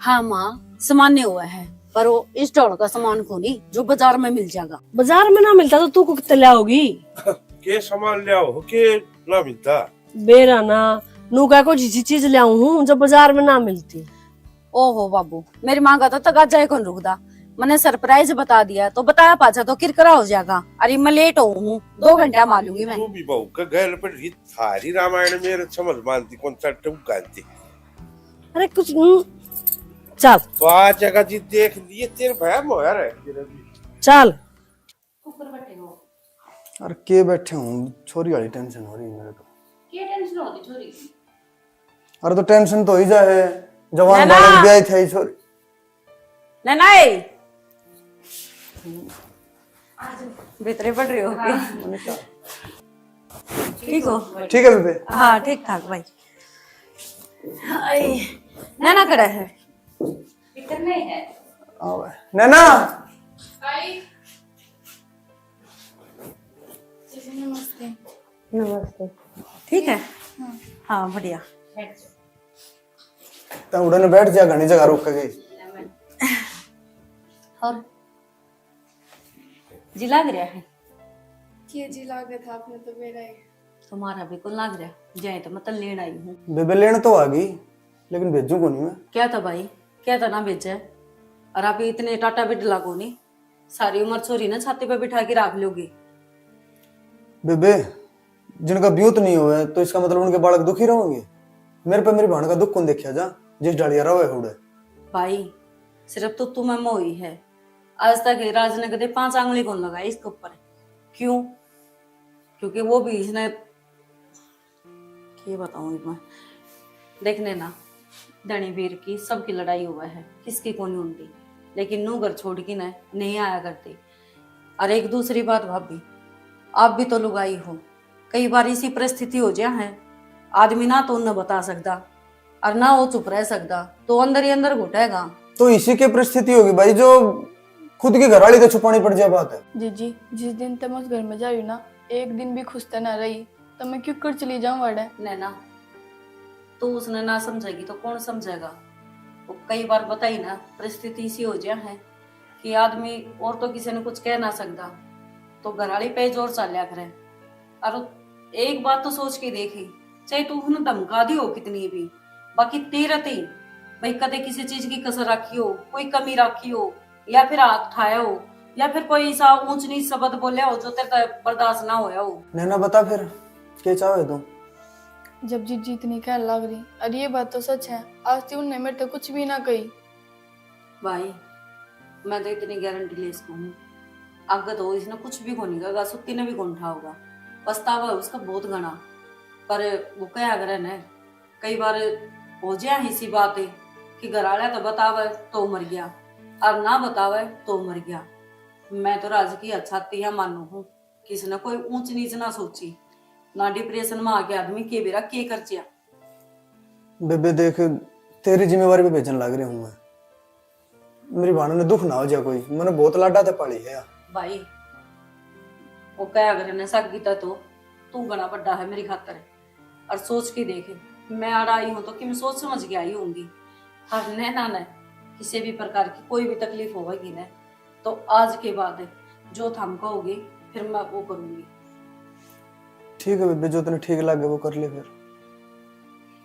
हाँ माँ, सामान्य हुआ है, पर वो इस ढोल का सामान को नहीं जो बाजार में मिल जाएगा। बाजार में ना मिलता तो तू को कितने ले आओगी? के सामान ले आओ, के ना मिलता? बेरा ना, नू कह को जिसी चीज ल्याऊं हूँ जो बाजार में ना मिलती। ओहो बाबू, मेरी माँ का तो तकाजा ही कौन रुकदा। मैंने सरप्राइज बता दिया तो बताया पाछा तो किरकिरा हो जाएगा। अरे मैं लेट हो हूँ, दो घंटा में आ लूंगी मैं। तू भी बहू के गैल पर री, थारी रामायण मेरे समझ मानती कौन सा टूक गालती। अरे कुछ हम्म, चल। तो आ जगह जी देख लिए, तेरे भैया मोया रहे तेरे भी। चल। ऊपर बैठे हो। अरे के बैठे हूँ, छोरी वाली टेंशन हो रही है मेरे को। के टेंशन होती छोरी की? अरे तो टेंशन तो ही जा है, जवान नैना। बालक ब्याह थे छोरी। नैना ए। भीतरे पड़ रही हो क्या? ठीक हो? ठीक है बेबे। हाँ, ठीक ठाक भाई। हाय, नैना कड़ा है? भीतर में है। आओ। नैना। आई। जीजी, नमस्ते। नमस्ते। ठीक है? हाँ। हाँ, बढ़िया। बैठ जाओ। तो उड़न बैठ जा, घनी जगह रुक गई। और जी लाग रहा है? के जी लाग रहा था, आपने तो मेरा ही। तुम्हारा भी कौन लाग रहा? जाए तो मैं तो लेन आई हूँ। बेबे लेन तो आ गई, लेकिन भेजू को नहीं मैं। क्या था भाई, क्या था ना भेजे? और आप इतने टाटा बिडला को नहीं, सारी उम्र छोरी ने छाती पे बिठा के रख लोगे। बेबे, जिनका ब्यूत नहीं हुआ है, तो इसका मतलब उनके बालक दुखी रहेंगे? मेरे पे मेरी बहन का दुख कौन देखा जा, जिस डालिया रवे हुड़े? भाई, सिर्फ तो तुम्हें मोही है। आज तक राज ने कदे पांच आंगली कौन लगाई इसके ऊपर। क्यों? क्योंकि वो भी इसने, के बताऊं मैं, देखने ना, धनी वीर की सबकी लड़ाई हुआ है, किसकी कोनी होती, लेकिन नू घर छोड़ के ना नहीं आया करती। और एक दूसरी बात भाभी, आप भी तो लुगाई हो, कई बार इसी परिस्थिति हो जा है, आदमी ना तो उन्हें बता सकता और ना वो चुप रह सकता, तो अंदर ही अंदर घुटेगा। तो इसी की परिस्थिति होगी भाई, जो खुद की घरवाली तो छुपानी पड़ जाए बात है। जीजी, जिस दिन तक मैं उस घर में जा रही हूँ ना, एक दिन भी खुश तो ना रही, तो मैं क्यों कर चली जाऊँ वाड़े? नैना, तू उसने ना समझेगी तो कौन समझेगा? वो कई बार बताई ना, परिस्थिति इसी हो जा है कि आदमी और तो किसी ने कुछ कह ना सकता, तो घरवाली पे ही जोर चाल्या करे। और एक बात तो सोच के देखी, चाहे तू उन्हें धमका दी हो कितनी भी, बाकी तेरे ते भाई कदे किसी चीज की कसर रखी हो, कोई कमी रखी हो, या फिर हाथ उठाया हो, या फिर कोई ऐसा ऊंच नीच शब्द बोले हो जो तेरे ते बर्दाश्त ना होया हो। नैना बता फिर, के चाहे तू? जब जीजी इतनी कहने लग रही, और ये बात तो सच है, आज तक उनने मेरे ते कुछ भी ना कही। भाई, मैं तो इतनी गारंटी ले सकूँ हूँ, आगे तो इसने कुछ भी कोनी कहेगा, सुत्ती ने भी कोनी उठाओगा। पछतावा है उसका बहुत घना, पर वो कहा करे न, कई बार हो जाए इसी बात कि घर वाला तो बतावे तो मर गया, और ना बतावे तो मर गया। मैं तो राज की छाती या मानू हूँ, किसने कोई ऊंच नीच ना सोची, ना डिप्रेशन में आके आदमी के बेरा के कर चिया। बेबे देख, तेरी जिम्मेवारी पे भेजन लाग रही हूँ मैं। मेरी भाण ने दुख ना हो जा कोई, मैंने बहुत लाडा ते पाली है। भाई, वो कह अगर ने सागी ता तो तू घना बड़ा है मेरी खातर। और सोच के देख, मैं आड़ा आई हूँ तो कि मैं सोच समझ के आई होंगी। और नैना ने किसी भी प्रकार की कोई भी तकलीफ होगी ना, तो आज के बाद जो थम कहोगे, फिर मैं वो करूँगी। ठीक है बेबे, जो तने ठीक लगे वो कर ले फिर।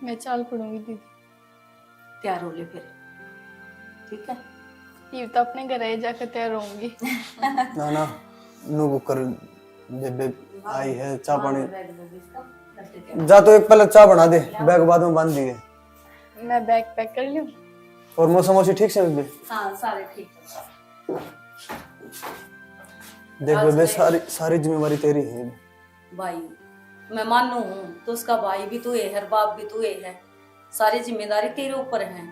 मैं चाल पड़ूंगी दीदी। तैयार हो ले फिर, ठीक है? ये तो अपने घर ही जाकर तैयार होंगी। ना, ना, नू वो कर, बेबे आई है, चाय पानी। जा तो एक पहले चाय बना दे, बैग बाद में बांध दिए। मैं बैग पैक कर लूं? और मौसा मौसी ठीक से बेबे? हाँ, सारे ठीक है। देख बेबे, सारी, सारी जिम्मेवारी तेरी है। भाई, मैं मानू हूँ तो उसका भाई भी तू है, हर बाप भी तू है, सारी जिम्मेदारी तेरे ऊपर है।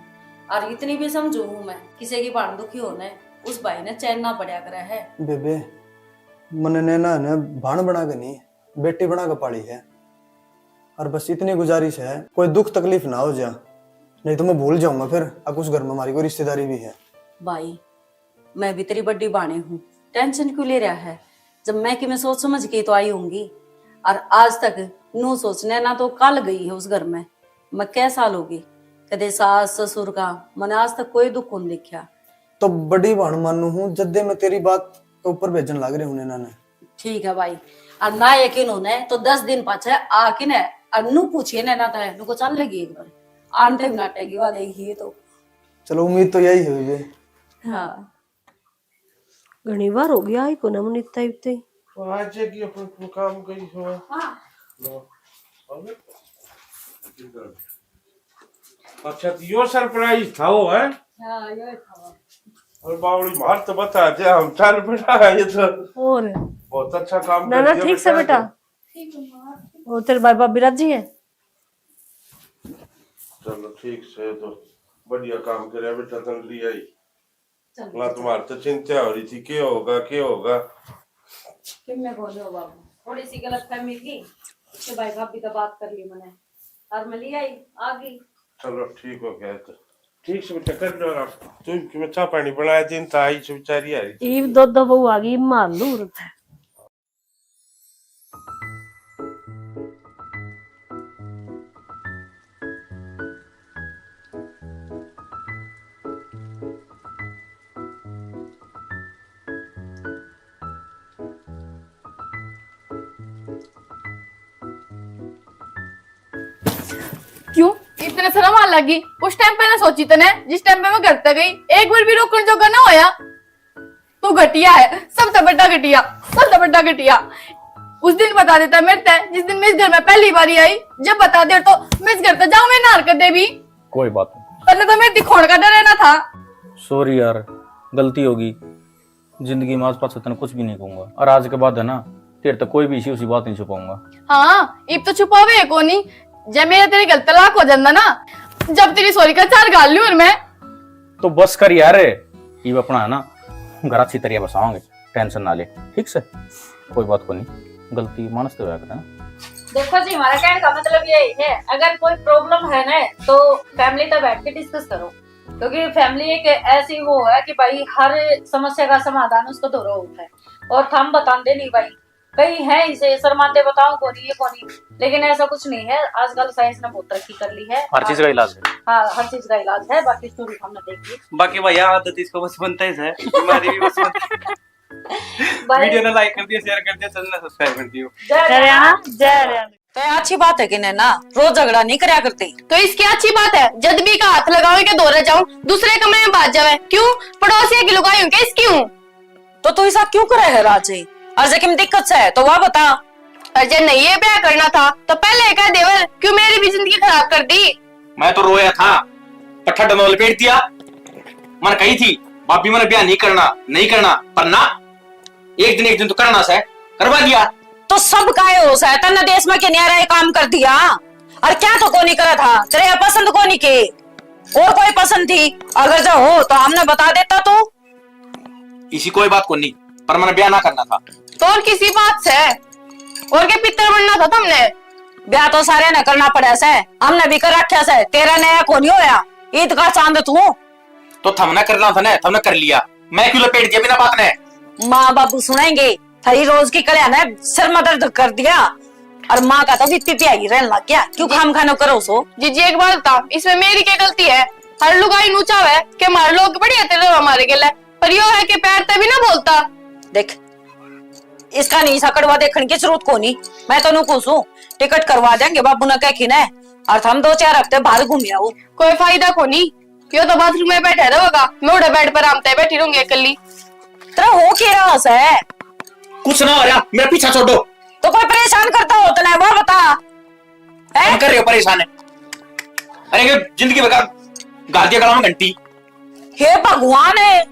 और इतनी भी समझू हूँ मैं, किसी की भाण दुखी होने उस भाई ने चैन ना पड़ा करे है। बेबे, मने नैना ने भाण बना के नहीं, बेटी बना के पाली है। और बस इतनी गुजारिश है, कोई दुख तकलीफ ना हो जा, नहीं तो मैं भूल जाऊंगा फिर, अब उस घर में हमारी कोई रिश्तेदारी भी है। भाई, मैं भी तेरी बड़ी भाणी हूँ, टेंशन क्यों ले रहा है? जब मैं कि मैं सोच समझ के तो आई होंगी, और आज तक नू सोचने ना तो कल गई है उस घर में। मैं कै साल होगी, कदे सास ससुर का मैंने आज तक कोई दुख कौन देखा। तो बड़ी भाण मानू हूँ, जद्दे मैं तेरी बात के ऊपर भेजन लाग रहे हूँ नैना ने। ठीक है भाई, और ना यकीन होने तो दस दिन पाछे आके ने और नू पूछिए नैना तै, नुको चल लगी एक बार। आन तक नाटेगी वाले ही तो। चलो, उम्मीद तो यही हुई है। हाँ। घणी बार हो गया, आई कोना मनीता इतने। आज की अपन काम गई हो। हाँ। लो। अबे। अच्छा, तो यो सरप्राइज था वो, है? हाँ, यो था। और बावली मार तो बता दे, हम चल पड़ा है ये तो। और? बहुत अच्छा काम ना, कर ना, दिया ठीक से बेटा। ठीक है माँ। और तेरे भाई भाभी राजी है? चलो, ठीक से तो बढ़िया काम करे बेटा, तन लिया ही। चल, ना, तुम्हारे तो चिंता हो रही थी, क्या होगा, क्या होगा। किन्ने बोले हो बाबू, थोड़ी सी गलतफहमी थी, उसके भाई भाभी तो बात कर ली मैंने, और मैं ले आई, आ गई। चलो, ठीक हो गया तो। ठीक से बेटा, कर लो आराम। तुम कि मैं चाय पानी बनाया दिन था, आई से बेचारी आ रही थी। ईब दो दो बहू आ गई, मार लूर। क्यों इतने शर्म आ लगी? उस टाइम पे ना सोची तने, जिस टाइम पे मैं घर तक गई, एक बार भी रोकण जोगा ना होया। तू घटिया है, सबसे बड़ा घटिया, सबसे बड़ा घटिया। उस दिन बता देता मेरे ते, जिस दिन मैं इस घर में पहली बारी आई, जब बता दे तो मैं इस घर से जाऊं, मैं ना हरकत दे भी। कोई बात नहीं। तन्ने तो मेरे दिखोण का डर है ना था। सॉरी यार, गलती होगी। जिंदगी में आज पाछे तने कुछ भी नहीं कहूंगा, और आज के बाद है ना, तेरे तक कोई भी इसी उसी बात नहीं छुपाऊंगा। हाँ, इब तो छुपावे है कोनी। जब मेरा तेरे गल तलाक हो जांदा ना, जब तेरी सॉरी का चार गाल लूं और मैं। तो बस कर यार, इब अपना है ना, घर अच्छी तरह बसावांगे, टेंशन ना ले, ठीक से? कोई बात कोनी, गलती मानस तो होया करे ना। देखो जी, हमारा कहने का मतलब यही है, अगर कोई प्रॉब्लम है ना, तो फैमिली तक बैठ के डिस्कस करो, क्योंकि फैमिली एक ऐसी वो है कि भाई, हर समस्या का समाधान उसको धोरो होता है। और थम बताते नहीं भाई, कई है इसे शर्माते, बताओ कोनी, ये कोनी, लेकिन ऐसा कुछ नहीं है। आजकल साइंस ने बहुत तरक्की कर ली है। हर चीज का इलाज है। हाँ, हर चीज का इलाज है। बाकी स्टोरी हमने देख ली। बाकी भैया, आदत इसको बस बनता ही है, बीमारी भी बस बनता है। भाई, वीडियो ने लाइक कर दियो, शेयर कर दियो, चैनल ने सब्सक्राइब कर दियो। जय हरियाणा, जय हरियाणा। तो ये अच्छी बात है कि नैना, रोज झगड़ा नहीं करया करते। तो इसकी अच्छी बात है, जद भी का हाथ लगावे के धोरे जाऊं, दूसरे कमरे में भाग जावे। क्यों? पड़ोसिया की लुगाई हूं क्या इसकी हूं? तो तू ऐसा क्यों करे है राजे? और जे किम दिक्कत से तो वह बता। और जे नहीं ये ब्याह करना था तो पहले कह देवर, क्यों मेरी भी जिंदगी खराब कर दी? मैं तो रोया था, पर ठंड में लपेट दिया। मन कही थी, भाभी मैंने ब्याह नहीं करना, नहीं करना, पर ना, एक दिन, एक दिन तो करना से, करवा दिया। तो सब काहे हो से, तन्ने देश में के न्यारा ये काम कर दिया। और क्या तो कोनी करा था, तेरे ये पसंद कोनी के, और कोई पसंद थी, अगर जो हो तो हमने बता देता तू। इसी कोई बात कोनी, पर मैंने ब्याह ना करना था। तो और किसी बात से? और के पितर बनना था तुमने? ब्याह तो सारे ने करना पड़ा से, हमने भी कर रखा से, तेरा नया कोनी होया, ईद का चांद तू। तो थमने करना था ना, थमने कर लिया, मैं क्यों लपेट दिया बिना बात ने? माँ बाबू सुनेंगे, थारी रोज की कल्या ने सिर में दर्द कर दिया, और माँ का तो वित्ती प्यागी रहने लग गया। क्यों खाम खानो करो सो? जीजी, एक बात बता, इसमें मेरी क्या गलती है? हर लुगाई नू चाहे के मारे लोग बढ़िया तेरे हमारे गेले, पर यो है कि पैर ते भी ना बोलता। देख, इसका नहीं सा कड़वा देखने की जरूरत कोनी। मैं तो नू कहूं सूं, टिकट करवा देंगे बाबू ने कह के ना, और हम दो चार हफ्ते बाहर घूम आओ। कोई फायदा कोनी, यो तो बाथरूम में बैठा रहेगा, मैं उड़े बेड पर आराम तै बैठी रहूंगी अकेली। तेरा हो के रहा है? कुछ ना हो रहा, मेरा पीछा छोड़ो। तो कोई परेशान करता हो तो ना, वह बता। हैं? हम कर रहे हो परेशान है। अरे, ये जिंदगी भर का गाल दिया गला में घंटी। हे भगवान है,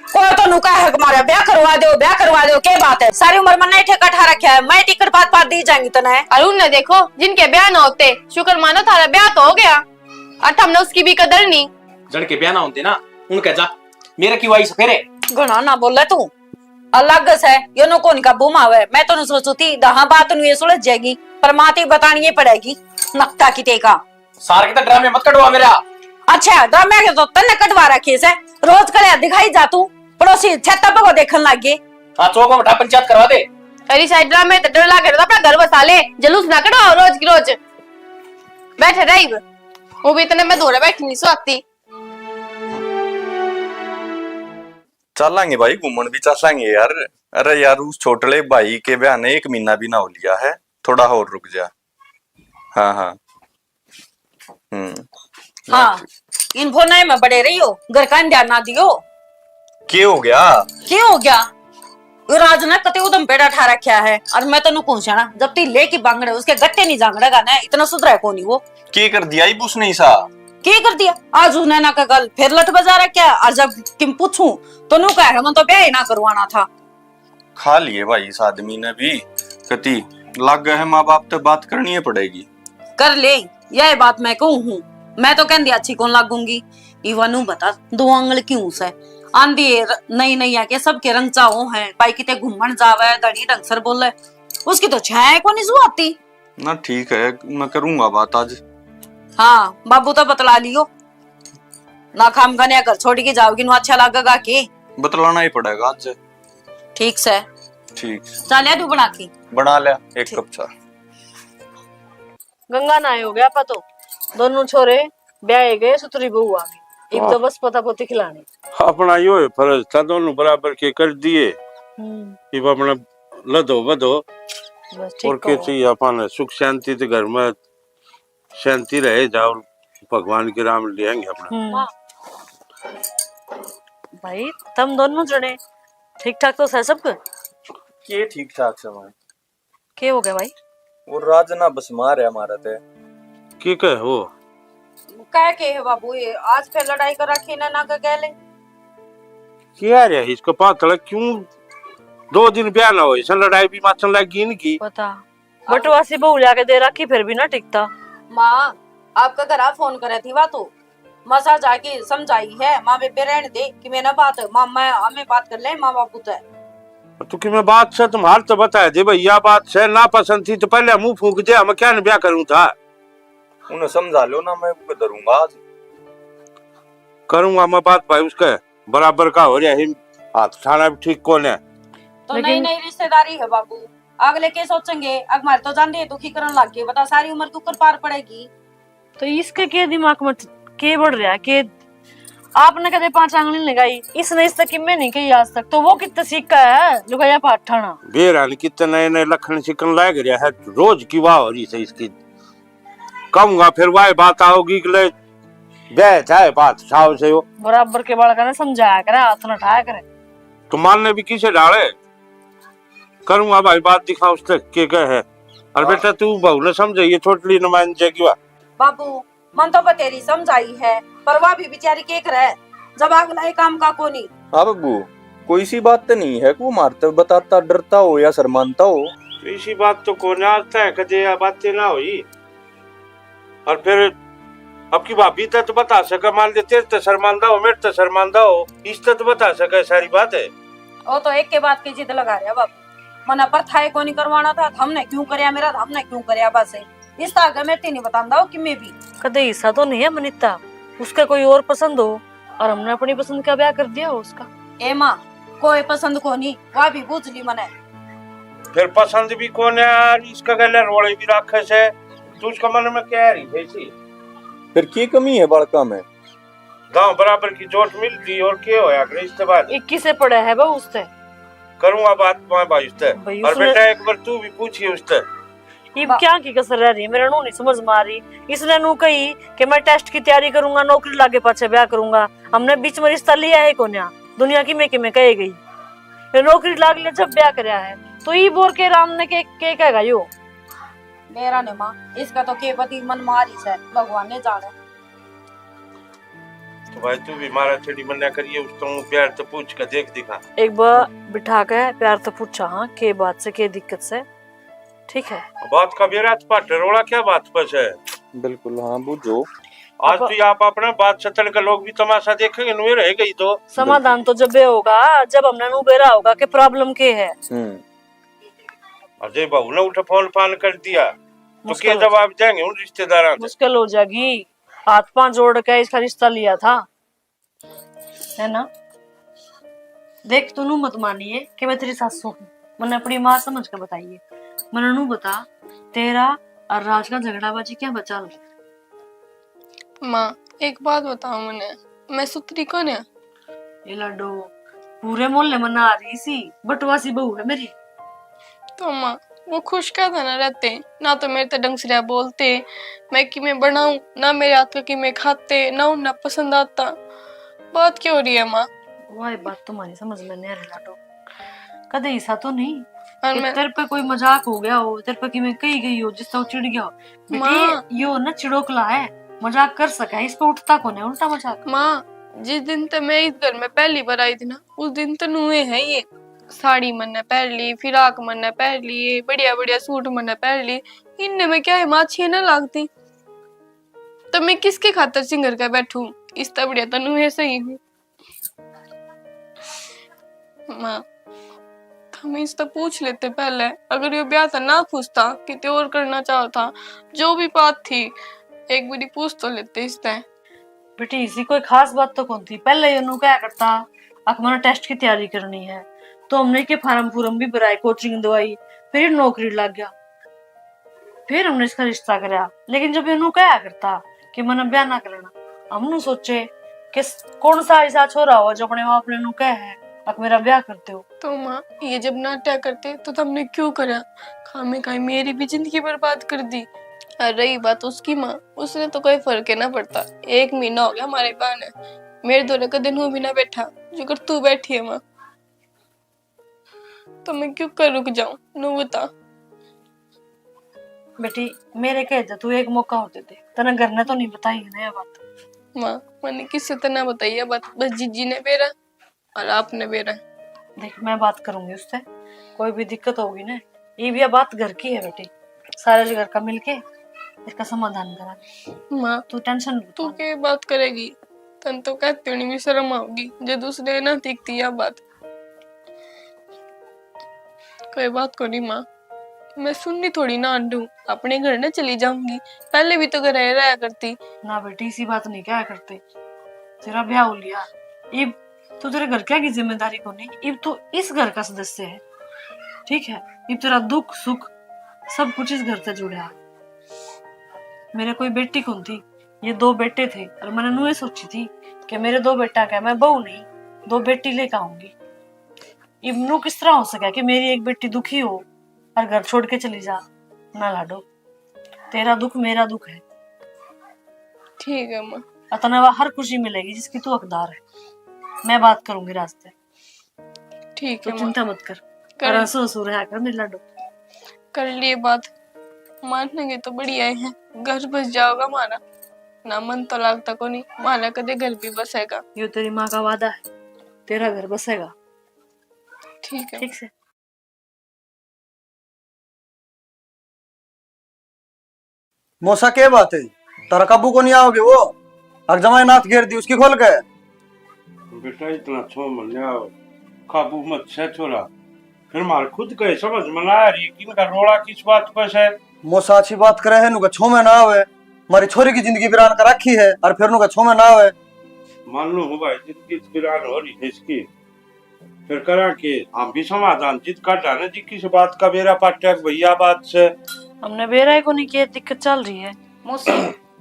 कोई तो नुका है, हमारा ब्याह करवा दो, ब्याह करवा दो, क्या बात है? सारी उम्र मैंने ठेका ठा रखा है, मैं टिकट पात पात दी जाएंगी तने। अरुण ने देखो, जिनके ब्याह ना होते, शुक्र मानो थारा ब्याह तो हो गया। और हमने उसकी भी कदर नहीं। जड़ के ब्याह ना होते ना, उनके जा, मेरा क्यों आई सफेरे? घणा ना बोले तू, अलग से, यो नो कौन काबू में आवे। मैं तो नु सोचू थी, दहा बात नु ये सुलझ जाएगी, पर माँ ती बतानी ही पड़ेगी, नकता की टेका। सार के तो ड्रामे मत कटवा मेरा। अच्छा, ड्रामे के तो तन्ने कटवा रखे से, रोज कले दिखाई जा तू, पड़ोसी छत्ता पे को देखन लग गए। हाँ, चौक में बैठा पंचायत करवा दे। अरे साइड ड्रामे तो डर लागे, तो अपना घर बसा ले, जलूस ना कटवाओ रोज की रोज। बैठे रही, वो भी इतने में धोरे बैठी नहीं सोती। चालांगे भाई, घूमण भी चालांगे यार। अरे यार, उस छोटले भाई के ब्याह ने एक महीना भी ना हो लिया है, थोड़ा और रुक जा। हाँ, हाँ। हम्म। हाँ, इन फोन में बड़े रहियो, घर का ध्यान ना दियो। के हो गया? के हो गया? वो राज ने कते उदम पेड़ा ठा रखा है, और मैं तन्नू कहूं सा ना, जब ती लेके बांगड़े उसके गट्टे नहीं जांगड़ेगा ना, इतना सुधरा है कोनी वो। के कर दिया इब उसने ऐसा? के कर दिया? आज उसने ना का गल फिर लट बजा रखा है, और जब किम पूछूं तो नू कह है, मैं तो ब्याह ही ना करवाना था। खा लिए भाई इस आदमी ने भी, कती लागे है माँ बाप ते बात करनी ही पड़ेगी। कर ले, यह बात मैं कहूँ हूँ, मैं तो कहंदी अच्छी कौन लागूंगी। इवा नू बता, दो आंगल क्यों से आंधी है, नई नई आके सबके रंग चाहो हैं, भाई किते घूमण जावे, धनी ढंग सर बोले, उसकी तो छाया को नहीं जुआती। ना ठीक है, मैं करूंगा बात आज। हाँ, बाबू तो बतला लियो ना, खाम खाने घर छोड़ के जाओगी ना, अच्छा लगेगा के? बतलाना ही पड़ेगा आज। ठीक से। ठीक। चाह लिया तू बना के? बना लिया एक ठीक। कप चाह। गंगा नहाए हो गया आपा तो, दोनों छोरे ब्याह गए, सुतरी बहू आ गई। इब तो बस पोता पोती खिलानी। अपना यो है फर्ज था, दोनों बराबर के कर दिए। हम्म। इब अपना लदो बदो। बस ठीक और के कहो। चाहिए अपन सुख शांति तो घर में शांति रहे, जाओ भगवान के राम लेंगे अपना। हम्म। भाई, तुम दोनों जने ठीक ठाक तो है सब कुछ? के ठीक ठाक से भाई? के हो गया भाई? वो राज ना बस मार है हमारा ते। के कहे वो? कह के है बाबू, ये आज फिर लड़ाई कर रखी ना, ना के गले। क्या रे, इसको पाथला क्यों? दो दिन ब्याह ना हो, इसे लड़ाई भी माचन लग गई इनकी। पता। बटवासी बहू लाके दे रखी, फिर भी ना टिकता। माँ, आपका घर आ फोन करे थी वा तो, मसा जाके समझाई है, माँ बेबे रहने दे कि मैं ना बात, माँ, मैं, हमें बात कर ले माँ बापू ते। तू कि मैं बात से तुम्हारे तो बता दे भाई, या बात से ना पसंद थी तो पहले मुंह फूंक दे, हम क्या न ब्याह करूं था। उन्हें समझा लो ना, मैं उनके धरूंगा आज। करूंगा मैं बात भाई उसके। बराबर का हो रहा है, हाथ ठाना भी ठीक कौन है। तो नई लेकिन नई रिश्तेदारी है बाबू, अगले के सोचेंगे, अग मारे तो जान दे दुखी करन लग गए, बता सारी उम्र क्यों कर पार पड़ेगी। तो इसके के दिमाग में के बढ़ रहा है के आपने कदे पांच आंगली लगाई, इसने इस तक में नहीं कही आज तक, तो वो कितने सीखा है लुगाया पाठाना। बेरा ने कितने नए नए लखन सिखन लाग रहा है, रोज की वाह हो रही है इसकी। कहूंगा फिर वही बात आओगी कि ले ब्याह चाहे बात छाव से हो। बराबर के बालका ने समझाया करे, हाथ न उठाया करे। तो मानने भी किसे डाले? करूंगा भाई बात, दिखा उस तक के कहे है। और हाँ। बेटा तू बहू ने समझाइए, छोटली न मान जाएगी वा। बाबू, मन तो बतेरी समझाई है, पर वा भी बेचारी के करे, जब अगला ही काम का कोनी। हाँ बाबू, कोई सी बात तो नहीं है कि वो मारते बताता डरता हो या शर्मानता हो। तो इसी बात तो कोना आता है, कदे या बातें ना हुई। और फिर अब की भाभी ते तो बता सके, मान ले तेरे ते शर्मांदा हो, मेरे ते शर्मांदा हो, इस ते तो बता सके सारी बात है। वो तो एक के बात की जिद लगा रहा बाबू, मना पर था कोनी करवाना था, हमने क्यों करया मेरा, हमने क्यों करया बस। इस तो आगे मैं तेरी बतांदा हो कि मैं भी। कदे हिस्सा तो नहीं है मनीता, उसका कोई और पसंद हो और हमने अपनी पसंद का ब्याह कर दिया हो उसका। ए माँ, कोई पसंद कोनी, वा भी बूझ ली मने। फिर पसंद भी कोनी यार, इसका गले रोले भी रखे से, तू उसका मन में कह रही है इसी? फिर की कमी है बालका में? गांव बराबर की जोट मिलती और के होया करे इसके बाद? इक्कीस से पड़ा है बहू उससे। करूंगा बात मैं भाई उससे। भाई और उसने बेटा एक बार तू भी पूछिए उससे। इब बा- क्या की कसर रह रही है, मेरे नू नहीं समझ में आ रही। इसने नू कही कि मैं टेस्ट की तैयारी करूंगा, नौकरी लागे पाछे ब्याह करूंगा। हमने बीच में रिश्ता लिया है कोन्या, दुनिया की में कि में कहे गई। ये नौकरी लाग ले जब ब्याह करया है, तो ई बोर के राम ने के, के कहेगा यो? मेरा ने माँ, इसका तो के पति मन मारी से, भगवान ने जाने। तो भाई तू भी मारा छेड़ी मन्या करिए, उस तो प्यार तो पूछ के देख दिखा। एक बार बिठा के प्यार तो पूछा, हाँ, के बात से, के दिक्कत से, ठीक है। बात का बेरा तो पाटे रोला क्या बात पर है? बिल्कुल, हाँ, बूझो। आज अब तो ये आप अपना बात सतन के लोग भी तमाशा देखेंगे, नुए रह गई तो। समाधान तो जब ये होगा, जब हमने नु बेरा होगा कि प्रॉब्लम के है। हम्म। अजय बहू ने उठे फोन फान कर दिया, तो मुश्किल के हो जवाब देंगे उन रिश्तेदारां से? मुश्किल हो जाएगी। हाथ पांव जोड़ के इसका रिश्ता लिया था, है ना? देख, तू नू मत मानिए कि मैं तेरी सासू हूँ, मैंने अपनी माँ समझ के बताइए। मैंने नू बता, तेरा और राज का झगड़ाबाजी क्या बचा लो? माँ, एक बात बताओ मने, मैं सुतरी कौन है? ये लाडो, पूरे मोहल्ले में ना आ रही सी, बटवासी बहू है मेरी। तो माँ, वो खुश का था ना रहते, ना तो मेरे ते ढंग से रह बोलते, मैं कि मैं बनाऊं, ना मेरे हाथ का कि मैं खाते, ना उन्हें पसंद आता। बात क्या हो रही है माँ? वाह, ये बात तुम्हारी समझ में नहीं आ रही लाडो। कदे ऐसा तो नहीं और कि मैं तेरे पे कोई मजाक हो गया हो, तेरे पे कि मैं कही गई हो जिससे वो चिढ़ गया हो? बेटी, माँ। यो ना चिड़ोकला है, मजाक कर सका है, इस पे उठता कौन है उल्टा मजाक? माँ, जिस दिन तो मैं इस घर में पहली बार आई थी ना, उस दिन तो नुए है ये, साड़ी मन्ने पहन ली, फिराक मन्ने पहन ली, बढ़िया बढ़िया सूट मन्ने पहन ली। इनने में क्या है माँ, अच्छी ना लगती? तो मैं किसके खातर सिंगर का बैठूं? इस तो बढ़िया तो नुए सही हूँ। माँ, थम इससे पूछ लेते पहले, अगर यो ब्याह था ना खुश था, किते और करना चाहो था, जो भी बात थी, एक बारी पूछ तो लेते इससे। बेटी, इसी कोई खास बात तो कौन थी। पहले ये नु क्या करता, अक मैंने टेस्ट की तैयारी करनी है, तो हमने के फार्म फूरम भी भराए, कोचिंग दवाई, फिर नौकरी लग गया। फिर हमने इसका रिश्ता करया, लेकिन जब इन्हों कहा करता कि मने ब्याह ना करना, हमने सोचे कि स-, कौन सा ऐसा छोरा हो जो अपने बाप ने नु कह है, अक मेरा ब्याह करते हो। तो माँ, ये जब नाट्या करते तो तुमने क्यों करया? खामे खाई मेरी भी जिंदगी बर्बाद कर दी। और रही बात उसकी माँ, उसने तो कोई फर्क ही ना पड़ता। एक महीना हो गया हमारे ब्याह ने, मेरे धोरे कदे नु भी ना बैठा, जो कर तू बैठी है माँ। तो मैं क्यों कर रुक जाऊं, नु बता। बेटी, मेरे कहे तो तू एक मौका और दे दे, तने घर ने तो नहीं बताई है ना ये बात? माँ, मैंने किसी तने बताई है बात, बस जीजी ने बेरा और आपने बेरा। देख, मैं बात करूंगी उससे, कोई भी दिक्कत होगी ना, ये भी बात घर की है बेटी, सारे घर का मिलके इसका समाधान करा। माँ, तू टेंशन मत तू ले। के बात करेगी? तन तो कहती होनी भी शर्म आओगी जब उसने ना दिखती या बात। कोई बात को नहीं माँ, मैं सुननी थोड़ी ना आंडू, अपने घर ने चली जाऊंगी। पहले भी तो घर रहा करती। ना बेटी, इसी बात नहीं क्या करते, तेरा ब्याह हो लिया, इब तू तेरे घर क्या की जिम्मेदारी को नहीं, इब तू इस घर का सदस्य है, ठीक है? इब तेरा दुख सुख सब कुछ इस घर से जुड़ा है। मेरे कोई बेटी कौन थी, ये दो बेटे थे और मैंने नुए सोची थी कि मेरे दो बेटा क्या, मैं बहू नहीं, दो बेटी लेकर आऊंगी। इब नू किस तरह हो सका कि मेरी एक बेटी दुखी हो और घर छोड़ के चली जा? ना लाडो, तेरा दुख मेरा दुख है। ठीक है माँ। अतना वह हर खुशी मिलेगी जिसकी तू हकदार है। मैं बात करूंगी रास्ते। ठीक है तो माँ। चिंता मत कर। कर और हंसो हंसो रहा कर मेरे लाडो। कर लिए बात। मानेंगे तो बढ़िया है, घर बस जाओगा हमारा। ना मन तो लागता कोनी, माना कदे घर भी बसेगा। यो तेरी माँ का वादा है, तेरा घर बसेगा। ठीक है। ठीक से। मौसा, के बात है? तारा काबू को नहीं आओगे वो? अक जमाई नाथ घेर दी उसकी खोल के। बेटा, इतना छो मन्ने आओ, काबू मत से छोरा। फिर मार खुद के समझ में ना आ रही कि इनका रोला किस बात पर है। मौसा अच्छी बात करे है, नुका छो में ना आवे। मारी छोरी की जिंदगी वीरान कर रखी है और फिर नुका छो में ना आवे। मान लो हूँ भाई, जिंदगी तो वीरान हो रही है इसकी। फिर करा के हम भी समाधान जिद काटा ना जी, किस बात का बेरा पाटे भैया बात से। हमने बेरा ही कोनी के दिक्कत चल रही है। मौसी,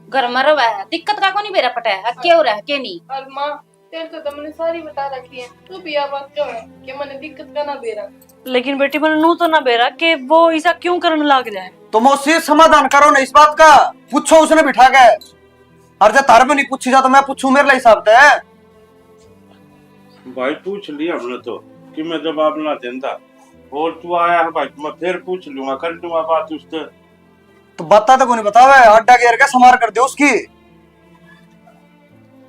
घर में रहे है, दिक्कत का कोनी बेरा पटे है, के हो रहा है, के नहीं। और माँ, तेरे तो तुमने सारी बता रखी है, तू भी यह बात क्यों है कि मैंने दिक्कत का ना बेरा। लेकिन बेटी, मैंने नू तो ना बेरा कि वो ऐसा क्यों करने लग रहा है। तो मौसी, समाधान करो ना इस बात का, पूछो उसने बिठा के। और जब थारे पे नहीं पूछी जा तो मैं पूछूं मेरे हिसाब से। भाई, पूछ लिया हमने तो कि मैं जवाब ना देंदा। और तू आया है भाई, मैं फिर पूछ लूंगा, कर लूंगा बात उससे। तो बाता तो कोनी बतावे, अड्डा गेर के समार कर दे उसकी।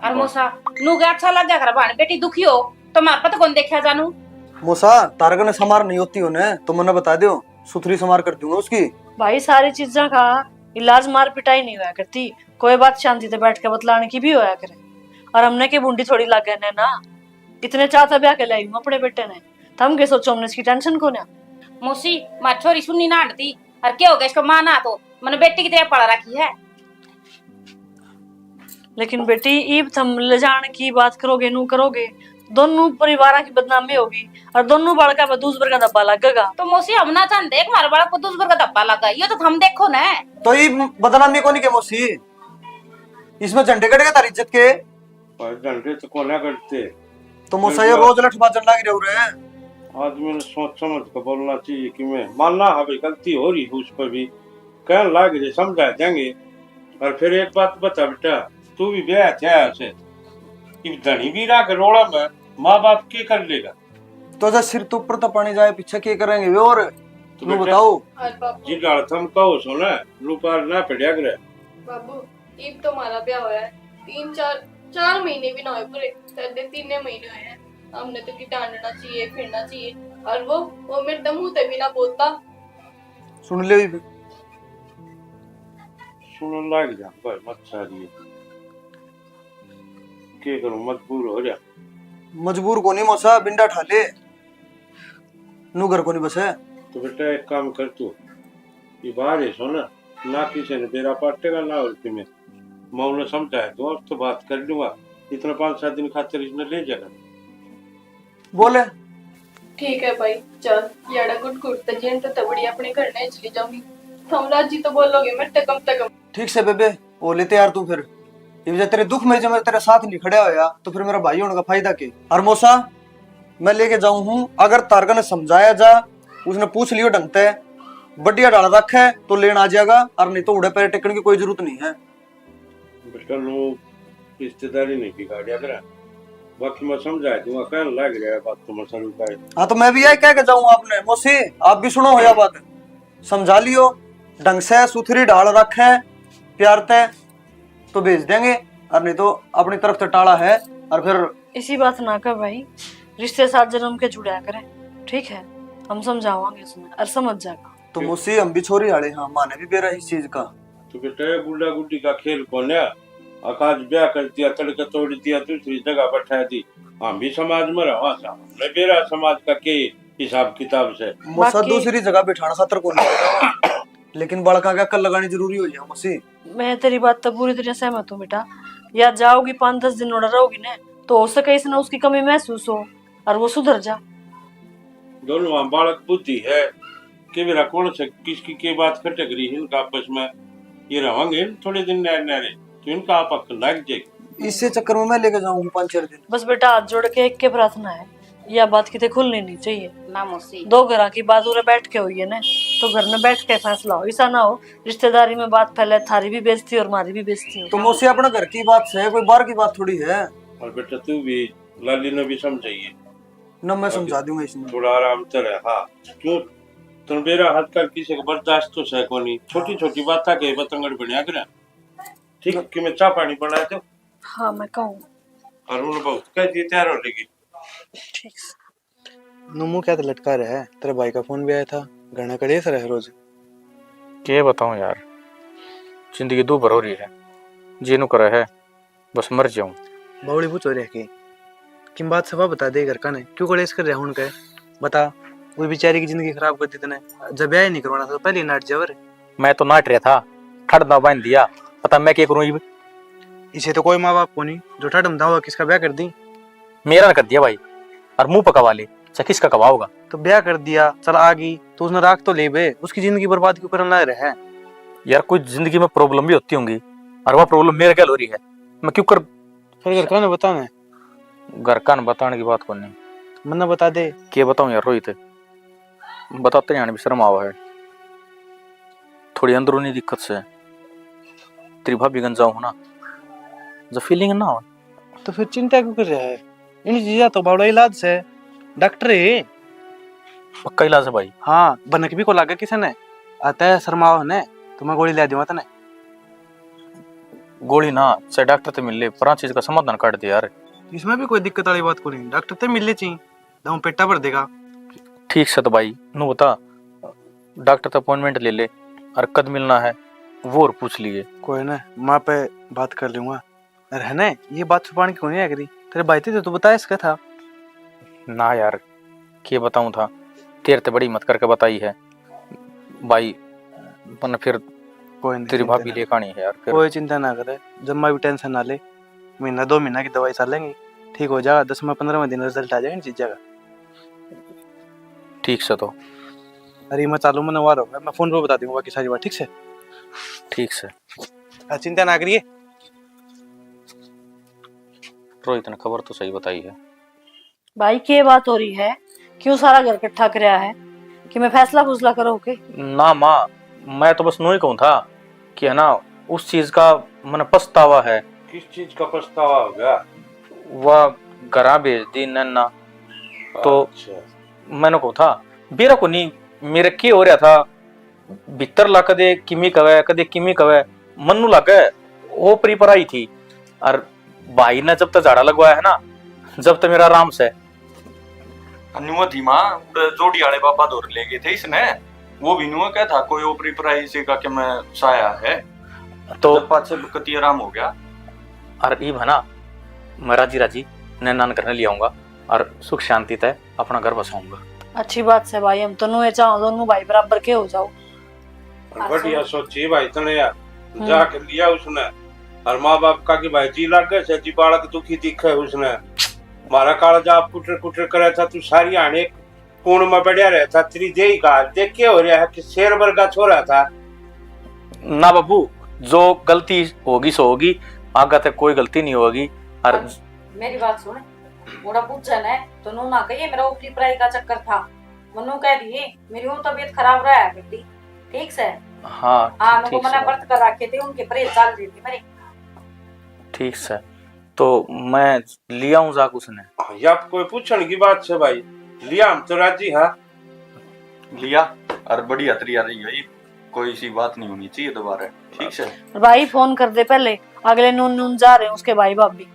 और मौसा, नू के अच्छा लग गया कर, भाण बेटी दुखी हो तो मार पत कौन देखा जानू। मौसा, तारक ने समार नहीं होती होने तो मन्ने बता दियो, सुथरी समार कर दूंगा उसकी। भाई, सारी चीजा का इलाज मार पिटाई नहीं हुआ करती, कोई बात शांति से बैठ के बतलाने की भी होया करे। और हमने के बूंदी थोड़ी लागे ने ना, इतने चाह तै ब्याह के लाई हूँ अपने बेटे ने, थम के सोचो हमने इसकी टेंशन को ना। मौसी, मार छोरी सुननी ना हटती, और क्या हो गया इसको माँ ना तो, मैंने बेटी की तरह पाला रखी है। लेकिन बेटी, इब थम ले जाने की बात करोगे, नू करोगे, दोनों परिवार की बदनामी होगी और दोनों बालका पे दूसर का धब्बा लगेगा। तो मौसी, हम ना चाहते एक हमारे बालक को दूसर का धब्बा लगा, ये तो थम देखो ना। तो इब बदनामी कोनी के मौसी, इसमें झंडे कट गए थारी इज्जत के। भाई, झंडे तो कोना कटते। तो मौसा, ये रोज लठ बाजन लाग रहे हो रे। आदमी ने सोच समझ के बोलना चाहिए कि मैं मानना, हाँ भाई, गलती हो रही है उस पर भी, कहन लाग रहे, समझा देंगे। और फिर एक बात बता बेटा, तू भी ब्याह थया से, इब धनी भी राख रोड़ा में, माँ बाप के कर लेगा? तो जब सिर तो ऊपर तो पानी जाए, पीछे के करेंगे वे? और तो तू बेटा, बताओ। और बाबू, जिन डाल थम कहो सो ना, लू पार ना पड़या करे। बाबू, इब तो हमारा ब्याह होया है, तीन चार, चार महीने भी ना हुए पूरे, साढ़े तीन महीने हुए हैं। हमने तो की डांडना चाहिए, फिरना चाहिए, और वो, वो मेरे तो मुंह ते भी ना बोलता। सुन ले इब। सुनन लाग जा भाई, मत सारी। के करूं, मजबूर हो जा। मजबूर कोनी मौसा, बिंडा ठा ले। नू घर कोनी बसे। तो बेटा एक काम कर तू, ये बाहर है सो ना, ना किसी ने बेरा पाटेगा ना और किमें। मैं उन्हें समझाया दूं, अब तो बात कर लूंगा, इतना पाँच सात दिन खातर इसने ले जाना। बोले। ठीक है भाई, चल, याड़ा गुट गुट ते जिन ते तबड़ी अपने घर नहीं चली जाऊंगी। तुम राजी तो बोलोगे मेरे ते कम ते कम। ठीक से बेबे, हो ले तैयार तू फिर। ये वजह तेरे दुख में जब मेरे तेरे साथ नहीं खड़ा होया, तो फिर मेरा भाई होने का फायदा के? और मौसा, मैं लेके जाऊं हूँ, अगर तारका ने समझाया जा, उसने पूछ लियो ढंग ते, बढ़िया ढाल रखे तो लेन आ जाएगा, और नहीं तो उड़े पैर टेकने की कोई जरूरत नहीं है। बेटा, लोग रिश्तेदारी नहीं बिगाड़या करा, बाकी मैं समझा दूंगा, कहने लग रहा है बात तो मैं सरू का है। हाँ, तो मैं भी यही कह के जाऊं आपने, मौसी, आप भी सुनो होया बात, समझा लियो ढंग से, सुथरी ढाल रखे प्यार ते, तो भेज देंगे, और नहीं तो अपनी तरफ से टाला है। और फिर इसी बात ना कर भाई, रिश्ते सात जन्म के जुड़ा करे, ठीक है, हम समझावांगे उसमें और समझ जाएगा। तो मौसी, हम भी छोरी आले हाँ, माने भी बेरा इस चीज का। तो बेटा, ये गुड्डा गुड्डी का खेल कोन्या, अकाज ब्याह कर दिया, तड़के तोड़ दिया, दूसरी जगह बैठा दी। हम भी समाज में रहा, हमने बेरा समाज का के हिसाब किताब से। मौसा, बाकी दूसरी जगह बिठाना खातर कोनी, लेकिन बालका के अकल लगानी जरूरी हो जाए मौसी। मैं तेरी बात तो पूरी तरह सहमत हूँ बेटा। या जाओगी पाँच दस दिन उड़ा रहोगी ना, तो हो सके इसने उसकी कमी महसूस हो और वो सुधर जा। दोनों हम बालक बुद्धि है, के बेरा कौन से किसकी के बात खटक रही है इनका आपस में, ये रहेंगे थोड़े दिन नहरे नहरे, तो इनका आप अकल लग जाएगी। इसे चक्कर में मैं लेके जाऊंगी पाँच चार दिन। बस बेटा, हाथ जोड़ के एक के प्रार्थना है, यह बात किते खुलनी नहीं चाहिए। ना मौसी। दो घरां की बात उरे बैठ के हुई है ना, तो घर में बैठ के फैसला हो, ऐसा ना हो रिश्तेदारी में बात फैले, थारी भी बेइज्जती और मारी भी बेइज्जती हो। तो मौसी, अपना घर की बात है, कोई बाहर की बात थोड़ी है। और बेटा, तू भी लाली ने भी समझाइए। ना, मैं अभी समझा दूंगा इसने। थोड़ा आराम से रह, हाँ। क्यों? तन बेरा हाथ कर किसी को बर्दाश्त तो सह कोनी। छोटी छोटी बात के बतंगड़ बनया करे। ठीक, कि मैं चाय पानी बना दो। हाँ, मैं कहूँ। और उन बहुत कह दी तैयार हो लेगी। ठीक से। नू मुंह क्या तो लटका रहा है? तेरे भाई का फोन भी आया था, घना कलेश रहे रोज। के बताऊं यार, जिंदगी दो भर हो रही है, जी नू करे है बस मर जाऊं। बावली पूछो रे के किम बात सफा बता दे घर का ने, क्यों कलेश कर रहा हूं उनके? बता, वो बेचारी की जिंदगी खराब कर दी तने। जब ब्याह ही नहीं करवाना था तो पहले ही नाट जावर। मैं तो नाट रहा था, ठड़ ना बांध दिया, पता मैं क्या करूं इब? इसे तो कोई माँ बाप को नहीं जो ठड़ में दावा किसका ब्याह कर दी। मेरा ना कर दिया भाई, और मुंह पकवा ले, चाहे किसका कवा होगा। तो ब्याह कर दिया, चल आ गई, तो उसने राख तो ले बे, उसकी जिंदगी बर्बाद क्यों करने ला रहे हैं? यार, कोई जिंदगी में प्रॉब्लम भी होती होंगी, और वह प्रॉब्लम मेरे गैल हो रही है, मैं क्यों कर फिर घर का ने बतावे? घर का ने बताने की बात कोनी। मन्ने बता दे। के बताऊं यार रोहित, बताते जाने भी शर्म आवा है। थोड़ी अंदरूनी दिक्कत से। तेरी भाभी गंज जाऊं ना, जब फीलिंग ना हो। तो फिर चिंता क्यों कर रहा है? इन चीजा तो बड़ा इलाज से, डॉक्टर है। पक्का इलाज है भाई? हाँ, बनक भी को लागे किसी ने, आता है शर्माओ ने, तो मैं गोली ले दूंगा तने। गोली ना, चाहे डॉक्टर ते मिल ले, पर आ चीज का समाधान काट दे यार। इसमें भी कोई दिक्कत वाली बात को नहीं, डॉक्टर ते मिल ले चाहिए, दम पेटा भर देगा। ठीक से तो भाई, नू बता, डॉक्टर ते अपॉइंटमेंट ले ले, और कद मिलना है, वो और पूछ लिए। कोई ना, माँ पे बात कर लूंगा। अरे है ना, ये बात छुपाने की कोनी है करी, तेरे भाई ते तो तू बताया इसका था। ना यार, के बताऊं था, तेरे ते बड़ी हिम्मत करके बताई है भाई, मन्ने फिर कोई नहीं, तेरी भाभी लेके आनी है यार फिर। कोई चिंता ना करे, जम्मा भी टेंशन ना ले, महीना दो महीना की दवाई चलेंगे, ठीक हो जाएगा, दसवां पन्द्रहवां दिन रिजल्ट आ जाएगा इन चीजा का। ठीक से तो। अरे मैं चालू, मैं नवार होगा, मैं फोन पे बता दूंगा बाकी सारी बात, ठीक से? ठीक से। हाँ, चिंता ना करिए। रोहित ने खबर तो सही बताई है। भाई, के बात हो रही है? क्यों सारा घर इकट्ठा करया है? कि मैं फैसला फुसला करो के? ना माँ, मैं तो बस नू ही कहूँ था कि है ना, उस चीज का मने पछतावा है। किस चीज का पछतावा हो गया? वह घरा भेज दी नैना। तो अच्छा। मैंने कहूँ था, बेरा को नहीं, मेरे के हो रहा था, भीतर ला कदे किमी कवे, कदे किमी कवे, मन्नू लागे ओपरी पर आई थी। और भाई ने जब तक झाड़ा लगवाया है ना, जब तक मेरा आराम से। नुआ थी माँ, उड़े जोड़ी वाले बाबा धोर ले गए थे इसने, वो भी नुआ कह था कोई ओपरी पराई से का के मैं साया है। तो जब पाछे कति आराम हो गया। और इब है ना, मैं राजी राजी नैना ने घर ले आऊंगा और सुख शांति तय अपना घर बसाऊंगा। अच्छी बात से भाई, हम तो नुए चाहो दोनों भाई बराबर के हो जाओ। और बढ़िया सोची भाई तने यार, हम्म। जाके लिया उसने। और माँ बाप का कि भाई जी लागे से जी बालक दुखी दिखे उसने। मारा काला जा कुटर कुटर करे था, तू सारी आने कोण में बढ़िया रहे था, तेरी देही का देख के हो रहा है कि शेर वर्गा छोरा था। ना बाबू, जो गलती होगी सो होगी, आगे तक कोई गलती नहीं होगी। और और मेरी बात सुन, ओड़ा पूछा ना तो नू ना कहिए मेरा ओपरी पराई का चक्कर था, मन्नू कह दिए मेरी वो तबीयत खराब रहा है बेटी, ठीक से? हाँ, हाँ, ठीक उनको मना से। व्रत कर रखे थे, उनके परहेज चल रहे थे मेरे। ठीक से, तो मैं लिया हूँ जाक उसने। हाँ, या कोई पूछण की बात से भाई, लिया हम तो राजी हाँ। लिया, और बढ़िया तरिया रही है, कोई सी बात नहीं होनी चाहिए दोबारा, ठीक से? और भाई फोन कर दे पहले, अगले नून नून जा रहे हैं उसके भाई भाभी।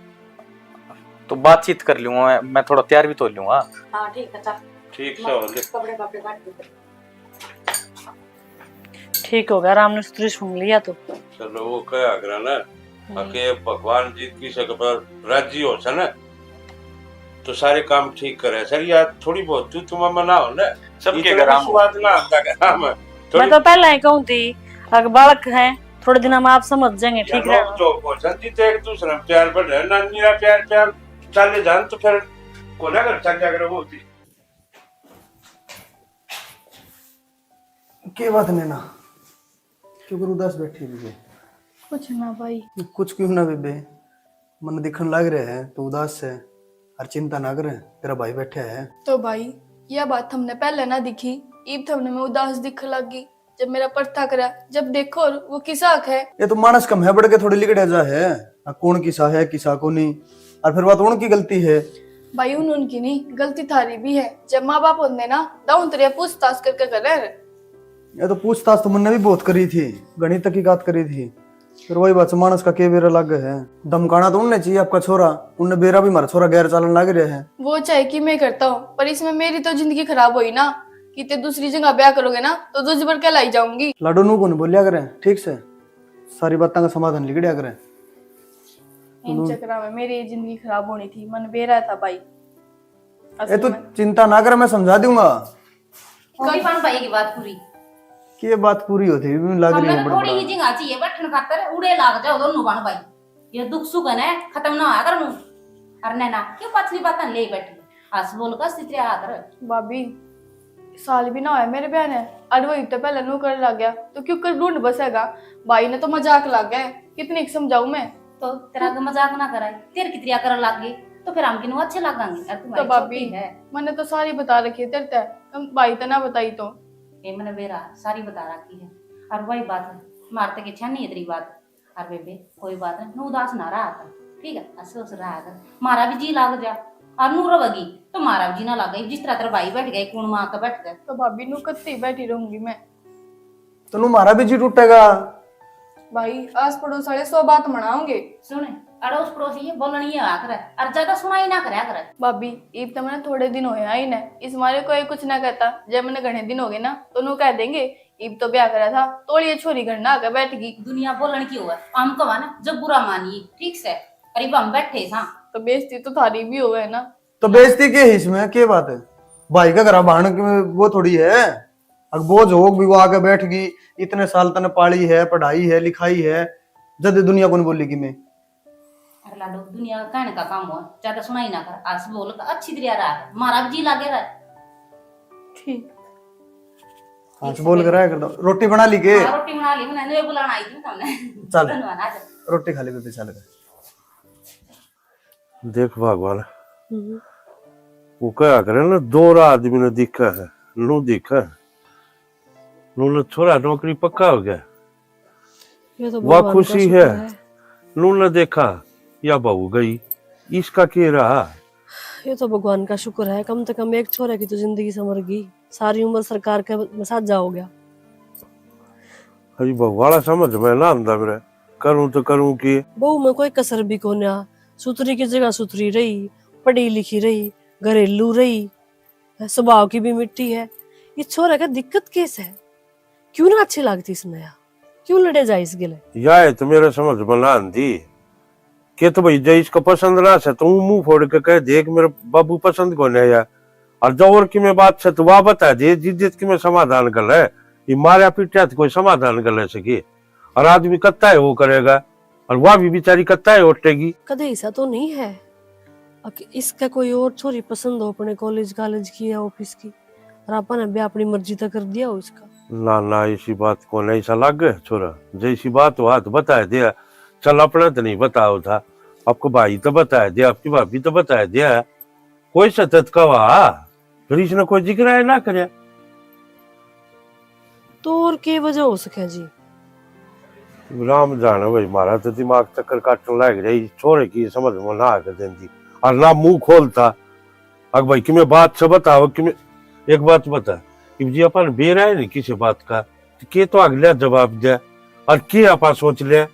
तो बातचीत कर लूंगा मैं, मैं थोड़ा तैयार भी तो हो लूंगा। हाँ, ठीक है, चल। ठीक से हो ले। कपड़े वपड़े काट के। ठीक हो गया, राम ने सुतरी सुन लिया तो। चलो, वो कहा करा ना, हम्म। आके भगवान जी की शक्ल पर राजी हो से ना, तो सारे काम ठीक करे। सर, यार, थोड़ी बहुत तू तुम मना हो ना, सबके इतना घर आम हो। विश्वास ना आता घर में। मैं थोड़ी तो पहले ही कहूँ थी, अगर बालक हैं, थोड़े दिन में आप समझ जाएंगे, ठीक चलो, रहेगा। जो भोजन जी तो एक दूसरे में प्यार बढ़े, ना मेरा प्यार, प्यार चले जान तो फिर कोना घर चल जाकर वो होती। के बात नैना, क्यों कर उदास बैठी हुई है? कुछ ना भाई। कुछ क्यों ना बेबे, मन दिखन लाग रहा है तो उदास है। और चिंता ना करे, तेरा भाई बैठा है। तो भाई, यह बात हमने पहले ना दिखी, इब थमने मैं उदास दिखने लग गई। जब मेरा परथा करा, जब देखो और वो किसा हक है। ये तो मानस कम है, बढ़ के थोड़ी लिकड़े जा है। आ कौन किसा है, किसा को नहीं। और फिर बात उनकी गलती है। भाई, उन उनकी नहीं, गलती थारी भी है। जब माँ बाप होते ना, दाऊं तेरे पूछताछ करके करे। ये तो पूछताछ तो मैंने भी बहुत करी थी, घणी तहकीकात करी थी। फिर वही बात, मानस का के बेरा लागे है। धमकाना तो उनने चाहिए आपका छोरा, उनने बेरा भी मारा छोरा गैर चालन लाग रहा है। वो चाहे कि मैं करता हूँ, पर इसमें मेरी तो जिंदगी खराब हुई ना, कि ते दूसरी जगह ब्याह करोगे ना, तो दूसरी पर कहलाई जाऊंगी। लाडो नू कोनी बोलिया करे, ठीक से, सारी बातों का समाधान लिकड़िया करे। इन चक्करा में मेरी जिंदगी खराब होनी थी, मन बेरा था भाई। ए, तू चिंता ना कर, मैं समझा दूंगा। होगी पान भाई की बात पूरी। के बात पूरी होती है, भी लाग रही हमने है तो थोड़ी बड़बड़ा। ही जिंगा चाहिए बैठन खातर, उड़े लाग जाओ दोनों बहन भाई। ये दुख सुख है ना, खत्म ना होया कर नू। अरे नैना, क्यों पाछली बातां ले बैठी? हंस बोल का स्थिति हाथ रख। भाभी, साल भी ना होया मेरे ब्याह ने, अरे वही तो पहले नू कर लग गया, तो क्यों कर ढूंढ बसेगा? भाई ने तो मजाक लग गया, कितने की समझाऊं मैं? तो तेरा आगे मजाक ना कराए, तेरे की तरिया करन लाग गई, तो फिर हम किनू अच्छे लागेंगे? अरे तू तो हमारी भाभी, छोटी है। मैंने तो सारी बता रखी है तेरे ते, तुम भाई ते ना बताई तो। ए मैंने बेरा सारी बता रखी है। और वही बात है, मारते के छानी है तेरी बात। और बेबे, कोई बात नहीं, नू उदास ना रहा था, ठीक है, हंस हंस रहा था, मारा भी जी लाग जा। और नू रवेगी तो मारा भी जी ना लागे, जिस तरह तेरा भाई बैठ गए, कौन माँ का बैठ गए। तो भाभी, नू कत्ती बैठी रहूंगी मैं। तो नू मारा भी जी टूटेगा। भाई, आस पड़ोस वाले सौ बात मनाओगे। सुन, अड़ोस पड़ोस ये बोलनी है आकर, और ज्यादा सुनाई ना करया करे। भाभी, इब तो मैंने थोड़े दिन होए आई ने, इस मारे कोई कुछ ना कहता। जब मैंने घणे दिन हो गए ना, तो नू कह देंगे, इब तो ब्याह करा था, तोलिए छोरी घर ना आके बैठ गई। दुनिया बोलन की होवे, हम कहा ना, जब बुरा मानिए, ठीक से, और इब हम बैठे था। तो बेइज्जती तो थारी भी होवे ना। तो बेइज्जती के है इसमें, के बात है? भाई का घरा भाण के वो थोड़ी है। अक बोझ हो भी वो आके बैठ गई, इतने साल तने पाली है, पढ़ाई है, लिखाई है, जद दुनिया कौन बोली कि मैं। अरे लाडो, दुनिया का कहने का काम हो, ज्यादा सुनाई ना कर, हंस बोल का अच्छी तरह रहा, मारा भी जी लागे रहा। ठीक। हंस बोल के रहा कर दो। रोटी बना ली के? हाँ, रोटी बना ली मैंने, ये बुलाना आई थी मैंने। चल। धन्यवाद, आ जा। रोटी खा ले बेबे, चल के। देख भगवान, हम्म। वो कहा करे ना, दो आदमी ने देखा है, नू देखा, नू ने छोरा नौकरी पक्का हो गया। ये तो वाह भगवान का खुशी शुक्र है। है। नू ने देखा, या बहू गई, इसका के रहा? ये तो भगवान का शुक्र है, कम से कम एक छोरे की तो जिंदगी संवर गई। सारी उम्र सरकार के में साझा हो गया। अरे बहू वाला समझ में ना आंदा मेरे, करूं तो करूं के? बहू में कोई कसर भी कोन्या, सुथरी की जगह सुथरी रही, पढ़ी लिखी रही, घरेलू रही, स्वभाव की भी मिट्टी है। ये छोरा का दिक्कत केस है, क्यों ना अच्छी लगती इसने यार, क्यों लड़े जाए इस गेले? या है तो मेरे समझ में ना आंदी। के तो भाई, जे इसको पसंद ना से तो मुंह फोड़ के कह दे कि मेरे बाबू पसंद कोने आया। और जो और की में बात से तो वह बता दे, जिस जित की में समाधान कर ले। ये मारा पीटा तो कोई समाधान कर ले सके। और आदमी कत्ता है वो करेगा, और वह भी बेचारी कत्ता है उठेगी। कदे ऐसा तो नहीं है अक इसका कोई और छोरी पसंद हो अपने कॉलेज कॉलेज की या ऑफिस की, और आपा ने ब्याह अपनी मर्जी तक कर दिया हो इसका? ना ना, ऐसी बात कोने, ऐसा लागे छोरा, जैसी बात हो हाथ बता दिया। चल, अपना तो नहीं बताओ था, आपको भाई तो बता दिया, आपकी भाभी तो बता दिया, कोई सतत का वहा, फिर इसने कोई जिक्र है ना करे। तो और के वजह हो सके जी? राम जाने भाई, मारा तो दिमाग चक्कर काटने लाग रही, छोरे की समझ में ना आके देंदी, और ना मुंह खोलता। अक भाई, कि मैं बात से बताओ, कि मैं एक बात बता, इब जी अपन बेरा है नहीं किसी बात का, तो के तो अगला जवाब दे, और के आपा सोच ले?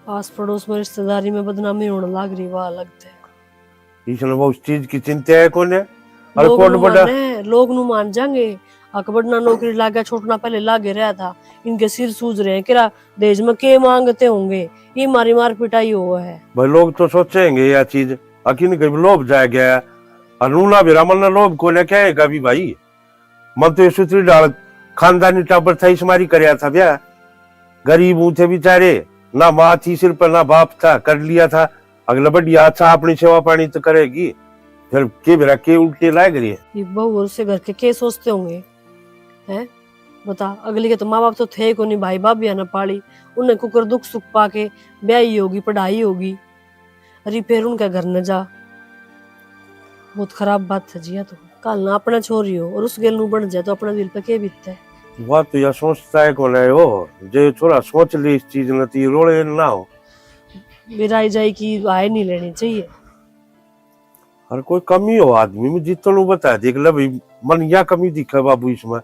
आस पड़ोस में रिश्तेदारी में बदनामी होने लाग रही, वाह लगता है। इसने वो उस चीज की चिंता है कोने। अरे लोग कोट नु बड़ा माने, लोग नु मान जाएंगे। अकबर ना नौकरी लागे, छोटना पहले लागे रहा था, इनके सिर सूज रहे हैं, किरा दहेज में के मांगते होंगे, ये मारी मार पिटाई हुआ है। भाई, लोग तो सोचेंगे यह चीज, अकिन के लोभ जाए गया है। और नूना भी रामन ने लोभ कोने कहेगा भी भाई, मन तो ये सुथरी डाल खानदानी टाबर था, इस मारी करया था ब्याह। गरीब हूं थे बेचारे, ना माँ थी सिर पर, ना बाप था, कर लिया था। अगला बढ़िया अच्छा अपनी सेवा पानी तो करेगी, फिर के बेरा के उल्टे लाग रही है। ये बहू और उससे घर के के सोचते होंगे, हैं? बता, अगली के तो माँ बाप तो थे ही कोनी, भाई भाभी ने पाली, उन्हें कुकर दुख सुख पाके ब्याही होगी, पढ़ाई होगी, अरे फिर उनके घर न जा। बहुत खराब बात है जी, या तो कल ना अपना छोरी हो और उस गेल नू बन जाए तो अपना दिल पे के बीतता है? वह तो यह सोचता है कौन है हो, जो ये छोरा सोच ले इस चीज न, तो ये रोले ना हो। मेरा आई जाए कि आए नहीं लेनी चाहिए। हर कोई कमी हो आदमी में, जितना बता देख ले भाई, मन या कमी दिखे बाबू इसमें,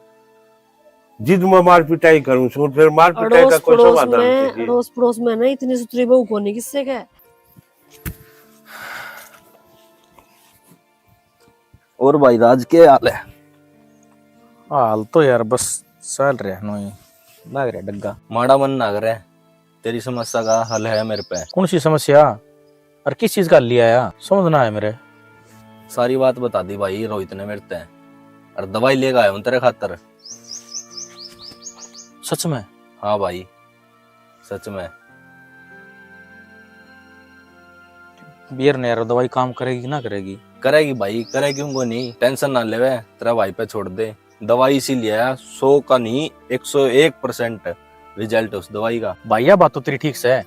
जिद में मार पिटाई करूं सो, फिर मार पिटाई का अड़ोस कोई पड़ोस समाधान में, नहीं है। अड़ोस पड़ोस में ना इतनी सुथरी बहू कोनी किससे के। और भाई राज, के हाल है? हाल तो यार बस चल रहा है, नोई लाग रहा डग्गा। माड़ा मन ना करे, तेरी समस्या का हल है मेरे पे। कौन सी समस्या और किस चीज का हल लिया आया, समझ ना आया मेरे। सारी बात बता दी भाई रोहित ने मेरे ते, और दवाई लेके आया हूँ तेरे खातर। सच में? हाँ भाई, सच में। बियर ने यार दवाई काम करेगी कि ना करेगी? करेगी भाई, करे क्यों को नहीं, टेंशन ना लेवे, तेरा भाई पे छोड़ दे। दवाई इसी लिया सौ का नहीं, एक सौ एक परसेंट रिजल्ट उस दवाई का। भाई, यह बात तो तेरी ठीक से है,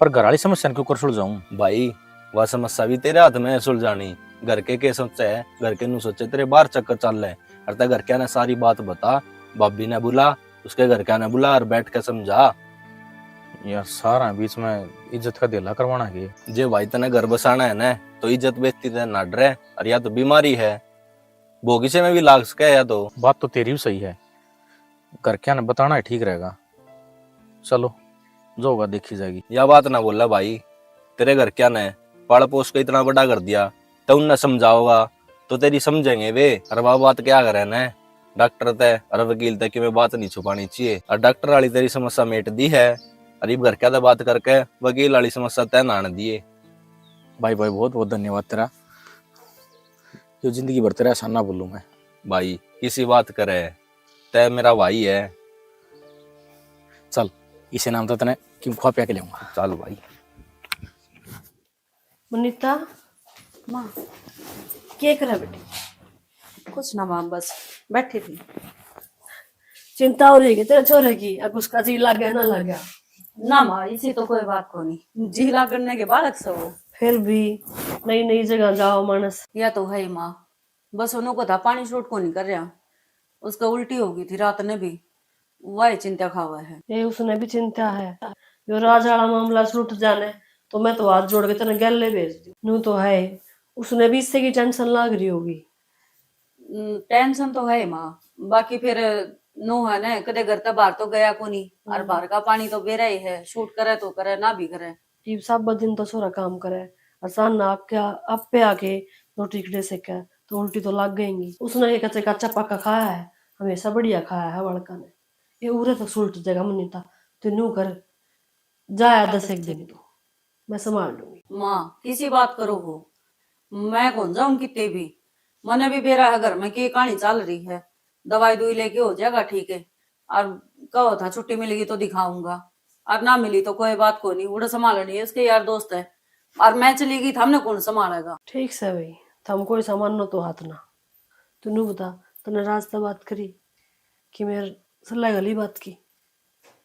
पर घर वाली समस्या ने क्यों कर सुलझाऊं? भाई, वह समस्या भी तेरे हाथ में है सुलझानी। घर के के सोचे है, घर के नु सोचे तेरे बाहर चक्कर चल रहे, और ते घर क्या ने सारी बात बता, भाभी ने बुला, उसके घर क्या ने बुला और बैठ के समझा। यार, सारा बीच में इज्जत का धेला करवाना के? जे भाई तने घर बसाना है ना, तो इज्जत बेइज्जती ते ना डरे, और या तो बीमारी है, भोगी से में भी लाग सके या तो। बात तो तेरी भी सही है, घर क्या ने बताना ही ठीक रहेगा। चलो, जो होगा देखी जाएगी। या बात ना बोला भाई, तेरे घर क्या ने पाल पोस के इतना बड़ा कर दिया, तो उनने समझाओगा तो तेरी समझेंगे वे। अरे वह बात क्या करे ने, डॉक्टर ते और वकील ते कि मैं बात नहीं छुपानी चाहिए, और डॉक्टर वाली तेरी समस्या मेट दी है, और इब घर क्या ते बात करके वकील वाली समस्या तय नान दिए। भाई, भाई, बहुत बहुत धन्यवाद तेरा, जो जिंदगी भर तेरा एहसान ना भूलूं मैं। भाई, किसी बात करे, तय मेरा भाई है। चल, इसे नाम तो तने क्यों खुआ पिया के लेऊंगा। चल भाई। मनीता, माँ। के करे बेटी? कुछ ना माँ, बस बैठी थी। चिंता हो रही है तेरे छोरे की, अब उसका जी लागे ना लागे? ना माँ, इसी तो कोई बात को नहीं, जी लागने के बालक से हो। फिर भी नई नई जगह जाओ मानस। या तो है ही माँ, बस उन्हों को था पानी सूट को नहीं कर रहा, उसका उल्टी हो गई थी रात ने भी, वही चिंता खावा है। ये उसने भी चिंता है, यो राज वाला मामला छूट जाने तो मैं तो हाथ जोड़ के तेरे गैले भेज दूँ। नू तो है, उसने भी इससे की टेंशन लाग रही होगी। टेंशन तो है माँ, बाकी फिर नू है ना, कदे घर का बाहर तो गया को नहीं, और हम्म। बाहर का पानी तो बेरा ही है, सूट करे तो करे, ना भी करे। इब सब दिन तो छोरा काम करे, और सान ना आके, आप पे आके रोटी कटे सेके, तो उल्टी तो लग गएंगी। उसने ये कच्चे कच्चा पक्का खाया है, हमेशा बढ़िया खाया है बालका ने। ये उरे तो सुलट जगह मनीता, तू नू कर, जाया दस एक दिन तो मैं संभाल लूंगी। माँ, किसी बात करो हो, मैं कौन जाऊं कितने भी। मने भी बेरा है घर में की कहानी चल रही है, दवाई दुई लेके हो जाएगा ठीक है। और कहो था छुट्टी मिलेगी तो दिखाऊंगा, और ना मिली तो कोई बात को नहीं, उड़े संभालनी है, उसके यार दोस्त है, और मैं चली गई, हमने कौन संभालेगा? ठीक से भाई, थम कोई सामान न तो हाथ ना। तू नू बता, तने राज से बात करी कि मेरे सल्ला गली बात की?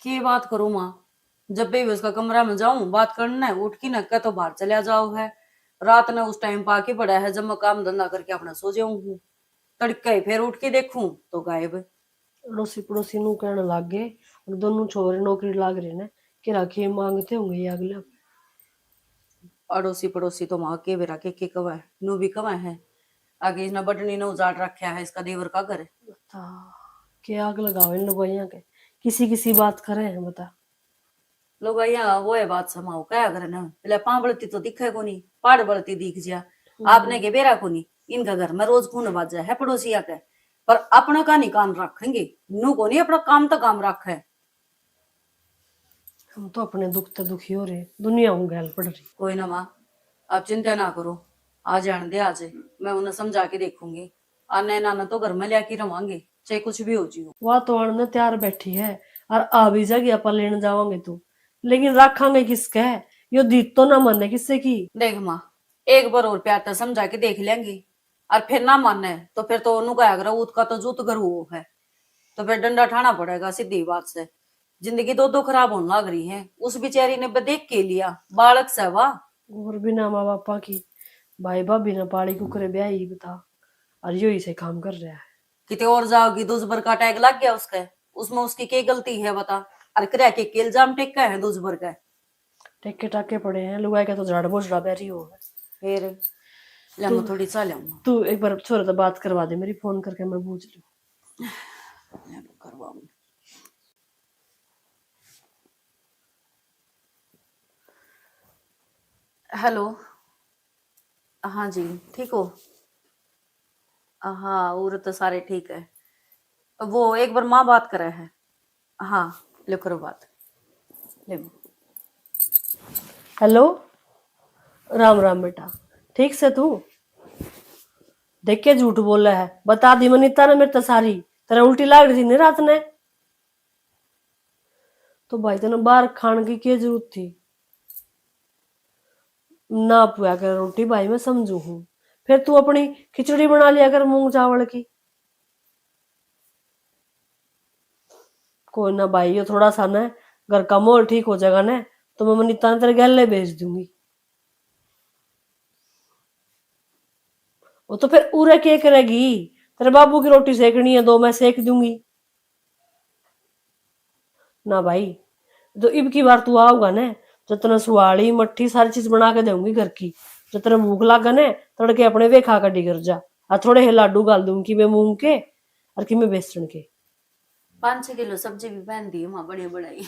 के बात करूं माँ, जब भी उसका कमरा में जाऊं बात करने, उठ की न कह तो बाहर चला जाओ है। रात ने उस टाइम पाके पड़ा है जब मैं काम धंधा करके अपना सो जाऊं हूँ, तड़के ही फिर उठ के देखूं तो गायब। अड़ोसी पड़ोसी नू कहने लाग गए, और दोनों छोरे नौकरी लाग रहे ने, के राखी मांगते होंगे ये अगले। अड़ोसी पड़ोसी तो माँ के बेरा के के कवे, नू भी कवे है, आगे इसने बटनी ने उजाड़ रखा है इसका देवर का घर। बता, के आग लगावे इन लुगाइयां के, किसी किसी बात करे हैं, बता। लुगाइयां वो है बात समाओ, क्या करे ना, पहले पां बलती तो दिखे कोनी, पाड़ बलती दिख जिया। हम्म। आपने के बेरा कोनी, इनका घर में रोज खून बाजा है पड़ोसिया के, पर अपना का नहीं काम रखेंगे, नू कोनी अपना काम तो काम रखे। हम तो अपने दुख ते दुखी हो रहे, दुनिया हूँ गैल पड़ रही। कोई ना माँ, आप चिंता ना करो, आ जान दे आज, मैं उन्हें समझा के देखूंगी। आने नाना तो घर में लिया के रवांगे, चाहे कुछ भी हो जियो। वह तो आने तैयार बैठी है, और आ भी जागी, आपा लेने जावांगे तो, लेकिन रखांगे किसके? यो दीद तो ना माने किससे की। देख माँ, एक बार और प्यार तै समझा के देख लेंगे, और फिर ना माने तो फिर तो ओनू कहा करो, "ऊत का तो जूत घर हुओ है।" तो फिर डंडा ठाना पड़ेगा, सीधी बात से। जिंदगी दो दो खराब होने लग रही है, उस बेचारी ने बदेख के लिया, बालक से वा। और बिना माँ बापा की भाई भाभी ने पाली कुकरे ब्याही बता, और यो ही से काम कर रहा है। किते और जाओगी, दूसबर का टैग लग गया उसके, उसमें उसकी के गलती है बता? और करया के, के इल्जाम टेका है दूसबर के? टेके टाके पड़े हैं, लुगाई का तो झाड़ बोझड़ा बैरी हो है। फिर ले, मैं तू, थोड़ी चाह ल्याऊं। तू एक बार छोरे से बात करवा दे मेरी, फोन करके मैं पूछ लूं। ले, मैं करवाऊं। हेलो, हाँ जी, ठीक हो? हाँ, और तो सारे ठीक है। वो एक बार माँ बात करे है। हाँ, ले करो बात। ले। हेलो, राम राम बेटा, ठीक से तू? देख के झूठ बोले है, बता दी मनीता ने मेरे तो सारी। तेरे उल्टी लाग रही थी नहीं रात ने? तो भाई तने बाहर खाने की क्या जरूरत थी? ना पुआ कर रोटी भाई मैं समझू हूँ, फिर तू अपनी खिचड़ी बना लिया कर मूंग चावल की। कोई ना भाई, यो थोड़ा सा ना घर का माहौल ठीक हो जाएगा ना, तो मैं मनीता ने तेरे गैले भेज दूंगी। वो तो फिर उरे के करेगी, तेरे बाबू की रोटी सेकनी है, दो मैं सेक दूंगी। ना भाई, जो इब की बार तू आओगा ना, जो तने सुहाली मट्ठी सारी चीज बना के दूंगी घर की। जो तने भूख लागे ना, तड़के अपने वे खा के डिगर जा। और थोड़े हे लाडू गाल दूंगी, किमे मूंग के और किमे बेसन के। पाँच छह किलो सब्जी भी पहन दी माँ, बड़ी बड़ाई।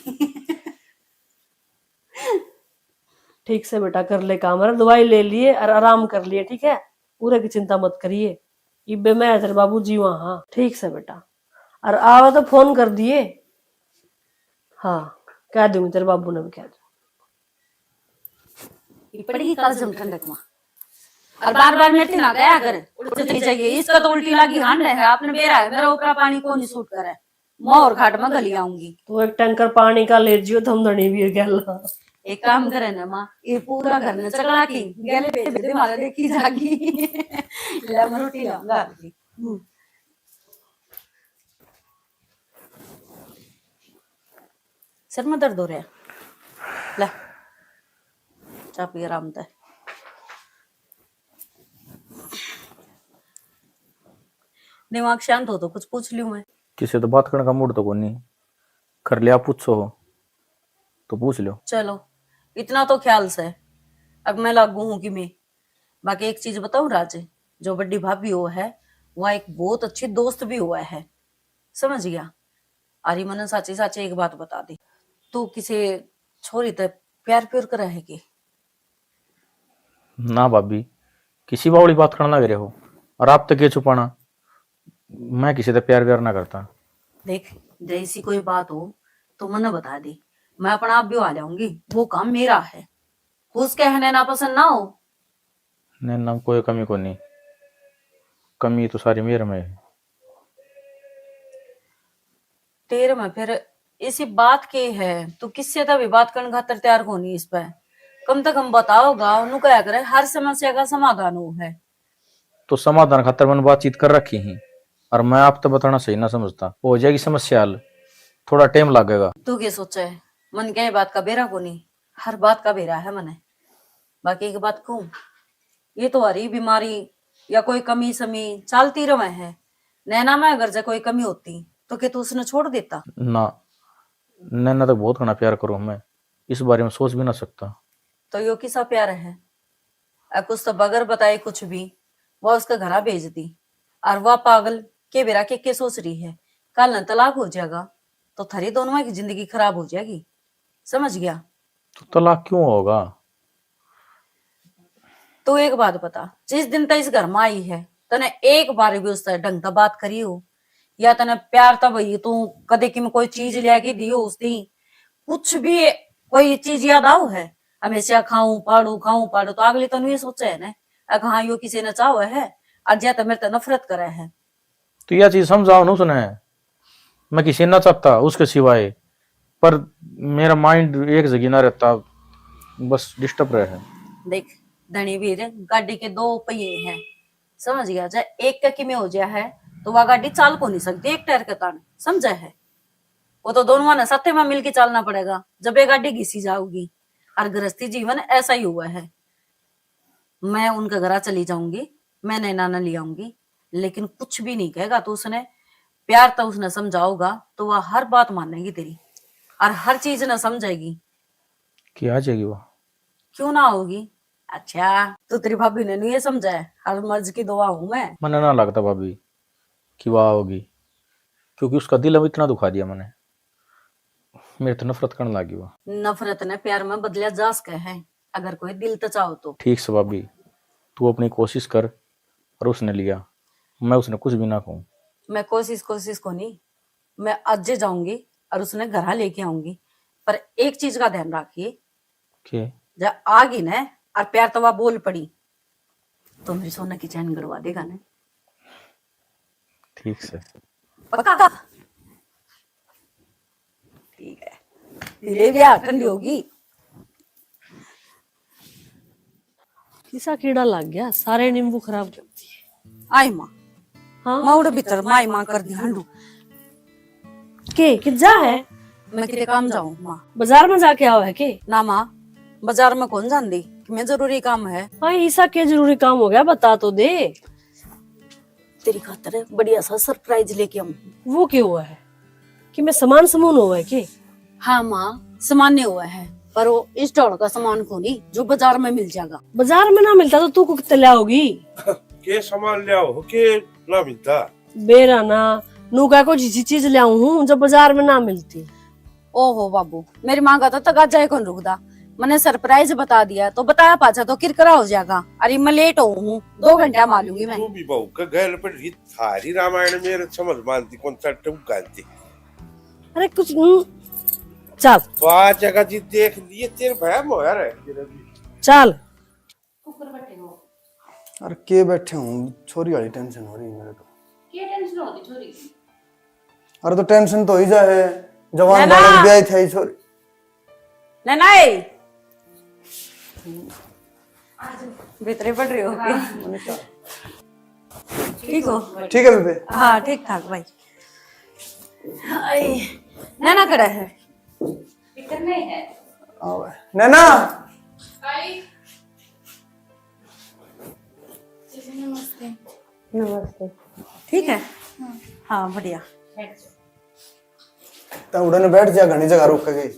ठीक से बेटा, कर ले काम, अरे दवाई ले लिए और आराम कर लिए, ठीक है? पूरे की चिंता मत करिए, इब्बे मैं तेरे बाबू जीवा हाँ। ठीक से बेटा, और आवे तो फोन कर दिए। हाँ, कह दूंगी, तेरे बाबू ने भी कह दूंगी। ये पड़ेगी काजम ठंडक में। और बार बार मेरे ना गया कर, उल्टी चली जाइए। इसका तो उल्टी लागी हांड है, आपने बेरा है, मेरा ऊपरा पानी को नहीं सूट करे। मैं और घाट में गली आऊंगी। तू एक टैंकर पानी का ले जियो, थम धनी भी गेला। एक काम करे ना माँ, ये पूरा घर ने चकला की गेले भेज दे, मारा देखी जागी। ले, मैं रोटी लाऊंगा आपकी। हम्म। सर में दर्द हो रहा है, ले चाह पी आराम तै। दिमाग शांत हो तो कुछ पूछ लूं मैं। किसी तो बात करने का मूड तो कोनी। कर लिया, पूछो हो तो पूछ लो। चलो, इतना तो ख्याल से अब मैं लागू हूँ कि मैं, बाकी एक चीज बताऊं राज, जो बड़ी भाभी हो है, वह एक बहुत अच्छी दोस्त भी हुआ है, समझ गया? अरे मने साची साची एक बात बता दी, तू किसी छोरी ते प्यार प्यार करे है के? ना भाभी, किसी बावली बात करने लग रहे हो, और आप तो के छुपाना, मैं किसी से प्यार व्यार ना करता। देख, जैसी कोई बात हो तो मने बता दे, मैं अपना आप भी आ जाऊंगी, वो काम मेरा है। उसके है नैना पसंद ना हो। नैना में कोई कमी को नहीं, कमी तो सारी मेरे में है। तेरे में फिर इसी बात के है, तू किससे तभी बात करने खातर तैयार को नहीं इस पे। कम से कम बताओगा, उन्हों कहा करे हर समस्या का समाधान हो है। तो समाधान खातर मैंने बातचीत कर रखी ही, और मैं आप तो बताना सही ना समझता। हो जाएगी समस्या हल, थोड़ा टाइम लगेगा। तू के सोचे है? मन के बात का बेरा को नहीं, हर बात का बेरा है मने। बाकी एक बात कहूँ, ये तो हरी बीमारी या कोई कमी समी चलती रहे है। नैना में अगर जे कोई कमी होती तो के तू उसने छोड़ देता? ना, नैना तो बहुत घना प्यार करूँ मैं, इस बारे में सोच भी ना सकता। तो यो किसा प्यार है? अ, कुछ तो बगैर बताए कुछ भी वो उसके घरा भेज दी, और वह पागल के बेरा के, के सोच रही है, कल न तलाक हो जाएगा तो थारी दोनों की जिंदगी खराब हो जाएगी, समझ गया? तो तलाक क्यों होगा? तू एक बात बता, जिस दिन तक इस घर में आई है, तने एक बार भी उससे ढंग से बात करी हो, या तने प्यार तब ही तू कदे की में कोई चीज लिया के दी हो उस दिन? कुछ भी कोई चीज याद आओ है? हमेशा खाऊं पाड़ू, खाऊं पाड़ू, तो अगली तो ये सोचे है ना, अगर हाँ यो किसी ने चाहो है, और या तो मेरे तो नफरत करे है। तो यह चीज समझाओ ना उसने, मैं किसी ना चाहता उसके सिवाय, पर मेरा माइंड एक जगह ना रहता, बस डिस्टर्ब रहे है। देख धनी वीर, गाड़ी के दो पहिए हैं, समझ गया? जब एक का किमे हो जाया है तो वह गाड़ी चाल को नहीं सकती एक टायर के तान, समझा है? वो तो दोनों ने साथे में मिलके चलना पड़ेगा जब ये गाड़ी घिसी जाओगी। और गृहस्थी जीवन ऐसा ही हुआ है। मैं उनके घरा चली जाऊंगी, मैं नैना ने ले आऊंगी, लेकिन कुछ भी नहीं कहेगा तो उसने प्यार तो उसने समझाओगा तो वह हर बात मानेगी तेरी और हर चीज ना समझेगी। कि आ जाएगी वो? क्यों ना आओगी? अच्छा, तू तेरी भाभी ने नहीं ये समझा है, हर मर्ज की दुआ हूँ मैं। मने ना लगता भाभी कि वह आओगी, क्योंकि उसका दिल अब इतना दुखा दिया मैंने, मेरे तो नफरत करने लगी वो। नफरत ने प्यार में बदलिया जा सके है, अगर कोई दिल तो चाहो तो। ठीक से भाभी, तू अपनी कोशिश कर और उसने लिया, मैं उसने कुछ भी ना कहूँ। मैं कोशिश, कोशिश को नहीं, मैं आज जाऊंगी और उसने घरा लेके आऊंगी, पर एक चीज का ध्यान रखिए, के? जब आ गई ना और प्यार तो वह बोल पड़ी, तो मेरी सोना की चैन गड़वा देगा ना? ठीक से। पक्का? ठीक है। तेरे ब्याह ठंडी होगी। किसा कीड़ा लग गया, सारे नींबू खराब कर दिए। आई माँ, हाँ? माँ उड़े भीतर माई माँ कर दी हंडू। के, कित जा है? मैं किते काम जाऊँ माँ। बाजार में जाके आओ है के? ना माँ, बाजार में कौन जांदी, कि मैं जरूरी काम है। हाँ, ईसा के जरूरी काम हो गया, बता तो दे। तेरी खातर बढ़िया सा सरप्राइज लेके आऊँ। वो के हुआ है? कि मैं सामान समून हुआ है के? हाँ माँ, सामान नहीं हुआ है, पर वो इस ढोल का सामान को नहीं जो बाजार में मिल जाएगा। बाजार में ना मिलता तो तू को कितने ले आओगी? के सामान ले आओ, के ना मिलता? बेरा ना, नू का को जिसी चीज ले आऊं हूँ जो बाजार में ना मिलती। ओहो बाबू, मेरी माँ का तो तकाजा ही कौन रुकदा। मैंने सरप्राइज बता दिया तो बताया पाछा तो किरकिरा हो जाएगा। अरे मैं लेट हो हूँ, दो घंटा मालूंगी मैं। तू भी बहू का गैल पर री, थारी रामायण मेरे समझ मानती कौन सा टूक गालती। अरे कुछ, हम्म, चल। वाह जगह जी देख लिए तेरे भया मोया रह तेरे भी। चल। ऊपर बैठे हो। अरे के बैठे हूँ, छोरी वाली टेंशन हो रही है मेरे तो। के टेंशन होती छोरी की? अरे तो टेंशन तो ही जा है, जवान नैना। बालक ब्याह थे छोरी। नैना ए। भीतरे पड़ रही हो के? ठीक हो? ठीक है बेबे। हाँ, ठीक ठाक भाई। आई, नैना कड़ा है? भीतर में है। आओ। नैना। आई। जीजी नमस्ते। नमस्ते। ठीक है। हाँ, बढ़िया। तो उड़न बैठ जा, घनी जगह रुक गई।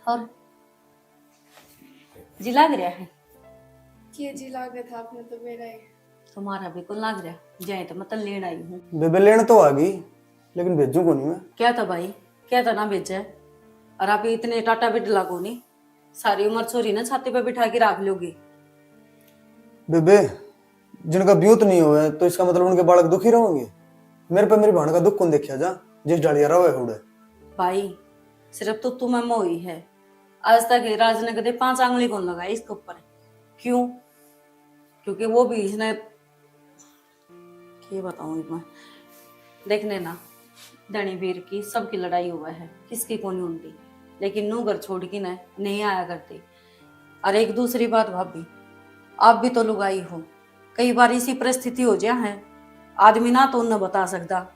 और जी लाग रहा है? के जी लागे था आपने तो मेरा ही। तुम्हारा भी कौन लाग रहा? जाए तो मैं तो लेण आई हूँ। बेबे, लेण तो आ गई, लेकिन भेजू कोनी मैं। क्या था भाई, क्या था ना भेजे? और आप इतने टाटा बिडला कोनी, सारी उम्र छोरी ने छाती पे बिठा के रख लोगे। बेबे, जिनका ब्यूत नहीं हुआ है, तो इसका मतलब उनके बालक दुखी रहोगे? मेरे पे मेरी बहन का दुख कौन देखा जा, जिस डालिया रहो है उड़े? भाई, सिर्फ तो तुम्हें मोही है। आज तक राज ने कदे पांच आंगली कौन लगाई इसके ऊपर। क्यों? क्योंकि वो भी इसने, के बताऊं मैं, देखने ना, धनी वीर की सबकी लड़ाई हुआ है, किसकी कोनी होती, लेकिन नू घर छोड़ के ना नहीं आया करती। और एक दूसरी बात भाभी, आप भी तो लुगाई हो, कई बार इसी परिस्थिति हो जा है, आदमी ना तो उन्हें बता सकता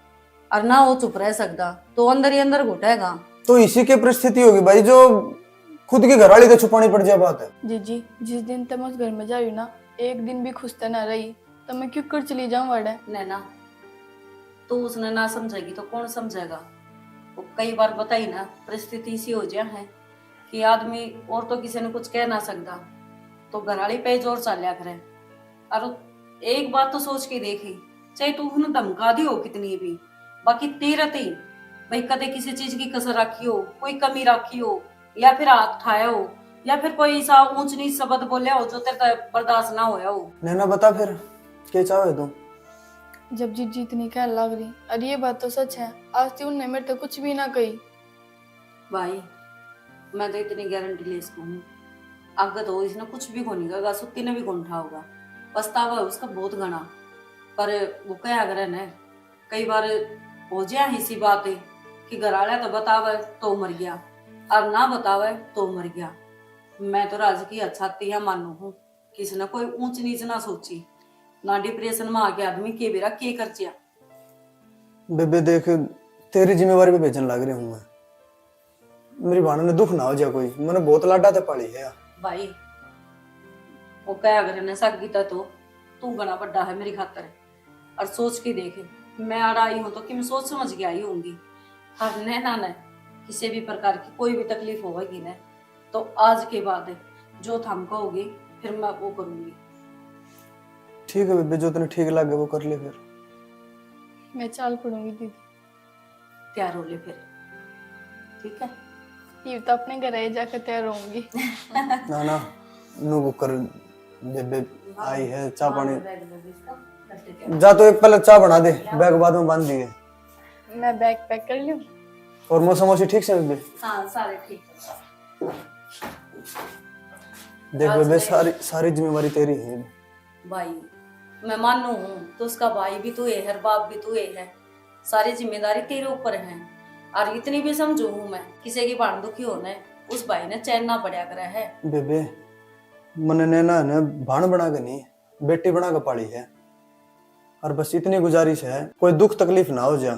और ना वो चुप रह सकता, तो अंदर ही अंदर घुटेगा। तो इसी की परिस्थिति होगी भाई, जो खुद की घरवाली को छुपानी पड़ जाए बात है। जीजी, जिस दिन तक मैं उस घर में जा रही हूँ ना, एक दिन भी खुश तो ना रही, तो मैं क्यों कर चली जाऊँ वाड़े? नैना, तू उसने ना समझेगी तो कौन समझेगा? वो कई बार बताई ना, परिस्थिति इसी हो जा है कि आदमी और तो किसी ने कुछ कह ना सकता, तो घरवाली पे ही जोर चाल्या करे। और एक बात तो सोच के देखी, चाहे तू उन्हें धमका दी हो कितनी भी, बाकी तेरे ते ही भाई कदे किसी चीज की कसर रखी हो, कोई कमी रखी हो, या फिर हाथ उठाया हो, या फिर कोई ऐसा ऊंच नीच शब्द बोलिया हो जो तेरे तक बर्दाश्त ना होया हो। नैना, बता फिर, के चाहे तू? जब जीजी इतनी कहने लग रही, और ये बात तो सच है, आज तक उनने मेरे तक कुछ भी ना कही। भाई, मैं तो इतनी गारंटी ले सकूँ हूँ, आगे तो इसने कुछ भी कोनी कहेगा, सुत्ती ने भी कोनी उठाओगा। पछतावा है उसका बहुत घना, पर वो कहा करे ने, कई बार हो जाए इसी बात कि घर वाला तो बतावे तो मर गया, और ना बतावे तो मर गया। मैं तो राज की अच्छाती है मानू हूँ, किसी ने कोई ऊंच नीच ना सोची, ना डिप्रेशन में आके आदमी के बेरा के कर चिया। बेबे देख, तेरी जिम्मेवारी पे भेजन लाग रही हूँ मैं। मेरी भाण ने दुख ना हो जा कोई, मैंने बहुत लाडा ते पाली है। भाई, वो कह अगर ने सागी ता तो तू घना बड़ा है मेरी खातर। और सोच के देख, मैं आड़ा आई हूँ तो कि मैं सोच समझ के आई होंगी। हर नैना ने किसी भी प्रकार की कोई भी तकलीफ होगी ना, तो आज के बाद जो थम कहोगे, फिर मैं वो करूँगी। ठीक है बेबे, जो तने ठीक लगे वो कर ले फिर। मैं चाल पड़ूंगी दीदी। तैयार हो ले फिर, ठीक है? ये तो अपने घर ही जाकर तैयार होंगी। ना ना, नू कर, बेबे आई है, चाय पानी। जा तो एक पहले चाय बना दे, बैग बाद में बांध दिए। मैं बैग पैक कर लूं? और मौसा मौसी ठीक से बेबे? हाँ, सारे ठीक है। देख बेबे, सारी, सारी जिम्मेवारी तेरी है। भाई, मैं मानू हूँ तो उसका भाई भी तू है और बाप भी तू है, सारी जिम्मेदारी तेरे ऊपर है। और इतनी भी समझू हूँ मैं, किसी की भाण दुखी होने उस भाई ने चैन ना पड़ा करे है। बेबे, मने नैना ने भाण बना के नहीं, बेटी बना के पाली है। और बस इतनी गुजारिश है, कोई दुख तकलीफ ना हो जा,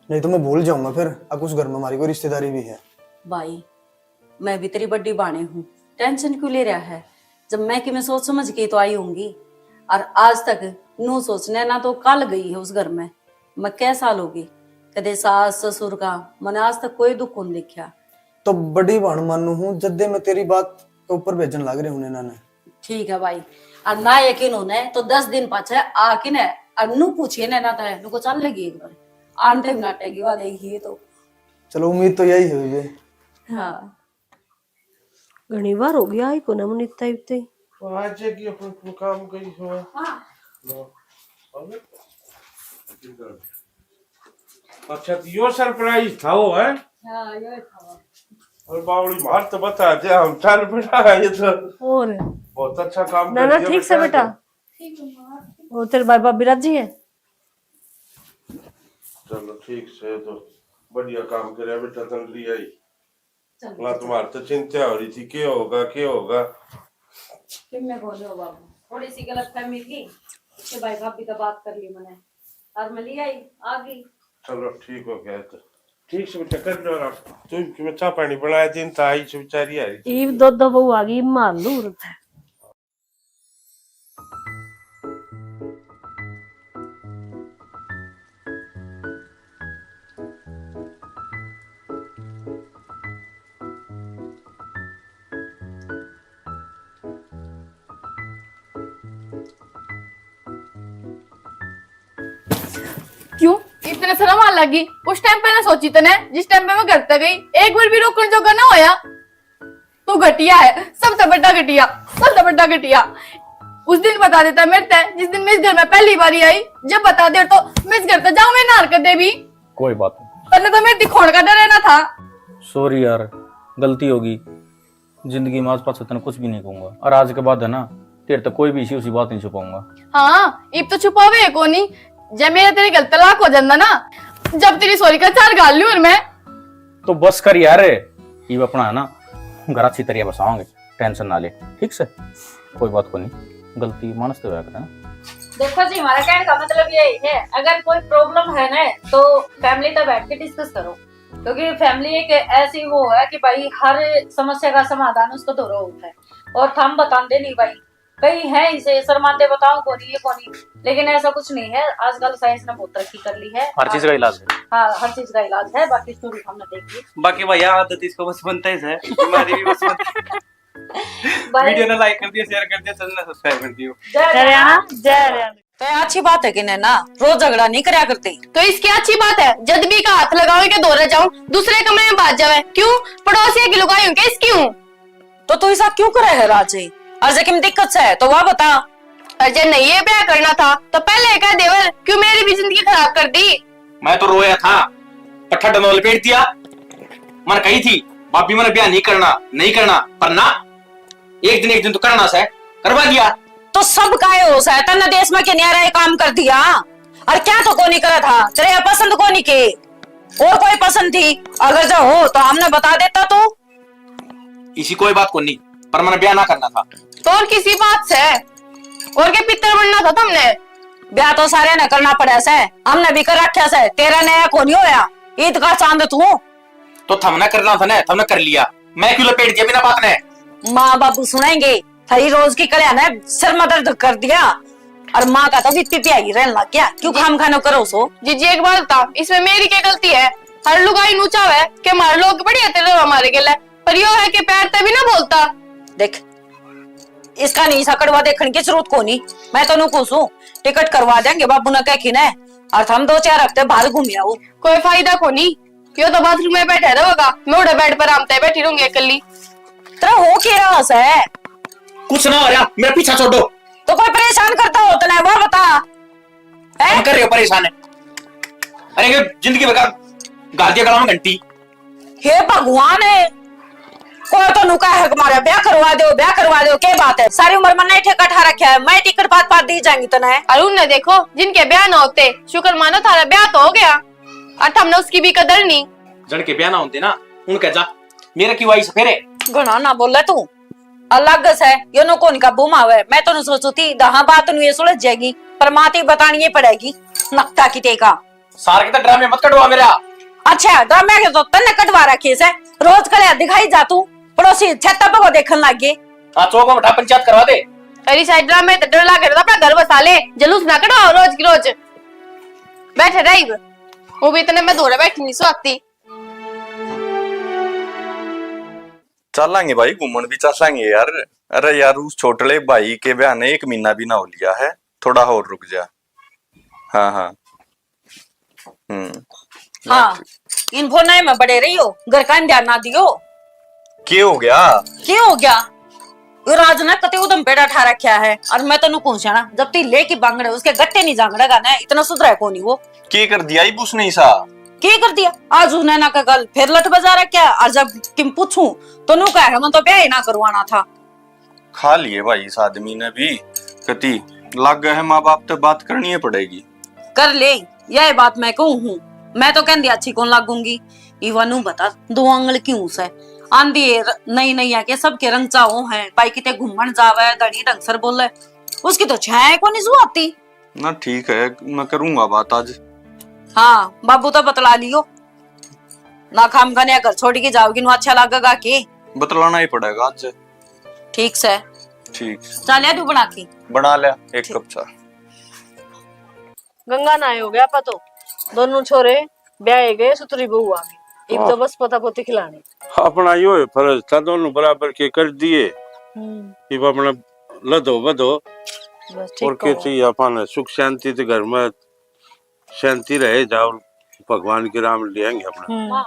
नहीं तो मैं भूल जाऊंगा फिर, अब उस घर में हमारी कोई रिश्तेदारी भी है। भाई, मैं भी तेरी बड़ी भाणी हूँ, टेंशन क्यों ले रहा है? जब मैं कि मैं सोच समझ के तो आई होंगी, और आज तक नू सोचने ना तो कल गई है उस घर में। मैं कै साल होगी, कदे सास ससुर का मैंने आज तक कोई दुख कौन देखा। तो बड़ी भाण मानू हूँ, जद्दे मैं तेरी बात के ऊपर भेजन लाग रहे हूँ नैना ने। ठीक है भाई, और ना यकीन होने तो दस दिन पाछे आके ने और नू पूछिए नैना तै, नू को चल लगी एक बार, आंटे नाटे की बात देखिए तो। चलो, उम्मीद तो यही है बेबे। हाँ। घणी बार हो गया, आई कोना मुनीता इब तई। आज की अपन को काम करी हो। हाँ। लो। अच्छा, तो यो सरप्राइज था वो, है? हाँ, यो था वो। और बावली मार तो बता दे, हम चल पड़ा है ये तो। और? बहुत अच्छा काम ना, कर ना, दिया ठीक से बेटा। ठीक है माँ। और तेरे भाई भाभी राजी है? चलो, ठीक से, तो बढ़िया काम करे बेटा, तंगड़ी आई। चल, ना, तुम्हारे तो चिंता हो रही थी, क्या होगा, क्या होगा? किन्ने बोले हो बाबू, थोड़ी सी गलतफहमी थी, उसके भाई भाभी तो बात कर ली मैंने, और मैं ले आई, आ गई। चलो, ठीक हो गया तो। ठीक से बेटा, कर लो आराम। तुम कि मैं चाय पानी बनाया, दिन तो आई से बेचारी आ रही थी। ईब दो दो बहू आ गई, मार लूर। क्यों इतने शर्म आ लगी? उस टाइम पे ना सोची तने, जिस टाइम पे मैं घर तक गई, एक बार भी रोकने जोगा ना होया। तू घटिया है, सबसे बड़ा घटिया, सबसे बड़ा घटिया। उस दिन बता देता मेरे ते, जिस दिन मैं इस घर में पहली बार आई, जब बता दे तो मैं इस घर से जाऊं, मैं ना हरकत दे भी। कोई बात नहीं। तन्ने तो मेरे दिखोण का डर है ना था। सॉरी यार, गलती होगी। जिंदगी में आज पाछे तने कुछ भी नहीं कहूंगा, और आज के बाद है ना, तेरे तक कोई भी इसी उसी बात नहीं छुपाऊंगा। हाँ, इब तो छुपावे है कोनी। जब मेरा तेरे गल तलाक हो जाता ना, जब तेरी सॉरी का चार गाल लूं और मैं। तो बस कर यार, इब अपना है ना, घर अच्छी तरह बसावांगे, टेंशन ना ले, ठीक से? कोई बात कोनी, गलती मानस तो होया करे ना। देखो जी, हमारा कहने का मतलब यही है, अगर कोई प्रॉब्लम है ना, तो फैमिली तक बैठ के डिस्कस करो, क्योंकि फैमिली एक ऐसी वो है कि भाई, हर समस्या का समाधान उसको धोरो होता है। और थम बताते नहीं भाई, कई है इसे शर्माते, बताओ कोनी, ये कोनी, लेकिन ऐसा कुछ नहीं है। आजकल साइंस ने बहुत तरक्की कर ली है। हर चीज का इलाज है। हाँ, हर चीज का इलाज है। बाकी स्टोरी हमने देख ली। बाकी भैया, आदत इसको बस बनता ही है, बीमारी भी बस बनता है। भाई, वीडियो ने लाइक कर दिया, शेयर कर दिया, चैनल ने सब्सक्राइब कर दियो। जय हरियाणा, जय हरियाणा। तो ये अच्छी बात है कि ना, रोज झगड़ा नहीं करया करते। तो इसकी अच्छी बात है, जद भी का हाथ लगावे के दौरे जाऊं, दूसरे कमरे में भाग जावे। क्यों? पड़ोसिया की लुगाई हूं क्या इसकी हूं? तो तू ऐसा क्यों करे है राजे? और जे किम दिक्कत से है तो वह बता। और जे नहीं ये ब्याह करना था तो पहले कह देवर, क्यों मेरी भी जिंदगी खराब कर दी? मैं तो रोया था, पर ठंड में लपेट दिया। मन कही थी, भाभी, मैंने ब्याह नहीं करना, नहीं करना, पर ना, एक दिन, एक दिन तो करना से, करवा दिया। तो सब काहे हो सै, तन्ने देश में के न्यारा ये काम कर दिया। और क्या तो कोनी करा था, तेरे पसंद कोनी के, और कोई पसंद थी, अगर जो हो तो हमने बता देता तू। इसी कोई बात कोनी, पर मैंने ब्याह ना करना था। तो और किसी बात से, और के पितर बनना था तुमने? ब्याह तो सारे ने करना पड़ा से, हमने भी कर रखा से, तेरा नया कोनी होया, ईद का चांद तू। तो थमने करना था ना, थमने कर लिया, मैं क्यों लपेट दिया बिना बात ने? माँ बाबू सुनेंगे, थारी रोज की कलिया ने सिर में दर्द कर दिया, और माँ का तो वित्ती प्यागी रहने लग गया। क्यों खाम खानो करो सो? जीजी, एक बात बता, इसमें मेरी क्या गलती है? हर लुगाई नू चाहे कि हमारे लोग बढ़िया तेरे हमारे गेले, पर यो है कि पैर ते भी ना बोलता। देख, इसका नहीं सा कड़वा देखने की जरूरत कोनी। मैं तो नू कहूं सूं, टिकट करवा देंगे बाबू ने कह के ने, और थम दो चार हफ्ते बाहर घूम आओ। कोई फायदा कोनी, यो तो बाथरूम में बैठा रहेगा, मैं उड़े बेड पर आराम ते बैठी रहूंगी अकेली। तेरा हो के रहा है? कुछ ना हो रहा, मेरा पीछा छोड़ो। तो कोई परेशान करता हो तो ना, वह बता। हैं? हम कर रहे हो परेशान है। अरे, ये जिंदगी भर का गाल दिया गला में घंटी। हे भगवान है, कोई तो नुका है हमारा, ब्याह करवा दो, ब्याह करवा दो, के बात है? सारी उम्र मैंने ठेका ठा रखा है, मैं टिकट पात पात दी जाएंगी तने। और उनने देखो, जिनके ब्याह ना होते, शुक्र मानो थारा ब्याह तो हो गया, और थमने उसकी भी कदर नहीं। जन के ब्याह ना होते ना, उनके जा, मेरे की वाई सफेरे। घणा ना बोले तू, अलग से, यो नो कौन का बुमा हुआ है। मैं तो सोचू थी, दहा बात नु ये सुलझ जाएगी, पर माँ ती बतानी ही पड़ेगी, नकता की टेका। सार के तो ड्रामे मत कटवा मेरा। अच्छा, ड्रामे के तो तन्ने कटवा रखे से, रोज कड़े दिखाई जा तू, पड़ोसी छत्ता पे को देखन लग गए। हाँ, चौक में बैठा पंचायत करवा दे। अरे साइड ड्रामे तो डर लागे, तो अपना घर बसा ले, जलूस ना कटवाओ रोज की रोज। बैठे रही, वो भी इतने में धोरे बैठी नहीं सोती। चालांगे भाई, घूमण भी चालांगे यार। अरे यार, उस छोटले भाई के ब्याह ने एक महीना भी ना हो लिया है, थोड़ा और रुक जा। हाँ, हाँ। हम्म। हाँ, इन फोन में बड़े रहियो, घर का ध्यान ना दियो। के हो गया? के हो गया? यो राज ने कते उदम बेड़ा ठा रखा है, और मैं तन्नू कहूं स्याणा, जब तू लेके बांगड़े उसके गट्टे नहीं जांगड़ेगा ना, इतना सुधरा है कोनी वो। के कर दिया इब उसने ऐसा? के कर दिया? आज उसने ना का गल फिर लट बजा रखा, और जब किम पूछूं तो नू कह, मैं तो ब्याह ही ना करवाना था। खा लिए भाई इस आदमी ने भी, कती लागे है माँ बाप ते बात करनी ही पड़ेगी। कर ले, यह बात मैं कहूं हूं, मैं तो कहंदी अच्छी कौन लागूंगी। इवा नू बता, दो आंगल क्यों से आंधी है, नई नई आके सबके रंग चाहो हैं, भाई किते घूमण जावे, धनी ढंग सर बोले, उसकी तो छाया कोनी सु आती। ना ठीक है, मैं करूंगा बात आज। हाँ, बाबू तो बतला लियो ना, खाम खाने घर छोड़ के जाओगी, नु अच्छा लगेगा के? बतलाना ही पड़ेगा आज। ठीक से। ठीक। चाह लिया तू बना के? बना लिया एक ठीक। कप चाय। गंगा नहाए हो गया आपा तो, दोनों छोरे ब्याहे गए, सुतरी बहू आ गई। इब तो हाँ। बस पोता पोती खिलानी। अपना यो है फर्ज था, दोनों बराबर के कर दिए। हम्म। इब अपना लदो बदो। बस ठीक और के कहो। चाहिए अपन सुख शांति तो घर में। शांति रहे, जाओ, भगवान की राम लेंगे अपना। हम्म।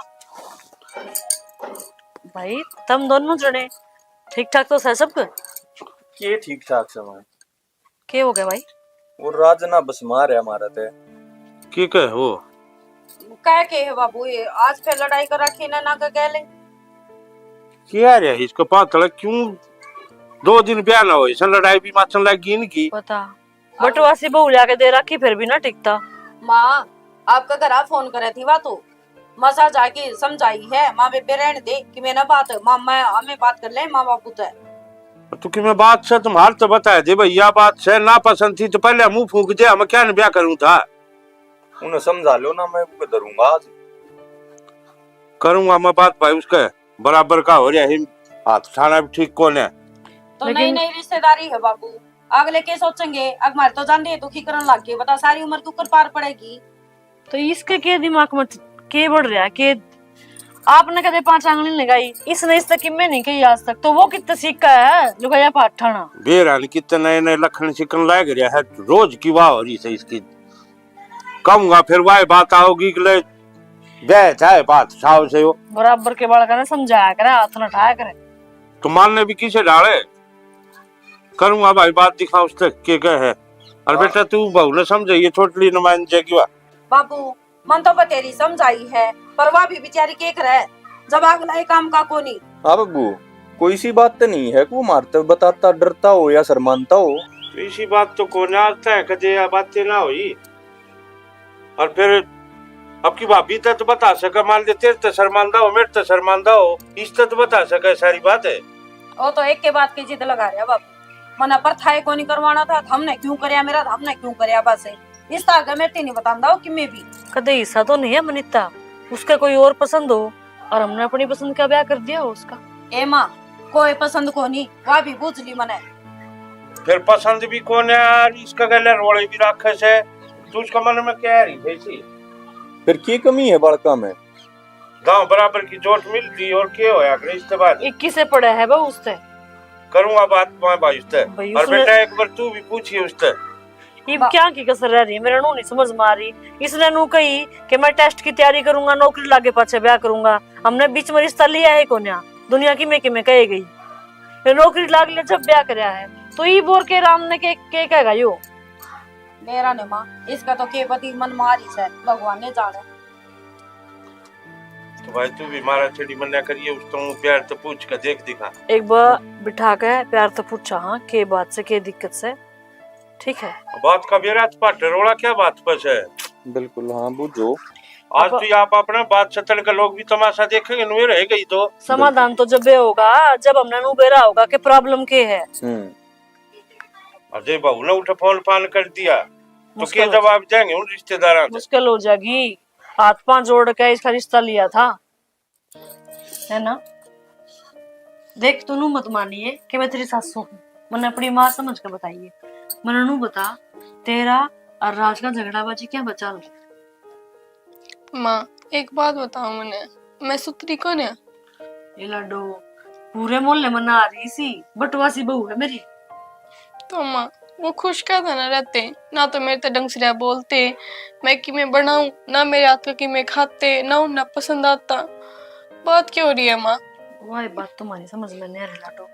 भाई, तुम दोनों जने ठीक ठाक तो सै सब? के ठीक ठाक सै माँ? के हो गया भाई? वो राज ना बस मार है हमारा ते। के कहे वो? कह के है बाबू, ये आज फिर लड़ाई कर रखी ना, ना के गैले। क्या रे, इसको पातल क्यों? दो दिन ब्याह ना हो, इसे लड़ाई भी माचन लग गई इनकी। पता। बटवासी बहू लाके दे रखी, फिर भी ना टिकता। माँ, आपका घर आ फोन करे थी वा तो, मसा जाके समझाई है, माँ बेबे रहने दे कि मैं ना बात, माँ मैं, हमें बात कर ले माँ बाबू ते। तू कि मैं बात से तुम्हारे तो बता दे भाई, या बात से ना पसंद थी तो पहले मुंह फूंक दे, हम क्या न ब्याह करूं था। उन्हें समझा लो ना, मैं उनको धरूंगा आज। करूंगा मैं बात भाई उसके, बराबर का हो रहा है, हाथ उठाना भी ठीक कौन है। तो लेकिन नई नई रिश्तेदारी है बाबू, अगले के सोचेंगे, अग मारे तो जान दे दुखी करन लग गए, बता सारी उम्र के ऊपर पार पड़ेगी। तो इसके के दिमाग में के बढ़ रहा है कि आपने कदे पांच आंगली लगाई, इसने इस तक किम्मे नहीं कही आज तक, तो वो कितना सीखा है लुगाया पाठाना। बेरा ने कितने नए नए लखन सीखन लाग रहा है, रोज की वाह हो रही है इसकी। कहूंगा फिर वाह बात आओगी कि ले ब्याह चाहे बात साव से हो। बराबर के बालका ने समझाया करे, हाथ न उठाया करे। तो मानने भी किसे डाले? करूंगा भाई बात, दिखा उस तक के कहे है। और हाँ। बेटा तू बहू ने समझाइए, छोटली न मान जाएगी वा। बाबू, मन तो बतेरी समझाई है, पर वा भी बेचारी के करे, जब अगला ये काम का कोनी। हाँ बाबू, कोई सी बात तो नहीं है कि वो मारते बताता डरता हो या शर्मानता हो। तो इसी बात तो कोने आज तक कदे या बातें ना हुई। और फिर अब की भाभी तक तो बता सके, मान ले तेरे तो शर्मानता हो, मेरे तो शर्मानता हो, इस तक तो बता सके सारी बात है। वो तो एक के बात की जिद लगा रहा बाबू, मना पर था कोनी करवाना था, हमने क्यों करया मेरा, हमने क्यों करया बस। इस तो आगे मैं तेरी नहीं बतांदा हो कि मैं भी। कदे ऐसा तो नहीं है मनीता, उसका कोई और पसंद हो और हमने अपनी पसंद का ब्याह कर दिया हो उसका। ए माँ, कोई पसंद को नहीं, वा भी बूझ ली मने। फिर पसंद भी कौन है यार, इसका गले रोले भी रखे से, तू उसका मन में क्या रही है इसी? फिर की कमी है बालका में? गांव बराबर की जोट मिलती और के होया करे इसके बाद? इक्कीस से पड़ा है बहू उससे। करूंगा बात मैं भाई उससे। भाई और उसने बेटा एक बार तू भी पूछिए उससे। ये बा- क्या की कसर रह रही है, मेरा नू नहीं समझ में आ रही। इसने नू कही कि मैं टेस्ट की तैयारी करूंगा, नौकरी लागे पाछे ब्याह करूंगा। हमने बीच में रिश्ता लिया है कोन्या, दुनिया की में कि में कहे गई। ये नौकरी लाग ले जब ब्याह करया है, तो ई बोर के राम ने के, के कहेगा यो? मेरा ने माँ, इसका तो के पति मन मारी से, भगवान ने जाने। तो भाई तू भी मारा छेड़ी मन्या करिए, उस तो प्यार तो पूछ के देख दिखा। एक बार बिठा के प्यार तो पूछा, हाँ, के बात से, के दिक्कत से, ठीक है? बात का बेरा तो पाटे रोला क्या बात पर से? बिल्कुल, हाँ, बूझो। आज अब तो ये आप अपना बात सतन के लोग भी तमाशा देखेंगे, नुए रह गई तो। समाधान तो जब ये होगा, जब हमने नु बेरा होगा कि प्रॉब्लम के है। हम्म। अजय बहू ने उठे फोन फान कर दिया, तो मुश्किल के हो जवाब देंगे उन रिश्तेदारां से? मुश्किल हो जाएगी। हाथ पांव जोड़ के इसका रिश्ता लिया था, है ना? देख, तू नू मत मानिए कि मैं तेरी सासू हूँ, मैंने अपनी माँ समझ के बताइए। मैंने नू बता, तेरा और राज का झगड़ाबाजी क्या बचा लो? माँ, एक बात बताओ मने, मैं सुतरी कौन है? ए लाडो, पूरे मोहल्ले में ना आ रही सी, बटवासी बहू है मेरी। तो माँ, वो खुश क्या था ना रहते, ना तो मेरे ते ढंग से रह बोलते, मैं किमें बनाऊं, ना मेरे हाथ का किमें खाते, ना उन्हें पसंद आता। बात क्या हो रही है माँ? वाह, बात तुम्हारी समझ में नहीं आ रही लाडो।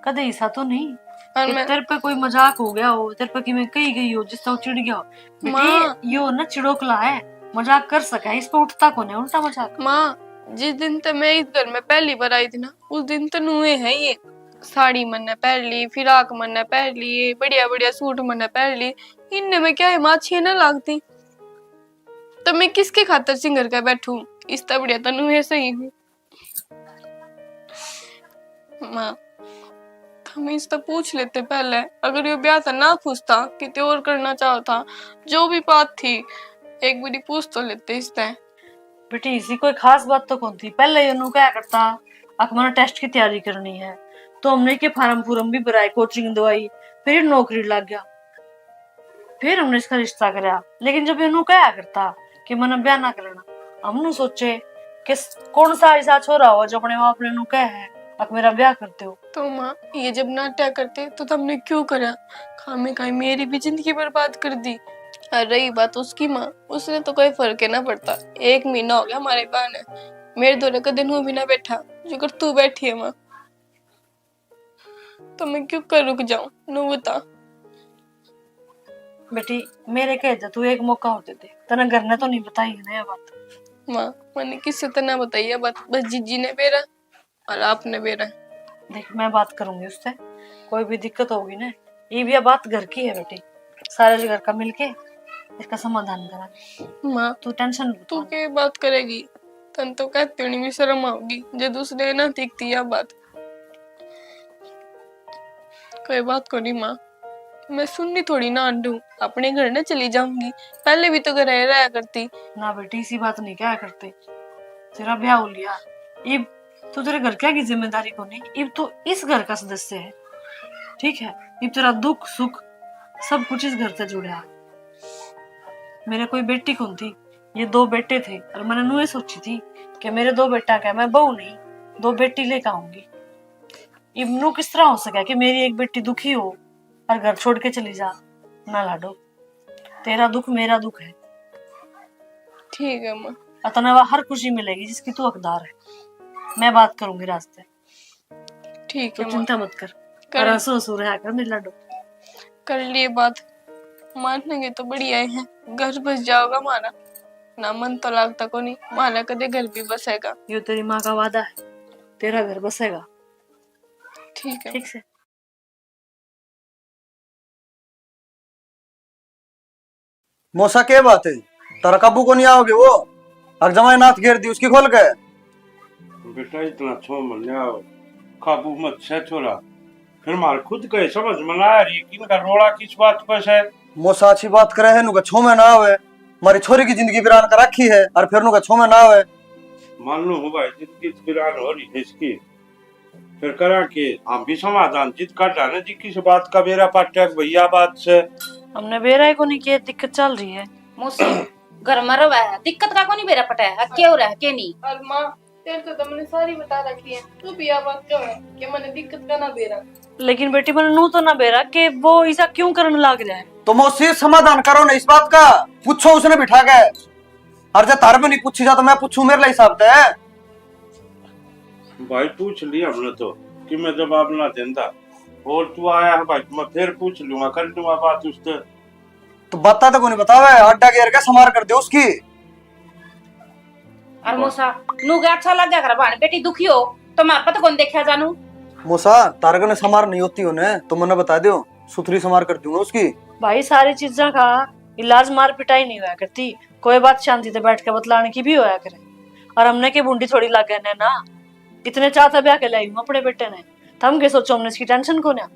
कदे ऐसा तो नहीं और कि मैं तेरे पे कोई मजाक हो गया हो, तेरे पे किमें कही गई हो, जिससे वो चिढ़ गया हो? बेटी, माँ। यो ना चिड़ोकला है, मजाक कर सके, इस पे उठता कौन है उल्टा मजाक। माँ, जिस दिन तो मैं इस घर में पहली बार आई थी ना, उस दिन तो नुए है ये। साड़ी मन्ने पहन ली, फिराक मन्ने पहन ली, बढ़िया बढ़िया सूट मन्ने पहन ली। इनने में क्या है, माँ, अच्छी ना लगती। तो मैं किसके खातर सिंगर के बैठूं? इस तो बढ़िया तो नुए सही हूँ। माँ, थम इससे पूछ लेते पहले, अगर यो ब्याह था ना खुश था, किते और करना चाहो था, जो भी बात थी, एक बारी पूछ तो लेते इससे। बेटी, इसी कोई खास बात तो कौन थी। पहले यो नू क्या करता, अक मने टेस्ट की तैयारी करनी है, तो हमने के फार्म फूरम भी भराए, कोचिंग दवाई, फिर नौकरी लग गया। फिर हमने इसका रिश्ता करया, लेकिन जब इन्हों कहा करता कि मने ब्याह ना करना, हमने सोचे कि स-, कौन सा ऐसा छोरा हो जो अपने माँ बाप ने नू कहे है, "अक मेरा ब्याह कर दो।" तो माँ, ये जब नाट्या करते तो तुमने क्यों करया? खामे खाई मेरी भी जिंदगी बर्बाद कर दी। और रही बात उसकी माँ, उसने तो कोई फर्क ही ना पड़ता। एक महीना हो गया हमारे ब्याह ने, मेरे धोरे कदे नू भी ना बैठा, जो कर तू बैठी है माँ। तो मैं क्यों कर रुक जाऊं, नू बता। बेटी, मेरे कहे तो तू एक मौका और दे दे। तने घर ने तो नहीं बताई है ना ये बात? माँ, मैंने किसी तरह बताई है बात, बस जीजी ने बेरा और आपने बेरा। देख, मैं बात करूंगी उससे, कोई भी दिक्कत होगी ना, ये भी बात घर की है बेटी, सारे घर का मिलके इसका समाधान करेंगे। माँ, तू टेंशन तू के बात करेगी? तन तो कहती होनी भी शर्म आओगी जब उसने ना दिखती यह बात। कोई बात को नहीं माँ, मैं सुननी थोड़ी ना आंडू, अपने घर ने चली जाऊंगी। पहले भी तो घर रहा करती। ना बेटी, इसी बात नहीं क्या करते, तेरा ब्याह हो लिया, इब तो तेरे घर क्या की जिम्मेदारी को नहीं, इब तो इस घर का सदस्य है, ठीक है? इब तेरा दुख सुख सब कुछ इस घर से जुड़ा है। मेरे कोई बेटी कौन थी, ये दो बेटे थे और मैंने नुए सोची थी कि मेरे दो बेटा क्या, मैं बहू नहीं, दो बेटी लेकर आऊंगी। इब नू किस तरह हो सके कि मेरी एक बेटी दुखी हो और घर छोड़ के चली जा? ना लाडो, तेरा दुख मेरा दुख है। ठीक है माँ। अतना वह हर खुशी मिलेगी जिसकी तू हकदार है। मैं बात करूंगी रास्ते। ठीक तो है माँ। चिंता मत कर। कर- और हंसो हंसो रहा कर मेरे लाडो। कर लिए बात, मानेंगे तो बढ़िया है, घर बस जाओगा हमारा। ना मन तो लागता कोनी, मारा कदे घर भी बसेगा। यो तेरी माँ का वादा है, तेरा घर बसेगा। ठीक है। ठीक से। मौसा, के बात है? तारा काबू को नहीं आओगे वो? अर जमाई नाथ घेर दी उसकी खोल के। बेटा, इतना छो मन्या काबू मत से छोरा। फिर मार खुद के समझ में ना आ रही कि इनका रोला किस बात पर है। मौसा अच्छी बात करे है, नुका छो में ना आवे। मारी छोरी की जिंदगी बिरान कर रखी है, और फिर नुका छो में ना आवे। मान लो हूँ भाई, जिंदगी तो बिरान हो रही है इसकी, फिर करा के हम भी समाधान जित काटा ना जी, किस बात का बेरा पाटा भैया बात से। हमने बेरा ही को नहीं, के दिक्कत चल रही है। मौसी, घर में रवा है, दिक्कत का कोनी बेरा पटा है, के हो रहा है, के नहीं। और माँ, तेरे तो तुमने सारी बता रखी है, तू भी यह बात क्यों है कि मैंने दिक्कत का ना बेरा। लेकिन बेटी, मैंने नू तो ना बेरा कि वो ऐसा क्यों करने लग रहा है। तो मौसी, समाधान करो ना इस बात का, पूछो उसने बिठा के। और जब थारे पे नहीं पूछी जा तो मैं पूछूं, मेरे लिए हिसाब तय है। भाई, पूछ लिया हमने तो कि मैं जवाब ना देंदा, और तू आया है भाई, मैं फिर पूछ लूंगा, कर लूंगा बात उससे। तो बाता तो कोनी बतावे, अड्डा गेर के समार कर दे उसकी। और मौसा, नू के अच्छा लग गया कर, भाण बेटी दुखी हो तो मार पत कौन देखा जानू। मौसा, तारक ने समार नहीं होती होने तो मन्ने बता दियो, सुथरी समार कर दूंगा उसकी। भाई, सारी चीजा का इलाज मार पिटाई नहीं होया करती, कोई बात शांति से बैठ के बतलाने की भी होया करे। और हमने के बूंदी थोड़ी लागे ने ना, इतने चाह तै ब्याह के लाई हूँ अपने बेटे ने, थम के सोचो हमने इसकी टेंशन को ना।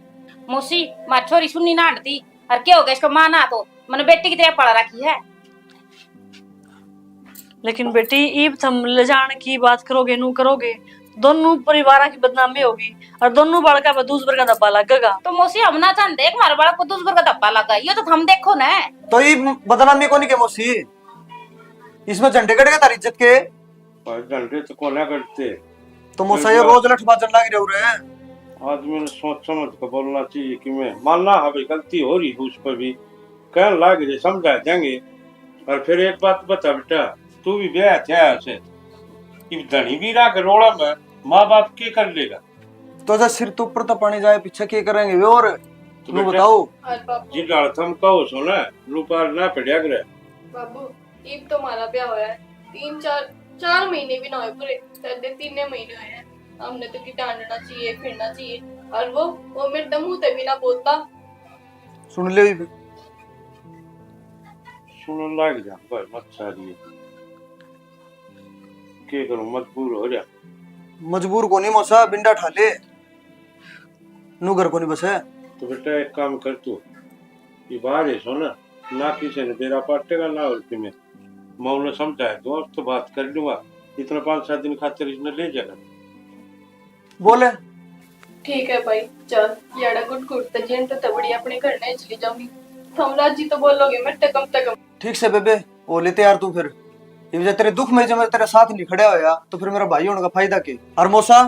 मौसी, मार छोरी सुन्नी ना हटती, और क्या हो गया इसका माँ ना तो मैंने बेटी की तरह पाला रखी है। लेकिन बेटी, ईब थम ले जान की बात करोगे, नू करोगे, दोनों परिवार की बदनामी होगी और दोनों बालका पे दूसर का धब्बा लगेगा। तो मौसी, हम ना चाहते एक हमारे बालक को दूसर का धब्बा लगा, ये तो थम देखो ना। तो ये बदनामी कोनी के मौसी, इसमें झंडे कट गए तारी इज्जत के। भाई, झंडे तो कोना करते। तो मौसा, ये रोज लठ बाजन लाग रहे हो रे। आदमी ने सोच समझ के बोलना चाहिए कि मैं मानना है भाई, गलती हो रही है उस पर भी, कहन लाग रहे, समझा देंगे। और फिर एक बात बता बेटा, तू भी ब्याह थे से, इब धनी भी रह के रोड़ा में माँ बाप के कर लेगा? तो जब सिर तो ऊपर तो पानी जाए, पीछे के करेंगे वे? और तो नू बेटा, बताओ। और बाबू, जिन हालत हम कहो सो ना, रूपाल ना पड़िया करे। बाबू, इब तो हमारा ब्याह होया है, तीन चार, चार महीने भी ना हुए पूरे, साढ़े तीन महीने हुए हैं। हमने तो कि डांडना चाहिए, फिरना चाहिए, और वो, वो मेरे तो मुंह ते भी ना बोलता। सुन ले भी। सुनन लाग जा भाई, मत सारी। के करूं, मजबूर हो रहा। मजबूर कोनी मौसा, बिंडा ठा ले, नू घर कोनी बसे। तो बेटा, एक काम कर तू, ये बाहर है सो ना, ना किसी ने बेरा पाटेगा ना और कि मैं, मैं उन्हें समझाया दूंगा, उससे बात कर लूंगा। इतना पाँच सात दिन खातिर इसने ले जाना। बोले। ठीक है भाई, चल, याड़ा गुट गुट ते जिन तो तबड़ी अपने घर नहीं चली जाऊंगी। थम राजी तो बोलोगे मेरे ते कम ते कम। ठीक से बेबे, हो ले तैयार तू फिर। ये जब तेरे दुख में जब मैं तेरे साथ नहीं खड़ा होया तो फिर मेरा भाई होने का फायदा के? और मौसा,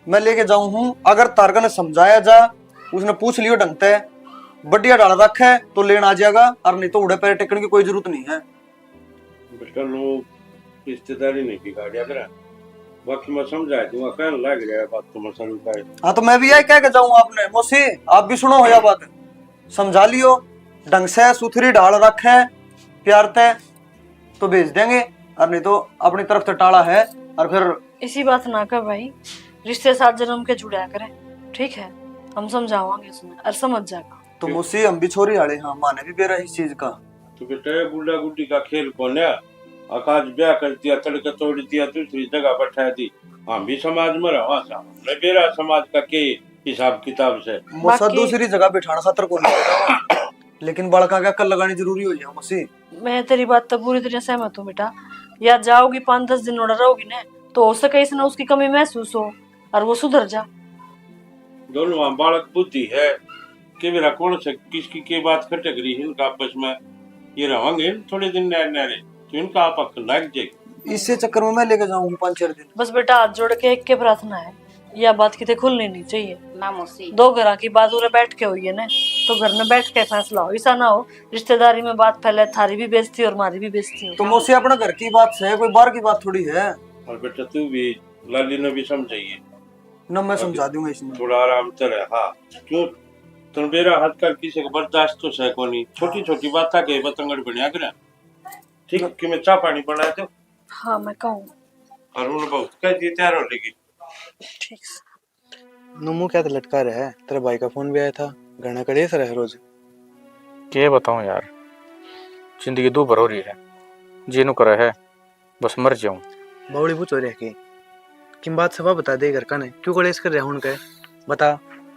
मैं लेके जाऊं हूँ, अगर तारका ने समझाया जा, उसने पूछ लियो ढंग ते, बढ़िया ढाल रखे तो लेन आ जाएगा, और नहीं तो उड़े पैर टेकने की कोई जरूरत नहीं है। बेटा, लोग रिश्तेदारी नहीं बिगाड़या करे। बाकी मैं समझा दूंगा, कहने लग रहा है बात तो मैं समझता है। हाँ, तो मैं भी यही कह के जाऊँ आपने, मौसी, आप भी सुनो हो या बात, समझा लियो ढंग से, सुथरी ढाल रखे प्यार ते, तो भेज देंगे, और नहीं तो अपनी तरफ से टाला है। और फिर इसी बात ना कर भाई, रिश्ते सात जन्म के जुड़ा करे, ठीक है, हम समझावांगे उसने और समझ जाएगा। तो मौसी, हम भी छोरी आले हाँ, माने भी बेरा इस चीज का। तो बेटा, ये गुड्डा गुड्डी का खेल कोन्या। आकाश ब्याह कर दिया, तड़के तोड़ दिया, दूसरी जगह बैठा दी। हम भी समाज में रहा सा, हमने बेरा समाज का के हिसाब किताब से। मौसा बाकी दूसरी जगह बिठाना खातर कोनी, लेकिन बालका का अक्ल लगानी जरूरी हो गया मौसी। मैं तेरी बात तो पूरी तरह सहमत हूँ बेटा। या जाओगी, पाँच दस दिन उड़ा रहोगी ना, तो हो सके इसने उसकी कमी महसूस हो और वो सुधर जा। दोनों वहाँ बालक बुद्धि है, के मेरा कौन से किसकी के बात खटक रही है इनका आपस में। ये रहेंगे थोड़े दिन नहरे नहरे, तो इनका आप अक्ल लग जाएगी। इसे चक्कर में मैं लेके जाऊंगा पाँच चार दिन। बस बेटा, हाथ जोड़ के एक के प्रार्थना है, या बात किते खुलनी नहीं चाहिए। ना मौसी। दो घरां की बात उरे बैठ के हुई है ना, तो घर में बैठ के फैसला हो, ऐसा ना हो रिश्तेदारी में बात फैले, थारी भी बेइज्जती और मारी भी बेइज्जती हो। तो मौसी, अपना घर की बात है, कोई बाहर की बात थोड़ी है। और बेटा, तू भी लाली ने भी समझाइए। ना, मैं अभी समझा दूंगा इसने। थोड़ा आराम से रह, हाँ। क्यों, तन बेरा हाथ कर किसी को बर्दाश्त तो सह कोनी। छोटी छोटी बात के बतंगड़ बनया करे। ठीक, कि मैं चाय पानी बना दो। हाँ, मैं कहूँ। और उन बहुत कह दिए, तैयार हो लेगी। ठीक से। नु मुंह क्या तो लटका रहा है? तेरे भाई का फोन भी आया था, घना कलेश रहे रोज। के बताऊं यार, जिंदगी दो भर हो रही है, जी नु करे है बस मर जाऊं। बावली पूछो रे के, किम बात सफा बता दे घर का ने, क्यों कलेश कर रहा हूं उनके? बता,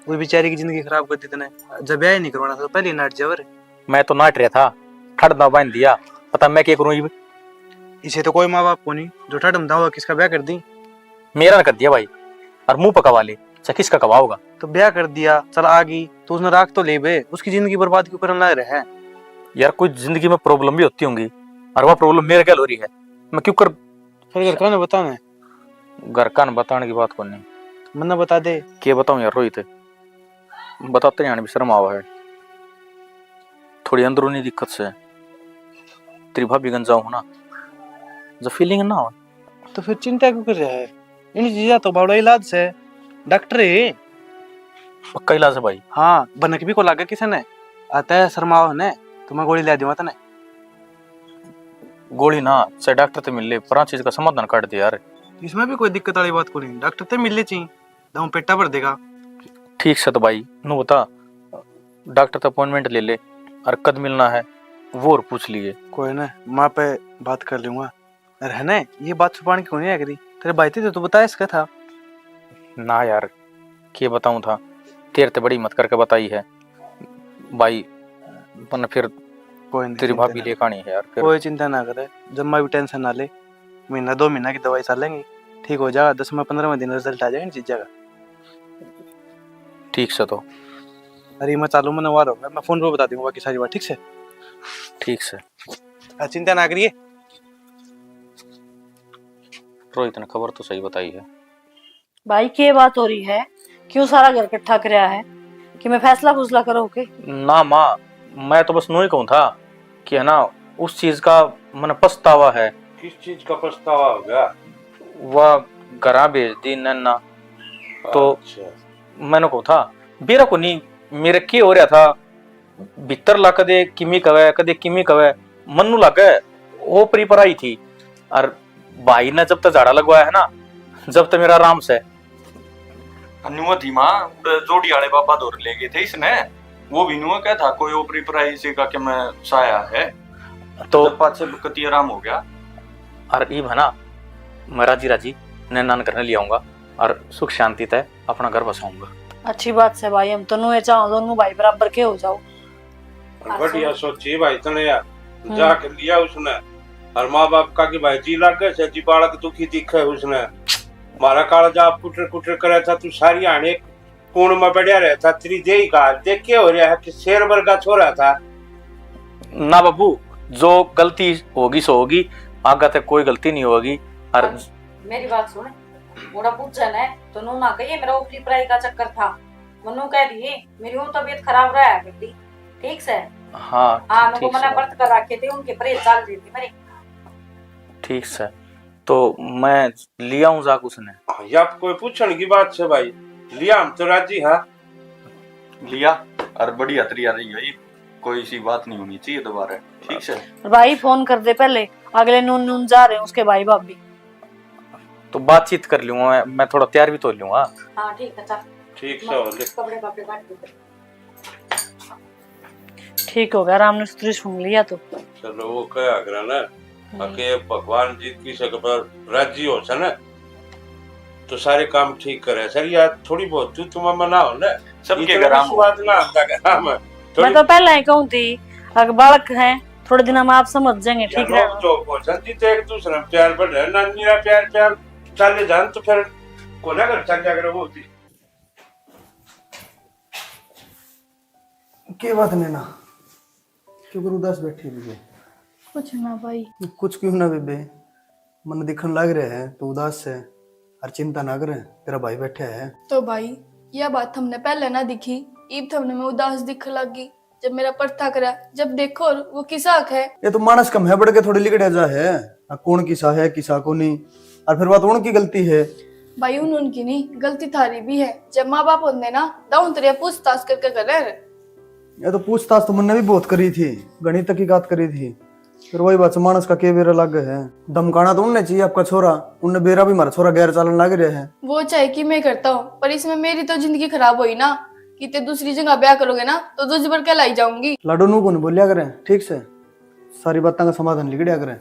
वो बेचारी की जिंदगी खराब कर दी तने। जब ब्याह ही नहीं करवाना था तो पहले ही नाट जावर। मैं तो नाट रहा था, ठड़ दाव बांध दिया, पता मैं क्या करूं इब? इसे तो कोई माँ बाप को नहीं जो ठड़ में दावा किसका ब्याह कर दी। मेरा ना कर दिया भाई, और मुंह पकवा ले, चाहे किसका कवा होगा। तो ब्याह कर दिया, चल आ गई, तो उसने राख तो ले बे, उसकी जिंदगी बर्बाद क्यों करने लग रहा है? यार, कोई जिंदगी में प्रॉब्लम भी होती होंगी, और वह प्रॉब्लम मेरे गैल हो रही है, मैं क्यों कर? फिर घर का ने बताना है? घर का ने बताने की बात कोनी। मन्ने बता दे। के बताऊं यार रोहित, बताते ही आने भी शर्म आवा है। थोड़ी अंदरूनी दिक्कत से। तेरी भाभी गंजा हो ना, जब फीलिंग ना हो। तो फिर चिंता क्यों कर रहा है? इन चीजा तो बड़ा इलाज से, डॉक्टर है। पक्का इलाज है भाई? हाँ, भनक भी को लागे किसी ने। आता है शर्माओ ने, तो मैं गोली ले दूंगा तने। गोली ना, चाहे डॉक्टर ते मिल ले, पर आ चीज का समाधान काट दे यार। इसमें भी कोई दिक्कत वाली बात को नहीं, डॉक्टर ते मिल ले चाहिए, दम पेटा भर देगा। ठीक से तो भाई, नु बता, डॉक्टर ते अपॉइंटमेंट ले ले, और कद मिलना है, वो और पूछ लिए। कोई ना, माँ पे बात कर लूंगा। अरे है ना, ये बात छुपाने की कोनी है करी। तेरे भाई ते तो तू बताया इसका था। ना यार, के बताऊं था, तेरे ते बड़ी हिम्मत करके बताई है भाई, पर फिर कोई नहीं, तेरी भाभी लेकर आनी है यार फिर। कोई चिंता ना करे, जम्मा भी टेंशन ना ले, महीना दो महीना की दवाई चलेंगी, ठीक हो जाएगा, दसवां पन्द्रहवां दिन रिजल्ट आ जाएगा इन चीजा का। ठीक से तो। अरे मैं चालू, मैंने वार होगा, मैं फोन पे बता दूंगा बाकी सारी बात, ठीक से? ठीक से। आ, चिंता ना करिए। रोहित ने खबर तो सही बताई है। भाई, के बात हो रही है? क्यों सारा घर इकट्ठा करया है? कि मैं फैसला फुसला करो के? ना माँ, मैं तो बस नू ही कहूँ था कि है ना, उस चीज का मन पछतावा है। किस चीज का पछतावा हो गया? वह घरा भेज दी नैना। तो अच्छा। मैंने कहूँ था, बेरा को नहीं, मेरे के हो रहा था, भीतर ला कदे किमी कवे, कदे किमी कवे, मन्नू लागे ओपरी पर आई थी। और भाई ने जब तक झाड़ा लगवाया है ना, जब तक मेरा आराम से। नुआ थी माँ, उड़े जोड़ी आले बाबा धोर ले गए थे इसने, वो भी नुआ कह था कोई ओपरी पर आई इसी का कि मैं साया है। तो जब पाछे कति आराम हो गया। और इब है ना, मैं राजी राजी नैना ने घर ले आऊंगा और सुख शांति तै अपना घर बसाऊंगा। अच्छी बात से भाई, हम तो नुए चाहो दोनों भाई बराबर के हो जाओ। और बढ़िया सोची भाई तने यार, हम्म। जाके लिया उसने। और माँ बाप का कि भाई जी लागे से जी बालक दुखी दिखे उसने। मारा कालजा आप कुटर कुटर करे था, तू सारी आने कूण में बढ़िया रहे था, तेरी देही का देख के हो रहा है कि शेर वर्गा छोरा था। ना बाबू, जो गलती होगी सो होगी, आगे तक कोई गलती नहीं होगी। और और मेरी बात सुन, बूढ़ा पूछे ने तो नू ना कहिए मेरा ओपरी पराई का चक्कर था, मन्नू कह दिए मेरी वो तबीयत खराब रहा करती, ठीक से? हाँ, हाँ, ठीक उनको मना से। बर्त कर रखे थे, उनके परहेज चल रहे थे मेरे। ठीक से। तो मैं लिया हूँ जाक उसने। हाँ, ये आप कोई पूछण की बात है भाई? लिया, हम तो राजी हाँ। लिया, और बढ़िया तरिया रही है, कोई सी बात नहीं होनी चाहिए दोबारा, ठीक से? और भाई, फोन कर दे पहले, अगले नून नून जा रहे हैं उसके भाई भाभी। तो बातचीत कर लूंगा मैं, मैं थोड़ा तैयार भी तो हो लूंगा। हाँ, ठीक है, चल। ठीक से हो ले। कपड़े, कपड़े काट दे। ठीक हो गया, राम ने सुतरी सुन लिया तो। चलो, वो कहा करा ना, हम्म। अके भगवान जी किसी के पर राजी हो से ना, तो सारे काम ठीक करे। सर, यार, थोड़ी बहुत तू तुम मना हो ना, सबके इतना घर आम हो। विश्वास ना आता घर आम। मैं थोड़ी तो पहले ही कहूँ थी, अगर बालक हैं, थोड़े दिन में आप समझ जाएंगे, ठीक यार, रहेगा। नोक झोंक हो सकती तो एक दूसरे में प्यार बढ़ रहा है, ना मेरा प्यार, प्यार चले जान तो फिर कोना घर चल जाकर वो होती। के बात नैना, क्यों कर उदास बैठी हुई है? कुछ ना भाई। कुछ क्यों ना बेबे, मन दिखण लाग रहा है, तू उदास है। और चिंता ना करे, तेरा भाई बैठा है। तो भाई, यह बात हमने पहले ना दिखी, इब थमने मैं उदास दिखण लाग गई। जब मेरा परथा करा, जब देखो वो किसा हक है। ये तो मानस कम है, बढ़ के थोड़ी लिकड़े जा है। आ कौन किसा है, किसा को नहीं, और फिर बात उनकी गलती है। भाई, उन उनकी नहीं, गलती थारी भी है। जब माँ बाप होंदे ना, दाऊं तेरे पूछताछ करके करे। ये तो पूछताछ तो मन्ने भी बहुत करी थी, घणी तहकीकात करी थी, फिर वही बात, मानस का के बेरा लागे है। धमकाना तो उनने चाहिए आपका छोरा, उनने बेरा भी हमारा छोरा गैर चालन लाग रहा है। वो चाहे कि मैं करता हूँ, पर इसमें मेरी तो जिंदगी खराब हुई ना, कि ते दूसरी जगह ब्याह करोगे ना, तो दूसरी बार कहलाई जाऊंगी। लाडो, नू को नहीं बोलिया करे, ठीक से? सारी बातों का समाधान लिकड़िया करे।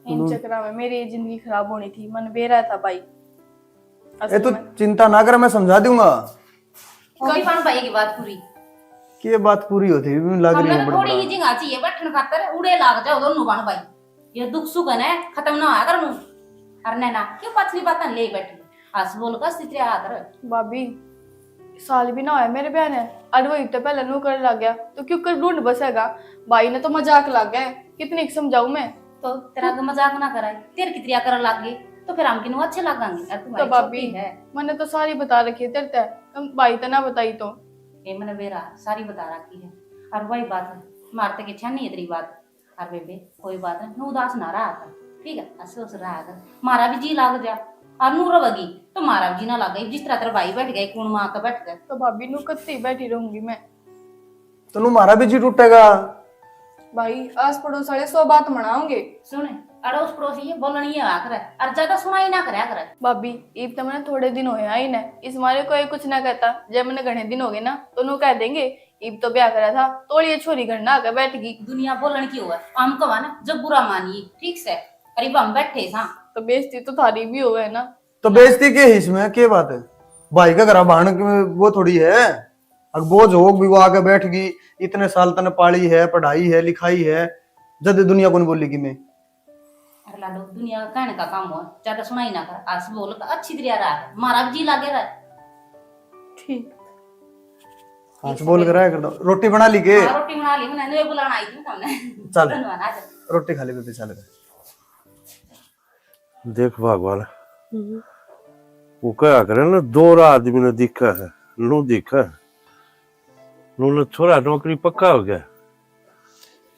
इन चक्करों में मेरी जिंदगी खराब होनी थी, मन बेरा था भाई। ए, तू चिंता ना कर, मैं समझा दूंगा। होगी पान भाई की बात पूरी। के बात पूरी होती भी लग रही हमने है तो बड़ी थोड़ी बड़ा। ही जगह चाहिए बैठन खातर, उड़े लाग जाओ दोनों बहन भाई। ये दुख सुख है ना, खत्म ना होया कर मुंह। अरे नैना, क्यों पछली बात ले बैठी? हंस बोल का सितरे हाथ रख। भाभी, साल भी ना होया मेरे ब्याह ने, अरे वो इतने पहले नौकर लग गया, तो क्यों कर ढूंढ बसेगा? भाई ने तो मजाक लग गया, कितनी समझाऊं मैं। तो तेरा के मजाक ना कराए, तेरे की तरिया करन लाग गए, तो फिर हम किनु अच्छे लागेंगे? अरे तू तो भाई भाभी, छोटी है। मैंने तो सारी बता रखी है तेरे ते, तुम भाई ते ना बताई तो। ए, मैंने बेरा सारी बता रखी है। और वही बात है, मारते के छानी है तेरी बात। और बेबे, कोई बात नहीं, नू उदास ना रहा कर, ठीक है? हंस हंस रहा कर, मारा भी जी लाग जा। और नू रवेगी तो मारा भी जी ना लागे, जिस तरह तेरा भाई बैठ गए, कौन माँ का बैठ गए। तो भाभी, नू कत्ती बैठी रहूंगी मैं। तो नू मारा भी जी टूटेगा। भाई, आस पड़ोस वाले सौ बात मनाओगे। सुन, अड़ोस पड़ोस ये बोलनी है आकर, और ज्यादा सुनाई ना करया करे। भाभी, इब तो मैंने थोड़े दिन होए आई ने, इस मारे कोई कुछ ना कहता। जब मैंने घणे दिन हो गए ना, तो नू कह देंगे, इब तो ब्याह करा था, तोलिए छोरी घर ना आके बैठ गई। दुनिया बोलण की होवे, हम कहा ना, जब बुरा मानिए, ठीक से? अरे, हम बैठे सा। तो बेइज्जती तो थारी भी होवे ना। तो बेइज्जती के है इसमें, के बात है? भाई का घर भाण के वो थोड़ी है। अग बोझ हो भी वो आके बैठ गई, इतने साल तने पाली है, पढ़ाई है, लिखाई है, जद दुनिया को नहीं बोली कि मैं। अरे लाडो, दुनिया का कहने का काम हो, ज्यादा सुनाई ना कर, हंस बोल के अच्छी तरह रहा, मारा भी जी लागे रहा। ठीक। हंस बोल के रहा कर दो। रोटी बना ली के? हाँ, रोटी बना ली, मैंने बुलाना आई थी तुमने। चल। धन्यवाद, आ जा। रोटी खा ले बेबे, चल। देख भगवान, हम्म। वो कहा करे ना, दो आदमी ने दिखा है, नू दिखा, नू ने छोरा नौकरी पक्का हो गया,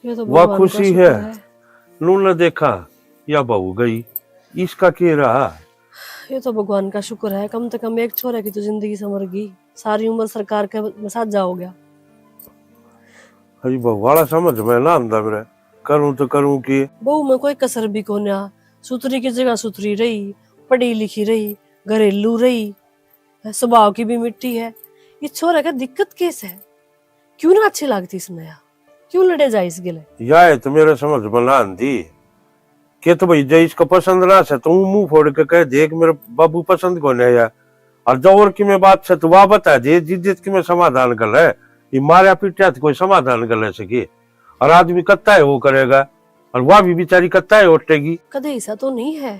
ये तो वाह भगवान का खुशी शुक्र है। है। नू ने देखा, या बहू गई, इसका के रहा? ये तो भगवान का शुक्र है, कम से कम एक छोरा की तो जिंदगी संवर गई, सारी उम्र सरकार के मसाजा हो गया। अरे बहू वाला समझ में ना आंदा मेरे, करूं तो करूं के? बहू में कोई कसर भी कोन्या, सुथरी की जगह सुथरी रही, पढ़ी लिखी रही, घरेलू रही, स्वभाव की भी मिट्टी है। ये छोरा का दिक्कत केस है, क्यों ना अच्छी लगती इसने यार, क्यों लड़े जाए इस गिले? या है तो मेरे समझ में ना आंदी। के तो भाई, जे इसको पसंद ना से तो मुंह फोड़ के कह दे कि मेरे बाबू पसंद कोने है। और जो और की में बात से तो वह बता दे, जिद्दत की में समाधान कर ले। ये मारया पीटया तो कोई समाधान कर ले सके? और आदमी कत्ता है वो करेगा, और वह भी बेचारी कत्ता है उठेगी। कदे ऐसा तो नहीं है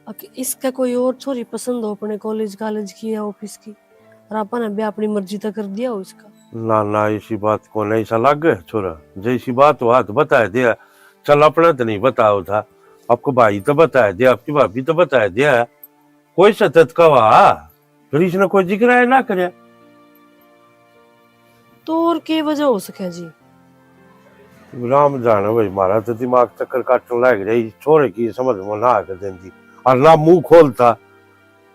कि इसका कोई और छोरी पसंद हो अपने कॉलेज कालेज की या ऑफिस की, और आपने भी अपनी मर्जी तो कर दिया हो इसका? ना ना, ऐसी बात को नहीं सा लागे छोरा, जैसी बात हो हाथ बता दिया। चल, अपना तो नहीं बताओ था, आपको भाई तो बता दिया, आपकी भाभी तो बता दिया, कोई सतत का वहा फिर इसने कोई जिक्र है ना करे। तो और के वजह हो सके जी? राम जाने भाई, म्हारा तो दिमाग चक्कर काटने लाग रही, छोरे की समझ में ना आके देंदी, और ना मुंह खोलता।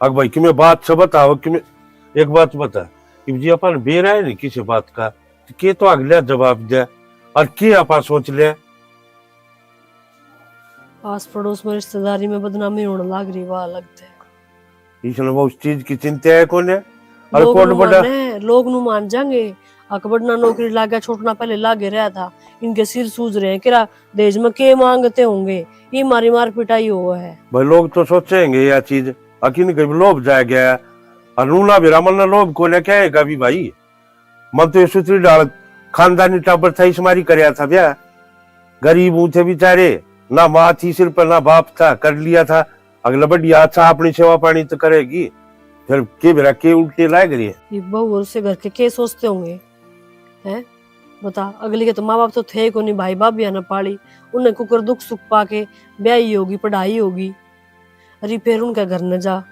अक भाई, किमें बात से बताओ, किमें एक बात बता, इब जी अपन बेरा है नहीं किसी बात का, तो के तो अगला जवाब दे, और के आपा सोच ले? आस पड़ोस में रिश्तेदारी में बदनामी होने लाग रही, वाह लगता है। इसने वो उस चीज की चिंता है कोने? अरे लोग कोट नु बड़ा माने, लोग नु मान जाएंगे। अकबर ना नौकरी लागे, छोटना पहले लागे रहा था, इनके सिर सूज रहे हैं, किरा दहेज में के मांगते होंगे, ये मारी मार पिटाई हुआ है। भाई, लोग तो सोचेंगे यह चीज, अकिन के लोभ जाएगा। और नूना भी रामन ने लोभ कोने कहेगा भी भाई, मन तो ये सुतरी डाल खानदानी टाबर था, इस मारी करया था ब्याह। गरीब हूं थे बेचारे, ना माँ थी सिर पर, ना बाप था, कर लिया था। अगला बढ़िया अच्छा अपनी सेवा पानी तो करेगी, फिर के बेरा के उल्टे लाग रही है। ये बहू और उससे घर के के सोचते होंगे, हैं? बता, अगली के तो माँ बाप तो थे ही कोनी, भाई भाभी ने पाली, उन्हें कुकर दुख सुख पाके ब्याही होगी, पढ़ाई होगी। अरे फिर उनके घर न जा।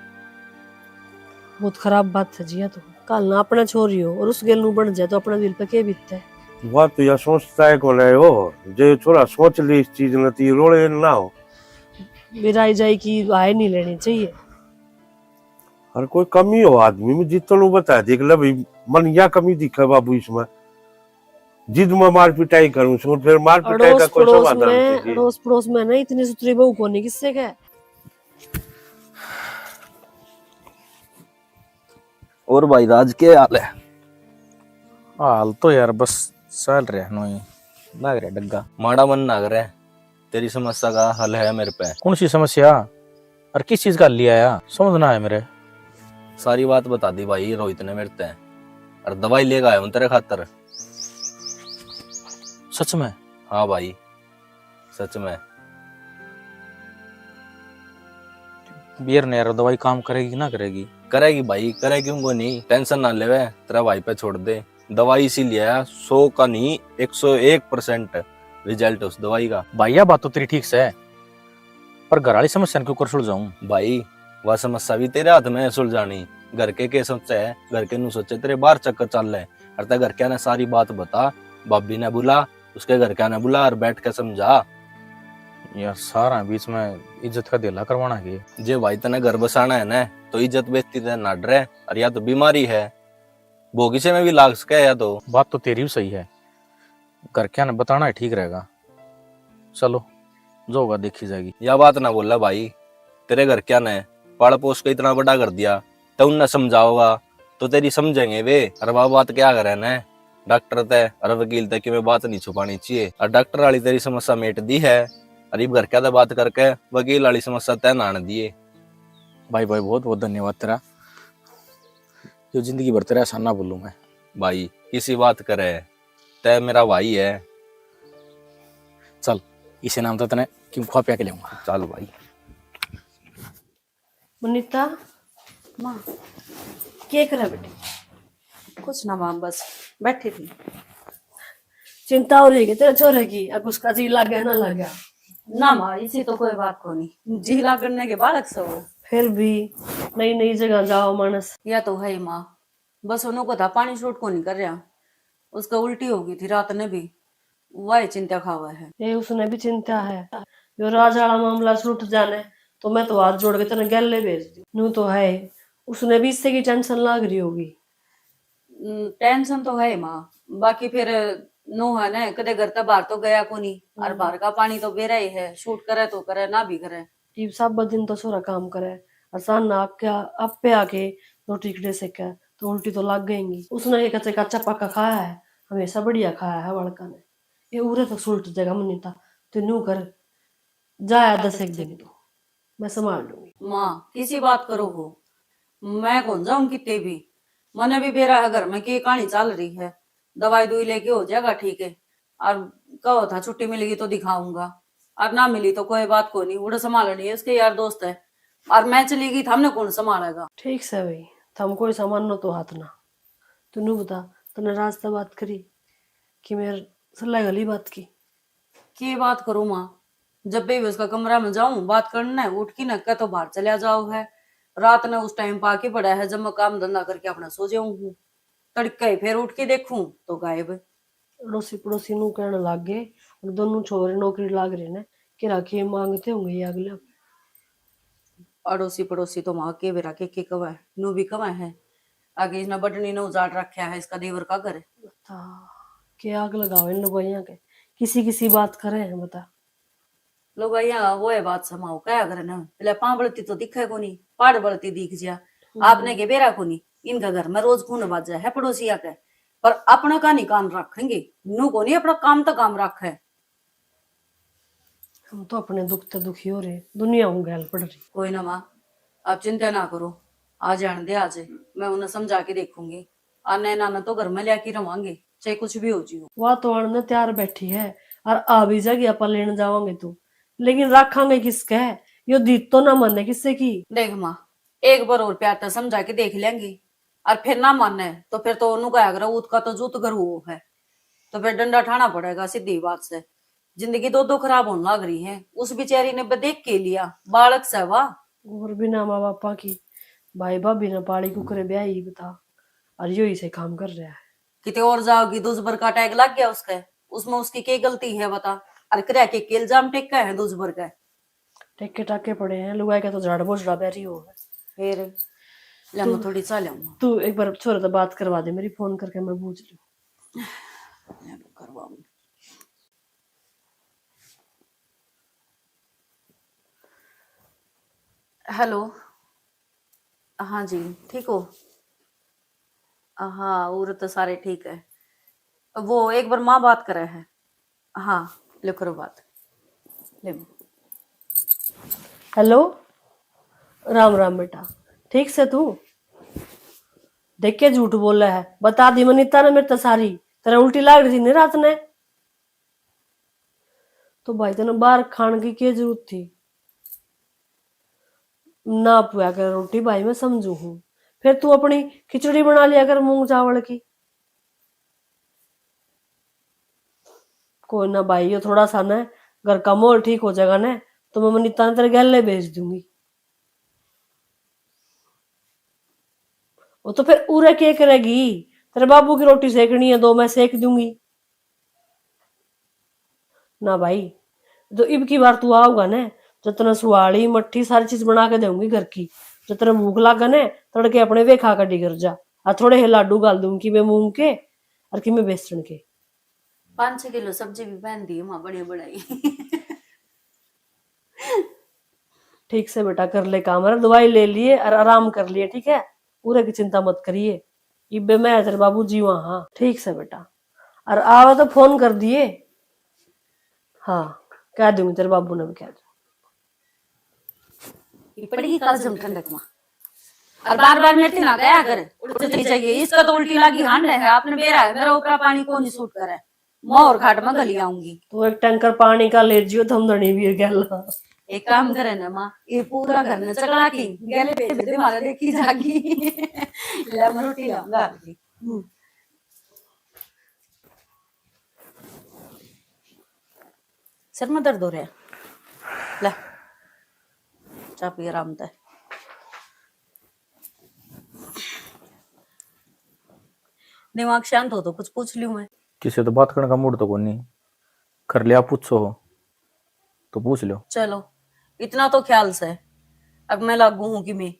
बहुत खराब बात है जी, या तो कल ना अपना छोरी हो और उस गेल नू बन जाए तो अपना दिल पे के बीतता है? वह तो यह सोचता है कौन है वो, जो ये छोरा सोच ले इस चीज न, तो ये रोले ना हो। बिराई जाई की राय नहीं लेनी चाहिए। हर कोई कमी हो आदमी में, जितनू बता देख ले भाई, मन या कमी दिखे बाबू इसमें, जिद में मार पिटाई करूं सो, फिर मार पिटाई का अड़ोस कोई पड़ोस समाधान में, नहीं जी। अड़ोस पड़ोस में ना इतनी सुथरी बहू कोनी किससे के। और भाई राज, के हाल है? हाल तो यार बस चल रहा है, नोई लाग रहा डग्गा। माड़ा मन ना करे, तेरी समस्या का हल है मेरे पे। कौन सी समस्या और किस चीज का हल लिया आया, समझ ना आया मेरे। सारी बात बता दी भाई रोहित ने मेरे ते, और दवाई लेकर आया हूँ तेरे खातर। सच में? हाँ भाई, सच में। बियर ने यार दवाई काम करेगी कि ना करेगी? करेगी भाई, करे क्यों को नहीं, टेंशन ना लेवे, तेरा भाई पे छोड़ दे। दवाई इसी लिया सौ का नहीं, एक सौ एक परसेंट रिजल्ट उस दवाई का। भाई, यह बात तो तेरी ठीक से है, पर घर वाली समस्या ने क्यों कर सुलझाऊं? भाई, वह समस्या भी तेरे हाथ में है सुलझानी। घर के के सोचे है, घर के नु सोचे तेरे बाहर चक्कर चल रहे, और ते घर क्या ने सारी बात बता, भाभी ने बुला, उसके घर क्या ने बुला और बैठ के समझा। यार, सारा बीच में इज्जत का धेला करवाना के? जे भाई तने घर बसाना है ना, तो इज्जत बेइज्जती ते ना डरे, और या तो बीमारी है, भोगी से में भी लाग सके या तो। बात तो तेरी भी सही है, घर क्या ने बताना ही ठीक रहेगा। चलो, जो होगा देखी जाएगी। या बात ना बोला भाई, तेरे घर क्या ने पाल पोस के इतना बड़ा कर दिया, तो उनने समझाओगा तो तेरी समझेंगे वे। अरे वह बात क्या करे ने, डॉक्टर ते और वकील ते कि मैं बात नहीं छुपानी चाहिए, और डॉक्टर वाली तेरी समस्या मेट दी है, और इब घर क्या ते बात करके वकील वाली समस्या तय नान दिए। भाई, भाई, बहुत बहुत धन्यवाद तेरा, जो जिंदगी भर तेरा एहसान ना भूलूं मैं। भाई, किसी बात करे, तय मेरा भाई है। चल, इसे नाम तो तने क्यों खुआ पिया के लेऊंगा। चल भाई। मनीता, माँ। के करे बेटी? कुछ ना माँ, बस बैठी थी। चिंता हो रही है तेरे छोरे की, अब उसका जी लागे ना लागे? ना माँ, इसी तो कोई बात को नहीं, जी लागने के बालक से हो। फिर भी नई नई जगह जाओ मानस। या तो है ही माँ, बस उन्हों को था पानी सूट को नहीं कर रहा, उसका उल्टी हो गई थी रात ने भी, वह चिंता खावा है। ए, उसने भी चिंता है, यो राज वाला मामला सुलट जाने तो मैं तो हाथ जोड़ के तेरे गैले भेज दूं। नू तो है, उसने भी इससे की टेंशन लाग रही होगी। हम्म, टेंशन तो है माँ, बाकी फिर नू है ना, कदे घर तक बाहर तो गया कोनी, और हम्म। बाहर का पानी तो बेरा ही है, सूट करे तो करे, ना भी करे। इब सब दिन तो छोरा काम करे, और शान ना आपके, आप पे आके रोटी खड़े सेके, तो उल्टी तो लग गएंगी। उसने ये कच्चा कच्चा पक्का खाया है, हमेशा बढ़िया खाया है बालका ने। ये उरे तो सुलट जगह मनीता, तू न्यू कर, जाया दस एक दिन तो, मैं संभाल लूंगी। माँ, किसी बात करो हो, मैं कौन जाऊं किते भी। मने भी बेरा है घर में के कहानी चल रही है, दवाई दुई लेके हो जाएगा ठीक है। और कहो था छुट्टी मिलेगी तो दिखाऊंगा, और ना मिली तो कोई बात को नहीं, उड़े संभालनी है उसके यार दोस्त है, और मैं चली गई, थामने कौन संभालेगा? ठीक से भाई, थम कोई सामान न तो हाथ ना। तू न्यू बता, तने रास्ता बात करी कि मेरे सल्ला गली बात की? के बात करूं माँ, जब भी उसका कमरा में जाऊं बात करने, उठ की न कह तो बाहर चला जाओ है। रात ने उस टाइम पाके पड़ा है जब मैं काम धंधा करके अपना सो जाऊं हूँ। तड़के ही फिर उठ के देखूं तो गायब। अड़ोसी पड़ोसी नू कहने लाग गए, और दोनों छोरे नौकरी लाग रहे ने, के राखी मांगते होंगे ये अगले। अड़ोसी पड़ोसी तो वहां के बेरा के के कवे, नू भी कवे है। आगे इसने बटनी ने उजाड़ रखा है इसका देवर का घर। बता, के आग लगावे इन लुगाइयां के, किसी किसी बात करे हैं, बता। लुगाइयां वो है बात समाओ, क्या करे ना, पहले पां बलती तो दिखे कोनी, पाड़ बलती दिख जिया। हम्म। आपने के बेरा कोनी, इनका घर में रोज खून बाजे है पड़ोसिया के, पर अपना का नहीं कान रखेंगे, नू कोनी अपना काम तो काम रखे। हम तो अपने दुख ते दुखी हो रहे, दुनिया हूँ गैल पड़ रही। कोई ना माँ, आप चिंता ना करो, आ जान दे आज, मैं उन्हें समझा के देखूंगी। आने नाना तो घर में लिया के रवांगे, चाहे कुछ भी हो जियो। वह तो आने तैयार बैठी है, और आ भी जागी, आपा लेने जावांगे तो, लेकिन रखांगे किसके? यो दीद तो ना माने किससे की। देख माँ, एक बार और प्यार ते समझा के देख लेंगे, और फिर ना माने तो फिर तो ओनू कहा करो, "ऊत का तो जूत घर वो है।" तो फिर डंडा ठाना पड़ेगा, सीधी बात से। जिंदगी दो दो खराब होने लग रही है। उस बेचारी ने बदेख के लिया, बालक से वा। और बिना माँ बापा की भाई भाभी ने पाली कुकरे ब्याही, बता, और यो ही से काम कर रहा है। किते और जाओगी, दूसबर का अटैक लग गया उसके, उसमें उसकी के गलती है बता? और करे के, के इल्जाम टेका है दूसबर के? टेके टाके पड़े हैं, लुगाई का तो झाड़ बोझड़ा बैरी हो है। फिर ले, मैं तू, थोड़ी चाह ल्याऊंगा। तू एक बार छोरे तो बात करवा दे मेरी, फोन करके मैं बूझ लूँ। ले, मैं करवाऊंगी। हेलो, हाँ जी, ठीक हो? हाँ, और तो सारे ठीक है। वो एक बार माँ बात करे है। हाँ, ले करो बात। ले। हेलो, राम राम बेटा, ठीक से तू? देख के झूठ बोले है, बता दी मनीता ने मेरे तो सारी। तेरा उल्टी लाग रही थी नहीं रात ने? तो भाई तने बाहर खाण की के जरूरत थी? ना पुआ कर रोटी भाई, मैं समझू हूँ, फिर तू अपनी खिचड़ी बना लिया कर मूंग चावल की। कोई ना भाई, यो थोड़ा सा ना घर का माहौल ठीक हो जाएगा ना, तो मैं मनीता ने तेरे गैले भेज दूंगी। वो तो फिर उरे के करेगी, तेरे बाबू की रोटी सेकनी है, दो मैं सेक दूंगी। ना भाई, जो इब की बार तू आओगा ना, जो तने सुहाली मट्ठी सारी चीज बना के दूंगी घर की। जो तने भूख लागे ना, तड़के अपने वे खा कर डिगर जा। आ थोड़े हे लाडू गाल दूंगी, किमे मूंग के और किमे बेसन के। पाँच छह किलो सब्जी भी पहन दी है माँ, बढ़िया बढ़ाई। ठीक से बेटा कर ले काम, अरे दवाई ले लिए और आराम कर लिए, ठीक है? पूरे की चिंता मत करिए, इबे मैं तेरे बाबू जीवा। हाँ ठीक से बेटा, और आवे तो फोन कर दिए। हाँ, कह दूंगी तेरे बाबू ने भी, कह दूंगी। ये पड़ेगी काजम ठंडक में। और बार बार मेरे ना गया कर, उल्टी चाहिए। इसका तो उल्टी लागी हांड है, आपने बेरा है, मेरा ऊपरा पानी को नहीं सूट करे। मैं और घाट में घली आऊंगी। तो एक टैंकर पानी का ले जियो, थम धनी भी गैला। एक काम करे ना माँ, ये पूरा घर ने चकला की गैले भेज दे, मारे देखी जागी। ले, मैं रोटी लाऊंगा आपकी। हम्म। सिर में दर्द हो रहा है, ले, चाह पी आराम तै। दिमाग शांत हो तो कुछ पूछ लूं मैं। किसे तो बात करने का मूड तो कोनी। कर लिया, पूछो हो तो पूछ लो। चलो, इतना तो ख्याल से अब मैं लागू हूँ कि मैं,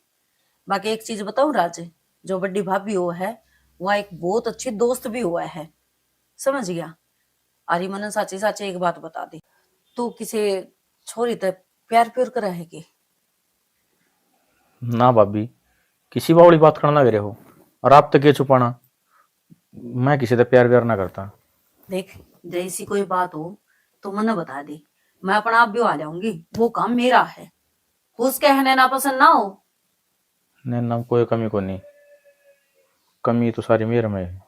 बाकी एक चीज बताऊं राज, जो बड़ी भाभी हो है, वह एक बहुत अच्छी दोस्त भी हुआ है, समझ गया? अरे मने साची साची एक बात बता दे, तू किसे छोरी ते प्यार प्यार करे है के? ना भाभी, किसी बावली बात करने लग रहे हो, और आप तो के छुपाना, मैं किसी से प्यार व्यार ना करता। देख, जैसी कोई बात हो तो मने बता दे, मैं अपना आप भी आ जाऊंगी, वो काम मेरा है। उसके कहने ना पसंद ना हो। नहीं ना, कोई कमी को नहीं, कमी तो सारी मेरे में है।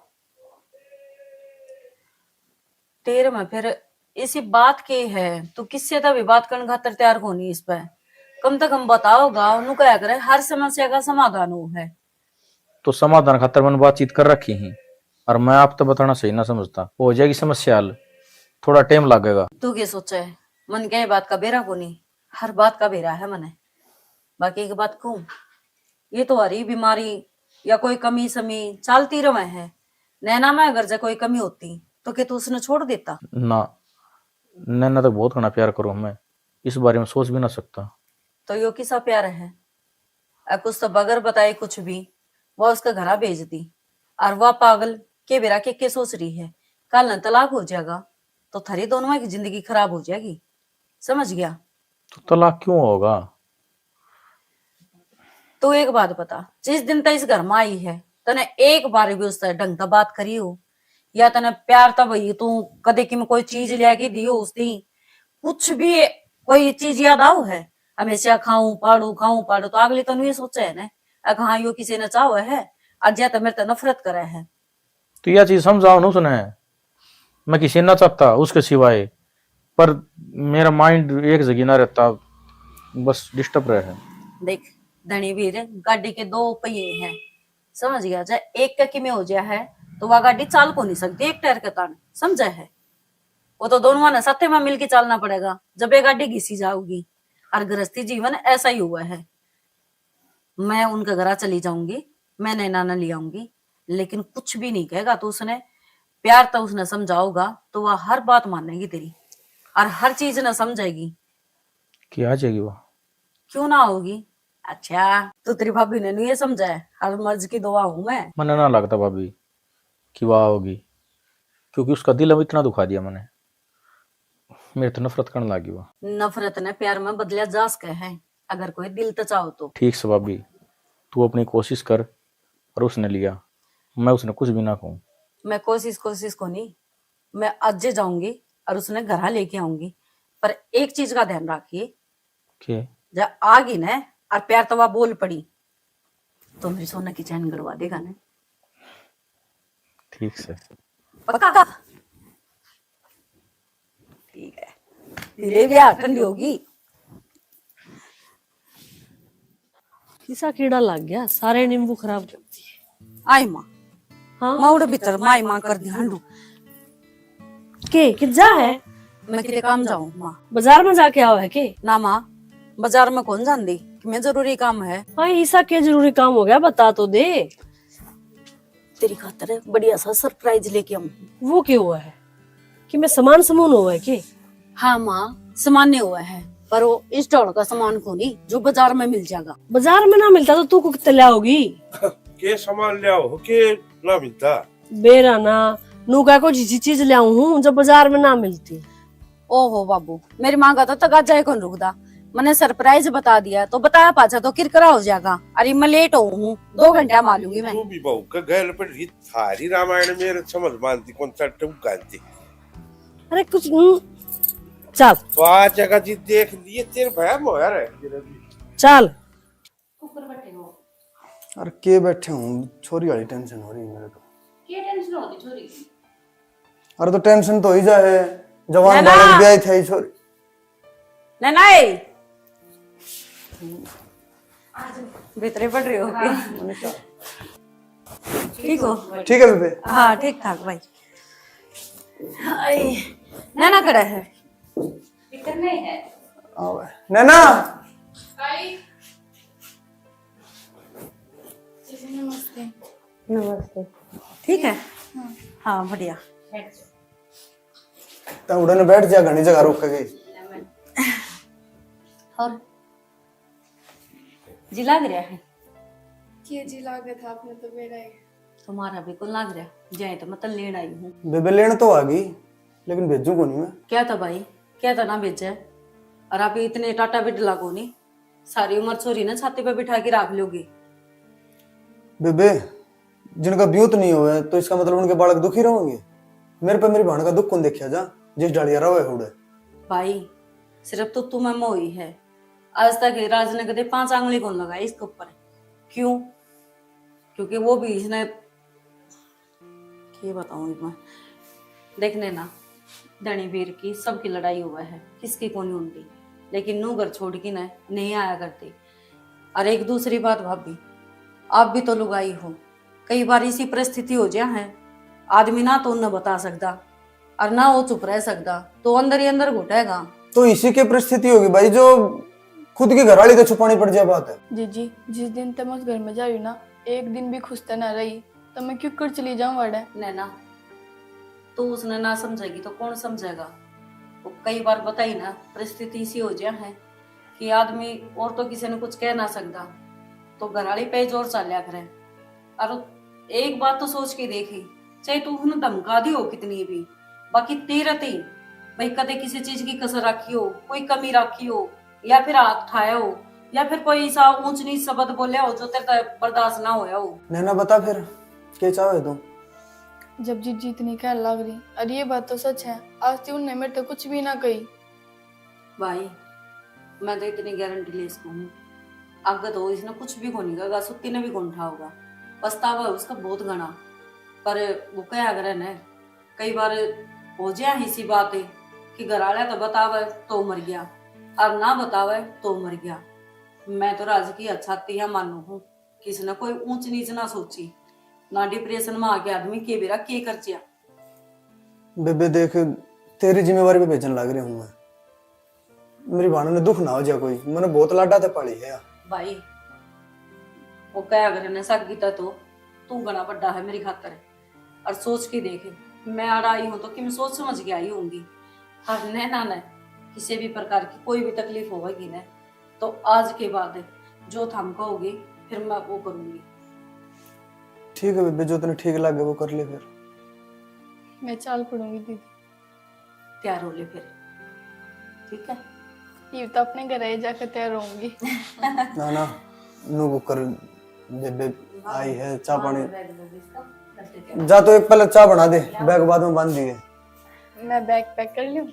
तेरे में फिर इसी बात के है, तू किससे तो भी बात करने खातर तैयार कोनी इस पे। कम से कम बताओगा, उन्हों कहा करे हर समस्या का समाधान हो है। तो समाधान खातर मैंने बातचीत कर रखी ही, और मैं आप तो बताना सही ना समझता, हो जाएगी समस्या हल, थोड़ा टाइम लगेगा। तू के सोचे है? मन क्या बात का बेरा कोनी, हर बात का बेरा है मने। बाकी एक बात कहूँ, ये तो हरी बीमारी या कोई कमी समी चालती रहे है। नैना में अगर जै कोई कमी होती तो के तू उसने छोड़ देता? ना, नैना तो बहुत घना प्यार करूँ मैं, इस बारे में सोच भी ना सकता। तो यो किसा प्यार है? अक उस तो बगैर बताए कुछ भी वह उसके घरा भेज दी। और वह पागल के बेरा के, के सोच रही है, कल न तलाक हो जाएगा तो थारी दोनों की जिंदगी खराब हो जाएगी, समझ गया? तो तलाक क्यों होगा? तू एक बात बता, जिस दिन तक इस घर में आई है, तने एक बार भी उससे ढंग से बात करी हो, या तने प्यार तब ही तू कदे की में कोई चीज लिया के दी हो उस दिन? कुछ भी कोई चीज याद आओ है? हमेशा खाऊं पाड़ू, खाऊं पाड़ू, तो अगली तो ये सोचे है ना, अक हाँ, यो किसी ने चाहो है, आज या तो मेरे तो नफरत करे है। तो यह चीज समझाओ ना उसने, मैं किसी ना चाहता उसके सिवाय, पर मेरा माइंड एक जगह ना रहता, बस डिस्टर्ब रहे है। देख धनी वीर, गाड़ी के दो पहिए हैं, समझ गया? जब एक का किमे हो जाया है तो वह गाड़ी चाल को नहीं सकती एक टायर के तान, समझा है? वो तो दोनों ने साथे में मिलके चालना पड़ेगा जब ये गाड़ी घिसी जाओगी। और गृहस्थी जीवन ऐसा ही हुआ है। मैं उनके घरा चली जाऊंगी, मैं नैना ने ले आऊंगी, लेकिन कुछ भी नहीं कहेगा तो उसने प्यार तो उसने समझाओगा तो वह हर बात मानेगी तेरी और हर चीज ना समझेगी। कि आ जाएगी वो? क्यों ना होगी? अच्छा, तू तेरी भाभी ने नहीं ये समझा है, हर मर्ज की दुआ हूँ मैं। मन्ने ना लगता भाभी कि वह आओगी, क्योंकि उसका दिल अब इतना दुखा दिया मैंने। मेरे तो नफरत करने लगी वो। नफरत ने प्यार में बदलिया जा सके है, अगर कोई दिल तो चाहो तो। ठीक से भाभी, तू अपनी कोशिश कर और उसने लिया, मैं उसने कुछ भी ना कहूँ। मैं कोशिश कोशिश को नहीं, मैं आज ही जाऊंगी और उसने घर लेके आऊंगी। पर एक चीज का ध्यान रखिए, के? जब आ गई ना और प्यार तो वह बोल पड़ी, तो मेरी सोने की चैन गड़वा देगा ना? ठीक से। पक्का? ठीक है, फिर ये भी आग ठंडी होगी। किसा कीड़ा लग गया, सारे नींबू खराब कर दिए। आए माँ। हाँ? माँ उड़े भीतर माई माँ कर दी हंडू। के, कि जा है? मैं किते काम जाऊँ माँ। बाजार में जाके आओ है के? ना माँ, बाजार में कौन जांदी, कि मैं जरूरी काम है। हाँ, ऐसा क्या जरूरी काम हो गया, बता तो दे। तेरी खातर बढ़िया सा सरप्राइज लेके आऊँ। वो क्या हुआ है? कि मैं सामान समून हुआ है के? हाँ माँ, सामान नहीं हुआ है, पर वो इस ढोल का सामान को नहीं जो बाजार में मिल जाएगा। बाजार में ना मिलता तो तू को कितने लाओगी? के सामान ले आओ के ना मिलता? बेरा ना, नू का को जिसी चीज ले आऊं हूँ जो बाजार में ना मिलती। ओहो बाबू, मेरी माँ का तो तगाजा ही कौन रुकदा। मैंने सरप्राइज बता दिया तो बताया पाछा तो किरकिरा हो जाएगा। अरे मैं लेट हो हूँ, दो घंटा में आ लूंगी मैं। तू भी बहू का गैल पड़ रही, थारी रामायण मेरे समझ मानती कौन सा टूक गालती। अरे कुछ हम्म, चल। तो आ जगह जी देख लिए तेरे भया मोया रहे तेरे भी। चल। ऊपर बैठे हो। अरे के बैठे हूँ, छोरी वाली टेंशन हो रही है मेरे को। के टेंशन होती छोरी की? अरे तो टेंशन तो ही जा है, जवान नैना। बालक ब्याह थे छोरी। नैना ए। भीतरे पड़ रही हो के? मैंने कहा, ठीक हो? ठीक है बेबे। हाँ, ठीक ठाक भाई। हाय, नैना कड़ा है? भीतर नहीं है। आओ। नैना। आई। नमस्ते। नमस्ते। ठीक है? हाँ। हाँ, बढ़िया। बैठ जाओ। तो उड़न बैठ जा, घनी जगह रुक गई। और जी लाग रहा है? के जी लाग रहा था, आपने तो बेरा है। तुम्हारा भी कौन लाग रहा? जाए तो मतलब लेन आई हूँ। बेबे लेन तो आ गई, लेकिन भेजू को नहीं मैं। क्या था भाई, क्या था ना भेजे? और आप इतने टाटा भी डला को नहीं, सारी उम्र छोरी ने छाती पे बिठा के रख लोगे। बेबे, जिनका ब्यूत नहीं हुआ है, तो इसका मतलब उनके बालक दुखी रहेंगे? मेरे पे मेरी बहन का दुख कौन देखा जा, जिस डालिया रवे उड़े? भाई, सिर्फ तो तुम्हें मोही है। आज तक राज ने कदे पांच आंगली कौन लगाई इसके ऊपर। क्यों? क्योंकि वो भी इसने, के बताऊं मैं, देखने ना, धनी वीर की सबकी लड़ाई हुआ है, किसकी कोनी होती, लेकिन नू घर छोड़ के ना नहीं आया करती। और एक दूसरी बात भाभी, आप भी तो लुगाई हो, कई बार इसी परिस्थिति हो जा है, आदमी ना तो उन्हें बता सकता और ना वो चुप रह सकता, तो अंदर ही अंदर घुटेगा। तो इसी की परिस्थिति होगी भाई, जो खुद की घरवाली को छुपानी पड़ जाए बात है। जीजी, जिस दिन तक मैं उस घर में जा रही हूँ ना, एक दिन भी खुश तो ना रही, तो मैं क्यों कर चली जाऊं वाड़े? नैना, तू उसने ना समझेगी तो कौन समझेगा? वो कई बार बताई ना, परिस्थिति इसी हो जा है कि आदमी और तो किसी ने कुछ कह ना सकता, तो घर वाली पे जोर चाल्या करे। और एक बात तो सोच के देखी, चाहे तू उन्हें धमका दी हो कितनी भी, बाकी तेरे ते भाई कदे किसी चीज की कसर रखी हो, कोई कमी रखी हो, या फिर हाथ उठाया हो, या फिर कोई ऐसा ऊंच नीच शब्द बोले हो जो तेरे तै बर्दाश्त ना होया हो। नैना, बता फिर, के चाहे तू? जब जीजी इतनी कहने लाग रही, और ये बात तो सच है, आज तक उनने मेरे तै कुछ भी ना कही। भाई, मैं तो इतनी गारंटी ले सकूँ हूँ, आगे तो इसने कुछ भी कोनी कहेगा, सुत्ती ने भी कोनी उठाओगा। पछतावा है उसका बहुत घना, पर वो कहा करे ना, कई बार हो जाए इसी बात कि घर वाले तो बतावे तो मर गया, और ना बतावे तो मर गया। मैं तो राज की अच्छाती है मानू हूँ, किसी ने कोई ऊंच नीच ना सोची, ना डिप्रेशन में आके आदमी के बेरा के कर चिया। बेबे देख, तेरी जिम्मेवारी पे भेजन लाग रहा हूँ मैं। मेरी भाण ने दुख ना हो जा कोई, मैंने बहुत लाडा ते पाली है। भाई, वो कह अगर ने सागी ता तो तू घना बड़ा है मेरी खातर। और सोच के देख, मैं आड़ा आई हूँ तो कि मैं सोच समझ के आई होंगी। और नैना ने किसी भी प्रकार की कोई भी तकलीफ होगी ना, तो आज के बाद जो थम कहोगे, फिर मैं वो करूँगी। ठीक है बेबे, जो तने ठीक लगे वो कर ले फिर। मैं चाल पड़ूंगी दीदी। तैयार हो ले फिर, ठीक है? ये तो अपने घर ही जाकर तैयार होंगी। ना ना, नू वो कर, बेबे आई है, चाय पानी। जा तो एक पहले चाय बना दे, बैग बाद में बांध दिए। मैं बैग पैक कर लूं?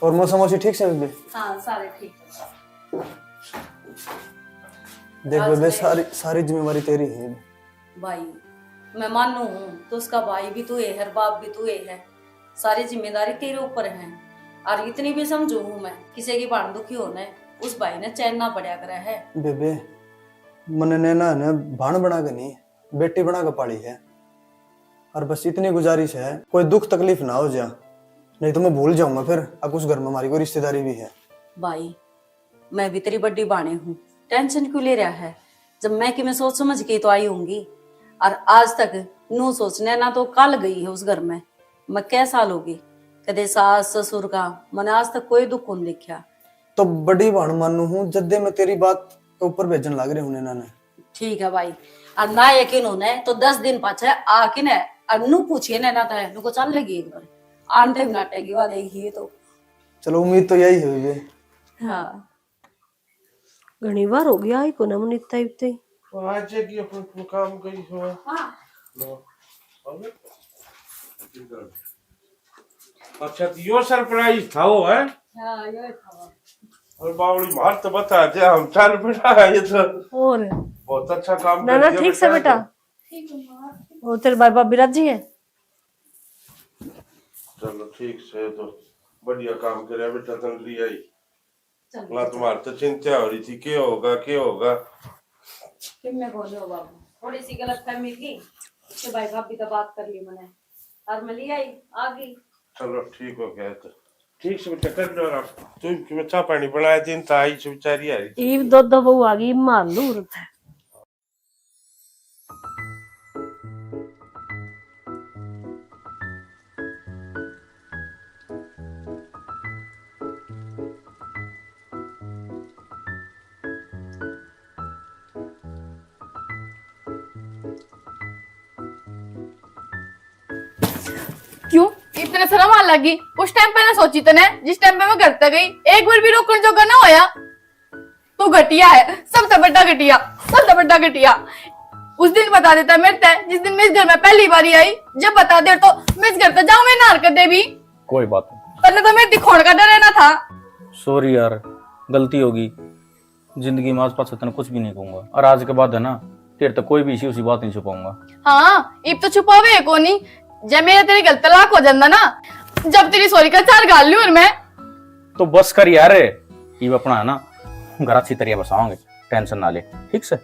और मौसा मौसी ठीक से बेबे? हाँ, सारे ठीक है। देख बेबे, सारी, सारी जिम्मेवारी तेरी है। भाई, मैं मानू हूँ तो उसका भाई भी तू ही है, बाप भी तू ही है, सारी जिम्मेदारी तेरे ऊपर है। और इतनी भी समझू हूँ मैं, किसी की भाण दुखी होने उस भाई ने चैन ना पड़ा करे है। बेबे, मने नैना ने भाण बना के नहीं, बेटी बना के पाली है। और बस इतनी गुजारिश है, कोई दुख तकलीफ ना हो जा, नहीं तो मैं भूल जाऊंगा फिर, अब उस घर में हमारी कोई रिश्तेदारी भी है। भाई, मैं भी तेरी बड़ी भाणी हूँ, टेंशन क्यों ले रहा है? जब मैं कि मैं सोच समझ के तो आई होंगी, और आज तक नू सोचने ना तो कल गई है उस घर में। मैं कै साल होगी, कदे सास ससुर का मैंने आज तक कोई दुख कौन देखा। तो बड़ी भाण मानू हूँ, जद्दे मैं तेरी बात के ऊपर भेजन लाग रहे हूँ नैना ने। ठीक है भाई, और ना यकीन होने तो दस दिन पाछे आके ने और नू पूछिए नैना तै, नुको चल लगी एक बार, आंटे नाटे की बात यही है तो। चलो, उम्मीद तो यही है ये। हाँ। घणी बार हो गया, आई कोना मुनीता इब तई। आज की अपन, अपन काम करी सो। हाँ। लो। अबे। अच्छा, तो यो सरप्राइज था वो, है? हाँ, यो था। और बावली मार तो बता दे, हम चल बेटा, ये तो और? बहुत अच्छा काम ना, कर ना, दिया ठीक से बेटा। ठीक है, माँ। और तेरे भाई भाभी राजी है? चलो, ठीक से, तो बढ़िया काम करे बेटा, तन ली आई। चल, ना, तुम्हारे तो चिंता हो रही थी, के होगा, के होगा। किन्ने बोलो बाबू, थोड़ी सी गलतफहमी थी, तो भाई भाभी तो बात कर ली मैंने, और मैं ले आई, आ गई। चलो, ठीक हो गया तो। ठीक से बेटा, कर लो आराम। तुम कि मैं चाय पानी बनाया, दिन तो आई से बेचारी आई। ईब दो दो बहू आ गई, मार लूर। क्यों इतने शर्म आ लगी? उस टाइम पे ना सोची तने, जिस टाइम पे मैं घर तक गई, एक बार भी रोकण जोगा ना होया। तू घटिया है, सबसे बड़ा घटिया, सबसे बड़ा घटिया। उस दिन बता देता मेरे ते, जिस दिन मैं इस घर में पहली बार आई, जब बता दे तो मैं इस घर तक जाऊं, मैं ना हरकत दे भी। कोई बात नहीं। तन्ने तो मेरे दिखोण का डर रहना था। सॉरी यार, गलती होगी। जिंदगी में आज पाछा तने कुछ भी नहीं कहूंगा, और आज के बाद है ना, तेरे तक कोई भी इसी उसी बात नहीं छुपाऊंगा। हाँ, इब तो छुपावे है कोनी। जब मेरा तेरे गल तलाक हो जांदा ना, जब तेरी सॉरी का चार गाल लूं और मैं। तो बस कर यार, इब अपना है ना, घर अच्छी तरह बसावांगे, टेंशन ना ले, ठीक से?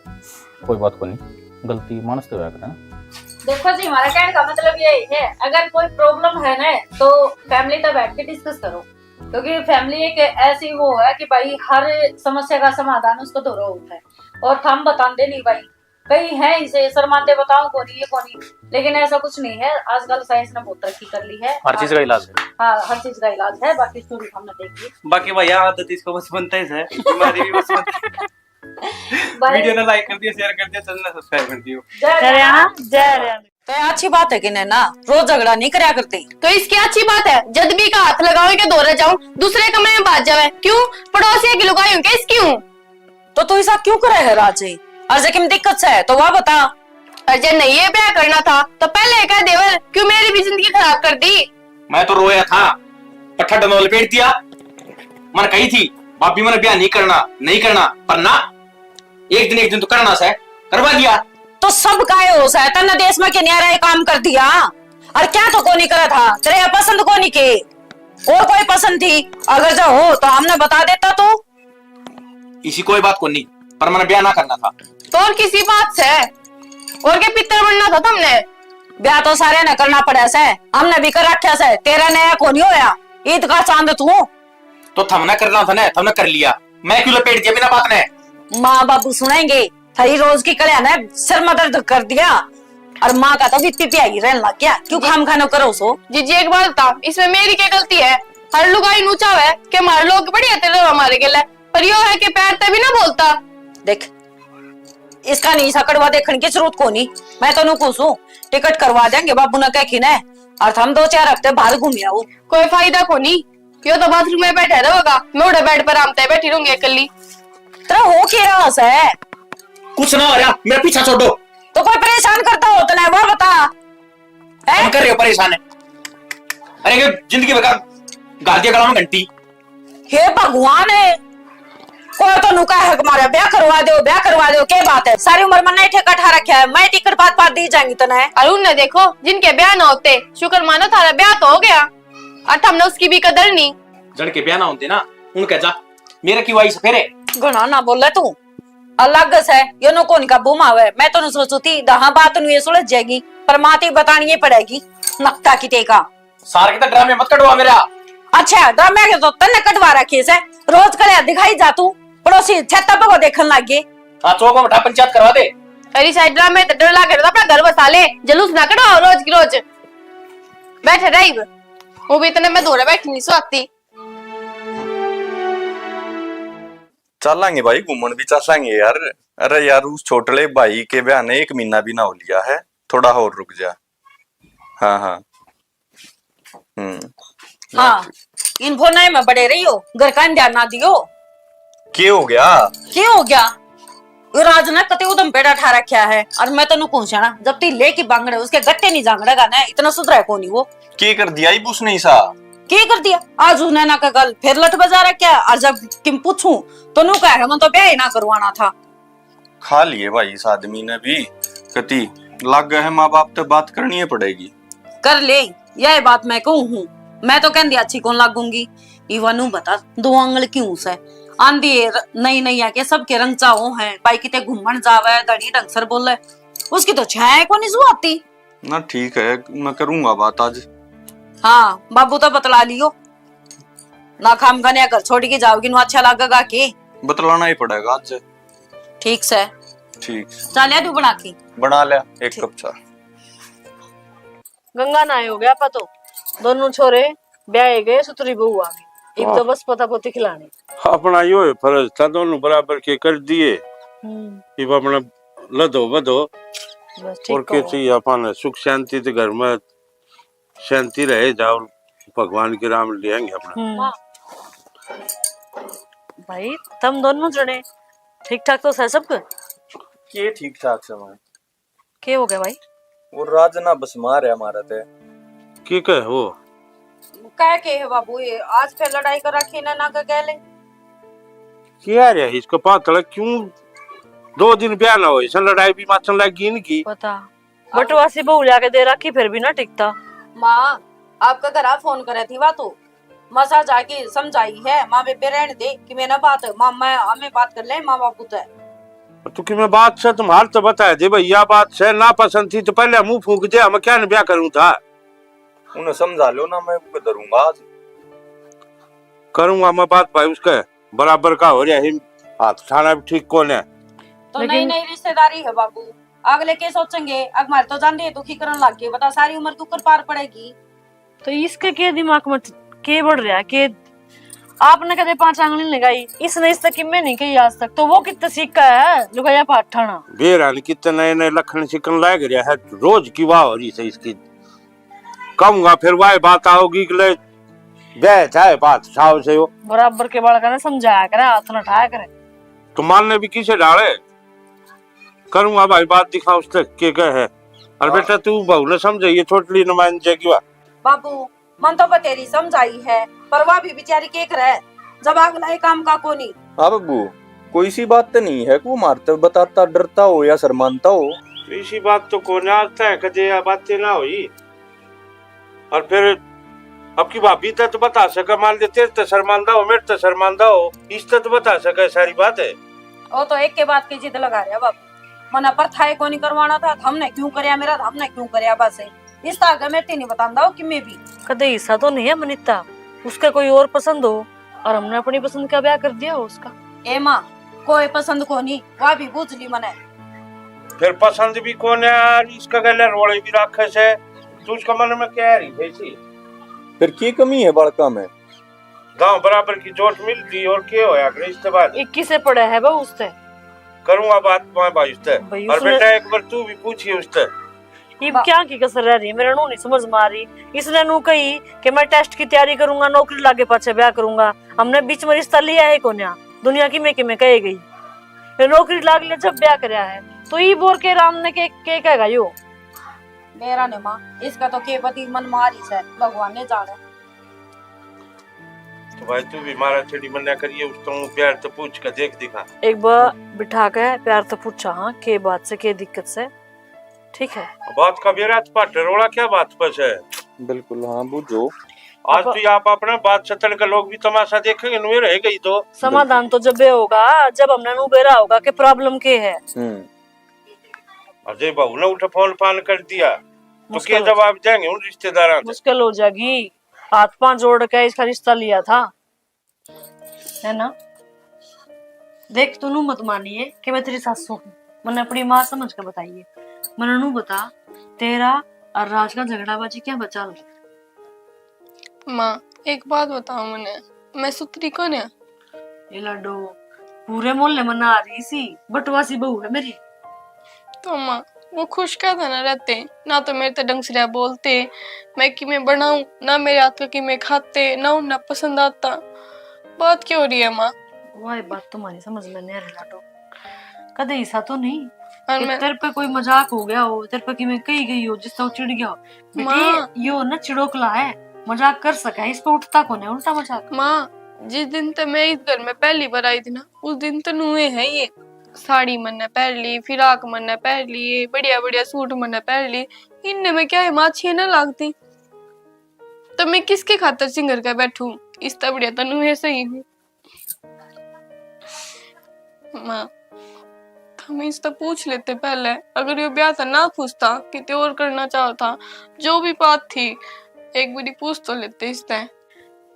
कोई बात को नहीं, गलती मानस ते होया करे ना। देखो जी, हमारा कहने का मतलब यही है, अगर कोई प्रॉब्लम है ना, तो फैमिली तक बैठ के डिस्कस करो, क्योंकि फैमिली एक ऐसी वो है कि भाई, हर समस्या का समाधान उसको धोरो होता है, और थम बताते नहीं भाई। कई है इसे शर्माते, बताओ कोनी, ये कोनी, लेकिन ऐसा कुछ नहीं है। आजकल साइंस ने बहुत तरक्की कर ली है। हर चीज का इलाज है। हाँ, हर चीज का इलाज है। बाकी स्टोरी हमने देख ली। बाकी भैया, आदत इसको बस बनता ही है, बीमारी भी बस बनता है। भाई, वीडियो ने लाइक कर दियो, शेयर कर दियो, चैनल ने सब्सक्राइब कर दियो। जय हरियाणा, जय हरियाणा। तो ये अच्छी बात है कि ना, रोज झगड़ा नहीं करया करते। तो इसकी अच्छी बात है, जद भी का हाथ लगावे के धोरे जाऊं, दूसरे कमरे में भाग जावे। क्यों? पड़ोसिया की लुगाई हूं क्या इसकी हूं? तो तू ऐसा क्यों करे है राजे? और जे किम दिक्कत से है तो वह बता। और जे नहीं ये ब्याह करना था तो पहले कह देवर, क्यों मेरी भी जिंदगी खराब कर दी? मैं तो रोया था, पट्ठा डंडों लपेट दिया। मन कही थी भाभी, मैंने ब्याह नहीं करना, नहीं करना, पर ना, एक दिन एक दिन तो करना से, करवा दिया। तो सब काय हो से, तन्ने देश में के न्यारा ये काम कर दिया। और क्या तो कोनी करा था, तेरे पसंद कोनी के, और कोई पसंद थी? अगर जो हो तो हमने बता देता तू। इसी कोई बात कोनी, पर मैंने ब्याह ना करना था। तो और किसी बात से? और के पितर बनना था तुमने? ब्याह तो सारे ने करना पड़ा से, हमने भी कर रखा से, तेरा नया कोनी होया, ईद का चांद तू। तो थमने करना था ना, थमने कर लिया, मैं क्यों लपेट दिया बिना बात ने? माँ बाबू सुनेंगे, थारी रोज की कल्या ने सिर में दर्द कर दिया। और माँ का तो बीती प्यारी रहने लग गया, क्यों जी। खाम खानो करो सो? जीजी, एक बात बता, इसमें मेरी क्या गलती है? हर लुगाई नू चाहे कि हमारे लोग बढ़िया तरह हमारे गेले, पर यो है कि पैर ते भी ना बोलता। देख, इसका नहीं सा कड़वा देखने की जरूरत कोनी। मैं तो नू कहूं सूं, टिकट करवा देंगे बाबू ने कह के ना, और हम दो चार हफ्ते बाहर घूम आओ। कोई फायदा कोनी, यो तो बाथरूम में बैठा रहेगा, मैं उड़े बेड पर आराम ते बैठी रहूंगी अकेली। तेरा हो के रहा से? कुछ ना हो रहा, मेरा पीछा छोड़ो। तो कोई परेशान करता हो तो ना, वो बता। हैं? हम कर रहे हो परेशान है। अरे, ये जिंदगी भर का घाल दिया गला में घंटी। हे भगवान है, कोई तो नुका है हमारा, ब्याह करवा दो, ब्याह करवा दो, क्या बात है? सारी उम्र मन्ना ही ठेका ठा रखा है, मैं टिकट पात पात दी जाएंगी तने। और उनने देखो, जिनके ब्याह ना होते, शुक्र मानो थारा ब्याह तो हो गया, और थमने उसकी भी कदर नहीं। जन के ब्याह ना होते ना, उनके जा, मेरे की वाई से फेरे। घणा ना बोले तू, अलग से, यो नो कौन काबू में आवे। मैं तो नु सोचू थी, दहा बात नु ये सुलझ जाएगी, पर माँ ती बतानी ही पड़ेगी, नकता की टेका। सार के तो ड्रामे मत कटवा मेरा। अच्छा, ड्रामे के तो तन्ने कटवा रखे से, रोज कड़े दिखाई जा तू, पड़ोसी छत पे को देखन लग गए। हाँ, चौक में बैठा पंचायत करवा दे। अरे साइड ड्रामे तो डर लागे, तो अपना घर बसा ले, जलूस ना कटवाओ रोज की रोज। बैठे रही, वो भी इतने में धोरे बैठी नहीं सोती। चलांगे भाई, घूमन भी चलांगे यार। अरे यार, उस छोटले भाई के ब्याह ने एक महीना भी ना हो लिया है, थोड़ा और रुक जा। हाँ, हाँ। हम्म। हाँ, इन फोन में बड़े रहियो, घर का ध्यान ना दियो। के हो गया? के हो गया? वो राज ने कते उदम पेड़ा ठा रखा है, और मैं तन्नू कहूं स्याणा, जब ती लेके बांगड़े उसके गट्टे नहीं जांगड़ेगा ना, इतना सुधरा है कोनी वो। के कर दिया इब उसने ऐसा? के कर दिया? आज उसने ना का कल फिर लठ बजा रखा है, और जब किम पूछूं तो नू कहे, "मैं तो ब्याह ही ना करवाना था।" खा लिए भाई इस आदमी ने भी, कती लागे है माँ बाप ते बात करनी ही पड़ेगी। कर ले, यह बात मैं कहूं हूं, मैं तो कहंदी अच्छी कौन लागूंगी। इवा नू बता, दो आंगल क्यों से? आंधी है, र-, नई नई आके सबके रंग चाहो हैं, भाई किते घूमन जावे, धनी ढंग सर बोले, उसकी तो छाया को नहीं सुहाती। ना ठीक है, मैं करूंगा बात आज। हाँ, बाबू तो बतला लियो ना, खाम खाने घर छोड़ के जाओगी ना, अच्छा लगेगा के? बतलाना ही पड़ेगा आज। ठीक से। ठीक। चाह लिया तू बना के? बना लिया एक ठीक। कप चाय। गंगा नहाए हो गया आपा तो, दोनों छोरे ब्याहे गए, सुतरी बहू आ गई। इब तो वाह। बस पोता पोती खिलानी। अपना यो है फर्ज था, दोनों बराबर के कर दिए। हम्म। इब अपना लदो बदो। बस ठीक और के हो। चाहिए अपन सुख शांति तो घर में शांति रहे, जाओ भगवान के राम लेंगे अपना। हम्म। भाई, तुम दोनों जने ठीक ठाक तो है सब? के ठीक ठाक से भाई। के हो गया भाई? वो राज ना बस मार है हमारा ते। के कहे हो? कह के है बाबू, ये आज फिर लड़ाई कर रखी ना, ना के गले। क्या रे, इसको पातल क्यों? दो दिन ब्याह ना हो, इसे लड़ाई भी माचन लग गई इनकी। पता। बटवासी बहू लाके दे रखी, फिर भी ना टिकता। माँ, आपका घर आ फोन करे थी वा तो। मसा जाके समझाई है, माँ बेबे रहने दे, कि मैं ना बात, माँ, मैं, हमें बात कर ले, माँ बापू ते। तो कि मैं बात से तुम्हारे तो बता दे भाई, या बात से ना पसंद थी तो पहले मुंह फूंक दे, हम क्या न ब्याह करूं था? उन्हें समझा लो ना, मैं उनको धरूंगा आज। करूंगा मैं बात भाई उसके, बराबर का हो रहा है, हाथ ठाना भी ठीक कौन है। तो लेकिन नई नई रिश्तेदारी है बाबू, अगले के सोचेंगे? अग मारे तो जान दे दुखी करन लग गए, बता सारी उम्र दुख कर पार पड़ेगी। तो इसके के दिमाग में के बढ़ रहा है के आपने कदे पांच आंगली लगाई, इसने इस तक किम्मे नहीं कही आज तक, तो वो कितना सीखा है लुगाया पाठाना। बेरा ने कितने नए नए लखन सिकन लाग रहा है, रोज की वाह हो रही है इसकी। कहूंगा फिर वही बात आओगी कि ले बे चाहे बात साव से हो। बराबर के बालका ने समझाया करे, हाथ ना उठाया करे। तो मानने भी किसे डाले? करूंगा भाई बात, दिखा उस तक के कह है। और हाँ। बेटा तू बहू ने समझाइए, छोटली ने मान जाएगी वा। बाबू, मन तो बतेरी समझाई है, पर वह भी बेचारी के करे, जब अगला ये काम का कोनी। हाँ बब्बू, कोई सी बात तो नहीं है कि वो मारते बताता डरता हो या शर्मानता हो। तो इसी बात तो कोने आज तक कदे या बातें ना हुई। और फिर अब की भाभी तक तो बता सके, मान ले तेरे तो शर्मानता हो, मेरे तो शर्मानता हो, इस तक तो बता सके सारी बात है। वो तो एक के बात की जिद लगा रहा बाबू, मना पर था कोनी करवाना था, हमने क्यों करया मेरा, हमने क्यों करया बस। इस तो आगे मैं नहीं बतांदा हो कि मैं भी। कदे हिस्सा तो नहीं है मनीता, उसके कोई और पसंद हो और हमने अपनी पसंद का ब्याह कर दिया हो उसका। ए माँ, कोई पसंद कोनी, वह भी बूझ ली मने। फिर पसंद भी कोने और इसका गले रोले भी राखे से, तू उसका मन में क्या रही थी? फिर की कमी है बालका में? गांव बराबर की जोट मिलती और के होया करे इसके बाद? इक्कीस से पड़ा है बहू उससे। करूंगा बात मैं भाई उससे। भाई और उसने बेटा एक बार तू भी पूछिए उससे। इब बा- क्या की कसर रह रही है, मेरे नू नहीं समझ में आ रही। इसने नू कही कि मैं टेस्ट की तैयारी करूंगा, नौकरी लागे पाछे ब्याह करूंगा। हमने बीच में रिश्ता लिया है कोन्या, दुनिया की में कि में कहे गई। ये नौकरी लाग ले जब ब्याह करया है, तो ई बोर के राम ने के, के कहेगा यो? मेरा ने माँ, इसका तो के पति मन मारी से, भगवान ने जाने। तो भाई तू भी मारा छेड़ी मन्या करिए, उस तो प्यार तो पूछ के देख दिखा। एक बार बिठा के प्यार तो पूछा, हाँ, के बात से, के दिक्कत से, ठीक है? बात का बेरा तो पाटे रोला क्या बात बस है? बिल्कुल, हाँ, बूझो। आज आप तो ये आप अपना बात सतन के लोग भी तमाशा देखेंगे, नुए रह गई तो। समाधान तो जब ये होगा, जब हमने नु बेरा होगा कि प्रॉब्लम के है। हम्म। अजय बहू ने उठे फोन फान कर दिया, तो मुश्किल के हो जवाब देंगे उन रिश्तेदारां से? मुश्किल हो जाएगी। हाथ पांव जोड़ के इसका रिश्ता लिया था, है ना? देख, तू नू मत मानिए कि मैं तेरी सासू हूँ, मैंने अपनी माँ समझ के बताइए। मैंने नू बता, तेरा और राज का झगड़ाबाजी क्या बचा लो? माँ, एक बात बताओ मने, मैं सुतरी कोन्या? ए लाडो, पूरे मोहल्ले में ना रही सी, बटवासी बहू है मेरी। तो माँ, वो खुश क्या था ना रहते, ना तो मेरे ते ढंग से बोलते, मैं किमें बनाऊं, ना मेरे हाथ का किमें खाते, ना उन्हें पसंद आता। बात क्या हो रही है माँ? वही बात तुम्हारी समझ में नहीं आ रही लाडो। कदे ऐसा तो नहीं और कि मैं तेरे पे कोई मजाक हो गया हो, तेरे पे किमें कही गई हो जिससे वो चिढ़ गया हो? बेटी, माँ। यो ना चिड़ोकला है, मजाक कर सके, इस पे उठता कौन है उल्टा मजाक? माँ, जिस दिन तो मैं इस घर में पहली बार आई थी ना, उस दिन तो नुए है ये। साड़ी मन्ने पहन ली, फिराक मन्ने पहन ली, बढ़िया बढ़िया सूट मन्ने पहन ली। इनने में क्या है, माँ अच्छी ना लगती? तो मैं किसके खातर सिंगर का बैठूं? इस तो बढ़िया तो नुए सही हूँ। माँ, हम इससे पूछ लेते पहले, अगर यो ब्याह था ना खुश था, किते और करना चाहो था, जो भी बात थी, एक बारी पूछ तो लेते इससे।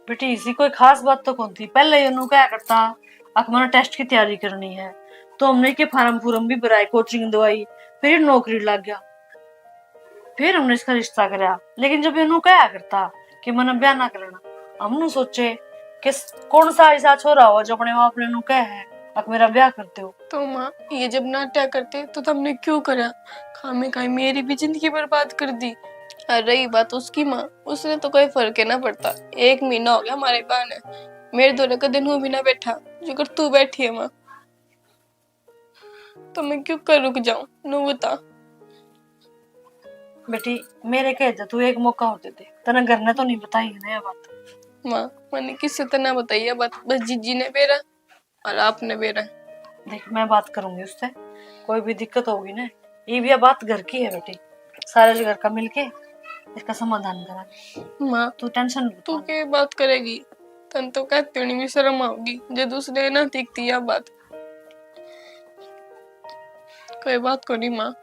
बेटी, इसी कोई खास बात तो कौन थी। पहले ये नू क्या करता, अक मैंने टेस्ट की तैयारी करनी है, तो हमने के फार्म फूर्म भी भराए, कोचिंग दवाई, फिर नौकरी लग गया। फिर हमने इसका रिश्ता करया, लेकिन जब ये नू कहा करता कि मैंने ब्याह ना करना, हम नू सोचे कि स-, कौन सा ऐसा छोरा हो जो अपने माँ बाप ने नू कहे है, अक मेरा ब्याह कर दो। तो माँ, ये जब नाट्या करते तो तुमने क्यों करा? खामे खाई मेरी भी जिंदगी बर्बाद कर दी। और रही बात उसकी माँ, उसने तो कोई फर्क ही ना पड़ता। एक महीना हो गया हमारे ब्याह ने, मेरे धोरे कदे नू भी ना बैठा, जो कर तू बैठी है माँ। तो मैं क्यों कर रुक जाऊं, नू बता। बेटी, मेरे कहे तो तू एक मौका और दे दे, तने घर ने तो नहीं बताई है ना ये बात? माँ, मैंने किससे तो ना बताई ये बात, बस जीजी ने बेरा और आपने बेरा। देख, मैं बात करूंगी उससे, कोई भी दिक्कत होगी ना, ये भी ये बात घर की है बेटी, सारे घर का मिलके इसका समाधान करांगे। माँ, तू टेंशन मत तू ले। के बात करेगी? तन तो कहती होनी भी शर्म आओगी जो दूसरे ना दिखती या बात। कोई बात को नहीं माँ,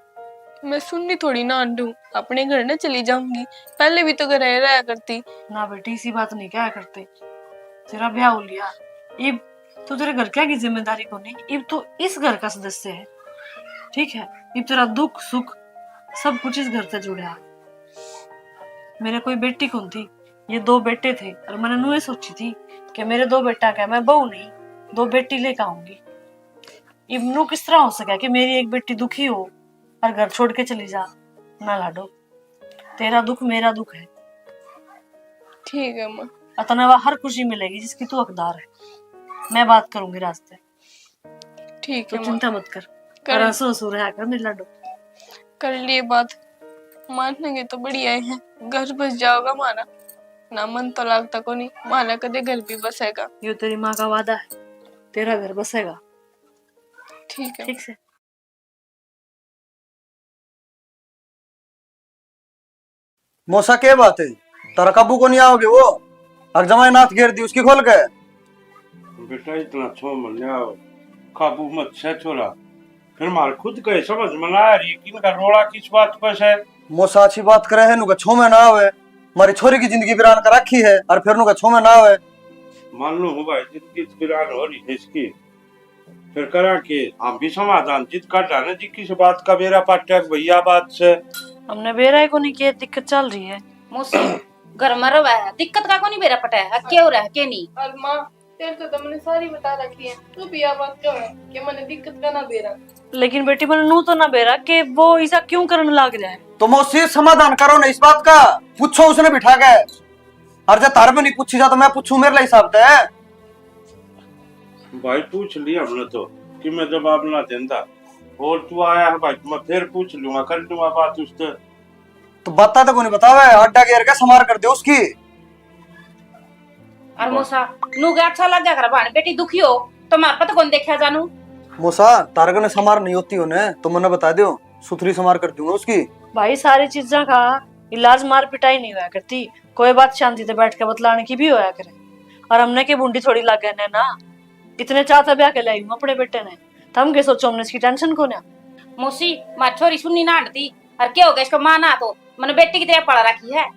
मैं सुननी थोड़ी ना आंडू, अपने घर ने चली जाऊंगी। पहले भी तो घर रहा करती। ना बेटी, इसी बात नहीं क्या करते, तेरा ब्याह हो लिया, इब तो तेरे घर क्या की जिम्मेदारी को नहीं, इब तो इस घर का सदस्य है। ठीक है? इब तेरा दुख सुख सब कुछ इस घर से जुड़ा। मेरे कोई बेटी कौन थी, ये दो बेटे थे, और मैंने नुए सोची थी कि मेरे दो बेटा क्या, मैं बहू नहीं, दो बेटी लेकर आऊंगी। इब नू किस तरह हो सका कि मेरी एक बेटी दुखी हो और घर छोड़ के चली जा? ना लाडो, तेरा दुख मेरा दुख है। ठीक है माँ। अतने वह हर खुशी मिलेगी जिसकी तू हकदार है। मैं बात करूंगी रास्ते। ठीक तो है माँ। चिंता मत कर। कर और हंसो हंसो रहा कर मेरे लाडो। कर लिए बात। मानेंगे तो बढ़िया है, घर बस जाओगा मारा। ना मन तो लागता कोनी, मारा कदे घर भी बसेगा। यो तेरी माँ का वादा है, तेरा घर बसेगा। ठीक है। ठीक से। मौसा, के बात है? तारा काबू को नहीं आओगे वो? और जमाई नाथ घेर दी उसकी खोल के। बेटा, इतना छो मन्या काबू मत से छोरा। फिर मार खुद के समझ में ना आ रही कि इनका रोला किस बात पर से। मौसा अच्छी बात करे है, नुका छो में ना आवे। मारी छोरी की जिंदगी वीरान कर रखी है और फिर नुका छो में ना आवे। मान लो हूँ भाई, जिंदगी तो वीरान हो रही है इसकी। फिर करा के हम भी समाधान जित काटा ना जी, किस बात का बेरा पाटा के भैया बात से। हमने बेरा ही को नहीं, के दिक्कत चल रही है। मौसी, घर में रवा है, दिक्कत का को नहीं बेरा पटा है, के हो रहा है, के नहीं। और माँ, तेरे तो तुमने सारी बता रखी है, तू भी यह बात क्यों है कि मैंने दिक्कत का ना बेरा। लेकिन बेटी, मैंने नू तो ना बेरा कि वो ऐसा क्यों करने लाग रहा है। तो मौसी, समाधान करो ना इस बात का, पूछो उसने बिठा के। और जब तार में नहीं पूछी जा तो मैं पूछूं मेरे हिसाब से। भाई, पूछ लिया हमने तो कि मैं जवाब ना देंदा। और तू आया है भाई, मैं फिर पूछ लूंगा, कर लूंगा बात उससे। तो बता तो कोनी बतावे, अड्डा घेर के समार कर दे उसकी। और मौसा, नू के अच्छा लग गया कर, भाण बेटी दुखी हो तो मार पत कौन देखा जानू। मौसा, तार कने समार नहीं होती हो ने तो मन्ने बता दो, सुथरी समार कर दूंगा उसकी। भाई, सारी चीजा का इलाज मार पिटाई नहीं होया करती, कोई बात शांति से बैठ के बतलाने की भी होया करे। और हमने के बूंदी थोड़ी लागे ने ना, इतने चाह से ब्याह के लाई हूँ अपने बेटे ने, तो हम के सोचो, हमने इसकी टेंशन को ना। मौसी, मार छोरी सुन्नी ना हटती, और क्या हो गया इसका माँ ना तो, मैंने बेटी की तरह पढ़ा रखी है।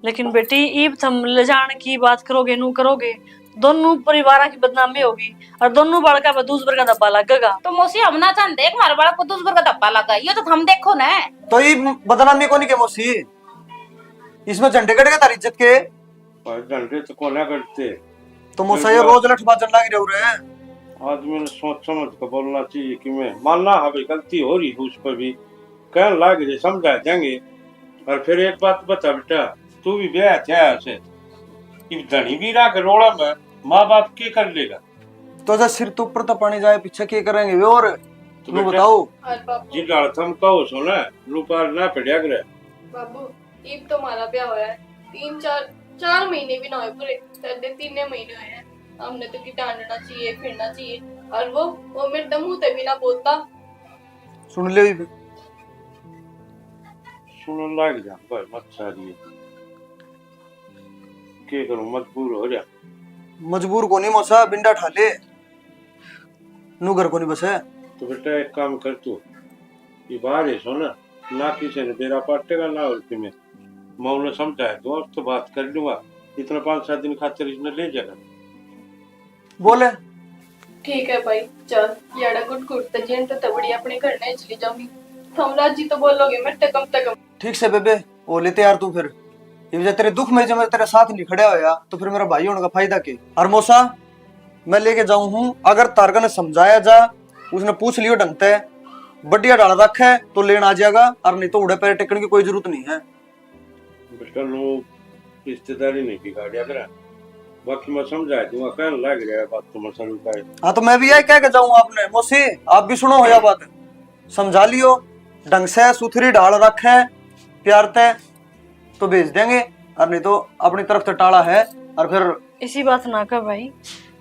लेकिन बेटी, इब थम ले जान की बात करोगे, नू करोगे, दोनों परिवार की बदनामी होगी और दोनों बालका पे दूसर का धब्बा लगेगा। तो मौसी, हम ना चाहते हमारे बालक को दूसर का धब्बा लगा, ये तो थम देखो ना। तो ये बदनामी कोनी के मौसी, इसमें झंडे कट गए तारी इज्जत के। भाई, झंडे तो कोने कटते। तो मौसा, ये रोज लठ बाजन लाग रहे हो रे। आदमी ने सोच समझ के बोलना चाहिए कि मैं मानना है भाई, गलती हो रही है उस पर भी, कहन लाग रहे, समझा देंगे। और फिर एक बात बता बेटा, तू भी ब्याह था से, इब धनी भी रहा के रोड़ा में माँ बाप के कर लेगा? तो जब सिर तो ऊपर तो पानी जाए, पीछे के करेंगे वे? और तो तू बेटा, बताओ। और बाबू, जिन हालत हम कहो सो ना, लूपार ना पड़या करे। बाबू, इब तो हमारा ब्याह होया है, तीन चार, चार महीने भी ना होए पूरे, साढ़े तीन महीने हुए हैं। हमने तो कितना हंडना चाहिए, फिरना चाहिए, और वो, वो मेरे तो मुंह ते भी ना बोलता। सुन ले इब। सुनन लाग जा भाई, मत सारी। के करूं, मजबूर हो जा। मजबूर कोनी मौसा, बिंडा ठा ले। नू घर कोनी बसे। तो बेटा एक काम कर तू, ये बाहर है सो ना, ना किसी ने बेरा पाटेगा ना और किमें। मैं उन्हें समझाए दूंगा, उससे बात कर लूंगा, इतना पाँच सात दिन खातर इसने ले जाएगा। बोले। ठीक है भाई, चल, याड़ा गुट गुट ते जिन ते तबड़ी अपने घर नहीं चली जाऊंगी। थम राजी तो बोलोगे मेरे ते कम ते कम। ठीक से बेबे, हो ले तैयार तू फिर। ये वजह तेरे दुख में जब मैं तेरे साथ नहीं खड़ा होया, तो फिर मेरा भाई होने का फायदा के? और मौसा, मैं लेके जाऊं हूँ, अगर तारका ने समझाया जा, उसने पूछ लियो ढंग ते, बढ़िया ढाल रखे तो लेन आ जाएगा, और नहीं तो उड़े पैर टेकने की कोई जरूरत नहीं है। बेटा, लोग रिश्तेदारी नहीं बिगाड़िया करा। बाकी मैं समझा दूंगा, कहने लग रहा है बात तो मैं सरू का है। हाँ, तो मैं भी यही कह के जाऊंगा आपने, मौसी, आप भी सुनो हो या बात, समझा लियो ढंग से, सुथरी ढाल रखे प्यार ते, तो भेज देंगे, और नहीं तो अपनी तरफ से टाला है। और फिर इसी बात ना कर भाई,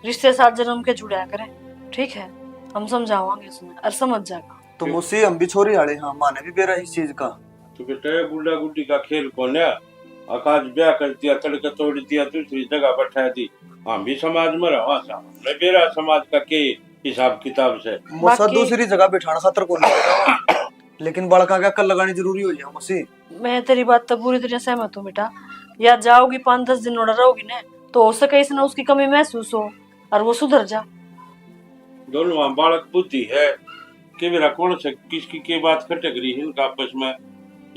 रिश्ते सात जन्म के जुड़ा करें, ठीक है? हम समझावांगे उसमें और समझ जाएगा। तो मौसी, हम भी छोरी आले हाँ, माने भी बेरा इस चीज का। तो बेटा, ये गुड्डा गुड्डी का खेल कोन्या। आकाश ब्याह कर दिया, तड़के तोड़ दिया, दूसरी जगह बैठा दी। हम भी समाज में रहा, हमने बेरा समाज का के हिसाब किताब से। मौसा, बाकी दूसरी जगह बिठाने खातर कोनी, लेकिन बालका के अकल लगानी जरूरी हो जाए मौसी। मैं तेरी बात तो पूरी तरह सहमत हूँ बेटा। या जाओगी पाँच दस दिन और रहोगी ना, तो हो सके इसने उसकी कमी महसूस हो और वो सुधर जा। दोनों वहाँ बालक बुद्धि है, के मेरा कौन से किसकी के बात खटक रही है इनका आपस में,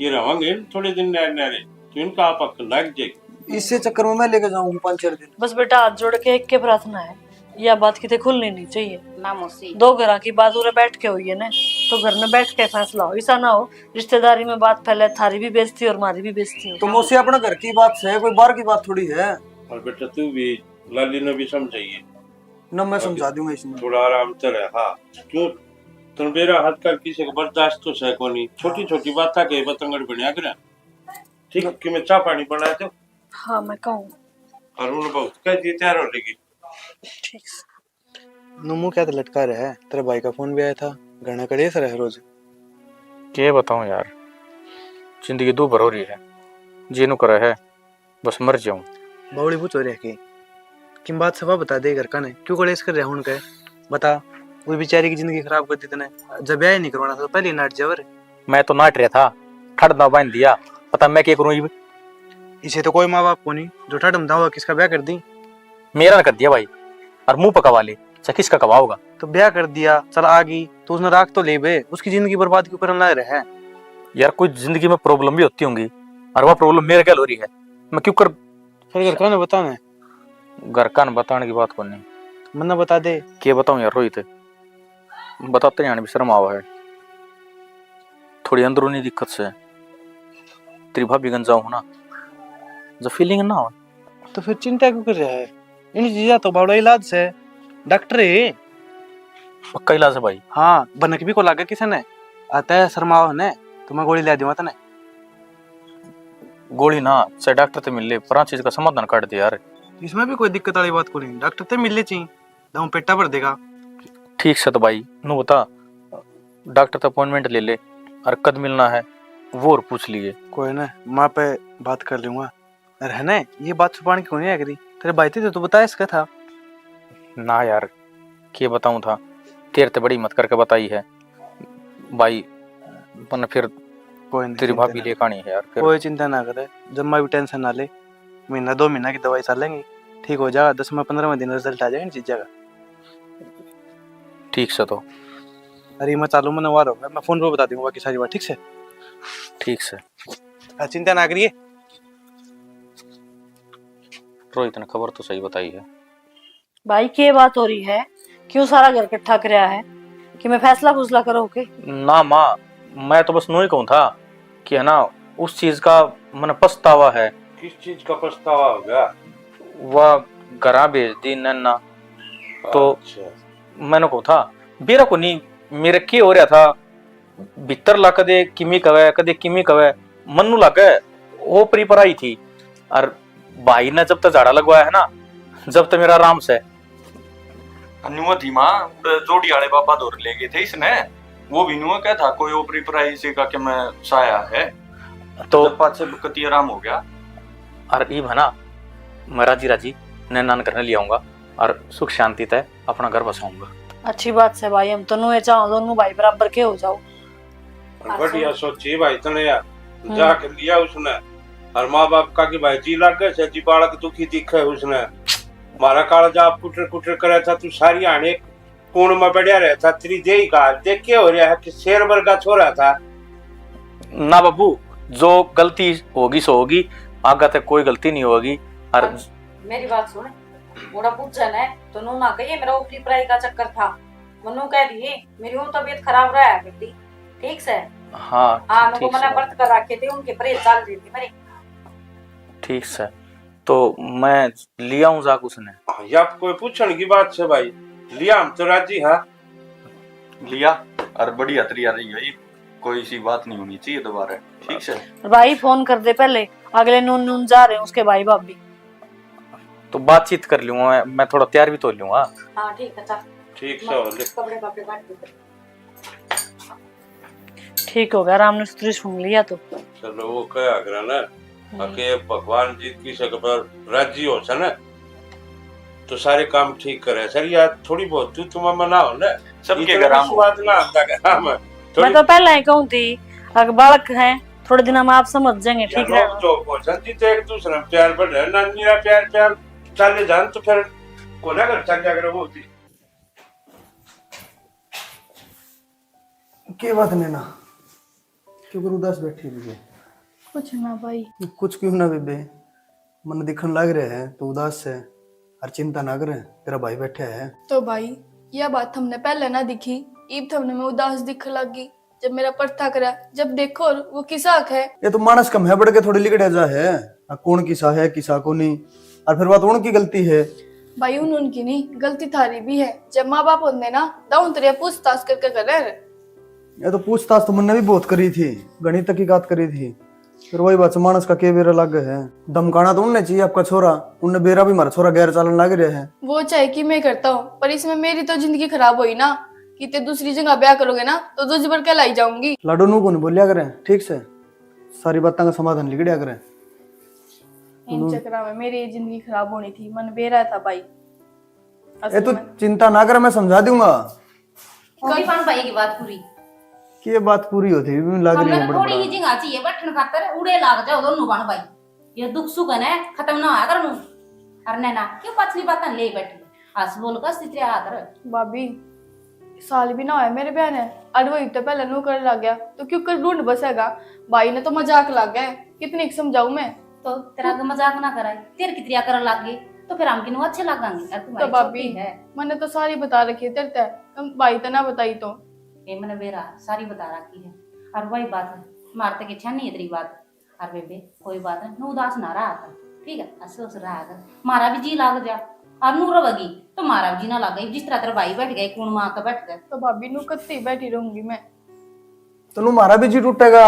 ये रहेंगे थोड़े दिन नहरे नहरे, तो इनका आप अक्ल लग जाएगी। इससे चक्कर में मैं लेके जाऊंगा पाँच चार दिन। बस बेटा, हाथ जोड़ के एक के प्रार्थना है, यह बात किते खुलनी नहीं चाहिए। ना मौसी। दो घरां की बात उरे बैठ के हुई है ना, तो घर में बैठ के फैसला हो, ऐसा ना हो रिश्तेदारी में बात फैले, थारी भी बेइज्जती और मारी भी बेइज्जती हो। तो मौसी, अपने घर की बात है, कोई बाहर की बात थोड़ी है। और बेटा, तू भी लाली ने भी समझाइए। ना, मैं समझा दूंगा इसमें। थोड़ा आराम से रह। हाँ, क्यों? तन बेरा हाथ कर किसी को बर्दाश्त तो सह कोनी। छोटी छोटी बात के बतंगड़ बनया करे। ठीक, कि मैं चाय पानी बना दो। हाँ, मैं कहूँ। और उन बहुत कह दी, तैयार हो लेगी। ठीक से। नुमू क्या तो लटका रहा है, तेरे भाई का फोन भी आया था, घना कलेश रहे रोज। के बताऊं यार, जिंदगी दो भर हो रही है, जी नु करे है बस मर जाऊं। बावली पूछ हो रहा है कि किम बात सफा बता दे घर का ने, क्यों कलेश कर रहा हूं उनके? बता, वो बेचारी की जिंदगी खराब कर दी तने। जब ब्याह ही नहीं करवाना था तो पहले ही नाट जावर। मैं तो नाट रहा था, ठड़ ना बांध दिया, पता मैं क्या करूं इब? इसे तो कोई माँ बाप को नहीं जो ठड़ में दावा किसका ब्याह कर दी। मेरा ना कर दिया भाई, और मुंह पकवा ले, चाहे किसका कवाओगा। तो ब्याह कर दिया, चल आ गई, तो उसने राख तो ले बे, उसकी जिंदगी बर्बाद क्यों करने लग रहा है? यार, कोई जिंदगी में प्रॉब्लम भी होती होंगी, और वह प्रॉब्लम मेरे गैल हो रही है, मैं क्यों कर फिर घर का ने बताने? घर का ने बताने की बात कोनी। मन्ने बता दे। के बताऊं यार रोहित, बताते जाने भी शर्म आवा है। थोड़ी अंदरूनी दिक्कत से। तेरी भाभी गंजा हो ना, जब फीलिंग ना हो। तो फिर चिंता क्यों कर रहा है? इन चीजा तो बड़ा इलाज से, डॉक्टर है। पक्का इलाज है भाई? हाँ, भनक भी को लागे किसी ने, आता है शर्माओ ने, तो मैं गोली ले दूंगा तने। गोली ना, चाहे डॉक्टर ते मिल ले, पर आ चीज का समाधान काट दे यार। इसमें भी कोई दिक्कत वाली बात को नहीं, डॉक्टर ते मिल ले ची, दम पेटा भर देगा। ठीक से तो भाई, नु बता, डॉक्टर ते अपॉइंटमेंट ले ले, और कद मिलना है, वो और पूछ लिए। कोई ना, माँ पे बात कर लूंगा। अरे है ना, ये बात छुपाने की कोनी है करी, तेरे भाई ते तो तू बताया इसका था। ना यार, के बताऊं था, तेरे ते बड़ी हिम्मत करके बताई है भाई, पर फिर कोई नहीं, तेरी चिंता भाभी ना। लेकर आनी है यार फिर। कोई चिंता ना करे, जम्मा भी टेंशन ना ले, महीना दो महीना की दवाई चलेंगी, ठीक हो जाएगा, दसवां पन्द्रहवां दिन रिजल्ट आ जाएगा इन चीजा का। ठीक से तो। अरे मैं चालू, मैंने वार होगा, मैं फोन पे बता दूंगा बाकी सारी बात, ठीक से? ठीक से। हाँ, चिंता ना करिए। रोहित ने खबर तो सही बताई है। भाई, के बात हो रही है? क्यों सारा घर इकट्ठा करया है? कि मैं फैसला फुसला करो के? ना माँ, मैं तो बस नू ही कहूँ था कि है ना, उस चीज का मैंने पछतावा है। किस चीज का पछतावा हो गया? वह घरा भेज दी नैना। तो अच्छा। मैंने कहूँ था, बेरा को नहीं, मेरे के हो रहा था, भीतर ला कदे किमी कवे, कदे किमी कवे, मन्नू लागे ओपरी पर आई थी। और भाई ने जब तक झाड़ा लगवाया है ना, जब तक मेरा आराम से। नुआ थी माँ, उड़े जोड़ी आले बाबा धोर ले गए थे इसने, वो भी नुआ कह था कोई ओपरी पर आई इसी का कि मैं साया है। तो जब पाछे कति आराम हो गया। और इब है ना, मैं राजी राजी नैना ने घर ले आऊंगा और सुख शांति तै अपना घर बसाऊंगा। अच्छी बात से भाई, हम तो नुए चाहो दोनों भाई बराबर के हो जाओ। और बढ़िया सोची भाई तने यार, हम्म। जाके लिया उसने। और माँ बाप का कि भाई जी लागे से जी, बालक दुखी दिखे उसने। मारा कालजा आप कुटर कुटर करे था, तू सारी आने कूण में बढ़िया रहे था, तेरी देही का देख के हो रहा है कि शेर वर्गा छोरा था। ना बाबू, जो गलती होगी सो होगी, आगे तक कोई गलती नहीं होगी। और और मेरी बात सुन, ओड़ा बुझे ने तो नू ना कहिए मेरा ओपरी पराई का चक्कर था, मन्नू कह दिए मेरी वो तबीयत खराब रहा करती, ठीक से? हाँ, हाँ, ठीक नुको मैंने से। व्रत कर रखे थे, उनके परहेज चल रही थी मेरी। ठीक से, तो मैं लिया हूँ जाक उसने। हाँ, या कोई पूछण की बात से भाई, लिया हम तो राजी हाँ। लिया, और बढ़िया तरिया रही है, कोई सी बात नहीं होनी चाहिए दोबारा, ठीक से? और भाई फोन कर दे पहले, अगले नून नून जा रहे हैं उसके भाई भाभी। तो बातचीत कर लूंगा मैं, मैं थोड़ा तैयार भी तो हो लूंगा। हाँ, ठीक है, चल। ठीक से हो ले। कपड़े वपड़े काट के। ठीक हो गया, राम ने स्त्री सुन लिया तो। चलो, वो कहा करा ना, हम्म। आके भगवान जी किसी के पर राजी हो से ना, तो सारे काम ठीक करे। सर, यार, थोड़ी बहुत तू तुम मना हो ना, सबके इतना घर आम हो। बात ना आता घर आम है। थोड़ी मैं तो पहले ही कहूँ थी, अगर बालक हैं, थोड़े दिन में आप समझ जाएंगे, ठीक चलो, है। जो हो सर जी, तो एक दूसरे में प्यार बढ़ रहा है, नानी का प्यार, प्यार चले जान, तो फिर कोना घर चल जाकर वो होती। के बात नैना, क्यों कर उदास बैठी है बेबे? कुछ ना भाई। कुछ क्यों ना बेबे, मन दिखण लाग रहा है, तू उदास है। और चिंता ना करे, तेरा भाई बैठा है। तो भाई, यह बात हमने पहले ना दिखी, इब थमने मैं उदास दिखण लाग गई। जब मेरा पड़ता करा, जब देखो और वो किसा हक है। ये तो मानस कम है, बढ़ के थोड़ी लिकड़े जा है। आ कौन किसा है, किसा को नहीं, और फिर बात उनकी गलती है। भाई, उन उनकी नहीं, गलती थारी भी है। जब माँ बाप होंदे ना, दाऊं तेरे पूछताछ करके करे। ये तो पूछताछ तो मैंने भी बहुत करी थी, घणी तहकीकात करी थी, फिर वही बात, मानस का के बेरा लागे है। धमकाना तो उनने चाहिए आपका छोरा, उनने बेरा भी मारा छोरा गैर चालन लाग रहा है। वो चाहे कि मैं करता हूँ, पर इसमें मेरी तो जिंदगी खराब हुई ना, कि ते दूसरी जगह ब्याह करोगे ना, तो दूसरी बार कहलाई जाऊंगी। लाडो, नू को नहीं बोलिया करे, ठीक से, सारी बातों का समाधान लिकड़िया करे। इन चक्करों में मेरी जिंदगी खराब होनी थी, मन बेरा था भाई। ए, तू चिंता ना कर, मैं समझा दूंगा। कभी पान भाई की बात पूरी। के बात पूरी होती भी लाग रही है, थोड़ी ही जिंगा चाहिए बैठन खातर, उड़े लाग जाओ दोनों बहन भाई। ये दुख सुख है ना, खत्म ना होया कर नू। अर नैना, क्यों पछली बात ले बैठी? हंस बोल का स्थिति आदर। भाभी, साल भी ना होया मेरे ब्याह ने, अर वही तो पहले नू कर लग गया, तो क्यों कर ढूंढ बसेगा? भाई ने तो मजाक लग गया, कितनी समझाऊं मैं। तो तेरा के मजाक ना कराए, तेरे की तेरा करन लग गई, तो फिर हम किनू अच्छे लागेंगे? अर तू तो भाई भाभी, छोटी है। मैंने तो सारी बता रखी है तेरे ते, तुम भाई ते ना बताई तो। ये मैंने बेरा सारी बता रखी है। और वही बात है, मारते के छानी है तेरी बात। और बेबे, कोई बात नहीं, नू उदास ना रहा कर, ठीक है? हंस हंस रहा कर, मारा भी जी लाग जा। और नू रवेगी तो मारा भी जी ना लागे, जिस तरह तेरा भाई बैठ गए, कौन माँ का बैठ गए। तो भाभी, नू कत्ती बैठी रहूंगी मैं। तो नू मारा भी जी टूटेगा।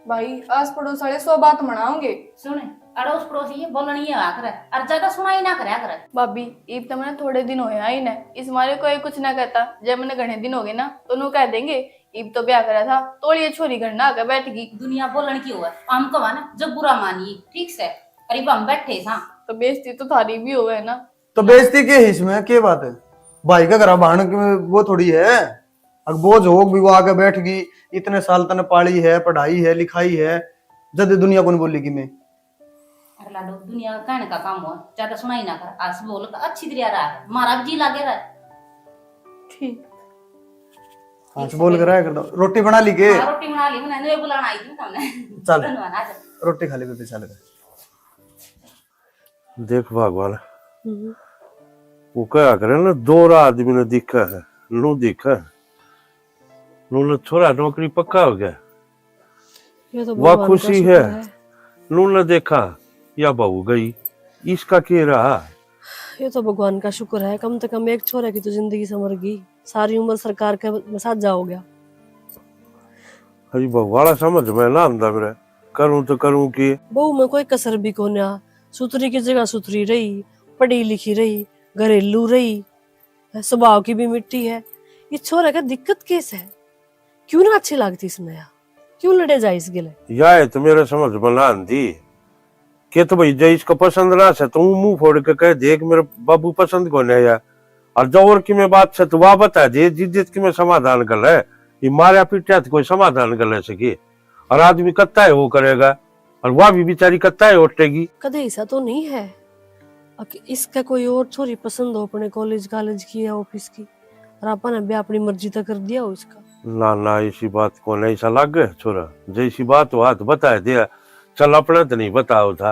भाई, आस पड़ोस वाले सौ बात मनाओगे। सुन, अड़ोस पड़ोस ये बोलनी है आखिर, और ज्यादा सुनाई ना करया करे। भाभी, इब तो मैंने थोड़े दिन होए आई ना, इस मारे कोई कुछ ना कहता। जब मैंने घणे दिन हो गए ना, तो नू कह देंगे, इब तो ब्याह करा था, तोलिए छोरी घर ना आके बैठ गई। दुनिया बोलन की होवे, हम कहा ना, जब बुरा मानिए, ठीक से, और इब हम बैठे सा। तो बेइज्जती तो थारी भी होवे ना। तो बेइज्जती के है इसमें, के बात है? भाई का घर भाण के वो थोड़ी है। अग बोझ होग भी वो आके बैठ गई, इतने साल तने पाली है, पढ़ाई है, लिखाई है, जद दुनिया कौन बोलेगी मैं? अरे लाडो, दुनिया का कहने का काम हो, ज्यादा सुनाई ना कर, हंस बोल का अच्छी तरह रहा, मारा भी जी लागे रहा। ठीक। हंस बोल के रहा कर दो। रोटी बना ली के? हाँ, रोटी बना ली मैंने, बुलाना आई थी तुमने। चल। धन्यवाद, आ जा। रोटी खा ले बेबे, चल। देख भगवान, हम्म। वो कहा करे ना, दो आदमी ने दिखा है, नू दिखा है। नू ने छोरा नौकरी पक्का हो गया। ये तो वाह, भगवान का खुशी शुक्र है। है। नू ने देखा, या बहू गई, इसका के रहा? ये तो भगवान का शुक्र है, कम से कम एक छोरे की तो जिंदगी संवर गई। सारी उम्र सरकार के में साझा हो गया। अरे भगवान, समझ में ना आंदा मेरे, करूं तो करूं के? बहू में कोई कसर भी कोन्या, सुथरी की जगह सुथरी रही, पढ़ी लिखी रही, घरेलू रही, स्वभाव की भी मिट्टी है। ये छोरा का दिक्कत केस है, क्यों ना अच्छी लागती इसने यार, क्यों लड़े जाए इस गिले? या है तो मेरे समझ में ना आंदी। के तो भाई, जय इसको पसंद ना से, तो मुंह फोड़ के कह दे कि मेरे बाबू पसंद कोने आया। और जो और की में बात से, तो वह बता दे, जिस जित की में समाधान कर ले। ये मारा पीटा तो कोई समाधान कर ले सके। और आदमी कत्ता है वो करेगा, और वह भी बेचारी कत्ता है उठेगी। कदे ऐसा तो नहीं है अक इसका कोई और छोरी पसंद हो अपने कॉलेज, कॉलेज की या ऑफिस की, और आपने भी अपनी मर्जी तक कर दिया हो इसका? ना, ना, ऐसी बात को नहीं सा लागे छोरा। जैसी बात हो, हाथ बता दे। चल, अपना तो नहीं बताओ था,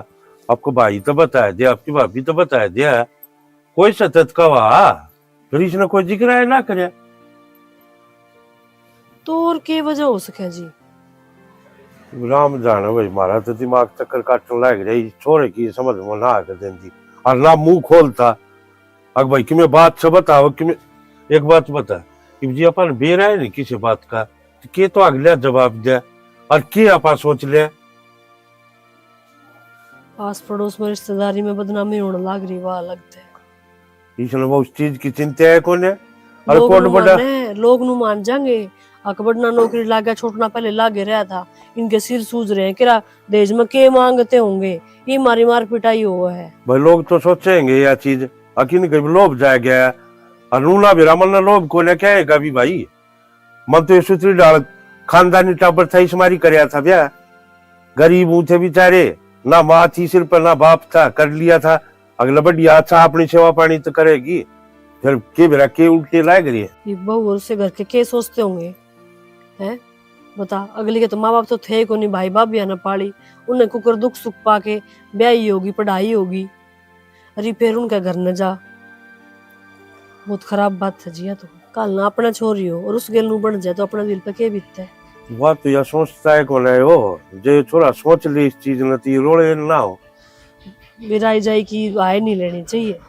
आपको भाई तो बता दे, आपकी भाभी तो बता दे, कोई सतत का वहा, फिर इसने कोई जिक्र है ना करे। तो और के वजह हो सके जी? राम जाने भाई, मारा तो दिमाग चक्कर काटने लाग रही, छोरे की समझ में ना आके देंदी, और ना मुंह खोलता। अग भाई, कि मैं बात से बताओ, कि मैं एक बात बता, इब जी अपन बेरा है नहीं किसी बात का, तो के तो अगला जवाब दे, और के आपा सोच ले? पास पड़ोस में रिश्तेदारी में बदनामी होने लाग रही, वाह लगता है। इसने वो उस चीज की चिंता है कोने? अरे लोग कोट नु बड़ा माने, लोग नु मान जाएंगे। अकबर ना नौकरी लागे, छोटना पहले लागे रहा था, इनके सिर सूज रहे हैं, किरा दहेज में के मांगते होंगे, ये मारी मार पिटाई हुआ है। भाई, लोग तो सोचेंगे यह चीज, अकिन के लोभ जाए गया है। और नूना भी रामन ने लोभ कोने कहेगा भी भाई, मन तो ये सुथरी डाल खानदानी टाबर था, इस मारी करया था ब्याह। गरीब हूं थे बेचारे, ना माँ थी सिर पर, ना बाप था, कर लिया था। अगला बढ़िया अच्छा अपनी सेवा पानी तो करेगी, फिर के बेरा के उल्टे लाए करिए। ये बहू और उससे घर के के सोचते होंगे? हैं? बता, अगली के तो माँ बाप तो थे ही कोनी, भाई भाभी ने पाली, उन्हें कुकर दुख सुख पाके ब्याही होगी, पढ़ाई होगी, अरे फिर उनके घर न जा। बहुत खराब बात है जिया तो। कल ना अपना छोरी हो और उस गेल नू बन जाए तो अपने दिल पे के बीतता है? वह तो यह सोचता है कौन है हो, जो ये छोरा सोच ले इस चीज न तो ये रोले ना हो। मेरा आई जाए की आय नहीं लेनी चाहिए।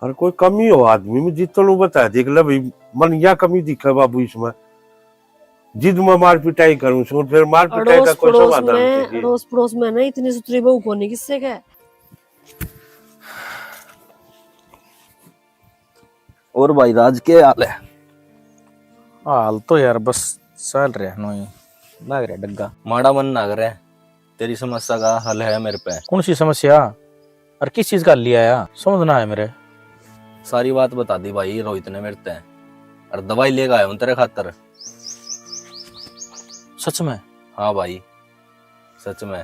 हर कोई कमी हो आदमी में, जितनू बता देख ले भाई, मन या कमी दिखे बाबू इसमें, जिद में मार पिटाई करूं सो, फिर मार पिटाई का अड़ोस कोई पड़ोस समाधान में, कीजिए। अड़ोस पड़ोस में ना इतनी सुथरी बहू कोनी किससे कह। और भाई राज, के हाल है? हाल तो यार बस चल रहा है, नोई लाग रहा डग्गा। माड़ा मन ना करे, तेरी समस्या का हल है मेरे पे। कौन सी समस्या और किस चीज का हल लिया आया, समझ ना आया मेरे। सारी बात बता दी भाई रोहित ने मेरे ते, और दवाई लेके आया हूँ तेरे खातर। सच में? हाँ भाई, सच में।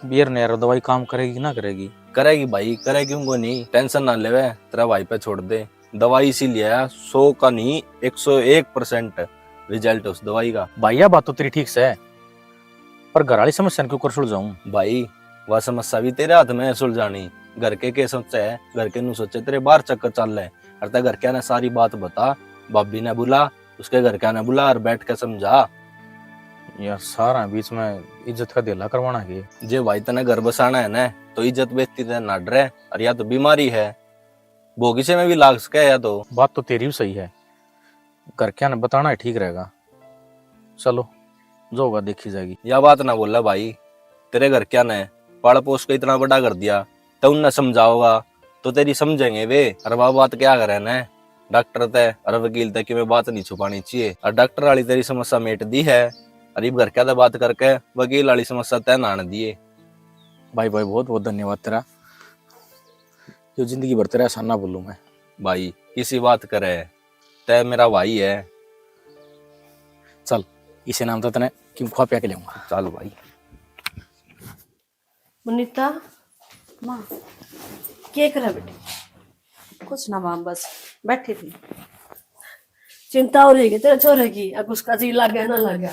बियर ने यार दवाई काम करेगी कि ना करेगी? करेगी भाई, करे क्यों को नहीं, टेंशन ना लेवे, तेरा भाई पे छोड़ दे। दवाई इसी लिया सौ का नहीं, एक सौ एक परसेंट रिजल्ट उस दवाई का। भाई, यह बात तो तेरी ठीक से है, पर घर वाली समस्या ने क्यों कर सुलझाऊं? भाई, वह समस्या भी तेरे हाथ में है सुलझानी। घर के के सोचे है, घर के नु सोचे तेरे बाहर चक्कर चल रहे, और ते घर क्या ने सारी बात बता, भाभी ने बुला, उसके घर क्या ने बुला और बैठ के समझा। यार, सारा बीच में इज्जत का धेला करवाना के? जे भाई तने घर बसाना है ना, तो इज्जत बेइज्जती ते ना डरे, और या तो बीमारी है, भोग इसे में भी लाग सके या तो। बात तो तेरी भी सही है, घर क्या ने बताना ही ठीक रहेगा। चलो, जो होगा देखी जाएगी। या बात ना बोला भाई, तेरे घर क्या ने पाल पोस के इतना बड़ा कर दिया, तो उनने समझाओगा तो तेरी समझेंगे वे। अरे वह बात क्या करे ने, डॉक्टर ते और वकील ते कि मैं बात नहीं छुपानी चाहिए, और डॉक्टर वाली तेरी समस्या मेट दी है, और इब घर क्या ते बात करके वकील वाली समस्या तय नान दिए। भाई, भाई, बहुत बहुत धन्यवाद तेरा, जो जिंदगी भर तेरा एहसान ना भूलूं मैं। भाई, किसी बात करे, तय मेरा भाई है। चल, इसे नाम तो तने क्यों खुआ पिया के लेऊंगा। चल भाई। मुनीता, माँ। के करे बेटी? कुछ ना माँ, बस बैठी थी। चिंता हो रही है तेरे छोरे की, अब उसका जी लागे ना लागे?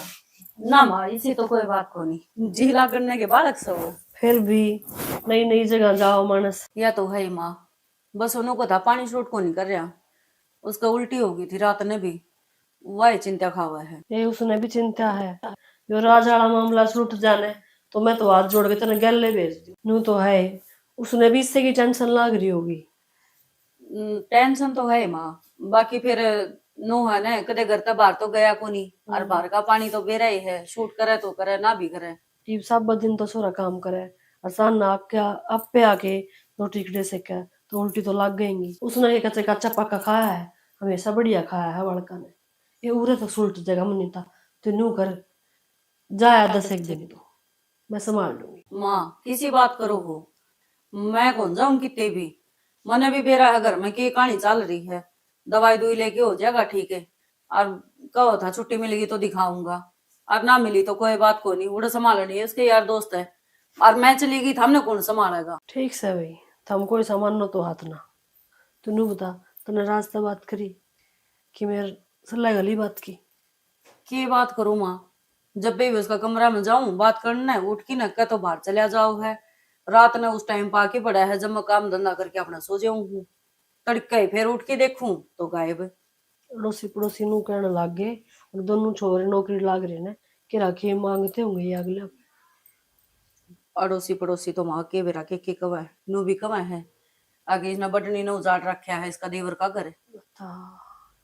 ना माँ, इसी तो कोई बात को नहीं, जी लागने के बालक से हो। फिर भी नई नई जगह जाओ मानस। या तो है ही माँ, बस उन्हों को था पानी सूट को नहीं कर रहा, उसका उल्टी हो गई थी रात ने भी, वही चिंता खावा है। ये उसने भी चिंता है, यो राज वाला मामला सुलट जाने तो मैं तो हाथ जोड़ के तेने गैले भेज दूं। नू तो है, उसने भी इससे की टेंशन लाग रही होगी। हम्म, टेंशन तो है माँ, बाकी फिर नू है ना, कदे घर तक बाहर तो गया को नहीं, और हम्म। बाहर का पानी तो बेरा ही है, सूट करे तो करे, ना भी करे। इब सब दिन तो छोरा काम करे, और शाम ना आके, आपे आके रोटी कड़े सेके, तो उल्टी तो लाग गएंगी। उसने ये कच्चे कच्चा पक्का खाया है, हमेशा बढ़िया खाया है बालका ने। ये उरे तो सुलट जगह मनीता, तू नू कर, जाया दस एक दिन तो मैं संभाल लूंगी। माँ, किसी बात करो हो, मैं कौन जाऊं किते भी। मने भी बेरा है घर में के कहानी चल रही है, दवाई दुई लेके हो जाएगा ठीक है। और कहो था छुट्टी मिलेगी तो दिखाऊंगा, और ना मिली तो कोई बात को नहीं, उड़े संभालनी है उसके यार दोस्त है, और मैं चली गई, थामने कौन संभालेगा? ठीक से भाई, थम कोई सामान नो तो हाथ ना। तू नू बता, तने रास्ता बात करी कि मेरे सलाह गली बात की? के बात करूं माँ, जब भी उसका कमरा में जाऊं बात करने, उठ के न कह तो बाहर चला जाओ है। रात ने उस टाइम पाके पड़ा है जब मैं काम धंधा करके अपना सो जाऊं हूँ। तड़के ही फिर उठ के देखूं तो गायब। अड़ोसी पड़ोसी नू कहने लाग गए, और दोनों छोरे नौकरी लाग रहे ने, के राखी मांगते होंगे ये अगले। अड़ोसी पड़ोसी तो माँ के बेरा के के कवे, नू भी कवे है। आगे इसने बटनी ने उजाड़ रखा है इसका देवर का घर। बता,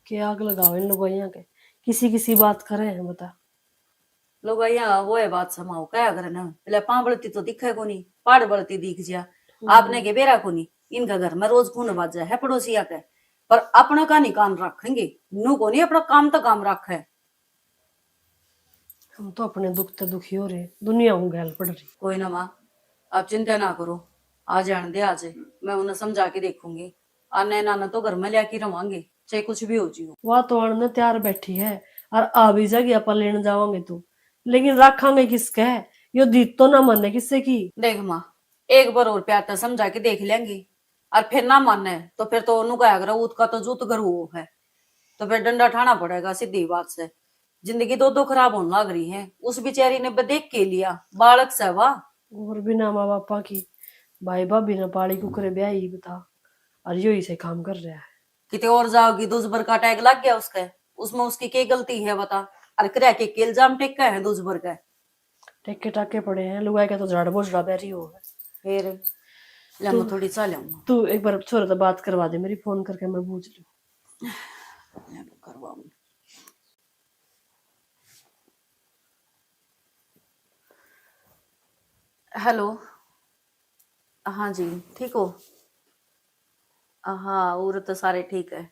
के आग लगावे इन लुगाइयां के, किसी किसी बात करे हैं बता। लुगाइयां वो है बात समाओ, क्या करे ना, पहले पां बलती तो दिखे कोनी, पाड़ बलती दिख जिया। हम्म। आपने के बेरा कोनी, इनका घर में रोज खून बाजे है पड़ोसिया के, पर अपना का नहीं कान रखेंगे, नू कोनी अपना काम तो काम रखे। हम तो अपने दुख ते दुखी हो रहे, दुनिया हूँ गैल पड़ रही। कोई ना माँ, आप चिंता ना करो, आ जान दे आज, मैं उन्हें समझा के देखूंगी। आने नाना तो घर में लिया के रवांगे, चाहे कुछ भी हो जियो। वह तो आने तैयार बैठी है और आ भी जाएगी, आपा लेने जावांगे तो, लेकिन रखांगे किसके? यो दीद तो ना माने किससे की। देख माँ, एक बार और प्यार ते समझा के देख लेंगे, और फिर ना माने तो फिर तो ओनू कहा करो, उसका तो जूत घर वो है, तो फिर डंडा ठाना पड़ेगा, सीधी बात से। जिंदगी दो दो खराब होने लग रही है। उस बेचारी ने बे देख के लिया, बालक से वा। और बिना माँ बापा की भाई भाभी ने पाली कुकरे ब्याह ही बता, और यो ही से काम कर रहा है। किते और जाओगी, दूसबर का टैग लग गया उसके, उसमें उसकी के गलती है बता? और करा के, के इल्जाम टेका है दूसबर के? टेके टाके पड़े हैं, लुगाई का तो झाड़ बोझड़ा बैरी हो है। फिर ले, मैं तू, थोड़ी चाह ल्याऊंगा। तू एक बार छोरे तो बात करवा दे मेरी, फोन करके मैं बूझ लूँ। ले, मैं करवाऊंगी। हेलो। हाँ जी, ठीक हो? हाँ, और तो सारे ठीक है।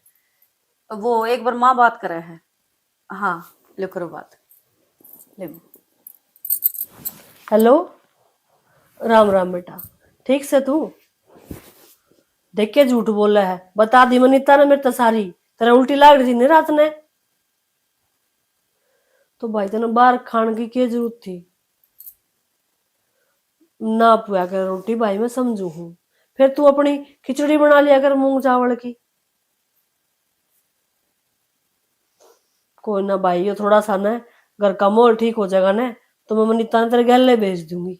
वो एक बार माँ बात करे है। हाँ, ले करो बात। ले। हेलो, राम राम बेटा, ठीक से तू? देख के झूठ बोले है, बता दी मनीता ने मेरे तो सारी। तेरा उल्टी लाग रही थी नी रात ने। तो भाई तने बाहर खाण की के जरूरत थी? ना पुआ कर रोटी भाई, मैं समझू हूँ। फिर तू अपनी खिचड़ी बना लिया कर मूंग चावल की। कोई ना भाई, यो थोड़ा सा ना घर का माहौल ठीक हो जाएगा ना, तो मैं मनीता ने तेरे गैले भेज दूंगी।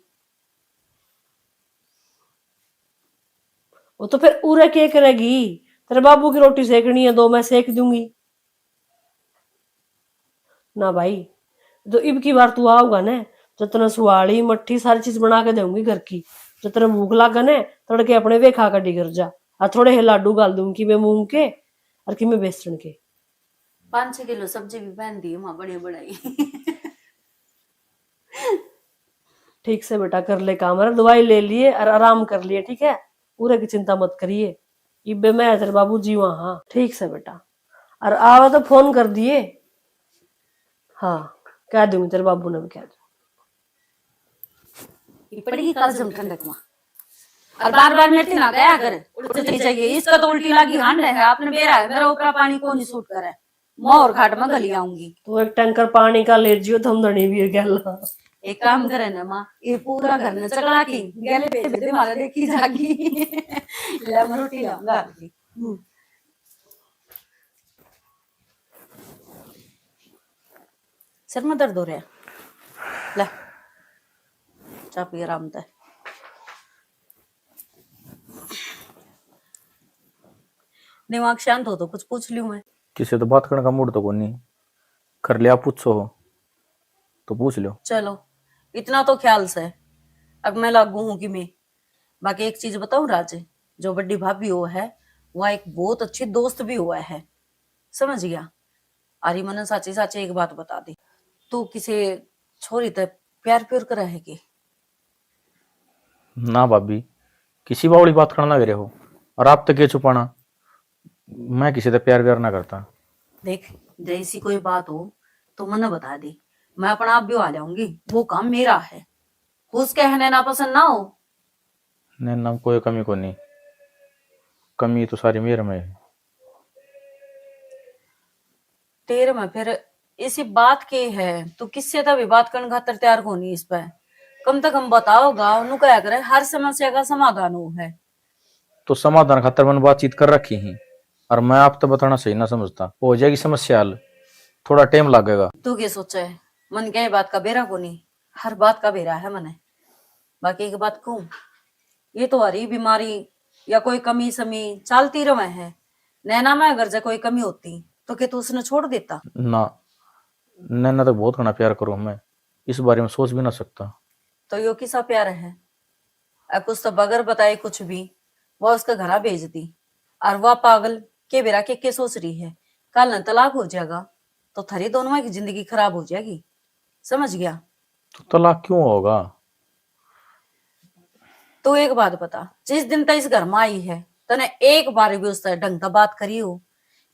वो तो फिर उरे के करेगी? तेरे बाबू की रोटी सेकनी है, दो मैं सेक दूंगी। ना भाई, जो इब की बार तू आओगा ना, जो तने सुहाली मट्ठी सारी चीज बना के दूंगी घर की। जो तेरे भूख लागे ना, तड़के अपने वे खा के डिगर जा। और थोड़े हे लाडू गाल दूंगी, कि मैं मूंग के और कि मैं बेसन के। पाँच छह किलो सब्जी भी पहन दी माँ, बड़ी बड़ाई। ठीक से बेटा, कर ले काम, अरे दवाई ले लिए और आराम कर लिए, ठीक है? पूरे की चिंता मत करिए, इब्बे मैं तेरे बाबू जीवा। हाँ, ठीक से बेटा, और आवे तो फोन कर दिए। हाँ, कह दूंगी, तेरे बाबू ने भी कह दूंगी। ये पड़ेगी काजम ठंडक में। और बार बार मेरे ना गया कर, उल्टी चाहिए। इसका तो उल्टी लागी हांड है, आपने बेरा है, मेरा ऊपर पानी को नहीं सूट करे। मैं और घाट में गली आऊंगी। तू एक टैंकर पानी का ले जियो, थम धनी वीर गैला। एक काम करे ना माँ, ये पूरा घर ने चकला की गैले भेज दे, मारे देखी जागी। ले, मैं रोटी लाऊंगा आपकी। हम्म। सिर में दर्द हो रहा है, ले, चाह पी आराम तै। दिमाग शांत हो तो कुछ पूछ लूं मैं। किसी तो बात करने का मूड तो कोनी। कर लिया, पूछो हो तो पूछ लो। चलो, इतना तो ख्याल से अब मैं लागू हूँ कि मैं, बाकी एक चीज बताऊं राज, जो बड़ी भाभी हो है, वह एक बहुत अच्छी दोस्त भी हुआ है, समझ गया? अरे मने साची साची एक बात बता दे, तू किसी छोरी ते प्यार प्यार करे है के? ना भाभी, किसी बावली बात करना लग रहे हो, और आप तो के छुपाना, मैं किसी से प्यार व्यार ना करता। देख, जैसी कोई बात हो तो मने बता दे, मैं अपना आप भी आ जाऊंगी, वो काम मेरा है। उसके है ना पसंद ना हो। नहीं ना, कोई कमी को नहीं, कमी तो सारी मेरे में है। तेरे में फिर इसी बात के है, तू किससे तो भी बात करने खातर तैयार कोनी इस पे। कम से कम बताओगा, उन्हों कहा करे हर समस्या का समाधान हो है। तो समाधान खातर मैंने बातचीत कर रखी ही, और मैं आप तो बताना सही ना समझता, हो जाएगी समस्या हल, थोड़ा टाइम लगेगा। तू के सोचे है? मन क्या बात का बेरा कोनी, हर बात का बेरा है मने। बाकी एक बात कहूँ, ये तो हरी बीमारी या कोई कमी समी चलती रहे है। नैना में अगर जे कोई कमी होती तो के तू उसने छोड़ देता? ना, नैना तो बहुत घना प्यार करूँ मैं, इस बारे में सोच भी ना सकता। तो यो किसा प्यार है? अ, कुछ तो बगैर बताए कुछ भी वो उसके घरा भेज दी। और वह पागल के बेरा के, के सोच रही है, कल न तलाक हो जाएगा तो थारी दोनों की जिंदगी खराब हो जाएगी, समझ गया? तो तलाक क्यों होगा? तू एक बात बता, जिस दिन तक इस घर में आई है, तने एक बार भी उससे ढंग से बात करी हो,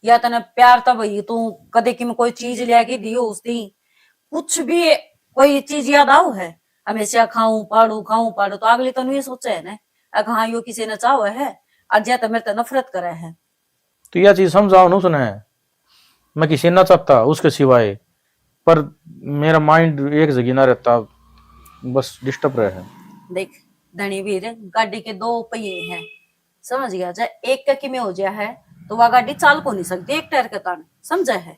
या तने प्यार तब ही तू कदे की में कोई चीज लिया के दियो उस दिन, कुछ भी कोई चीज याद आओ है? हमेशा खाऊं पाड़ू, खाऊं पाड़ू, तो अगली तनु ये सोचे है ना, अगर हाँ यो किसी ने चाहो है, आज या तो मेरे ते नफरत करे है। तो यह चीज समझाओ ना उसने, मैं किसी ना चाहता उसके सिवाय, पर मेरा माइंड एक जगह ना रहता, बस डिस्टर्ब रहे है। देख धनी वीर, गाड़ी के दो पहिए हैं, समझ गया? चाहे एक का किमे हो जाया है, तो वह गाड़ी चाल को नहीं सकती एक टायर के ताण, समझा है?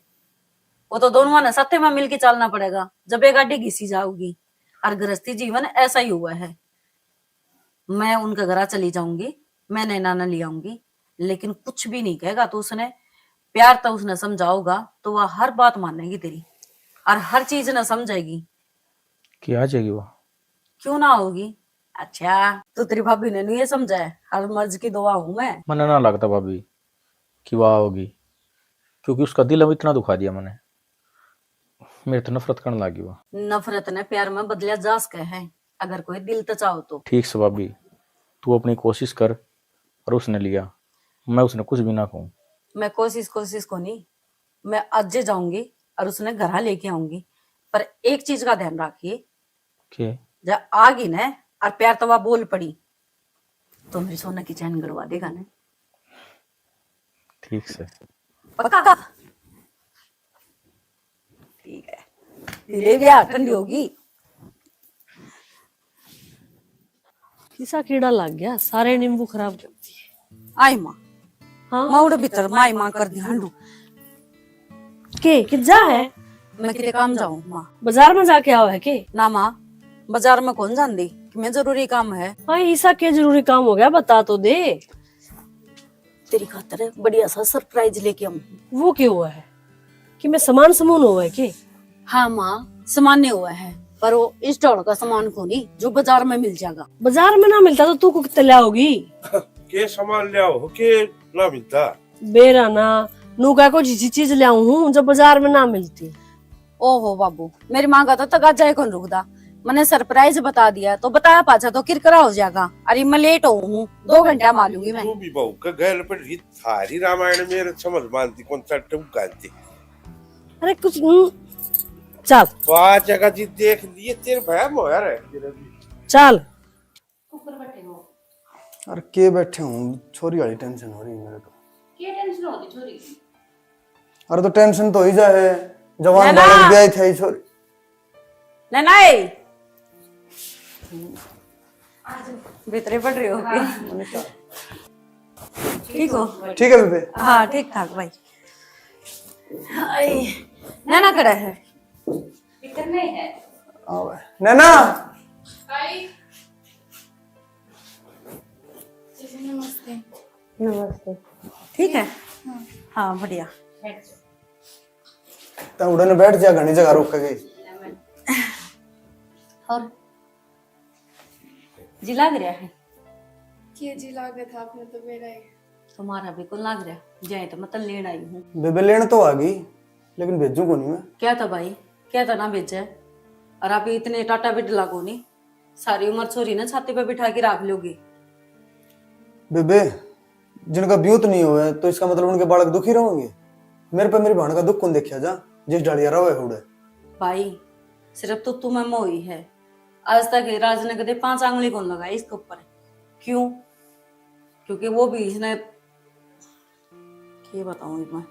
वो तो दोनों ने साथे में मिलके चालना पड़ेगा जब ये गाड़ी घिसी जाओगी। और गृहस्थी जीवन ऐसा ही हुआ है। मैं उनके घर चली जाऊंगी, मैं नैना ने ले आऊंगी, लेकिन कुछ भी नहीं कहेगा तो उसने प्यार तो उसने समझाओगा तो वह हर बात मानेगी तेरी, और हर चीज ना समझेगी। कि आ जाएगी वो? क्यों ना होगी? अच्छा, तो तेरी भाभी ने नहीं ये समझा है, हर मर्ज की दुआ हूँ मैं। मने ना लगता भाभी कि वह आओगी, क्योंकि उसका दिल अब इतना दुखा दिया मैंने। मेरे तो नफरत करने लगी वो। नफरत ने प्यार में बदलिया जा सके है, अगर कोई दिल तो चाहो तो। ठीक से भाभी, तू अपनी कोशिश कर और उसने लिया, मैं उसने कुछ भी ना कहूँ। मैं कोशिश कोशिश को नहीं, मैं आज ही जाऊंगी और उसने घर लेके आऊंगी। पर एक चीज का ध्यान रखिए, के? जब आ गई ना और प्यार तो वह बोल पड़ी, तो मेरी सोना की चैन गड़वा देगा ना। ठीक से। पक्का? ठीक है, ले गया, ठंडी होगी। किसा कीड़ा लग गया, सारे नींबू खराब कर दिए। आई माँ। हाँ? माँ उड़े भीतर माई माँ कर दी हंडू। के, कि जा है? मैं किते काम जाऊँ माँ। बाजार में जाके आओ है के? ना माँ, बाजार में कौन जांदी, कि मैं जरूरी काम है। हाँ, ईसा के जरूरी काम हो गया, बता तो दे। तेरी खातर बढ़िया सा सरप्राइज लेके आऊँ। वो के हुआ है? कि मैं सामान समून हुआ है के? हाँ माँ, सामान नहीं हुआ है, पर वो इस ढोल का सामान को नहीं जो बाजार में मिल जाएगा। बाजार में ना मिलता तो तू को कितने लाओगी? के सामान ले आओ के ना मिलता? बेरा ना, नू का को जिसी चीज ले आऊं हूँ जो बाजार में ना मिलती। ओहो बाबू, मेरी माँ का तो तकाजा ही कौन रुकदा। मैंने सरप्राइज बता दिया तो बताया पाछा तो किरकिरा हो जाएगा। अरे मैं लेट हो हूँ, दो घंटा मालूंगी मैं। तू भी बहू का गैल पर ही थारी रामायण मेरे समझ मानती कौन सा टूक गालती। अरे कुछ हम्म, चल। वाह जगह जी देख लिए तेरे भया मोया रहे तेरे भी। चल। ऊपर बैठे हो। अरे के बैठे हूँ, छोरी वाली टेंशन हो रही है मेरे को। के टेंशन होती छोरी की? अरे तो टेंशन तो ही जा है, जवान नैना। बालक ब्याह थे ही छोरी। नैना ए। भीतरे पड़ रही हो के? मैंने कहा। ठीक हो? ठीक है बेबे। हाँ, ठीक ठाक भाई। हाय, नैना कड़ा है? भीतर में है। आओ। नैना। आई। जीजी, नमस्ते। नमस्ते। ठीक है? हाँ। हाँ, बढ़िया। बैठ जाओ। तो उड़ने बैठ जा, घनी जगह रोक के गई। और जी लाग रहा है? के जी लागे था आपने तो मेरा ही। तुम्हारा भी कौन लाग रहा? जाए तो मैं तो लेण आई हूँ। बेबे लेण तो आ गई, लेकिन भेजू को नहीं मैं। क्या था भाई, क्या था ना भेजे? और आप इतने टाटा बिडला को नहीं, सारी उम्र छोरी ने छाती पे बिठा के रख लोगे। बेबे, जिनका ब्यूत नहीं हुआ है, तो इसका मतलब उनके बालक दुखी रहोगे? मेरे पे मेरी बहन का दुख कौन देखा जा, जिस डालिया रहो है उड़े। भाई, सिर्फ तो तुम्हें मोही है। आज तक राज ने कदे पांच आंगली कौन लगाई इसके ऊपर। क्यों? क्योंकि वो भी इसने, के बताऊं मैं,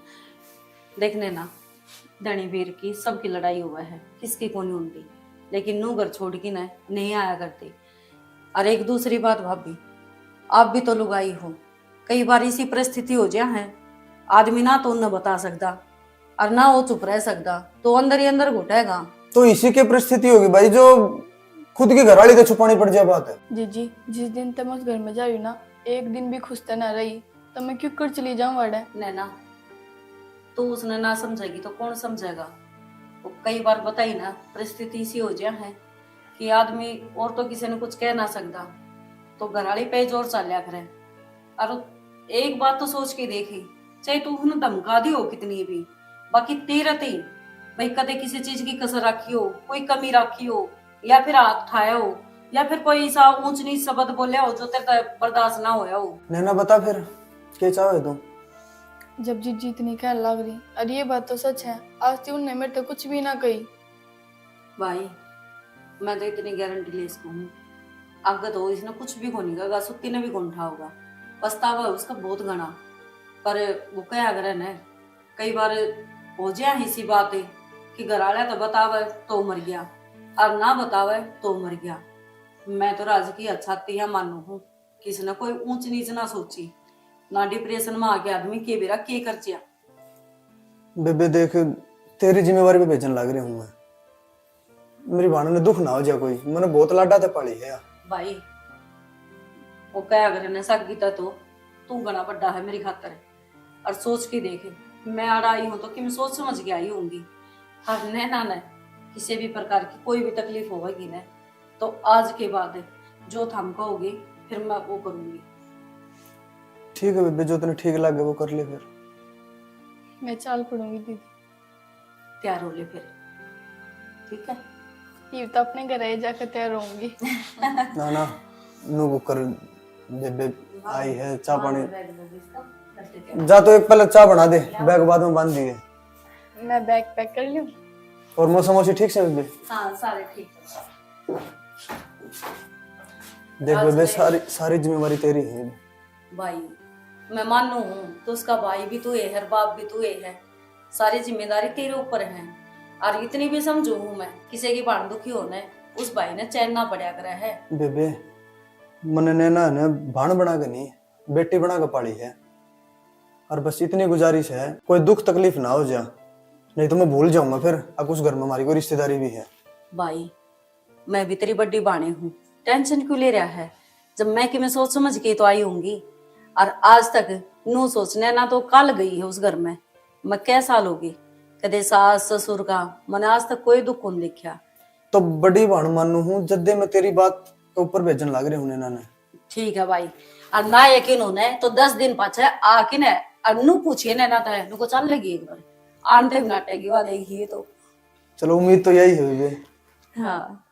देखने ना, धनी वीर की सबकी लड़ाई हुआ है, किसकी कोनी होती, लेकिन नू घर छोड़ के ना नहीं आया करती। और एक दूसरी बात भाभी, आप भी तो लुगाई हो, कई बार इसी परिस्थिति हो जा है, आदमी ना तो उन्हें बता सकता और ना वो चुप रह सकता, तो अंदर ही अंदर घुटेगा। तो इसी की परिस्थिति होगी भाई, जो खुद की घरवाली तो छुपानी पड़ जाए बात है। जीजी, जिस दिन तक मैं उस घर में जा रही हूँ ना, एक दिन भी खुश तो ना रही, तो मैं क्यों कर चली जाऊँ वाड़े? नैना, तू उसने ना समझेगी तो कौन समझेगा? वो कई बार बताई ना, परिस्थिति इसी हो जा है कि आदमी और तो किसी ने कुछ कह ना सकता, तो घरवाली पे जोर चाल्या करे। और एक बात तो सोच के देखी, चाहे तू उन्हें धमका दी हो कितनी भी, बाकी तेरे ते ही भाई कदे किसी चीज की कसर रखी हो, कोई कमी रखी हो, या फिर हाथ उठाया हो, या फिर कोई ऐसा ऊंच नीच शब्द बोलिया हो जो तेरे तै बर्दाश्त ना होया हो। नैना बता फिर, के चाहे तू? जब जीजी इतनी कहने लग रही, और ये बात तो सच है, आज तक उनने मेरे तै कुछ भी ना कही। भाई, मैं तो इतनी गारंटी ले सकूँ हूँ, आगे तो इसने कुछ भी कोनी कहेगा, सुत्ती ने भी कोनी उठाओगा। पछतावा है उसका बहुत घना, पर वो कहा करे ना, कई बार हो जाए इसी बात कि घर वाले तो बतावे तो मर गया, और ना बतावे तो मर गया। मैं तो राज की छाती है मानू हूँ, किसी ने कोई ऊंच नीच ना सोची। ना डिप्रेशन में आके आदमी के बेरा के कर चिया। बेबे देख, तेरी जिम्मेवारी पे भेजन लाग रही हूँ मैं। मेरी भाण ने दुख ना हो जा कोई, मैंने बहुत लाडा ते पाली है। भाई, वो कह अगर ने सागी ता तो तू घना बड़ा है मेरी खातर। और सोच के देख, मैं आड़ा आई हूँ तो कि मैं सोच समझ के आई होंगी। और नैना ने किसी भी प्रकार की कोई भी तकलीफ होगी ना, तो आज के बाद जो थम कहोगे, फिर मैं वो करूंगी। ठीक है बेबे, जो तने ठीक लगे वो कर ले फिर। मैं चाल पड़ूंगी दीदी। तैयार हो ले फिर, ठीक है? ये तो अपने घर ही जाकर तैयार होंगी। ना ना, नू को कर, बेबे आई है, चाय पानी। जा तो एक पहले चाय बना दे, बैग बाद में बांध दिए। मैं बैग पैक कर लूं। और मौसम मौसी ठीक से बेबे? हाँ, सारे ठीक है। देख बेबे, सारी सारी जिम्मेवारी तेरी है। भाई, मैं मानू हूँ तो उसका भाई भी तू ही है, बाप भी तू ही है, सारी जिम्मेदारी तेरे ऊपर है। और इतनी भी समझू हूँ मैं, किसी की भाण दुखी होने उस भाई ने चैन ना पड़ा करे है। बेबे, मने नैना ने भाण बना के नहीं, बेटी बना के पाली है। और बस इतनी गुजारिश है, कोई दुख तकलीफ ना हो जा, नहीं तो मैं भूल जाऊंगा फिर, अब उस घर में हमारी कोई रिश्तेदारी भी है। भाई, मैं भी तेरी बड़ी भाणी हूँ, टेंशन क्यों ले रहा है? जब मैं कि मैं सोच समझ के तो आई होंगी, और आज तक नू सोचने ना तो कल गई है उस घर में। मैं कै साल होगी, कदे सास ससुर का मैंने आज तक कोई दुख कौन देखा। तो बड़ी भाण मानू हूँ, जद्दे मैं तेरी बात के ऊपर भेजन लाग रहे हूँ नैना ने। ठीक है भाई, और ना यकीन होने तो दस दिन पाछे आके ने और नू पूछिए नैना ते, नू को चल लगी एक बार, आंटे नाटेगी वाले ये तो। चलो, उम्मीद तो यही है बेबे। हाँ।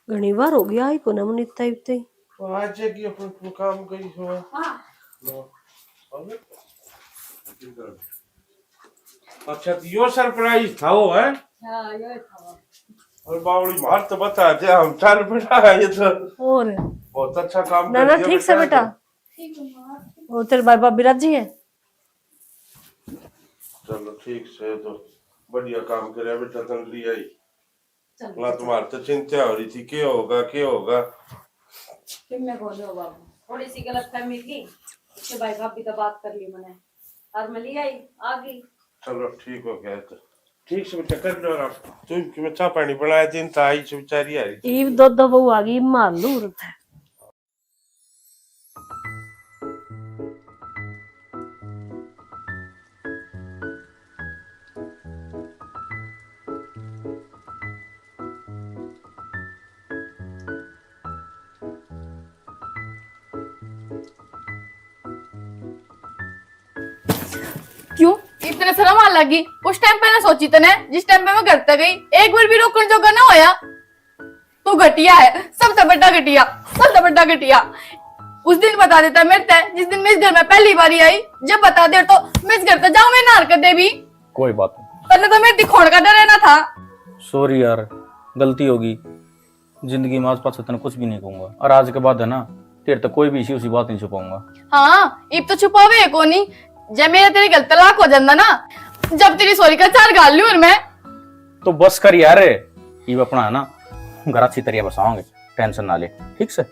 घणी बार हो गया, आई कोना मन इतना इतना ही। तो आज है कि अपन, अपन काम करी सो। हाँ। लो। अबे। अच्छा, तो यो सरप्राइज था वो, है? हाँ, यो था वो। और बावली मार तो बता दे, हम चार बेटा है ये तो। और? बहुत अच्छा काम ना, कर ना, दिया ठीक से बेटा। ठीक है, माँ। और तेरे भाई भाभी राजी है? चलो, ठीक से, तो बढ़िया काम करे बेटा, तन लिया ही। चल, ना, चल। तुम्हारे तो चिंता हो रही थी, क्या होगा, क्या होगा? फिर मैं बोलो बाबू, थोड़ी सी गलतफहमी थी, उसके भाई भाभी तो बात कर ली मैंने, और मैं ले आई, आ गई। चलो, ठीक हो गया तो। ठीक से बेटा, कर लो आराम। तू कि मैं चाय पानी बनाया, दिन तो आई से बेचारी आ रही थी। ईब दो दो बहू आ गई, मार लूर। क्यों इतने शर्म आ लगी? उस टाइम पे ना सोची तने, जिस टाइम पे मैं घर तक गई, एक बार भी रोकण जोगा ना होया। तू घटिया है, सबसे बड़ा घटिया, सबसे बड़ा घटिया। उस दिन बता देता मेरे ते, जिस दिन मैं इस घर में पहली बार आई, जब बता दे तो मैं इस घर से जाऊं, मैं ना हरकत दे भी। कोई बात नहीं। तन्ने तो मेरे दिखोण का डर है ना था। सॉरी यार, गलती होगी। जिंदगी में आज पाछे तने कुछ भी नहीं कहूंगा, और आज के बाद है ना, तेरे तक कोई भी इसी उसी बात नहीं छुपाऊंगा। हाँ, इब तो छुपावे है कोनी। जब मेरा तेरे गल तलाक हो जांदा ना, जब तेरी सॉरी का चार गाल लूं और मैं। तो बस कर यार, इब अपना है ना घर अच्छी तरह बसावांगे, टेंशन ना ले, ठीक से?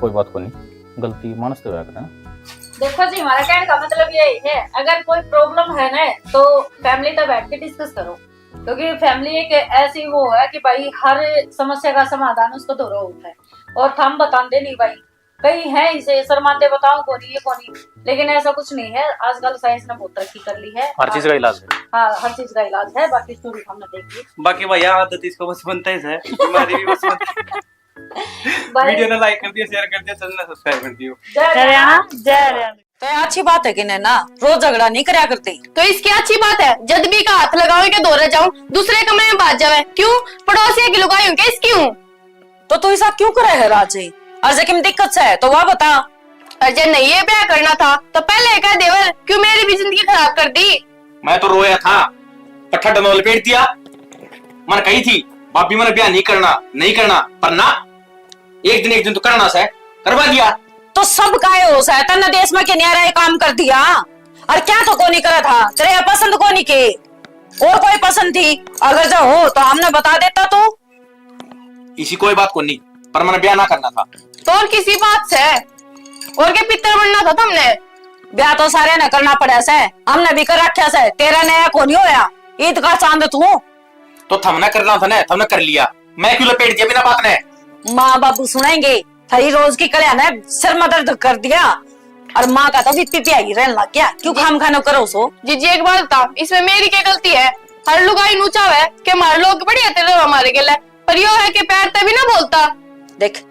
कोई बात को नहीं, गलती मानस तो होया करे ना। देखो जी, हमारा कहने का मतलब यही है, अगर कोई प्रॉब्लम है ना तो फैमिली तो बैठ के डिस्कस करो, क्योंकि फैमिली एक ऐसी वो है कि भाई हर समस्या का समाधान उसको धोरो होता है। और थम बताते नहीं भाई, कई है इसे शर्माते, बताओ कोनी, ये कोनी, लेकिन ऐसा कुछ नहीं है। आजकल साइंस ने बहुत तरक्की कर ली है। हर चीज का इलाज है। हाँ, हर चीज का इलाज है। बाकी स्टोरी हमने देख ली। बाकी भैया, आदत इसको बस बनता ही है, बीमारी भी बस बनता है। भाई, वीडियो ने लाइक कर दियो, शेयर कर दियो, चैनल ने सब्सक्राइब कर दियो। जय हरियाणा, जय हरियाणा। तो ये अच्छी बात है कि नैना रोज झगड़ा नहीं करया करती। तो इसकी अच्छी बात है, जद भी का हाथ लगावे के धोरे जाऊं, दूसरे कमरे में भाग जावे। क्यों? पड़ोसिया की लुगाई हूं क्या इसकी हूं? तो तू ऐसा क्यों करे है राजे? और जे किम दिक्कत से है तो वह बता। और जे नहीं ये ब्याह करना था तो पहले ही कह देवर, क्यों मेरी भी जिंदगी खराब कर दी? मैं तो रोया था, पर ठंड में लपेट दिया। मन कही थी भाभी, मैंने ब्याह नहीं करना, नहीं करना, पर ना, एक दिन एक दिन तो करना से, करवा दिया। तो सब काहे हो सै, तन्ने देश में के न्यारा ये काम कर दिया। और क्या तो कोनी करा था, तेरे पसंद कोनी के, और कोई पसंद थी? अगर जो हो तो हमने बता देता तू। इसी कोई बात कोनी, पर मैंने ब्याह ना करना था। तो और किसी बात से? और के पितर बनना था थमने? ब्याह तो सारे ने करना पड़ा से, हमने भी कर रखा से, तेरा नया को नहीं होया। ईद का चांद तू। तो थमने करना था ना, थमने कर लिया, मैं क्यों लपेट दिया बिना बात ने? माँ बाबू सुनेंगे, थारी रोज की कल्या ने सर में दर्द कर दिया। और माँ का तो भी पिपिया ही रहने लग गया, क्यों जी। खाम खानो करो सो? जीजी, एक बात बता, इसमें मेरी क्या गलती है? हर लुगाई नू चाहे कि हमारे लोग बढ़िया तेरे हमारे गेले, पर यो है कि प्यार ते भी ना बोलता। देख,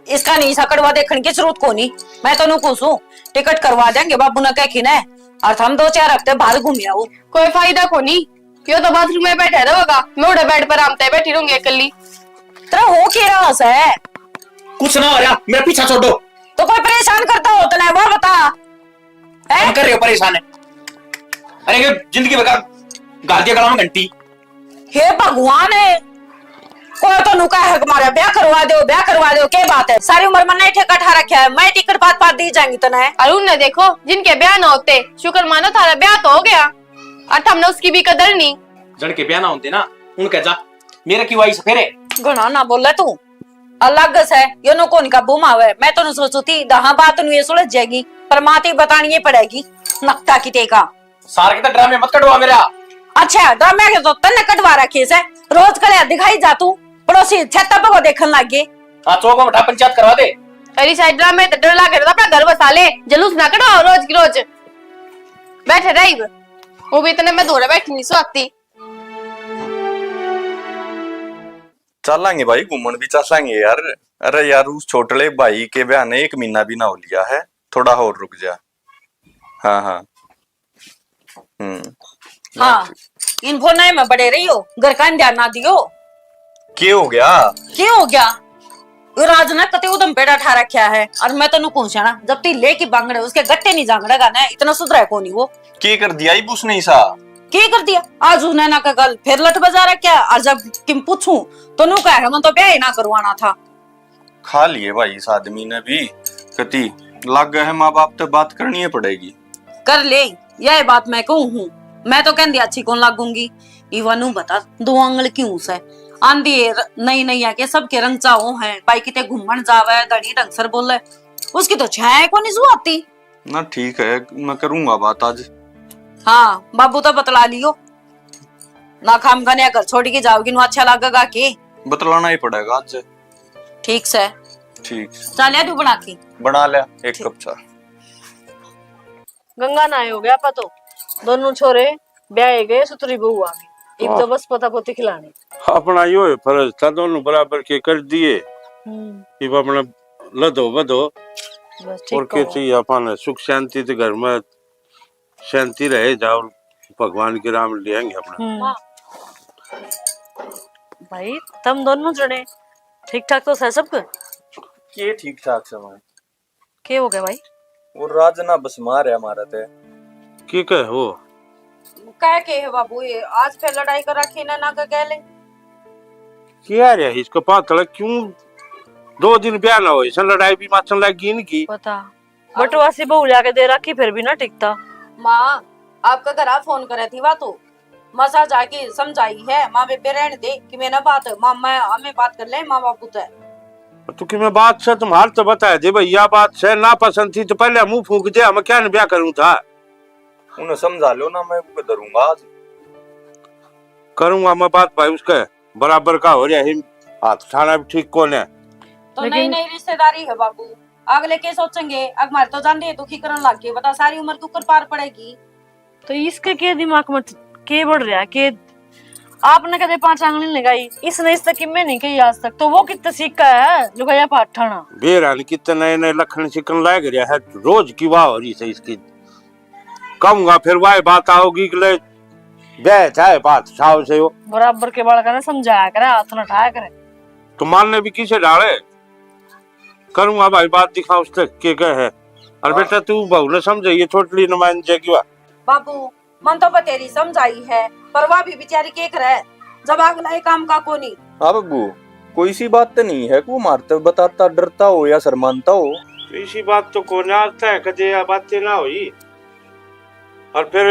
इसका नहीं सा कड़वा देखने की जरूरत कोनी। मैं तो नू कहूं सूं, टिकट करवा देंगे बाबू ने कह के ना, और थम दो चार हफ्ते बाहर घूम आओ। कोई फायदा कोनी, यो तो बाथरूम में बैठा रहेगा, मैं उड़े बेड पर आराम ते बैठी रहूंगी अकेली। तेरा हो के रहा से? कुछ ना हो रहा, मेरा पीछा छोड़ो। तो कोई परेशान करता हो तो ना वो बता। हैं? हम कर रहे हो परेशान है। अरे ये जिंदगी भर का गाल दिया गला में घंटी। हे भगवान है, कोई तो नुका है हमारा ब्याह करवा दो, ब्याह करवा दो, क्या बात है? सारी उम्र मैंने ठेका ठा रखा है, मैं टिकट पात पात दी जाएंगी तने। और उनने देखो, जिनके ब्याह ना होते, शुक्र मानो थारा ब्याह तो हो गया, और थमने उसकी भी कदर नहीं। जन के ब्याह ना होते ना, उनके जा, मेरे क्यों आई सफेरे? घणा ना बोले तू, अलग से, यो नो कौन काबू में आवे। मैं तो नु सोचू थी, दहा बात नु ये सुलझ जाएगी, पर माँ ती बतानी ही पड़ेगी, नकटा की टेका। सार के तो ड्रामे मत कटवा मेरा। अच्छा, ड्रामे के तो तन्ने कटवा रखे से, रोज कड़े दिखाई जा तू, पड़ोसी छत्ता पे को देखन लग गए। हाँ, चौक में बैठा पंचायत करवा दे। अरे साइड ड्रामे तो डर लाग रहा, अपना घर बसा ले, जलूस ना कटवाओ रोज की रोज। बैठे रही, वो भी इतने में धोरे बैठी नहीं सो आती। चलांगे भाई, घूमन भी चलांगे यार। अरे यार, उस छोटले भाई के ब्याह ने एक महीना भी ना हो लिया है, थोड़ा और रुक जा। हाँ, हाँ। हम्म। हाँ, इन फोन में बड़े रही हो, घर का ध्यान ना दियो। के हो गया? के हो गया? वो राज ने कते उदम पेड़ा ठा रखा है, और मैं तन्नू कहूं स्याणा, जब ती ले की बांगड़े उसके गट्टे नहीं जांगड़ेगा ना, इतना सुधरा है कोनी वो। के कर दिया इब उसने ऐसा? के कर दिया? आज उन्हें ना का गल फिर लट बजा रखा है, और जब किम पूछूं तो नू कहे, "मैं तो ब्याह ही ना करवाना था।" खा लिए भाई इस आदमी ने भी, कती लागे है माँ बाप तो बात करनी ही पड़ेगी। कर ले, यह बात मैं कहूँ हूँ, मैं तो कहंदी अच्छी कौन लागूंगी। इवा नू बता, दो आंगल क्यों से? आंधी है, र-, नई नई आके सबके रंग चाहो हैं, भाई किते घूमन जावे, धनी ढंग सर बोले, उसकी तो छाया को नहीं जुआती। ना ठीक है, मैं करूंगा बात आज। हाँ, बाबू तो बतला लियो ना, खाम खाने घर छोड़ के जाओगी, नु अच्छा लगेगा के? बतलाना ही पड़ेगा आज। ठीक से। ठीक। चाह लिया तू बना के? बना लिया एक ठीक। कप चाह। गंगा नहाए हो गया आपा तो, दोनों छोरे ब्याहे गए, सुतरी बहू आ गई। इब तो वाह। बस पोता पोती खिलाने। अपना यो है फर्ज था, दोनों बराबर के कर दिए। हम्म। इब अपना लदो बदो। बस ठीक और के हो। चाहिए अपन सुख शांति तो घर में शांति रहे, जाओ भगवान के राम लेंगे अपना। हम्म। भाई, तुम दोनों जने ठीक ठाक तो सै सब? के ठीक ठाक से भाई? के हो गया भाई? वो राज ना बस मार है हमारा ते। के कहे वो? कह के है बाबू, ये आज फिर लड़ाई कर रखी ना, ना के गए ले। क्या रे इसको पातल क्यों? दो दिन ब्याह ना हो, इसन लड़ाई भी माचन लग गई इनकी। पता। बटवासी बहू ल्याके दे रखी, फिर भी ना टिकता। माँ, आपका घर आ फोन करे थी वा तो, मसा जाके समझाई है, माँ बेबे रहने दे कि मैं ना बात, माँ, मैं, हमें बात कर ले माँ बापू ते। तू कि मैं बात से तुम्हारे तो बता दे भाई, या बात से ना पसंद थी तो पहले मुंह फूंक दे, हम क्या न ब्याह करूं था। उन्हें समझा लो ना, मैं उनको धरूंगा आज। करूंगा मैं बात भाई उसके। बराबर का हो रहा है, हाथ ठाना भी ठीक कौन है। तो लेकिन नई नई रिश्तेदारी है बाबू, अगले के सोचेंगे, अग मारे तो जान दे दुखी करन लग गए, बता सारी उम्र दुख कर पार पड़ेगी। तो इसके के दिमाग में के बढ़ रहा के आपने कदे पांच आंगली लगाई, इसने इस तक किम्मे नहीं कही आज तक, तो वो कितना सीखा है लुगाया पाठाना। बेरा ने कितने नए नए लखन सीखन लाग रहा है, रोज की वाह हो रही है इसकी। कहूंगा फिर वही बात आओगी कि ले ब्याह चाहे बात छाव से हो। बराबर के बालका ने समझाया करे, हाथ न उठाया करे। तो मारने भी किसे डाले? करूंगा भाई बात, दिखा उस तक के कह है। और हाँ। बेटा तू बहू ने समझाइए, छोटली नुमाइंद जाएगी वा। बाबू, मन तो बतेरी समझाई है, पर वा भी बेचारी के करे, जब अगला ये काम का कोनी। हाँ बाबू, कोई सी बात तो नहीं है कि वो मारते बताता डरता हो या शर्मानता हो। इसी बात तो कोने आज तक कदे या बातें ना हुई। और फिर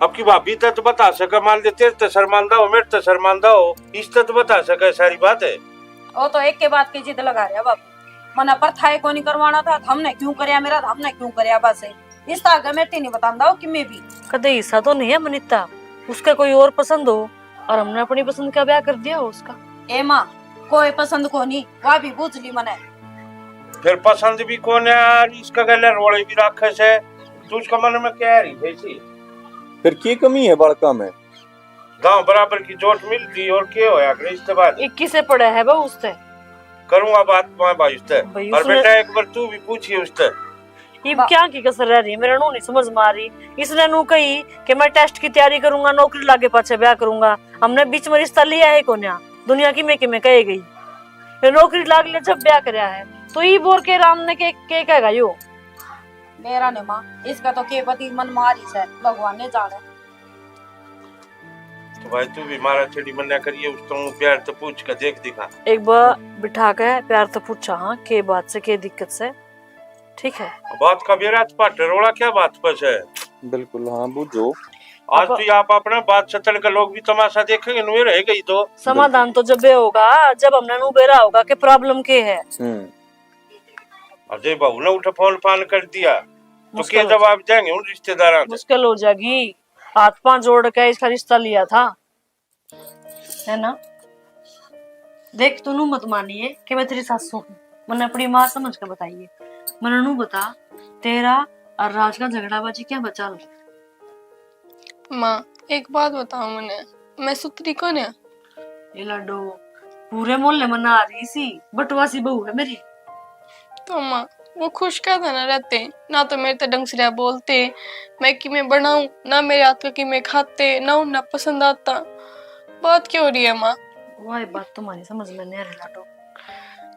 अब की भाभी तक तो बता सके, मान ले तेरे ते शर्मांदा हो, मेरे ते शर्मांदा हो, इस तक तो बता सके सारी बात है। वो तो एक के बात की जिद लगा रहा बाबू। मने पर थाए कोनी करवाना था, हमने क्यों करया मेरा, हमने क्यों करया, बस। इस तो आगे मैं नहीं बतांदा हो कि मैं भी। कदे हिस्सा तो नहीं है मनीता, उसका कोई और पसंद हो और हमने अपनी पसंद का ब्याह कर दिया हो उसका। ए माँ, कोई पसंद कोनी, वा भी बूझ ली मने। फिर पसंद भी कोनी यार, इसका गले रोले भी राखे से, तो उसका मन में क्या रही है इसी? फिर की कमी है बालका में? गांव बराबर की जोट मिलती और के होया करे इसके बाद? इक्कीस से पड़ा है बहू उससे। करूंगा बात मैं भाई उससे। भाई और उसने बेटा एक बार तू भी पूछिए उससे। इब बा- क्या की कसर रह रही है, मेरा नू नहीं समझ में आ रही। इसने नू कही कि मैं टेस्ट की तैयारी करूंगा, नौकरी लागे पाछे ब्याह करूंगा। हमने बीच में रिश्ता लिया है कोन्या, दुनिया की में कि में कहे गई। ये नौकरी लाग ले जब ब्याह करया है, तो ई बोर के राम ने के, के कहेगा यो? मेरा ने माँ, इसका तो के पति मन मारी से, भगवान ने जाने। तो भाई तू भी मारा छेड़ी मन्या करिए, उस तो प्यार तो पूछ के देख दिखा। एक बार बिठा के प्यार तो पूछा, हाँ, के बात से, के दिक्कत से, ठीक है? बात का बेरा तो पाटे रोला क्या बात पर है? बिल्कुल, हाँ, बूझो। आज अब तो ये आप अपना बात सतड़ के लोग भी तमाशा देखेंगे, नुए रह गई तो। समाधान तो जब ये होगा, जब हमने नु बेरा होगा कि प्रॉब्लम के है। हम्म। और जे बहू ने उठे फोन फान कर दिया, तो मुश्किल के हो जवाब देंगे उन रिश्तेदारां से? मुश्किल हो जाएगी। हाथ पांव जोड़ के इसका रिश्ता लिया था, है ना? देख, तू नू मत मानिए कि मैं तेरी सासू हूँ। मैंने अपनी माँ समझ के बताइए। मैंने नू बता, तेरा और राज का झगड़ाबाजी क्या बचा लो? माँ, एक बात बताओ मने, मैं सुथरी कौन है? ये लाडो, पूरे मोहल्ले में ना आ रही सी, बटवासी बहू है मेरी। तो माँ, वो खुश क्या था ना रहते, ना तो मेरे ते ढंग से बोलते, मैं किमें बनाऊं, ना मेरे हाथ का किमें खाते, ना उन्हें पसंद आता। बात क्या हो रही है माँ? वही बात तुम्हारी समझ में नहीं आ रही लाडो,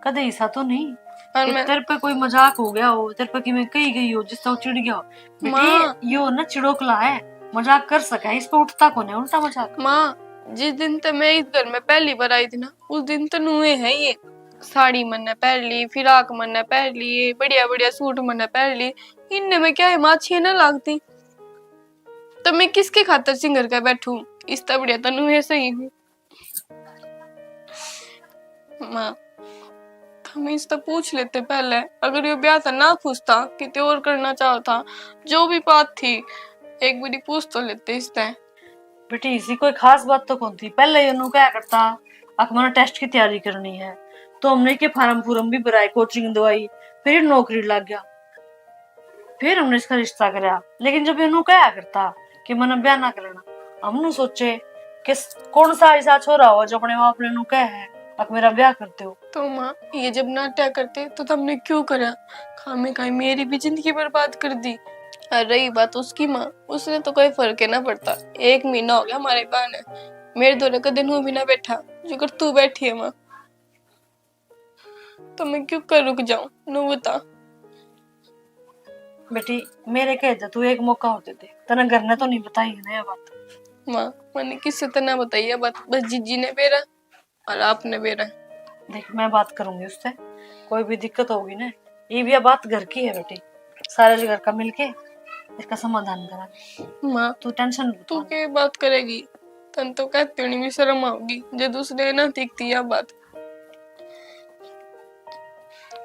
कदे ऐसा तो नहीं और कि मैं तेरे पे कोई मजाक हो गया हो, तेरे पे किमें कही गई हो जिससे वो चिढ़ गया हो। बेटी, माँ। यो ना चिड़ोकला है, मजाक कर सके, इस पे उठता कौन है उल्टा मजाक। माँ, जिस दिन ते मैं इस घर में पहली बार आई थी ना, उस दिन तो नुए है ये, साड़ी मन्ने पहन ली, फिराक मन्ने पहन ली, बढ़िया बढ़िया सूट मन्ने पहन ली। इनने में क्या है माँ, अच्छी ना लगती, तो मैं किसके खातर सिंगर का बैठू? इस तो बढ़िया तो नुए सही हूँ। माँ, थम इससे पूछ लेते पहले, अगर यो ब्याह था ना खुश था, किते और करना चाहो था, जो भी बात थी, एक बारी पूछ तो लेते इससे। बेटी, इसी कोई खास बात तो कौन थी, पहले ये नू क्या करता, अक मने टेस्ट की तैयारी करनी है, तो हमने के फार्म फूर्म भी भराए, कोचिंग दवाई, फिर नौकरी लग गया। फिर हमने इसका रिश्ता करया, लेकिन जब ये नू कहा करता कि मने ब्याह ना करना, हम नू सोचे कि स-, कौन सा ऐसा छोरा हो जो अपने माँ बाप ने नू कहे है, "अक मेरा ब्याह कर दो।" तो माँ, ये जब नाट्या करते तो तुमने क्यों करा? खामे खाई मेरी भी जिंदगी बर्बाद कर दी। और रही बात उसकी माँ, उसने तो कोई फर्क ही ना पड़ता। एक महीना हो गया हमारे ब्याह ने, मेरे धोरे कदे नू भी ना बैठा, जो कर तू बैठी है माँ। तो मैं क्यों कर रुक जाऊं, नू बता। बेटी, मेरे कहे तो तू एक मौका और दे दे, तने घर ने तो नहीं बताई है ना ये बात? माँ, मैंने किसी से तो ना बताई है बात, बस जीजी ने बेरा और आपने बेरा। देख, मैं बात करूंगी उससे, कोई भी दिक्कत होगी ना, ये भी बात घर की है बेटी, सारे घर का मिलके इसका समाधान करेंगे। माँ, तू टेंशन मत तू ले। के बात करेगी? तन तो कहती होनी भी शर्म आओगी जब उसने ना दिखती या बात।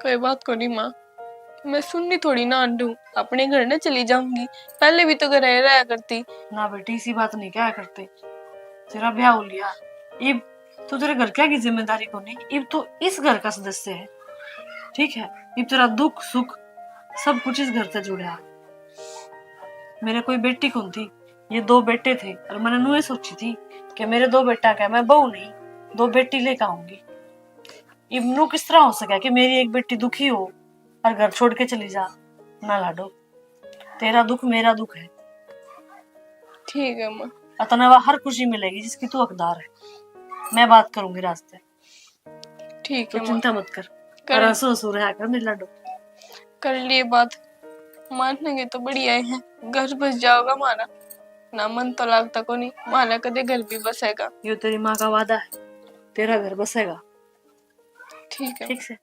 कोई बात को नहीं माँ, मैं सुननी थोड़ी ना आंडू, अपने घर ने चली जाऊंगी। पहले भी तो घर रहा करती। ना बेटी, इसी बात नहीं क्या करते, तेरा ब्याह हो लिया, इब तो तेरे घर क्या की जिम्मेदारी को नहीं, इब तो इस घर का सदस्य है, ठीक है? इब तेरा दुख सुख सब कुछ इस घर से जुड़ा है। मेरे कोई बेटी कौन थी, ये दो बेटे थे और मैंने नुए सोची थी कि मेरे दो बेटा का मैं बहू नहीं, दो बेटी लेकर आऊंगी। इब नू किस तरह हो सका कि मेरी एक बेटी दुखी हो और घर छोड़ के चली जा? ना लाडो, तेरा दुख मेरा दुख है। ठीक है माँ। अतना वा हर खुशी मिलेगी जिसकी तू हकदार है। मैं बात करूंगी रास्ते। ठीक तो है माँ। चिंता मत कर। कर और हंसो हंसो रहा कर मेरे लाडो। कर लिए बात। मानेंगे तो बढ़िया है, घर बस जाओगा हमारा। ना मन तो लागता कोनी, मारा कदे घर भी बसेगा। यो तेरी माँ का वादा है, तेरा घर बसेगा। ठीक है। ठीक से।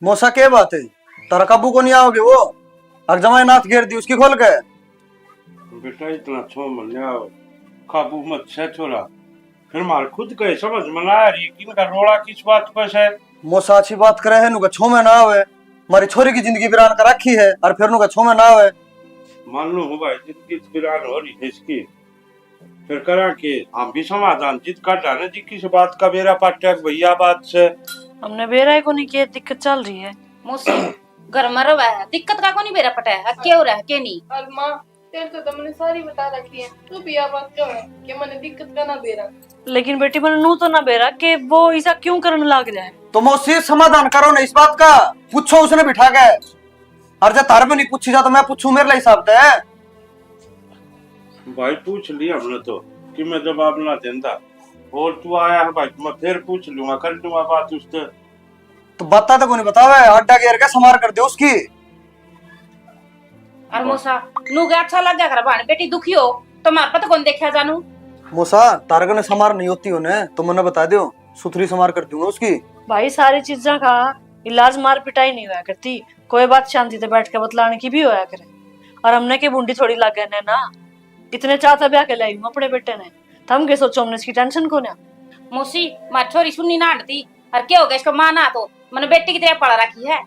मौसा, के बात है? तारा काबू को नहीं आओगे वो? अक जमाई नाथ घेर दी उसकी खोल के। बेटा, इतना छो मन्या काबू मत से छोरा। फिर मार खुद के समझ में ना आ रही कि इनका रोला किस बात पे से। मौसा अच्छी बात करे है, नुका छो में ना आवे। मारी छोरी की जिंदगी वीरान कर रखी है, और फिर नुका छो में ना आवे। मान लो हूँ भाई, जिंदगी तो वीरान हो रही है इसकी, फिर करा के हम भी समाधान जित काटा ना जी, किस बात का बेरा पाटे कि भैया बात से। हमने बेरा ही को नहीं किया, दिक्कत चल रही है। मौसी, घर में रवा है, दिक्कत का को नहीं बेरा पटा है, के हो रहा है, के नहीं? और माँ, तेरे तो तुमने सारी बता रखी है, तू भी आ बात क्यों है कि मैंने दिक्कत का ना बेरा? लेकिन बेटी, मैंने नू तो ना बेरा कि वो ऐसा क्यों करने लाग रहा है। तो मौसी, समाधान करो ना इस बात का, पूछो उसने बिठा के। और जब थारे पे नहीं पूछी जा तो मैं पूछूं, मेरे लिए हिसाब तय है। भाई, पूछ लिया हमने तो कि मैं जवाब ना देंदा, और तू आया है भाई, मैं फिर पूछ लूंगा, कर लूंगा बात उससे। तो बता तो कोनी बतावे, अड्डा घेर के समार कर दे उसकी। और मौसा, नू के अच्छा लग गया कर, भाण बेटी दुखी हो तो मार पत कौन देखा जानू। मौसा, तारक ने समार नहीं होती होने तो मन्ने बता दियो, सुथरी समार कर दूंगा उसकी। भाई, सारी चीजा का इलाज मार पिटाई नहीं होया करती, कोई बात शांति से बैठ के बतलाने की भी होया करे। और हमने के बूंदी थोड़ी लागे ने ना, इतने चाह तै ब्याह के लाई हूँ अपने बेटे ने, थम के सोचो, हमने इसकी टेंशन को ना। मौसी, मार छोरी सुनी ना हटती, और क्या हो गया इसको माँ ना तो, मैंने बेटी की तरह पाला रखी है।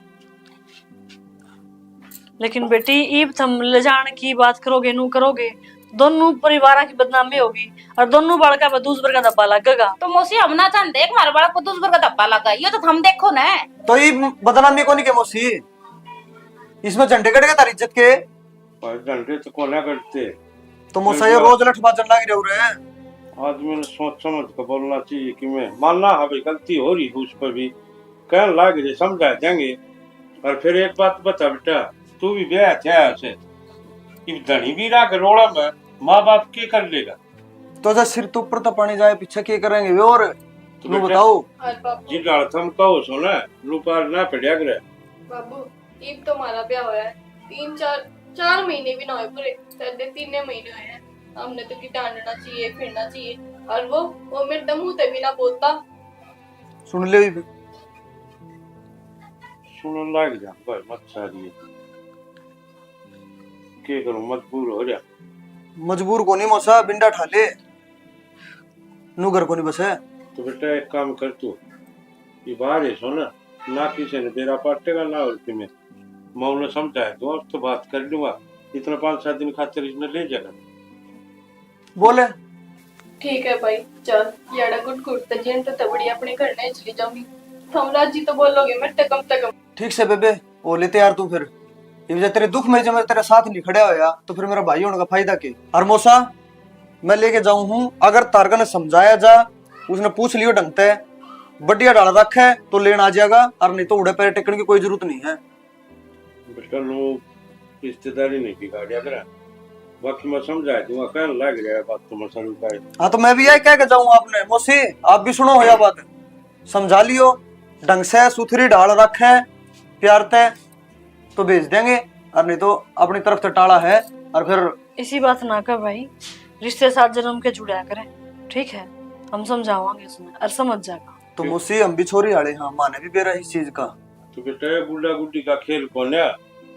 लेकिन बेटी, इब थम ले जान की बात करोगे, नू करोगे, दोनों परिवार की बदनामी होगी और दोनों बालका पे दूसर का धब्बा लगेगा। तो मौसी, हम ना चाहते कि हमारे बालक को दूसर का धब्बा लगा, ये तो थम देखो ना। तो ये बदनामी कोनी के मौसी, इसमें झंडे कट गए थारी इज्जत के। भाई, झंडे तो कोने कटते। तो मौसा, ये रोज लठ बाजन लाग रहे हो रे। आदमी ने सोच समझ के बोलना चाहिए कि मैं मानना है भाई, गलती हो रही है उस पर भी, कहन लाग रहे, समझा देंगे। और फिर एक बात बता बेटा, तू भी ब्याह थया से, इब धनी भी रह के रोड़ा में माँ बाप के कर लेगा? तो जा सिर तो ऊपर तो पानी जाए, पीछे के करेंगे वे? और तो नू बेटा, बताओ। और बाबू, जिन हालत हम कहो सो ना, नू पार ना पड़या करे। बाबू, इब तो हमारा ब्याह होया है, तीन चार, चार महीने भी ना हुए पूरे, साढ़े तीन महीने हुए हैं। हमने तो कि डांडना चाहिए, फिरना चाहिए, और वो, वो मेरे तो मुंह ते भी ना बोलता। सुन ले इब। सुनन लाग जा भाई, मत सारी। के करूं, मजबूर हो रहा। मजबूर कोनी मौसा, बिंडा ठा ले। नू घर कोनी बसे। तो बेटा एक काम कर तू, ये बाहर है सो ना, ना किसी ने बेरा पाटेगा ना और किमें। मैं उन्हें समझाए दूं, अब तो बात कर लूंगा, इतना पाँच सात दिन खातर इसने ले जाना। बोले। ठीक है भाई, चल, याड़ा गुट गुट ते जिन तो तबड़ी अपने घर नहीं चली जाऊंगी। थम राजी तो बोलोगे मेरे ते कम से कम। ठीक से बेबे, ओ ले तैयार तू फिर। ये वजह तेरे दुख में जब मैं तेरे साथ नहीं खड़ा होया, तो फिर मेरा भाई होने का फायदा के? और मौसा, मैं लेके जाऊं हूँ, अगर तारका ने समझाया जा, उसने पूछ लियो ढंग ते, बढ़िया ढाल रखे तो लेन आ जाएगा, और नहीं तो उड़े पैर टेकने की कोई जरूरत नहीं है। बेटा, लोग रिश्तेदारी नहीं बिगाड़या करा। बाकी मैं समझा दूंगा, कहने लग रहा है बात तो मैं सरू का है। हाँ, तो मैं भी यही कह के जाऊंगा आपने, मौसी, आप भी सुनो हो या बात, समझा लियो ढंग से, सुथरी ढाल रखे प्यार ते, तो भेज देंगे, और नहीं तो अपनी तरफ से टाला है। और फिर इसी बात ना कह भाई, रिश्ते सात जन्म के जुड़ा करें, ठीक है, हम समझावांगे उसने और समझ जाएगा। तो मौसी, हम भी छोरी आले हाँ, माने भी बेरा इस चीज का। तो बेटा, ये गुड्डा गुड्डी का खेल कोन्या।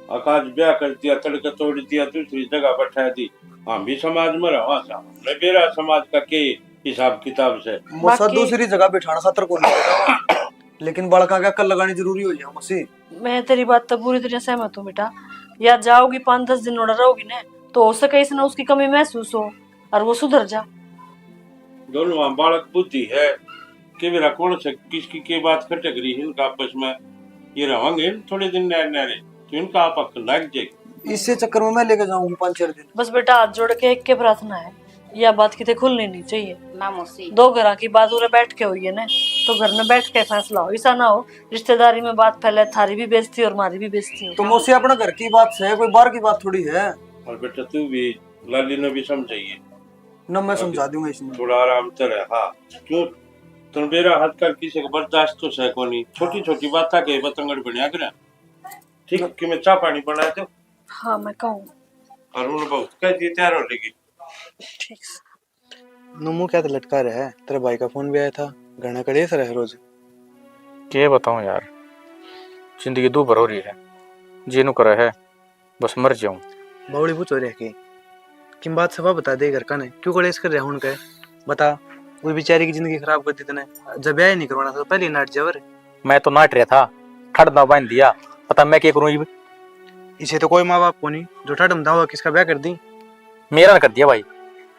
आकाश ब्याह कर दिया, तड़के तोड़ दिया, दूसरी जगह बैठा दी। हम भी समाज में रहा, हमने बेरा समाज का के हिसाब किताब से। मौसा, बाकी दूसरी जगह बिठाना खातर कोनी, लेकिन बालका का अकल लगानी जरूरी हो जाए मौसी। मैं तेरी बात तो पूरी तरह सहमत हूँ बेटा। या जाओगी, पाँच दस दिन उड़ा रहोगी ना, तो हो सके इसने उसकी कमी महसूस हो और वो सुधर जा। दोनों वहाँ बालक बुद्धि है, के मेरा कौन से किसकी के बात खटक रही है इनका आपस में। ये रहेंगे थोड़े दिन नहरे नहरे, तो इनका आप अक्ल लग जाएगी। इसे चक्कर में मैं लेके जाऊंगी पाँच चार दिन। बस बेटा, हाथ जोड़ के एक के प्रार्थना है, यह बात किते खुलनी नहीं चाहिए। ना मौसी। दो घरां की बात उरे बैठ के हुई है ना, तो घर में बैठ के फैसला हो, ऐसा ना हो रिश्तेदारी में बात फैले, थारी भी बेइज्जती और मारी भी बेइज्जती हो। तो मौसी, अपने घर की बात है, कोई बाहर की बात थोड़ी है। और बेटा, तू भी लाली ने भी समझाइए। ना, मैं समझा दूंगा इसमें। थोड़ा आराम से रह, हाँ। क्यों, तन बेरा हाथ कर किसी को बर्दाश्त तो सह कोनी। छोटी छोटी बात के बतंगड़ बनया करे। ठीक, कि मैं चाय पानी बना दो। हाँ, मैं कहूँ। और उन बहुत कह दी, तैयार हो लेगी। ठीक से। नुमू क्या तो लटका रहा है, तेरे भाई का फोन भी आया था, घना कलेश रहे रोज। के बताऊं यार, जिंदगी दो भर हो रही है, जी नु करे है बस मर जाऊं। बावली पूछो रे की किम बात सफा बता दे घर का ने, क्यों कलेश कर रहा हूं उनके? बता। वो बेचारी की जिंदगी खराब कर दी तने। जब ब्याह ही नहीं करवाना था तो पहले ही नाट जावर। मैं तो नाट रहा था, ठड़ ना बांध दिया, पता मैं क्या करूं इब। इसे तो कोई माँ बाप को नहीं जो ठड़ में दावा किसका ब्याह कर दी। मेरा ना कर दिया भाई,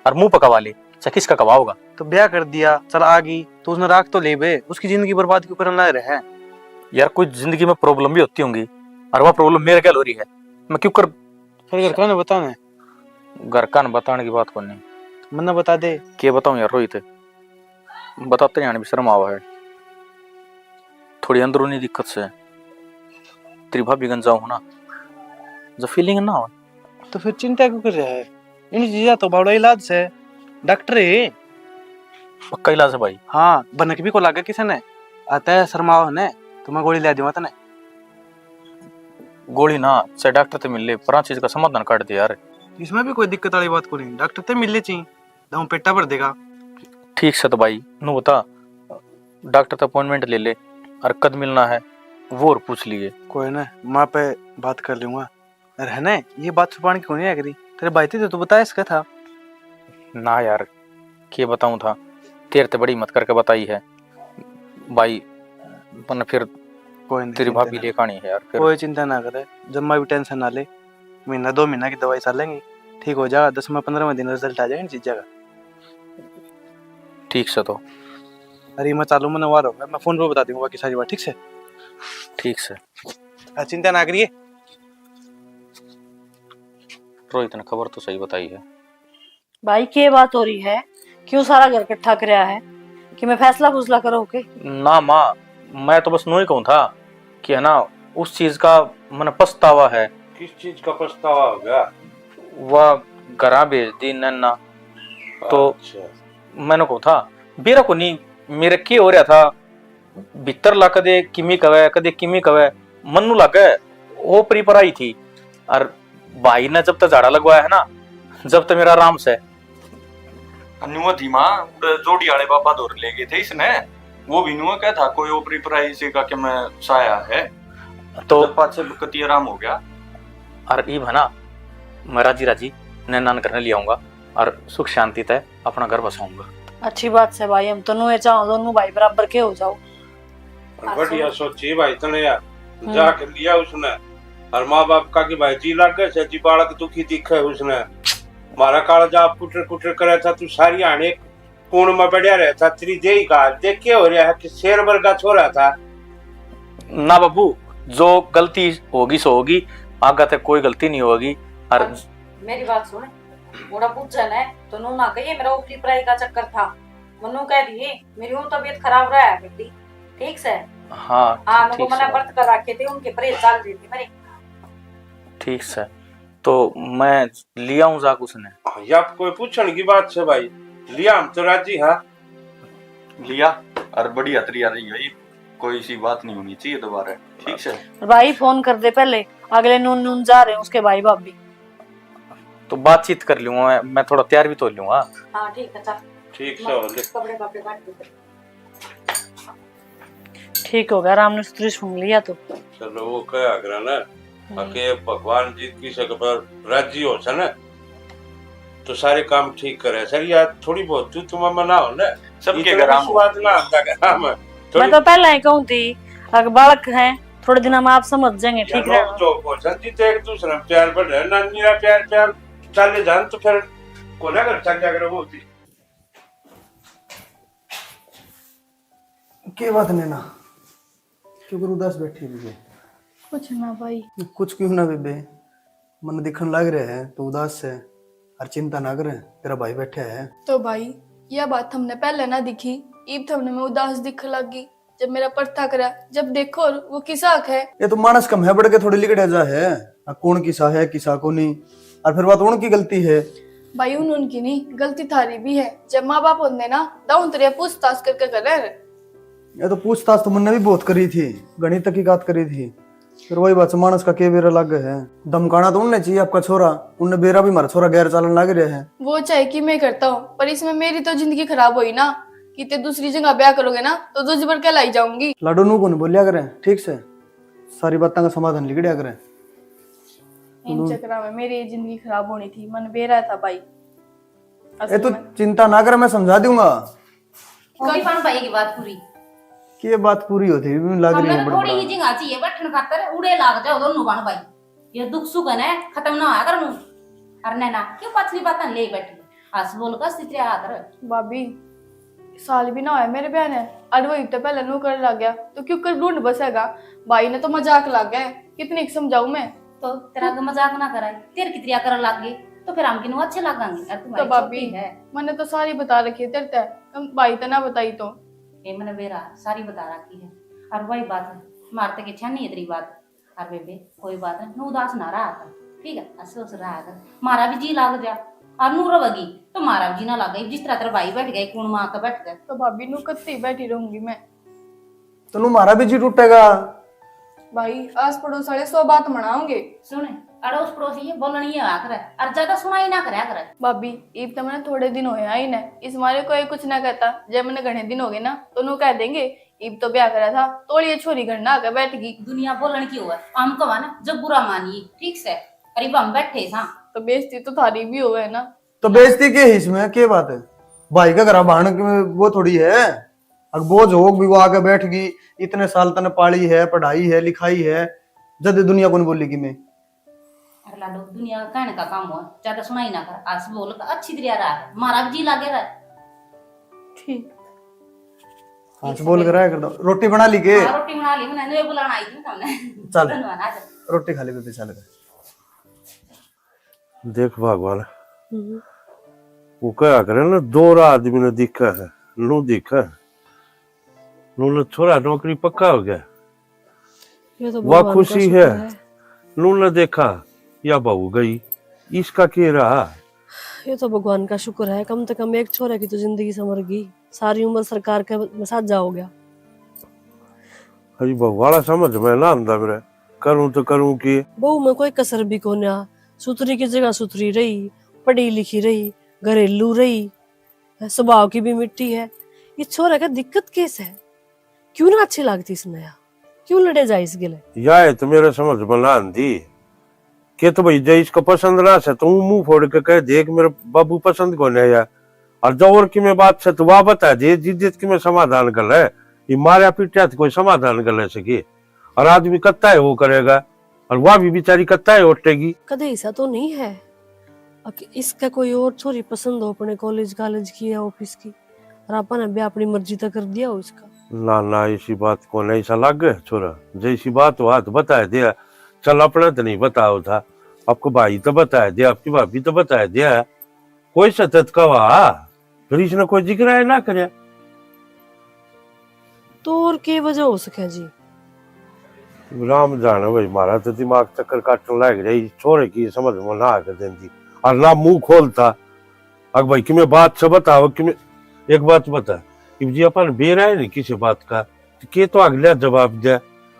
और मुंह पकवा ले, चाहे किसका कवाओगा। तो ब्याह कर दिया, चल आ गई, तो उसने राख तो ले बे, उसकी जिंदगी बर्बाद क्यों करने लग रहा है? यार, कोई जिंदगी में प्रॉब्लम भी होती होंगी, और वह प्रॉब्लम मेरे गैल हो रही है, मैं क्यों कर फिर घर का ना बताने? घर का ना बताने की बात कोनी। मन्ना बता दे। के बताऊं यार रोहित, बताते जाने भी शर्म आवा है। थोड़ी अंदरूनी दिक्कत से। तेरी भाभी गंजा हो ना, जो फीलिंग ना हो। तो फिर चिंता क्यों कर रहा है? इन चीजा तो बड़ा इलाज से, डॉक्टर है। पक्का इलाज है भाई? हाँ, भनक भी को लागे किसी ने, आता है शर्माओ ने, तो मैं गोली ले दूंगा तने। गोली ना, चाहे डॉक्टर ते मिल ले, पर आ चीज का समाधान काट दे यार। इसमें भी कोई दिक्कत वाली बात को नहीं, डॉक्टर ते मिल ले ची, दम पेटा भर देगा। ठीक से तो भाई, नू बता, डॉक्टर ते अपॉइंटमेंट ले ले, और कद मिलना है, वो और पूछ लिए। कोई ना, माँ पे बात कर लूंगा। अरे है ना, ये बात छुपाने की कोनी है करी, तेरे भाई ते तो बताया इसका था। ना यार, के बताऊं था, तेरे ते बड़ी हिम्मत करके बताई है भाई, पर फिर कोई नहीं, तेरी चिंता भाभी ना। लेकर आनी है यार फिर। कोई चिंता ना करे, जम्मा भी टेंशन ना ले, महीना दो महीना की दवाई चालेंगे, ठीक हो जाएगा, दसवां पन्द्रहवां दिन रिजल्ट आ जाएगा इन चीजा का। ठीक से तो। अरे मैं चालू, मैंने वार होगा, मैं फोन पे बता दूंगा बाकी सारी बात, ठीक से? ठीक से। हाँ, चिंता ना करिए। रोहित ने खबर तो सही बताई है। भाई, के बात हो रही है? क्यों सारा घर इकट्ठा करया है? कि मैं फैसला फुसला करो के? ना माँ, मैं तो बस नू ही कहूँ था कि है ना, उस चीज का मन पछतावा है। किस चीज का पछतावा हो गया? वह घरा भेज दी नैना, तो अच्छा। मैंने कहूँ था, बेरा को नहीं, मेरे के हो रहा था, भीतर ला कदे किमी कवे, कदे किमी कवे, मन्नू लागे ओपरी पर आई थी। और भाई ने जब तक झाड़ा लगवाया है ना, जब तक मेरा आराम से। न्यूआ थी माँ, उड़े जोड़ी वाले बाबा धोर ले गए थे इसने, वो भी न्यूआ क्या था, कोई ओपरी पर आई इसी का कि मैं साया है, तो जब पाछे कति आराम हो गया। और इब है ना, मैं राजी राजी नैना ने घर ले आऊंगा और सुख शांति तै अपना घर बसाऊंगा। अच्छी बात से भाई, हम तो नुए चाहो दोनों भाई बराबर के हो जाओ। बढ़िया सोची भाई तने यार, हम्म। जाके लिया उसने। और माँ बाप का की भाई जी लागे से जी, बालक दुखी दिखे उसने। मारा कालजा आप कुटर कुटर करे था, तू सारी आने कूण में बढ़िया रहे था, तेरी देही का देख के हो रहा है कि शेर वर्गा छोरा था। ना बाबू, जो गलती होगी सो होगी, आगे तक कोई गलती नहीं होगी। और मेरी बात सुन, मुड़ा पूछा ना तो नू ना कहिए मेरा ओपरी पराई का चक्कर था। मन्नू कह दिए मेरी वो तबीयत खराब रहा है बेटी, ठीक से? हाँ, हाँ, ठीक मना से। व्रत कर रखे थे, उनके परहेज चल रहे थे मेरे। ठीक से, तो मैं लिया हूँ जाक उसने। हाँ, या कोई पूछण की बात से भाई, लिया हम तो राजी हाँ। लिया, और बढ़िया तरिया रही है, कोई सी बात नहीं होनी चाहिए दोबारा, ठीक से? भाई फोन कर दे पहले, अगले नून नून जा रहे हैं उसके भाई भाभी। तो बातचीत कर लूंगा मैं, मैं थोड़ा तैयार भी तो हो लूंगा। हाँ, ठीक है, चल। ठीक से हो ले। कपड़े वपड़े काट दे। ठीक हो गया, राम ने स्त्री सुन लिया तो। चलो, वो कहा करा ना, हम्म। आके भगवान जी किसी के पर राजी हो से ना, तो सारे काम ठीक करे। सर, यार, थोड़ी बहुत तू तुम मना हो ना, सबके इतना घर आम हो। बात ना आता घर आम है। मैं थोड़ी तो पहले ही कहूँ थी, अगर बालक हैं, थोड़े दिन में आप समझ जाएंगे, ठीक यार, रहेगा। जो हो सकती तो एक दूसरे में प्यार बढ़ रहा है, नानी का प्यार, प्यार चले जान तो फिर कोना घर चल जाकर वो होती। के बात नैना, क्यों कर उदास बैठी बेबे? कुछ ना भाई। कुछ क्यों ना बेबे, मन दिखण लाग रहा है, तू उदास है, और चिंता ना कर, तेरा भाई बैठा है। तो भाई, यह बात हमने पहले ना दिखी, इब थमने मैं उदास दिखण लाग गई। जब मेरा परथा करा, जब देखो वो किसा हक है। ये तो मानस का मैं बढ़ के थोड़ी लिकड़े जा है, ना कौन किसा है, किसा को नहीं, और फिर बात उनकी गलती है। भाई, उन उनकी नहीं, गलती थारी भी है। जब माँ बाप होंदे ना, दाऊं तेरे पूछताछ करके करे। ये तो पूछताछ तो मन्ने भी बहुत करी थी, घणी तहकीकात करी थी, फिर वही बात से मानस का के बेरा लागे है। धमकाना तो उनने चाहिए आपका छोरा, उनने बेरा भी मारा छोरा गैर चालन लाग रहा है। वो चाहे कि मैं करता हूँ, पर इसमें मेरी तो जिंदगी खराब हुई ना, कि ते दूसरी जगह ब्याह करोगे ना, तो दूसरी पर कहलाई जाऊंगी। लाडो, नू कोनी बोलिया करे, ठीक से? सारी बातों का समाधान लिकड़िया करे। इन चक्करां में मेरी जिंदगी खराब होनी थी, मन बेरा था भाई। ए, तू चिंता ना कर, मैं समझा दूंगा। कौन भाई की बात पूरी? के बात पूरी होती भी लाग रही हमने है तो थोड़ी ही बड़बड़ा। जिंगा चाहिए बैठन खातर, उड़े लाग जाओ दोनों बहन भाई। ये दुख सुख है ना, खत्म ना होया कर मुंह। अरे नैना, क्यों पछली बातें ले बैठी? हंस बोल कर सितरे आदर। भाभी, साल भी ना होया मेरे ब्याह ने, और वो इतने पहले नू कर लग गया, तो क्यों कर ढूंढ बसेगा? भाई ने तो मजाक लग गया, कितनी समझाऊं मैं। तो तेरा तो मजाक ना कराए, तेरे कितरिया करन लग गई, तो फिर हम किनू अच्छे लागेंगे? और तू तो भाई भाभी, छोटी है। मैंने तो सारी बता रखी है तेरे ते, तुम भाई ते ना बताई तो। ए मैंने बेरा सारी बता रखी है, और वही बात है, मारते के छानी है तेरी बात। और बेबे, कोई बात नहीं, नू उदास ना रहा कर, ठीक है? हंस हंस रहा कर, मारा भी जी लाग जा। और नू रवेगी तो मारा भी जी ना लागे, जिस तरह तेरा भाई बैठ गए, कौन माँ का बैठ गए। तो भाभी, नू कत्ती बैठी रहूंगी मैं। तो नू मारा भी जी टूटेगा। भाई, आस पड़ोस वाले सौ बात मनाओगे। सुन, अड़ोस पड़ोस ये बोलनी है आकर, और ज्यादा सुनाई ना करया कर। भाभी, इब तो मैंने थोड़े दिन होए आई ना, इस मारे कोई कुछ ना कहता, जब मैंने घणे दिन हो गए ना, तो नू कह देंगे, इब तो ब्याह करा था, तोलिए छोरी घर ना आके बैठ गई। दुनिया बोलण की होवे, हम कहा ना, जब बुरा मानिए, ठीक से, और इब हम बैठे सा। तो बेइज्जती तो थारी भी होवे है ना। तो बेइज्जती के है इसमें, के बात है? भाई का घरा बहन के वो थोड़ी है, अग बोझ हो भी वो आके बैठ गई, इतने साल तने पाली है, पढ़ाई है, लिखाई है, जद दुनिया को नहीं बोलेगी मैं। अरे लाडो, दुनिया का कहने का काम हो, ज्यादा सुनाई ना कर, हंस बोल के अच्छी तरह रहा, मारा भी जी लागे रहा। ठीक। हंस बोल के रहा कर दो। रोटी बना ली के? हाँ, रोटी बना ली मैंने, ये बुलाना आई थी मैं तुमने। चल। धन्यवाद, आ जा। रोटी खा ले बेबे, चल के। देख भगवान, हम्म। वो कहा करे ना, दो राह आदमी ने देखा है, नू देखा है, नू ने छोरा नौकरी पक्का हो गया, ये तो वाह भगवान का खुशी शुक्र है। है। नू ने देखा, या बहू गई, इसका के रहा? ये तो भगवान का शुक्र है, कम से कम एक छोरे की तो जिंदगी संवर गई। सारी उम्र सरकार के में साझा हो गया। अरे बहू वाला समझ में ना आंदा मेरे, करूं तो करूं के? बहू में कोई कसर भी कोन्या, सुथरी की जगह सुथरी रही, पढ़ी लिखी रही, घरेलू रही, स्वभाव की भी मिट्टी है। ये छोरा का दिक्कत केस है, क्यों ना अच्छी लागती इसने या? क्यों लड़े जाए इस गिले? या है तो मेरे समझ में ना आंदी। के तो भाई, जे इसको पसंद ना से तो मुंह फोड़ के कह दे कि मेरे बाबू पसंद कोने या। और जो और की में बात से तो वह बता दे, जिद्दत की में समाधान कर ले। ये मारा पीटा तो कोई समाधान कर ले सके। और आदमी कत्ता है वो करेगा, और वह भी बेचारी कत्ता है उठेगी। कदे ऐसा तो नहीं है अक इसका कोई और छोरी पसंद हो अपने कॉलेज कॉलेज की या ऑफिस की, और आपा ने ब्याह अपनी मर्जी तै कर दिया हो इसका? ना, ना, इसी बात को नहीं सा लागे, छोरा। जैसी बात हो, हाथ बता दिया। चल, अपना तो नहीं बताओ था, आपको भाई तो बता दिया, आपकी भाभी तो बता दिया। कोई सतत का वा, फिर इसने कोई जिक्र है ना करे। तो और के वजह हो सके जी? राम जाने भाई, मारा तो दिमाग चक्कर काटने लाग रही, छोरे की समझ में ना आके देंदी, और ना मुंह खोलता। अग भाई, कि मैं बात से बताओ, कि मैं एक बात बता, इब जी अपन बेरा है नहीं किसी बात का, तो के तो अगला जवाब दे,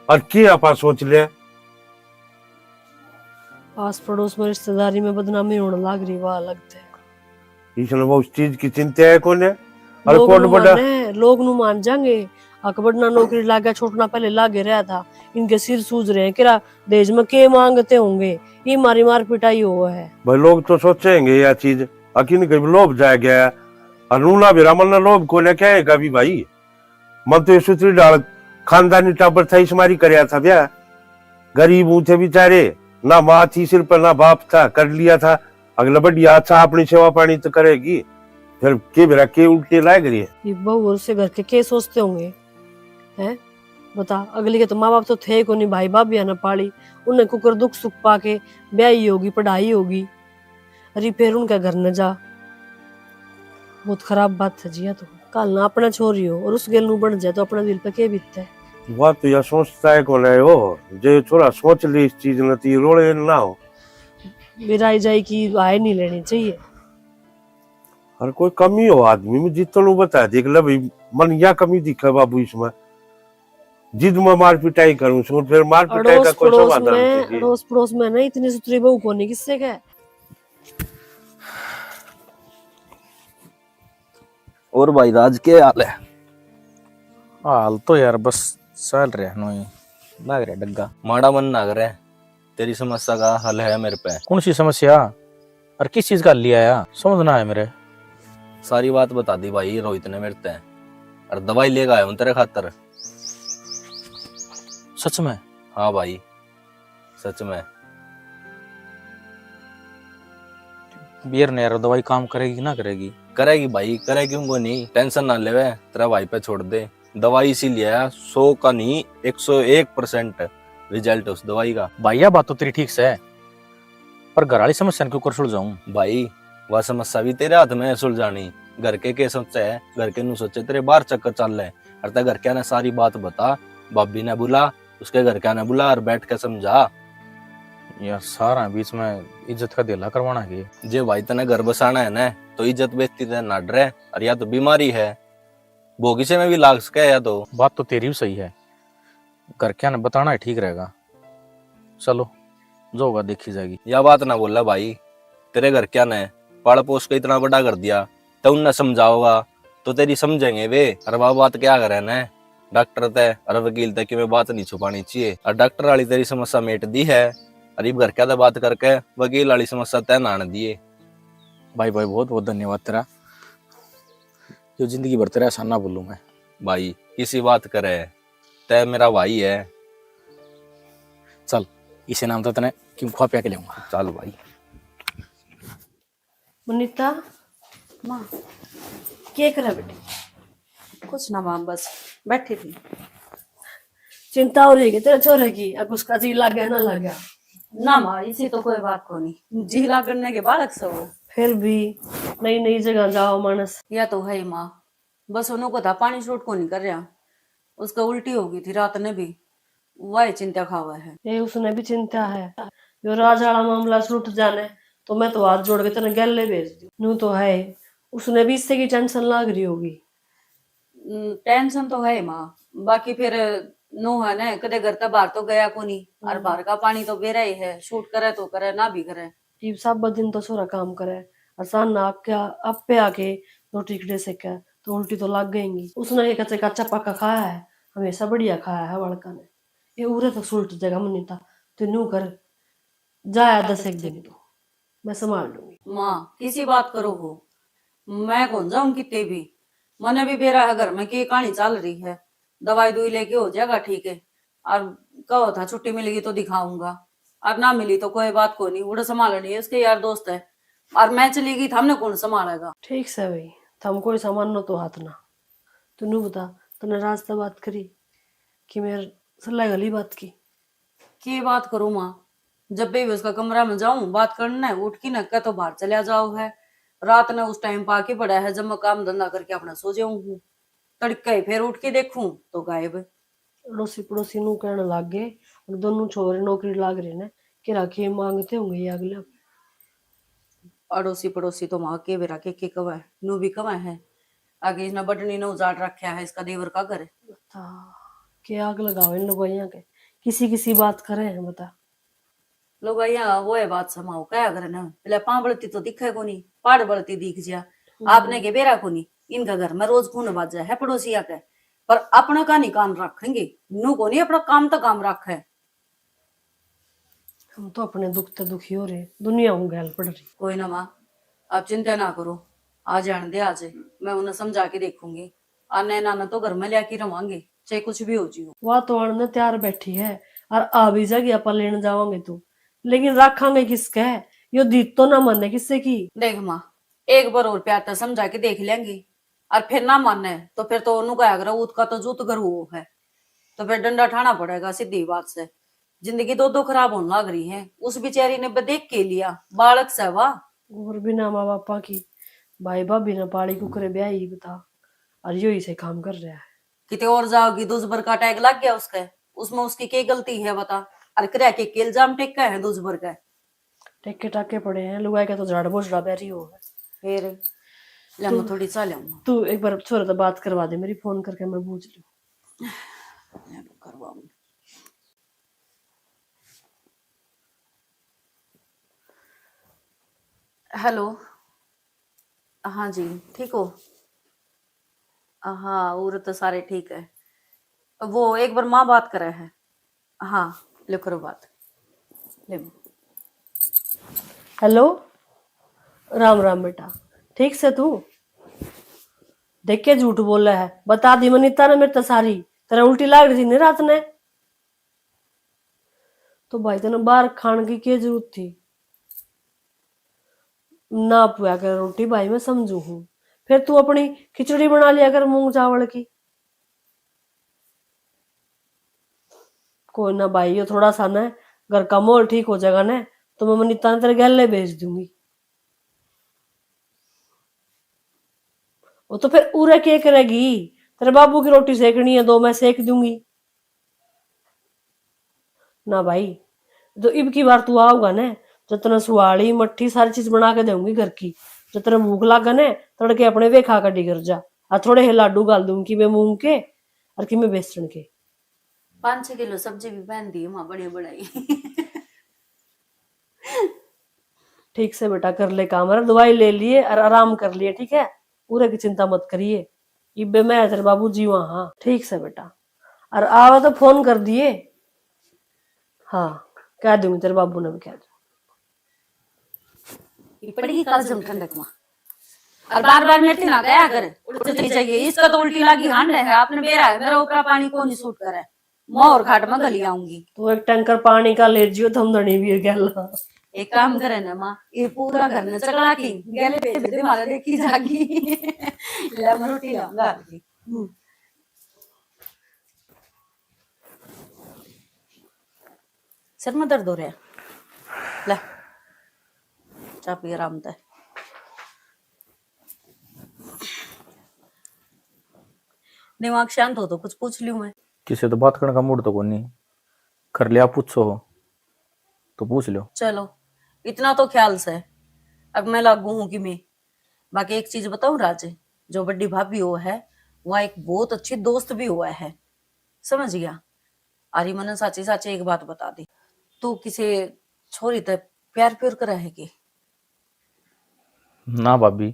और के आपा सोच ले। पास पड़ोस में रिश्तेदारी में बदनामी होने लाग रही, वाह लगता है। इसने वो उस चीज की चिंता है कोने? अरे लोग कोट नु बड़ा माने, लोग नु मान जाएंगे। अकबर ना नौकरी लागे, छोटना पहले लागे रहा था, इनके सिर सूज रहे हैं, किरा दहेज में के मांगते होंगे, ये मारी मार पिटाई हुआ है। भाई, लोग तो सोचेंगे यह चीज, अकिन के लोभ जाए गया है। और नूना भी रामन ने लोभ को लेके आएगा भी भाई। मन तो ये सुतरी डाल खानदानी टाबर था, इस मारी करया था ब्याह। गरीब हूं थे बेचारे, ना माँ थी सिर पर, ना बाप था, कर लिया था। अगला बढ़िया अच्छा अपनी सेवा पानी तो करेगी, फिर के बेरा के उल्टे लाए करिए। ये बहू और उसके घर के के सोचते होंगे, हैं? बता, अगली के तो माँ बाप तो थे ही कोनी, भाई भाभी ने पाली, उन्हें कुकर दुख सुख पाके ब्याही होगी, पढ़ाई होगी, अरे फिर उनके घर न जा। बहुत खराब बात है जी, या तो कल ना अपना छोरी हो और उस गेल नू बन जाए तो अपना दिल पे के बीतता है? वह तो यह सोचता है कौन है हो, जो ये छोरा सोच ले इस चीज न, तो ये रोले ना हो। मेरा आई जाए की आय नहीं लेनी चाहिए। हर कोई कमी हो आदमी में, जितना बता देख ले भाई, मन या कमी दिखे बाबू इसमें, जिद में मार पिटाई करूं सो, फिर मार पिटाई का अड़ोस कोई पड़ोस समाधान में, कीजिए। अड़ोस पड़ोस में ना इतनी सुथरी बहू कोनी किससे के। और भाई राज, के हाल है? हाल तो यार बस चल रहा है, नोई लाग रहा डग्गा। माड़ा मन ना करे, तेरी समस्या का हल है मेरे पे। कौन सी समस्या और किस चीज का हल लिया है, समझ ना आया मेरे। सारी बात बता दी भाई रोहित ने मेरे ते। और दवाई लेकर आया हूँ तेरे खातर। सच में? हाँ भाई, सच में। बियर ने यार, दवाई काम करेगी कि ना करेगी? करेगी भाई, करे क्यों को नहीं, टेंशन ना लेवे, तेरा भाई पे छोड़ दे। दवाई इसीलिए है, सौ का नहीं, एक सौ एक परसेंट रिजल्ट उस दवाई का। भाई, यह बात तो तेरी ठीक से है, पर घर वाली समस्या ने क्यों कर सुलझाऊं? भाई, वह समस्या भी तेरे हाथ में है सुलझानी। घर के के सोचे है, घर के नु सोचे तेरे बाहर चक्कर चल रहे, और ते घर क्या ने सारी बात बता, भाभी ने बुला, उसके घर क्या ने बुला और बैठ के समझा। यार, सारा बीच में इज्जत का धेला करवाना है। जे भाई तने घर बसाना है ना, तो इज्जत बेइज्जती ते ना डरे, और या तो बीमारी है, भोगी से में भी लाग सके या तो। बात तो तेरी भी सही है, घर क्या ने बताना ही ठीक रहेगा। चलो, जो होगा देखी जाएगी। या बात ना बोला भाई, तेरे घर क्या ने पाल पोस के इतना बड़ा कर दिया, तो उनने समझाओगा तो तेरी समझेंगे वे। अरे वह बात क्या करे ने, डॉक्टर ते और वकील ते कि मैं बात नहीं छुपानी चाहिए, और डॉक्टर वाली तेरी समस्या मेट दी है, और इब घर क्या ते बात करके वकील वाली समस्या तय नान दिए। भाई, भाई, बहुत बहुत धन्यवाद तेरा, जो जिंदगी भर तेरा एहसान ना भूलूं मैं। भाई, किसी बात करे, तय मेरा भाई है। चल, इसे नाम तो तने क्यों खुआ पिया के लेऊंगा। चल भाई। मुनीता, माँ, के करे बेटी? कुछ ना माँ, बस बैठी थी। चिंता हो रही है तेरे छोरे की, अब उसका जी लागे ना लागे? ना माँ, इसी तो कोई बात को नहीं, जी लागने के बालक से हो। फिर भी नई नई जगह जाओ मानस। या तो है ही माँ, बस उन्हों को था पानी सूट को नहीं कर रहा, उसका उल्टी हो गई थी रात ने भी, वह चिंता खावा है। ए, उसने भी चिंता है। यो राज वाला मामला सुलट जाने तो मैं तो हाथ जोड़ के तेरे गैले भेज दूं। नू तो है, उसने भी इससे की टेंशन लाग रही होगी। हम्म, टेंशन तो है माँ, बाकी फिर नू है ना, कदे घर तक बाहर तो गया कोनी, और हम्म। बाहर का पानी तो बेरा ही है, सूट करे तो करे, ना भी करे। इब सब दिन तो छोरा काम करे, और शान ना आपके, आप पे आके दो टिकड़े सेके, तो उल्टी तो लग गएंगी। उसने एक अच्छा कच्चा पक्का खाया है, हमेशा बढ़िया खाया है बालका ने। ये उरे तो सुलट जगह मुनीता, तू नू कर, जाया दस एक दिन तो मैं संभाल लूंगी। माँ, किसी बात करो हो, मैं कौन जाऊं किते भी। मने भी बेरा है घर में की कहानी चल रही है, दवाई दुई लेके हो जाएगा ठीक है, और कहो था छुट्टी मिलेगी तो दिखाऊंगा, और ना मिली तो कोई बात को नहीं, उड़े संभालनी है, उसके यार दोस्त है, और मैं चली गई, थामने कौन संभालेगा? ठीक से भाई, थम कोई सामान न तो हाथ ना। तू नू बता, तने रास्ता बात करी कि मेरे सलाह गली बात की? के बात करूं माँ, जब भी उसका कमरा में जाऊं बात करने, उठ की न कह तो बाहर चला जाओ है। रात ने उस टाइम पाके पड़ा है जब मैं काम धंधा करके अपना सो जाऊं हूँ। तड़के ही फिर उठ के देखूं तो गायब। अड़ोसी पड़ोसी नू कहने लाग गए, और दोनों छोरे नौकरी लाग रहे ने, के राखी मांगते होंगे ये अगले। अड़ोसी पड़ोसी तो माँ के बेरा के के कवे, नू भी कवे है। आगे इसने बटनी ने उजाड़ रखा है इसका देवर का घर। बता, के आग लगावे इन लुगाइयां के, किसी किसी बात करे हैं, बता। लुगाइयां वो है बात समाओ, क्या करे ना, पहले पां बलती तो दिखे कोनी, पाड़ बलती दिख जिया। हम्म। आपने के बेरा कोनी, इनका घर में रोज खून बाजे है पड़ोसिया के, पर अपना का नहीं कान रखेंगे, नू कोनी अपना काम तो काम रखे। हम तो अपने दुख ते दुखी हो रहे, दुनिया हूँ गैल पड़ रही। कोई ना माँ, आप चिंता ना करो, आ जान दे आज, मैं उन्हें समझा के देखूंगी। आने नाना तो घर में लिया के रवांगे, चाहे कुछ भी हो जियो। वह तो आने तैयार बैठी है और आ भी जाएगी, आपा लेने जावांगे तो, लेकिन रखांगे किसके? यो दीद तो ना माने किससे की। देख माँ, एक बार और प्यार ते समझा के देख लेंगे, और फिर ना माने तो फिर तो ओनू कहा करो, "ऊत का तो जूत घर हुओ है।" तो फिर डंडा ठाना पड़ेगा, सीधी बात से। जिंदगी दो दो खराब होने लाग रही है, उस बेचारी ने बदेख के लिया, बालक से वा। और बिना माँ बापा की भाई भाभी ने पाली कुकरे ब्याही बता, और यो ही से काम कर रहा है। किते और जाओगी, दूसबर का अटैक लग गया उसके, उसमें उसकी के गलती है बता, और करे के, के इल्जाम टेका है दूसबर के। टेके टाके पड़े हैं, लुगाई का तो झाड़ बोझड़ा बह रही हो। फिर ले, मैं तू, थोड़ी चाह ले आऊं। तू एक बार छोरे से बात करवा दे मेरी, फोन करके मैं पूछ लूं। ले, मैं करवाऊं। हेलो, हाँ जी, ठीक हो? हाँ, और तो सारे ठीक है। वो एक बार माँ बात करे है। हाँ, ले करो बात। ले। हेलो, राम राम बेटा, ठीक से तू? देख के झूठ बोले है, बता दी मनीता ने मेरे तो सारी। तेरे उल्टी लाग रही थी नहीं रात ने, तो भाई तने बाहर खान की क्या जरूरत थी? ना पुआ कर रोटी भाई, मैं समझू हूँ। फिर तू अपनी खिचड़ी बना लिया कर मूंग चावल की। कोई ना भाई, यो थोड़ा सा ना घर का माहौल ठीक हो जाएगा ना, तो मैं मनीता ने तेरे गैले भेज दूंगी। वो तो फिर उरे के करेगी? तेरे बाबू की रोटी सेकनी है, दो मैं सेक दूंगी। ना भाई, जो इब की बार तू आओगा ना, जो तने सुहाली मट्ठी सारी चीज बना के दूंगी घर की। जो तेरे भूख लागे ना, तड़के अपने वे खा कर डिगर जा। और थोड़े हे लाडू गाल दूंगी, कि मैं मूंग के और कि मैं बेसन के। पाँच छह किलो सब्जी भी पहन दी माँ, बड़े बड़ाई। ठीक से बेटा कर ले काम, अरे दवाई ले लिए और आराम कर लिए, ठीक है? उरे की चिंता मत करिए। इब्बे मैं तेरे बाबू जीवा, हाँ ठीक से बेटा। और आवे तो फोन कर दिए। हाँ, कह दूंगी तेरे बाबू ने भी, कह दूंगी। ये पड़ेगी काल जम ठंडक में। और बार बार मेरे ना गया कर, उल्टी चाहिए। इसका तो उल्टी लागी हांड है, आपने बेरा है, मेरा ऊपर पानी को नहीं सूट करे। मोर घाट में गली आऊंगी। तू एक टैंकर पानी का ले जियो, थम धनी भी गेला। एक काम करे ना माँ, ये पूरा घर में चकला की गले भेज दे, मारा देखी जागी। ले, मैं रोटी लाऊंगा आपकी। हम्म। सर में दर्द हो रहा है, ले चा पी आराम तै। दिमाग शांत हो तो कुछ पूछ लूं मैं। किसी तो बात करने का मूड तो कोनी, कर लिया, पूछो हो तो पूछ लो। चलो, इतना तो ख्याल से, अब मैं लागू हूँ कि मैं, बाकी एक चीज बताऊं राज, जो बड़ी भाभी हो है, वह एक बहुत अच्छी दोस्त भी हुआ है, समझ गया? अरे मने साची साची एक बात बता दे, तू किसी छोरी ते प्यार प्यार करे है के? ना भाभी,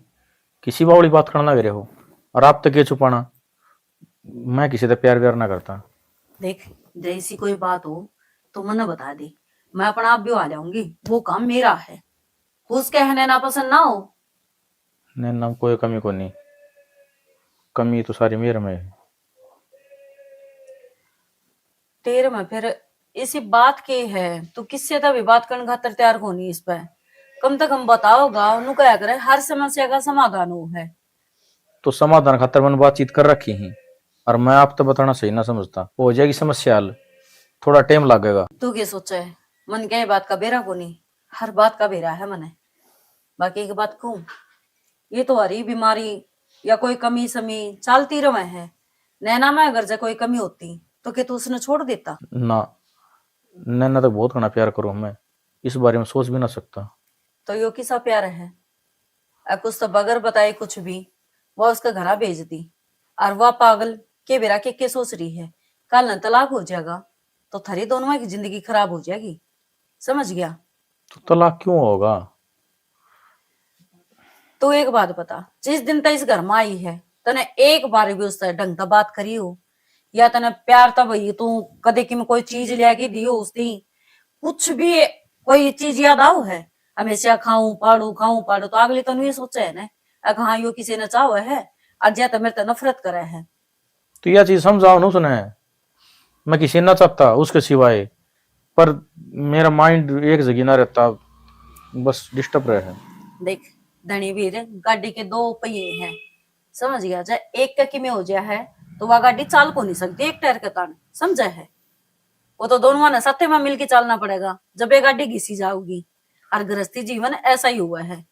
किसी बावली बात करने लग रहे हो, और आप तक ये छुपाना, मैं किसी से प्यार व्यार ना करता। देख, जैसी कोई बात हो तो मने बता दे, मैं अपना आप भी आ जाऊंगी, वो काम मेरा है। उसके कहने ना पसंद ना हो। नहीं ना, कोई कमी को नहीं, कमी तो सारी मेरे में है। तेरे में फिर इसी बात के है, तू किससे तभी बात करने खातर तैयार कोनी इस पे। कम से कम बताओगा, उन्हों कहा करे हर समस्या का समाधान वो है। तो समाधान खातर मैंने बातचीत कर रखी ही, और मैं आप तो बताना सही ना समझता। हो जाएगी समस्या हल, थोड़ा टाइम लगेगा। तू के सोचे है? मन के बात का बेरा कोनी, हर बात का बेरा है मने। बाकी एक बात कहूँ, ये तो हरी बीमारी या कोई कमी समी चलती रहे है। नैना में अगर जे कोई कमी होती तो के तू उसने छोड़ देता? ना, नैना तो बहुत घना प्यार करूँ मैं, इस बारे में सोच भी ना सकता। तो यो किसा प्यार है? अ, कुछ तो बगैर बताए कुछ भी वो उसके घरा भेज दी। और वह पागल के बेरा के, के सोच रही है, कल न तलाक हो जाएगा तो थारी दोनों की जिंदगी खराब हो जाएगी, समझ गया? तो तलाक क्यों होगा? तू एक बात बता, जिस दिन तक इस घर में आई है, तने एक बार भी उससे ढंग से बात करी हो, या तने प्यार तै भाई तू कदे किमे कोई चीज लिया के दी हो उस दिन, कुछ भी कोई चीज याद आओ है? हमेशा खाऊं पाड़ू, खाऊं पाड़ू, तो अगली तो ये सोचे है ना, अगर हाँ यो किसी ने चाहो है, आज या तो मेरे तो नफरत करे है। तो यह चीज समझाओ ना उसने, मैं किसी ना चाहता उसके सिवाय, पर मेरा माइंड एक जगह ना रहता, बस डिस्टर्ब रहे है। देख धनी वीर, गाड़ी के दो पहिए हैं, समझ गया? चाहे एक का किमे हो जाए है तो वह गाड़ी चाल को नहीं सकती एक टायर के तान, समझा है? वो तो दोनों ने साथे में मिलके चलना पड़ेगा जब ये गाड़ी घिसी जाओगी। और गृहस्थी जीवन ऐसा ही हुआ है।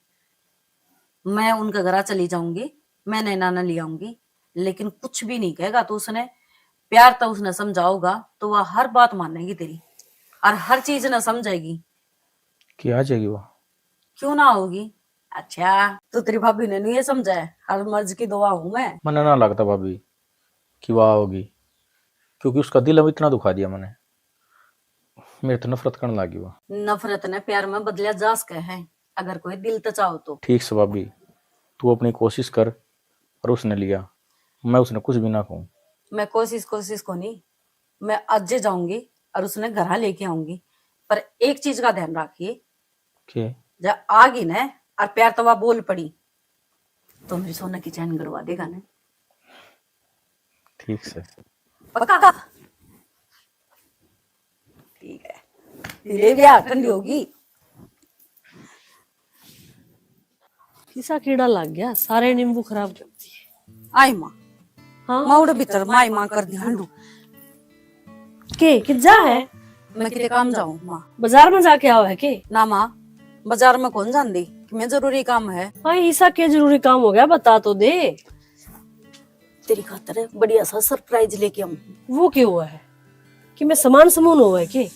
मैं उनके घरा चली जाऊंगी, मैं नैना ने ले आऊंगी, लेकिन कुछ भी नहीं कहेगा तो उसने प्यार तो उसने समझाओगा तो वह हर बात मानेगी तेरी और हर चीज ना समझेगी। कि आ जाएगी वो? क्यों ना होगी? अच्छा, तो तेरी भाभी ने नहीं ये समझा है, हर मर्ज की दुआ हूँ मैं। मने ना लगता भाभी कि वह आओगी, क्योंकि उसका दिल अब इतना दुखा दिया मैंने। मेरे तो नफरत करने लगी वो। नफरत ने प्यार में बदलिया जा सके है, अगर कोई दिल तो चाहो तो। ठीक से भाभी, तू अपनी कोशिश कर और उसने लिया, मैं उसने कुछ भी ना कहूँ। मैं कोशिश, कोशिश को नहीं, मैं आज जाऊंगी और उसने घरा लेके आऊंगी, पर एक चीज का ध्यान रखिए, के? जब आ गई ना और प्यार तो वह बोल पड़ी, तो मेरी सोना की चैन गड़वा देगा ना। ठीक से। पक्का? ठीक है, ले भी आ, ठंडी होगी। किसा कीड़ा लग गया, सारे नींबू खराब कर दिए। आई माँ, हाँ? माँ उड़े भीतर माई माँ कर दी हंडू। के किजा है? मैं किते काम जाऊँ माँ? बाजार में जाके आओ है के? ना माँ, बाजार में कौन जांदी, कि मैं जरूरी काम है। हाँ, ईसा के जरूरी काम हो गया, बता तो दे। तेरी खातर बढ़िया सा सरप्राइज लेके आऊँ। वो के हुआ है? कि मैं सामान समून हुआ है के?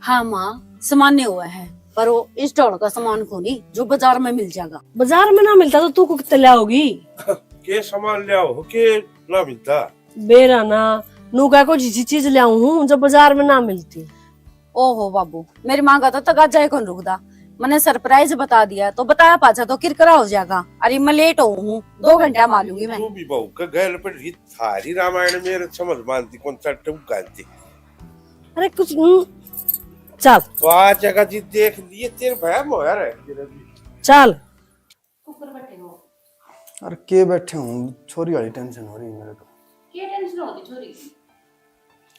हाँ माँ, सामान नहीं हुआ है, पर वो इस डॉल का सामान को नहीं जो बाजार में मिल जाएगा। बाजार में ना मिलता तो तू को कितने लाओगी? के सामान ले आओ के ना मिलता? बेरा ना, नू कह को जिसी चीज ले आऊं हूँ जो बाजार में ना मिलती। ओहो बाबू, मेरी माँ का तो तगाजा ही कौन रुकदा। मैंने सरप्राइज बता दिया तो बताया पाछा तो किरकिरा हो जाएगा। अरे मैं लेट हो हूँ, दो घंटा में आ लूंगी मैं। तू भी बहू का गैल पर ही थारी रामायण मेरे समझ मानती कौन सा टूक गाती। अरे कुछ हम्म, चल। तो आ जगह जी देख लिए तेरे भय मोया रह गया भी। चल। ऊपर बैठे हो। अरे के बैठे हूँ, छोरी वाली टेंशन हो रही है मेरे को। क्या टेंशन होती छोरी की?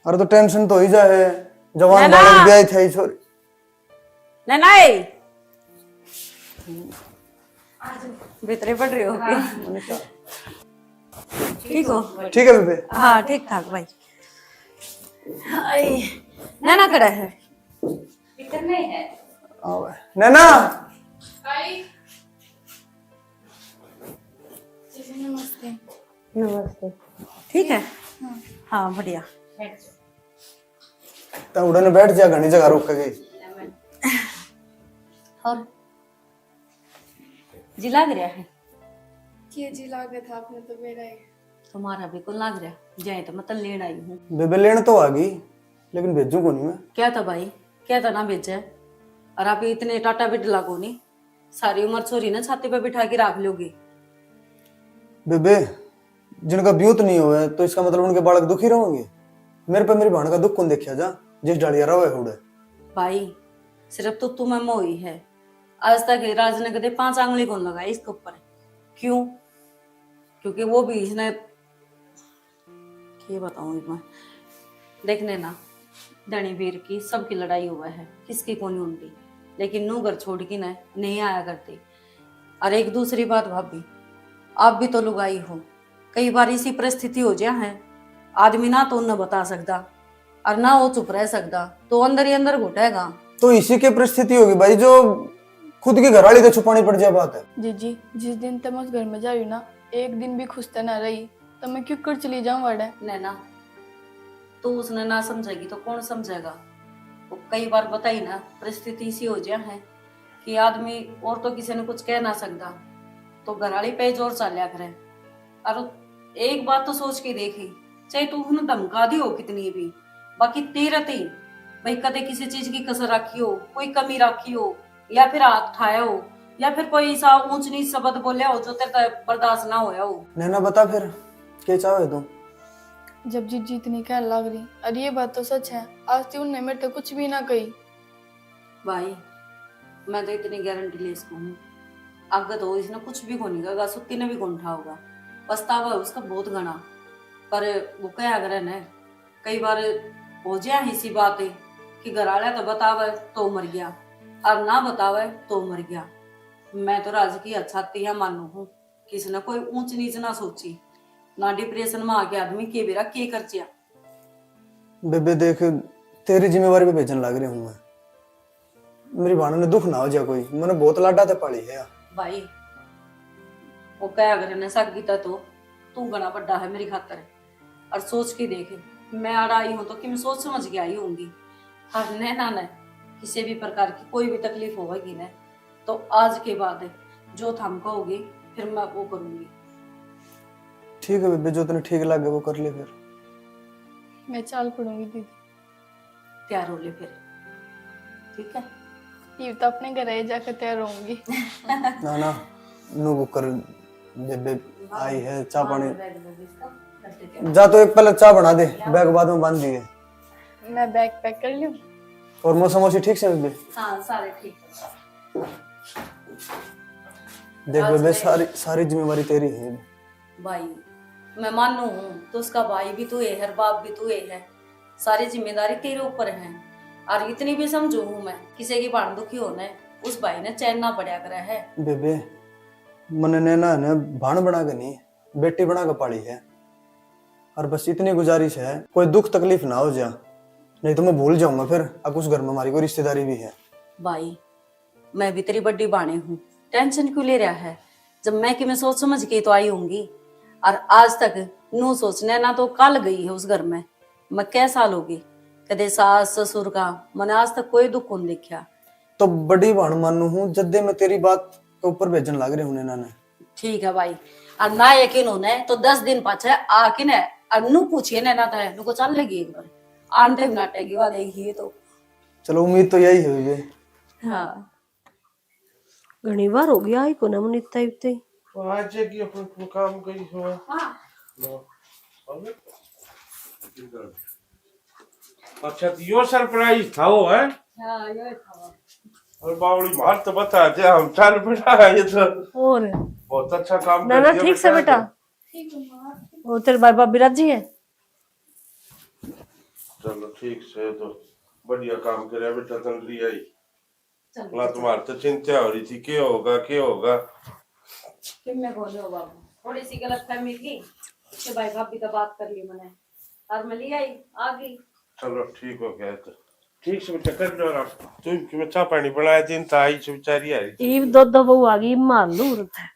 अरे तो टेंशन तो ही जा है, जवान नैना। बालक ब्याह थे छोरी। नैना ए। भीतरे पड़ रहे हो के? ठीक हो? ठीक है बेबे। हाँ, ठीक ठाक भाई। हाय, नैना खड़ा है। इधर नहीं है। आओ। नैना। नमस्ते। नमस्ते। ठीक है? हाँ, बढ़िया। बैठ जाओ। तो उड़ने बैठ जा, घनी जगह रुक गई। और जी लाग रहा है? के जी लागे था आपने तो मेरा ही। तुम्हारा भी कौन लाग रहा? जाए तो मैं तन लेन आई हूँ। बेबे लेन तो आ गई, लेकिन भेजू को नहीं मैं। क्या था भाई, क्या था ना भेजे? और आप इतने टाटा बिडला को नहीं, सारी उम्र छोरी ने छाती पे बिठा के रख लोगे। बेबे, जिनका ब्यूत नहीं हुआ है, तो इसका मतलब उनके बालक दुखी रहेंगे? मेरे पे मेरी बहन का दुख कौन देखा जा, जिस डालिया रवे हुड़े। भाई, सिर्फ तो तुम्हें मोही है। आज तक राज ने कदे पांच आंगली कौन लगाई इसके ऊपर। क्यों? क्योंकि वो भी इसने, के बताऊं मैं, देखने ना, धनी बीर की सबकी लड़ाई हुआ है, किसकी कोनी उनकी, लेकिन नू घर छोड़ के ना नहीं आया करती। और एक दूसरी बात भाभी, आप भी तो लुगाई हो, कई बार इसी परिस्थिति हो जा है, आदमी ना तो उन्हें बता सकता और ना वो चुप रह सकता, तो अंदर ही अंदर घुटेगा। तो इसी की परिस्थिति होगी भाई, जो खुद की घरवाली तो छुपानी पड़ जाए बात है। जीजी, जिस दिन तक मैं उस घर में जाऊँ ना, एक दिन भी खुश तो ना रही, तो मैं क्यों कर चली जाऊँ वाड़े? नैना, तू उसने ना समझेगी तो कौन समझेगा? वो कई बार बताई ना, परिस्थिति इसी हो जा है कि आदमी और तो किसी ने कुछ कह ना सकता, तो घरवाली पे जोर चाल्या करे। और एक बात तो सोच के देखी, चाहे तू उन्हें धमका दी हो कितनी भी, बाकी तेरे ते ही भाई कदे किसी चीज की कसर रखी हो, कोई कमी रखी हो, या फिर हाथ उठाया हो, या फिर कोई ऐसा ऊंच नीच शब्द बोलिया हो जो तेरे तै बर्दाश्त ना होया हो। नैना बता फिर, के चाहे तू? जब जीजी इतनी कहने लग रही, और ये बात तो सच है, आज तक उनने मेरे तक कुछ भी ना कही। भाई, मैं तो इतनी गारंटी ले सकूँ हूँ, आगे तो इसने कुछ भी कोनी कहेगा, सुत्ती ने भी कोनी उठाओगा। पछतावा है उसका बहुत घना, पर वो कहा करे ने, कई बार हो जाए इसी बात कि घर वाले तो बतावे तो मर गया और ना बतावे तो मर गया। मैं तो राज की अच्छाती है मानू हूँ, किसने कोई ऊंच नीच ना सोची, ना डिप्रेशन में आके आदमी के बेरा के कर चिया। बेबे देख, तेरी जिम्मेवारी पे भेजन लाग रही हूँ मैं। मेरी भाणा ने दुख ना हो जा कोई, मैंने बहुत लाडा ते पाली है। भाई, वो कह अगर ने सागी ता तो तू घना बड़ा है मेरी खातर। और सोच के देख, मैं आड़ा आई हूँ तो किम सोच समझ के आई होंगी। और नैना ने किसी भी प्रकार की कोई भी तकलीफ होगी ना, तो आज के बाद जो थम कहोगे, फिर मैं वो करूँगी। ठीक है बेबे, जो तने ठीक लगे वो कर ले फिर। मैं चाल पड़ूंगी दीदी। तैयार हो ले फिर, ठीक है? ये तो अपने घर ही जाकर तैयार होंगी। ना ना, नू वो कर, बेबे आई है, चाय पानी। जा तो एक पहले चाय बना दे, बैग बाद में बांध दिए। मैं बैग पैक कर लूँ। और मौसम मौसी ठीक से बेबे? हाँ, सारे ठीक है। देख बेबे, सारी सारी जिम्मेवारी तेरी है। भाई, मैं मानू हूँ तो उसका भाई भी तू ही है और बाप भी तू ही है, सारी जिम्मेदारी तेरे ऊपर है। और इतनी भी समझू हूँ मैं, किसी की भाण दुखी होने उस भाई ने चैन ना पड़या करे है। बेबे, मने नैना ने भाण बना के नहीं, बेटी बना के पाली है। और बस इतनी गुजारिश है, कोई दुख तकलीफ ना हो जा, नहीं तो मैं भूल जाऊंगा फिर, अब उस घर में हमारी कोई रिश्तेदारी भी है। भाई, मैं भी तेरी बड़ी भाणी हूँ, टेंशन क्यों ले रहा है? जब मैं कि मैं सोच समझ के तो आई होंगी, और आज तक नू सोचने ना तो कल गई है उस घर में। मैं कै साल होगी, कदे सास ससुर का मैंने आज तक कोई दुख कौन देखा। तो बड़ी भाण मानू हूँ, जद्दे मैं तेरी बात के ऊपर भेजन लाग रहे हूँ नैना ने। ठीक है भाई, और ना यकीन होने तो दस दिन पाछे आके ने और नू पूछिए नैना तै, नू को चल लेगी एक बार, आंटे नाटेगी वा देखिए तो। चलो, उम्मीद तो यही हुई है। हाँ। घणी बार हो गया, आई कोना मुनीता इब तई। तो आज है कि अपन को काम कही हुआ। हाँ। लो। अबे। अच्छा, तो यो सरप्राइज था वो, है? हाँ, यो था। और बावली मार तो बता दे, हम चार बेटा है ये तो। और? बहुत अच्छा काम ना, कर ना, दिया ठीक से बेटा। ठीक है माँ। वो तेरे भाई भाभी राजी है? चलो ठीक से, तो बढ़िया काम करे बेटा, तन रही आई। चल, ना, चल। तुम्हारे तो चिंता हो रही थी, के होगा, के होगा? किम में बोलो बाबू, थोड़ी सी गलतफहमी थी, उसके भाई भाभी का बात कर ली मैंने, और मैं ले आई, आ गई। चलो ठीक हो गया तो। ठीक से बेटा, कर लो आराम। तू कि मैं चाय पानी बनाया दिन था, आई से बेचारी आई। ईब दो दो बहू आ गई, ईब मार लूं उरत है।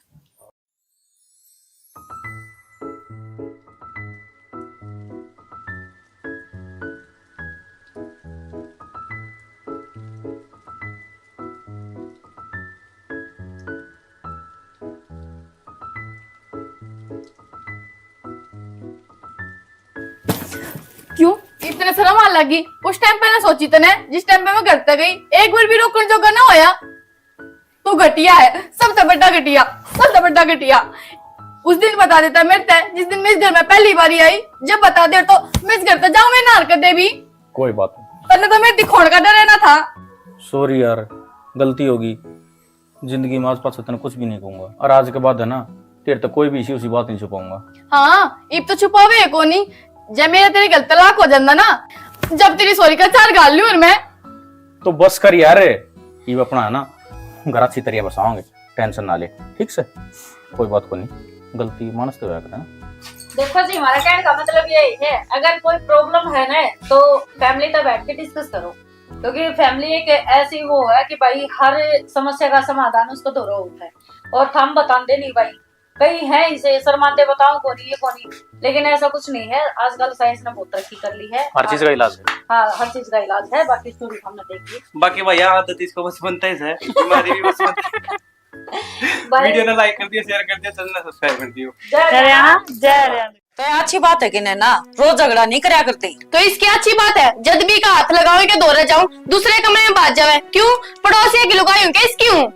क्यों इतने शर्म आ लगी? उस टाइम पे ना सोची तने, जिस टाइम पे मैं घर तक गई, एक बार भी रोकने जोगा ना होया। तू घटिया है, सबसे बड़ा घटिया, सबसे बड़ा घटिया। उस दिन बता देता मेरे ते, जिस दिन मैं इस घर में पहली बार आई। जब बता दे तो मैं इस घर से जाऊं, मैं ना हरकत दे भी। कोई बात नहीं। तन्ने तो मेरे दिखोण का डर है ना था। सॉरी यार, गलती होगी। जिंदगी में आज पाछा तने कुछ भी नहीं कहूंगा, और आज के बाद है ना, तेरे तक कोई भी इसी उसी बात नहीं छुपाऊंगा। हाँ, इब तो छुपावे है कोनी। जब मेरा तेरे गल तलाक हो जाता ना, जब तेरी सॉरी का चार गाल लूं और मैं। तो बस कर यार, इब अपना है ना घर अच्छी तरह बसावांगे, टेंशन ना ले, ठीक से? कोई बात को नहीं, गलती मानस तो होया करे ना। देखो जी, हमारा कहने का मतलब यही है, अगर कोई प्रॉब्लम है ना तो फैमिली तो बैठ के डिस्कस करो, क्योंकि फैमिली एक ऐसी वो है कि भाई हर समस्या का समाधान उसको धोरो होता है, और थम बताते नहीं भाई, कई है इसे शर्माते, बताओ कोनी, ये कोनी, लेकिन ऐसा कुछ नहीं है। आजकल साइंस ने बहुत तरक्की कर ली है। हर चीज का इलाज है। हाँ, हर चीज का इलाज है। बाकी स्टोरी हमने देख ली। बाकी भैया, आदत इसको बस बनता ही है, बीमारी भी बस बनता है। भाई, वीडियो ने लाइक कर दियो, शेयर कर दियो, चैनल ने सब्सक्राइब कर दियो। जय हरियाणा, जय हरियाणा। तो ये अच्छी बात है कि नैना रोज झगड़ा नहीं करया करते। तो इसकी अच्छी बात है, जद भी का हाथ लगावे के दौरे जाऊं, दूसरे कमरे में भाग जावे। क्यों? पड़ोसिया की लुगाई हूं क्या इसकी हूं?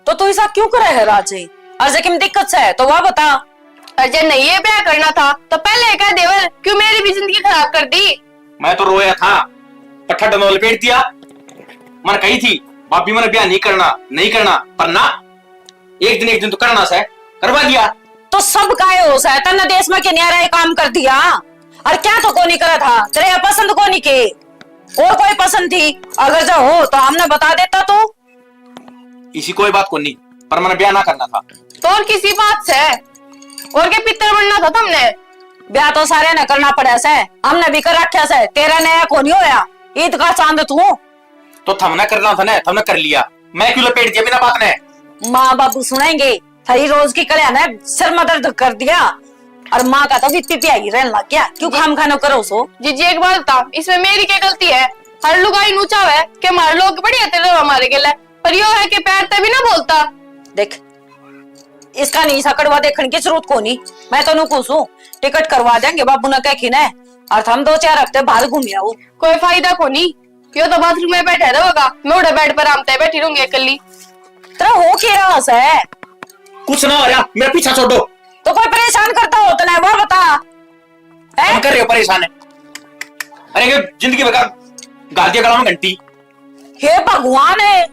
तो तू ऐसा क्यों करे है राजे? और जे किम दिक्कत से है तो वह बता। और जे नहीं ये ब्याह करना था तो पहले कह देवे, क्यों मेरी भी जिंदगी खराब कर दी? मैं तो रोया था, पर ठंड में लपेट दिया। मैंने कही थी, भाभी, मैंने ब्याह नहीं करना, नहीं करना, पर ना, एक दिन, एक दिन तो करना से, करवा दिया। तो सब काय हो से, तन्ने देश में के न्यारा ये काम कर दिया। और क्या तो कोनी करा था, तेरे पसंद कोनी के, और कोई पसंद थी, अगर जो हो तो हमने बता देता तू। इसी कोई बात कोनी, पर मैंने ब्याह ना करना था। तो और किसी बात से, और के पितर बनना था तुमने? ब्याह तो सारे ने करना पड़ा से, हमने भी कर रखा से, तेरा नया कोनी होया, ईद का चांद तू। तो थमने करना था ना, थमने कर लिया, मैं क्यों लपेट दिया बिना बात ने? माँ बाबू सुनेंगे, थारी रोज की कल्या ने सिर में दर्द कर दिया, और माँ का तो बीपी पे आई रहने लग गया। क्यों खाम खानो करो सो? जीजी, एक बात बता, इसमें मेरी क्या गलती है? हर लुगाई नू चाहवे कि हमारे लोग बढ़िया तेरे हमारे गेले, पर यो है कि पैर ते भी ना बोलता। देख, इसका नहीं सा कड़वा देखने की जरूरत कोनी। मैं तो नू कहूं, टिकट करवा देंगे बाबू ने कह के ना, और थम दो चार हफ्ते बाहर घूम आओ। कोई फायदा कोनी, यो तो बाथरूम में बैठा रहेगा, मैं उड़े बेड पर आराम ते बैठी रहूंगी अकेली। तेरा हो के रहा है? कुछ ना हो रहा, मेरा पीछा छोड़ो। तो कोई परेशान करता हो तो ना, वो बता। हैं? हम कर रहे हो परेशान है। अरे, ये जिंदगी भर का गाल दिया गला में घंटी। हे भगवान है,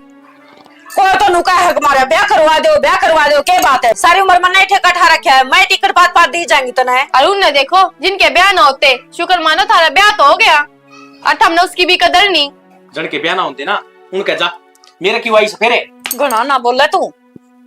कोई तो नुका है हमारा, ब्याह करवा दो, ब्याह करवा दो, के बात है? सारी उम्र मन्ने ठेका ठा रखा है, मैं टिकट पात पात दी जाएंगी तने। और उनने देखो, जिनके ब्याह ना होते, शुक्र मानो थारा ब्याह तो हो गया। और थमने उसकी भी कदर नहीं। जन के ब्याह ना होते ना, उनके जा, मेरे क्यों आई सफेरे? घणा ना बोले तू,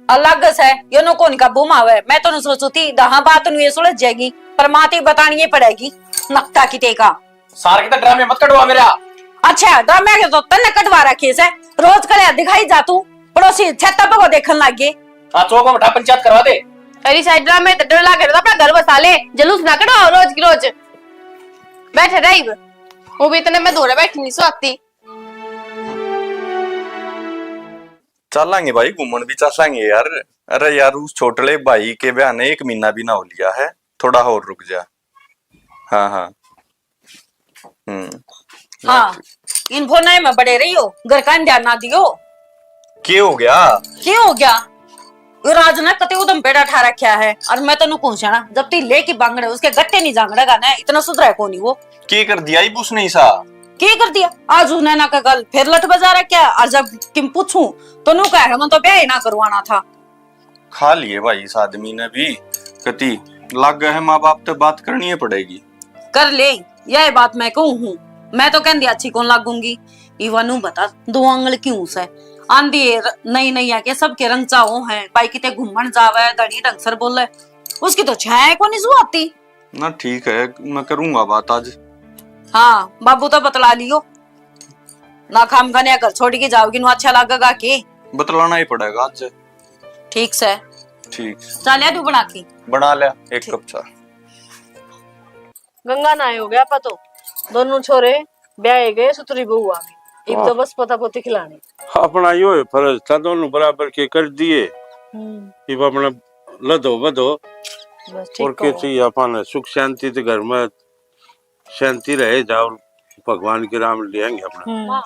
अलग से यो नो कौन काबू में आवे। मैं तो नु सोचू थी, दहा बात नु ये सुलझ जाएगी, पर माँ ती बतानी ही पड़ेगी। नकता की टेका। सार के तो ड्रामे मत कटवा मेरा। अच्छा, ड्रामे के तो तन्ने कटवा रखे से, रोज करे दिखाई जा तू, पड़ोसी छत्ता पे को देखन लग गए। हाँ, चौक में बैठा पंचायत करवा दे। अरे साइड ड्रामे तो डर लागे, अपना घर बसा ले, जलूस ना कटवाओ रोज की रोज। बैठे रही, वो भी इतने में धोरे बैठी नहीं सो आती। चालांगे भाई, घूमण भी चालांगे यार। अरे यार, उस छोटले भाई के ब्याह ने एक महीना भी ना हो लिया है, थोड़ा और रुक जा। हाँ, हाँ। हम्म। हाँ, इन फोन में बड़े रहियो, घर का ध्यान ना दियो। के हो गया? के हो गया? वो राज ने कते उदम पेड़ा ठा रखा है, और मैं तन्नू कहूं ना, जब ती लेके बांगड़े उसके गट्टे नहीं जांगड़ेगा ना, इतना सुधरा है कोनी वो। के कर दिया इब उसने ऐसा? के कर दिया? आज उन्हें ना का गल फिर लठ बजा रखा है, और जब किम पूछूं तो नू कहे, "मैं तो ब्याह ही ना करवाना था।" खा लिए भाई इस आदमी ने भी, कती लागे है माँ बाप ते बात करनी ही पड़ेगी। कर ले, यह बात मैं कहूँ हूँ, मैं तो कहंदी अच्छी कौन लागूंगी। इवा नू बता, दो आंगल क्यों से? आंधी है, नई नई आके सबके रंग चाहो हैं, भाई किते घूमण जावे, धनी ढंग सर बोले, उसकी तो छाया को नहीं जुआती। ना ठीक है, मैं करूंगा बात आज। हाँ, बाबू तो बतला लियो ना, खाम खाने घर छोड़ के जाओगी, नु अच्छा लगेगा के? बतलाना ही पड़ेगा आज। ठीक से। ठीक। चाह लिया तू बना के? बना लिया एक ठीक। कप चाह। गंगा नहाए हो गया आपा तो, दोनों छोरे ब्याहे गए, सुतरी बहू आ गई। इब तो वाह। बस पोता पोती खिलानी। अपना यो है फर्ज था, दोनों बराबर के कर दिए। हम्म। इब अपना लदो बदो। बस ठीक और के कहो। चाहिए अपन सुख शांति तो घर में शांति रहे, जाओ भगवान के राम लेंगे अपना। हम्म।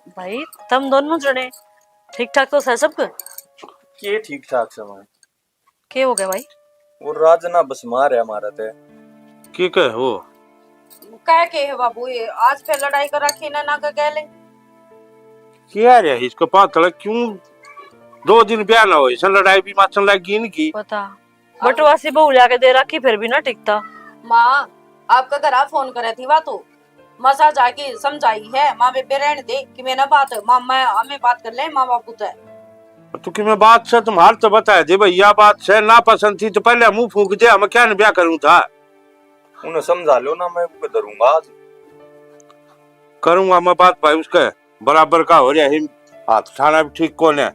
भाई, तुम दोनों जने ठीक ठाक तो है सब कुछ? के ठीक ठाक से भाई? के हो गया भाई? वो राज ना बस मार है हमारा ते। के कहे वो? कह के है बाबू, ये आज फिर लड़ाई कर रखी ना, ना के गैले। क्या रे इसको पातल क्यों? दो दिन ब्याह ना हो, इसे लड़ाई भी माचन लग गई इनकी। पता। बटवासी बहू लिया के दे रखी, फिर भी ना टिकता। माँ, आपका घर आ फोन करे थी, वा तो मसा जाके समझाई है। माँ बेबे रहने दे कि मैं ना बात, माँ मैं हमें बात कर ले माँ बापू ते। तू कि मैं बात से तुम्हारे तो बता दे भैया, बात से ना पसंद थी तो पहले मुंह फूंक दे, मैं क्या न ब्याह करूं था। उन्हें समझा लो ना, मैं उनको धरूंगा आज। करूंगा मैं बात भाई उसके। बराबर का हो रहा है, हाथ ठाना भी ठीक कौन है।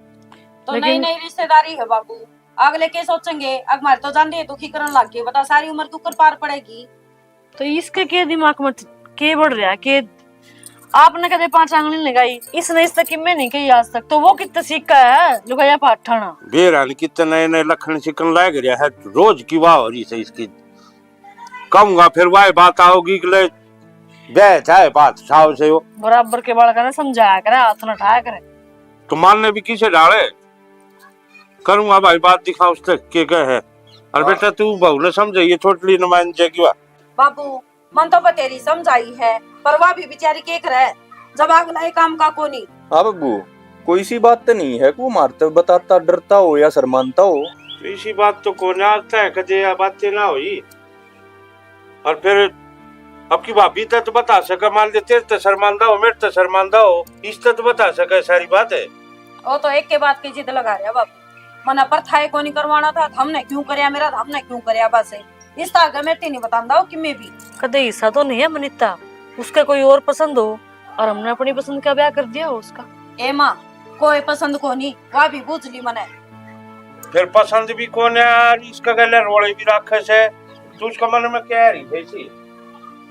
तो लेकिन नई नई रिश्तेदारी है बाबू, अगले के सोचेंगे, अग मारे तो जान दे दुखी करन लग गए, बता सारी उम्र दुख कर पार पड़ेगी। तो इसके के दिमाग में के बढ़ रहा है के आपने कदे पांच आंगली लगाई, इसने इस तक किम्मे नहीं कही आज तक, तो वो कितना सीखा है लुगाया पाठाना। बेरा ने कितने नए नए लखन सिकन लाग रहा है, रोज की वाह हो रही है इसकी। कहूंगा फिर वही बात आओगी कि ले ब्याह चाहे बात साव से हो। बराबर के बालका ने समझाया करे, हाथ न उठाया करे। तो मानने भी किसे डाले? करूंगा भाई बात, दिखा उस तक के कहे है। और हाँ। बेटा तू बहू ने समझाइए, छोटली न मान जाएगी वा। बाबू, मन तो बतेरी समझाई है, पर वह भी बेचारी के करे, जब अगला ये काम का कोनी। हाँ बब्बू, कोई सी बात तो नहीं है कि वो मारते बताता डरता हो या शर्मानता हो। तो इसी बात तो कोने आज तक कदे या बातें ना हुई। और फिर अब की भाभी तक तो बता सके, मान ले तेरे तो शर्मानदा हो, मेरे तो शर्मानदा हो, इस तक तो बता सके सारी बात है। वो तो एक के बात की जिद लगा रहा बाबू, मना पर था कोनी करवाना था, हमने क्यों करया मेरा, हमने क्यों करया बस। इस तो आगे मेरे ते नहीं बतांदा हो कि मैं भी। कदे हिस्सा तो नहीं है मनीता, उसका कोई और पसंद हो और हमने अपनी पसंद का ब्याह कर दिया हो उसका। ए माँ, कोई पसंद को नहीं, वह भी बुझ ली मने। फिर पसंद भी कौन है यार, इसका गले रोले भी रखे से, तू उसका मन में क्या रही है इसी?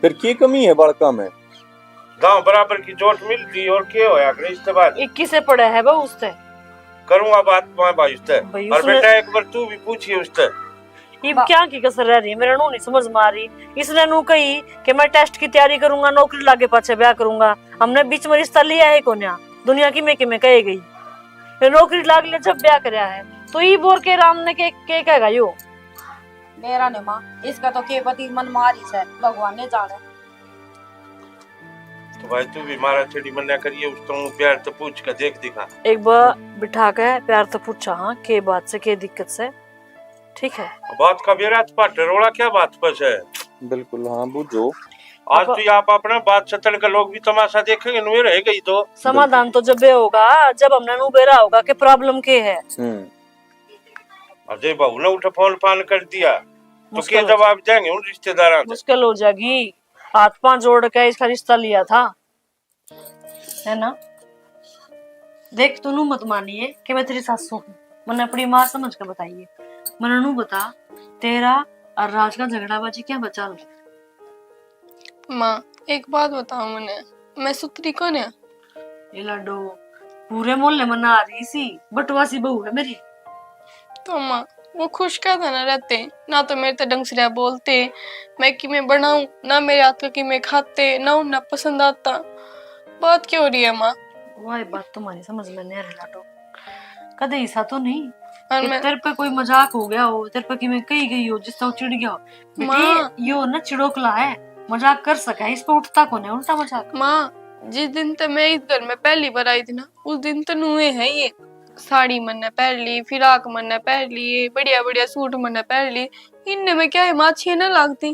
फिर की कमी है बालका में? गांव बराबर की जोट मिलती और के होया करे इसके बाद? इक्कीस से पड़ा है बहू उससे। करूंगा बात मैं भाई उससे। भाई और उसने बेटा एक बार तू भी पूछिए उससे। इब बा- क्या की कसर रह रही है, मेरा नू नहीं समझ में आ रही। इसने नू कही कि मैं टेस्ट की तैयारी करूंगा, नौकरी लागे पाछे ब्याह करूंगा। हमने बीच में रिश्ता लिया है कोन्या, दुनिया की में कि में कहे गई। ये नौकरी लाग ले जब ब्याह करया है, तो ई बोर के राम ने के, के कहेगा यो? मेरा ने माँ, इसका तो के पति मन मारी से, भगवान ने जाने। तो भाई, तू भी मारा छेड़ी मन्ना करिए, उस तो प्यार तो पूछ के देख दिखा। एक बार बिठा के प्यार तो पूछा, हाँ, के बात से, के दिक्कत से, ठीक है? बात का बेरा तो पाटे रोला क्या बात पर से? बिल्कुल, हाँ, बूझो। आज अब तो ये आप अपना बात सतन के लोग भी तमाशा देखेंगे, नुए रह गई तो। समाधान तो जब ये होगा, जब हमने नु बेरा होगा कि प्रॉब्लम के है। हम्म। अजय बाबू ने उठे फोन फान कर दिया, तो मुश्किल के हो जवाब देंगे उन रिश्तेदारां से? मुश्किल हो जाएगी। हाथ पांव जोड़ के इसका रिश्ता लिया था, है ना? देख, तू नू मत मानिए कि मैं तेरी सासू हूँ। मैंने अपनी माँ समझ के बताइए। मैंने नू बता, तेरा और राज का झगड़ाबाजी क्या बचा लो? माँ, एक बात बताओ मने, मैं सुथरी कौन है? ये लाडो, पूरे मोहल्ले में ना आ रही सी, बटवासी बहू है मेरी। तो माँ, वो खुश क्या था ना रहते, ना तो मेरे ते ढंग से बोलते, मैं किमें बनाऊं, ना मेरे हाथ का किमें खाते, ना उन्हें पसंद आता। बात क्या हो रही है माँ? वाह, ये बात तुम्हारी समझ में नहीं आ रही लाडो। कदे ऐसा तो नहीं और कि मैं तेरे पे कोई मजाक हो गया हो, तेरे पे किमें कही गई हो जिससे वो चिढ़ गया हो? बेटी, माँ। यो ना चिड़ोकला है, मजाक कर सका है, इस पे उठता कौन है उल्टा मजाक? माँ, जिस दिन ते मैं इस घर में पहली बार आई थी ना, उस दिन तो नुए है ये, साड़ी मन्ने पहन ली, फिराक मन्ने पहन ली, बढ़िया बढ़िया सूट मन्ने पहन ली। इनने मैं क्या है माँ, अच्छी ना लागती?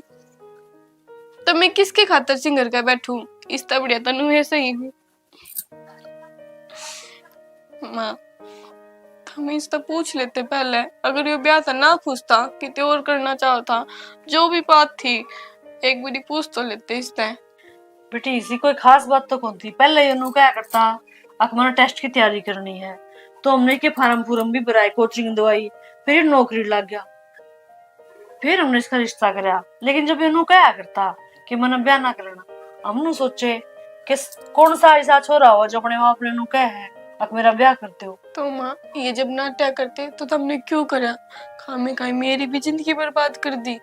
तो मैं किसके खातर सिंगर का बैठूं? इस तो बढ़िया तो नुए सही हूँ। माँ, थम इससे पूछ लेते पहले, अगर यो ब्याह था ना पूछता, किते और करना चाहो था, जो भी बात थी, एक बारी पूछ तो लेते इससे। बेटी, इसी कोई खास बात तो कौन थी। पहले ये नू क्या करता, अक मैंने टेस्ट की तैयारी करनी है, तो हमने के फार्म फूरम भी भराए, कोचिंग दवाई, फिर नौकरी लग गया, फिर हमने इसका रिश्ता कराया। लेकिन जब ये नू क्या करता कि मैंने ब्याह ना करना, हम नू सोचे कि स-, कौन सा ऐसा छोरा हो जो अपने माँ बाप ने नू कह है, अक मेरा ब्याह करते हो। तो माँ, ये जब नाटक करते तो तुमने क्यों करा? खामे खाई मेरी भी जिंदगी बर्बाद कर दी।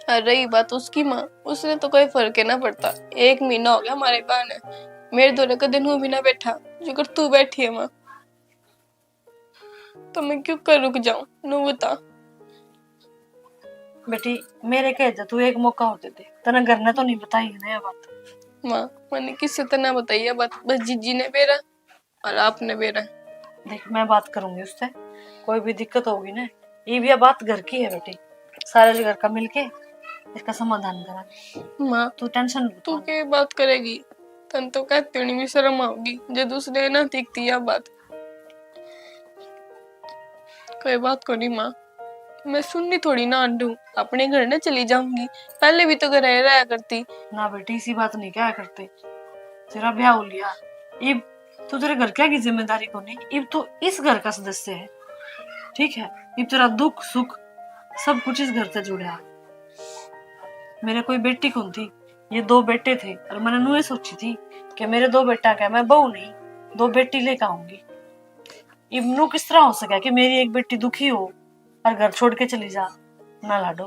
और रही बात उसकी माँ, उसने तो कोई फर्क ही ना पड़ता। एक महीना हो गया हमारे ब्याह ने, मेरे धोरे कदे नू भी ना बैठा, जो कर तू बैठी है माँ। तो मैं क्यों कर रुक जाऊं, नू बता। बेटी, मेरे कहे तो तू एक मौका और दे दे, तने घर ने तो नहीं बताई है ना ये बात? माँ, मैंने किससे तो ना बताई है बात, बस जीजी ने बेरा और आपने बेरा। देख, मैं बात करूंगी उससे, कोई भी दिक्कत होगी ना, ये भी बात घर की है बेटी, सारे घर का मिलके इसका समाधान करेंगे। माँ, तू टेंशन मत तू ले। के बात करेगी? तन तो कहती होनी भी शर्म आओगी, जो दूसरे ना दिखती या बात। कोई बात को नहीं माँ, मैं सुननी थोड़ी ना आंडू, अपने घर ने चली जाऊंगी। पहले भी तो घर रहा करती। ना बेटी, इसी बात नहीं क्या करते, तेरा ब्याह हो लिया, इब तो तेरे घर क्या की जिम्मेदारी को नहीं, इब तो इस घर का सदस्य है, ठीक है? इब तेरा दुख सुख सब कुछ इस घर से जुड़ा है। मेरे कोई बेटी कौन थी, ये दो बेटे थे और मैंने नू ये सोची थी कि मेरे दो बेटा क्या, मैं बहू नहीं, दो बेटी लेकर आऊंगी। इब नू किस तरह हो सके कि मेरी एक बेटी दुखी हो और घर छोड़ के चली जा? ना लाडो,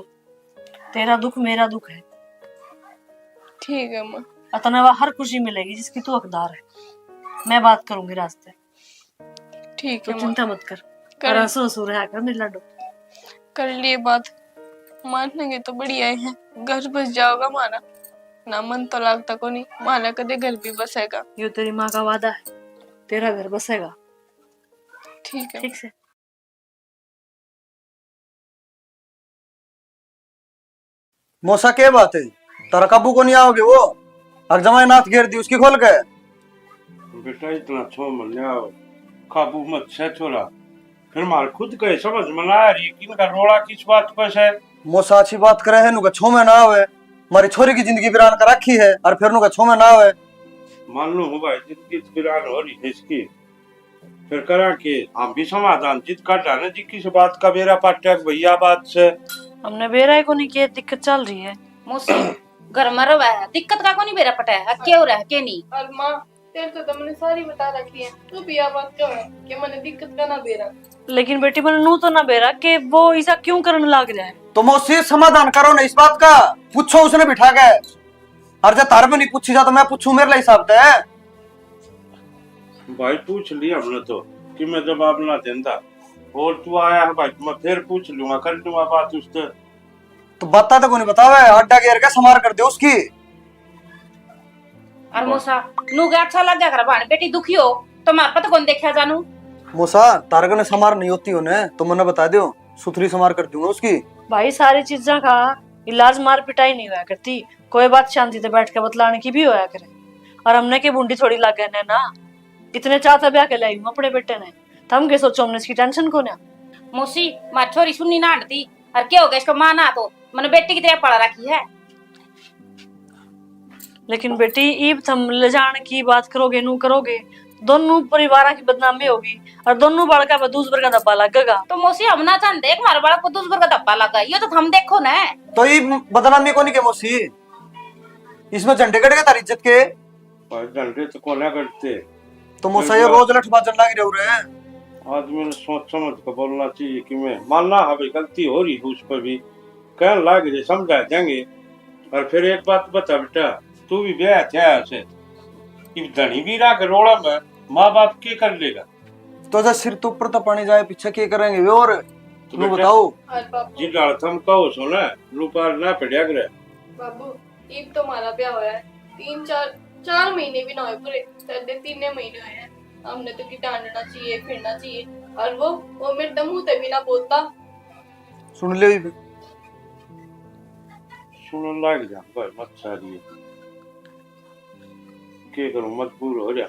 तेरा दुख मेरा दुख है। ठीक है माँ। अतना वा हर खुशी मिलेगी जिसकी तू हकदार है। मैं बात करूंगी रास्ते। ठीक तो है माँ। चिंता मत कर। कर और हंसो हंसो रहा कर मेरे लाडो। कर लिए बात। मानेंगे तो बढ़िया है, घर बस जाओगा हमारा। ना मन तो लागता को नहीं, हमारा कदे घर भी बसेगा। यो तेरी माँ का वादा है, तेरा घर बसेगा। ठीक है। ठीक से। मौसा, के बात है? तारा काबू को नहीं आओगे वो? अक जमाई नाथ घेर दी उसकी खोल के। बेटा, इतना छो मन्या काबू मत से छोरा। फिर मार खुद के समझ में ना आ रही कि इनका रोला किस बात पे से। मौसा अच्छी बात करे है, नुका छो में ना आवे। मारी छोरी की जिंदगी वीरान कर रखी है, और फिर नुका छो में ना आवे। मान लो हूँ भाई, जिंदगी वीरान हो रही है इसकी। फिर करा के हम भी समाधान जित काटा ना जी, किस बात का बेरा पाटे भैया बात से। हमने बेरा ही को नहीं, के दिक्कत चल रही है। मौसी, घर में रवा है, दिक्कत का को नहीं बेरा पटा है, के हो रहा है, के नहीं? और माँ, तेरे तो तुमने सारी बता रखी है, तू भी यह बात कह कि मैंने दिक्कत का ना बेरा। लेकिन बेटी, मैंने नू तो ना बेरा कि वो ऐसा क्यों करने लाग रहा है। तो मौसी, समाधान करो ना इस बात का, पूछो उसने बिठा के। और जब थारे में नहीं पूछी जा तो मैं पूछूं, मेरे लिए हिसाब तय है। भाई, पूछ लिया हमने तो कि मैं जवाब ना देता, और तू आया है भाई, मैं फिर पूछ लूंगा, कर लूंगा बात उससे। तो बातें तो कोनी बतावे, अड्डा गेर के समार कर दे उसकी। और मौसा, नू के अच्छा लग गया कर, भाण बेटी दुखी हो तो मार पत कौन देखा जानू। मौसा, तारगन समार नहीं होती हो ने तो मन्ने बता दियो, सुथरी समार कर दूंगा उसकी। भाई, सारी चीजा का इलाज मार पिटाई नहीं होया करती, कोई बात शांति से बैठ के बतलाने की भी होया करे। और हमने के बूंदी थोड़ी लागे ने ना, इतने चाह तै ब्याह के लाई हूँ अपने बेटे ने, थम के सोचो, हमने इसकी टेंशन को ना। मौसी, मार छोरी सुननी ना हटती, और क्या हो गया इसको, माँ ना तो मन बेटी की तरह पढ़ा रखी है। लेकिन बेटी, ईब थम ले जान की बात करोगे, नू करोगे, दोनों परिवार की बदनामी होगी और दोनों बालका पे दूसर का धब्बा लगेगा। तो मौसी, हम ना चाहते एक हमारे बालक को दूसर का धब्बा लगा, ये तो थम देखो ना। तो ये बदनामी कोनी के मौसी, इसमें झंडे कट गए थारी इज्जत के। भाई, झंडे तो कोना कटते। तो मौसा, ये रोज लठ बाजन लाग रहे हो रे। आदमी ने सोच समझ के बोलना चाहिए कि मैं मानना है भाई, गलती हो रही है उस पर भी, कहन लाग रहे, समझा देंगे। और फिर एक बात बता बेटा, तू भी ब्याह थया से, इब धनी भी रह के रोड़ा में माँ बाप के कर लेगा? तो जब सिर तो ऊपर तो पानी जाए, पीछे के करेंगे वे? और तो नू बेटा, बताओ। और बाबू। जिन हालत हम कहो सो ना, नू पार ना पड़या करे। बाबू, इब तो हमारा ब्याह होया है, तीन चार, चार महीने भी ना होए पूरे, साढ़े तीन महीने होए हैं। हमने तो किटांडना चाहिए, फिरना चाहिए, और वो, वो मेरे तो मुंह ते भी ना बोलता। सुन ले इब। सुनन लाग जा भाई, मत सारी। के करूं, मजबूर हो जा।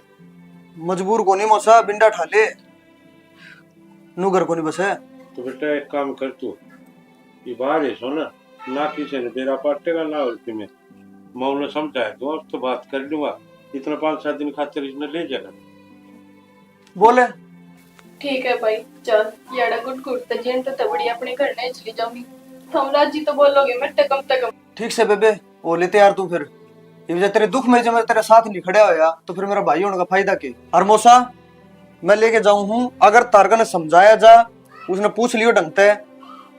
मजबूर कोनी मौसा, बिंडा ठा ले। नू घर कोनी बसे। तो बेटा, एक काम कर तू, ये बाहर है सो ना, ना किसी ने बेरा पाटेगा, ना और किमें। मैं उन्हें समझाए दूंगा, उससे बात कर लूंगा। इतना पाँच सात दिन खातिर इसने ले जाएगा। बोले। ठीक है भाई, चल, याड़ा गुट गुट ते जेन तो तबड़ी अपने घर नहीं चली जाऊंगी। थम राजी तो बोलोगे मैं, टकम टकम। ठीक से बेबे, ओ ले तैयार तू फिर। ये वजह तेरे दुख में जब मैं तेरे साथ नहीं खड़ा होया, तो फिर मेरा भाई होने का फायदा के? और मौसा, मैं लेके जाऊं हूँ, अगर तारका ने समझाया जा, उसने पूछ लियो ढंग ते,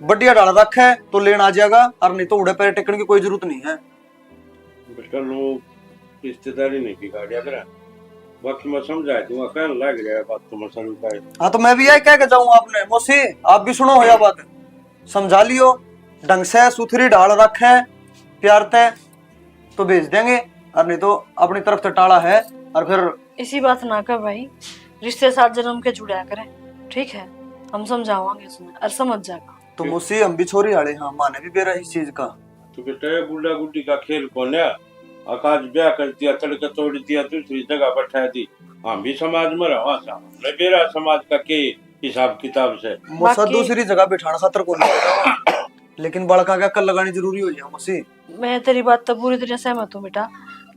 बढ़िया डाल रखे तो लेन आ जाएगा, और नहीं तो उड़े पैर टेकने की कोई जरूरत नहीं है। बेटा, लोग रिश्तेदारी नहीं बिगाड़या करा, बाकी मैं समझा दूंगा, कहने लग रहा है बात तो मैं समझता है। हाँ, तो मैं भी यही कह के जाऊंगा आपने, मौसी, आप भी सुनो हो या बात, समझा लियो ढंग से, सुथरी डाल रखे प्यार ते, तो भेज देंगे, और नहीं तो अपनी तरफ से टाला है। और फिर इसी बात ना कर भाई, रिश्ते सात जन्म के जुड़ा करे, ठीक है, हम समझावांगे उसने और समझ जाएगा। तो मौसी, हम भी छोरी आले हाँ, माने भी बेरा इस चीज का। तो बेटा, ये गुड्डा गुड्डी का खेल कोन्या। अकाज ब्याह कर दिया, तड़के तोड़ दिया, दूसरी जगह बैठा दी। हम भी समाज में रहा सा, हमने बेरा समाज का के हिसाब किताब से। मौसा, बाकी दूसरी जगह बिठाना खातर कोनी, लेकिन बालका के अक्ल लगानी जरूरी हो गया मौसी। मैं तेरी बात तो पूरी तरह सहमत हूँ बेटा।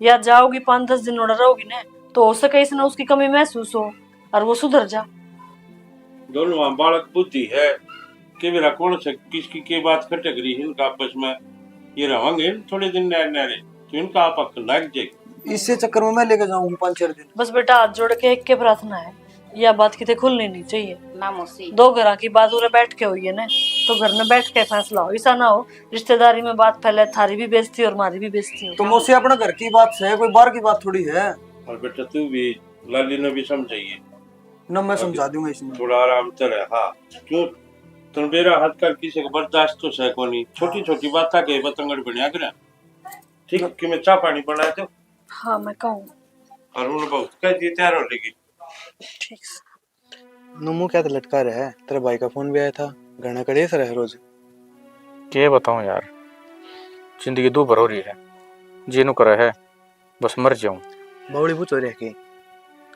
या जाओगी, पाँच दस दिन उड़ा रहोगी ना, तो हो सके इसने उसकी कमी महसूस हो और वो सुधर जा। दोनों वहाँ बालक बुद्धि है, के मेरा कौन से किसकी के बात खटक रही है इनका आपस में। ये रहेंगे थोड़े दिन नहरे नहरे, तो इनका आप अक्ल लग जाएगी। इसे चक्कर में मैं लेके जाऊंगी पाँच चार दिन। बस बेटा, हाथ जोड़ के एक के प्रार्थना है, यह बात किते खुलनी नहीं चाहिए। ना मौसी। दो घरां की बात उरे बैठ के हुई है ना, तो घर में बैठ के फैसला हो, ऐसा ना हो रिश्तेदारी में बात फैले, थारी भी बेइज्जती और मारी भी बेइज्जती हो। तो मौसी, अपने घर की बात है, कोई बाहर की बात थोड़ी है। और बेटा, तू भी लाली ने भी समझाइए। ना, मैं अभी समझा दूंगा इसमें। थोड़ा आराम से रह, हाँ। क्यों, तन बेरा हाथ कर किसी का बर्दाश्त तो सह कोनी, छोटी छोटी बात आके बतंगड़ बनया करे। ठीक, कि मैं चाय पानी बना दो। हाँ, मैं कहूँ। और उन बहुत कह दी, तैयार हो लेगी। ठीक से। नू मुंह क्या तो लटका रहा है? तेरे भाई का फोन भी आया था, घना कलेश रहे रोज। के बताऊं यार, जिंदगी दो भर हो रही है, जी नू करे है बस मर जाऊं। बावली पूछो रे की,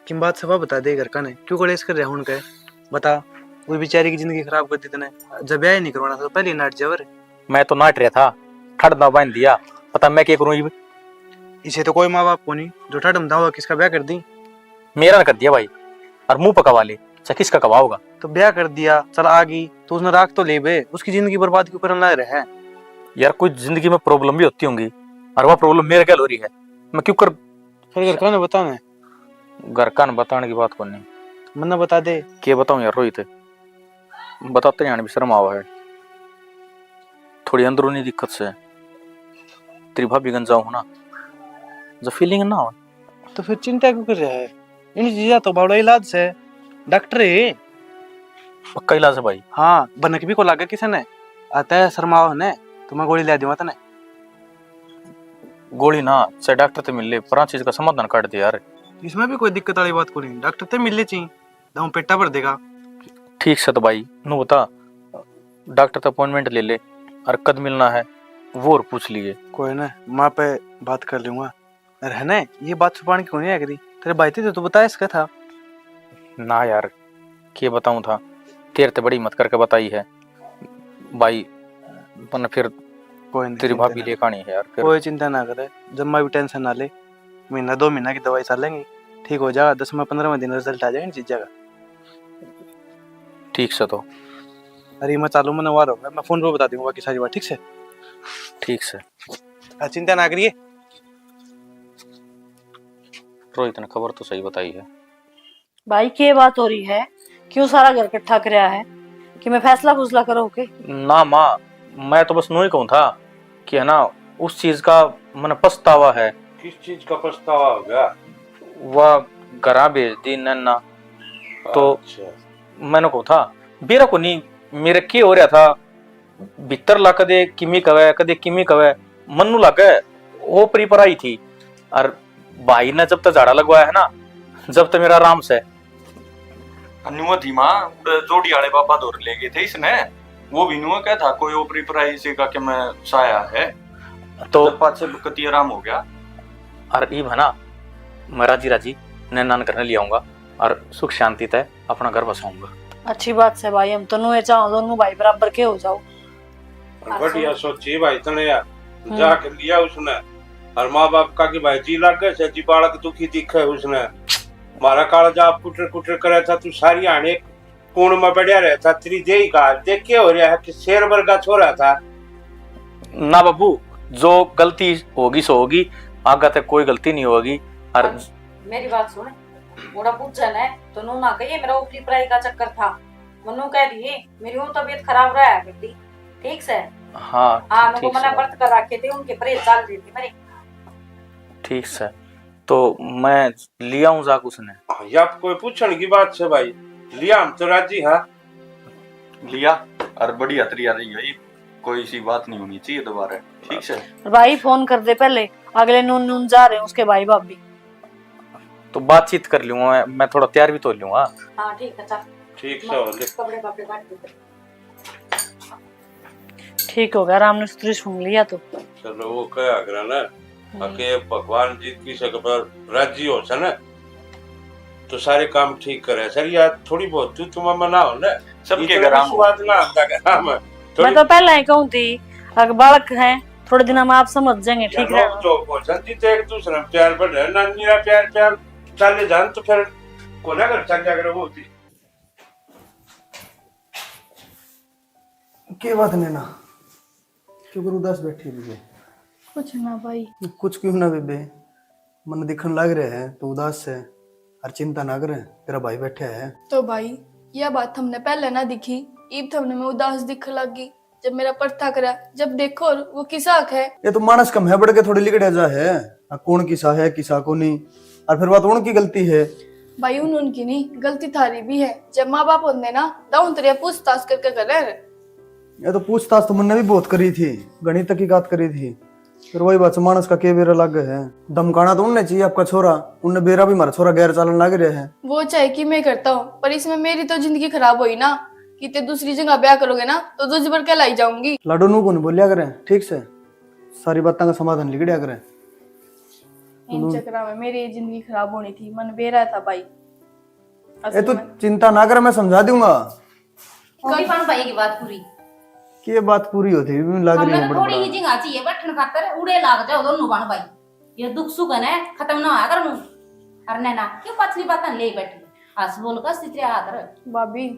किम बात सफा बता दे घर का ने, क्यों कलेश कर रहा हूं उनके? बता, वो बेचारी की जिंदगी खराब कर दी तने। जब ब्याह ही नहीं करवाना था तो पहले ही नाट जावर। मैं तो नाट रहा था, ठड़ ना बांध दिया, पता मैं क्या करूं इब? इसे तो कोई माँ बाप को नहीं जो ठड़ में दावा किसका ब्याह कर दी। मेरा ना कर दिया भाई, और मुंह पकवा ले, चाहे किसका कवाओगा। तो ब्याह कर दिया, चल आ गई, तो उसने राख तो ले बे, उसकी जिंदगी बर्बाद क्यों करने लग रहा है? यार, कोई जिंदगी में प्रॉब्लम भी होती होंगी, और वह प्रॉब्लम मेरे गैल हो रही है, मैं क्यों कर फिर घर का ने बताना है? घर का ने बताने की बात कोनी। मन्ना बता दे। के बताऊं यार रोहित, बताते जाने भी शर्म आवा है। थोड़ी अंदरूनी दिक्कत से। तेरी भाभी गंज जाओ ना, जब फीलिंग ना हो। तो फिर चिंता क्यों कर रहा है? इन चीजा तो बड़ा इलाज से, डॉक्टर है। पक्का इलाज है भाई? हाँ, भनक भी को लागे किसी ने, आता है शर्माओ ने, तो मैं गोली ले दूंगा तने। गोली ना, चाहे डॉक्टर ते मिल ले, पर आ चीज का समाधान काट दे यार। इसमें भी कोई दिक्कत वाली बात कोनी, डॉक्टर ते मिल ले ची, दाऊ पेटा भर देगा। ठीक से तो भाई, नू बता, डॉक्टर ते अपॉइंटमेंट ले ले, और कद मिलना है, वो और पूछ लिए। कोई ना, माँ पे बात कर लूंगा। अरे है ना, ये बात छुपाने की कोनी है करी, तेरे भाई ते तो बताया इसका था। ना यार, के बताऊं था, तेरे ते बड़ी हिम्मत करके बताई है भाई, पर फिर कोई नहीं, तेरी चिंता भाभी ना लेके आनी है यार, फिर। कोई चिंता ना करे, जम्मा भी टेंशन ना ले, महीना दो महीना की दवाई चलेंगी, ठीक हो जाएगा, दसवां पन्द्रहवां दिन रिजल्ट आ जाएगा इन चीजा का। ठीक से तो। अरे मैं चालू, मैंने वार होगा, मैं फोन पे बता दूंगा बाकी सारी बात, ठीक से? ठीक से। आ, चिंता ना करिए। रोहित ने खबर तो सही बताई है। भाई, के बात हो रही है? क्यों सारा घर इकट्ठा करया है? कि मैं फैसला फुसला करो के? ना माँ, मैं तो बस नू ही कहूँ था कि है ना, उस चीज का मैंने पछतावा है। किस चीज का पछतावा हो गया? वह घरा भेज दी नैना। तो अच्छा। मैंने कहूँ था, बेरा को नहीं, मेरे के हो रहा था, भीतर ला कदे किमी कवे, कदे किमी कवे, मन्नू लागे ओपरी पर आई थी। और भाई ने जब तक झाड़ा लगवाया है ना, जब तक मेरा आराम से। न्यू थी माँ, उड़े जोड़ी वाले बाबा धोर ले गए थे इसने, वो भी न्यू कह था कोई ओपरी पर आई से का के मैं साया है। तो जब पाछे कति आराम हो गया। और इब है ना, मैं राजी राजी नैना ने घर ले आऊंगा और सुख शांति तय अपना घर बसाऊंगा। अच्छी बात से भाई, हम तो नुए चाहो दोनों भाई बराबर के हो जाओ। और बढ़िया सोची भाई तने यार, हम्म। जाके लिया उसने। और माँ बाप का कि भाई जी लागे से जी बालक दुखी दिखे उसने। मारा काला जा कुटर कुटर करे था, तू सारी आने कोण में बढ़िया रहे था, तेरी देही का देख के हो रहा है कि शेर वर्गा छोरा था। ना बाबू, जो गलती होगी सो होगी, आगे तक कोई गलती नहीं होगी। और और मेरी बात सुन, ओड़ा पूछा ने तो नू ना कहिए मेरा ऊपरी पढ़ाई का चक्कर था, मन्नू कह दिए मेरी वो तबीयत खराब रहा करती, ठीक से? हाँ, हाँ, ठीक मना से। व्रत कर रखे थे, उनके परहेज चल रहे थे मेरे। ठीक से, तो मैं लिया हूँ जाक उसने। हाँ, या कोई पूछण की बात से भाई, लिया हम तो राजी हाँ। लिया, और बढ़िया तरिया रही है, कोई सी बात नहीं होनी चाहिए दोबारा, ठीक से? और भाई फोन कर दे पहले, अगले नून नून जा रहे हैं उसके भाई भाभी। तो बातचीत कर लूंगा मैं, मैं थोड़ा तैयार भी तो हो लूंगा। हाँ, ठीक है, चल। ठीक से हो ले। कपड़े, कपड़े काट दे। ठीक हो गया, राम ने सुतरी सुन लिया तो। चलो, वो कहा करा ना, हम्म। आके भगवान जी की सक पर राजी हो से ना, तो सारे काम ठीक करे। सर, यार, थोड़ी बहुत तू तुम मना हो ना, सबके इतना घर आम हो। विश्वास ना आता घर में। मैं थोड़ी तो पहले ही कहूँ थी, अगर बालक हैं, थोड़े दिना में आप समझ जाएंगे, ठीक है। जो हो जान जी, तो एक दूसरे में प्यार बढ़े, ना मेरा प्यार, प्यार चले जान, तो फिर कोना घर चल जाकर वो होती। के बात नैना, क्यों कर उदास बैठी हुई है? कुछ ना भाई। कुछ क्यों ना बेबे, मन दिखण लाग रहा है, तू उदास है। और चिंता ना करे, तेरा भाई बैठा है। तो भाई, यह बात हमने पहले ना दिखी, इब थमने मैं उदास दिखण लग गई। जब मेरा परथा करा, जब देखो और वो किसा हक है। ये तो मानस कम है, बढ़ के थोड़ी लिकड़े जा है। आ कौन किसा है, किसा को नहीं, और फिर बात उनकी गलती है। भाई, उन उनकी नहीं, गलती थारी भी है। जब माँ बाप होंदे ना, दाऊं तेरे पूछताछ करके करे। ये तो पूछताछ तो मन्ने भी बहुत करी थी, घणी तहकीकात करी थी, फिर वही बात से मानस का के बेरा लागे है। धमकाना तो उनने चाहिए आपका छोरा, उनने बेरा भी हमारा छोरा गैर चालन लाग रहा है। वो चाहे कि मैं करता हूँ, पर इसमें मेरी तो जिंदगी खराब हुई ना, कि ते दूसरी जगह ब्याह करोगे ना, तो दूसरी पर कहलाई जाऊंगी। लाडो, नू कौन बोलिया करे, ठीक से सारी बातों का समाधान लिकड़िया करे। इन चक्करा में मेरी जिंदगी खराब होनी थी, मन बेरा था भाई। ए, तू चिंता ना कर, मैं समझा दूंगा। कौन भाई की बात पूरी? के बात पूरी होती भी लाग रही हमने है तो थोड़ी बड़बड़ा। ही जिंगा चाहिए बैठन खातर, उड़े लाग जाओ दोनों बहन भाई। ये दुख सुख है ना, खत्म ना होया कर नू। अरे नैना, क्यों पछली बातें ले बैठी? हंस बोल कर सितरे आदर। भाभी,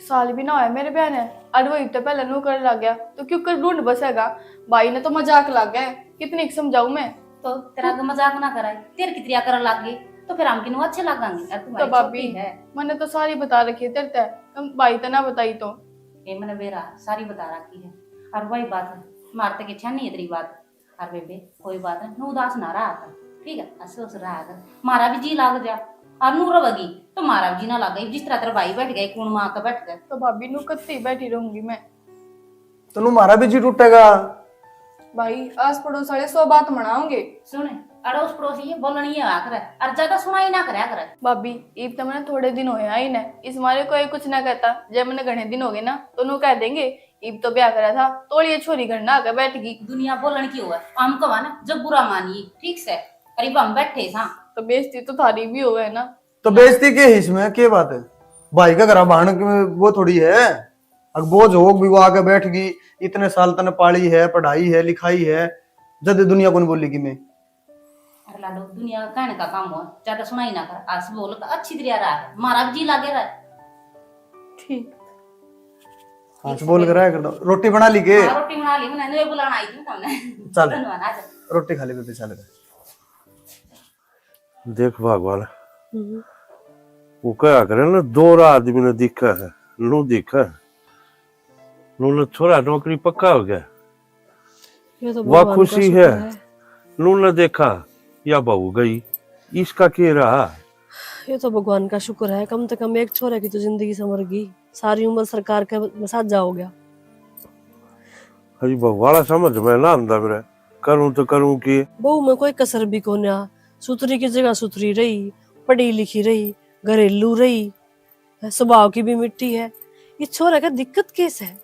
साल भी ना होया मेरे ब्याह ने, अरे वो इतने पहले नू कर लग गया, तो क्यों कर ढूंढ बसेगा? भाई ने तो मजाक लग गया, कितनी समझाऊं मैं। तो तेरा के मजाक ना कराए, तेरे की तरिया करन लग गई, तो फिर हम किनू अच्छे लगांगे? अरे तू तो भाई भाभी, छोटी है। मैंने तो सारी बता रखी है तेरे ते, तुम भाई ते ना बताई तो। ए, मैंने बेरा सारी बता रखी है। और वही बात है, मारते के छानी है तेरी बात। और बेबे, कोई बात नहीं, नू उदास ना रहा कर, ठीक है? हंस हंस रहा कर, मारा भी जी लाग जा। और नू रहेगी तो मारा भी जी ना लागे, जिस तरह तेरा भाई बैठ गया, कौन माँ का बैठ गया। तो भाभी, नू कत्ती बैठी रहूंगी मैं। तो नू मारा भी जी टूटेगा। भाई, आस पड़ोस वाले सौ बात मनाओगे। सुन, अड़ोस पड़ोस ये बोलनी ही होया करे, और ज्यादा सुनाई ना करया करे। भाभी, इब तो मैंने थोड़े दिन होया ही ना, इस मारे कोई कुछ ना कहता। जब मैंने घणे दिन हो गए ना, तो नू कह देंगे, इब तो ब्याह करा था, तोलिए छोरी घर ना आके बैठ गई। दुनिया बोलण की होवे, हम कहा ना, जब बुरा मानिए, ठीक से, और इब हम बैठे सा। तो बेइज्जती तो थारी भी होवे ना। तो बेइज्जती के है इसमें, के बात है? भाई का घरा भाण के वो थोड़ी है, अक बोझ हो भी वो आके बैठ गई, इतने साल तने पाली है, पढ़ाई है, लिखाई है, जद दुनिया कोनी बोली कि मैं। अरे लाडो, दुनिया का कहने का काम हो, ज्यादा सुनाई ना कर, आस बोल का अच्छी तरह रहा, मारा भी जी लागे रहा। ठीक। आज बोल कर आया कर दो। रोटी बना ली के? हाँ, रोटी बना ली मैंने, बुलाना आई थी तुमने। चल। धन्यवाद, आ जा। रोटी खा ले बेबे, चल। देख भगवान, हम्म। वो कहा करे ना, दो आदमी ने दिखा है, नू दिखा है, नू ने छोरा नौकरी पक्का हो गया, ये तो वाह भगवान का खुशी शुक्र है। है। नू ने देखा, या बहू गई, इसका के रहा? ये तो भगवान का शुक्र है, कम से कम एक छोरे की तो जिंदगी संवर गई, सारी उम्र सरकार के मसाजा हो गया। अरे बहू वाला समझ में ना आंदा मेरे, करूं तो करूं के? बहू में कोई कसर भी कोन्या, सुथरी की जगह सुथरी रही, पढ़ी लिखी रही, घरेलू रही, स्वभाव की भी मिट्टी है। ये छोरा का दिक्कत केस है,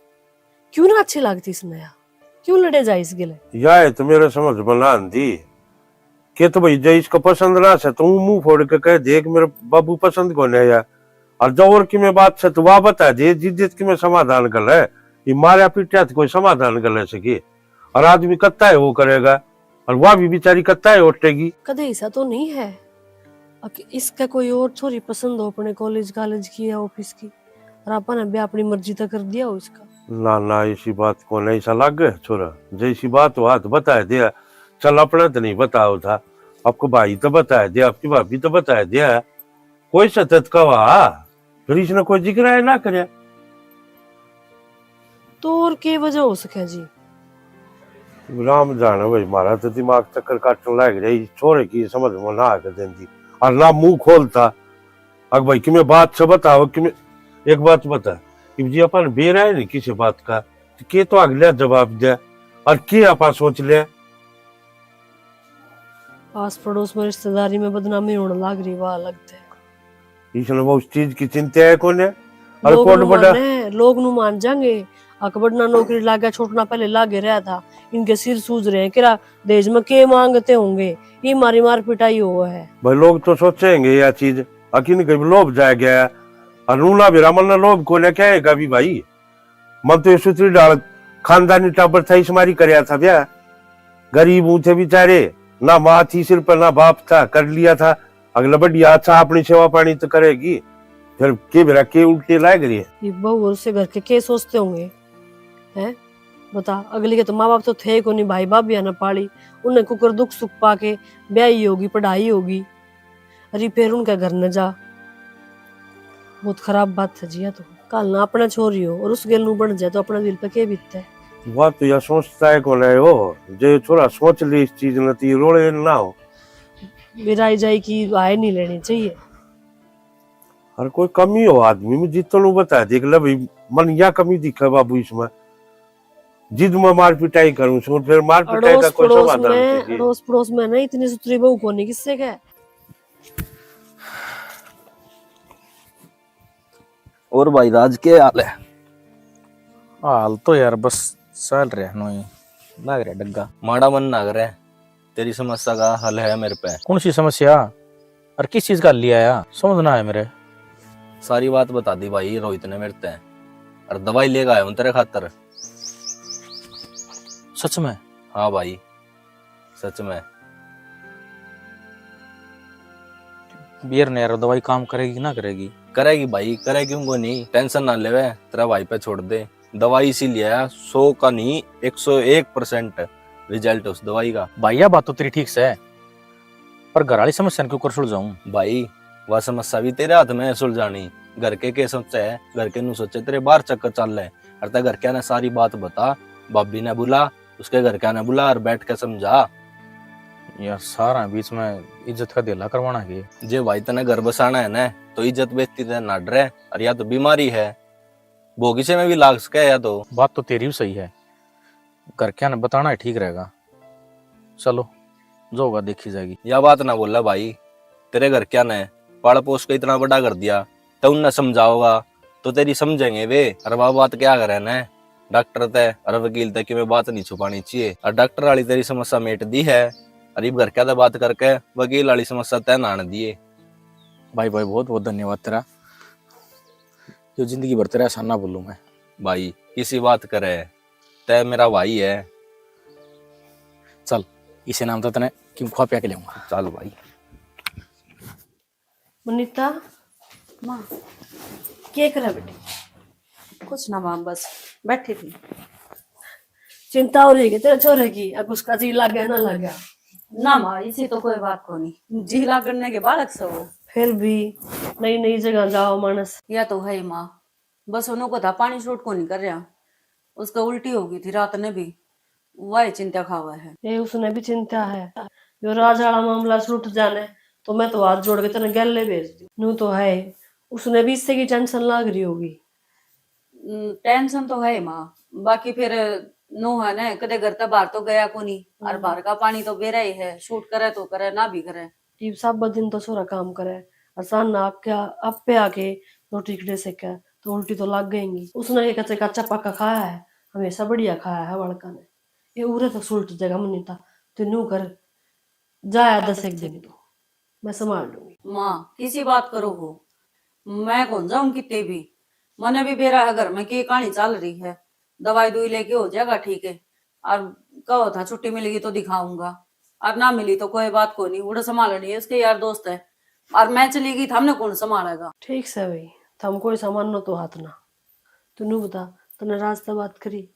क्यों ना अच्छी लागती इसने यार, क्यों लड़े जाए इस गिले? या है तो मेरे समझ में ना आंदी। के तो भाई, जे इसका पसंद ना से तो मुंह फोड़ के कह दे कि मेरे बाबू पसंद कोने या, और जो और की में बात से तो वह बता दे, जिद्दत की में समाधान कर ले। ये मारा पीटा तो कोई समाधान कर ले सके, और आदमी कत्ता है वो करेगा, और वह भी बेचारी कत्ता है उठेगी। कदे ऐसा तो नहीं है अक इसका कोई और छोरी पसंद हो अपने कॉलेज कॉलेज की या ऑफिस की, और आपने ब्याह अपनी मर्जी तक कर दिया हो इसका? ना ना, ऐसी बात को नहीं सा लागे छोरा, जैसी बात हो हाथ बता दिया। चल, अपना तो नहीं बताओ था, आपको भाई तो बता दिया, आपकी भाभी तो बता दिया, कोई सतत का वहा, फिर इसने कोई जिक्र है ना करे। तो और के वजह हो सके जी? राम जाने भाई, मारा तो दिमाग चक्कर काटने लाग रही, छोरे की समझ में ना आके देंदी, और ना मुंह खोलता। अक भाई, कि मैं बात से बताओ कि मैं एक बात बता, इब जी अपन बेरा है नहीं किसी बात का, तो के तो अगला जवाब दे, और के आपा सोच ले। आस पड़ोस में रिश्तेदारी में बदनामी होने लाग रही, वाह लगते। इसने वो उस चीज की चिंता है कोने? और लोग कोट नु बटा माने, लोग नु मान जाएंगे। अकबर ना नौकरी लागे, छोटना पहले लागे रहा था, इनके सिर सूज रहे हैं, किरा दहेज में के मांगते होंगे, ये मारी मार पिटाई हो है। भाई, लोग तो सोचेंगे यह चीज, अकिन के लोभ जाए गया, और नूना भी रामन ने लोभ कोने क्या है भी भाई? मन तो ये सुतरी डाल खानदानी टाबर था, इस मारी करया था ब्याह। गरीब हूं थे बेचारे, ना माँ थी सिर पर, ना बाप था, कर लिया था। अगला बढ़िया अच्छा अपनी सेवा पानी तो करेगी, फिर के बेरा के उल्टे लाग रही है। ये बहू और उसके घर के के सोचते होंगे, हैं? बता, अगली के तो माँ बाप तो थे ही कोनी, भाई भाभी ने पाली, उन्हें कुकर दुख सुख पाके ब्याही होगी, पढ़ाई होगी। अरे फिर उनके घर न जा, बहुत खराब बात है जी। या तो कल ना अपना छोरी हो और उस गेल नू बन जाए तो अपना दिल पे के बीतता है? वह तो यह सोचता है कौन है हो, जो ये छोरा सोच ले इस चीज न, तो ये रोले ना हो। मेरा आई जाए कि आए नहीं लेनी चाहिए। और कोई कमी हो आदमी में, जितना बता देख ले भाई, मन या कमी दिखे बाबू इसमें, जिद में मार पिटाई करूं सो, फिर मार पिटाई का अड़ोस कोई पड़ोस समाधान में, कीजिए। अड़ोस पड़ोस में ना इतनी सुथरी बहू कोनी किससे के। और भाई राज, के हाल है? हाल तो यार बस चल रहा है, नोई लाग रहा डग्गा। माड़ा मन ना करे, तेरी समस्या का हल है मेरे पे। कौन सी समस्या और किस चीज का हल लिया आया, समझ ना आया मेरे। सारी बात बता दी भाई रोहित ने मेरे ते, और दवाई लेके आया हूँ तेरे खातर। सच में? हाँ भाई, सच में। बियर ने यार दवाई काम करेगी कि ना करेगी? करेगी भाई, करे क्यों को नहीं, टेंशन ना लेवे, तेरा भाई पे छोड़ दे। दवाई इसी लिया सौ का नहीं, एक सौ एक परसेंट रिजल्ट उस दवाई का। भाई, यह बात तो तेरी ठीक से है, पर घर वाली समस्या ने क्यों कर सुलझाऊं? भाई, वह समस्या भी तेरे हाथ में है सुलझानी। घर के के सोचे है, घर के नु सोचे तेरे बाहर चक्कर चल रहे। अरे ते घर क्या ने सारी बात बता, भाभी ने बुला, उसके घर क्या ने बुला और बैठ के समझा। यार, सारा बीच में इज्जत का धेला करवाना के? जे भाई तने घर बसाना है ना, तो इज्जत बेइज्जती ते ना डरे। और या तो बीमारी है, भोगी से में भी लाग सके या तो। बात तो तेरी भी सही है, घर क्या ने बताना ही ठीक रहेगा। चलो, जो होगा देखी जाएगी। या बात ना बोला भाई, तेरे घर क्या ने पाल पोस के इतना बड़ा कर दिया, तो उनने समझाओगा तो तेरी समझेंगे वे। अरे वह बात क्या करे ने, डॉक्टर तै अरे वकील तै कि मैं बात नहीं छुपानी चाहिए। और डॉक्टर वाली तेरी समस्या मेट दी है, और इब घर क्या तै बात करके वकील वाली समस्या तै नान दिए। भाई, भाई, बहुत बहुत धन्यवाद तेरा, जो जिंदगी भर तेरा एहसान ना भूलूं मैं। भाई, किसी बात करे, तै मेरा भाई है। चल, इसे नाम तो तने क्यों खुआ पिया के लेऊंगा। चल भाई। मनीता, माँ, के करे बेटी? कुछ ना माँ, बस बैठी थी। चिंता हो रही है तेरे छोरे की, अब उसका जी लागे ना लागे। ना माँ, इसी तो कोई बात को नहीं, जी लागने के बालक से हो। फिर भी नई नई जगह जाओ मानस। या तो है माँ, बस उन्हों को था पानी सूट को नहीं कर रहा, उसका उल्टी हो गई थी रात ने भी, वह चिंता खावा है। ये उसने भी चिंता है, जो राज वाला मामला छूट जाने तो मैं तो हाथ जोड़ के तेरे गैले भेज दूं। नू तो है, उसने भी इससे की टेंशन लाग रही होगी। हम्म, टेंशन तो है माँ, बाकी फिर नू है ना, कदे घर तक बाहर तो गया को नहीं, और हम्म। बाहर का पानी तो बेरा ही है, सूट करे तो करे, ना भी करे। इब सब दिन तो छोरा काम करे, और शान ना आपके, आप पे आके दो टिकड़े से कह, तो उल्टी तो लग गएंगी। उसने के कच्चे कच्चा पक्का खाया है, हमेशा बढ़िया खाया है बालका ने। ये उरे तो सुलट जगह मनीता, तू नू कर, जाया दस एक दिन तो मैं संभाल लूंगी। माँ, किसी बात करो हो, मैं कौन जाऊं किते भी। मने भी बेरा है घर में के कहानी चल रही है, दवाई दुई लेके हो जाएगा ठीक है। और कहो था छुट्टी मिलेगी तो दिखाऊंगा, और ना मिली तो कोई बात को नहीं, उड़े संभालनी है, उसके यार दोस्त है। और मैं चली गई, हमने कौन संभालेगा? ठीक से भाई, थम कोई सामान नो तो हाथ ना। तू नू बता, तने राज से बात करी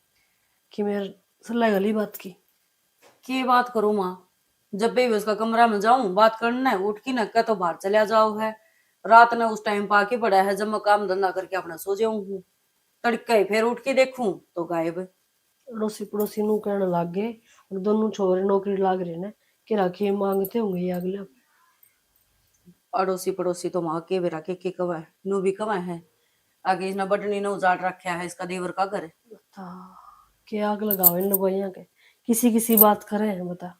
कि मेरे सल्ला गली बात की? के बात करूं माँ, जब भी उसका कमरा में जाऊं बात करने, उठ की न कह तो बाहर चला जाओ है। रात ने उस टाइम पाके पड़ा है, जब मैं काम धंधा करके अपना सो जाऊं हूँ। तड़के ही फिर उठ के देखूं तो गायब। अड़ोसी पड़ोसी नू कहने लाग गए, और दोनों छोरे नौकरी लाग रहे ने, के राखी मांगते होंगे ये अगले। अड़ोसी पड़ोसी तो माँ के बेरा के, के कवे, नू भी कवे है। आगे इसने बटनी ने उजाड़ रखा है इसका देवर का घर। बता, के आग लगाओ इन लुगाइयां के, किसी किसी बात करे हैं, बता।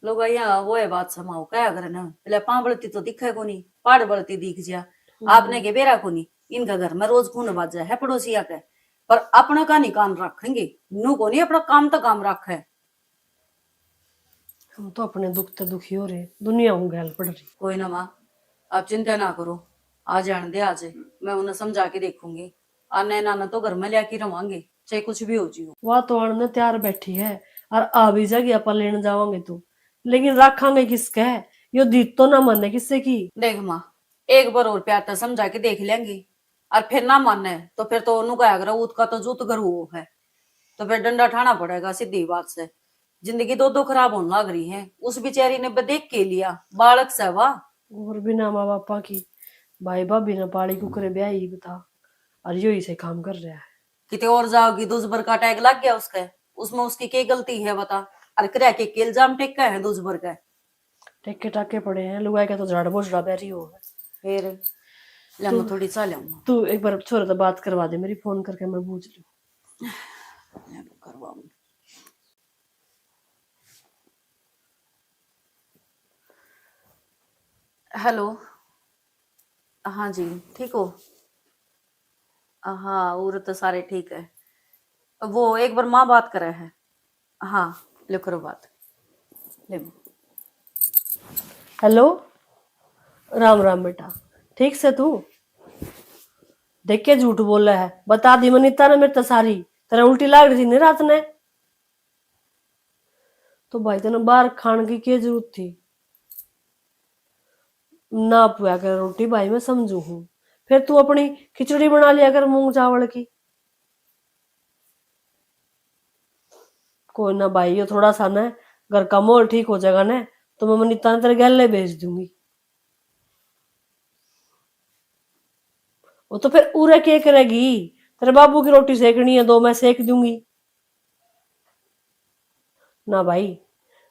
लुगाइयां वो है बात समाओ, क्या करे ना, पहले पां बलती तो दिखे कोनी, पाड़ बलती दिख जिया। हम्म। आपने के बेरा कोनी, इनका घर में रोज खून बाजे है पड़ोसिया के, पर अपना का नहीं कान रखेंगे, नू कोनी अपना काम तो काम रखे। हम तो अपने दुख ते दुखी हो रहे, दुनिया हूँ गैल पड़ रही। कोई ना माँ, आप चिंता ना करो, आ जान दे आज, मैं उन्हें समझा के देखूंगी। आने नाना तो घर में लिया के रवांगे, चाहे कुछ भी हो जियो। वह तो आने तैयार बैठी है, और आ भी जाएगी, आपा लेने जावांगे तो, लेकिन रखांगे किसके? यो दीद तो ना माने किससे की। देख माँ, एक बार और प्यार तै समझा के देख लेंगे, और फिर ना माने तो फिर तो ओनू कहा करो, "ऊत का तो जूत घर हुओ है।" तो फिर डंडा ठाना पड़ेगा, सीधी बात से। जिंदगी दो दो खराब होने लाग रही है, उस बेचारी ने बदेख के लिया, बालक से वा। और बिना माँ बापा की भाई भाभी ने पाली कुकरे ब्याही बता, और यो ही से काम कर रहा है। किते और जाओगी, दूसबर का अटैक लग गया उसके, उसमें उसकी के गलती है बता? और करे के, के इल्जाम टेका है दूसबर के? टेके टाके पड़े हैं, लुगाई का तो झाड़ बोझड़ा बह रही हो। फिर ले, मैं तू, थोड़ी चाह लाऊं। तू एक बार छोरे से बात करवा दे मेरी, फोन करके मैं बूझ लूं। ले, मैं करवाऊं। हेलो, हाँ जी, ठीक हो? हाँ, और तो सारे ठीक है। वो एक बार माँ बात करे है। हाँ, ले करो बात। ले। हेलो, राम राम बेटा, ठीक से तू? देख के झूठ बोले है, बता दी मनीता ने मेरे तो सारी। तेरा उल्टी लाग रही थी नहीं रात ने? तो भाई तने बाहर खाण की के जरूरत थी? ना पुआ कर रोटी भाई मैं समझू हूँ, फिर तू अपनी खिचड़ी बना लिया कर मूंग चावल की। कोई ना भाई, यो थोड़ा सा ना घर का माहौल ठीक हो जाएगा ना, तो मैं मनीता ने तेरे गैले भेज दूंगी। वो तो फिर उरे के करेगी? तेरे बाबू की रोटी सेकनी है, दो मैं सेक दूंगी। ना भाई,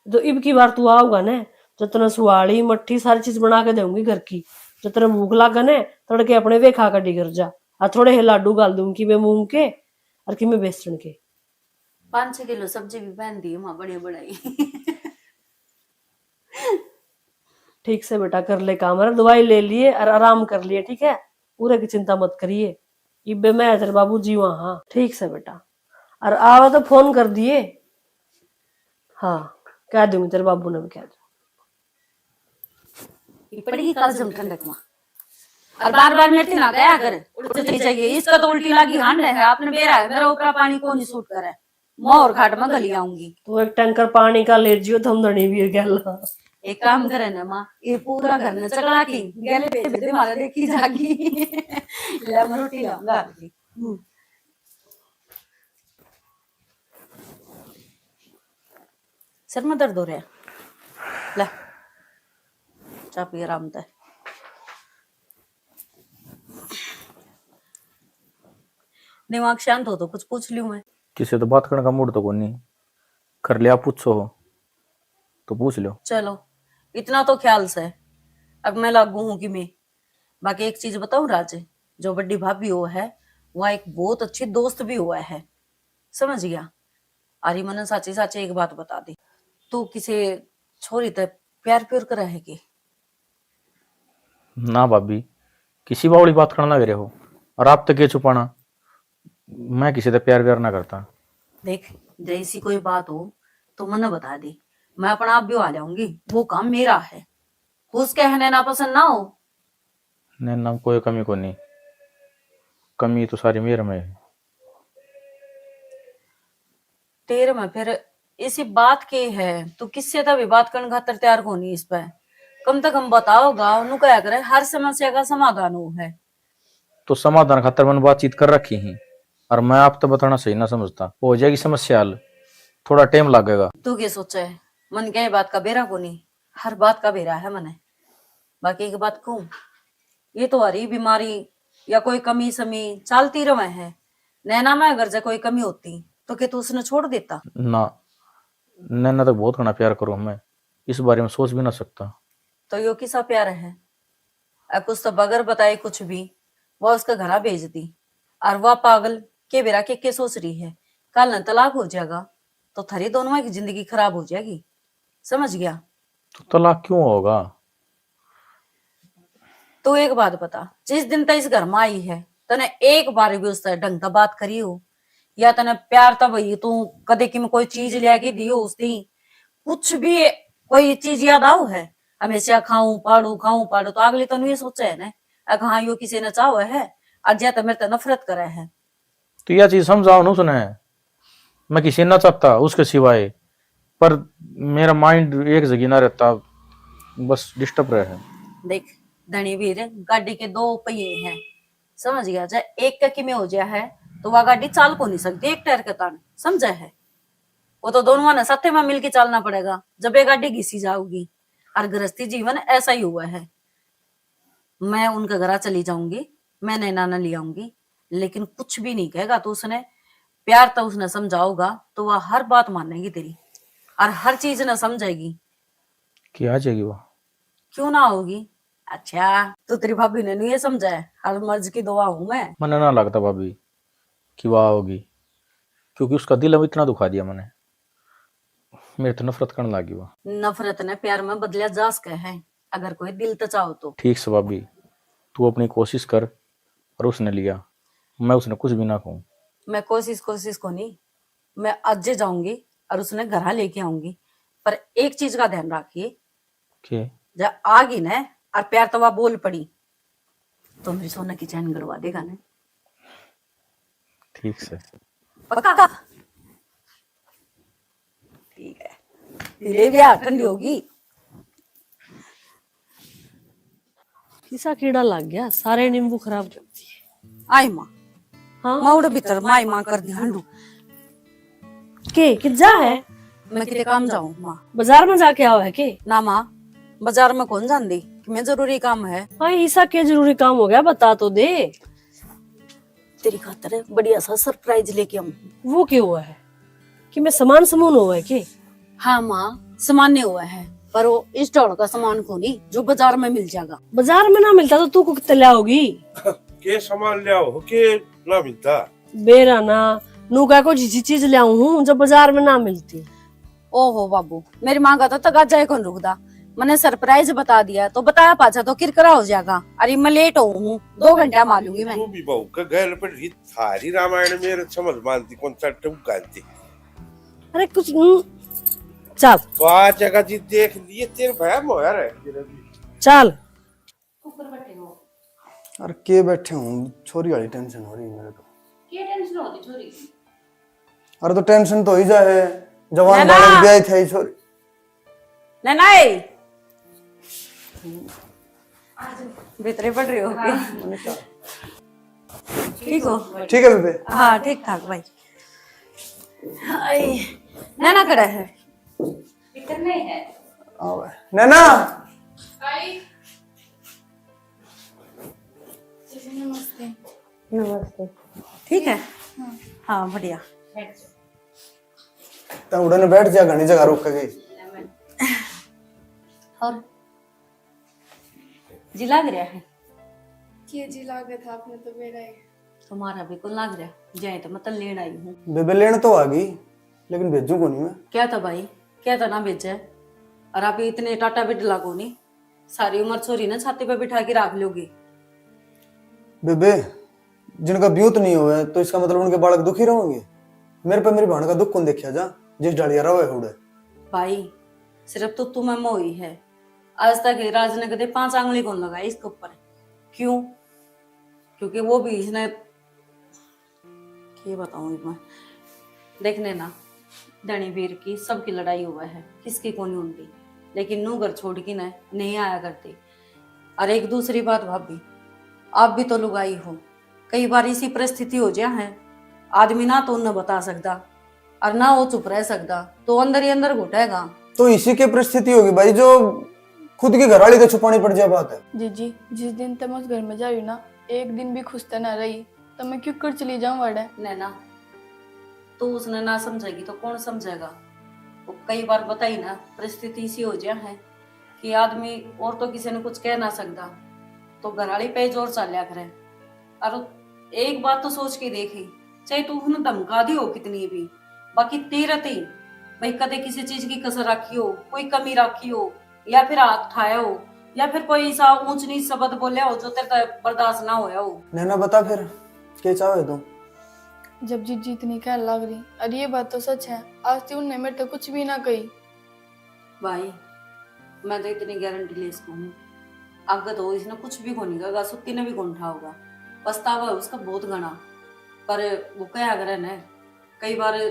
तो इब की बार तू आओगा ना, तो तने सुहाली मट्ठी सारी चीज बना के दूंगी घर की। जो तेरे भूख लागे ना, तड़के अपने वे खा के डिगर जा। आ थोड़े हे लाडू गाल दूंगी, किमे मूंग के और किमे बेसन के। पाँच छह किलो सब्जी भी पहन दी माँ, बढ़िया बढ़ाई। ठीक से बेटा, कर ले काम, अरे दवाई ले लिए और आराम कर लिए, ठीक है? पूरे की चिंता मत करिए। इब्बे मैं तेरे बाबू जी वहाँ, हाँ, ठीक से बेटा। और आवा तो फोन कर दिए। हाँ, कह दूंगी, तेरे बाबू ने भी कह दूंगी। ये पड़ेगी काजम ठंडक में। और बार बार मेरे ना गया कर, उल्टी चाहिए। इसका तो उल्टी लगी हांड है, आपने बेरा है, मेरा ऊपर पानी को नहीं सूट करे। मैं और घाट में गली आऊंगी। तू एक टैंकर पानी का ले जियो, थम धनी भी गेला। एक काम करे ना माँ, ये पूरा घर में चकला की गेले भेज दे, मारे देखी जागी। ले, मैं रोटी लाऊंगा आपकी। हम्म। सर में दर्द हो रहा है, ले चाय पी आराम तै। दिमाग शांत हो तो कुछ पूछ लूं मैं। किसी तो बात करने का मूड तो कोनी, कर लिया, पूछो हो तो पूछ लो। चलो, इतना तो ख्याल से, अब मैं लागू हूँ कि मैं, बाकी एक चीज बताऊं राज, जो बड़ी भाभी हो है, वह एक बहुत अच्छी दोस्त भी हुआ है, समझ गया? अरे मने साची साची एक बात बता दी, तू किसी छोरी ते प्यार प्यार करे है के? ना भाभी, किसी बावली बात करना लग रहे हो, और आप तो के छुपाना, मैं किसी से प्यार व्यार ना करता। देख, जैसी कोई बात हो तो मने बता दे, मैं अपना आप भी आ जाऊंगी, वो काम मेरा है। खुश कहने ना पसंद ना हो। नैना में कोई कमी कोनी, कमी तो सारी मेरे में है। तेरे में फिर इसी बात के है, तू किससे तो भी बात करने खातर तैयार कोनी इस पे। कम से कम बताओगा, उन्होंने कहा करे हर समस्या का समाधान हो है। तो समाधान खातर मैंने बातचीत कर रखी ही, और मैं आप तो बताना सही ना समझता, हो जाएगी समस्या हल, थोड़ा टाइम लगेगा। तू के सोचे है? मन के बात का बेरा कोनी, हर बात का बेरा है मने। बाकी एक बात कहूँ, ये तो हरी बीमारी या कोई कमी समी चलती रहे है। नैना में अगर जे कोई कमी होती तो के तू उसने छोड़ देता? ना, नैना तो बहुत घना प्यार करूँ मैं, इस बारे में सोच भी ना सकता। तो यो किसा प्यार है? अ, कुछ तो बगैर बताए कुछ भी वो उसके घरा भेज दी। और वह पागल के बेरा के, के सोच रही है, कल न तलाक हो जाएगा तो थारी दोनों की जिंदगी खराब हो जाएगी, समझ गया? तो तलाक क्यों होगा? तू एक बात बता, जिस दिन तक इस घर में आई है, तने एक बार भी उससे ढंग से बात करी हो, या तने प्यार तब ही तू कदे की में कोई चीज लेके दी हो उस दिन, कुछ भी कोई चीज याद आओ है? हमेशा खाऊं पाड़ू, खाऊं पाड़ू, तो अगली तनु ये सोचे है ना, अगर हाँ यो किसी ने चाहो है, और या तो मेरे तो नफरत करे है। तो यह चीज समझाओ ना उसने, मैं किसी ना चाहता उसके सिवाय, पर मेरा माइंड एक जगह ना रहता, बस डिस्टर्ब रहे है। देख धनी वीर, गाड़ी के दो पहिए हैं, समझ गया? जब एक का किमे हो जाया है तो वह गाड़ी चाल को नहीं सकती एक टायर के तान, समझा है? वो तो दोनों ने साथे में मिलके चालना पड़ेगा जब ये गाड़ी घिसी जाओगी। और गृहस्थी जीवन ऐसा ही हुआ है। मैं उनके घरा चली जाऊंगी, मैं नैना ने ले आऊंगी, लेकिन कुछ भी नहीं कहेगा तो उसने प्यार तो उसने समझाओगा तो वह हर बात मानेगी तेरी और हर चीज ना समझेगी। कि आ जाएगी वो? क्यों ना होगी? अच्छा, तो तेरी भाभी ने नहीं ये समझा है, हर मर्ज की दुआ हूँ मैं। मने ना लगता भाभी कि वह आओगी, क्योंकि उसका दिल अब इतना दुखा दिया मैंने, मेरे तो नफरत करने लगी वो। नफरत ने प्यार में बदलिया जा सके है, अगर कोई दिल तो चाहो तो। ठीक से भाभी, तू अपनी कोशिश कर और उसने लिया, मैं उसने कुछ भी ना कहूँ। मैं कोशिश, कोशिश को नहीं, मैं आज जाऊंगी और उसने घर लेके आऊंगी, पर एक चीज का ध्यान रखिए, के? जब आ गई ना और प्यार तो वह बोल पड़ी, तो मेरी सोना की चैन गड़वा देगा ना। ठीक से। पक्का? ठीक है। ले भी आ, ठंडी होगी। किसा कीड़ा लग गया, सारे नींबू खराब कर दिए। आई माँ। हाँ? माँ उड़े भीतर माई माँ कर दी हंडू। के, कि जा है? मैं किते काम जाऊँ माँ। बाजार में जाके आओ है के? ना माँ, बाजार में कौन जांदी, कि मैं जरूरी काम है। हाँ, ईसा के जरूरी काम हो गया, बता तो दे। तेरी खातर बढ़िया सा सरप्राइज लेके आऊँ। वो क्या हुआ है? कि मैं सामान समून हुआ है के? हाँ माँ, सामान्य हुआ है, पर वो इस ढोल का सामान को नहीं जो बाजार में मिल जाएगा। बाजार में ना मिलता तो तू को कितने लाओगी? के सामान ले आओ, के ना मिलता? बेरा ना, नू कह को जिसी चीज ले आऊं हूँ जो बाजार में ना मिलती। ओहो बाबू, मेरी माँ का तो तगाजा ही कौन रुकदा। मैंने सरप्राइज बता दिया तो बताया पाछा तो किरकिरा हो जाएगा। अरे मैं लेट हो हूँ, दो घंटा में आ लूंगी मैं। तू भी बहू के गैल पर री, थारी रामायण मेरे समझ मानती कौन सा टूक गालती। अरे कुछ हम्म, चल। तो आ जगह जी देख लिए, तेरे भया मोया रह। चल। ऊपर बैठे हो। अरे के बैठे हूँ, छोरी वाली टेंशन हो रही है मेरे को। के टेंशन होती छोरी की? अरे तो टेंशन तो ही जा है, जवान नैना। बालक ब्याह थे छोरी। नैना ए। भीतरे पड़ रहे हो के? ठीक हो? ठीक है बेबे। हाँ, ठीक ठाक भाई। हाय, नैना कड़ा है? भीतर में है। आओ। नैना। आई। नमस्ते। नमस्ते। ठीक है? हाँ। हाँ, बढ़िया। बैठ जाओ। तो उड़ने बैठ जा, घनी जगह रुक गई। और जी लाग रहा है? के जी लागे था आपने तो बेरा ही। तुम्हारा भी कौन लाग रहा? जाए तो मैं तो लेन आई हूँ। बेबे लेन तो आ गई, लेकिन भेजू को नहीं मैं। क्या था भाई, क्या था ना भेजे? और आप इतने टाटा बिडला को नहीं, सारी उम्र छोरी ने छाती पे बिठा के रख लोगे। बेबे, जिनका ब्यूत नहीं हुआ है, तो इसका मतलब उनके बालक दुखी रहेंगे? मेरे पे मेरी बहन का दुख कौन देखा जा, जिस डालिया रवे उड़े। भाई, सिर्फ तो तुम्हें मोही है। आज तक राज ने कदे पांच आंगली कौन लगाई इसके ऊपर। क्यों? क्योंकि वो भी इसने, के बताऊं मैं, देखने ना, धनी वीर की सबकी लड़ाई हुआ है, किसकी कोनी होती, लेकिन नू घर छोड़ के ना नहीं आया करती। और एक दूसरी बात भाभी, आप भी तो लुगाई हो, कई बार इसी परिस्थिति हो जा है, आदमी ना तो उन्हें बता सकता और ना वो चुप रह सकता, तो अंदर ही अंदर घुटेगा। तो इसी की परिस्थिति होगी भाई, जो खुद की घरवाली को छुपानी पड़ जाए बात है। जीजी, जिस दिन तक मैं उस घर में जा रही हूँ ना, एक दिन भी खुश तो ना रही, तो मैं क्यों कर चली जाऊँ वाड़े? नैना, तू उसने ना समझेगी तो कौन समझेगा? वो कई बार बताई ना, परिस्थिति इसी हो जा है कि आदमी और तो किसी ने कुछ कह ना सकता, तो घरवाली पे जोर चाल्या करे। और एक बात तो सोच के देखी, चाहे तू उन्हें धमका दी हो कितनी भी, बाकी तेरे ते भाई कदे किसी चीज की कसर रखी हो, कोई कमी रखी हो, या फिर हाथ उठाया हो, या फिर कोई ऐसा ऊंच नीच शब्द बोले हो जो तेरे ते बर्दाश्त ना होया हो। नैना बता फिर, के चाहे तू? जब जीजी इतनी कहने लग रही, और ये बात तो सच है, आज तक उनने मेरे ते कुछ भी ना कही। भाई, मैं तो इतनी गारंटी ले सकूँ हूँ, आगे तो इसने कुछ भी कोनी कहेगा, सुत्ती ने भी कोनी उठाओगा। पछतावा है उसका बहुत घना, पर वो कहा करे न, कई बार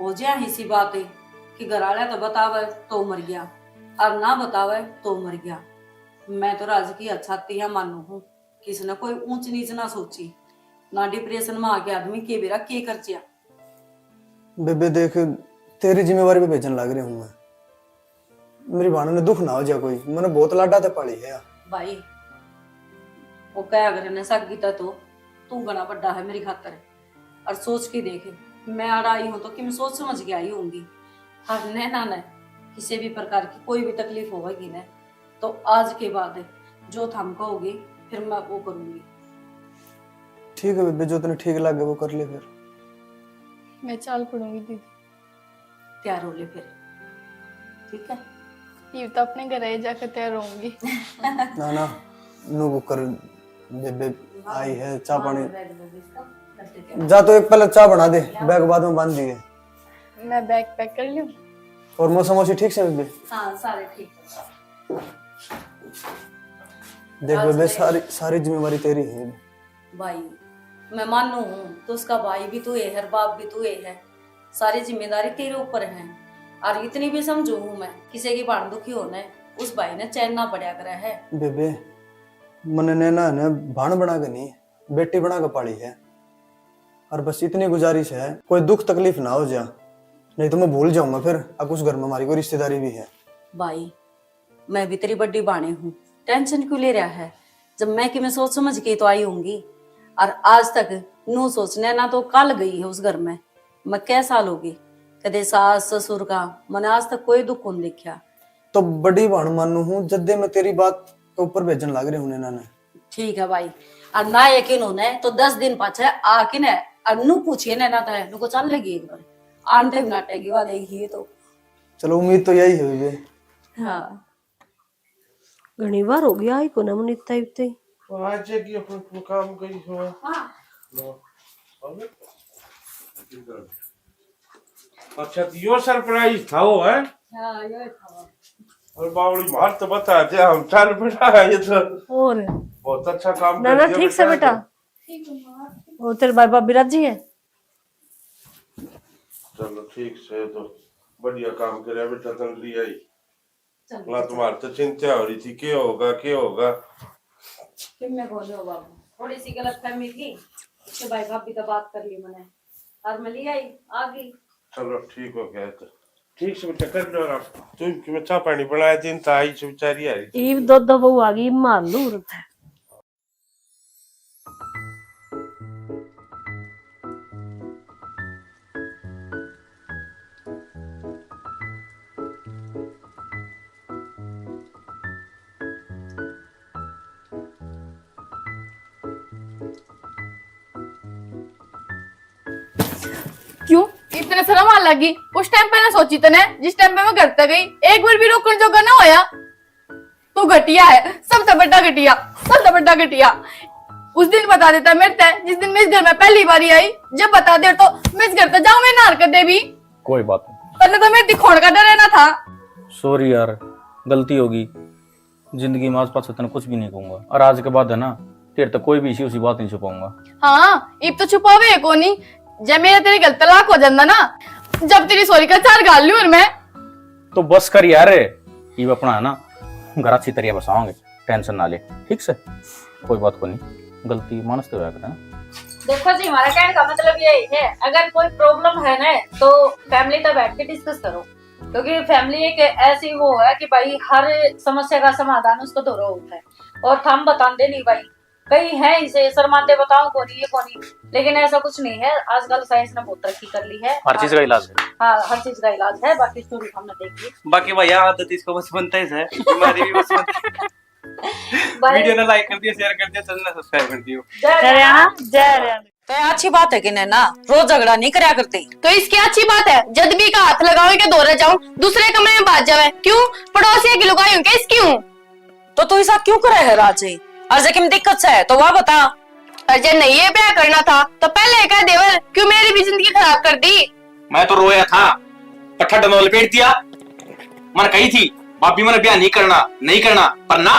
हो जाए इसी बात कि घर वाला तो बतावे तो मर गया, और ना बतावे तो मर गया। मैं तो राज की छाती या मानू हूँ, किसने कोई ऊंच नीच ना सोची, ना डिप्रेशन में आके आदमी के बेरा के कर चिया। बेबे देख, तेरी जिम्मेवारी पे भेजन लाग रही हूँ मैं। मेरी भाण ने दुख ना हो जा कोई, मैंने बहुत लाडा ते पाली है। भाई, वो कह अगर ने सागी ता तो तू घना बड़ा है मेरी खातर। और सोच के देख, मैं आड़ा आई हूँ तो कि मैं सोच समझ के आई होंगी। और नैना ने किसी भी प्रकार की कोई भी तकलीफ होगी ना, तो आज के बाद जो थम कहोगे, फिर मैं वो करूँगी। ठीक है बेबे, जो तने ठीक लगे वो कर ले फिर। मैं चाल पड़ूंगी दीदी। तैयार हो ले फिर, ठीक है? ये तो अपने घर ही जाकर तैयार होंगी। ना ना, नू वो कर, बेबे आई है, चाय पानी। जा तो एक पहले चाय बना दे, बैग बाद में बांध दिए। मैं बैग पैक कर लूं। और मौसा मौसी ठीक से बेबे? हाँ, सारे ठीक है। देख बेबे, सारी, सारी जिम्मेवारी तेरी है। भाई, मैं मानू हूँ तो उसका भाई भी तू है, हर बाप भी तू है, सारी जिम्मेदारी तेरे ऊपर है। और इतनी भी समझू हूँ मैं, किसी की भाण दुखी होने उस भाई ने चैन ना पड़ा करे है। बेबे, मने नैना ने भाण बना के नहीं, बेटी बना के पाली है। और बस इतनी गुजारिश है, कोई दुख तकलीफ ना हो जा, नहीं तो मैं भूल जाऊंगा फिर, अब उस घर में हमारी कोई रिश्तेदारी भी है। भाई, मैं भी तेरी बड़ी भाणी हूँ, टेंशन क्यों ले रहा है? जब मैं कि मैं सोच समझ के तो आई होंगी, और आज तक नू सोचने ना तो कल गई है उस घर में। मैं कै साल होगी, कदे सास ससुर का मैंने आज तक कोई दुख कौन देखा। तो बड़ी भाण मानू हूँ, जद्दे मैं तेरी बात के ऊपर भेजन लाग रहे हूँ नैना ने। ठीक है भाई, और ना यकीन होने तो दस दिन पाछे आके ने और नू पूछिए ना, ना तो नुको चल लगी एक बार। आंटे भी नाटेगी, वाह, देखिए तो। चलो, उम्मीद तो यही हुई है। हाँ। घणी बार हो गया, आई कोना मनीता इतने। वो आज जाएगी अपने, अपने काम गई हो। हाँ। लो। अबे। अच्छा, तो यो सरप्राइज था वो, है? हाँ, यो था। और बावली मार तो बता दे, हम चल पड़ा है ये तो। और? बहुत अच्छा काम ना, कर ना, दिया ठीक से बेटा। ठीक है माँ। और तेरे भाई भाभी राजी है? चलो, ठीक से तो बढ़िया काम करे बेटा, तन लिया ही। चल, ना, तुम्हारे तो चिंता हो रही थी, क्या होगा, क्या होगा। किन्ने बोले हो बाबू, थोड़ी सी गलतफहमी थी, उसके भाई भाभी तो बात कर ली मैंने, और मैं ले आई, आ गई। चलो, ठीक हो गया तो। ठीक से बेटा, कर लो आराम। तुम कि मैं चाय पानी बनाया दिन तो आई से बेचारी आई। ईब दो दो बहू आ गई, ईब मार लूं। क्यों इतने शर्म आ लगी? उस टाइम पे ना सोची तने, जिस टाइम पे मैं घर तक गई, एक बार भी रोकण जोगा ना होया। तू घटिया है, सबसे बड़ा घटिया, सबसे बड़ा घटिया। उस दिन बता देता मेरे ते, जिस दिन मैं इस घर में पहली बारी आई, जब बता दे तो मैं इस घर से जाऊं, मैं ना हरकत दे भी। कोई बात नहीं। तन्ने तो मेरे दिखोण का डर है ना था। सॉरी यार, गलती होगी। जिंदगी में आज पाछे तने कुछ भी नहीं कहूंगा, और आज के बाद है ना, तेरे तक कोई भी इसी उसी बात नहीं छुपाऊंगा। हाँ, इब तो छुपावे है कोनी। जब मेरा तेरे गल तलाक हो जांदा ना, जब तेरी सॉरी का चार गाल लूं और मैं। तो बस कर यार, इब अपना है ना घर अच्छी तरह बसावांगे, टेंशन ना ले, ठीक से? कोई बात कोनी, गलती मानस तो होया करे ना। देखो जी, हमारा कहने का मतलब यही है, अगर कोई प्रॉब्लम है ना, तो फैमिली तक बैठ के डिस्कस करो, क्योंकि फैमिली एक ऐसी वो है कि भाई, हर समस्या का समाधान उसको धोरो होता है। और थम बताते नहीं भाई, कई है इसे शर्माते, बताओ कोनी, ये कोनी, लेकिन ऐसा कुछ नहीं है। आजकल साइंस ने बहुत तरक्की कर ली है। हर चीज का इलाज है। हाँ, हर चीज का इलाज है। बाकी स्टोरी हमने देख ली। बाकी भैया, आदत इसको बस बनता ही है, बीमारी भी बस बनता है। भाई, वीडियो ने लाइक कर दियो, शेयर कर दियो, चैनल ने सब्सक्राइब कर दियो। जय हरियाणा, जय हरियाणा। तो ये अच्छी बात है कि नैना, रोज झगड़ा नहीं करया करते। तो इसकी अच्छी बात है, जद भी का हाथ लगावे के धोरे जाऊं, दूसरे कमरे में भाग जावे। क्यों? पड़ोसिया की लुगाई हूं क्या इसकी हूं? तो तू ऐसा क्यों करे है राजे? और जे किम दिक्कत से है तो वह बता। और जे नहीं ये ब्याह करना था तो पहले ही कह देवर, क्यों मेरी भी जिंदगी खराब कर दी? मैं तो रोया था, पर ठंड में लपेट दिया। मन कही थी, भाभी, मैंने ब्याह नहीं करना, नहीं करना, पर ना,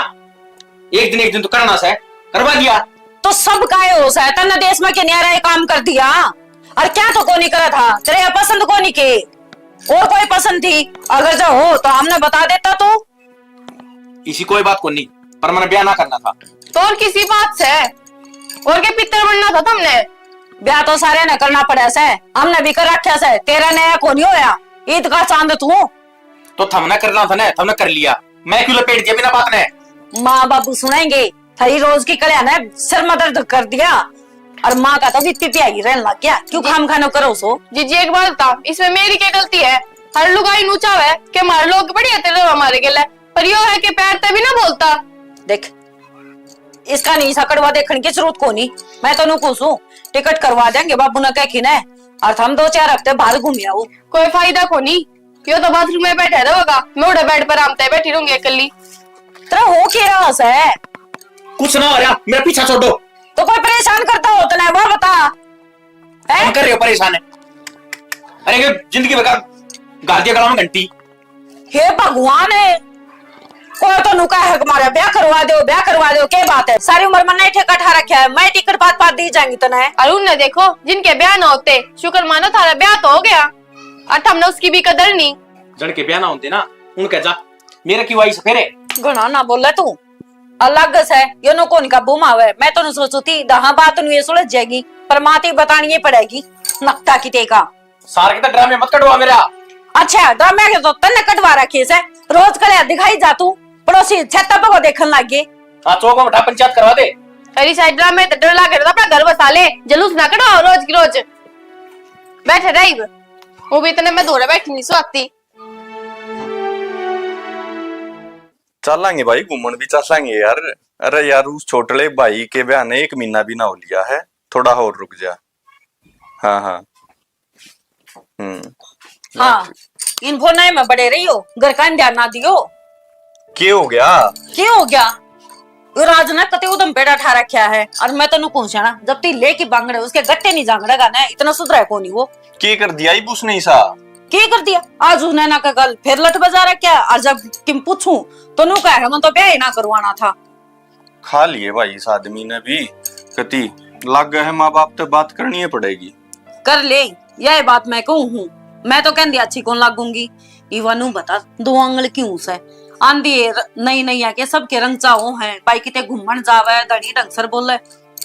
एक दिन, एक दिन तो करना से, करवा दिया। तो सब काहे हो सै, तन्ने देश में के न्यारा ये काम कर दिया। और क्या तो कोनी करा था, तेरे ये पसंद कोनी के, और कोई पसंद थी? अगर जो हो तो हमने बता देता तू। इसी कोई बात कोनी, पर मैंने ब्याह ना करना था। तो और किसी बात से, और के पितर बनना था तुमने? ब्याह तो सारे ने करना पड़ा से, हमने भी कर रखा से, तेरा नया कोनी होया, ईद का चांद तू। तो थमने करना था ना, थमने कर लिया, मैं क्यों लपेट दिया बिना बात ने? माँ बाबू सुनेंगे, थारी रोज की कल्या ने सिर में दर्द कर दिया। और माँ का तो बीती प्याई रहन लग गया, क्यों जी। खाम खानो करो सो? जीजी, एक बात बता, इसमें मेरी क्या गलती है? हर लुगाई नू चाहे कि हमारे लोग बढ़िया तेरे हमारे गेले, पर यो है कि पैर ते भी ना बोलता। देख, इसका नहीं, इसा कड़वा देखने की जरूरत कोनी। मैं तो नू कहूं सू, टिकट करवा देंगे बाबू ने कह के ना, और हम दो चार हफ्ते बाहर घूम आओ। कोई फायदा कोनी, यो तो बाथरूम में बैठा रहेगा, मैं उड़े बेड पर आराम ते बैठी रहूंगी अकेली। तेरा हो के रहा है? कुछ ना हो रहा, मेरा पीछा छोड़ो। तो कोई परेशान करता हो तो ना, वह बता। हैं? हम कर रहे हो परेशान है। अरे, ये जिंदगी भर का घाल दिया गला में घंटी। हे भगवान है, कोई तो नुका है, हमारा ब्याह करवा दो, ब्याह करवा दो, क्या बात है? सारी उम्र में नहीं ठेका ठा रखा है, मैं टिकट पात पात दी जाएंगी तने। अरुण ने देखो, जिनके ब्याह ना होते, शुक्र मानो थारा ब्याह तो हो गया। और थमने उसकी भी कदर नहीं। जन के ब्याह ना होते ना, उनके जा, मेरे क्यों आई सफेरे? घणा ना बोले तू, अलग से, यो नो कौन काबू में आवे। मैं तो सोचू थी, दहा बात नु ये सुलझ जाएगी, पर माँ ती बतानी ही पड़ेगी, नकता की तेका। सार के तो ड्रामे मत कटवा मेरा। अच्छा, ड्रामे के तो तन्ने कटवा रखे से, रोज कले दिखाई जा तू, पड़ोसी छत पे को देखन लग गए। हाँ, चौक में बैठा पंचायत करवा दे। अरे साइड ड्रामे तो डर लागे, अपना घर बसा ले, जलूस ना कटवाओ रोज की रोज। बैठे रही, वो भी इतने में धोरे बैठी नहीं सो आती। चालांगे भाई, घूमण भी चालांगे यार। अरे यार, उस छोटले भाई के ब्याह ने एक महीना भी ना हो लिया है, थोड़ा और रुक जा। हाँ, हाँ। हम्म। हाँ, इन फोन में बड़े रहियो, घर का ध्यान ना दियो। के हो गया? के हो गया? वो राज ने कते उदम पेड़ा ठा रखा है, और मैं तन्नू कहूं से ना, जब ती लेके बांगड़े उसके गट्टे नहीं जांगड़ेगा ना, इतना सुधरा है कोनी वो। के कर दिया इब उसने ऐसा? के कर दिया? आज उसने ना का गल फिर लठ बजा रखा है, और जब किम पूछूं तो नू कहे, "मन तो ब्याह ही ना करवाना था।" खा लिए भाई इस आदमी ने भी, कती लागे है माँ बाप ते बात करनी ही पड़ेगी। कर ले, यह बात मैं कहूँ हूँ, मैं तो कहंदी अच्छी कौन लागूंगी। इवा नू बता, दो आंगल क्यों से आंधी है, नई नई आके सबके रंग चाहो हैं, भाई किते घूमण जावे, धनी ढंग सर बोले,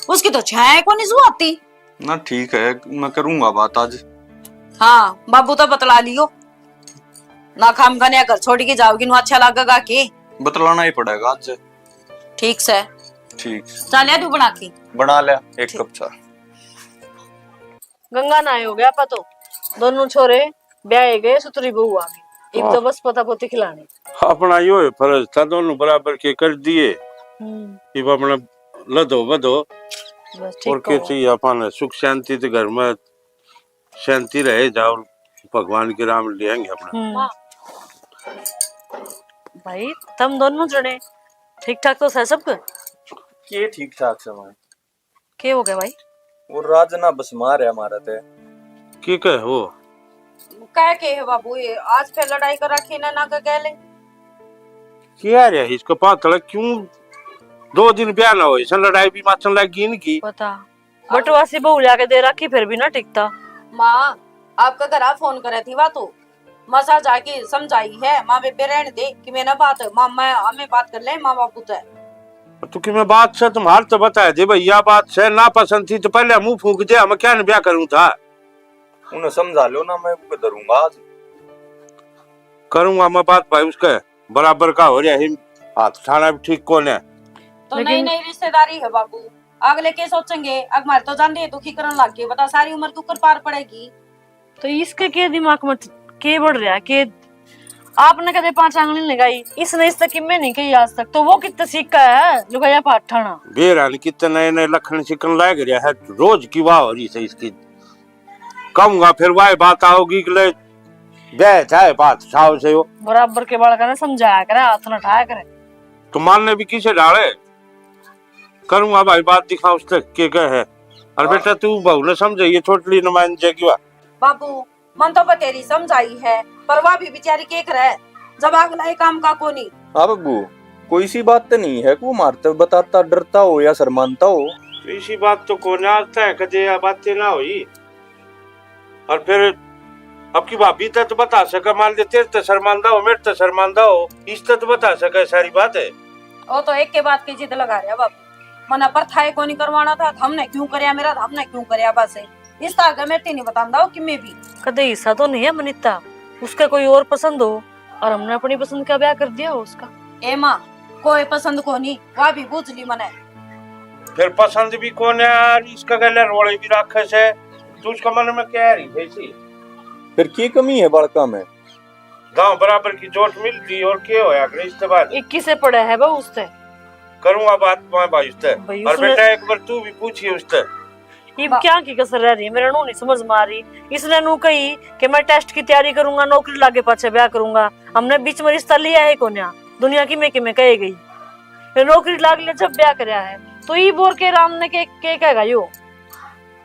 उसकी तो छाया कोनी सुहाती। ना ठीक है, मैं करूंगा बात आज। हाँ, बाबू तो बतला लियो ना, खाम खाने घर छोड़ के जाओगी ना, अच्छा लगेगा के? बतलाना ही पड़ेगा आज। ठीक से। ठीक। चाह लिया तू बना के? बना लिया एक ठीक। कप चाह। गंगा नहाए हो गया आपा तो, दोनों छोरे ब्याह गए, सुतरी बहू आ गई, इब तो वाह। बस पता पोती खिलानी। अपना यो है फर्ज था, दोनों बराबर के कर दिए। हम्म। इब अपना लदो बदो। बस ठीक और के कहो। चाहिए अपन सुख शांति तो घर में शांति रहे, जाओ भगवान के राम लेंगे अपना। हम्म। भाई, तुम दोनों जने ठीक ठाक तो है सब कुछ? के ठीक ठाक से भाई। के हो गया भाई? वो राज ना बस मार है हमारा ते। के कहे वो? कह के है बाबू, ये आज फिर लड़ाई कर रखी ना, ना के गले। क्या रे, इसको पातल क्यों? दो दिन ब्याह ना हो, इसे लड़ाई भी माचन लग गई इनकी। पता। बटवासी बहू लाके दे रखी, फिर भी ना टिकता। माँ, आपका घर आ फोन करे थी वा तो, मसा जाके समझाई है, माँ बेबे रहने दे कि मैं ना बात, माँ, मैं, हमें बात कर ले माँ बापू ते। तू कि मैं बात से तुम्हारे तो बता दे भाई, या बात से ना पसंद थी तो पहले मुंह फूंक दे, हम क्या न ब्याह करूं था। उन्हें समझा लो ना, मैं उनके धरूंगा आज। करूंगा मैं बात भाई उसके। बराबर का हो रहा है, हाथ ठाना भी ठीक कौन है। तो लेकिन नई नई रिश्तेदारी है बाबू, अगले के सोचेंगे, अगमारे तो जान दे दुखी करन लग गए, बता सारी उम्र दुख कर पार पड़ेगी। तो इसके के दिमाग में के बढ़ रहा है के आपने कदे पांच आंगली लगाई, इसने इस तक में नहीं कही आज तक, तो वो कितने सीखा है लुगाया पाठाना। बेरा ने कितने नए नए लखन सिखन लाग रहा है, रोज की वाह हो रही है इसकी। कहूंगा फिर वही बात आओगी कि ले ब्याह चाहे बात छाव से हो। बराबर के बालका ने समझाया करे, हाथ ना उठाया करे। तो मानने भी किसे डाले? करूंगा भाई बात, दिखा उस तक के कह है। और हाँ। बेटा तू बहू ने समझाइए, छोटली ने मान जाएगी वा। बाबू, मन तो बतेरी समझाई है, पर वह भी बेचारी के करे, जब अगला ये काम का कोनी। हाँ बाबू, कोई सी बात तो नहीं है कि वो मारते बताता डरता हो या शर्मानता हो। तो इसी बात तो कोना आज तक कदे या बातें ना हुई। और फिर अब की भाभी ते तो बता सके, मान ले तेरे ते शर्मांदा हो, मेरे ते शर्मांदा हो, इस ते तो बता सके सारी बात है। वो तो एक के बात की जिद लगा रहा बाबू, मना पर था कोनी करवाना था, हमने क्यों करया मेरा, हमने क्यों करया बस। इस तरह का मेरे ते नहीं बतांदा हो कि मैं भी। कदे हिस्सा तो नहीं है मनीता, उसके कोई और पसंद हो और हमने अपनी पसंद का ब्याह कर दिया हो उसका। ए माँ, कोई पसंद कोनी, वह भी बुझ ली मने। फिर पसंद भी कोनी यार, इसका गले रोले भी रखे से, तू उसका मन में कह रही है इसी। फिर की कमी है बालका में? गांव बराबर की जोट मिल गई और के होया करे इसके बाद? इक्कीस से पड़ा है बहू उससे। करूंगा बात मैं भाई उससे। भाई और उसने बेटा एक बार तू भी पूछिए उससे। इब बा- क्या की कसर रह रही है, मेरे नू नहीं समझ में आ रही। इसने नू कही कि मैं टेस्ट की तैयारी करूंगा, नौकरी लागे पाछे ब्याह करूंगा। हमने बीच में रिश्ता लिया है कोन्या, दुनिया की में कि में कहे गई। ये नौकरी लाग ले जब ब्याह करया है, तो ई बोर के राम ने के, के कहेगा यो?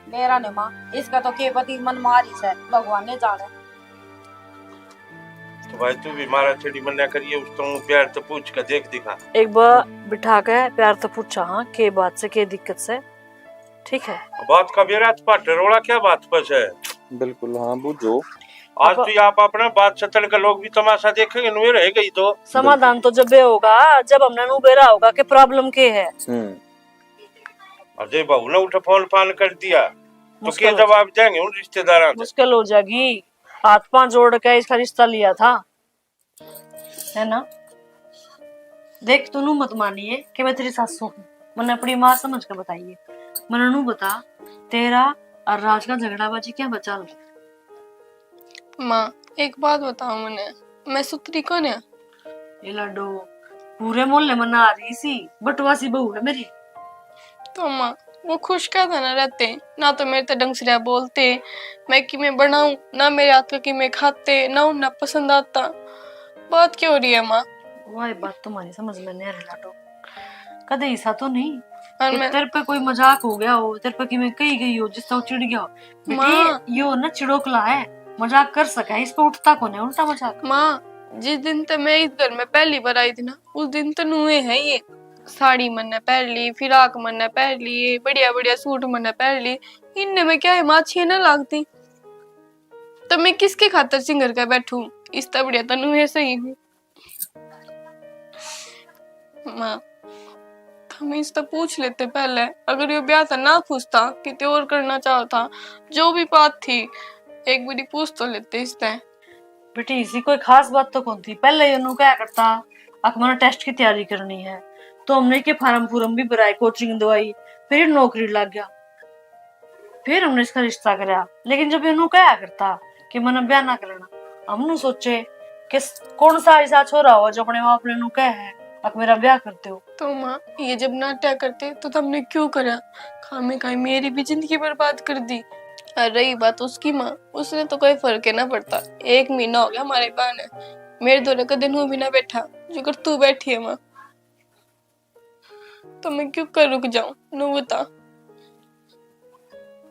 मेरा ने माँ, इसका तो के पति मन मारी से, भगवान ने जाने। तो भाई तू भी मारा छेड़ी मन्या करिए, उस तो प्यार तो पूछ के देख दिखा। एक बार बिठा के प्यार तो पूछा, हाँ, के बात से, के दिक्कत से, ठीक है। बात का बेरा तो पाटे रोला क्या बात पर है? बिल्कुल, हाँ, बूझो। आज अब तो ये आप अपना बात सतन के लोग भी तमाशा देखेंगे, नुए रह गई तो। समाधान तो जब ये होगा, जब हमने नु बेरा होगा कि प्रॉब्लम के है। हम्म। और जय बहू ने उठे फोन फान कर दिया, तो मुश्किल के हो जवाब देंगे उन रिश्तेदारां से? मुश्किल हो जाएगी। हाथ पांव जोड़ के इसका रिश्ता लिया था, है ना? देख, तू नू मत मानिए कि मैं तेरी सासू हूँ, मैंने अपनी माँ समझ के बताइए। मैंने नू बता, तेरा और राज का झगड़ाबाजी क्या बचा लो? माँ, एक बात बताओ मने, मैं सुतरी कौन है? ए लाडो, पूरे मोहल्ले में ना रही सी, बटवासी बहू है मेरी। तो माँ, वो खुश का था ना रहते, ना तो मेरे ते ढंग से रह बोलते, मैं कि मैं बनाऊं, ना मेरे हाथ का कि मैं खाते, ना उन्हें पसंद आता। बात क्या हो रही है माँ? वाह, ये बात तुम्हारी समझ में नहीं आ रही लाडो। कदे ऐसा तो नहीं और कि मैं तेरे पे कोई मजाक हो गया हो, तेरे पे कि मैं कही गई हो जिससे वो चिढ़ गया हो? बेटी, माँ। यो ना चिड़ोकला है, मजाक कर सका है, इस पे उठता कौन है उल्टा मजाक? माँ, जिस दिन तो मैं इस घर में पहली बार आई थी ना, उस दिन तो नुए है ये। साड़ी मन्ने पहन ली, फिराक मन्ने पहन ली, बढ़िया बढ़िया सूट मन्ने पहन ली। इनने में क्या है माँ, अच्छी ना लगती? तो मैं किसके खातर सिंगर के बैठूं? इस तो बढ़िया तो नुए सही हूँ। माँ, थम इससे पूछ लेते पहले, अगर यो ब्याह था ना खुश था, किते और करना चाहो था, जो भी बात थी, एक बारी पूछ तो लेते इससे। बेटी, इसी कोई खास बात तो कौन थी। पहले ये नु क्या करता, अक मैंने टेस्ट की तैयारी करनी है, तो हमने के फार्म फूरम भी भराए, कोचिंग दवाई, फिर नौकरी लग गया, फिर हमने इसका रिश्ता करया। लेकिन जब ये नु क्या करता कि मैंने ब्याह ना करना, हम नु सोचे कि स-, कौन सा ऐसा छोरा हो जो अपने माँ अपने नु कह है, अक मेरा ब्याह कर दो। तो माँ, ये जब नाट्या करते तो तुमने क्यों करा? खामे खाई मेरी भी जिंदगी बर्बाद कर दी। और रही बात उसकी माँ, उसने तो कोई फर्क ही ना पड़ता। एक महीना हो गया हमारे ब्याह ने, मेरे धोरे कदे नू भी ना बैठा, जो कर तू बैठी है माँ। तो मैं क्यों कर रुक जाऊं, नू बता।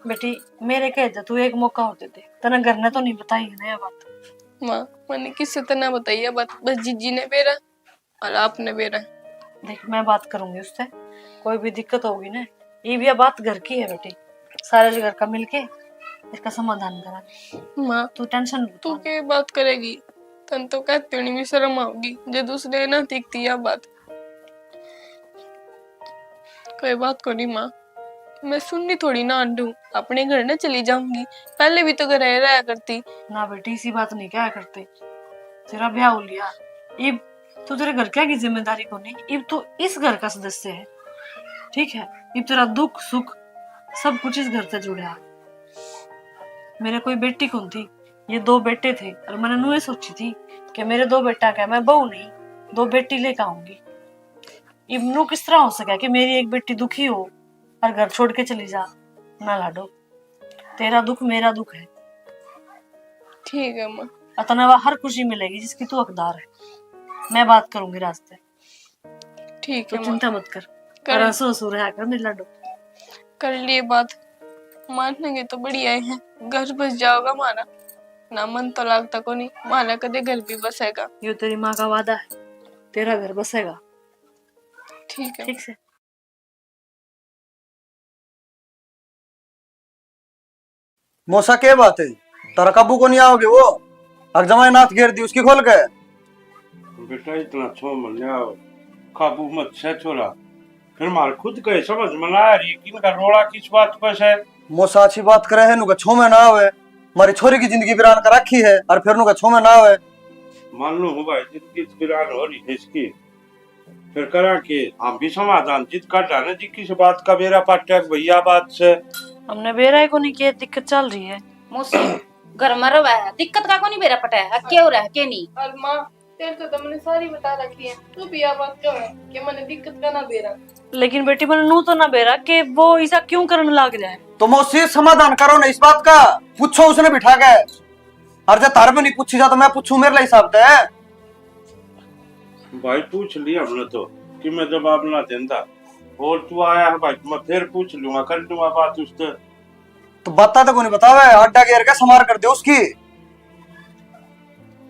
बेटी, मेरे कह दे, तू एक मौका और दे दे। तने घर ने तो नहीं बताई है ना ये बात? माँ, मैंने किसी से तो ना बताई है बात, बस जीजी ने बेरा और आपने बेरा। देख, मैं बात करूंगी उससे, कोई भी दिक्कत होगी ना, ये भी बात घर की है बेटी, सारे घर का मिलके इसका समाधान करेंगे। माँ, तू टेंशन मत तू ले। के बात करेगी? तन तो कहती होनी भी शर्म आओगी, जो दूसरे ना दिखती या बात। कोई बात को नहीं माँ, मैं सुननी थोड़ी ना आंडू, अपने घर ने चली जाऊंगी। पहले भी तो घर रहा करती। ना बेटी, इसी बात नहीं क्या करते, तेरा ब्याह हो लिया, इब तो तेरे घर क्या की जिम्मेदारी को नहीं, इब तो इस घर का सदस्य है, ठीक है? इब तेरा दुख सुख सब कुछ इस घर से जुड़ा है। मेरे कोई बेटी कौन थी, ये दो बेटे थे, और मैंने नुए सोची थी कि मेरे दो बेटा क्या, मैं बहू नहीं, दो बेटी लेकर आऊंगी। इब नू किस तरह हो सका कि मेरी एक बेटी दुखी हो और घर छोड़ के चली जा? ना लाडो, तेरा दुख मेरा दुख है। ठीक है माँ। अतना वह हर खुशी मिलेगी जिसकी तू हकदार है। मैं बात करूंगी रास्ते। ठीक तो है माँ। चिंता मत कर। कर और हंसो हंसो रहा कर मेरे लाडो। कर लिए बात। मानेंगे तो बढ़िया है, घर बस जाओगा हमारा। ना मन तो लागता कोनी, माना कदे घर भी बसेगा। यो तेरी माँ का वादा है, तेरा घर बसेगा। ठीक है। ठीक से। मौसा, के बात है? तारा काबू को नहीं आओगे वो? अक जमाई नाथ घेर दी उसकी खोल के। बेटा, इतना छो मन्ने आओ, काबू मत से छोरा। फिर मार खुद के समझ में ना आ रही कि इनका रोला किस बात पे से। मौसा अच्छी बात करे है, नुका छो में ना आवे। मारी छोरी की जिंदगी वीरान कर रखी है और फिर नुका छो में ना आवे। मान लो हूँ भाई, जिंदगी तो वीरान हो रही है इसकी। फिर करा के हम भी समाधान जित काटा ना जी, किस बात का बेरा पाटे भैया बात से। हमने बेरा ही कोनी के दिक्कत चल रही है। मौसी, घर में रहे है, दिक्कत का कोनी बेरा पटे है, के हो रहा है, के नहीं। और माँ, तेरे तो तुमने सारी बता रखी है, तू भी यह बात क्यों है कि मैंने दिक्कत का ना बेरा। लेकिन बेटी, मैंने नू तो ना बेरा कि वो ऐसा क्यों करने लाग रहा है। तो मौसी, समाधान करो ना इस बात का, पूछो उसने बिठा के। और जब थारे पे नहीं पूछी जा तो मैं पूछूं मेरे हिसाब से। भाई, पूछ लिया हमने तो कि मैं जवाब ना देता, और तू आया है भाई, मैं फिर पूछ लूंगा, कर लूंगा बात उससे। तो बाता तो कोनी बतावे, अड्डा घेर के समार कर दे उसकी।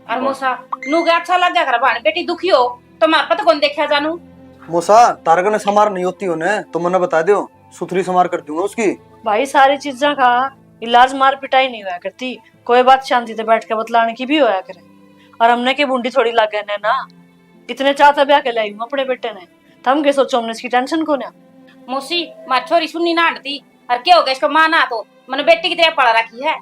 और मौसा, नू के अच्छा लग गया कर, भाण बेटी दुखी हो तो मार पे तो कौन देखा जानू। मौसा, तारक ने समार नहीं होती होने तो मन्ने बता दियो, सुथरी समार कर दूंगा उसकी। भाई, सारी चीजा का इलाज मार पिटाई नहीं हुआ करती, कोई बात शांति से बैठ के बतलाने की भी होया करे। और हमने के बूंदी थोड़ी लागे ने ना, इतने चाह तै ब्याह के लाई हूँ अपने बेटे ने, थम के सोचो हमने इसकी टेंशन को ना। मौसी, मार छोरी सुननी ना हटती, और क्या हो गया इसको माँ ना तो मैंने बेटी की तरह पाला रखी है।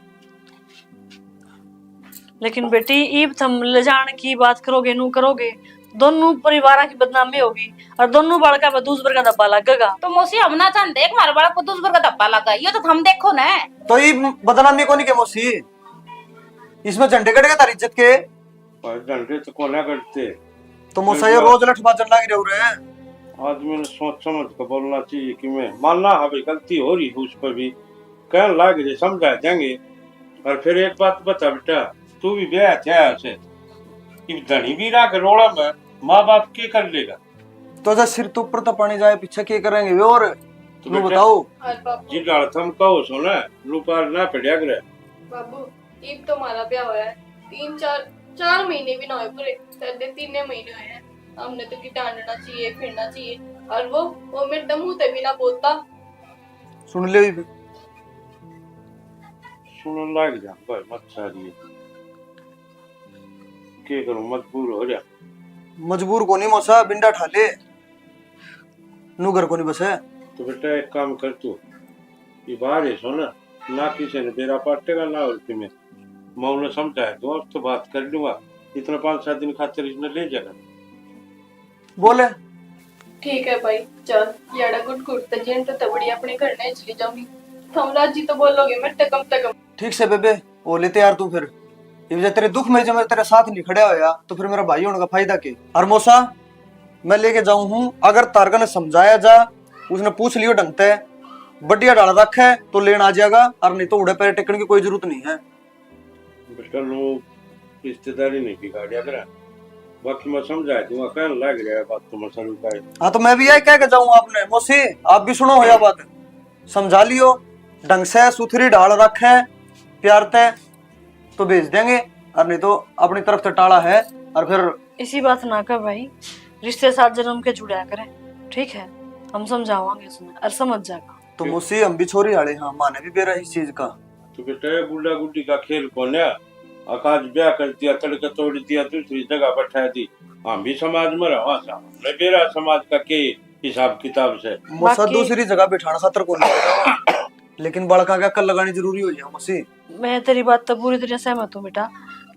लेकिन बेटी, इब थम ले जाने की बात करोगे, नू करोगे, दोनों परिवार की बदनामी होगी और दोनों बालका पे दूसर का धब्बा लगेगा। तो मौसी, हम ना चाहते कि हमारे बालक को दूसर का धब्बा लगा, ये तो थम देखो ना। तो ये बदनामी कोनी के मौसी, इसमें झंडे कट गए थारी इज्जत के। भाई, झंडे तो कोना कटते। तो मौसा, ये रोज लठ बाजन लाग रहे हो रे। आदमी ने सोच समझ के बोलना चाहिए कि मैं मानना, हाँ भाई, गलती हो रही है उस पर भी, कहन लाग रहे, समझा देंगे। और फिर एक बात बता बेटा, तू भी ब्याह थया से, इब धनी भी राख रोड़ा में, माँ बाप के कर लेगा? तो जब सिर तो ऊपर तो पानी जाए, पीछे के करेंगे वे? और तो तू बेटा, बताओ। और बाबू, जिन डाल थम कहो सो ना, रूपार ना पड़या करे। बाबू, इब तो हमारा ब्याह होया है, तीन चार, चार महीने भी ना हुए पूरे, शायद तीन महीने हुए हैं। हमने तो की डांडना चाहिए, फिरना चाहिए, और वो, वो मेरे तो मुंह ते भी ना बोलता। सुन ले इब। सुनन लाग जा भाई, मत सारी। के करूं, मजबूर हो जा। मजबूर कोनी मौसा, बिंडा ठा ले। नू घर कोनी बसे। तो बेटा एक काम कर तू, ये बाहर है सो ना, ना किसी ने बेरा पाटेगा ना और किमें। मैं उन्हें समझाया दूं, अब तो बात कर लूंगा, इतना पाँच सात दिन खातिर इसने ले जाना। बोले। ठीक है भाई, चल, याड़ा गुट गुट ते जिन ते तबड़ी अपने घर ने चली जाऊंगी। थम राजी तो बोलोगे मेरे ते कम ते कम। ठीक से बेबे, हो ले तैयार तू फिर। इब जब तेरे दुख में जब तेरे साथ नहीं खड़ा होया, तो फिर मेरा भाई होने का फायदा के? और मौसा, मैं लेके जाऊं हूँ, अगर तारका ने समझाया जा, उसने पूछ लियो ढंग ते, बढ़िया डाल रखे तो लेन आ जाएगा, और नहीं तो उड़े पैर टेकने की कोई जरूरत नहीं है। बेटा, लोग रिश्तेदारी नहीं बिगाड़या करे, बाकी मैं समझा दूंगा, कहने लग रहा है बात तो मैं सरू का है। हाँ, तो मैं भी यही कह के जाऊं आपने, मौसी, आप भी सुनो हो या बात, समझा लियो ढंग से, सुथरी ढाल रखे प्यार ते, तो भेज देंगे, और नहीं तो अपनी तरफ से टाला है। और फिर इसी बात ना कर भाई, रिश्ते सात जन्म के जुड़ा करें, ठीक है? हम समझावांगे उसने और समझ जाएगा। तो मौसी, हम भी छोरी आले, हाँ, माने भी बेरा इस चीज का। तो बेटा, ये गुड्डा गुड्डी का खेल कोन्या। अकाज ब्याह कर दिया, तड़के तोड़ दिया, दूसरी जगह बैठा दी। हम भी समाज में रहा, हमने बेरा समाज का के हिसाब किताब से। मौसा, बाकी दूसरी जगह बैठाना खातर कोनी, लेकिन बालका का अकल लगानी जरूरी हो गया मौसी। मैं तेरी बात तो पूरी तरह सहमत हूँ बेटा।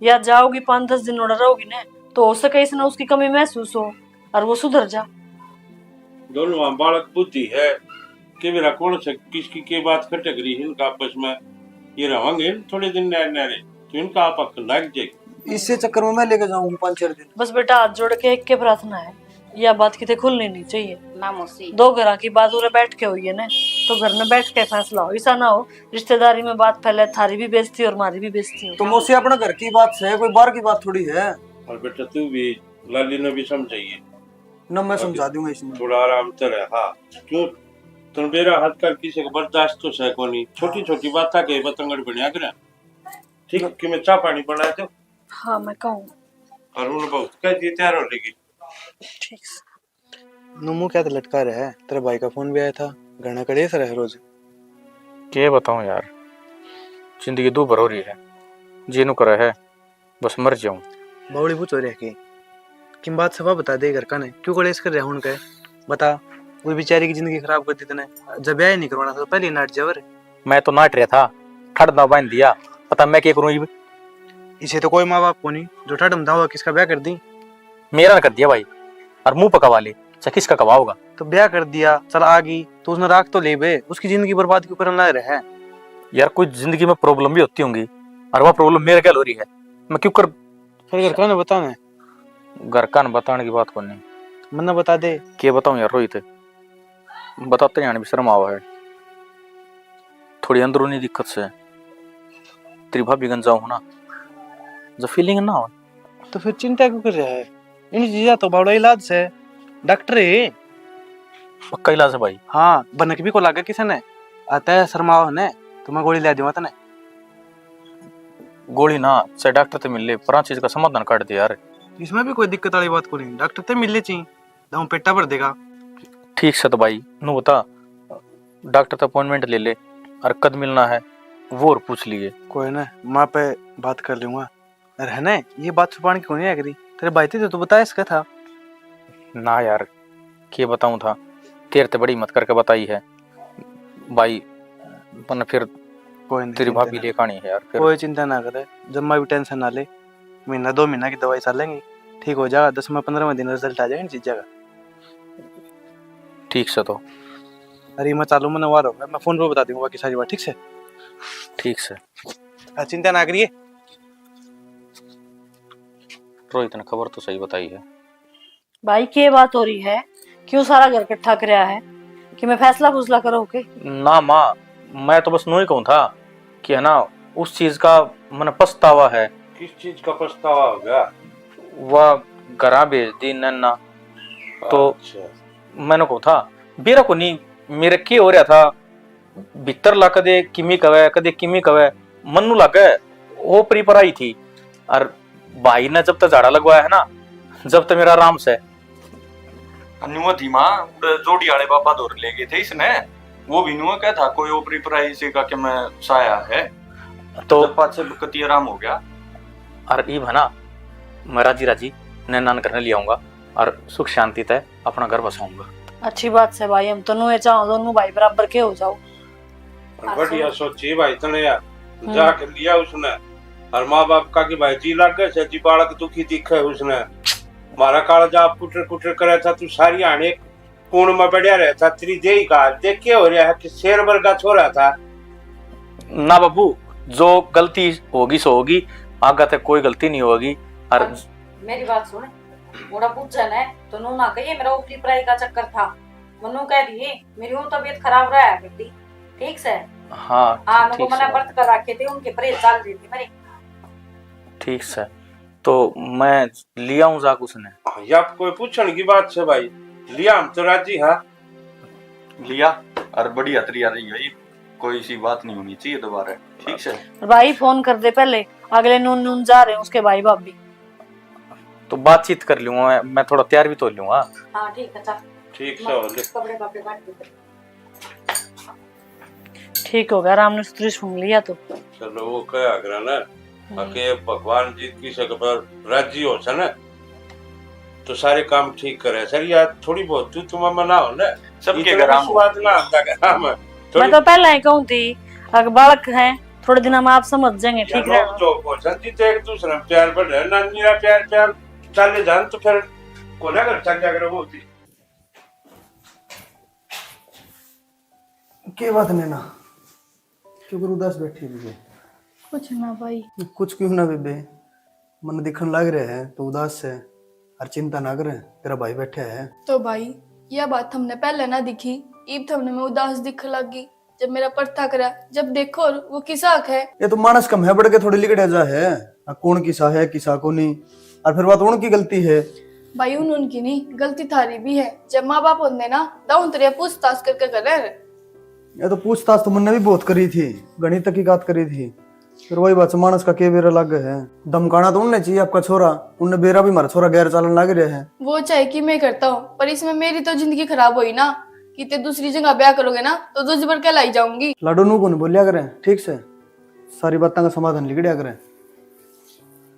या जाओगी, पाँच दस दिन उड़ा रहोगी ना, तो हो सके इसने उसकी कमी महसूस हो और वो सुधर जा। दोनों हम बालक बुद्धि है, के मेरा कौन से किसकी के बात खटक रही है इनका आपस में, ये रहेंगे थोड़े दिन नहरे नहरे, तो इनका आप अक्ल लग जाएगी। इसे चक्कर में मैं लेके जाऊंगी पाँच चार दिन। बस बेटा, हाथ जोड़ के एक के प्रार्थना है, यह बात किते खुलनी नहीं चाहिए। ना मौसी। दो घरां की बात उरे बैठ के हुई है ना, तो घर में बैठ के फैसला हो, ऐसा ना हो रिश्तेदारी में बात फैले, थारी भी बेइज्जती और मारी भी बेइज्जती हो। तो मौसी, अपना घर की बात है, कोई बाहर की बात थोड़ी है। और बेटा, तू भी लाली ने भी समझाइए। न मैं अभी समझा दूंगा इसमें। थोड़ा आराम से रह, हाँ। क्यों? तन बेरा हाथ कर किसी का बर्दाश्त तो सह कोनी। छोटी छोटी बात के बतंगड़ बनया करे। ठीक, कि मैं चाय पानी बना दो। हाँ, मैं कहूँ। और उन बहुत कह दी, तैयार हो लेगी। ठीक से। नू मुंह क्या तो लटका रहा है? तेरे भाई का फोन भी आया था, घना कलेश रहे रोज। के बताऊं यार, जिंदगी दूभर हो रही है, जी नू करे है बस मर जाऊं। बावली पूछो रे के किम बात सफा बता दे, घर का ने क्यों कलेश कर रहा हूं उनके? बता, वो बेचारी की जिंदगी खराब कर दी तने। जब ब्याह ही नहीं करवाना था तो पहले ही नाट जावर। मैं तो नाट रहा था, ठड़ ना बांध दिया, पता मैं क्या करूं इब? इसे तो कोई माँ बाप को नहीं जो ठड़ में दावा किसका ब्याह कर दी। मेरा ना कर दिया भाई, और मुंह पकवा ले, चाहे किसका कवाओगा। तो ब्याह कर दिया, चल आ गई, तो उसने राख तो ले बे, उसकी जिंदगी बर्बाद क्यों करने ला रहे हैं? यार, कोई जिंदगी में प्रॉब्लम भी होती होंगी, और वह प्रॉब्लम मेरे गैल हो रही है, मैं क्यों कर फिर घर का ने बतावे? घर का ने बताने की बात कोनी। मन्ने बता दे। के बताऊं यार रोहित, बताते जाने भी शर्म आवा है। थोड़ी अंदरूनी दिक्कत से। तेरी भाभी गंज जाऊं ना, जब फीलिंग ना हो। तो फिर चिंता क्यों कर रहा है? इन चीजा तो बड़ा इलाज से, डॉक्टर है। पक्का इलाज है भाई? हाँ, भनक भी को लागे किसी ने। आता है शर्माओ ने, तो मैं गोली ले दूंगा तने। गोली ना, चाहे डॉक्टर ते मिल ले, पर आ चीज का समाधान काट दे यार। इसमें भी कोई दिक्कत वाली बात कोनी, डॉक्टर ते मिल ले ची, दम पेटा भर देगा। ठीक से तो भाई, नू बता, डॉक्टर ते अपॉइंटमेंट ले ले, और कद मिलना है, वो और पूछ लिए। कोई ना, माँ पे बात कर लूंगा। अरे है ना, ये बात छुपाने की कोनी है करी, तेरे भाई ते तो तू बताया इसका था। ना यार, के बताऊं था, तेरे ते बड़ी हिम्मत करके बताई है भाई, मन्ने फिर कोई नहीं, तेरी भाभी लेके आनी है यार फिर। कोई चिंता ना करे, जम्मा भी टेंशन ना ले, महीना दो महीना की दवाई चलेंगी, ठीक हो जाएगा, दसवां पन्द्रहवां दिन रिजल्ट आ जाएगा इन चीजा का। ठीक से तो। अरे मैं चालू, मन्ने वार होगा, मैं फोन पे बता दूंगा बाकी सारी बात, ठीक से? ठीक से। हाँ, चिंता ना करिए। रोहित ने खबर तो सही बताई है। भाई, के बात हो रही है? क्यों सारा घर इकट्ठा करया है? कि मैं फैसला फूसला करो के? ना माँ, मैं तो बस नू ही कहूँ था कि है ना, उस चीज का मने पछतावा है। किस चीज का पछतावा हो गया? वह घरा भेज दी नैना। तो अच्छा। मैंने कहा था, बेरा को नहीं, मेरे के हो रहा था, भीतर ला कदे किमी कवे, कदे किमी कवे, मन्नू लागे ओपरी पराई थी। और भाई ने जब तक झाड़ा लगवाया है ना, जब तक मेरा आराम से। नुआ थी माँ, उड़े जोड़ी आले बाबा धोर ले गए थे इसने, वो भी नुआ कह था कोई ओपरी पराई से का के मैं साया है। तो जब पाछे कति आराम हो गया। और इब है ना, मैं राजी राजी नैना ने घर ले आऊंगा और सुख शांति तय अपना घर बसाऊंगा। अच्छी बात से भाई, हम तो नुए चाहो दोनों भाई बराबर के हो जाओ। और बढ़िया सोची भाई तने यार, हम्म। जाके लिया उसने। और माँ बाप का कि भाई जी लागे से जी, बालक दुखी दिखे उसने। मारा काला जा कुटर कुटर करे था, तू सारी आने कोण में बढ़िया रहे था, तेरी देही का देख के हो रहा है कि शेर वर्गा छोरा था। ना बाबू, जो गलती होगी सो होगी, आगे तक कोई गलती नहीं होगी। और और मेरी बात सुन, ओड़ा पूछा ने तो नू ना कहिए मेरा ओपरी पराई का चक्कर था, मन्नू कह दिए मेरी वो तबीयत खराब रहा करती, ठीक से? हाँ, हाँ, ठीक, उनको ठीक मना से। बर्त कर रखे थे, उनके परहेज चल रहे थे मेरे। ठीक से, तो मैं लिया हूँ जाक उसने। हाँ, या कोई पूछण की बात से भाई, लिया हम तो राजी हाँ। लिया, और बढ़िया तरिया रही है, कोई सी बात नहीं होनी चाहिए दोबारा, ठीक से? और भाई फोन कर दे पहले, अगले नून नून जा रहे हैं उसके भाई भाभी। तो बातचीत कर लूंगा मैं, मैं थोड़ा तैयार भी तो हो लूंगा। हाँ, ठीक है, चल। ठीक से हो ले। कपड़े, कपड़े बांट के। ठीक हो गया, राम ने सुतरी सुन लिया तो। चलो, वो कहा करा ना, हम्म। आके भगवान जी किसी के पर राजी हो से ना, तो सारे काम ठीक करे। सर, यार, थोड़ी बहुत तू तुम मना हो ना, सबके इतना घर आम विश्वास ना आता है, हाँ, मैं मैं थोड़ी तो पहला ही कहूँ थी, अगर बालक हैं, थोड़े दिना में आप समझ जाएंगे, ठीक यार, रहेगा। जो भोजन जी तो एक दूसरे में प्यार बढ़ रहा है, नानी का प्यार, प्यार चले जान तो फिर कोना घर चल जाकर वो होती। के बात नैना, क्यों कर उदास बैठी हुई है? कुछ ना भाई। कुछ क्यों ना बेबे, मन दिखन लाग रहा है तो उदास है। और चिंता ना करे, तेरा भाई बैठा है। तो भाई, यह बात हमने पहले ना दिखी, इब थमने मैं उदास दिखने लग गई। जब मेरा परथा करा, जब देखो और वो किसा हक है। ये तो मानस कम है, बढ़ के थोड़ी लिकड़े जा है। आ कौन किसा है, किसा को नहीं। और फिर बात उनकी गलती है। भाई, उन उनकी नहीं, गलती थारी भी है। जब माँ बाप होंदे ना, दाऊं तेरे पूछताछ करके करे। ये तो पूछताछ तो मन्ने भी बहुत करी थी, घणी तहकीकात करी थी। फिर वही बात से मानस का के बेरा लागे है। धमकाना तो उनने चाहिए आपका छोरा, उनने बेरा भी हमारा छोरा गैर चालन लाग रहा है। वो चाहे कि मैं करता हूँ, पर इसमें मेरी तो जिंदगी खराब हुई ना, कि ते दूसरी जगह ब्याह करोगे ना, तो दूसरी बार कहलाई जाऊंगी। लाडो, नू कौन बोलिया करे, ठीक से? सारी बातों का समाधान लिकड़िया करे।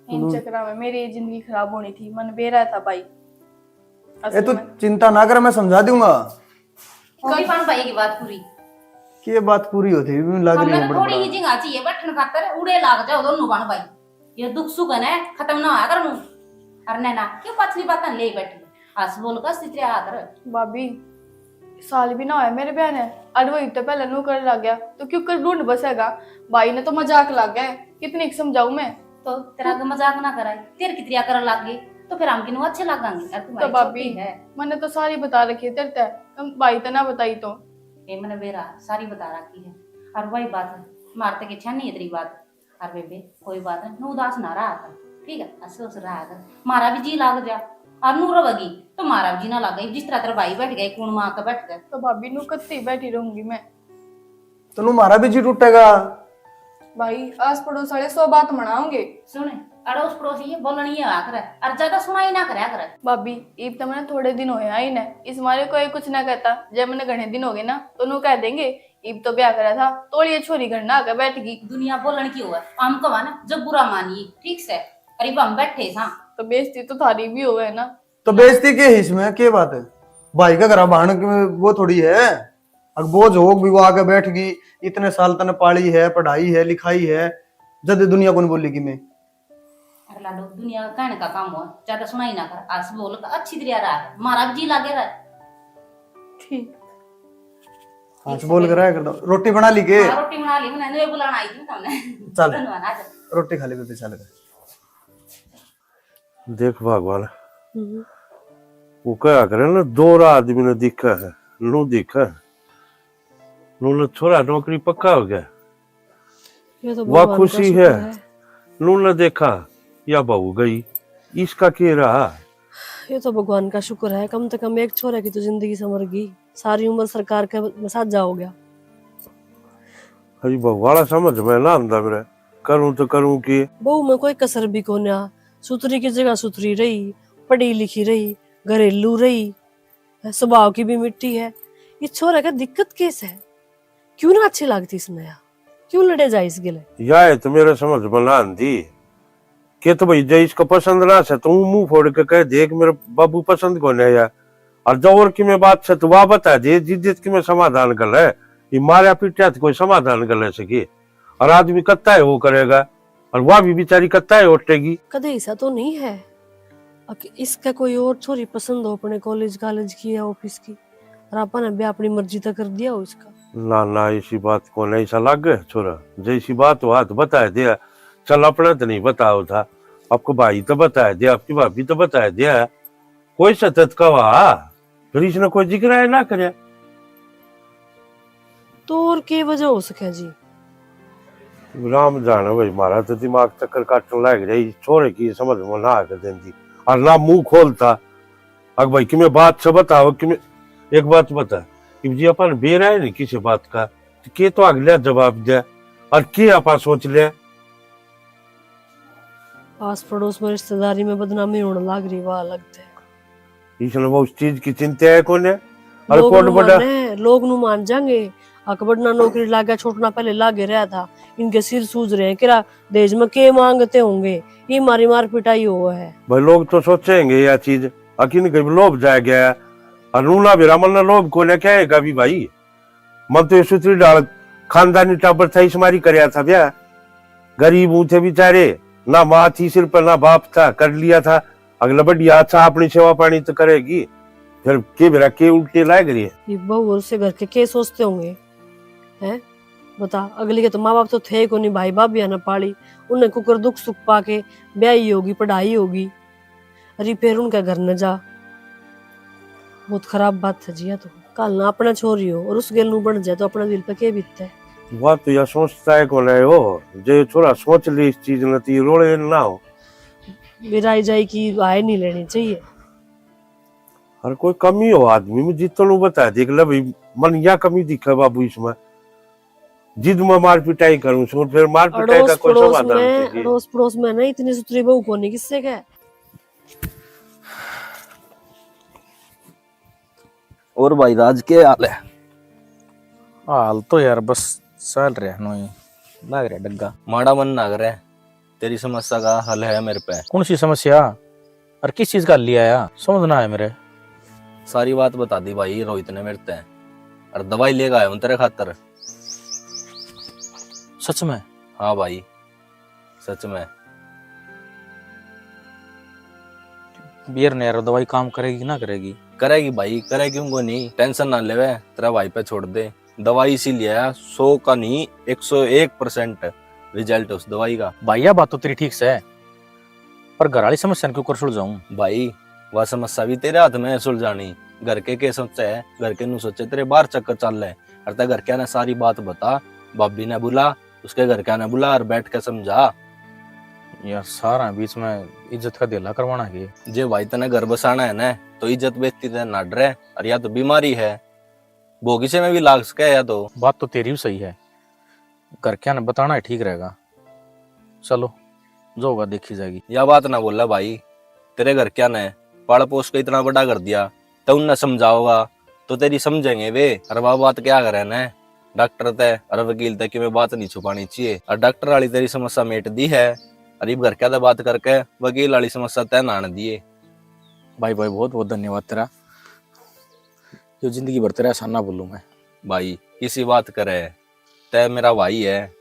इन चक्करा में मेरी जिंदगी खराब होनी थी, मन बेरा था भाई। ए, तू चिंता ना कर, मैं समझा दूंगा। होगी पान भाई की बात पूरी। के बात पूरी होती भी लाग रही हमने है तो थोड़ी बड़बड़ा। ही जिंगा चाहिए बैठन खातर, उड़े लाग जाओ दोनों बहन भाई। ये दुख सुख है ना, खत्म ना होया कर मुंह। अरे नैना, क्यों पछली बात ले बैठी? हंस बोल का सितरे हाथ रख। भाभी, साल भी ना होया मेरे ब्याह ने, अरे वो इतने पहले नौकर लग गया, तो क्यों कर ढूंढ बसेगा? भाई ने तो मजाक लग गया, कितने की समझाऊं मैं? तो तेरा तो मजाक ना कराए, तेरे की तरिया करन लग गए, तो फिर हम किनु अच्छे लागेंगे? अरे तू तो हमारी भाभी, छोटी है। मैंने तो सारी बता रखी है तेरे ते, तुम भाई ते ना बताई तो। ए, मैंने बेरा सारी बता रखी है। और वही बात है, मारते के छानी है तेरी बात। और बेबे, कोई बात नहीं, नू उदास ना रहा कर, ठीक है? हंस हंस रहा कर, मारा भी जी लाग जा। और नू रहेगी तो मारा भी जी ना लागे। जिस तरह तेरा भाई बैठ गए, कौन माँ का बैठ गए। तो भाभी, नू कत्ती बैठी रहूंगी मैं। तो नू मारा भी जी टूटेगा। भाई, आस पड़ोस वाले सौ बात मनाओगे। सुन, अड़ोस पड़ोस ये बोलनी है आकर, और ज्यादा सुनाई ना करया कर। भाभी, इब तो मैंने थोड़े दिन होए आई ने, इस मारे कोई कुछ ना कहता। जब मैंने घणे दिन हो गए ना, तो नू कह देंगे, इब तो ब्याह करा था, तोलिए छोरी घर ना आके बैठ गई। दुनिया बोलन की होवे, हम कहा ना, जब बुरा मानिए, ठीक से, और इब हम बैठे सा। तो बेइज्जती तो थारी भी होवे ना। तो बेइज्जती के है इसमें, के बात है? भाई का घरा बहन की वो थोड़ी है, अग बोझ हो भी वो आके बैठ गई, इतने साल तने पाली है, पढ़ाई है, लिखाई है, जद दुनिया कौन बोली कि मैं। अरे लाडो, दुनिया का कहने का काम हो, ज्यादा सुनाई ना कर, हंस बोल का अच्छी तरह रहा, मारा भी जी लागे रहा। ठीक। हंस बोल कर रहा कर दो। रोटी बना ली के? हाँ, रोटी बना ली मैंने, ये बुलाना आई थी तुमने। चल। धन्यवाद, आ जा। रोटी खा ले बेबे, चल। देख भगवान, हम्म। वो कहा करे ना, दो आदमी ने दिखा है, नू दिखा, नू ने छोरा नौकरी पक्का हो गया। ये तो वाह भगवान का खुशी शुक्र है। है। नू ने देखा, या बहू गई, इसका के रहा? ये तो भगवान का शुक्र है, कम से कम एक छोरे की तो जिंदगी संवर गई। सारी उम्र सरकार के में साझा हो गया। अरे बहू वाला समझ में ना आंदा मेरे, करूं तो करूं के? बहू में कोई कसर भी कोन्या, सुथरी की जगह सुथरी रही, पढ़ी लिखी रही, घरेलू रही, स्वभाव की भी मिट्टी है। ये छोरा का दिक्कत केस है, क्यों ना अच्छी लागती इसने यार, क्यों लड़े जाए इस गिले? या है तो मेरे समझ में ना आंदी। के तो भाई, जे इसको पसंद ना से तो मुंह फोड़ के कह दे कि मेरे बाबू पसंद कोने या। और जो और की में बात से तो वह बता दे, जिद्दत की में समाधान कर ले। ये मारा पीटा तो कोई समाधान कर ले सके। और आदमी कत्ता है वो करेगा, और वह भी बेचारी कत्ता है उठेगी। कदे ऐसा तो नहीं है अक इसका कोई और छोरी पसंद हो अपने कॉलेज कॉलेज की या ऑफिस की, और आपा ने ब्याह अपनी मर्जी तक कर दिया हो इसका? ना ना, ऐसी बात को नहीं सा लागे छोरा, जैसी बात हो हाथ बता दिया। चल, अपना तो नहीं बताओ था, आपको भाई तो बता दिया, आपकी भाभी तो बता दिया, कोई सतत का वहा, फिर इसने कोई जिक्र है ना करे। तो और के वजह हो सके जी? राम जाने भाई, मारा तो दिमाग चक्कर काटने लाग रही, छोरे की समझ में ना आके देंदी, और ना मुंह खोलता। अक भाई, कि मैं बात से बताओ, कि मैं एक बात बता, कि जी अपन बेरा है नहीं किसी बात का, तो के तो अगला जवाब दे, और के आपा सोच ले? आस पड़ोस में रिश्तेदारी में बदनामी होने लाग रही, वाह लगता है। इसने वो उस चीज की चिंता है कोने। अरे लोग कोट नु बड़ा माने, लोग नु मान जाएंगे। अकबड़ ना नौकरी लागे, छोटना पहले लागे रहा था। इनके सिर सूज रहे हैं, किरा दहेज में के मांगते होंगे, ये मारी मार पिटाई हो है। भाई, लोग तो सोचेंगे यह चीज, अकिन के लोभ जाए गया है। और नूना भी रामन ना लोभ कोने कहेगा भी भाई, मन तो ये सुतरी डाल, खानदानी टाबर था, इस मारी करया था ब्याह। गरीब हूं थे बेचारे, ना माँ थी सिर पर, ना बाप था, कर लिया था। अगला बढ़िया अच्छा अपनी सेवा पानी तो करेगी, फिर के बेरा के उल्टे लाग रही है। ये बहू और उससे घर के के सोचते होंगे, हैं? बता, अगली के तो माँ बाप तो थे ही कोनी, भाई भाभी ना पाली, उन्हें कुकर दुख सुख पाके ब्याही होगी, पढ़ाई होगी। अरे फिर उनके घर न जा, बहुत खराब बात है जी। या तो कल ना अपना छोरी हो और उस गेल नू बन जाए तो अपना दिल पे के बीतता है? वह तो यह सोचता है कौन है वो, जो ये छोरा सोच ले इस चीज न, तो ये रोले ना हो। मेरा आई जाए कि आए नहीं लेनी चाहिए। हर कोई कमी हो आदमी में, जितना बता दे, ले भाई, मन या कमी दिखे बाबू इसमें, जिद में मार पिटाई करूं सो, फिर मार पिटाई का अड़ोस कोई पड़ोस समाधान में, नहीं है। अड़ोस पड़ोस में ना इतनी सुथरी बहू कोनी किससे के। और भाई राज, के हाल है? हाल तो यार बस चल रहा है, नोई लाग रहा डग्गा। माड़ा मन ना करे, तेरी समस्या का हल है मेरे पे। कौन सी समस्या और किस चीज का हल लिया आया, समझ ना आया मेरे। सारी बात बता दी भाई रोहित ने मेरे ते, और दवाई लेके आया हूँ तेरे खातर। सच में? हाँ भाई, सच में। बियर ने यार दवाई काम करेगी कि ना करेगी? करेगी भाई, करे क्यों को नहीं, टेंशन ना लेवे, तेरा भाई पे छोड़ दे। दवाई इसी लिया सौ का नहीं, एक सौ एक परसेंट रिजल्ट उस दवाई का। भाई, यह बात तो तेरी ठीक से है, पर घर वाली समस्या ने क्यों कर सुलझाऊं? भाई, वह समस्या भी तेरे हाथ में है सुलझानी। घर के के सोचे है, घर के नु सोचे तेरे बाहर चक्कर चल रहे, और ते घर क्या ने सारी बात बता, भाभी ने बुला, उसके घर क्या ने बुला और बैठ के समझा। यार, सारा बीच में इज्जत का धेला करवाना के? जे भाई तने घर बसाना है ना, तो इज्जत बेइज्जती ते ना डरे, और या तो बीमारी है, भोगी से में भी लाग सके या तो। बात तो तेरी भी सही है, घर क्या ने बताना ही ठीक रहेगा। चलो, जो होगा देखी जाएगी। या बात ना बोला भाई, तेरे घर क्या ने पाल पोस के इतना बड़ा कर दिया, तो उनने समझाओगा तो तेरी समझेंगे वे। अरे वह बात क्या करे ने, डॉक्टर ते और वकील ते कि मैं बात नहीं छुपानी चाहिए, और डॉक्टर वाली तेरी समस्या मेट दी है, और इब घर क्या ते बात करके वकील वाली समस्या तय नान दिए। भाई, भाई, बहुत बहुत धन्यवाद तेरा, जो जिंदगी भर तेरा एहसान ना भूलूं मैं। भाई, किसी बात करे, तय मेरा भाई है।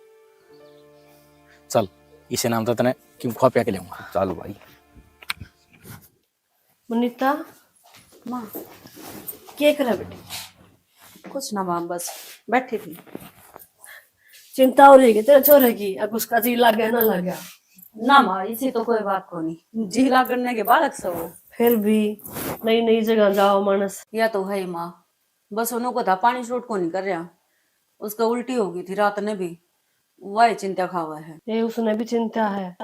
चल, इसे नाम तो तने क्यों खुआ पिया के लेऊंगा। चल भाई। मनीता, माँ। के करे बेटी? कुछ ना माँ, बस बैठी थी। चिंता हो रही है तेरे छोरे की, अब उसका जी लागे ना लागे। ना माँ, इसी तो कोई बात को नहीं, जी लागने के बालक से वो। फिर भी नई नई जगह जाओ मानस। या तो है ही माँ, बस उन्हों को था पानी सूट को नहीं कर रहा, उसका उल्टी हो गई थी रात ने भी, वही चिंता खावा है। ये उसने भी चिंता है,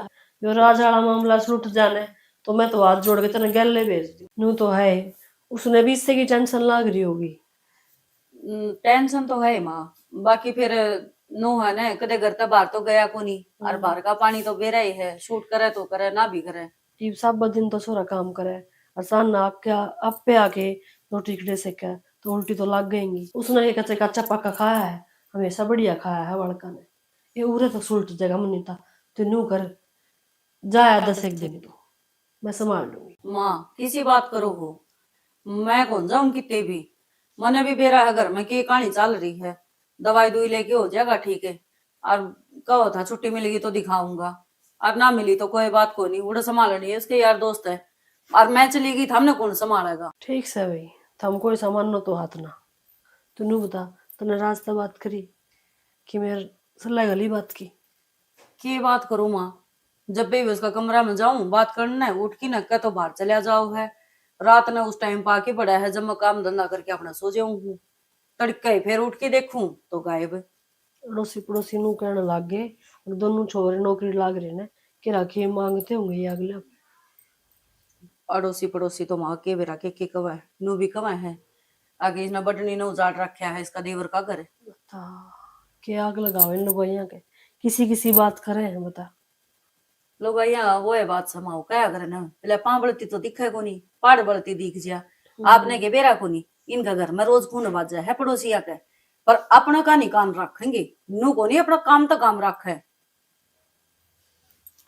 यो राज वाला मामला छूट जाने तो मैं तो हाथ जोड़ के तेने गैले भेज दूँ। नू तो है, उसने भी इससे की टेंशन लाग रही होगी। टेंशन तो है ही माँ, बाकी फिर नू है ना, कदे घर तक बाहर तो गया को नहीं, और हम्म। बाहर का पानी तो बेरा ही है, सूट करे तो करे, ना भी करे। इब सब दिन तो छोरा काम करे, और सान ना आके, आप पे आके रोटी खड़े से क्या, तो उल्टी तो लग गएंगी। उसने ये कच्चे कच्चा पक्का खाया है, हमेशा बढ़िया खाया है बालका ने। ये उरे तो सुलट जगह मनीता, तू नू कर, जाया दस एक दिन तो मैं संभाल लूंगी। माँ, किसी बात करो हो, मैं कौन जाऊं किते भी। मने भी बेरा है घर में के कहानी चल रही है, दवाई दुई लेके हो जाएगा ठीक है, और कहो था छुट्टी मिलेगी तो दिखाऊंगा, और ना मिली तो कोई बात को नहीं, उड़े संभालनी है, उसके यार दोस्त है, और मैं चली गई, हमने कौन संभालेगा? ठीक से भाई, थम कोई सामान नो तो हाथ ना। तू नू बता, तूने राज से बात करी कि मेरे सल्ला गली बात की? के बात करूं माँ, जब भी उसका कमरा में जाऊं बात करने, उठ की न कह तो बाहर चला जाओ है। रात ने उस टाइम पा के पड़ा है जब मैं काम धंधा करके अपना सो जाऊं हूँ। तड़के ही फिर उठ के देखूं तो गायब। अड़ोसी पड़ोसी नू कहने लाग गए, और दोनों छोरे नौकरी लाग रहे ने, के राखी मांगते होंगे ये अगले। अड़ोसी पड़ोसी तो माँ के बेरा के के कवे, नू भी कवे है। आगे इसने बटनी ने उजाड़ रखा है इसका देवर का घर। बता, के आग लगावे इन लुगाइयां के, किसी किसी बात करे हैं, बता। लुगाइयां वो है बात समाओ, क्या करे ना, पहले पां बलती तो दिखे कोनी, पाड़ बलती दिख जिया। हम्म। आपने के बेरा कोनी, इनका घर में रोज खून बाजा है पड़ोसिया के, पर अपना का नहीं कान रखेंगे, नू कोनी अपना काम तो काम रखे।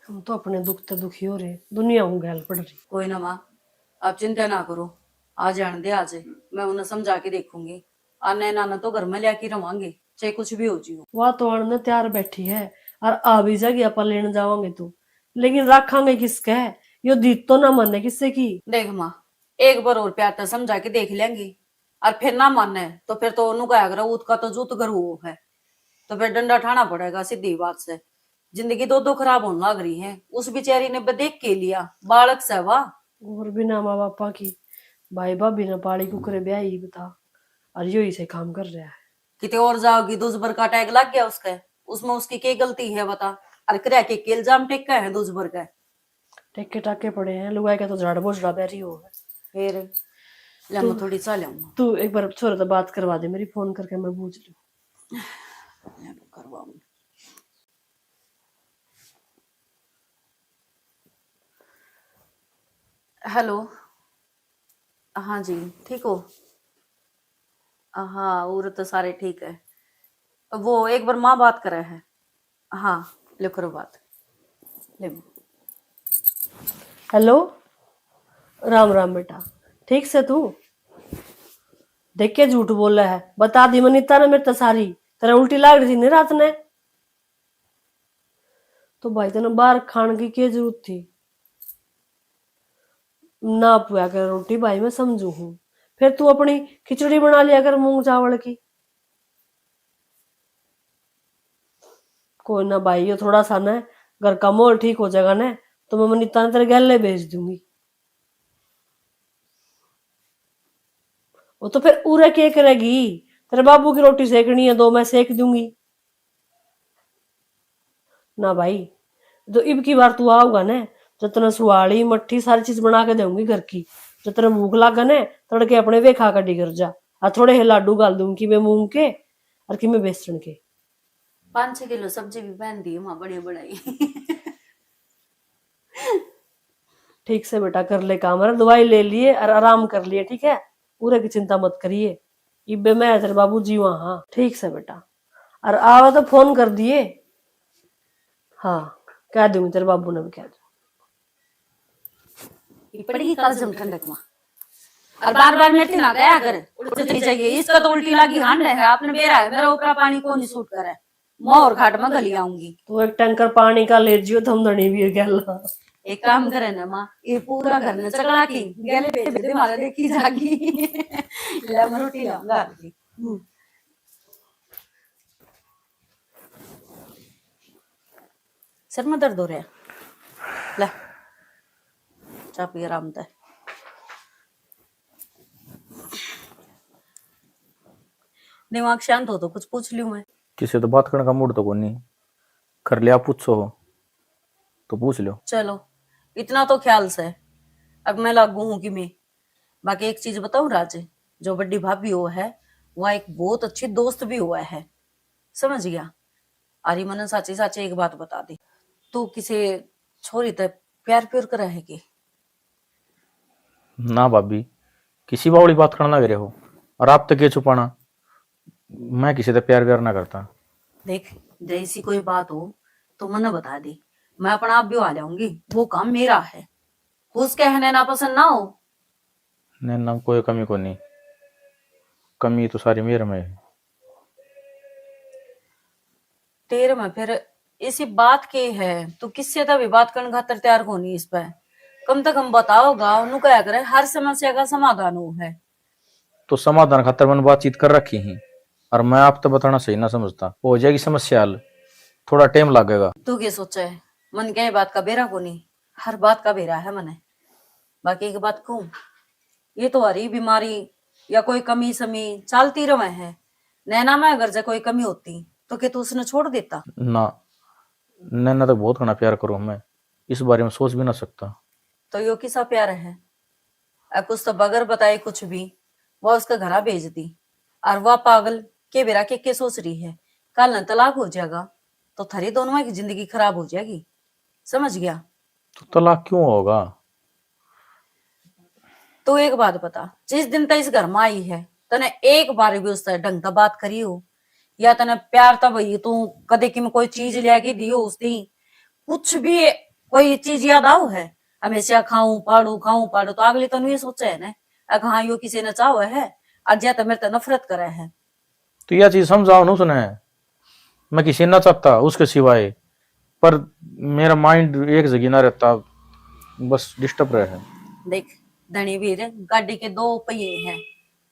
हम तो अपने दुख ते दुखी हो रहे, दुनिया हूँ गैल पड़ रही। कोई ना माँ, आप चिंता ना करो, आ जान दे आज, मैं उन्हें समझा के देखूंगी। आने नाना तो घर में लिया के रवांगे, चाहे कुछ भी हो जियो। वह तो आने तैयार बैठी है, और आ भी जाएगी, आपा लेने जावांगे तो, लेकिन रखांगे किसके? यो दीद तो ना माने किससे की। देख माँ, एक बार और प्यार ते समझा के देख लेंगे, और फिर ना माने तो फिर तो ओनू कहा करो, "ऊत का तो जूत घर हुओ है।" तो फिर डंडा ठाना पड़ेगा, सीधी बात से। जिंदगी दो दो खराब होने लग रही है, उस बेचारी ने बदेख के लिया, बालक से वा। और बिना माँ बापा की भाई भाभी ने पाली कुकरे ब्याही बता, और यो ही से काम कर रहा है। किते और जाओगी, दूसबर का टैग लग गया उसके, उसमें उसकी के गलती है बता? और करया के, के इल्जाम टेका है दूसबर के? टेके टाके पड़े हैं, लुगाई का तो झाड़ बोझड़ा बह रही हो। फिर ले, मैं तू, थोड़ी चाह ल्याऊं। तू एक बार छोरे से बात करवा दे मेरी, फोन करके मैं बूझ लूं। ले, मैं करवाऊं। हेलो, हाँ जी, ठीक हो? हाँ, और तो सारे ठीक है। वो एक बार माँ बात करे है। हाँ, ले करो बात। ले। हेलो, राम राम बेटा, ठीक से तू? देख के झूठ बोले है, बता दी मनीता ने मेरे तो सारी। तेरे उल्टी लाग रही थी नहीं रात ने? तो भाई तने बाहर खाने की क्या जरूरत थी? ना पुआ कर रोटी भाई मैं समझू हूँ, फिर तू अपनी खिचड़ी बना लिया कर मूंग चावल की। कोई ना भाई, यो थोड़ा सा ना घर का माहौल ठीक हो जाएगा ना, तो मैं मनीता ने तेरे गैले भेज दूंगी। वो तो फिर उरे के करेगी, तेरे बाबू की रोटी सेकनी है, दो मैं सेक दूंगी। ना भाई, जो इब की बार तू आओगा ना, जो तने सुहाली मट्ठी सारी चीज बना के दूंगी घर की। जो तेरे भूख लागे ना, तड़के अपने वे खा के डिगर जा। आ थोड़े हे लाडू गाल दूंगी, किमे मूंग के और किमे बेसन के। पाँच छह किलो सब्जी भी पहन दी माँ, बड़ी बड़ाई। ठीक से बेटा कर ले काम, अरे दवाई ले लिए और आराम कर लिए, ठीक है? पूरे की चिंता मत करिए, इबे मैं तेरे बाबू जीवा हाँ। ठीक से बेटा, और आवे तो फोन कर दिए। हाँ, कह दूंगी, तेरे बाबू ने भी कह दूंगी। ये पड़ेगी कालजम ठंडक में। और बार बार मेरे ना गया कर, उल्टी चली जाइए। इसका तो उल्टी लागी हांड है, आपने बेरा है, मेरा ऊपरा पानी को नहीं सूट करे। मैं और खाट में घली आऊंगी। तू एक टैंकर पानी का ले जियो, थम धनी भी गेला। एक काम करे ना माँ, ये पूरा घर में चकला की गेले भेज दे, मारा देखी जागी। ले, मैं रोटी लाऊंगा आपकी। हम्म। सर में दर्द हो रहा है, ले चाह पी आराम तै। दिमाग शांत हो तो कुछ पूछ लूं मैं। किसी तो बात करने का मूड तो कोनी। कर लिया, पूछो तो पूछ लो। चलो, इतना तो ख्याल से अब मैं लागू हूँ कि मैं, बाकी एक चीज बताऊं राज, जो बड़ी भाभी हो है, वह एक बहुत अच्छी दोस्त भी हुआ है, समझ गया? अरे मने साची साची एक बात बता दे, तू किसी छोरी ते प्यार प्यार करे है के? ना भाभी, किसी बावली बात करना लग रहे हो, और आप तो के छुपाना, मैं किसी से प्यार व्यार ना करता। देख, जैसी कोई बात हो तो मने बता दे, मैं अपना आप भी आ जाऊंगी, वो काम मेरा है। उसके कहने ना पसंद ना हो। नैना, कोई कमी को नहीं, कमी तो सारी मेरे में है। तेरे में फिर इसी बात के है, तू किससे तो भी बात करने खातर तैयार कोनी इस पे। कम से कम बताओगा, उन्हों कहा करे हर समस्या का समाधान हो है। तो समाधान खातर मैंने बातचीत कर रखी ही, और मैं आप तो बताना सही ना समझता। हो जाएगी समस्या हल, थोड़ा टाइम लगेगा। तू के सोचे है? मन के बात का बेरा कोनी, हर बात का बेरा है मने। बाकी एक बात कहूँ, ये तो हरी बीमारी या कोई कमी समी चलती रहे है। नैना में अगर जे कोई कमी होती तो के तू उसने छोड़ देता? ना, नैना तो बहुत घना प्यार करूँ मैं, इस बारे में सोच भी ना सकता। तो यो किसा प्यार है? अ, कुछ तो बगैर बताए कुछ भी वो उसके घरा भेज दी। और वह पागल के बेरा के, के सोच रही है, कल न तलाक हो जाएगा तो थारी दोनों की जिंदगी खराब हो जाएगी, समझ गया? तो तलाक क्यों होगा? तू एक बात बता, जिस दिन तक इस घर में आई है, तने एक बार भी उससे ढंग से बात करी हो, या तने प्यार तै भाई तू कदे किमे कोई चीज लिया के दी हो उस दिन? कुछ भी कोई चीज याद आओ है? हमेशा खाऊं पाड़ू, खाऊं पाड़ू, तो अगली तनु ये सोचे है ना, अक हाँ, यो किसी ने चाहो है, आज या तो मेरे ते नफरत करे है। तो यह चीज समझाओ ना उसने, मैं किसी ना चाहता उसके सिवाय, पर मेरा माइंड एक जगह ना रहता, बस डिस्टर्ब रहे है। देख धनी वीर, गाड़ी के दो पहिए हैं,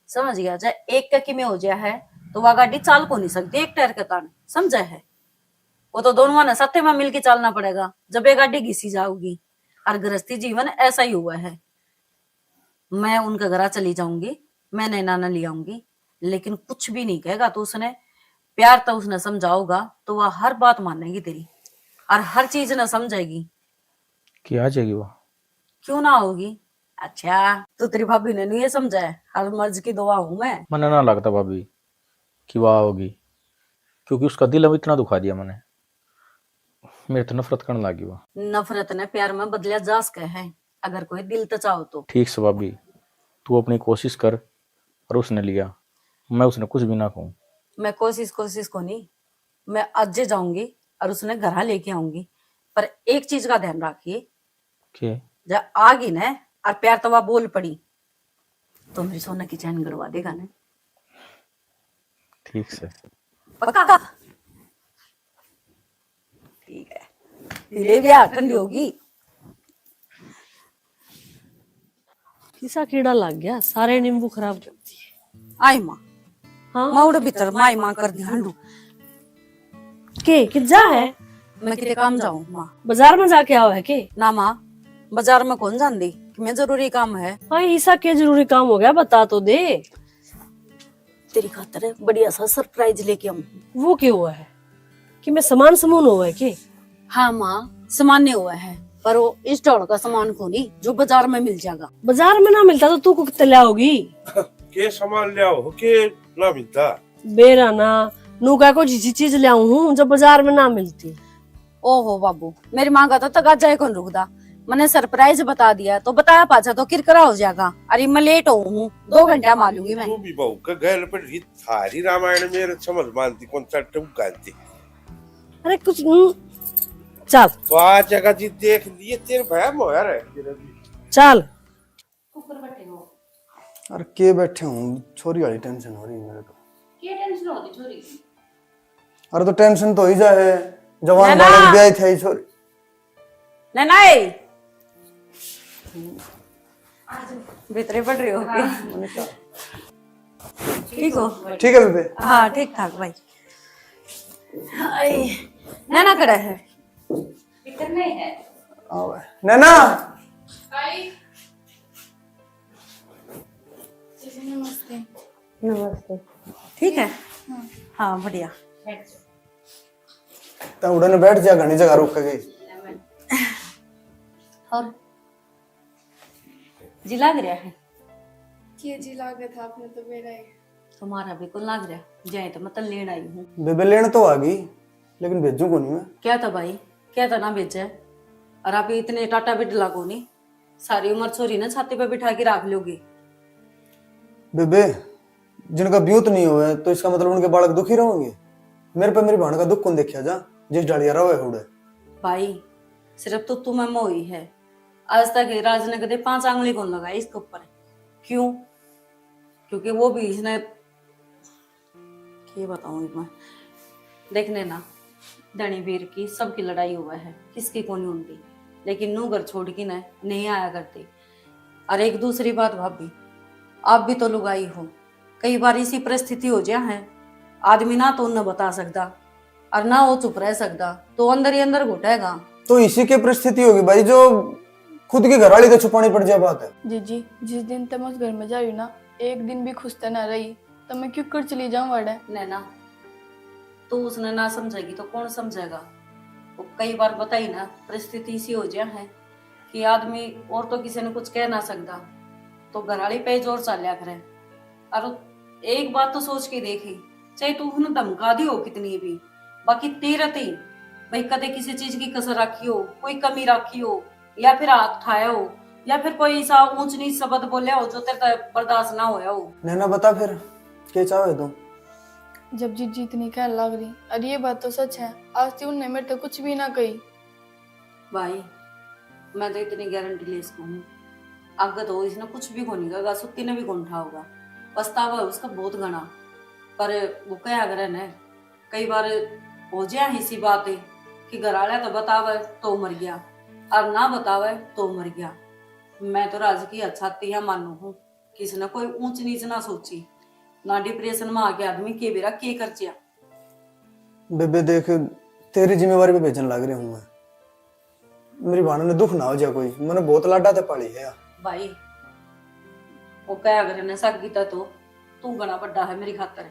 समझ गया? जब एक का किमे हो जाया है तो वह गाड़ी चाल को नहीं सकती एक टायर के तान, समझा है? वो तो दोनों ने साथे में मिलके चलना पड़ेगा जब ये गाड़ी घिसी जाओगी। और गृहस्थी जीवन ऐसा ही हुआ है। मैं उनके घरा चली जाऊंगी, मैं नैना ने ले आऊंगी, लेकिन कुछ भी नहीं कहेगा तो उसने प्यार तो उसने समझाओगा तो वह हर बात मानेगी तेरी और हर चीज ना समझेगी। कि आ जाएगी वो? क्यों ना होगी? अच्छा, तू तेरी भाभी ने नहीं ये समझा है, हर मर्ज की दुआ हूँ मैं। मने ना लगता भाभी कि वह आओगी, क्योंकि उसका दिल अब इतना दुखा दिया मैंने, मेरे तो नफरत करने लगी वो। नफरत ने प्यार में बदलिया जा सके है, अगर कोई दिल तो चाहो तो। ठीक से भाभी, तू अपनी कोशिश कर और उसने लिया, मैं उसने कुछ भी ना कहूँ। मैं कोशिश, कोशिश को नहीं, मैं आज जाऊंगी और उसने घर लेके आऊंगी, पर एक चीज का ध्यान रखिए, के? जब आ गई ना और प्यार तो वह बोल पड़ी, तो मेरी सोना की चैन गड़वा देगा ना? ठीक से। पक्का? ठीक है। फिर ये ब्याह ठंडी होगी। किसा कीड़ा लग गया, सारे नींबू खराब कर दिए। आई माँ, हाँ? माँ उड़े भीतर माई माँ कर दी हांडू। के, कित जा है? मैं किते काम जाऊँ माँ। बाजार में जाके आओ है के? ना माँ, बाजार में कौन जांदी, कि मैं जरूरी काम है। हाँ, ईसा के जरूरी काम हो गया, बता तो दे। तेरी खातर बढ़िया सा सरप्राइज लेके आऊँ। वो के हुआ है? कि मैं सामान समून हुआ है के? हाँ माँ, सामान नहीं हुआ है, पर वो इस ढोल का सामान को नहीं जो बाजार में मिल जाएगा। बाजार में ना मिलता तो तू को कितने ले आओगी? के सामान ले आओ, के ना मिलता? बेरा ना, नू कह को जिसी चीज ले आऊं हूँ जो बाजार में ना मिलती। ओहो बाबू, मेरी माँ का तो तकाजा ही कौन रुकदा। मैंने सरप्राइज बता दिया तो बताया पाछा तो किरकिरा हो जाएगा। अरे मैं लेट हो हूँ, दो घंटा मालूंगी मैं। तू भी बहू का गैल पर री, थारी रामायण मेरे समझ मानती कौन सा टूक गाती। अरे कुछ, हम्म, चल। तो आ जगह जी देख लिए, तेरे भया मोया रह तेरे भी। चल। ऊपर बैठे हो। अरे के बैठे हूँ, छोरी वाली टेंशन हो रही है मेरे को। के टेंशन होती छोरी की? अरे तो टेंशन तो ही जा है, जवान नैना। बालक ब्याह थे छोरी। नैना ए। भीतरे पड़ रही हो के? हाँ। ठीक हो? ठीक है बेबे। हाँ, ठीक ठाक भाई। हाय। नैना कड़ा है? भीतर में है। आओ। नैना। आई। जीजी नमस्ते। नमस्ते। ठीक है? हाँ, बढ़िया। तो उड़न बैठ जा, घनी जगह रुक गई। और जी लाग रहा है? के जी लागे था आपने तो मेरा ही। तुम्हारा भी कौन लाग रहा? जाए तो मैं तो लेन आई हूँ। बेबे, लेन तो आ गई, लेकिन भेजू कोनी मैं। क्या था भाई, क्या था ना भेजे? और आप इतने टाटा बिडला कोनी, सारी उम्र छोरी ने छाती पे बिठा के रख लोगे। बेबे, जिनका ब्यूत नहीं हुआ है, तो इसका मतलब उनके बालक दुखी रहेंगे? मेरे पे मेरी बहन का दुख कौन देखा जा, जिस डालिया रवे उड़े? भाई, सिर्फ तो तुम्हें मोही है। आज तक राज ने कदे पांच आंगली कौन लगाई इसके ऊपर। क्यों? क्योंकि वो भी इसने, के बताऊं मैं, देखने ना, धनी वीर की सबकी लड़ाई हुआ है, किसकी कोनी होती, लेकिन नू घर छोड़ के ना नहीं आया करती। और एक दूसरी बात भाभी, आप भी तो लुगाई हो, कई बार इसी परिस्थिति हो जा है, आदमी ना तो उन्हें बता सकता और ना वो चुप रह सकता, तो अंदर ही अंदर घुटेगा। तो इसी की परिस्थिति होगी भाई, जो खुद की घरवाली तो छुपानी पड़ जाए बात है। जीजी, जिस दिन तक मैं उस घर में जा रही हूँ ना, एक दिन भी खुश तो ना रही, तो मैं क्यों कर चली जाऊँ वाड़े? नैना, तू उसने ना समझेगी तो कौन समझेगा? वो कई बार बताई ना, परिस्थिति इसी हो जा है कि आदमी और तो किसी ने कुछ कह ना सकता, तो घरवाली पे ही जोर चाल्या करे। और एक बात तो सोच के देखी, चाहे तू उन्हें धमका दी हो कितनी भी, बाकी तेरे ते भाई कदे किसी चीज की कसर रखी हो, कोई कमी रखी हो, या फिर हाथ उठाया हो, या फिर कोई ऐसा ऊंच नीच शब्द बोले हो जो तेरे तै बर्दाश्त ना होया हो। नैना, बता फिर, के चाहे तू? जब जीजी इतनी कहने लाग रही, और ये बात तो सच है, आज तक उनने मेरे तै कुछ भी ना कही। भाई, मैं तो इतनी गारंटी ले सकूँ हूँ, आगे तो इसने कुछ भी कोनी कहेगा, सुत्ती ने भी कोनी उठाओगा। पछतावा है उसका बहुत घना, पर वो कहा करे ना, कई बार हो जाए इसी बात है कि घर वाला तो बतावे तो मर गया, और ना बतावे तो मर गया। मैं तो राज की छाती है मानू हूँ, किसने कोई ऊंच नीच ना सोची, ना डिप्रेशन में आके आदमी के बेरा के कर चिया। बेबे देख, तेरी जिम्मेवारी पे भेजन लाग रही हूँ मैं। मेरी भाण ने दुख ना हो जा कोई, मैंने बहुत लाडा ते पाली है। भाई, वो कह अगर ने सागी ता तो तू घना बड़ा है मेरी खातर।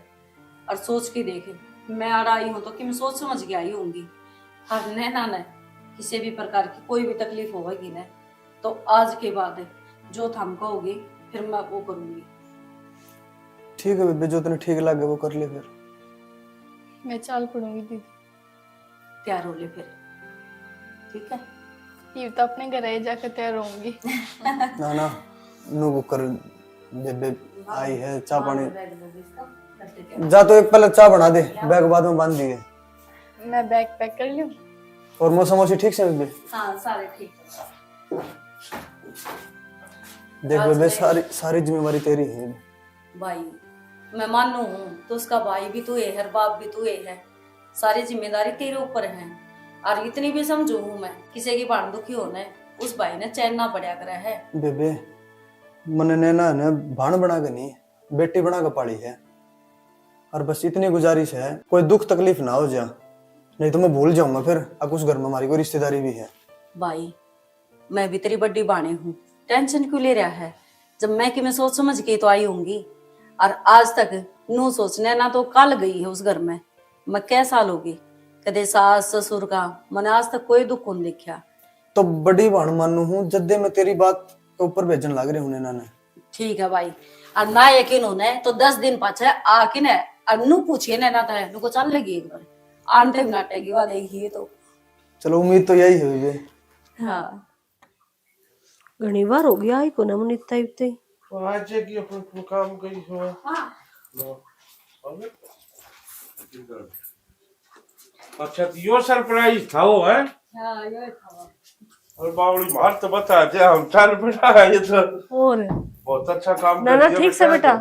और सोच के देख, मैं आड़ा आई हूँ तो कि मैं सोच समझ के आई होंगी। और नैना ने किसी भी प्रकार की कोई भी तकलीफ होगी ना, तो आज के बाद जो थम कहोगे, फिर मैं वो करूँगी। ठीक है बेबे, जो तने ठीक लगे वो कर ले फिर। मैं चाल पड़ूंगी दीदी। तैयार हो ले फिर, ठीक है? ये तो अपने घर ही जाकर तैयार होंगी। ना ना, नू कुकर बेबे आई है, चाय पानी। जा तो एक पहले चाय बना दे, बैग बाद में बांध दिए। मैं बैग पैक कर लूं? और मौसम मौसी ठीक से बेबे? हाँ, सारे ठीक है। देख बेबे, सारी, सारी जिम्मेवारी तेरी है। भाई, मैं मानू हूँ तो उसका भाई भी तू है, हर बाप भी तू है, सारी जिम्मेदारी तेरे ऊपर है। और इतनी भी समझू हूँ मैं, किसी की भाण दुखी होने उस भाई ने चैन ना पड़ा करे है। बेबे, मने नैना ने भाण बना के नहीं, बेटी बना के पाली है। और बस इतनी गुजारिश है, कोई दुख तकलीफ ना हो जा, नहीं तो मैं भूल जाऊंगा फिर, अब उस घर में हमारी कोई रिश्तेदारी भी है। भाई, मैं भी तेरी बड़ी भाणी हूँ, टेंशन क्यों ले रहा है? जब मैं कि मैं सोच समझ के तो आई होंगी, और आज तक नू सोचने ना तो कल गई है उस घर में। मैं कै साल होगी, कदे सास ससुर का मैंने आज तक कोई दुख कौन देखा। तो बड़ी भाण मानू हूँ, जद्दे मैं तेरी बात के ऊपर भेजन लाग रहे हूँ नैना ने। ठीक है भाई, और ना यकीन होने तो दस दिन पाछे आके ने और नू पूछिए नैना तै, नू को चल लगी एक बार आंटे नाटे की बात यही है तो। चलो, उम्मीद तो यही है बेबे। हाँ। घणी बार हो गया, आई कोना मनीता इब तई। आज की अपन को काम कही हो। हाँ। लो। अबे। अच्छा, तो यो सरप्राइज था वो, है? हाँ, यो था। और बावली मार तो बता दे, हम चल पड़ा है ये तो। और? बहुत अच्छा काम ना, कर ना, दिया ठीक से बेटा।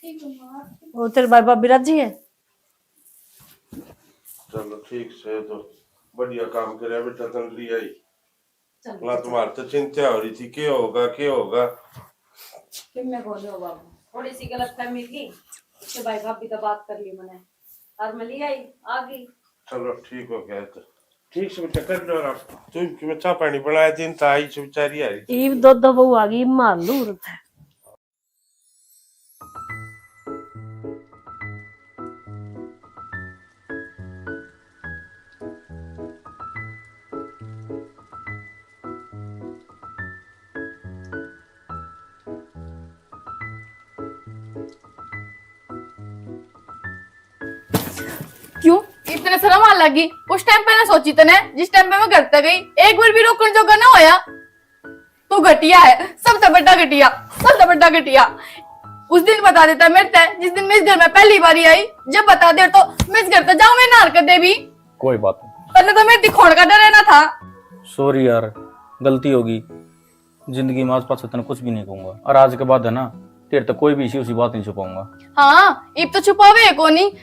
ठीक है, माँ। और तेरे भाई भाभी राजी है? चलो, ठीक से तो बढ़िया काम करे बेटा, तंगड़ी आई। चल, ना, चल। तुम्हारे तो चिंता हो रही थी, के होगा, के होगा? किन्ने बोले हो बाबू, थोड़ी सी गलतफहमी थी, उसके भाई भाभी तो बात कर ली मैंने, और मैं ले आई, आ गई। चलो, ठीक हो गया तो। ठीक से बेटा, कर लो आराम। तू कि मैं चाय पानी बनाया दिन था, आई से बेचारी आ रही थी। ईब दो दो बहू आ गई, मार लूर। लगी। उस टाइम पे ना सोची तने, जिस टाइम पे मैं घर तक गई, एक बार भी रोकण जोगा ना होया। तू घटिया है, सबसे बड़ा घटिया, सबसे बड़ा घटिया। उस दिन बता देता मेरे ते, जिस दिन मैं इस घर में पहली बारी आई। जब बता दे तो मैं इस घर से जाऊं मैं ना कदे भी। कोई बात नहीं। तन्ने तो मेरे दिखोण का डर है ना था। सॉरी यार, गलती होगी। जिंदगी में आज पाछे तने कुछ भी नहीं कहूंगा, और आज के बाद है ना, तेरे तक कोई भी इसी उसी बात नहीं छुपाऊंगा। हाँ, इब तो छुपावे है कोनी।